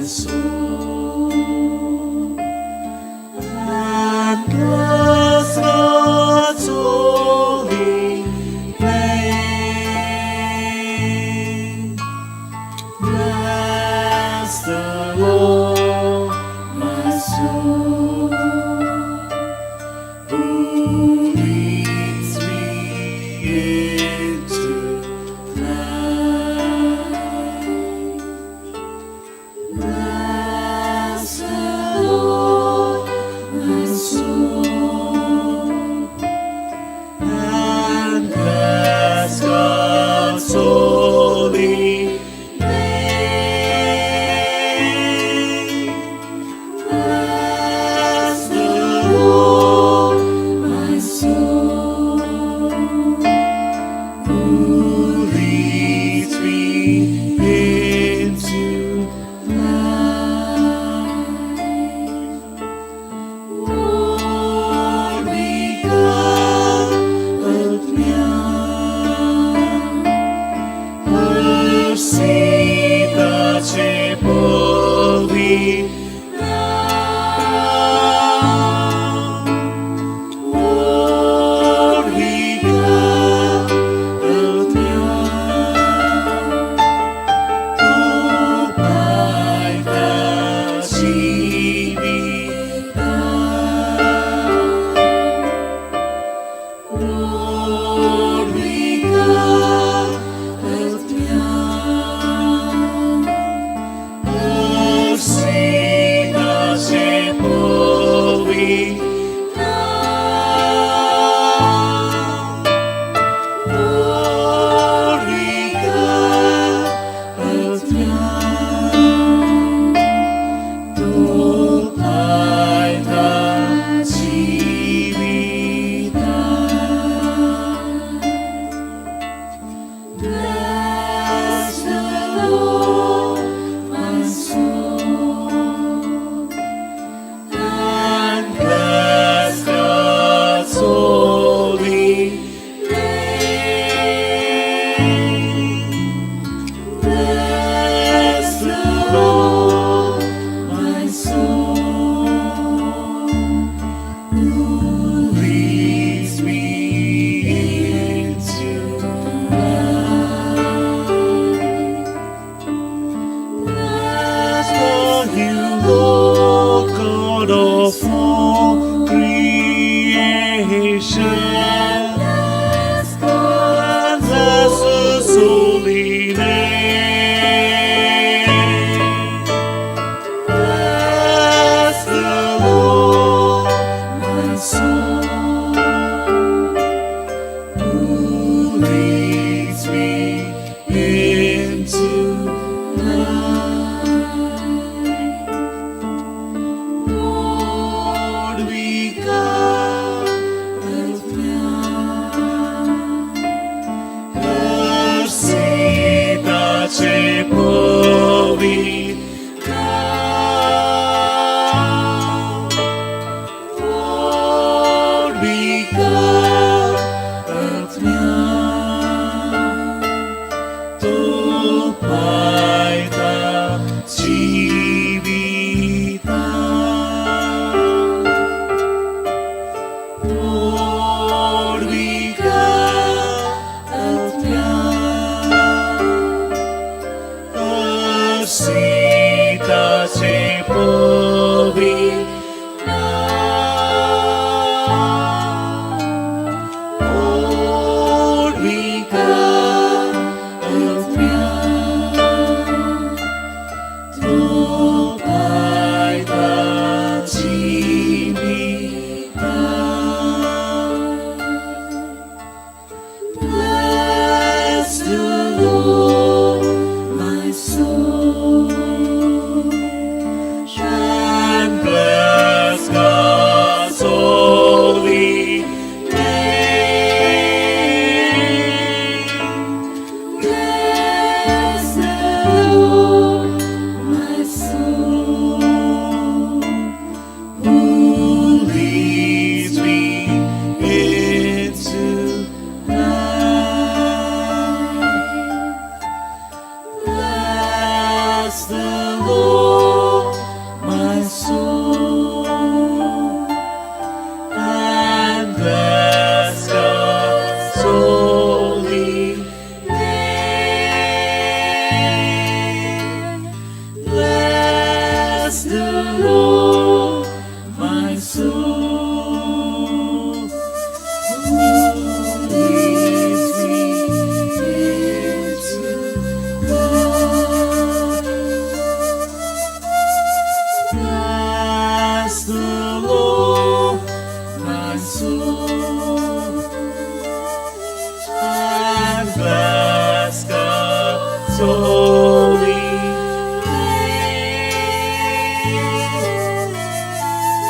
Speaker 11: soul, and bless God's holy name. Bless the Lord, my soul, who leads me into life. Bless the Lord, my soul, and bless God's holy name. Bless the Lord, my soul, who leads me into life. Lord, we आत्म्या हर्षिताचे पवित्र नाम. Lord, we आत्म्या तूं पायता जिविता. Lord, we आत्म्या हर्षिताचे पवित्र नाम. Lord, we आत्म्या तूं पायता जिविता. Bless the Lord, my soul, and bless God's holy name. Bless the Lord, my soul, who leads me into life. Bless the Lord God of all creation. And bless His holy name. Bless the Lord, my soul, who leads me into life. Lord, we आत्म्या हर्षिताचे पवित्र नाम. Lord, we आत्म्या तूं पायता जिविता. Lord, we आत्म्या हर्षिताचे पवित्र नाम. Lord, we आत्म्या तूं पायता जिविता. Bless the Lord, my soul, Lord, my soul, who leads me into life. Bless the Lord, my soul, and bless God's holy name.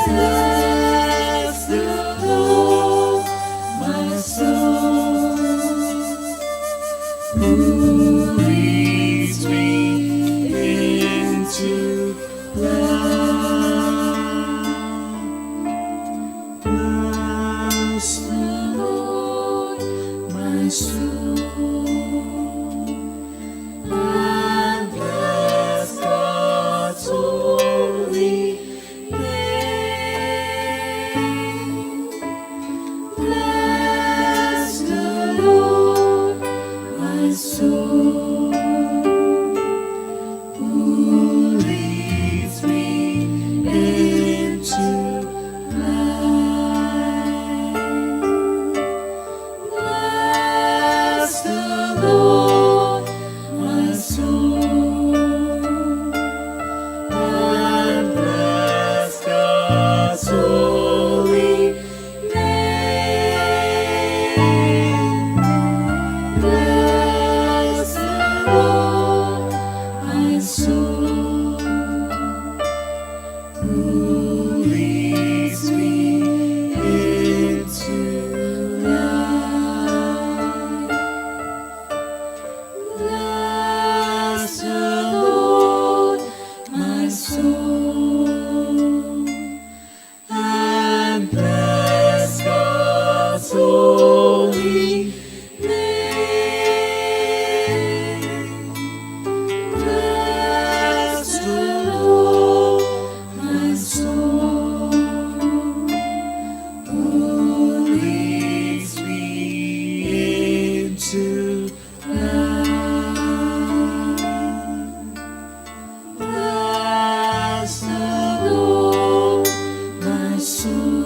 Speaker 11: Bless the Lord, my soul, who leads me into life. Bless the Lord, my soul, and bless God's holy name. Bless the Lord, my soul, who leads me into life. Bless the Lord, my soul, and bless God's holy name. Bless the Lord, my soul, who leads me into life. Bless the Lord, my soul, and bless God's holy name. Bless the Lord, my soul, who leads me into life. Bless the Lord, my soul,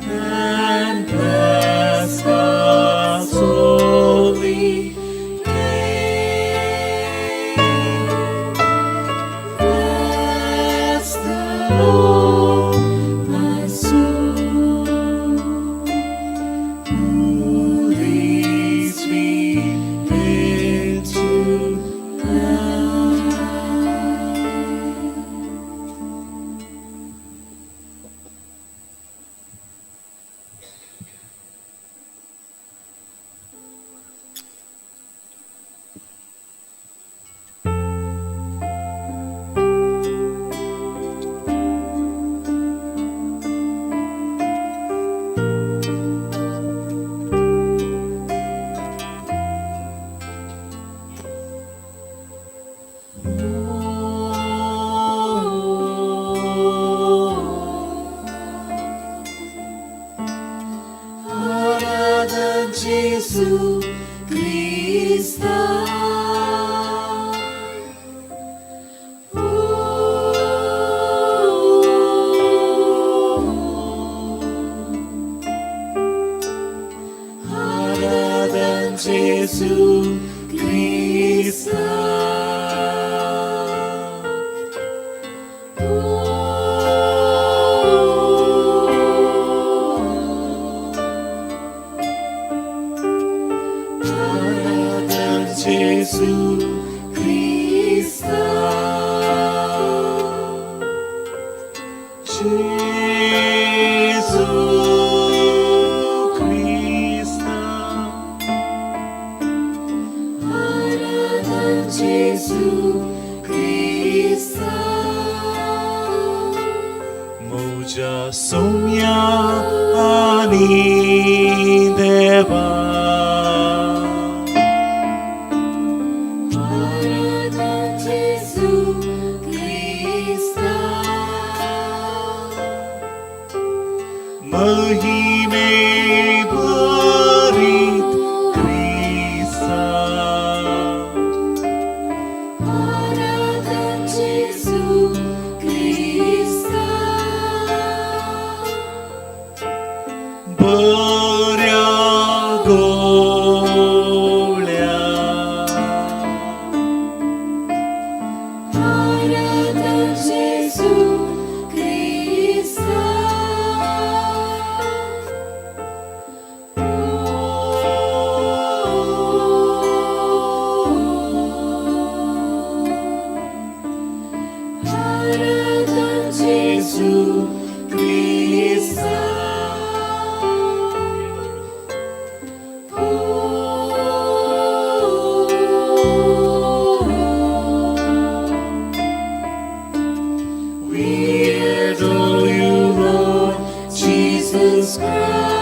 Speaker 11: and bless God's holy name. Bless the Lord, my soul, who leads me into life. Arada Jesu Krista. Arada Jesu Krista. Jesu Krista. Jesu Krista. Arada Jesu Krista.
Speaker 13: Muja Soumya Ani Deva.
Speaker 11: Arada Jesu Krista.
Speaker 13: Mahime Bharit Krista.
Speaker 11: Arada Jesu Jesu Krista. We adore you, Lord Jesus Christ.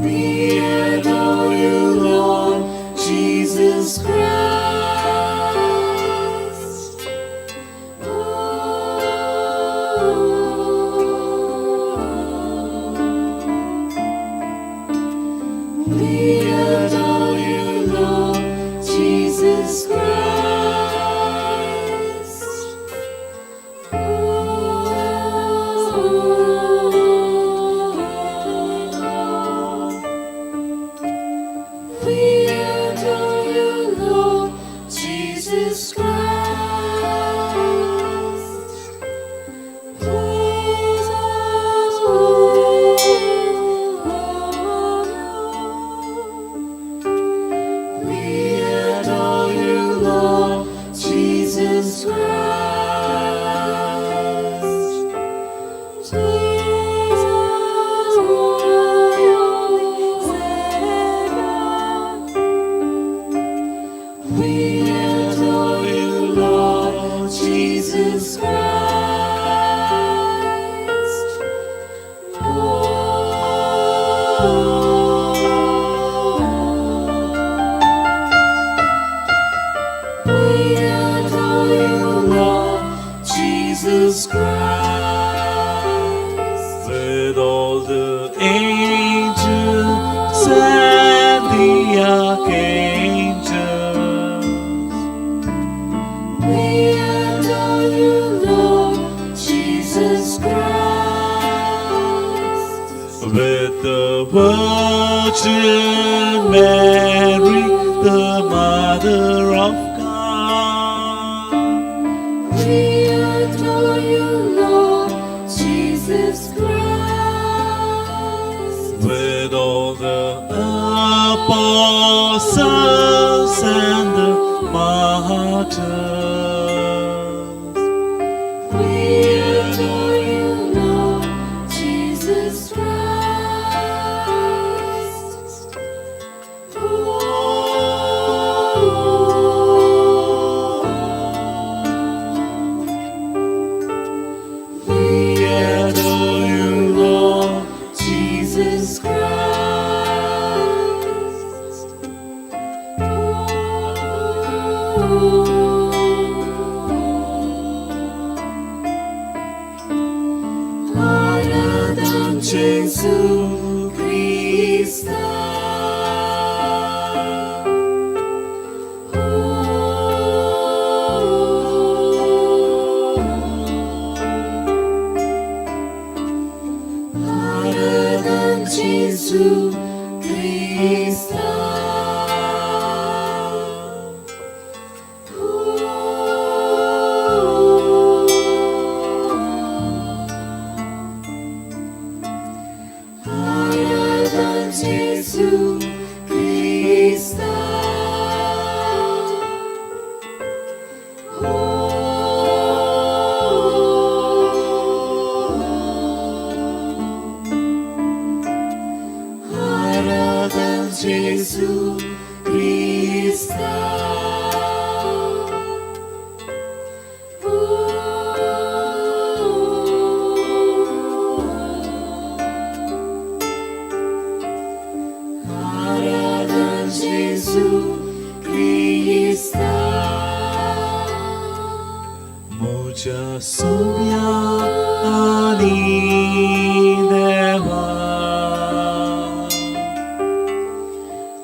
Speaker 11: We adore you, Lord Jesus Christ. We adore you, Lord Jesus Christ. We adore you, Lord Jesus Christ. We adore you, Lord Jesus Christ. Jesus, my only Savior. We adore you, Lord Jesus Christ. We adore you, Lord Jesus Christ.
Speaker 13: With all the angels and the archangels,
Speaker 11: We adore you, Lord Jesus Christ.
Speaker 13: with the Virgin Mary, the Mother of God,
Speaker 11: We adore you, Lord Jesus Christ.
Speaker 13: with all the apostles and the martyrs,
Speaker 11: We adore you, Lord Jesus Christ. We adore you, Lord Jesus Christ. Aradam Jesu Krista. Aradam Jesu Krista. Aradam Jesu Krista. Aradam Jesu Krista. Aradam Jesu Krista.
Speaker 13: Muja Soumya ani Deva.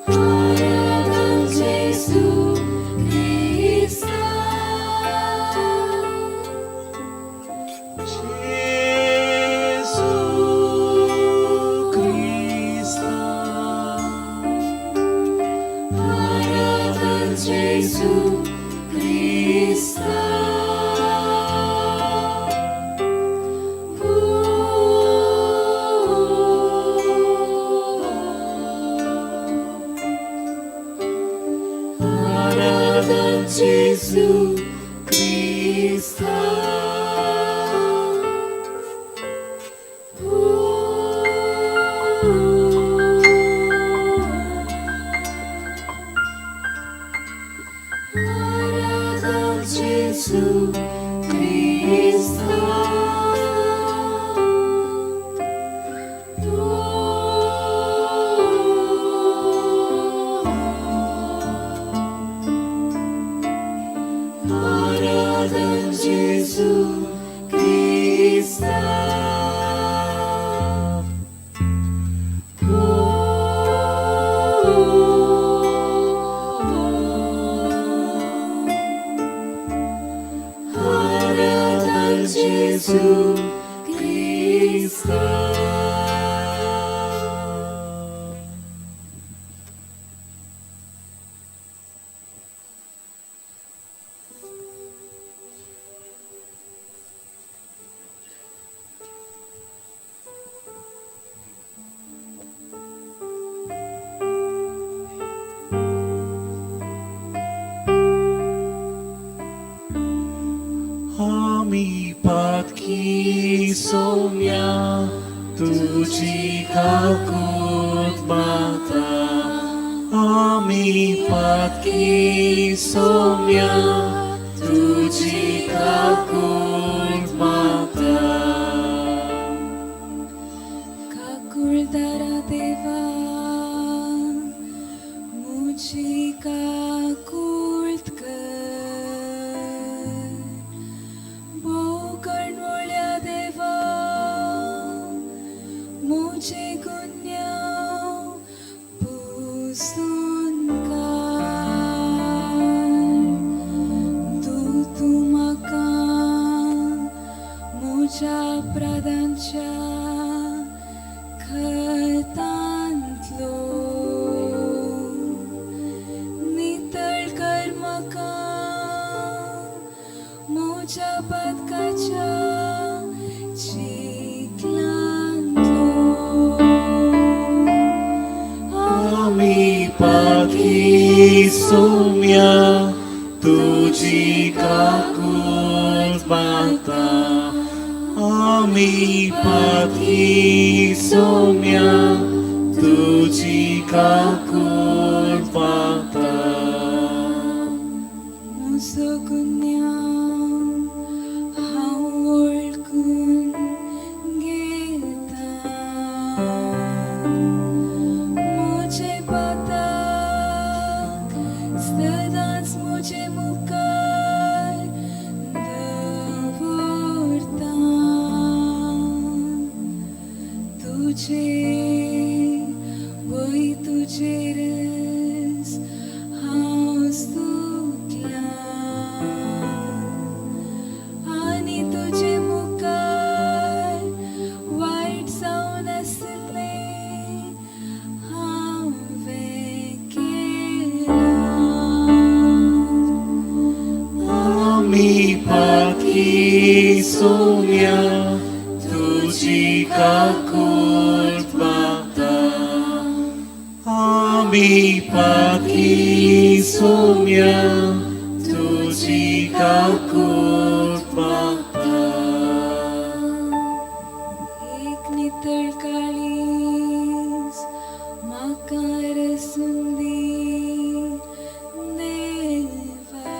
Speaker 11: Aradam Jesu Krista.
Speaker 13: Jesu Krista.
Speaker 11: Aradam Jesu Krista. आमी पातकी सोम्या तुजी काकूत माता आमी पातकी सोम्या तुजी काकूत माता
Speaker 9: काकुळदारा देवा मुजी काकुळत कर भोव कणवळ्या देवा मुजे गुन्यांव पुसून काड तूं तूं म्हाका म्हज्या अपराधांच्या खतांतलो नितळ कर म्हाका म्हज्या पदकाच्या चिखलांतलो
Speaker 11: आमी पातकी सोम्या तुजी काकूत माता आमी पातकी सोम्या तुजी काकूत माता
Speaker 9: म्हजो गुन्यांव हांव वळखून घेता म्हजे पातक सदांच म्हजे मुखार दवरता तुजे वय तुजेरच हांव चुकलां आनी तुजे मुखार वायट जावन आसलें हांवें केलां
Speaker 11: आमी पातकी सोम्या तुजी काकूत माता आमी पातकी सोम्या तुजी काकूत माता
Speaker 9: एक नितळ काळीज म्हाका रसून दी देवा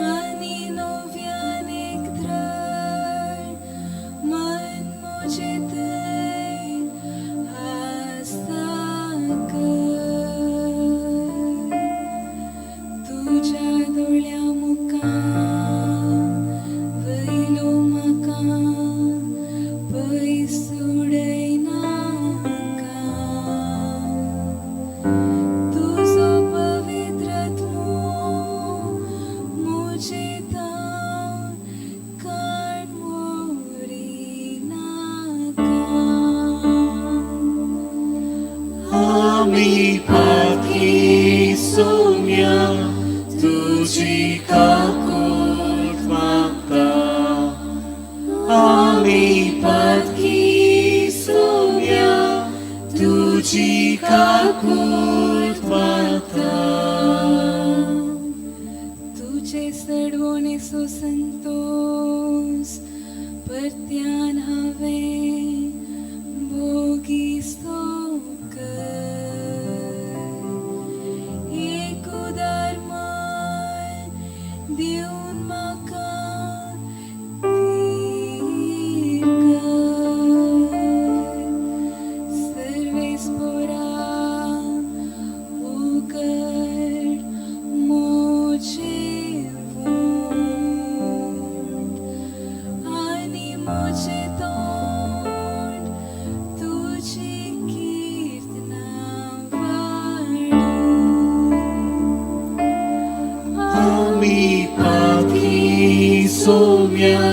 Speaker 9: आनी नव्यान एक द्रळ मन म्हजें थंय आसा कर तुज्या दोळ्या मुखार वयलो म्हाका पयस उडयनाका तुजो पवित्र आत्मो म्हजे थावन काड व्हरिनाका
Speaker 11: आमी पातकी सोम्या तुजी काकूत माता आमी पातकी सोम्या तुजी काकूत माता
Speaker 9: तुजे सडवणेचो संतोस परत्यान हांवें भोगिस्तो कर एक उदार मन दिवन म्हाका थीर कर सर्वेस्पोरा उगड म्हजे वोंठ आनी म्हजें तोंड तुजी कीर्तना वाडूं
Speaker 11: आमी पातकी सोम्या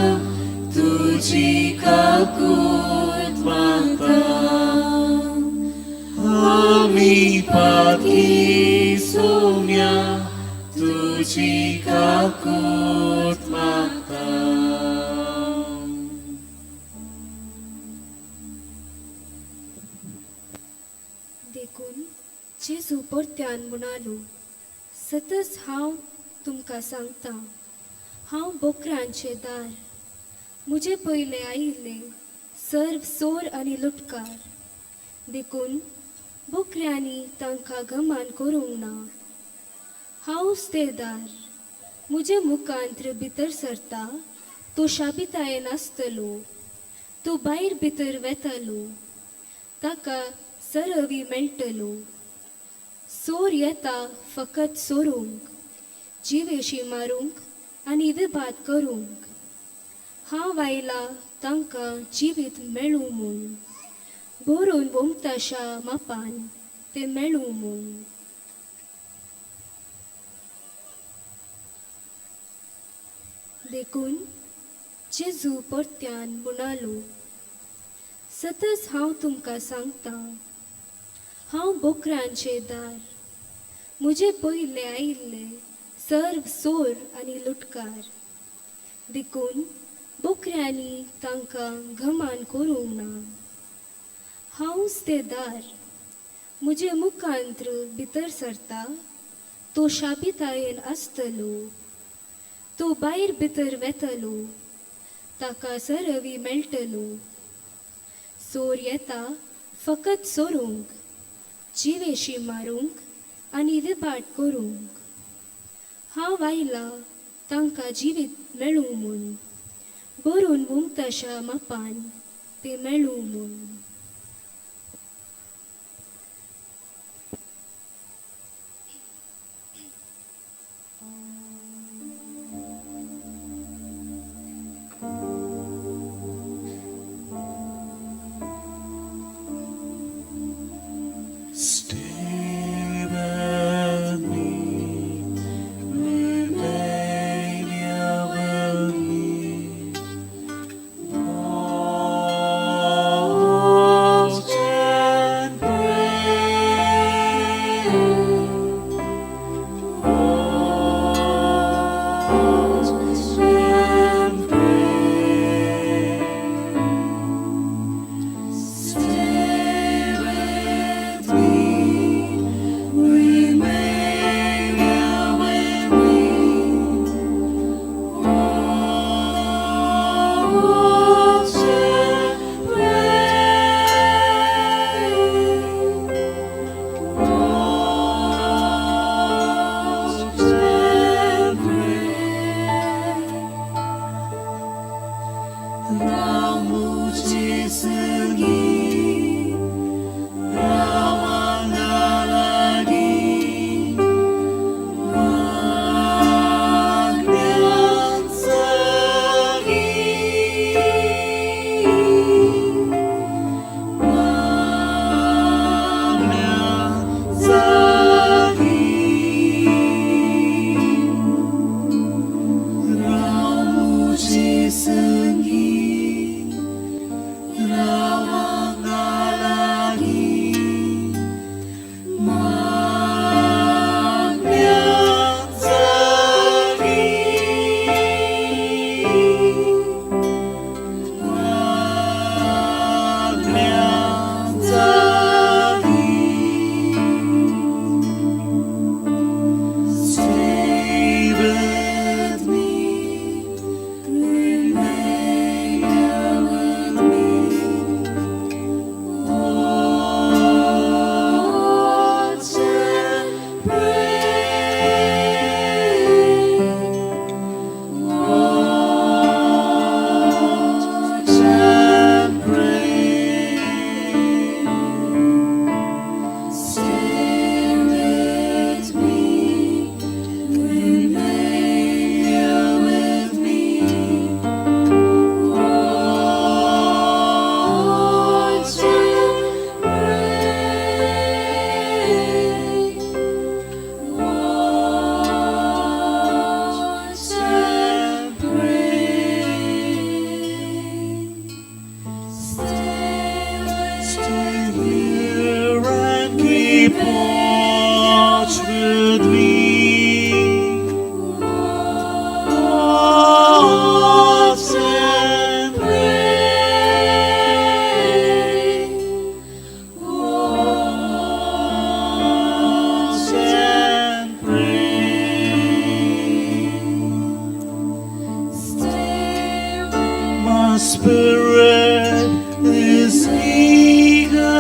Speaker 11: तुजी तुजी काकूत मागता आमी पाती सोम्या तुजी काकूत मागता.
Speaker 14: देखून जेजू परत्यान म्हणालो, सतच हांव तुमकां सांगता, हांव बोकरांचें दार. म्हजे पयले आयिल्ले सर्व चोर आनी लुटकार, देखून बोकऱ्यांनी तांकां गमान करूंक ना. हांवच तें दार. म्हजे मुखांत्र भितर सरता तो शाबितायेन आसतलो, तो भायर भितर वेतालो, ताका सरवी मेळटलो. चोर येता फकत चोरूंक, जिवेशी मारूंक आनी विभात करूंक. हांव आयला तांकां जिवीत मेळूं म्हूण, भरून वोमताशा मापान तें मेळूं म्हूण. देखून जेजू परत्यान म्हणालो, सतच हांव तुमकां सांगता, हांव बोकरांचें दार. म्हजे पयले आयिल्ले सर्व चोर आनी लुटकार, देखून बोकऱ्यांनी तांकां घमान करूंक ना. हांवच तें दार. म्हजे मुखांत्र भितर सरता तो शाबितायेन आसतलो, तो भायर भितर वेतलो, ताका सरवी मेळटलो. चोर येता फकत चोरूंक, जिवेशी मारूंक आनी विभाट करूंक. हांव आयला तांकां जिवीत मेळूं म्हूण, भरून मुमताशा मापान तें मेळूं म्हूण.
Speaker 11: Stay with me, remain here with me. Watch and pray. Watch and pray. Stay with me, remain here with me. Watch and pray. Watch and pray. Ramuchi sangi, Ramangalagi, Magnansagi, Magnansagi. Ramuchi sangi, Ramangalagi, Magnansagi, Magnansagi. Stay with me, remain here with me.
Speaker 1: Watch with me. Watch and pray. Watch and pray.
Speaker 9: Stay with
Speaker 1: My spirit is eager.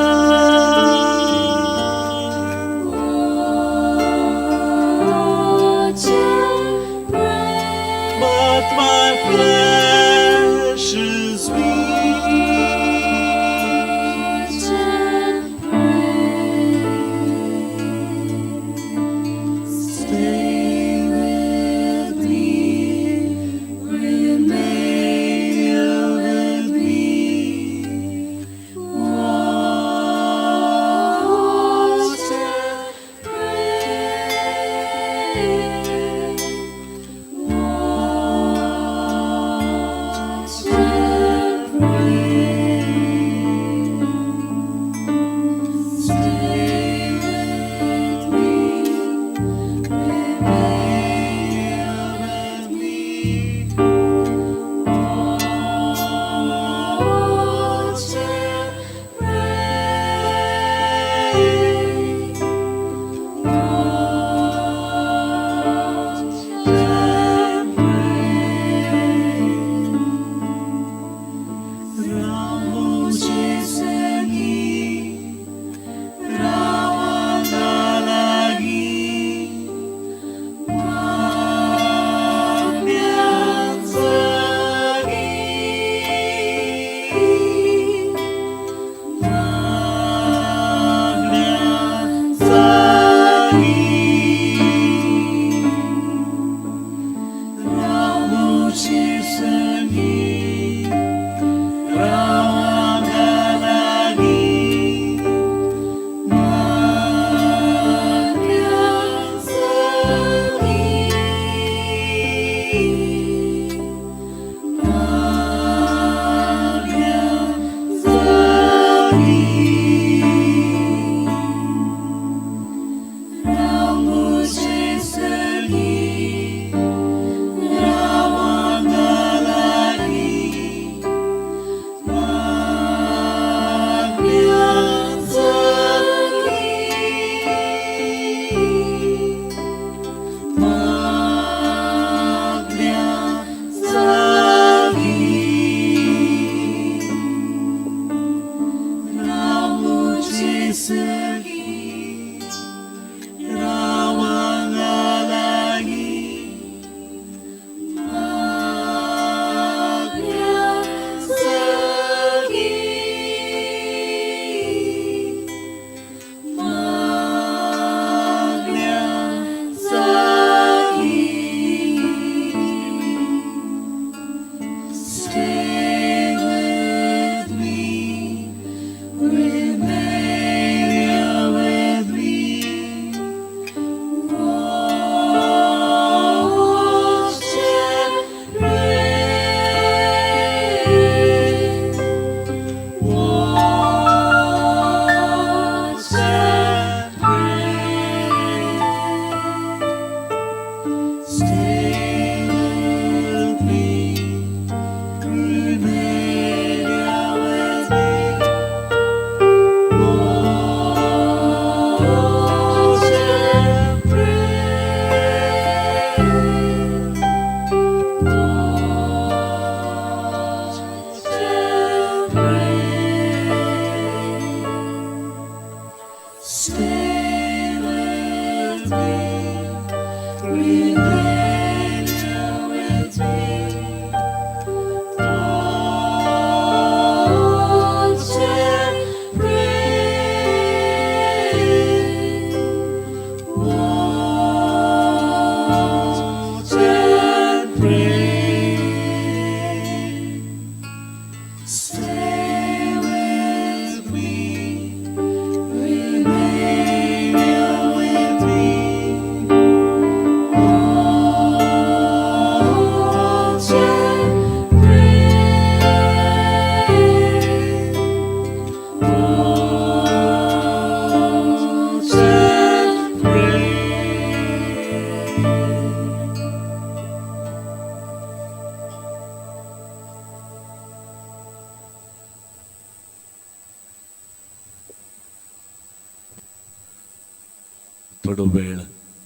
Speaker 13: थोडो वेळ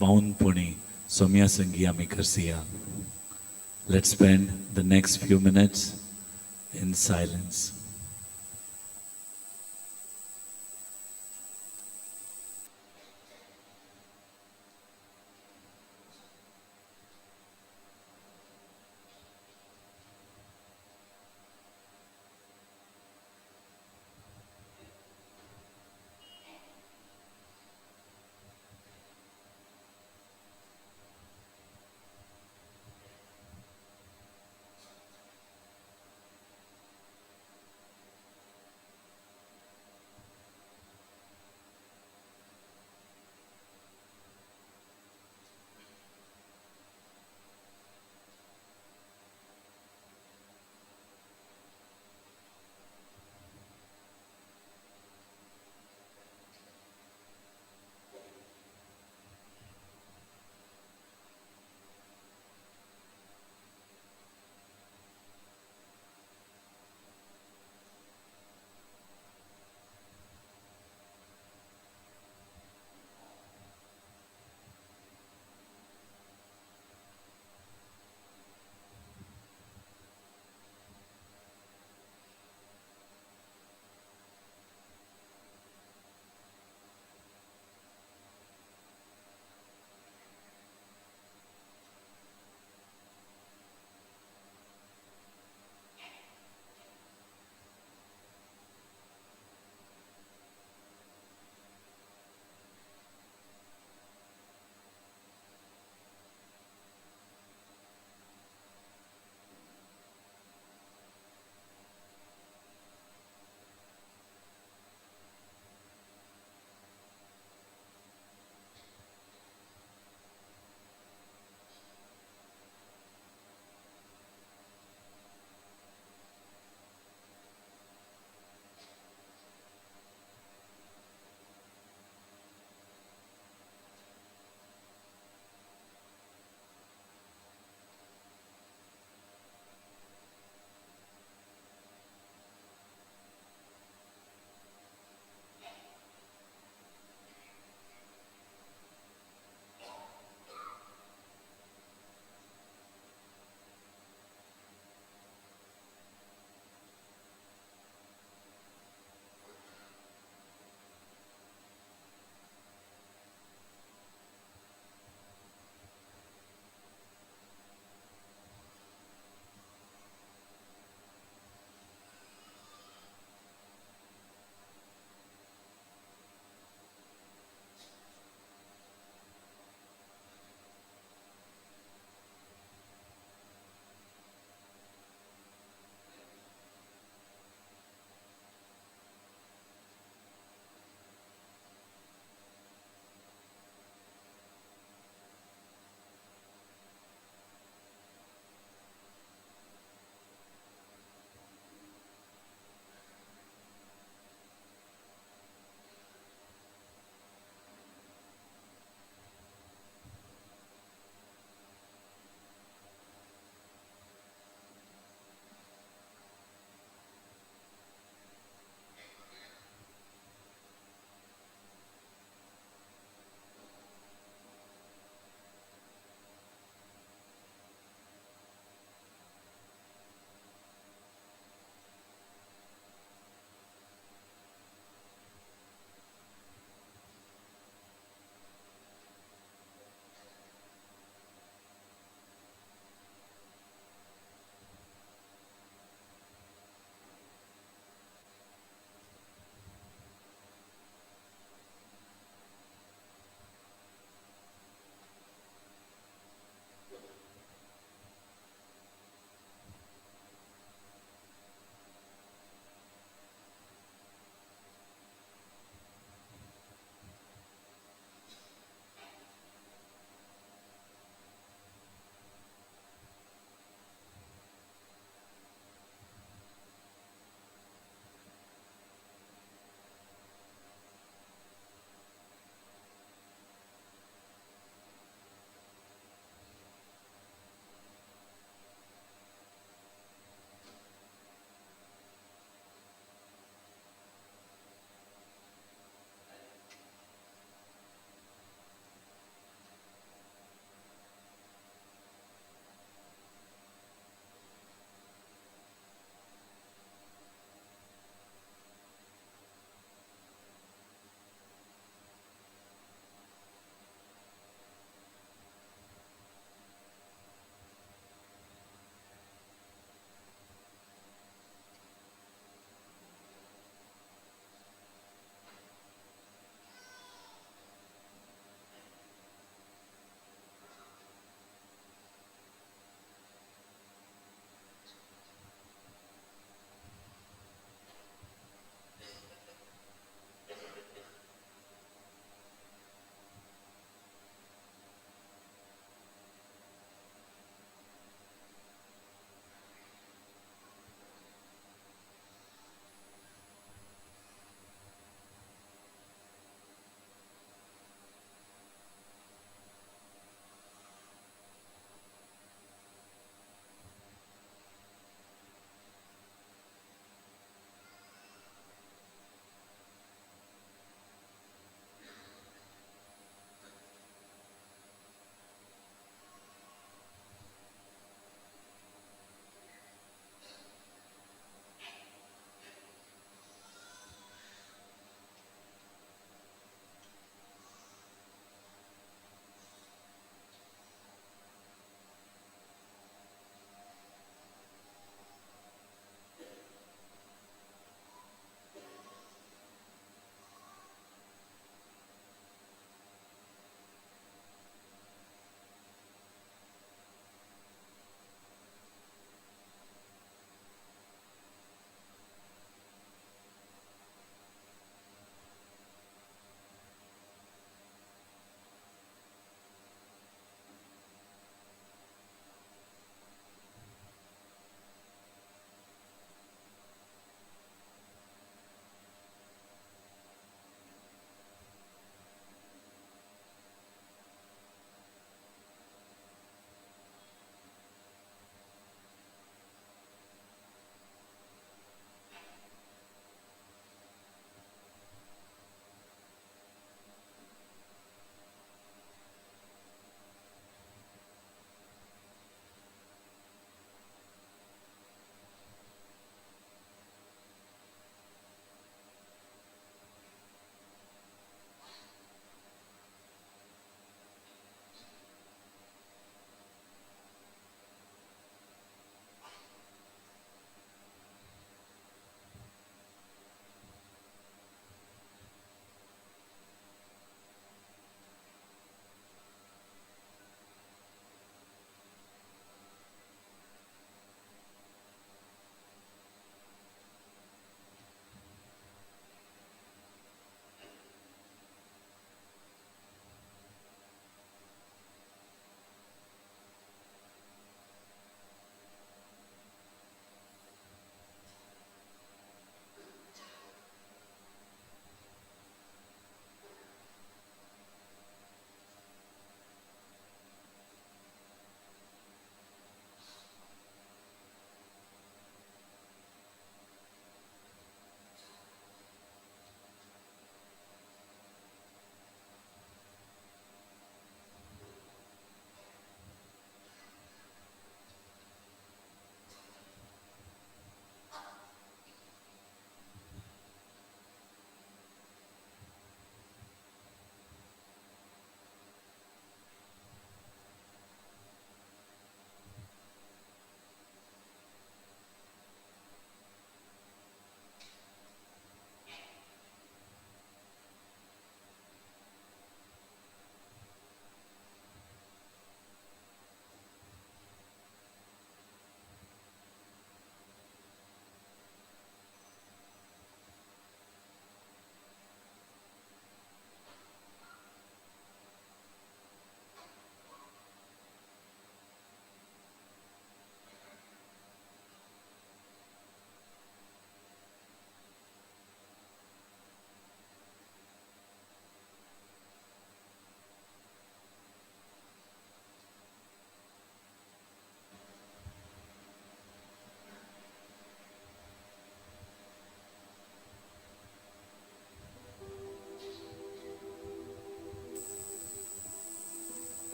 Speaker 13: मौनपणी सोम्या संगी आमी करसिया. Let's spend the next few minutes in silence.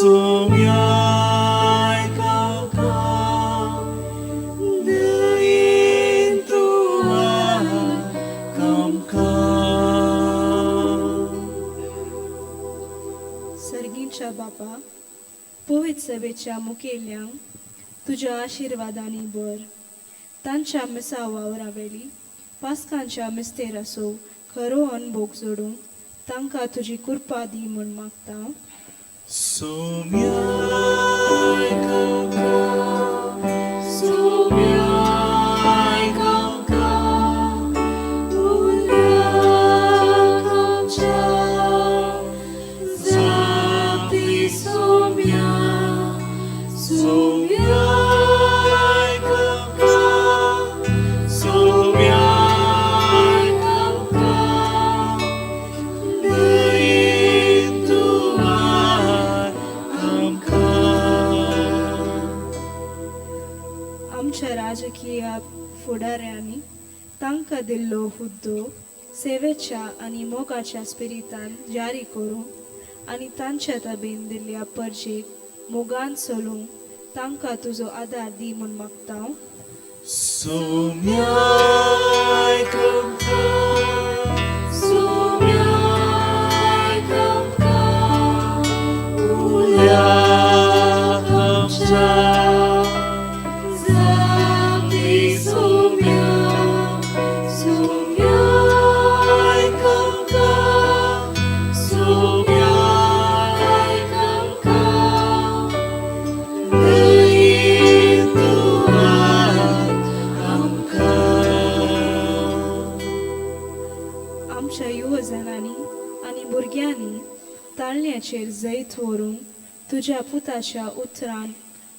Speaker 11: सोम्याय काका दयेन तूं आयक आमकां.
Speaker 14: सर्गींच्या बापा, पवित्र सभेच्या मुखेल्यांक तुज्या आशिर्वादांनी भर. तांच्या मिसा वावरावेली पास्कांच्या मिस्तेराचो खरो अनभोग जोडूंक तांकां तुजी कृपा दी म्हूण मागता.
Speaker 11: सोम्याय काका, सोम्याय काका, उल्याक आमच्या जाप दी सोम्या, सोम्याय काका, सोम्याय काका, दयेन तूं आयक आमकां.
Speaker 14: आमच्या राजकीय फुडाऱ्यांनी तांकां दिल्लो हुद्दो सेवेच्या आनी मोगाच्या स्पिरितान जारी करूंक आनी तांच्या ताबेन दिल्ल्या परजेक मोगान चलूंक तांकां तुजो आदार दी म्हूण मागता.
Speaker 11: सोम्याय काका, सोम्याय काका, उल्याक आमच्या जाप दी सोम्या, सोम्याय काका, सोम्याय काका, दयेन तूं आयक आमकां.
Speaker 14: आमच्या युवजनांनी आनी भुरग्यांनी ताळण्याचेर जैत व्हरूंक तुज्या पुताच्या उतरान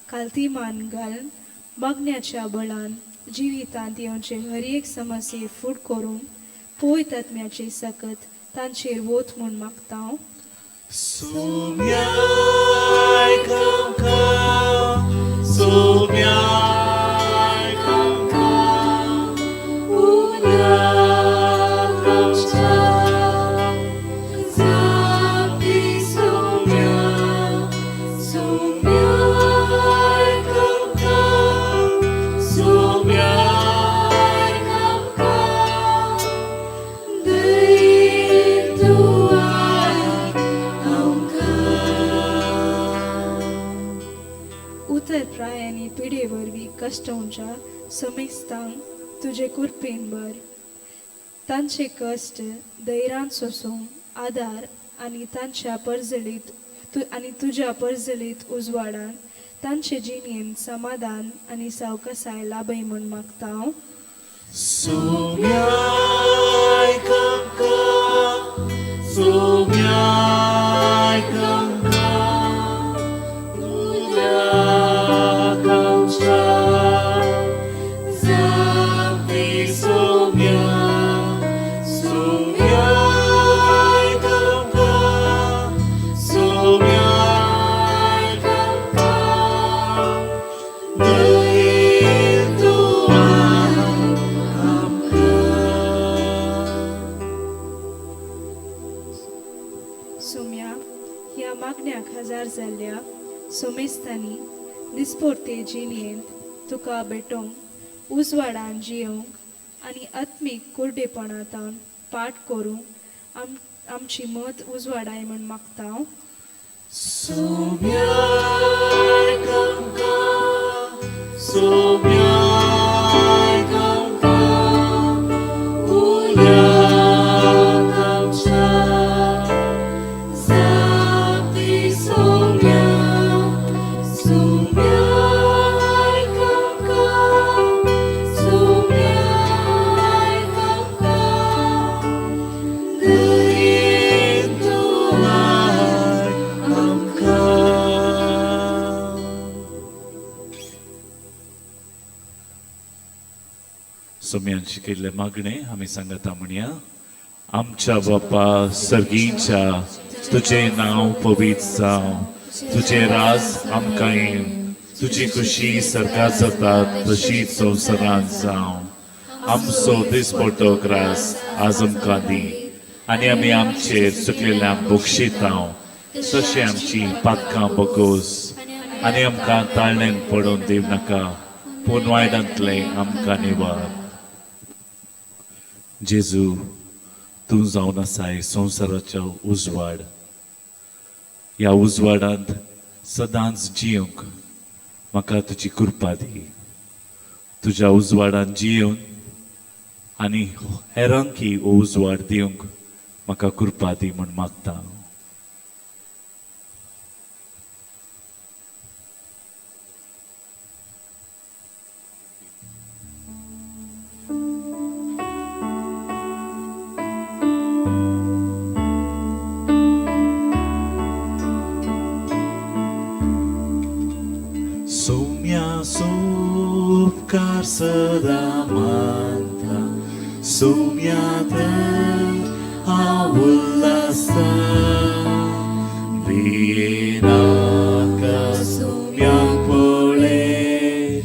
Speaker 14: कालतीमान घालून मागण्याच्या बळान जिवितांत येवचे हर एक समस्ये फूड करूंक पवित्र आत्म्याची सकत तांचेर वोत म्हूण मागता.
Speaker 11: सोम्याय काका, सोम्याय काका, उल्याक आमच्या जाप दी सोम्या, सोम्याय काका, सोम्याय काका, दयेन तूं आयक आमकां.
Speaker 14: उतर प्राय आनी पिडे वरवीं कश्टवच्या समेस्तांक तुजे कृपेन भर. तांचे कश्ट धैर्यान सोंसूंक आदार आनी तांच्या परजळीत आनी तुज्या परजळीत उजवाडान तांचे जिणेंत समाधान आनी सावकासाय लाभय म्हूण मागता हांव.
Speaker 11: सोम्याय काका, सोम्याय काका, उल्याक आमच्या जाप दी सोम्या, सोम्याय काका, सोम्याय काका, दयेन तूं आयक आमकां.
Speaker 14: सोम्या, ह्या मागण्याक हजार जाल्ल्या सोमेस्तांनी दिसपोरते जिणेंत तुका भेटोवंक, उजवाडान जियोवंक आनी आत्मीक कुर्डेपणांतावन पाठ करूंक आमची मत उजवाडाय म्हूण मागता हांव.
Speaker 11: सोम्याय काका, सोम्याय काका, उल्याक आमच्या जाप दी सोम्या, सोम्याय काका, सोम्याय काका, दयेन तूं आयक आमकां.
Speaker 13: सोम्यान शिकयल्ले मागणे आमी सांगता म्हणया. आमच्या बापा सर्गीच्या, तुजें नांव पवित्र जावं, तुजें राज आमकां येवं, तुजी खुशी सरकार जाता तशी संवसारांत जावं. आमचो दिसपट्टो ग्रास आज आमकां दी आनी आमी आमचेर चुकलेल्यांक बक्षितांव तशें आमची पातकां बगोस आनी आमकां ताळण्यान पडून दिव नाका, पूण वायटांतलें आमकां निवार. जेजू, तूं जावन आसाय संवसाराचो उजवाड. ह्या उजवाडांत सदांच जिवंक म्हाका तुजी कृपा दी. तुज्या उजवाडांत जियेवन आनी हेरांकी हो उजवाड दिवंक म्हाका कृपा दी म्हूण मागता. सोम्या सोपकार सदा मानता, सोम्या थंय हांव उल्हासता. भियेनाका सोम्याक पळय,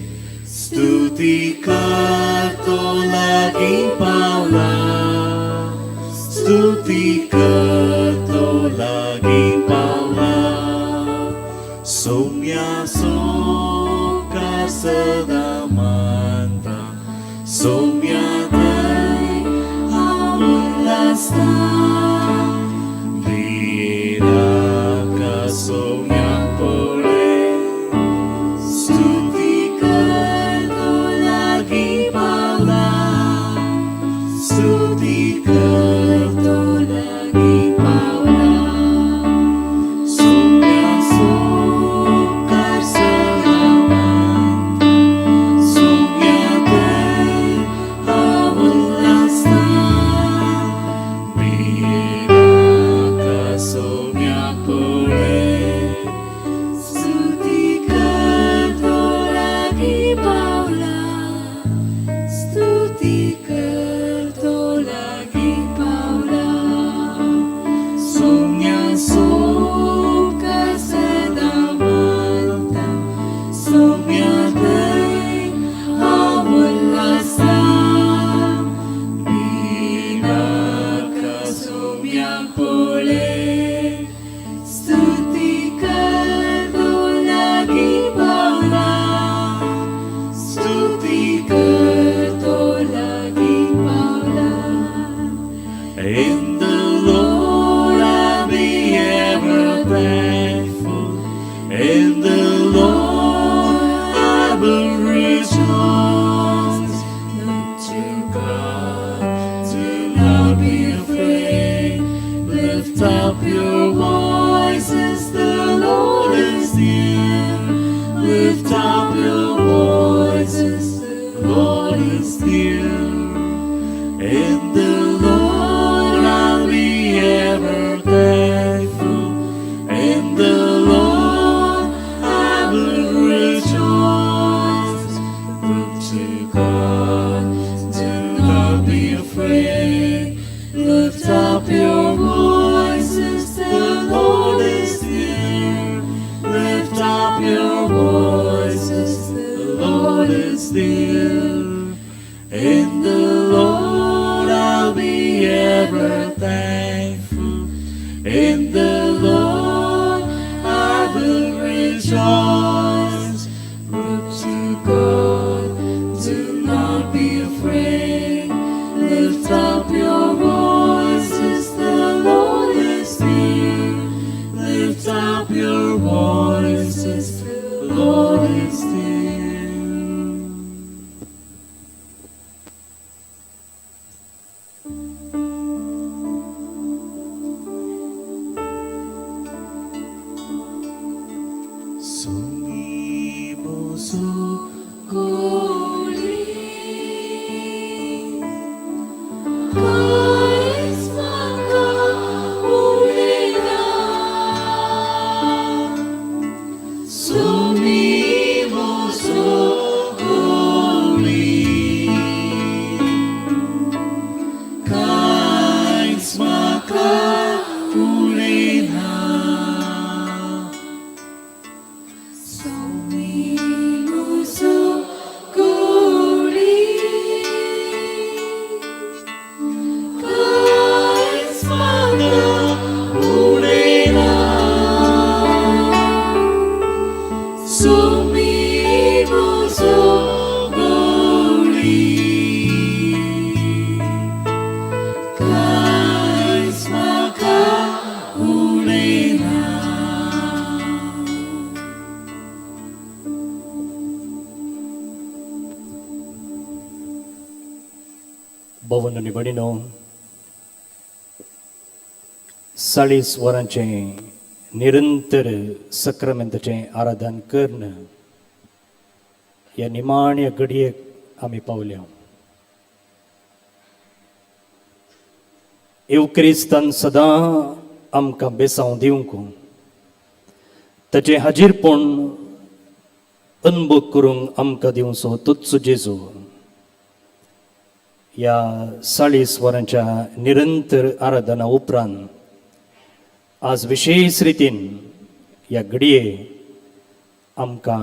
Speaker 13: स्तुती कर तो लागीं पावला, स्तुती कर तो लागीं पावला. सोम्या सोपकार सदा मानता, सोम्या थंय हांव उल्हासता. भियेनाका सोम्याक पळय, स्तुती कर तो लागीं पावला, स्तुती कर तो लागीं पावला. सोम्या सोपकार सदा मानता, सोम्या थंय हांव उल्हासता. भियेनाका सोम्याक पळय,
Speaker 11: स्तुती कर तो लागीं पावला, स्तुती कर तो लागीं पावला. सोम्या सोपकार सदा मानता, सोम्या थंय हांव उल्हासता. भियेनाका सोम्याक पळय, स्तुती कर तो लागीं पावला, स्तुती कर तो लागीं पावला.
Speaker 13: In the Lord I'll be ever thankful. In the Lord I will rejoice. Look to God, do not be afraid. Lift up your voices, the Lord is near. Lift up your voices, the Lord is near. In the Lord I'll be ever thankful. In the Lord I will rejoice. Look to God, do not be afraid. Lift up your voices, the Lord is near. Lift up your voices, the Lord is near. In the Lord I'll be ever thankful. In the Lord I will rejoice. Look to God, do not be afraid. Lift up your voices, the Lord is near. Lift up your voices, the Lord is near. Somi mozo
Speaker 11: Goli, कांयच म्हाका उणें
Speaker 13: Somi mozo goli, कांयच म्हाका उणें ना.
Speaker 11: Somi mozo
Speaker 6: भवन आनी भयणीनो, 40 वरांचें निरंतर सक्रामेंताचें आराधन करून ह्या निमाण्या घडयेक आमी पावल्या. येवक्रिस्तान सदां आमकां बेसांव दिवंक, ताचें हाजीरपण अनुभव करूंक आमकां दिवचो तोच जेजू ह्या 40 वरांच्या निरंतर आराधना उपरांत आज विशेश रितीन ह्या घडये आमकां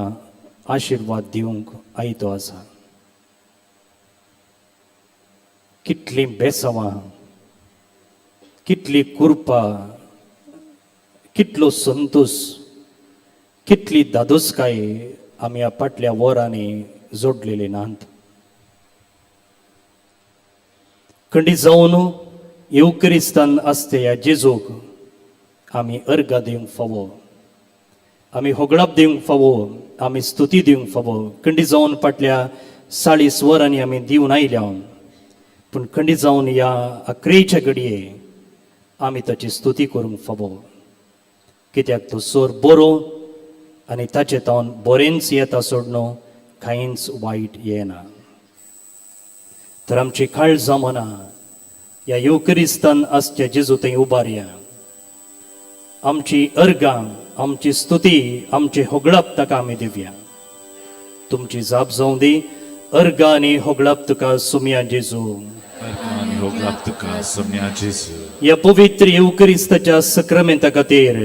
Speaker 6: आशिर्वाद दिवंक आयतो आसा. कितलीं बेसांवां, कितली कुरपा, कितलो संतोश, कितली दादोसकाय आमी ह्या फाटल्या वरांनी जोडलेली नात. खंडीत जावन येवक्रिस्तान आसते ह्या जेजूक आमी अर्गां दिवंक फावो, आमी होगळाप दिवंक फावो, आमी स्तुती दिवंक फावो. खंडीत जावन फाटल्या 40 वरांनी आमी दिवन आयल्या, पूण खंडीत जावन ह्या अकरेच्या घडये आमी ताची स्तुती करूंक फावो, कित्याक तो सोर बरो आनी ताचे तावन बरेंच येता सोडणो कांयच वायट येना. तर आमची काळजां मनां ह्या येवक्रिस्तान आसच्या जेजू थंय उबारया. आमची अर्गां, आमची स्तुती, आमचे होगळप ताका आमी दिवया. तुमची जाप जावं दी. अर्गां आनी होगळप तुका सुमया जेजू.
Speaker 13: आनी होगळप तुका सोम्या जेजू.
Speaker 6: ह्या पवित्र येवक्रिस्ताच्या सक्रामेंता खातीर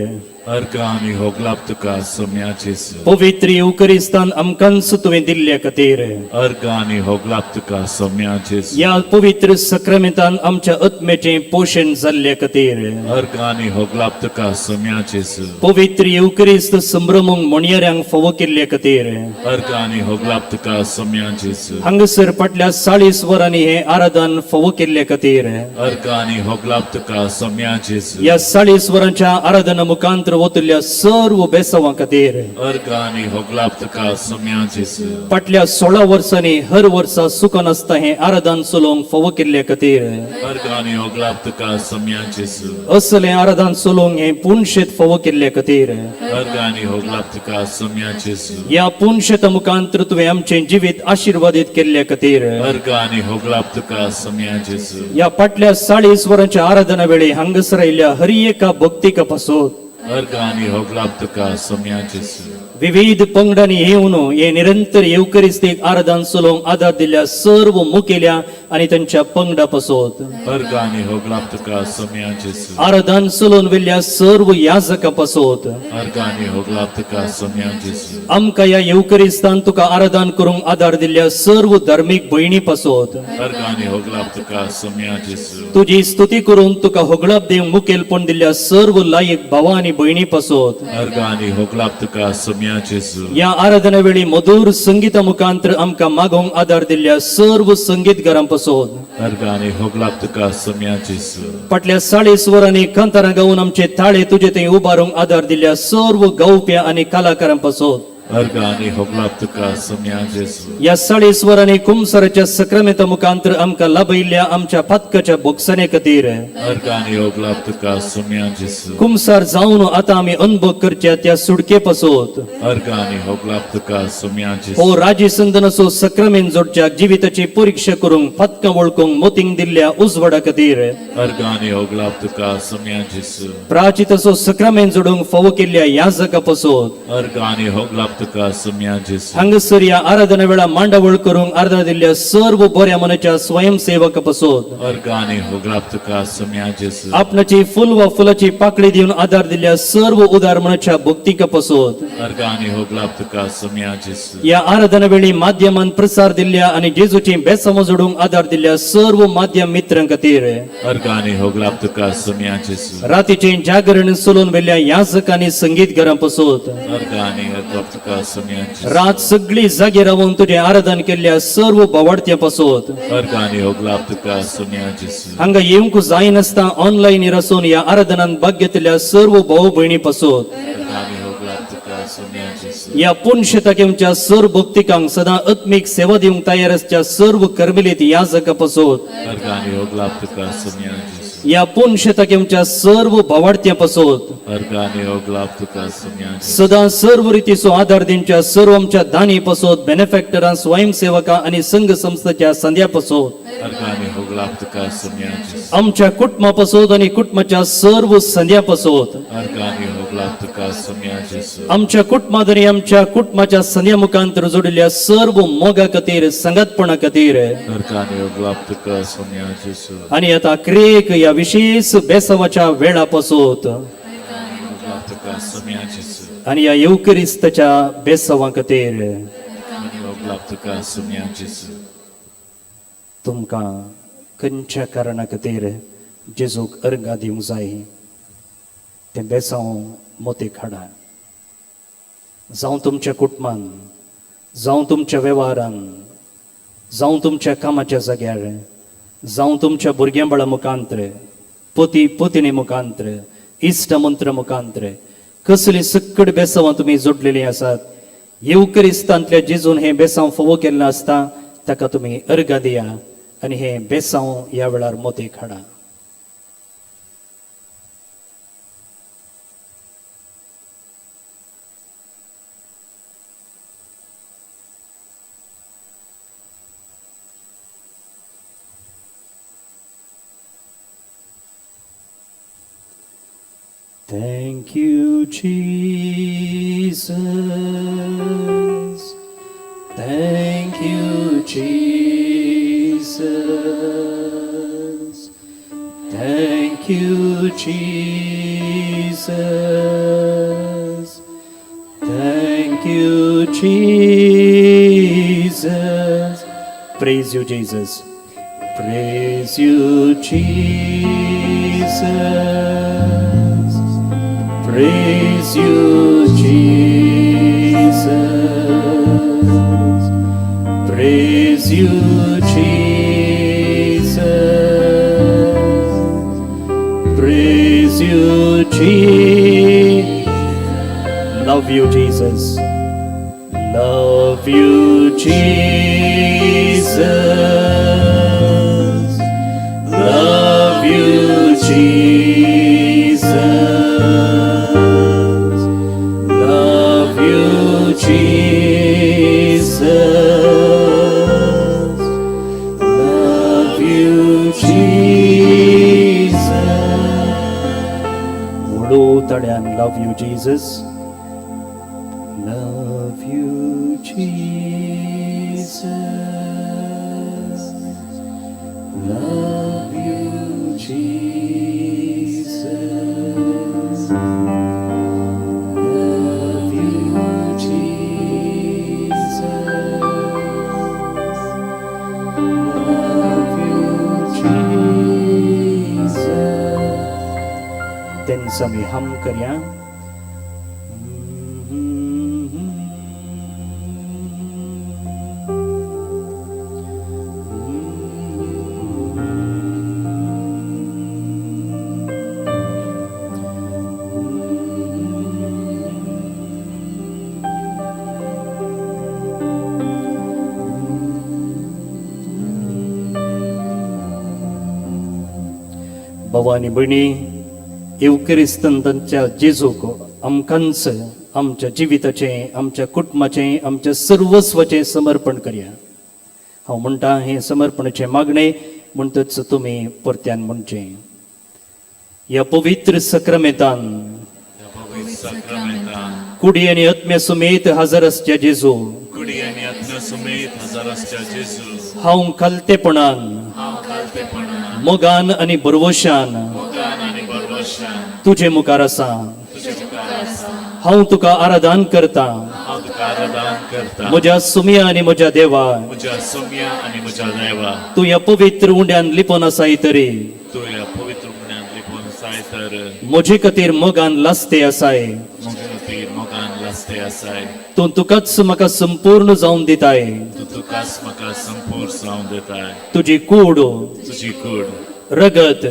Speaker 13: अर्गां आनी होगळप तुका सोम्या जेजू.
Speaker 6: पवित्र येवक्रिस्तान आमकांच तुवें दिल्ल्या खातीर
Speaker 13: अर्गां आनी होगळप तुका सोम्या जेजू.
Speaker 6: ह्या पवित्र सक्रामेंतान आमच्या आत्म्याचें पोशण जाल्ल्या खातीर
Speaker 13: अर्गां आनी होगळप तुका सोम्या जेजू.
Speaker 6: पवित्र येवक्रिस्त संभ्रमूंक म्हणयाऱ्यांक फावो केल्ल्या खातीर
Speaker 13: अर्गां आनी होगळप तुका सोम्या जेजू.
Speaker 6: हांगासर फाटल्या 40 वरांनी हें आराधन फावो केल्ल्या खातीर
Speaker 13: अर्गां आनी होगळप तुका सोम्या जेजू.
Speaker 6: ह्या 40 वरांच्या आराधना मुखांतर वतल्या सर्व बेसावां खातीर
Speaker 13: अर्गां आनी होगळप तुका सोम्या जेजू.
Speaker 6: फाटल्या 16 वर्सांनी हर वर्सा सुकनासता हें आराधन चलोवंक फावो केल्ल्या खातीर
Speaker 13: अर्गां आनी होगळप तुका सोम्या जेजू.
Speaker 6: असलें आराधन चलोवंक हें पुनशेत फावो केल्ल्या खातीर
Speaker 13: अर्गां आनी होगळप तुका सोम्या जेजू.
Speaker 6: ह्या पुनशेता मुखांतर तुवें आमचें जिवीत आशिर्वादीत केल्ल्या खातीर
Speaker 13: अर्गां आनी होगळप तुका सोम्या जेजू.
Speaker 6: ह्या फाटल्या 40 वरांच्या आराधना वेळी हांगासर आयिल्ल्या हर एका भक्तिका पासत
Speaker 13: अर्गां आनी होगळप तुका सोम्या जेजू.
Speaker 6: विविध पंगडांनी येवन हे निरंतर येवकरिस्तीक आराधन चलोवंक आदार दिल्ल्या सर्व मुखेल्या आनी तांच्या पंगडा पासत
Speaker 13: अर्गां आनी होगळप तुका सोम्या जेजू.
Speaker 6: आराधन चलोवन वेल्ल्या सर्व याजकां पासत
Speaker 13: अर्गां आनी होगळप तुका सोम्या जेजू.
Speaker 6: आमकां ह्या येवकरिस्तान तुका आराधन करूंक आदार दिल्ल्या सर्व धार्मीक भयणी पासत
Speaker 13: अर्गां आनी होगळप तुका सोम्या जेजू.
Speaker 6: तुजी स्तुती करून तुका होगळप दिवंक मुखेलपण दिल्ल्या सर्व लायक भावा आनी भयणी पासत
Speaker 13: अर्गां आनी होगळप तुका सोम्या जेजू.
Speaker 6: ह्या आराधना वेळी मधुर संगीता मुखांतर आमकां मागोवंक आदार दिल्ल्या सर्व संगीतकारां पासत
Speaker 13: अर्गां आनी होगळप तुका सोम्या जेजू.
Speaker 6: फाटल्या 40 वरांनी कांतारां गावन आमचे ताळे तुजे थंय उबारूंक आदार दिल्ल्या सर्व गावप्या आनी कलाकारां पासत
Speaker 13: अर्गां आनी होगळप तुका सोम्या जेजू.
Speaker 6: ह्या 40 वरांनी कुमसराच्या सक्रामेंता मुखांतर आमकां लाभयिल्ल्या आमच्या पातकाच्या बोगसणे खातीर
Speaker 13: अर्गां आनी होगळप तुका सोम्या जेजू.
Speaker 6: कुमसार जावन आतां आमी अनुभव करच्या त्या सुडके पासत
Speaker 13: अर्गां आनी होगळप तुका सोम्या जेजू.
Speaker 6: हो राजीसंदनाचो सक्रामेंत जोडच्या जिविताची परिक्षा करूंक पातकां वळखूंक मोतींक दिल्ल्या उजवाडा खातीर
Speaker 13: अर्गां आनी होगळप तुका सोम्या जेजू.
Speaker 6: प्राचिताचो सक्रामेंत जोडूंक फावो केल्ल्या याजका पासत
Speaker 13: अर्गां आनी होगळप तुका सोम्या जेजू.
Speaker 6: हांगासर ह्या आराधना वेळा मांडावळ करूंक आर्गां दिल्ल्या सर्व बऱ्या मनाच्या स्वयंसेवका पासत
Speaker 13: अर्गां आनी होगळप तुका सोम्या जेजू.
Speaker 6: आपणाची फुल वा फुलाची पाकळी दिवन आदार दिल्ल्या सर्व उदार मनाच्या भक्तिका पासत
Speaker 13: अर्गां आनी होगळप तुका सोम्या जेजू.
Speaker 6: ह्या आराधना वेळी माध्यमान प्रसार दिल्ल्या आनी जेजूची बेसांव जोडूंक आदार दिल्ल्या सर्व माध्यम मित्रां खातीर
Speaker 13: अर्गां आनी होगळप तुका सोम्या जेजू.
Speaker 6: रातीचें जागरण चलोवन वेल्ल्या याजक आनी संगीतकारां पासत
Speaker 13: अर्गां आनी होगळप तुका सोम्या जेजू.
Speaker 6: रात सगळी जागे रावन तुजें आराधन केल्ल्या सर्व भावाडत्यां पासत
Speaker 13: अर्गां आनी होगळप तुका सोम्या जेजू.
Speaker 6: हांगा येवंक जायनासतना ऑनलायन आसून ह्या आराधनान भाग घेतल्या सर्व भाऊ भयणी पासत
Speaker 13: अर्गां आनी होगळप तुका सोम्या जेजू.
Speaker 6: ह्या पुनशेताक आमच्या सर्व भक्तिकांक सदां आत्मीक सेवा दिवंक तयार आसच्या सर्व कर्मिलीत याजका पासत
Speaker 13: अर्गां आनी होगलाप तुका सोम्या जेजू.
Speaker 6: ह्या पुनशेताक आमच्या सर्व भावाडत्या पासत
Speaker 13: अर्गां आनी होगलाप तुका सोम्या जेजू.
Speaker 6: सदां सर्व रितीचो आदार दिवच्या सर्व आमच्या दानी पासत बेनिफॅक्टरां स्वयंसेवकां आनी संघ संस्थेच्या संद्या पासत
Speaker 13: अर्गां आनी होगलाप तुका सोम्या जेजू.
Speaker 6: आमच्या कुटुंबा पासत आनी कुटुंबाच्या सर्व संद्या पासत
Speaker 13: अर्गां आनी होगलाप तुका सोम्या जेजू.
Speaker 6: आमच्या कुटुंबात आनी आमच्या कुटुंबाच्या संद्या मुखांत जोडिल्ल्या सर्व मोगा खातीर सांगातपणा खातीर
Speaker 13: अर्गां आनी होगलाप तुका सोम्या जेजू.
Speaker 6: आनी आतां क्रेक ह्या विशेष बेसावाच्या वेळा पासत
Speaker 13: होगलाप तुका सोम्या जेजू.
Speaker 6: आनी ह्या येवकरिस्ताच्या बेसावा खातीर
Speaker 13: आनी होगलाप तुका सोम्या जेजू.
Speaker 6: तुमकां खंयच्या कारणा खातीर जेजूक अर्गां दिवंक जाय तें बेसांव मोतीक हाडा. जावं तुमच्या कुटुंबान, जावं तुमच्या वेव्हारान, जावं तुमच्या कामाच्या जाग्यार, जावं तुमच्या भुरग्यां बाळा मुखांत्र, पती पतिणी मुखांत्र, इश्ट मंत्र मुखांत्र, कसलीं सक्कड बेसांवां तुमी जोडलेलीं आसात. येवकरिस्तांतल्या जेजून हें बेसांव फावो केल्लें आसता ताका तुमी अर्गां दिया आनी हें बेसांव ह्या वेळार मोतीक हाडा. Thank you, Jesus. Thank you, Jesus. Thank you, Jesus. Thank you, Jesus. Praise you, Jesus. Praise you, Jesus. Praise you, Jesus. Praise you, Jesus. Praise you, Jesus. Love you, Jesus. Love you, Jesus. Love you, Jesus. Love you, Jesus. Love you, Jesus. व्हडो तळ्यान love you, Jesus. Love you, Jesus. Love you, Jesus. Love you, Jesus. Love you, Jesus. तेंचो आमी हम करया. भाव आनी भयणी, येवक्रिस्तान तांच्या जेजूक आमकांच आमच्या जिविताचें, आमच्या कुटुंबाचें, आमच्या सर्वस्वाचें समर्पण करया. हांव म्हणटा हें समर्पणाचें मागणें म्हणटच तुमी परत्यान म्हणचें, ह्या पवित्र सक्रमेंतान कुडी आनी आत्म्या समेत हजर आसच्या जेजू,
Speaker 13: कुडी आनी आत्म्या समेत हजर आसच्या जेजू,
Speaker 6: हांव खालतेपणान,
Speaker 13: हांव खालतेपणान,
Speaker 6: मोगान आनी भरवशान
Speaker 13: मोगान आनी भरवशान
Speaker 6: तुजे मुखार आसा.
Speaker 13: तुजे मुखार आसा.
Speaker 6: हांव तुका आराधन करता.
Speaker 13: हांव तुका आराधन करता.
Speaker 6: म्हज्या सुमया आनी म्हज्या देवा,
Speaker 13: म्हज्या सोम्या आनी म्हज्या देवा,
Speaker 6: तूं ह्या पवित्र उंड्यान लिपोन आसाय तरी
Speaker 13: तूं ह्या पवित्र उंड्यान लिपोन आसाय तर
Speaker 6: म्हजे खातीर मोगान लासते आसाय.
Speaker 13: म्हजे खातीर मोगान लासते आसाय.
Speaker 6: तूं तुकाच म्हाका संपूर्ण जावन दिताय.
Speaker 13: तूं तुकाच म्हाका संपूर्ण जावन दिताय.
Speaker 6: तुजी कूड,
Speaker 13: तुजी कूड,
Speaker 6: रगत,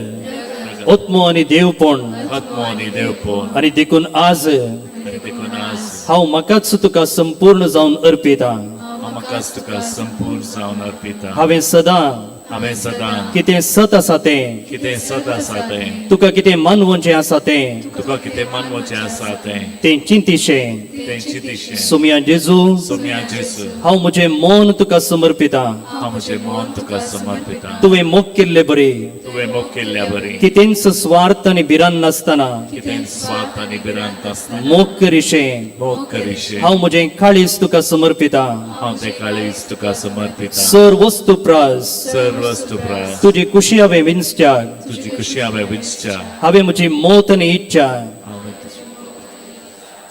Speaker 6: आत्मो आनी देवपण,
Speaker 13: आत्मो आनी देवपण,
Speaker 6: आनी देखून आज
Speaker 13: आनी देखून आज
Speaker 6: हांव म्हाकाच तुका संपूर्ण जावन अर्पितां.
Speaker 13: हांव म्हाकाच तुका संपूर्ण जावन अर्पितां.
Speaker 6: हांवें सदां
Speaker 13: हांवें सदां
Speaker 6: कितें सत आसा तें,
Speaker 13: कितें सत आसा तें,
Speaker 6: तुका कितें मानवचें आसा तें,
Speaker 13: तुका कितें मानवचें आसा तें,
Speaker 6: तें चिंतिशें.
Speaker 13: तें चिंतिशें.
Speaker 6: सोमया जेजू,
Speaker 13: सोमया जेजू,
Speaker 6: हांव म्हजें मन तुका समर्पितां.
Speaker 13: हांव म्हजें मन तुका समर्पितां.
Speaker 6: तुवें मोग केल्ले बरी,
Speaker 13: तुवें मोग केल्ल्या बरी,
Speaker 6: कितेंच स्वार्थ आनी भिरांत नासतना,
Speaker 13: कितेंच स्वार्थ आनी भिरांत आसतना,
Speaker 6: मोग करिशें.
Speaker 13: मोग करिशें.
Speaker 6: हांव म्हजें काळीज तुका समर्पितां.
Speaker 13: हांव तें काळीज तुका समर्पितां.
Speaker 6: सर वस्तू प्रास,
Speaker 13: सर वस्तू प्रास,
Speaker 6: तुजी खुशी हांवें विंचच्या,
Speaker 13: तुजी खुशी हांवें विंचच्या,
Speaker 6: हांवें म्हजी मत आनी इच्छा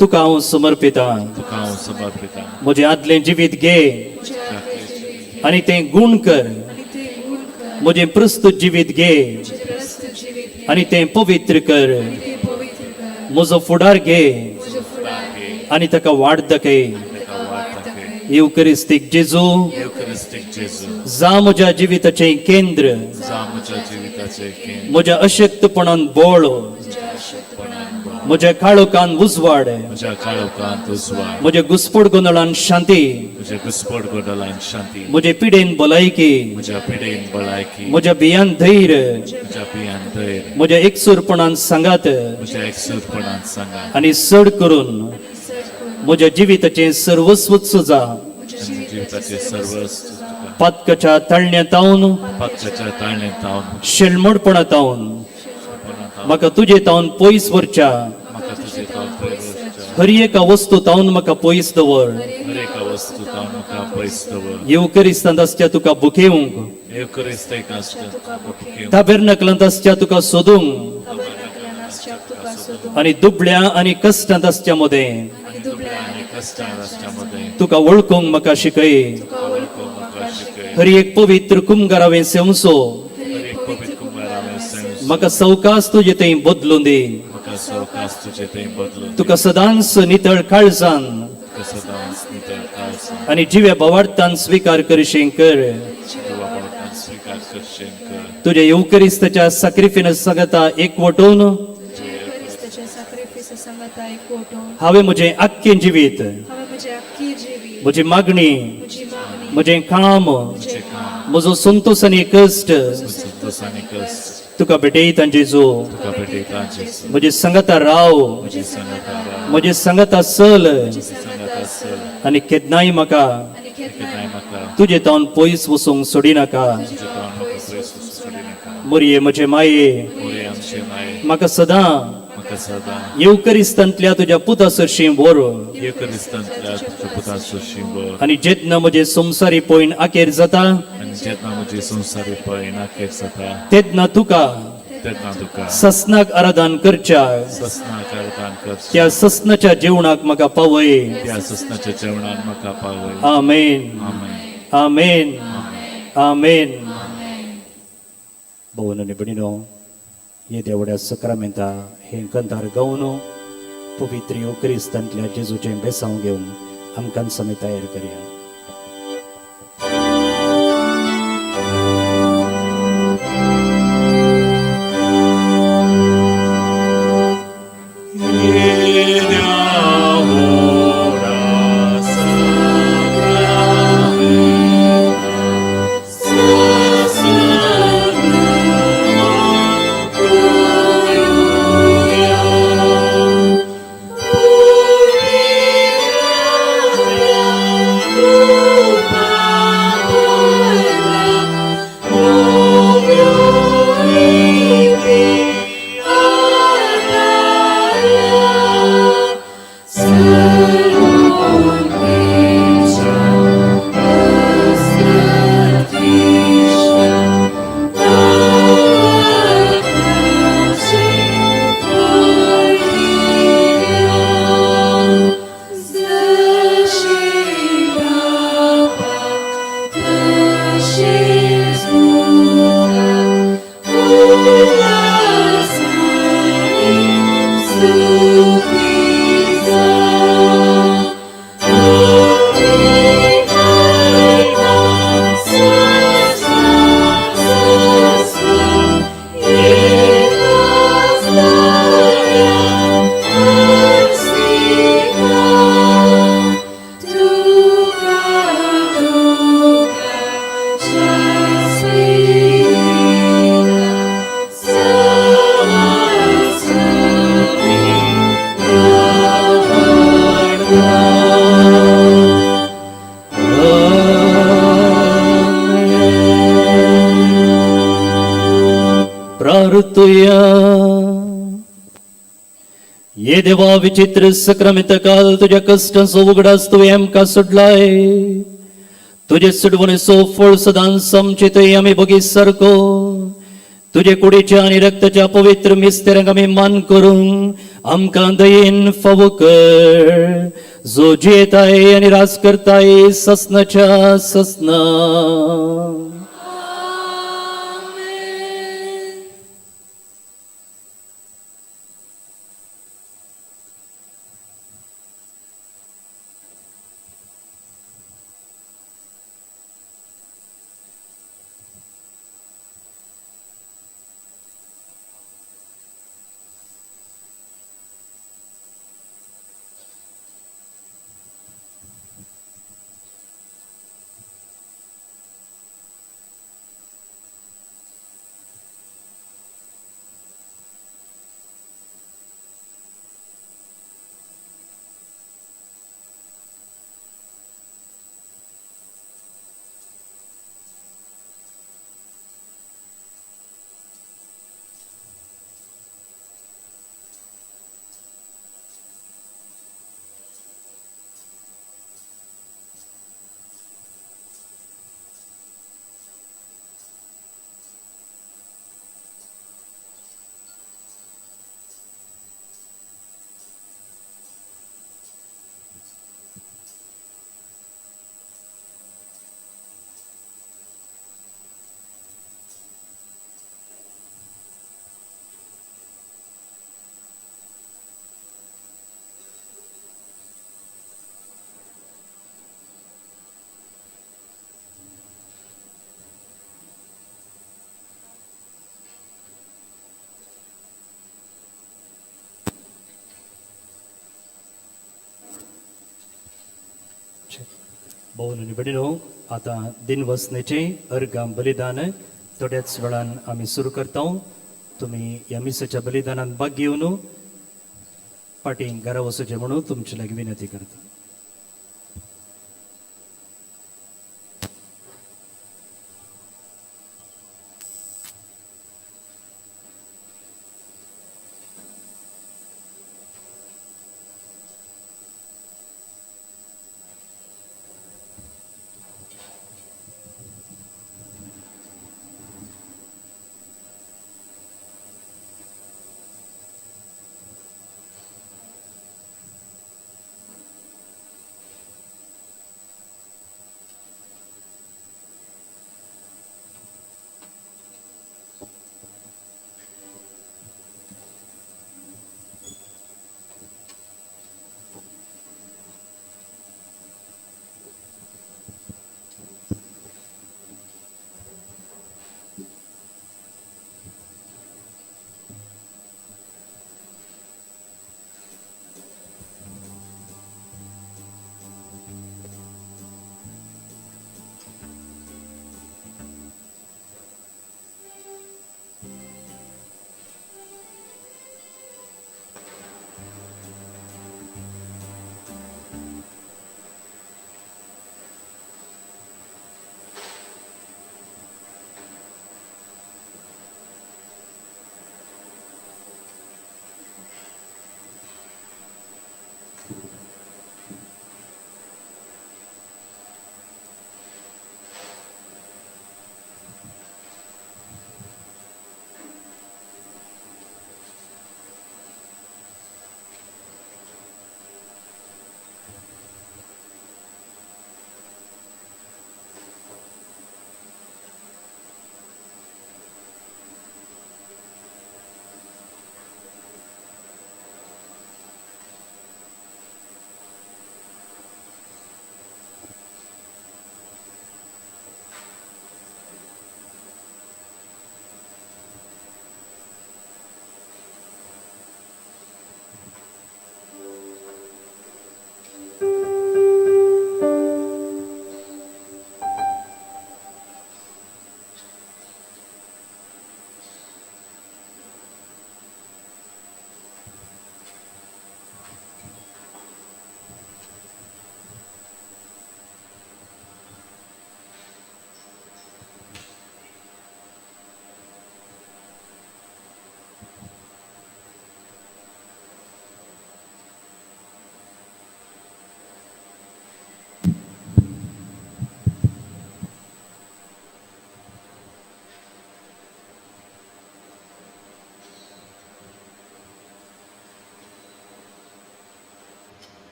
Speaker 6: तुका हांव समर्पितां.
Speaker 13: तुका हांव समर्पितां.
Speaker 6: म्हजें आदलें जिवीत घे आनी तें गूण कर. म्हजें प्रस्तुत जिवीत घे आनी तें पवित्र कर. म्हजो फुडार घे आनी ताका वाट दाखय. येवकरिस्तीक जेजू,
Speaker 13: येवकरिस्तीक जेजू,
Speaker 6: जा म्हज्या जिविताचें केंद्र,
Speaker 13: जा म्हज्या जिविताचें केंद्र,
Speaker 6: म्हज्या अशक्तपणान बळ, म्हज्या काळोखान उजवाड,
Speaker 13: म्हज्या काळोखांत उजवाड,
Speaker 6: म्हज्या घुस्पड गोंदळान शांती,
Speaker 13: म्हज्या घुस्पड गोंदळान शांती,
Speaker 6: म्हजे पिडेन भलायकी,
Speaker 13: म्हज्या पिडेन भलायकी,
Speaker 6: म्हज्या भियान धैर्य,
Speaker 13: म्हज्या भियान धैर्य,
Speaker 6: म्हज्या एकसूरपणान सांगात,
Speaker 13: म्हज्या एकसूरपणान सांगात,
Speaker 6: आनी चड करून म्हज्या जिविताचें सर्वस्वच जा.
Speaker 13: जिविताचें सर्वस्व तुका.
Speaker 6: पातकाच्या ताळण्यातावन,
Speaker 13: पातकाच्या ताळण्यातावन,
Speaker 6: शेलमोडपणातावन म्हाका तुजे तावन पयस व्हरच्या
Speaker 13: म्हाका तुजे तावन पयस व्हरच्या
Speaker 6: हर एका वस्तू तावन म्हाका पयस दवर.
Speaker 13: हर एका वस्तू तावन म्हाका पयस दवर.
Speaker 6: येवकरिस्तांत आसच्या तुका बुकेवंक,
Speaker 13: येवकरिस्तांत आसच्या तुका बुकेवंक,
Speaker 6: ताबेर्नकलांत आसच्या तुका सोदूंक, आनी दुबळ्या आनी कश्टांत आसच्या मदें तुका वळखूंक म्हाका शिकय. हर एक पवित्र कुमगार हांवें सेवचो. म्हाका सवकास तुजे थंय बदलून दी. तुका सदांच नितळ काळजान आनी जिव्या भावार्थान स्विकार करशें कर. तुज्या येवकरिस्ताच्या साक्रिफिन सांगता एकवटून हांवें म्हजें आख्खें जिवीत, म्हजी मागणी, म्हजें काम, म्हजो संतोश आनी कश्ट तुका भेटयता जेजू. म्हजे सांगाता राव, म्हजे सांगाता चल आनी केन्नाय म्हाका तुजे तावन पयस वचूंक सोडिनाका. मोरये म्हजे माये, म्हाका सदां येवकरिस्तांतल्या तुज्या पुता सरशीं व्हर आनी जेन्ना म्हजें संवसारी पयण आखेर जाता तेन्ना तुका ससनाक आराधन करच्या त्या ससनाच्या जेवणाक म्हाका पावय. आमेन, आमेन, आमेन. भोवन आनी भयणीनो, येद्या व्हड्या सक्रामेंता हें कंतार गावन पवित्र येवक्रिस्तांतल्या जेजूचें बेसांव घेवन आमकां आमी तयार करया.
Speaker 11: Oh,
Speaker 6: प्रार्थुया. ये देवा विचित्र सक्रामित काल तुज्या कश्टांचो उगडास तुवें आमकां सोडलाय. तुजे सुडवणेचो फळ सदांच आमचे थंय आमी बगी सारको तुजे कुडीच्या आनी रक्ताच्या पवित्र मिस्तेरांक आमी मान करूंक आमकां दयेन फावो कर, जो जियेताय आनी राज करताय ससनाच्या ससना. भोवन आनी भयणीनो, आतां दिनवसनेचें अर्गां बलिदान थोड्याच वेळान आमी सुरू करता. तुमी ह्या मिसाच्या बलिदानान भाग घेवन फाटीं घरा वचचें म्हणून तुमचे लागीं विनंती करता.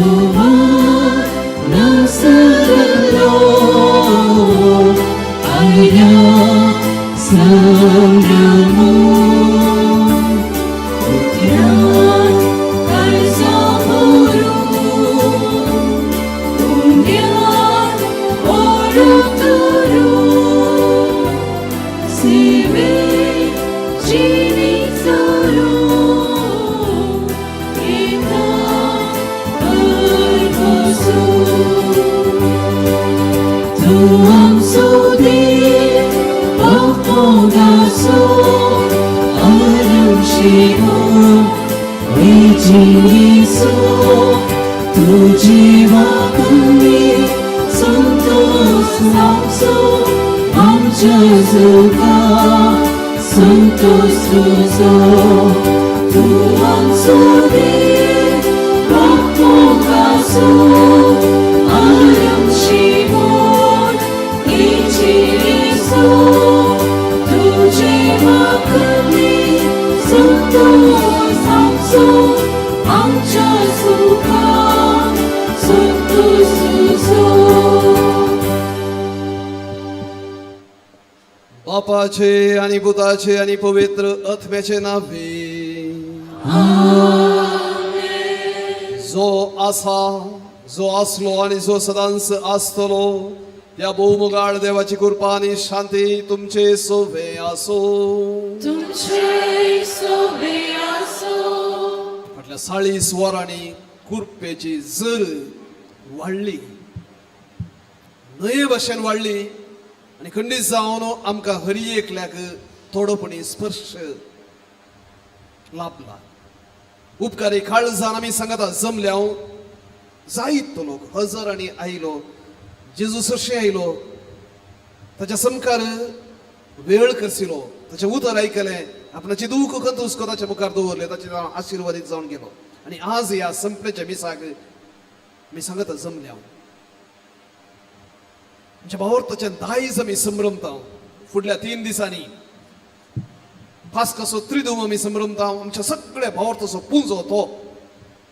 Speaker 11: Juan Nasarelo Aya Sangramu Utyan Karzamuru Undian Oruturu Sive Jinisaru Ita Arvasu Tuam Sudi Papogasu Aram Shimon Ejinisu Tujiva Kami Santos Samsu Amjazuka Santos Ruzo Tuam Sudi Papogasu Aram Shimon Ejinisu Tujiva Kami Santos Samsu Amjazuka Santos Ruzo.
Speaker 4: बापाचे आनी पुताचे आनी पवित्र आत्म्याचे नावे जो आसा जो आसलो आनी जो सदांच आसतलो त्या भोवमुगाळ देवाची कृपा आनी शांती तुमचे सोवे आसो.
Speaker 11: तुमचे सोबे आसो.
Speaker 4: फाटल्या 40 वरांनी कुरपेची जर वाडली, न्हंये भशेन वाडली आनी खंडीत जावन आमकां हरी एकल्याक थोडोपणी स्पर्श लाभला. उपकारी काळजान आमी सांगता जमल्या जायत तो लोक हजारांनी आयलो, जेजू सरशी आयलो, ताच्या समकार वेळ करसिलो, ताचें उतर आयकलें, आपणाची दूख खंत हुस्को ताच्या मुखार दवरलें, ताचे आशिर्वादीत जावन गेलो. आनी आज ह्या संपल्याच्या मिसाक आमी सांगता जमल्या आमच्या भावार्थाच्या दायज आमी संभ्रमता. फुडल्या 3 दिसांनी पास्काचो त्रिदूम आमी संभ्रमता, आमच्या सगळ्या भावार्थाचो पुंजो तो.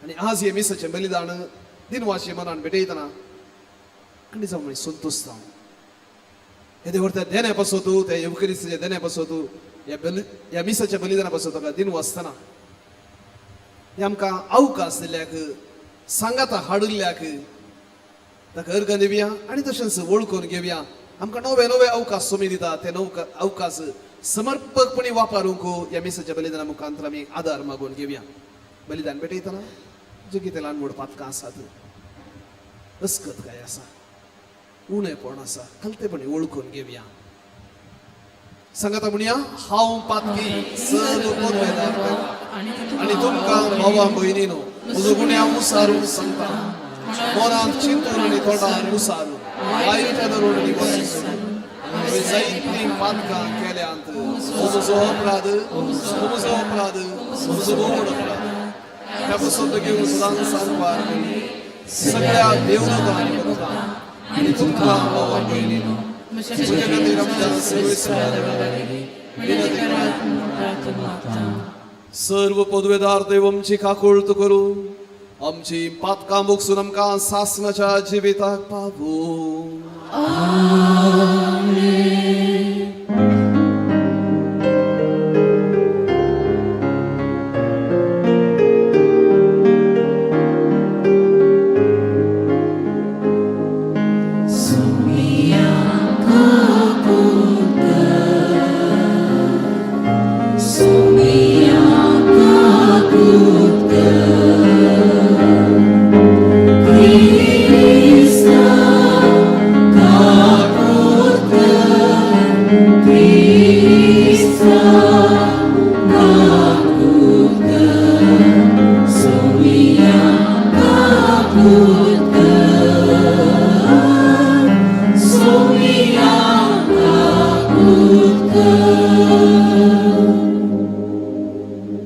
Speaker 4: आनी आज हे मिसाचें बलिदान दिनवाशी मनान भेटयतना खंडीत जावन आमी संतोशता. हे व्हर त्या देण्या पासत, त्या येवकरीच्या देण्या पासत, ह्या मिसाच्या बलिदाना पासत ताका दिनवासतना हे आमकां अवकाश दिल्ल्याक, सांगाता हाडिल्ल्याक ताका अर्गां दिवया आनी तशेंच वळखून घेवया. आमकां नवे नवे अवकाश सोमी दिता, ते नवे अवकाश समर्पकपणी वापरूंक ह्या मिसाच्या बलिदाना मुखांतर आमी आदार मागून घेवया. बलिदान भेटयतना जे कितें ल्हान व्हड पातकां आसात, अस्कत काय आसा, उणेपण आसा, कलतेपणी वळखून घेवया. सांगाता म्हणया, हांव पातकी चड पदवेदार आनी तुमकां भावा भयणीनो म्हजो गुण्यांव उसारून सांगता, मनांत चिंतून आनी तोंडार उसारून वायट धरून आनी बरें सोडून हांवें जायतीं पातकां केल्यांत. हो म्हजो अपराध, हो म्हजो अपराध, हो म्हजो व्हड अपराध. ह्या पसंत घेवन सदांच सांगपार सगळ्या देवदूतां आनी भक्तां आनी तुमकां भावा भयणीनो म्हज्या खातीर आमच्या सर्वेस्परा देवा विनंती करात
Speaker 11: म्हणून प्रार्थना मागता.
Speaker 4: सर्व पदवेदार देव आमची काकुळट करूं, आमची पातकां भोगसून आमकां सासणाच्या जिविताक पावूं.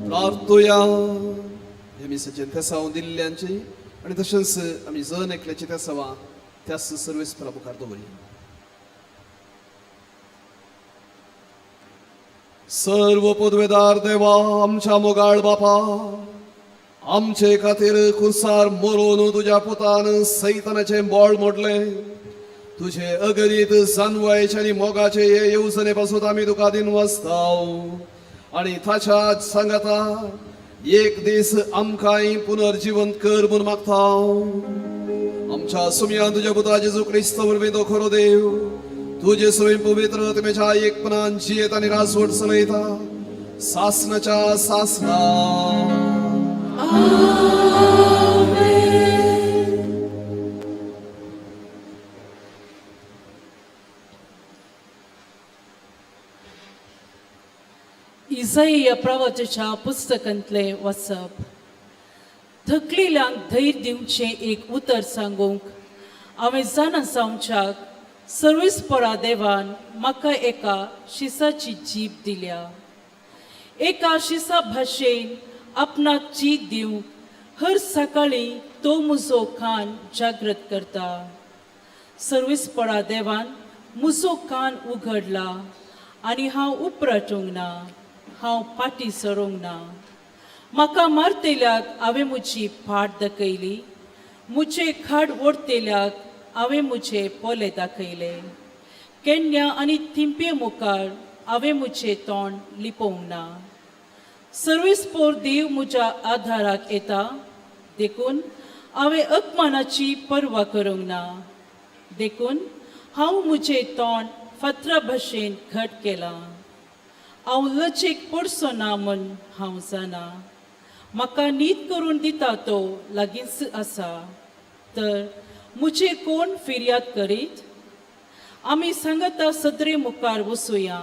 Speaker 4: प्रार्थुया. आमी सज्जन तेसांव दिल्ल्यांची आनी तशेंच आमी जण एकल्याची तेसांवां त्याच सर्वेस्परा मुखार दवरया. सर्व पदवेदार देवा, आमच्या मोगाळ बापा, आमचे खातीर कुर्सार मरून तुज्या पुतान सैतानाचें बोळ मोडलें. तुजे अगणीत जानवायचे आनी मोगाचे हे येवजणे पासून आमी तुका दिनवासताव आनी ताच्या सांगाता एक दीस आमकांय पुनर्जिवंत कर म्हूण मागताव. आमच्या सुमयान तुज्या पुता जेजू क्रिस्त वरवीं तो खरो देव तुजे स्वयं पवित्र आत्म्याच्या एकपणान जियेत आनी राजवट चलयता सासनाच्या सासना.
Speaker 15: इजाईया प्रवाचाच्या पुस्तकांतलें वाचप. थकलेल्यांक धैर्य दिवचें एक उतर सांगूंक हांवें जाणा जावच्याक सर्वेस्परा देवान म्हाका एका शिसाची जीब दिल्या. एका शिसा भाशेन आपणाक चीत दिवंक हर सकाळीं तो म्हजो कान जागृत करता. सर्वेस्परा देवान म्हजो कान उगडला आनी हांव उपराटूंक ना, हांव फाटीं सरूंक ना. म्हाका मारतेल्याक हांवें म्हजी फाट दाखयली, म्हजे खाड ओडतेल्याक हांवें म्हजे पोले दाखयले. केन्ना आनी थिंपये मुखार हांवें म्हजें तोंड लिपोवंक ना. सर्वेस्पोर देव म्हज्या आधाराक येता, देखून हांवें अपमानाची पर्वा करूंक ना. देखून हांव म्हजें तोंड फातरा भशेन घट केलां. हांव लजेक पडचो ना म्हूण हांव जाणा. म्हाका न्हीद करून दिता तो लागींच आसा. तर म्हजेर कोण फिर्याद करीत? आमी सांगता सदरे मुखार वसुया.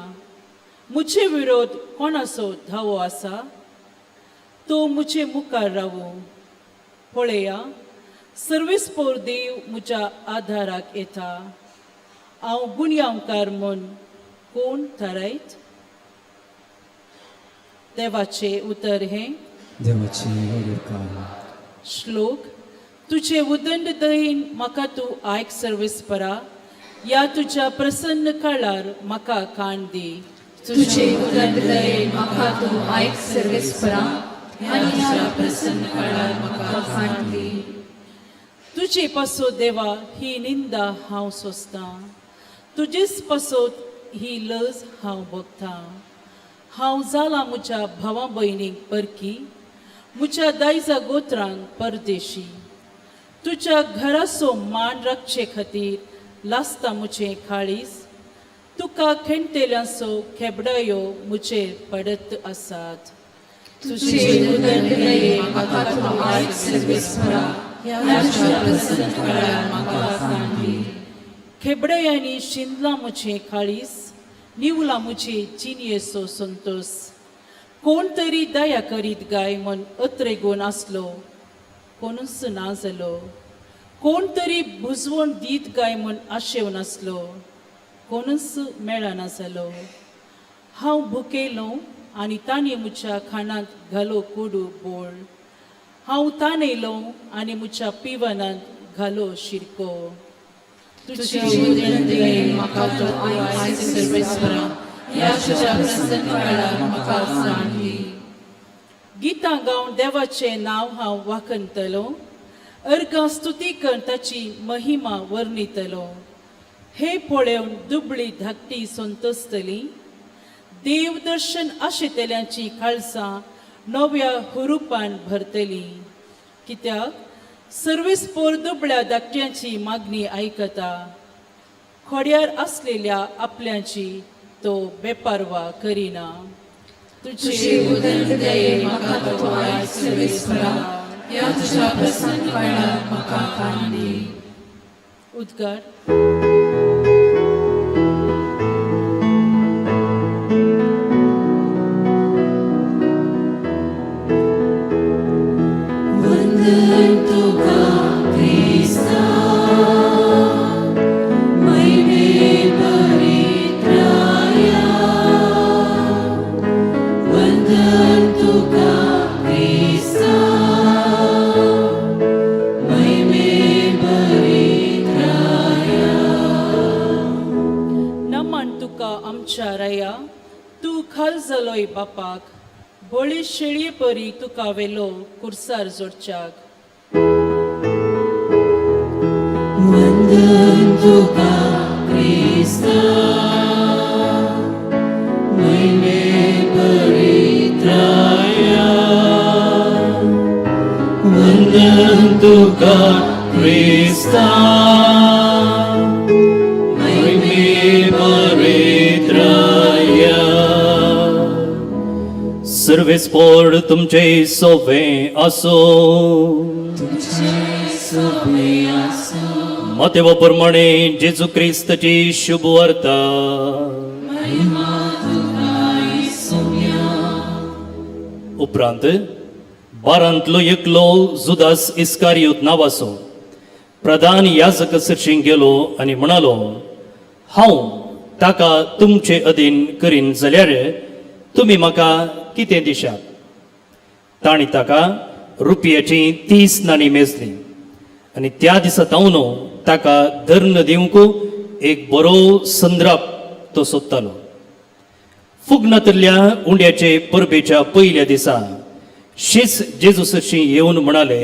Speaker 15: म्हजे विरोध कोणाचो धावो आसा? तो म्हजे मुखार रावूं. पळया, सर्वेस्पोर देव म्हज्या आधाराक येता. हांव गुन्यांवकार म्हूण कोण थारायत? देवाचें उतर हें.
Speaker 1: देवाचे व्हड उपकार.
Speaker 15: श्लोक. तुजे उदंड दयेन म्हाका तूं आयक सर्वेस्परा, ह्या तुज्या प्रसन्न काळार म्हाका कान दी.
Speaker 9: तुजे उदंड दयेन म्हाका तूं आयक सर्वेस्परा, आनी ह्या प्रसन्न काळार म्हाका कान दी.
Speaker 15: तुजे पासत देवा ही निंदा हांव सोंसतां, तुजेच पासत ही लज हांव भोगतां. हांव जालां म्हज्या भावा भयणींक परकी, म्हज्या दायजा गोत्रांक परदेशी. तुज्या घराचो मान राखचे खातीर लासता म्हजें काळीज. तुका खेणटेल्यांचो खेबडायो म्हजेर पडत आसात.
Speaker 9: तुजे उदंड दयेन म्हाका तूं आयक सर्वेस्परा, ह्या तुज्या प्रसन्न काळार म्हाका कान दी.
Speaker 15: खेबडयांनी शिंदलां म्हजें काळीज, निवला म्हजे जिणयेचो संतोस. कोण तरी दया करीत गाय म्हूण अत्रेगून आसलो, कोणूच ना जालो. कोण तरी बुजवण दीत गाय म्हूण आशेवन आसलो, कोणूच मेळना जालो. हांव भुकेलो आनी तांणी म्हज्या खाणांत घालो कोडू बोळ. हांव ताणेलो आनी म्हज्या पिवनांत घालो शिरको.
Speaker 9: तुजे उदंड दयेन म्हाका तूं आयक सर्वेस्परा, ह्या तुज्या प्रसन्न काळार म्हाका कान दी.
Speaker 15: गितां गावन देवाचें नांव हांव वाखणतलो, अर्गां स्तुती कर ताची महिमा वर्णितलो. हे पळोवन दुबळी धाकटी संतोसतली. देव दर्शन आशिल्ल्यांची काळसां नव्या हुरुपान भरतली. कित्याक सर्वेस्पोर दुबळ्या धाकट्यांची मागणी आयकता, खोड्यार आसलेल्या आपल्यांची तो बेपारवा करिना.
Speaker 9: तुजे उदंड दयेन म्हाका तूं आयक सर्वेस्परा, ह्या तुज्या प्रसन्न काळार म्हाका कान दी.
Speaker 15: उद्गार.
Speaker 11: वंदन तुका क्रिस्ता, महिमे परित्राया. वंदन तुका क्रिस्ता, महिमे परित्राया.
Speaker 15: नमन तुका आमच्या रया, तूं खाल जालोय बापाक. बळी शेळये परी तुका वेलो कुर्सार जोडच्याक.
Speaker 11: वंदन तुका क्रिस्ता महिमे परित्राया, वंदन तुका क्रिस्ता महिमे परित्राया.
Speaker 6: सर्वेस्पोर तुमचे सोवे आसो. मातेवा प्रमाणे जेजू क्रिस्तची शुभ वार्ता. उपरांत बारांतलो एकलो जुदास इस्कारियोत नांवाचो प्रधान याजक सरशीं गेलो आनी म्हणालो, हांव ताका तुमचे अधीन करीन जाल्यार तुमी म्हाका कितें दिशात? तांणी ताका रुपयाची 30 नाणी मेजली आनी त्या दिसा तावन ताका धर्ण दिवंक एक बरो संद्राप तो सोदतालो. फुगनातल्या उंड्याचे परबेच्या पयल्या दिसा शीस जेजू सरशीं येवन म्हणाले,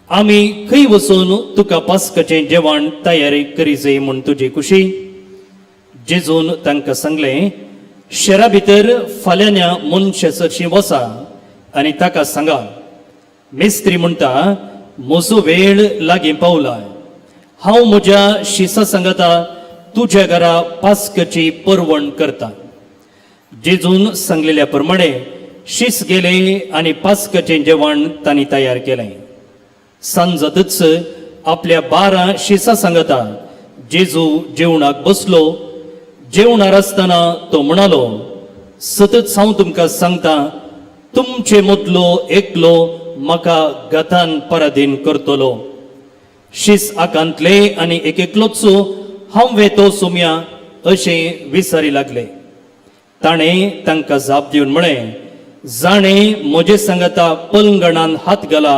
Speaker 6: आमी खंय वचून तुका पास्काचें जेवण तयारी करी जाय म्हूण तुजी खुशी? जेजून तांकां सांगलें, शेरा भितर फाल्यांन्या मनशा सरशीं वसा आनी ताका सांगा, मिस्त्री म्हणटा म्हजो वेळ लागीं पावला, हांव म्हज्या शिसा सांगता तुज्या घरा पास्काची परवण करता. जेजून सांगलेल्या प्रमाणे शीस गेले आनी पास्काचें जेवण तांणी तयार केलें. सांजतच आपल्या 12 शिसां सांगता जेजू जेवणाक बसलो. जेवणार आसतना तो म्हणालो, सतत हांव तुमकां सांगता, तुमचे मदलो एकलो म्हाका गतान पराधीन करतलो. शीस आकांतले आनी एक एकलोच हांव तो सोम्या अशें विचारी लागले. ताणें तांकां जाप दिवन म्हळें, जाणें म्हजे सांगता पलंगणान हात घाला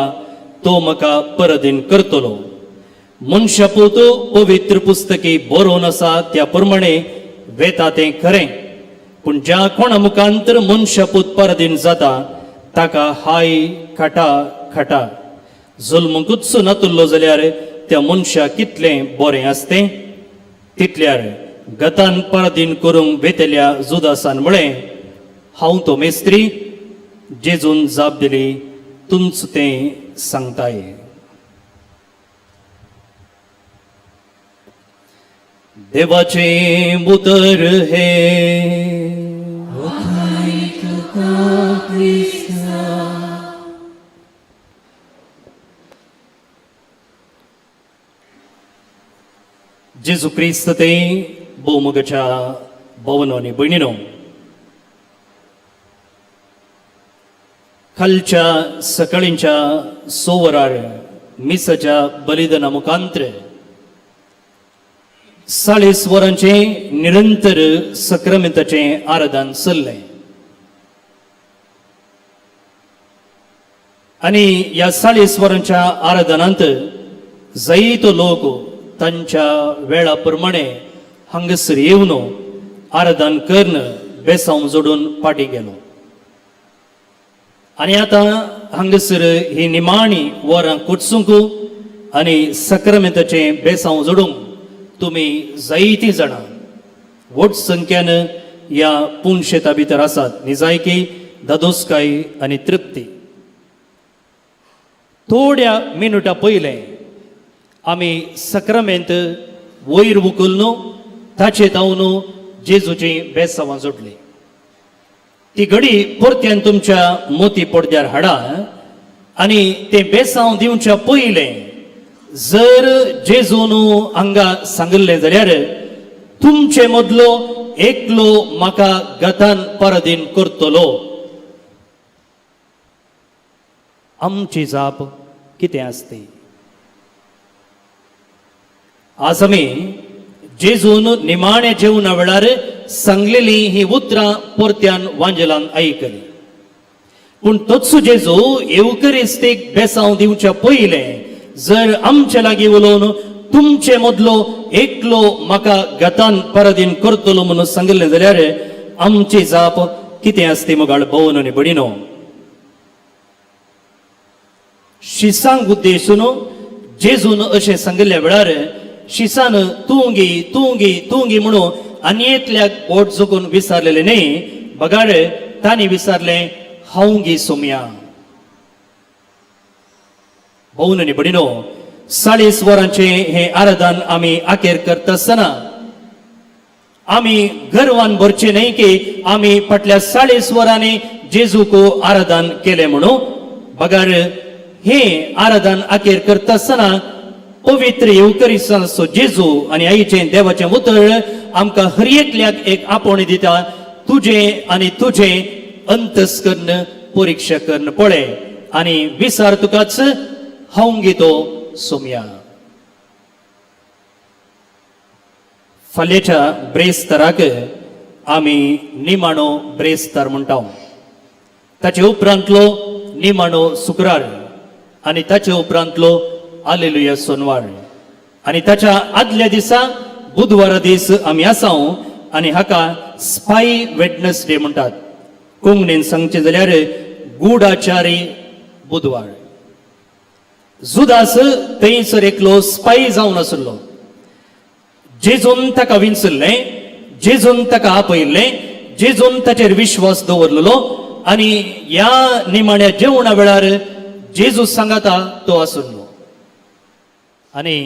Speaker 6: तो म्हाका पराधीन करतलो. मनशापूत पवित्र पुस्तकी बरोवन आसा त्या प्रमाणे वेता तें खरें, पूण ज्या कोणा मुखांतर मनशापूत पराधीन जाता ताका हाय खाटा खाटा. जल्मूंकूच नातुल्लो जाल्यार त्या मनशाक कितलें बरें आसतें. तितल्यार गतान पराधीन करूंक वेतल्या जुदासान म्हळें, हांव तो मेस्त्री. जेजून जाप दिली, तुमच तें सांगताय. देवाचें उतर हें. जेजू क्रिस्त ते भोवमोगाच्या भवनो आनी भयणीनो, कालच्या सकाळींच्या 6 वरार मिसाच्या बलिदाना मुखांत्र 40 वरांचें निरंतर सक्रामेंताचें आराधन चल्लें आनी ह्या 40 वरांच्या आराधनांत जायतो लोक तांच्या वेळा प्रमाणे हांगासर येवन आराधन करून बेसांव जोडून फाटीं गेलो. आनी आतां हांगासर ही निमाणी वरां कोटसूंक आनी सक्रामेंताचें बेसांव जोडूंक तुमी जायतीं जाणां व्हड संख्यान ह्या पुनशेता भितर आसात. निजायकी दादोसकाय आनी तृप्ती. थोड्या मिनुटां पयलें आमी सक्रामेंत वयर उखलून ताचे धांवन जेजूचीं बेसांवां जोडलीं. ती घडी परत्यान तुमच्या मोती पडद्यार हाडा आनी तें बेसांव दिवच्या पयलें जर जेजून हांगा सांगिल्लें जाल्यार तुमचे मदलो एकलो म्हाका गतान पराधीन करतलो. आमची जाप कितें आसती? आज आमी जेजून निमाण्या जेवणा वेळार सांगलेली ही उतरां परत्यान वांजेलान आयकली. पूण तोच जेजू येवकरिस्तीक बेसांव दिवच्या पयलें जर आमचे लागीं उलोवन तुमचे मदलो एकलो म्हाका गतान पराधीन करतलो म्हणून सांगिल्लें जाल्यार आमची जाप कितें आसती मुगाळ भोवन आनी भणिनो शिसांक उद्देशून जेजून अशें सांगिल्ल्या वेळार शिसान तूं गी तूं गी तूं गी म्हणून आनी एकल्याक बोट जोगून विचारलेलें न्ही बगार तांणी विचारलें हांव गी सोमया. भोवन आनी भणिनो 40 वरांचें हें आराधन आमी आखेर करता आसतना आमी गर्वान भरचें न्हय की आमी फाटल्या 40 वरांनी जेजूक आराधन केलें म्हणून बगर हें आराधन आखेर करता आसतना पवित्र येवकरिसाचो जेजू आनी आईचें देवाचें उतर आमकां हर एकल्याक एक आपोवणें दिता तुजें आनी तुजें अंतस्कर्ण परिक्षा करून पळय आनी विचार तुकाच हांव घेतो सोमया. फाल्याच्या ब्रेस्ताराक आमी निमाणो ब्रेस्तार म्हणटा ताचे उपरांतलो निमाणो शुक्रार आनी ताचे उपरांतलो आलेलुया सोनवार आनी ताच्या आदल्या दिसा बुधवारा दीस आमी आसा आनी हाका स्पाय वेडनसडे म्हणटात. कोंकणीन सांगचें जाल्यार गूढाचारी बुधवार. जुदास थंयसर एकलो स्पाय जावन आशिल्लो. जेजून ताका विंचल्लें, जेजून ताका आपयल्लें, जेजून ताचेर विश्वास दवरलेलो आनी ह्या निमाण्या जेवणा वेळार जेजू सांगाता तो आशिल्लो. आनी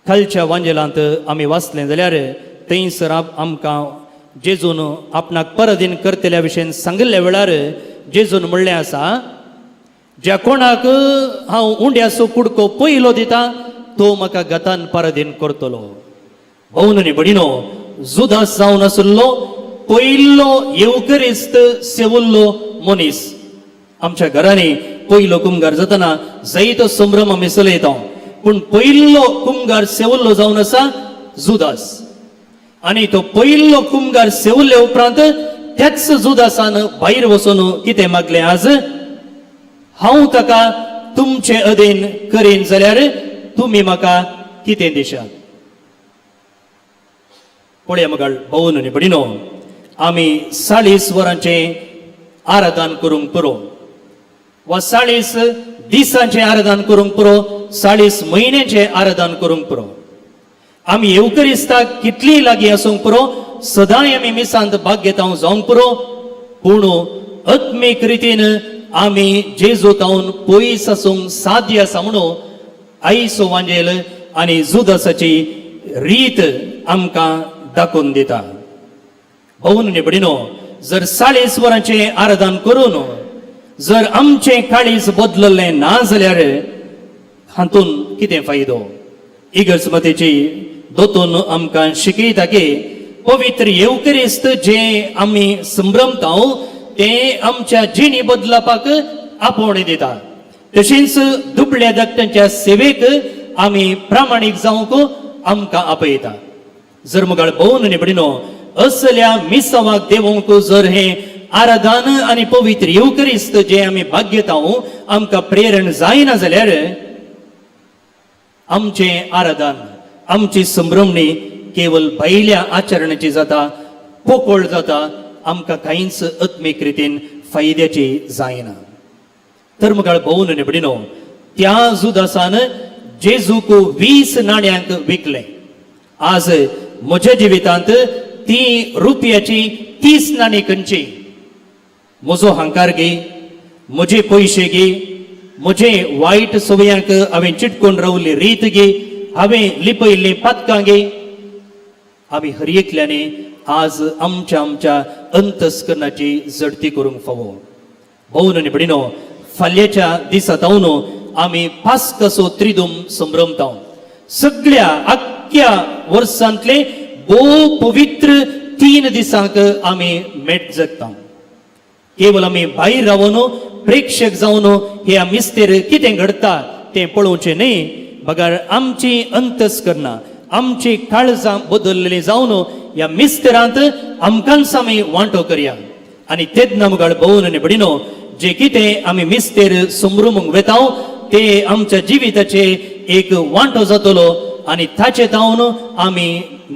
Speaker 6: कालच्या वांजेलांत आमी वाचलें जाल्यार थंयसर आमकां जेजून आपणाक परदीन करतल्या विशयन सांगिल्ल्या वेळार जेजून म्हणलें आसा ज्या कोणाक हांव उंड्याचो कुडको पयलो दिता तो म्हाका गतान परदीन करतलो. भोवन आनी भणिनो जुदास जावन आशिल्लो पयलो येवकरिस्त सेवल्लो मनीस. आमच्या घरांनी पयलो कुमगार जातना जायतो संभ्रम आमी चलयता पूण पयलो कुमगार सेवल्लो जावन आसा जुदास. आनी तो पयलो कुमगार सेवल्ले उपरांत त्याच जुदासान भायर वचून कितें मागलें आज हांव ताका तुमचे अधीन करीन जाल्यार तुमी म्हाका कितें दिशात. पळया मगाळ भोवन आनी भणिनो आमी 40 वरांचें आराधन करूंक पुरो वा 40 दिसांचें आराधन करूंक पुरो 40 म्हयन्यांचें आराधन करूंक पुरो. आमी येवकरिस्ताक कितलीय लागीं आसूंक पुरो सदांय आमी मिसांत भाग घेता जावंक पुरो पूण आत्मीक रितीन आमी जेजू तावन पयस आसूंक साध्य आसा म्हणून आईचो वांजेल आनी जुदासाची रीत आमकां दाखोवन दिता. भोवन आनी भणिनो जर 40 वरांचें आराधन करून जर आमचें काळीज बदललें ना जाल्यार हातून कितें फायदो. इगर्जमतेची दोतोन आमकां शिकयता की पवित्र येवकरिस्त जें आमी संभ्रमता तें आमच्या जिणी बदलपाक आपोवणें दिता. तशेंच दुबळ्या धाकट्यांच्या सेवेक आमी प्रामाणीक जावंक आमकां आपयता. जर मुगाळ भोवन आनी भणिनो असल्या मिसावाक देवोंक जर हें आराधन आनी पवित्र येवकरिस्त जें आमी भाग घेता आमकां प्रेरण जायना जाल्यार आमचें आराधन आमची संभ्रमणी केवल भायल्या आचरणाची जाता पोकळ जाता आमकां कांयच आत्मीक रितीन फायद्याची जायना. तर मुगाळ भोवन आनी भणिनो त्या जुदासान जेजूक 20 नाण्यांक विकलें. आज म्हज्या जिवितांत ती रुपयाची 30 नाणी खंयची. म्हजो हंकार गी म्हजे पयशे गी म्हजे वायट सवयांक हांवें चिटकून रावल्ली रीत गी हांवें लिपयल्लीं पातकां गी. आमी हर एकल्यांनी आज आमच्या आमच्या अंतस्करणाची झडती करूंक फावो. भोवन आनी भणिनो फाल्याच्या दिसा तावन आमी पास्काचो त्रिदूम संभ्रमता. सगळ्या आख्ख्या वर्सांतले भोव पवित्र 3 दिसांक आमी मेट जगता. केवल आमी भायर रावन प्रेक्षक जावन ह्या मिस्तेर कितें घडटा तें पळोवचें न्हय बगर आमची अंतस्करणां आमची काळजां बदललेली जावन ह्या मिस्तेरांत आमकांच आमी वांटो करया. आनी तेन्ना मुखार भोवन आनी भणिनो जे कितें आमी मिस्तेर संभ्रमूंक वेता ते आमच्या जिविताचे एक वांटो जातलो आनी ताचे तावन आमी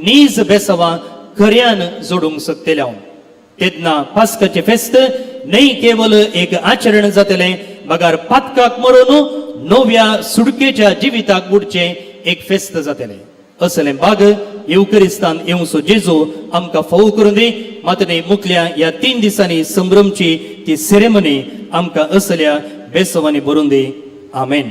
Speaker 6: नीज बेसावां खऱ्यान जोडूंक शकतले. तेन्ना पास्काचें फेस्त न्हय केवल एक आचरण जातलें बगर पातकाक मरून नव्या सुडकेच्या जिविताक उडचें एक फेस्त जातलें. असलें बाग येवकरिस्तान येवचो जेजू आमकां फावो करून दी. मात न्ही मुखल्या ह्या 3 दिसांनी संभ्रमची ती सेरेमनी आमकां असल्या बेसवांनी भरून दी. आमेन.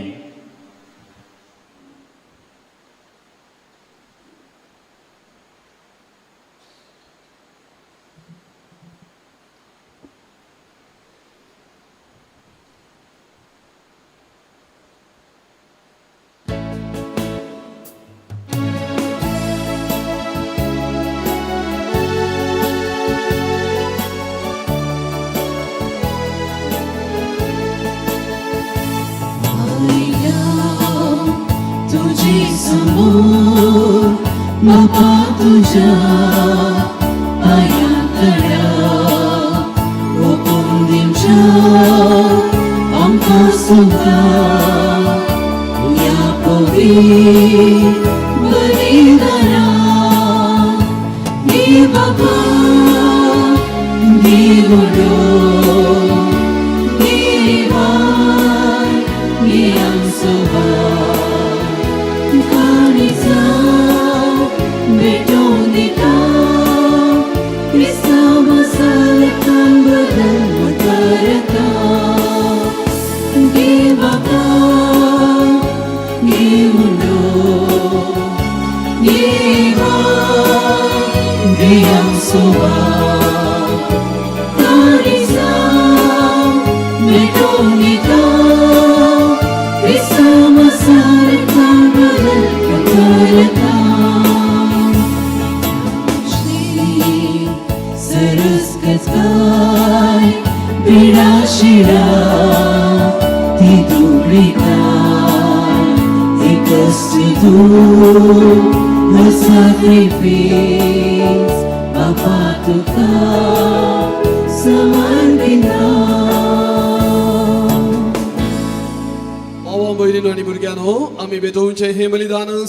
Speaker 11: तुझी समोर बापा तुझ्या पांयां ओपून दिवच्या आमकां सुद्दां ह्या पवित्र बलिदाना ही बाबा देवडो देवान ही आमचो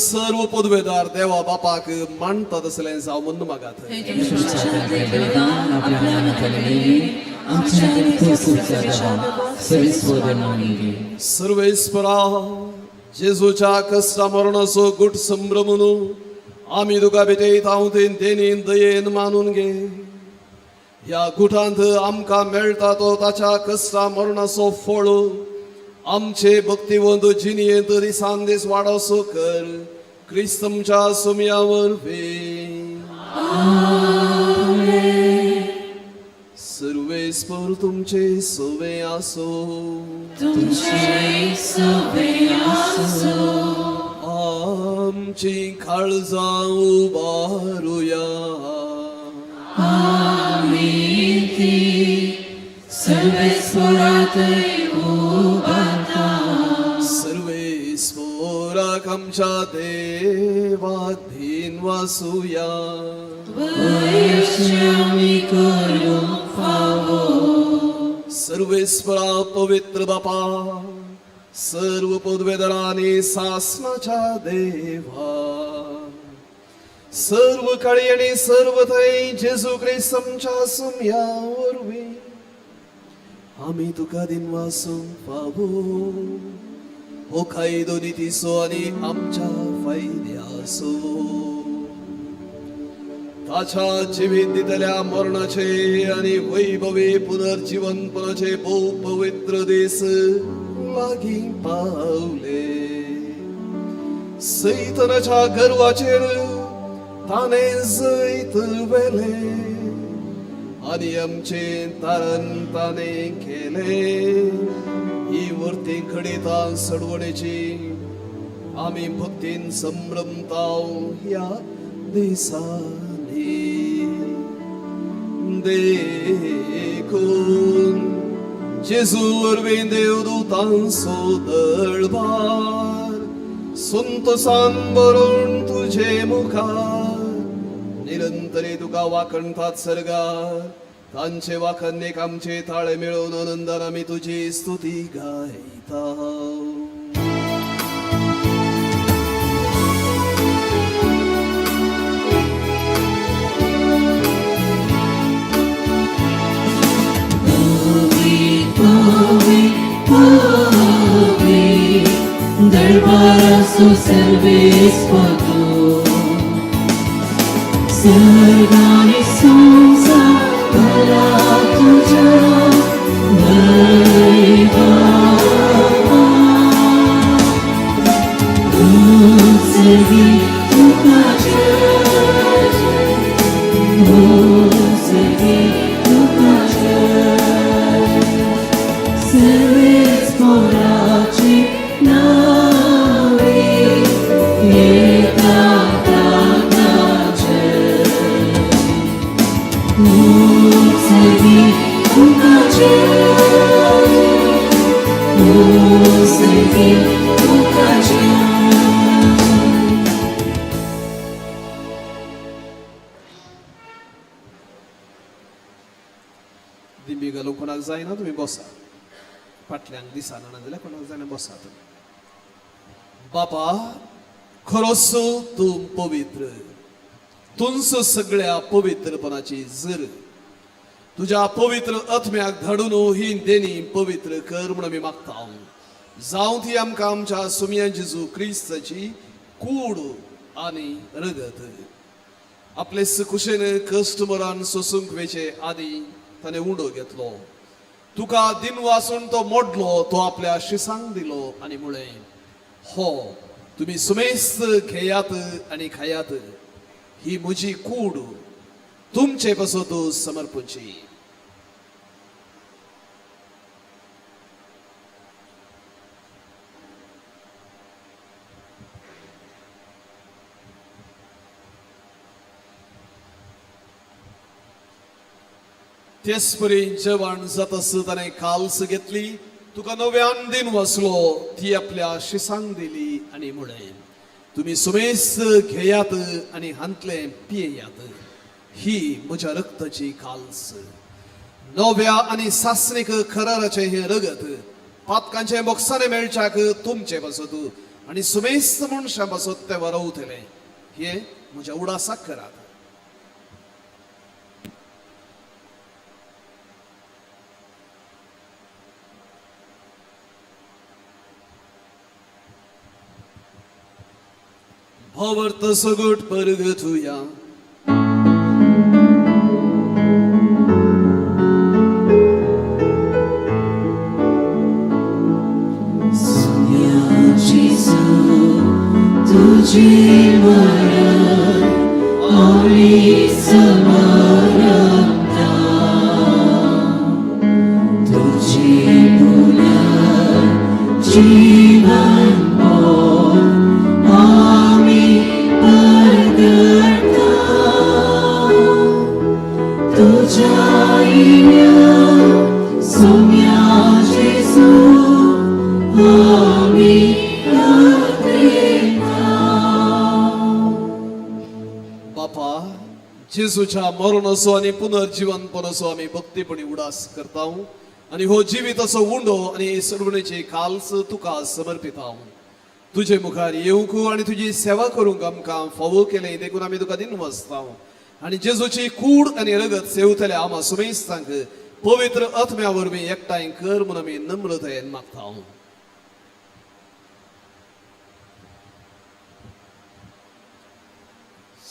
Speaker 4: सर्व पदवेदार देवा बापाक मानता तसलें जावं म्हूण मागात. सर्वेस्परा जेजूच्या कश्टा मरणाचो गुट संभ्रमून आमी तुका भेटयता देणीन दयेन मानून घे. ह्या गुटांत आमकां मेळटा तो ताच्या कश्टा मरणाचो फळ आमचे भक्तिवंत जिणयेंत दिसान दीस वाडोसो कर. क्रिस्त आमच्या सुमया वरवीं. सर्वेस्पर तुमचे सवे आसो.
Speaker 11: तुमचे सवे आसो.
Speaker 4: आमची काळजां उबारुया.
Speaker 11: आमी ती सर्वेस्परातय उबारता.
Speaker 4: सर्वेस्पराक आमच्या देवाक धीन वासुया.
Speaker 11: वयश्य आमी करूंक फावो.
Speaker 4: सर्वेस्परा पवित्र बापा सर्व पदवेदारांनी सासनाच्या देवा सर्व काळी आनी सर्व थंय जेजू क्रिस्त आमच्या सुमया वरवीं आमी तुका दिनवासूंक फावो. हो कायदो नितीचो आनी आमच्या फायद्याचो. ताच्या जिवीत दितल्या मरणाचे आनी वैभवी पुनर्जीवनपणाचे भोव पवित्र दीस लागीं पावले. सैतनाच्या गर्वाचेर ताणें जैत व्हेलें आनी आमचें तारण ताणें केलें. ही वर्ती घडितां सडवणेची आमी भक्तीन संभ्रमताव ह्या दिसांनी. देखून जेजू वरवीं देवदूतांचो दळबार संतोसान भरून तुजे मुखार निरंतरी तुका वाखणतात सर्गार. तांचे वाखणेक आमचे ताळे मेळोवन आनंदान आमी तुजी स्तुती गायता.
Speaker 11: दरबाराचो सर्वेस पोतो सर्गानी संसार भला तुझ्या वैभवा उत्सवी तुका जय उत्सवी तुका जय सर्वेस पोराची नावे येता ताचे उत्सवी तुका जय उत्सवी तुका जय.
Speaker 16: दिंबी घालूंक कोणाक जायना तुमी बसा. फाटल्यान दिसना ना जाल्यार कोणाक जायना बसा तुमी. बापा, खरोच तूं पवित्र, तूंच सगळ्या पवित्रपणाची जर. तुज्या पवित्र आत्म्याक धाडून ही देणी पवित्र कर म्हूण आमी मागता. जावं ती आमकां आमच्या सुमया जेजू क्रिस्ताची कूड आनी रगत. आपले कुशेन कश्ट मरान सोसूंक वेचे आदी ताणें उंडो घेतलो, तुका दिन वासून तो मोडलो, तो आपल्या शिसांक दिलो आनी म्हळें, हो तुमी सुमेस्त घेयात आनी खायात, ही म्हजी कूड तुमचे पासत समर्पची. तेच परी जेवण जातास ताणें काल्स घेतली, तुका नव्यान दिन वसलो, ती आपल्या शिसांक दिली आनी म्हळें, तुमी सुमेस्त घेयात आनी हांतलें पियेयात, ही म्हज्या रक्ताची काल्स, नव्या आनी सासणीक कराराचें हें रगत पातकांचें बोक्साने मेळच्याक तुमचे पासत आनी सुमेस्त मनशां पासत तें वरवतलें. हें म्हज्या उडासाक करात. भावार्थ सगट परगतुया.
Speaker 11: सुम्या जेजू तुझे मरण आमी समरता, तुझे पुनर जीवन आमी परगटा, तुझ्या इण्या सुम्या जेजू आमी कात्रेता.
Speaker 16: बापा, जेजूच्या मरणाचो आनी पुनर्जीवनपणाचो आमी भक्तीपणी उडास करता आनी हो जिविताचो उंडो आनी सर्वणेची काल्स तुका समर्पिता. तुजे मुखार येवंक आनी तुजी सेवा करूंक आमकां फावो केलें देखून आमी तुका दिनवासता. आनी जेजूची कूड आनी रगत सेवतल्या आमा सुमेस्तांक पवित्र आत्म्या वरवीं एकठांय कर म्हूण आमी नम्रतायेन मागता.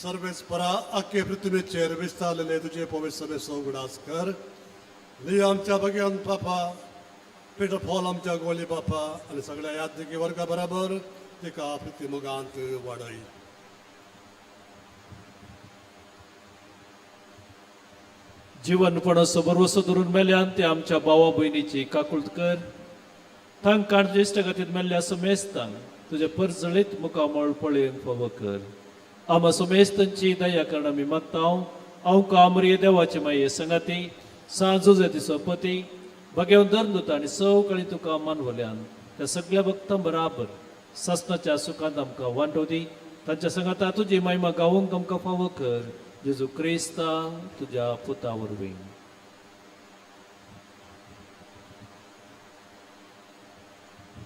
Speaker 17: सर्वेस्परा, आख्खे पृथ्वीचेर विस्तारलेले तुजे पवित्र सभेचो उगडास कर. लियो आमच्या भगवान पापा, पिटर पॉल आमच्या गोली बापा आनी सगळ्या यादनिकी वर्गा बराबर तिका पृथ्वी वाडय.
Speaker 18: जिवनपणाचो भरवसो धरून मेल्यान ते आमच्या भावा भयणीची काकूळत कर. तांकां ज्येश्ठ गतीत मेल्ल्या सुमेस्तांक तुजे परजळीत मुखामळ पळोवंक फावो कर. आमा सुमेस्तांची दया करण आमी मागता. हांव कामरी देवाचे माये संगाती सांजो सोपती भगेवन धरून आनी सवकाळी तुका मानवल्यान त्या सगळ्या भक्तां बराबर सासणाच्या सुखांत आमकां वांटो दी. तांच्या संगाता तुजी महिमा गावोंक आमकां फावो कर. जेजू क्रिस्ता तुज्या पुता वरवीं.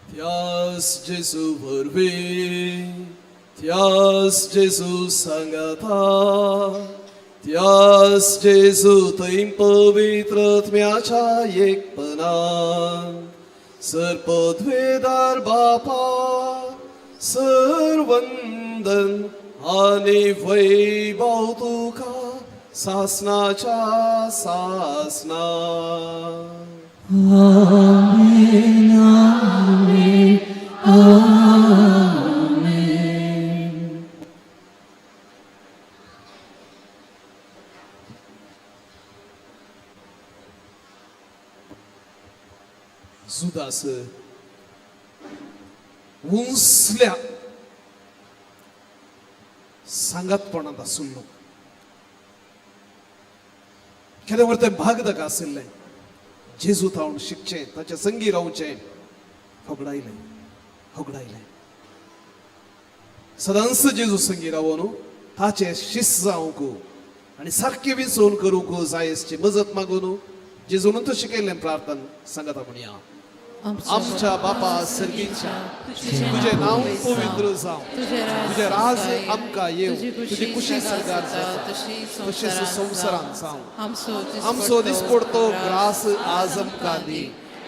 Speaker 16: त्यास जेजू वरवीं, त्यास जेजू सांगाता, त्यास जेजू थंय पवित्र आत्म्याच्या एकपणान सर पदवेदार बापा सर वंदन आनी वैभव तुका सासनाच्या सासना.
Speaker 11: आमेन, आमेन, आमेन.
Speaker 16: जुदास उंचल्या सांगातपणांत आशिल्लो, केदें व्हर तें भाग ताका आशिल्लें. जेजू थावन शिकचें, ताचे संगी रावचें, होगडायलें होगडायलें. सदांच जेजू संगी रावून ताचें शिस्त जावंक आनी सारकें विंचोवन करूंक जायसची मजत मागून जेजून तो शिकयल्लें प्रार्थन सांगता म्हणया. आमच्या बापा सर्गीच्या, तुजें नांव पवित्र जावं, तुजें राज आमकां येवं, तुजी कुशी सरकार जाता तशीच संवसारांत जावं. आमचो दिसपडतो ग्रास आज आमकां दी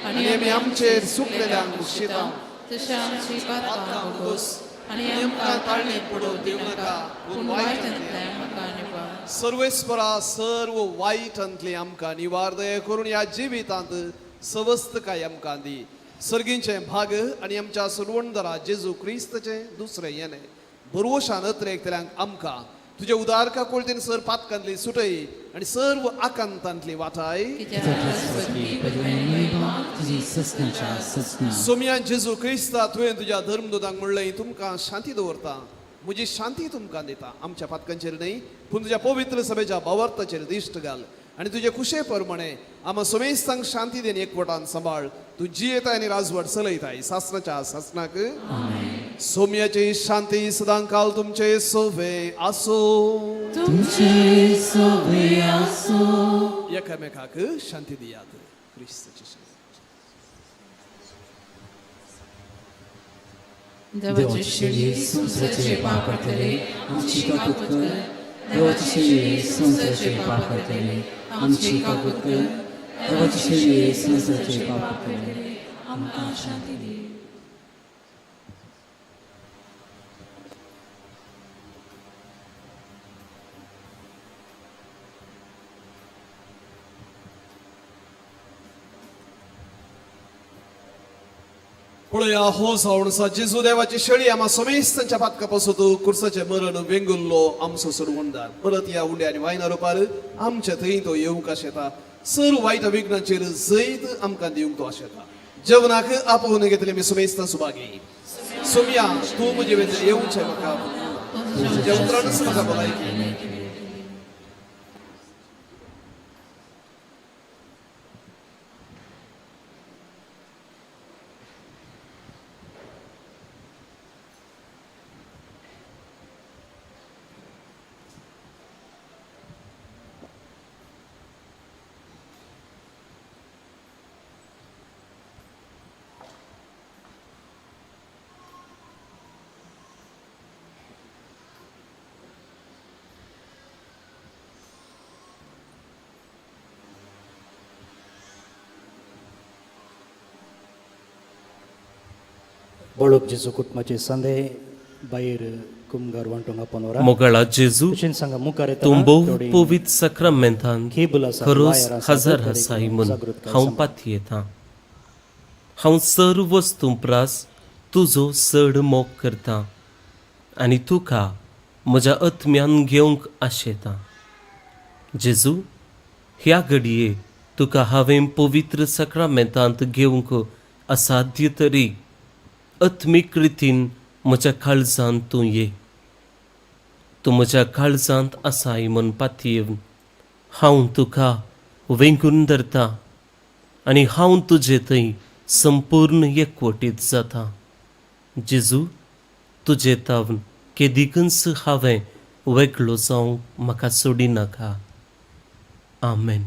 Speaker 16: आनी आमी आमचेर सुकलेल्यांक शितां
Speaker 9: तशें आमची पातकां भोगोस आनी आमकां ताळणेंत पडोवंक दिवं नाका, पूण वायटांतल्यान आमकां निवार.
Speaker 16: सर्वेस्परा सर्व वायटांतली आमकां निवार दया करून ह्या जिवितांत सवस्तकाय आमकां दी. सर्गींचें भाग आनी आमच्या सुरवणदरा जेजू क्रिस्ताचें दुसरें येणें बरवशान अत्रेकतल्यांक आमकां तुज्या उदार काकुळतीन सर पातकांतली सुटय आनी सर्व आकांतांतली वाटाय.
Speaker 1: तुजी ससनाच्या ससना.
Speaker 16: सोमया जेजू क्रिस्ता, तुवें तुज्या धर्मदूतांक म्हणलें, तुमकां शांती दवरता, म्हजी शांती तुमकां दिता. आमच्या पातकांचेर न्हय पूण तुज्या पवित्र सभेच्या भावार्थाचेर दिश्ट घाल आनी तुजे कुशे प्रमाणे आमा समेस्तांक शांती then एकवटान सांबाळ. तूं जियेताय आनी राजवट चलयताय सासनाच्या सासनाक. सोम्याची शांती सदां काल तुमचे सोवे आसो.
Speaker 11: तुमचे सोवे आसो.
Speaker 16: एकामेकाक शांती दियात. क्रिस्ताची शांती.
Speaker 9: देवाचे शेळये संवसाराचे पाप काडटले, आमची काकूत कर.
Speaker 1: देवाची शेळये संवसाराचे पाप काडटले, आमची काकूत कर. देवाची शेळये संवसाराचे पाप काडटले,
Speaker 11: आमकां शांती दी.
Speaker 16: पळया हो जावन आसा जेजू देवाची शेळी, आमा समेस्तांच्या पातका पासत कुर्साचें मरण वेंगुल्लो आमचो सोडवणदार. परत ह्या उंड्या आनी वायना रुपार आमच्या थंय तो येवंक आशेता. सर्व वायट विघ्नांचेर जैत आमकां दिवंक तो आशेता. जेवणाक आपोवन घेतले मी समेस्तां सुभागी. सोमया तूं म्हजे वेंचेर येवचें म्हाका, तुज्या उतरानच म्हाका भलायकी.
Speaker 6: बोळोक जेजू कुटुंबाचे संदे बायर कुमगार वांटूंक आपोवन
Speaker 19: मोगाळा जेजू,
Speaker 6: तशेंच सांगा मुखार येतना
Speaker 19: तूं भोव
Speaker 6: थोडी
Speaker 19: पवित्र साक्रामेंतान
Speaker 6: केबल आसा,
Speaker 19: खरोच
Speaker 6: वायर आसा,
Speaker 19: हजार
Speaker 6: तर
Speaker 19: आसाय म्हूण
Speaker 6: जागृतकाय
Speaker 19: हांव
Speaker 6: सांबाळ.
Speaker 19: पातयेतां. हांव सर्व वस्तूं प्रास तुजो चड मोग करतां आनी तुका म्हज्या आत्म्यान घेवंक आशेतां. जेजू, ह्या घडये तुका हांवें पवित्र साक्रामेंतांत घेवंक असाध्य तरी आत्मीक रितीन म्हज्या काळजांत तूं ये. तूं म्हज्या काळजांत आसाय म्हूण पातयेवन हांव तुका वेंगून धरता आनी हांव तुजे थंय संपूर्ण एकवटीत जाता. जेजू, तुजे तावन केदीकच हांवें वेगळो जावंक म्हाका सोडिनाका. आमेन.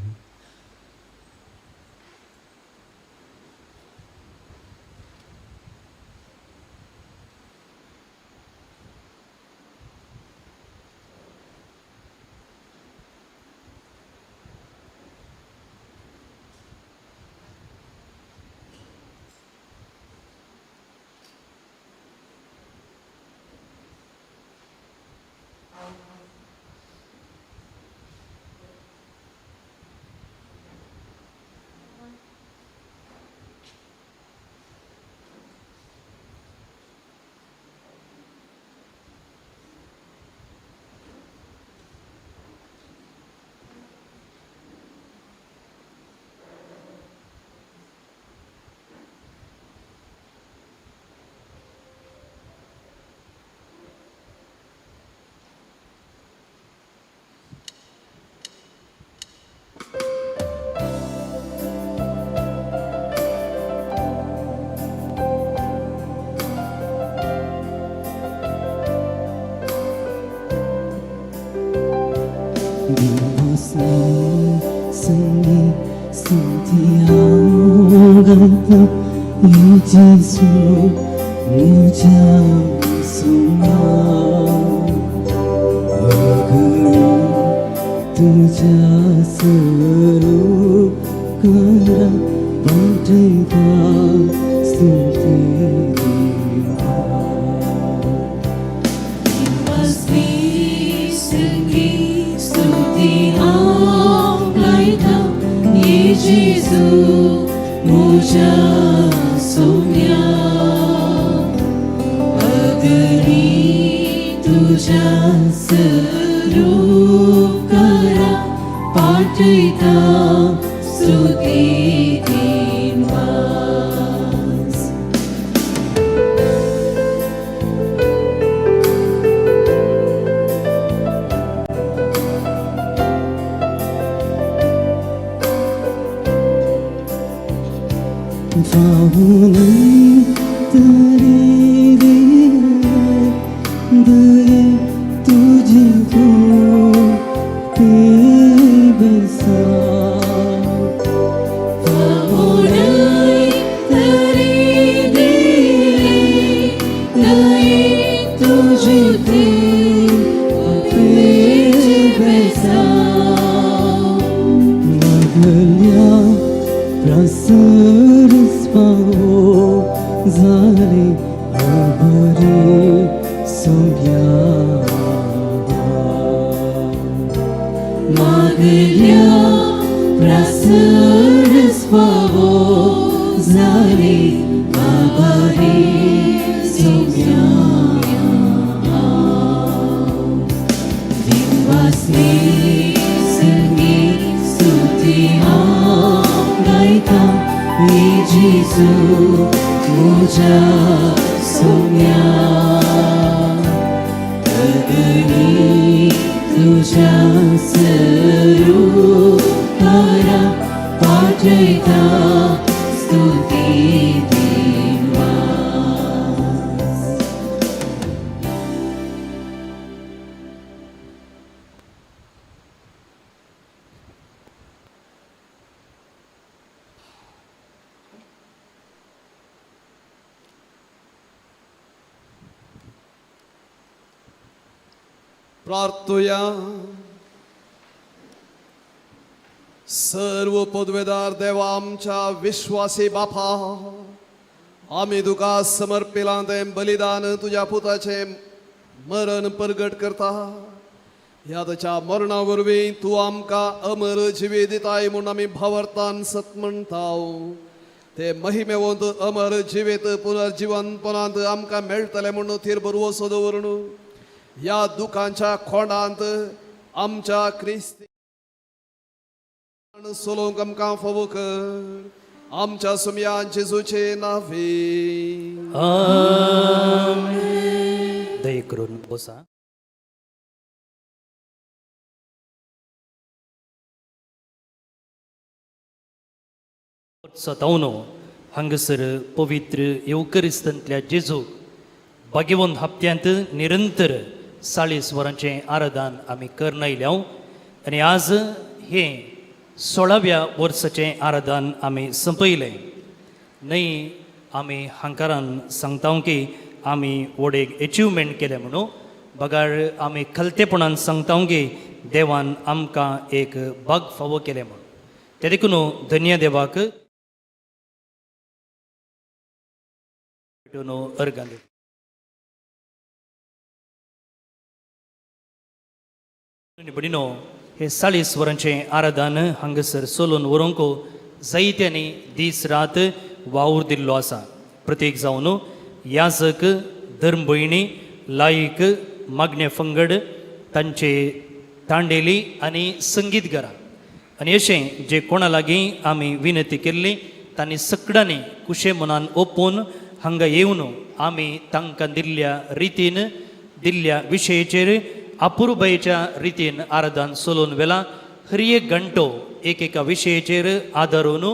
Speaker 11: दिवासनी संगी स्तुती हांव गायता ये जेजू म्हज्या सोम्या अगणी तुझ्या सरूप करा पाठयता स्तुती देवा.
Speaker 9: दिवासनी संगी स्तुती हांव गायता ये जेजू म्हज्या सोम्या अगणी तुझ्या सरूप करा पाठयता स्तुती दिनवास.
Speaker 11: फावूनय तरी दिले दये तुजी कृपे बेसा.
Speaker 9: फावूनय तरी दिले दये तुजी कृपे बेसा.
Speaker 11: मागल्या प्रासरस फावो जाले आभारी सोम्या.
Speaker 9: मागल्या प्रासरस फावो जाले आभारी सोम्या. दिवासनी संगी स्तुती हांव गायता ये जेजू म्हज्या सोम्या अगणी तुझ्या सरूप करा पाठयता स्तुती दिनवास.
Speaker 16: प्रार्थुया. सर्व पदवेदार देवा आमच्या विश्वासी बापा, आमी तुका समर्पिलां तें बलिदान तुज्या पुताचें मरण परगट करता. ह्या ताच्या मरणा वरवीं तूं आमकां अमर जिवीत दिताय म्हूण आमी भावार्थान सत म्हणटा. ते महिमेवंत अमर जिवीत पुनर्जिवनपणांत आमकां मेळटलें म्हूण थीर भरवसो दवरून ह्या दुखांच्या खोंडांत आमच्या क्रिस्ती सोलोंक आमकां फावो कर. आमच्या सुमया जेजूचे नावे.
Speaker 6: दये करून बसा. सतावनो हांगासर पवित्र येवकरिस्तांतल्या जेजूक भाग्यवंत हप्त्यांत निरंतर 40 वरांचें आराधन आमी करन आयल्या आनी आज हें 16व्या वर्साचें आराधन आमी संपयलें. न्हय आमी हांकारान सांगता की आमी व्हड एक एचिवमेंट केलें म्हणून, बगार आमी खलतेपणान सांगता की देवान आमकां एक भाग फावो केलें म्हणून. ते देखून धन्य देवाक अर्गां दिता. भयणीनो, हे 40 वरांचें आराधन हांगासर सोलून व्हरूंक जायत्यांनी दीस रात वावर दिल्लो आसा. प्रत्येक जावन याजक, धर्मभयणी, लायक, मागणे फंगड, तांचे तांडेली आनी संगीतगारां आनी अशें जे कोणा लागीं आमी विनंती केल्ली तांणी सगळ्यांनी कुशे मनान ओपून हांगा येवन आमी तांकां दिल्ल्या रितीन दिल्ल्या विशयाचेर अपुरबायेच्या रितीन आराधन चलोवन व्हेलां. हर एक घंटो एक एका विशयाचेर आदारून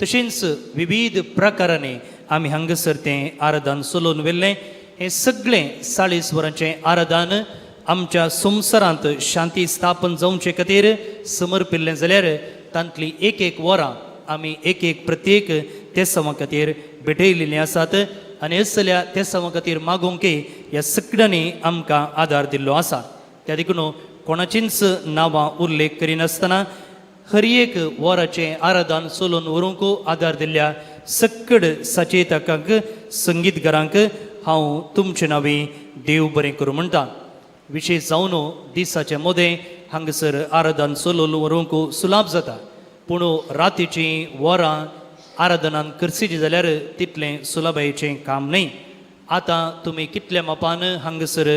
Speaker 6: तशेंच विविध प्रकारांनी आमी हांगासर तें आराधन चलोवन व्हेल्लें. हें सगळें 40 वरांचें आराधन आमच्या संवसारांत शांती स्थापन जावचे खातीर समर्पिल्लें जाल्यार तांतली एक एक वरां आमी एक एक प्रत्येक तेसांवा खातीर भेटयलेलीं आसात आनी असल्या तेसांवा खातीर मागूंक ह्या सगळ्यांनी आमकां आदार दिल्लो आसा. त्या देखून कोणाचींच नांवां उल्लेख करिनासतना हर एक वराचें आराधन चलोवन व्हरूंक आदार दिल्ल्या सक्कड सचेतकांक संगीतकारांक हांव तुमचे नांवी देव बरें करूं म्हणटा. विशेश जावन दिसाचे मदें हांगासर आराधन चलोवन व्हरूंक सुलाभ जाता, पूण रातीचीं वरां आराधनान करचीं जाल्यार तितलें सुलभायेचें काम न्हय. आतां तुमी कितल्या मापान हांगासर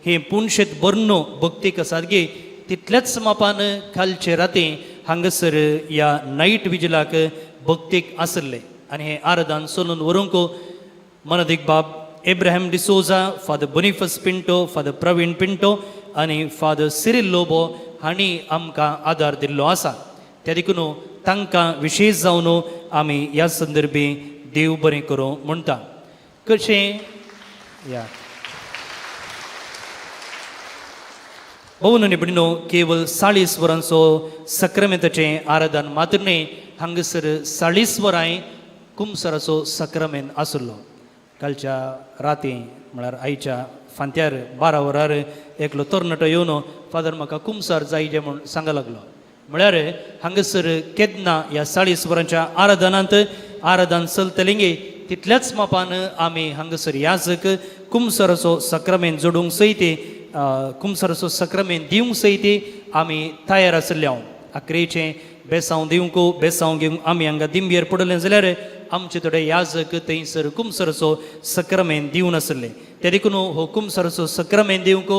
Speaker 6: हें पुणशेत बर्न भक्तीक आसात गे तितल्याच मापान कालचे राती हांगासर ह्या नायट विजिलाक भक्तीक आसले आनी हें आराधन चलून व्हरूंक मनादीक बाब Abraham D'Souza, father Boniface Pinto, father Praveen Pinto आनी फादर सिरील लोबो हांणी आमकां आदार दिल्लो आसा. त्या देखून तांकां विशेश जावन आमी ह्या संदर्भी देव बरें करूं म्हणटा. कशें या भोवन आनी भयणीनो, केवल 40 वरांचो सक्रामेंताचें आराधन मात्र न्हय, हांगासर 40 वरांय कुमसराचो सक्रामेंत आसलो. कालच्या राती म्हळ्यार आयच्या फांत्यार 12 वरार एकलो तरणाटो येवन फादर म्हाका कुमसार जाय म्हूण सांगा लागलो. म्हळ्यार हांगासर केन्ना ह्या 40 वरांच्या आराधनांत आराधन चलतलें गे तितल्याच मापान आमी हांगासर याजक कुमसराचो सक्रामेंत जोडूंक सयत कुमसराचो सक्रामेंत दिवंक सयत आमी तयार आशिल्ले. हांव आक्रेचें बेसांव दिवंक बेसांव घेवंक आमी हांगा दिंबयेर पडलें जाल्यार आमचे थोडे याजक थंयसर कुमसराचो सक्रामेंत दिवन आसले. ते देखून हो कुमसराचो सक्रामेंत दिवंक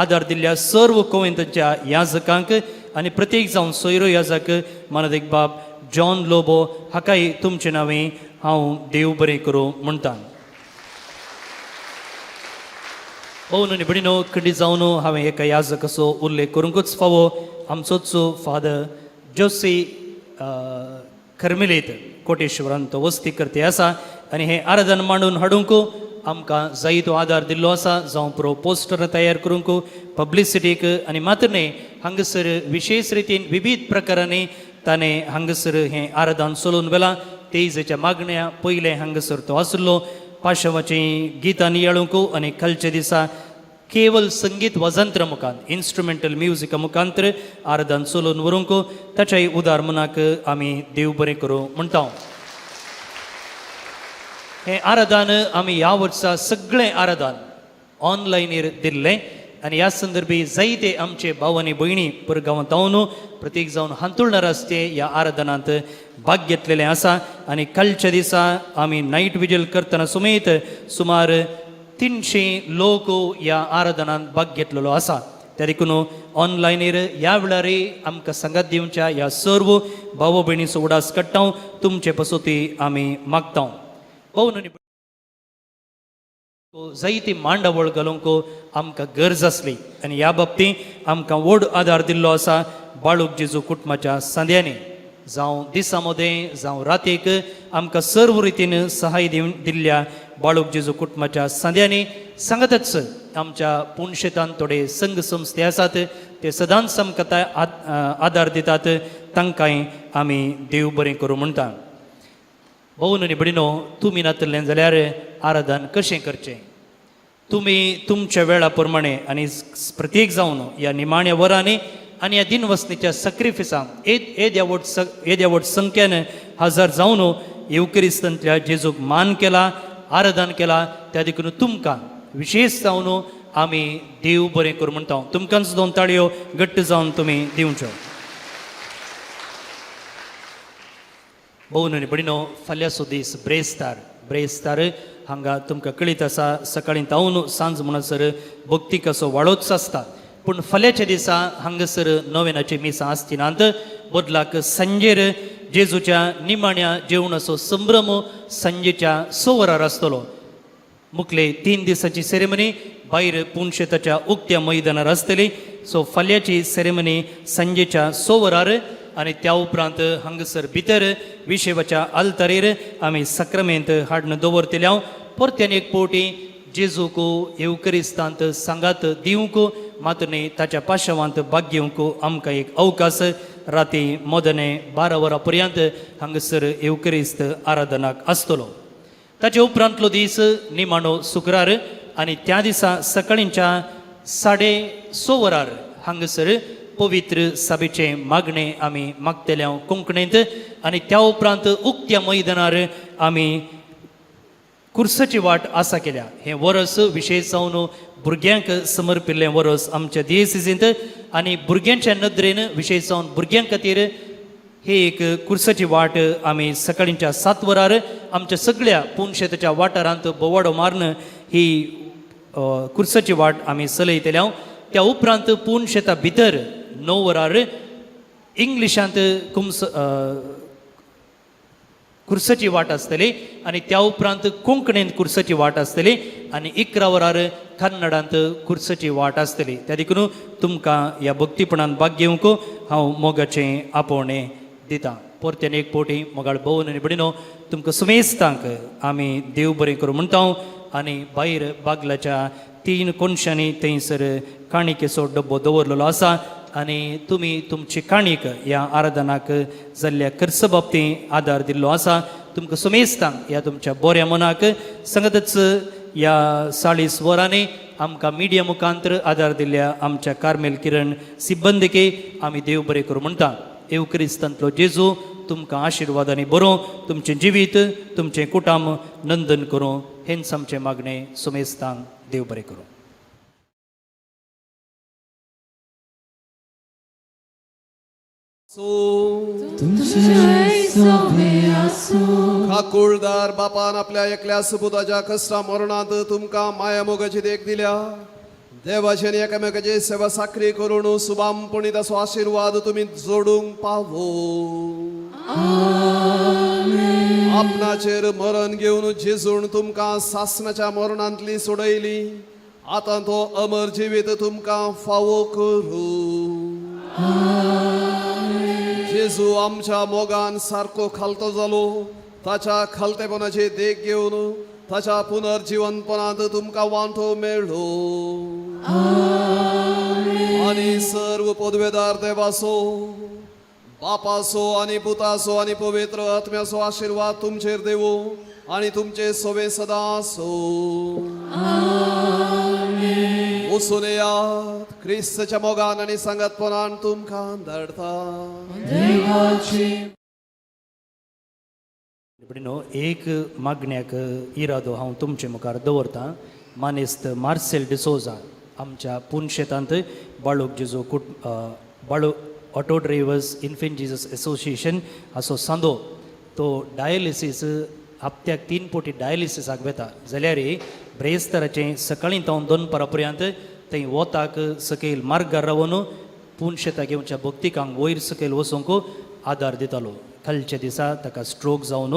Speaker 6: आदार दिल्ल्या सर्व कोवेंतांच्या याजकांक आनी प्रत्येक जावन सोयरो याजक मनादीक बाब जॉन लोबो हाकाय तुमचे नांवे हांव देव बरें करूं म्हणटा. भोवन आनी भयणीनो, खंडीत जावन हांवें एका याजकाचो उल्लेख करूंकच फावो. आमचोच फादर जोसी करमेलीत कोटेश्वरान तो वस्ती करते आसा आनी हें आराधन मांडून हाडूंक आमकां जायतो आदार दिल्लो आसा. जावं पुरो पोस्टर तयार करूंक पब्लिसिटीक आनी मात्र न्हय हांगासर विशेश रितीन विविध प्रकारांनी ताणें हांगासर हें आराधन चलोवन व्हेलां. तेजेच्या मागण्या पयलें हांगासर तो आसलो पाशवाचीं गितां नियाळूंक आनी कालच्या दिसा केवल संगीत वजंत्र मुखांत इन्स्ट्रुमेंटल म्युजिका मुखांत आराधन चलोवन व्हरूंक ताच्याय उदार मनाक आमी देव बरें करूं म्हणटा. हें आराधन आमी ह्या वर्सा सगळें आराधन ऑनलायनीर दिल्लें आनी ह्या संदर्भी जायते आमचे भाव आनी भयणी परगांवांत जावन प्रत्येक जावन हांतुळणार आसते ह्या आराधनांत भाग घेतलेलें आसा. आनी कालच्या दिसा आमी नायट विजील करतना सुमेत सुमार 300 लोक ह्या आराधनांत भाग घेतलेलो आसा. त्या देखून ऑनलायनीर ह्या वेळार आमकां सांगात दिवच्या ह्या सर्व भाव भयणीचो उडास काडटा, तुमचे पसोती आमी मागता. भोवन आनी जायती मांडावळ घालूंक आमकां गरज आसली आनी ह्या बाबतींत आमकां व्हड आदार दिल्लो आसा बाळूक जेजू कुटुंबाच्या सांद्यांनी. जावं दिसा मदें जावं रातीक आमकां सर्व रितीन सहाय दिवन दिल्ल्या बाळूक जेजू कुटुंबाच्या सांद्यांनी. सांगतच आमच्या पुणशेतान थोडे संघ संस्थे आसात ते सदांच आमकां आदार दितात, तांकांय आमी देव बरें करूं म्हणटा. भोवन आनी भयणीनो, तुमी नातलें जाल्यार आराधन कशें करचें? तुमी तुमच्या वेळा प्रमाणे आनी प्रत्येक जावन ह्या निमाण्या वरांनी आनी ह्या दिनवसनीच्या सक्रिफिसांक येद्या व्हड येद्या व्हड संख्येन हजर जावन येवक्रिस्तांतल्या जेजूक मान केला, आराधन केला. त्या देखून तुमकां विशेश जावन आमी देव बरें करूं म्हणटा. तुमकांच दोन ताळयो घट्ट जावन तुमी दिवच्यो. भोवन आनी भयणीनो, फाल्यांचो दीस ब्रेस्तार. ब्रेस्तार हांगा तुमकां कळीत आसा सकाळीं तावन सांज म्हणसर भक्तिकाचो वाडोच आसता, पूण फाल्यांच्या दिसा हांगासर नोवेनाची मिसां आसतिनात. बदलाक सांजेर जेजूच्या निमाण्या जेवणाचो संभ्रम सांजेच्या 6 वरार आसतलो. मुखले 3 दिसांची सेरेमनी भायर पुणशेताच्या उक्त्या मैदानार आसतली. सो फाल्यांची सेरेमनी सांजेच्या 6 वरार आनी त्या उपरांत हांगासर भितर विशेवाच्या आल्तारीर आमी सक्रामेंत हाडून दवरतले. परत्यान एक पवटी जेजूक येवकरिस्तांत सांगात दिवंक मात न्ही ताच्या पाशावांत भाग घेवंक आमकां एक अवकाश राती मोदने 12 वरां पर्यंत हांगासर येवक्रिस्त आराधनाक आसतलो. ताचे उपरांतलो दीस निमाणो शुक्रार आनी त्या दिसा सकाळींच्या 6:30 वरार हांगासर पवित्र सभेचें मागणें आमी मागतले कोंकणींत आनी त्या उपरांत उक्त्या मैदानार आमी कुर्साची वाट आसा केल्या. हें वरस विशेश जावन भुरग्यांक समर्पिल्लें वरस आमच्या दियेसिजींत आनी भुरग्यांच्या नदरेन विशेश जावन भुरग्यां खातीर ही एक कुर्साची वाट आमी सकाळींच्या 7 वरार आमच्या सगळ्या पुनशेताच्या वाठारांत बोवाडो मारून ही कुर्साची वाट आमी चलयतले. त्या उपरांत पुनशेता भितर 9 वरार इंग्लिशांत कुमस कुर्साची वाट आसतली आनी त्या उपरांत कोंकणींत कुर्साची वाट आसतली आनी 11 वरार कन्नडांत कुर्साची वाट आसतली. त्या देखून तुमकां ह्या भक्तीपणान भाग घेवंक हांव मोगाचें आपोवणें दिता. परत्यान एक पोटी मोगाळ भोवन आनी भयणीनो तुमकां सुमेस्तांक आमी देव बरें करूं म्हणटा आनी भायर बागलाच्या 3 कोनशांनी थंयसर काणिकेचो डब्बो दवरलेलो आसा आनी तुमी तुमची काणीक ह्या आराधनाक जाल्ल्या खर्च बाबतींत आदार दिल्लो आसा. तुमकां सुमेस्तांक ह्या तुमच्या बऱ्या मनाक सांगतच ह्या 40 वरांनी आमकां मिडिया मुखांतर आदार दिल्ल्या आमच्या कार्मेल किरण सिब्बंदिके आमी देव बरें करूं म्हणटा. येव क्रिस्तांतलो जेजू तुमकां आशिर्वादांनी बरों, तुमचें जिवीत तुमचें कुटाम नंदन करूं हेंच आमचें मागणें. सुमेस्तांक देव बरें करूं.
Speaker 16: काकुळदार बापान आपल्या एकल्या सुपुताच्या कश्टा मरणांत तुमकां माया मोगाची देख दिल्या. देवाचे आनी एकामेकाची सेवा साकरी करून सुबामपणी ताचो आशिर्वाद तुमी जोडूंक पावो. आपणाचेर मरण घेवन जेजून तुमकां सासणाच्या मरणांतली सोडयली. आतां तो अमर जिवीत तुमकां फावो करूं. जेजू आमच्या मोगान सारको खालतो जालो. ताच्या खालतेपणाची देख घेवन ताच्या पुनर्जिवनपणांत तुमकां वांटो मेळ्ळो. आनी सर्व पदवेदार देवाचो बापाचो आनी पुताचो आनी पवित्र आत्म्याचो आशिर्वाद तुमचेर देवो आनी तुमचे सोवे सदां आसूं. वचून येयात क्रिस्ताच्या मोगान आनी सांगातपणान तुमकां धाडटा.
Speaker 6: भयणीनो एक मागण्याक इरादो हांव तुमचे मुखार दवरतां. मानेस्त मार्सेल डिसोजा आमच्या पुनशेतांत बाळूक जेजू कुट Balu auto drivers infant Jesus association हाचो सांदो तो डायलिसीस हप्त्याक 3 पोटी डायलिसिसाक वेता जाल्यार ब्रेस्ताराचें सकाळीं तावन दनपारा पर्यंत थंय वताक सकयल मार्गार रावन पुनशेताक घेवच्या भक्तिकांक वयर सकयल वचूंक आदार दितालो. कालच्या दिसा ताका स्ट्रोक जावन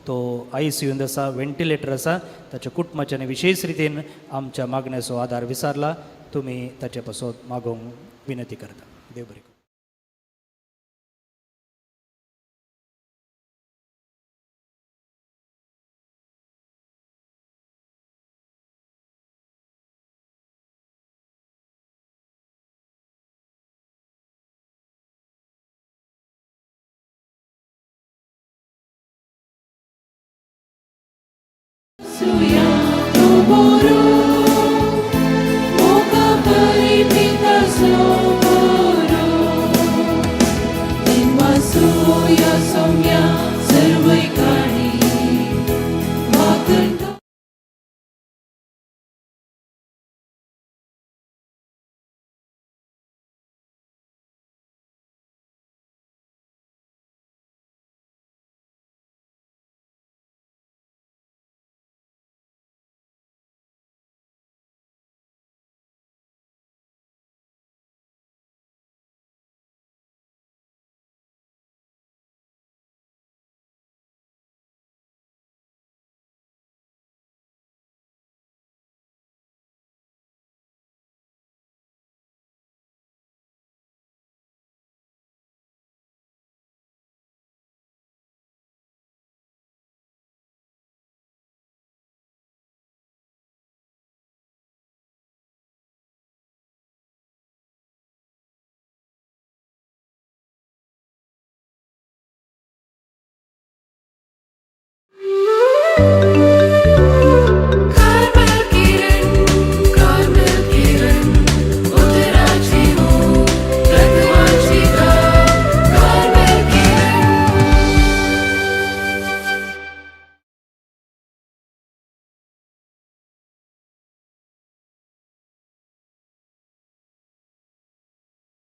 Speaker 6: तो आयसीयूंत आसा, वेंटिलेटर आसा. ताच्या कुटुंबाच्यान विशेश रितीन आमच्या मागण्याचो आदार विचारला. तुमी ताचे पासत मागोवंक विनंती करता. देव बरें करूं.
Speaker 9: Somya Sarvaikani Vakanda.
Speaker 11: Thank you.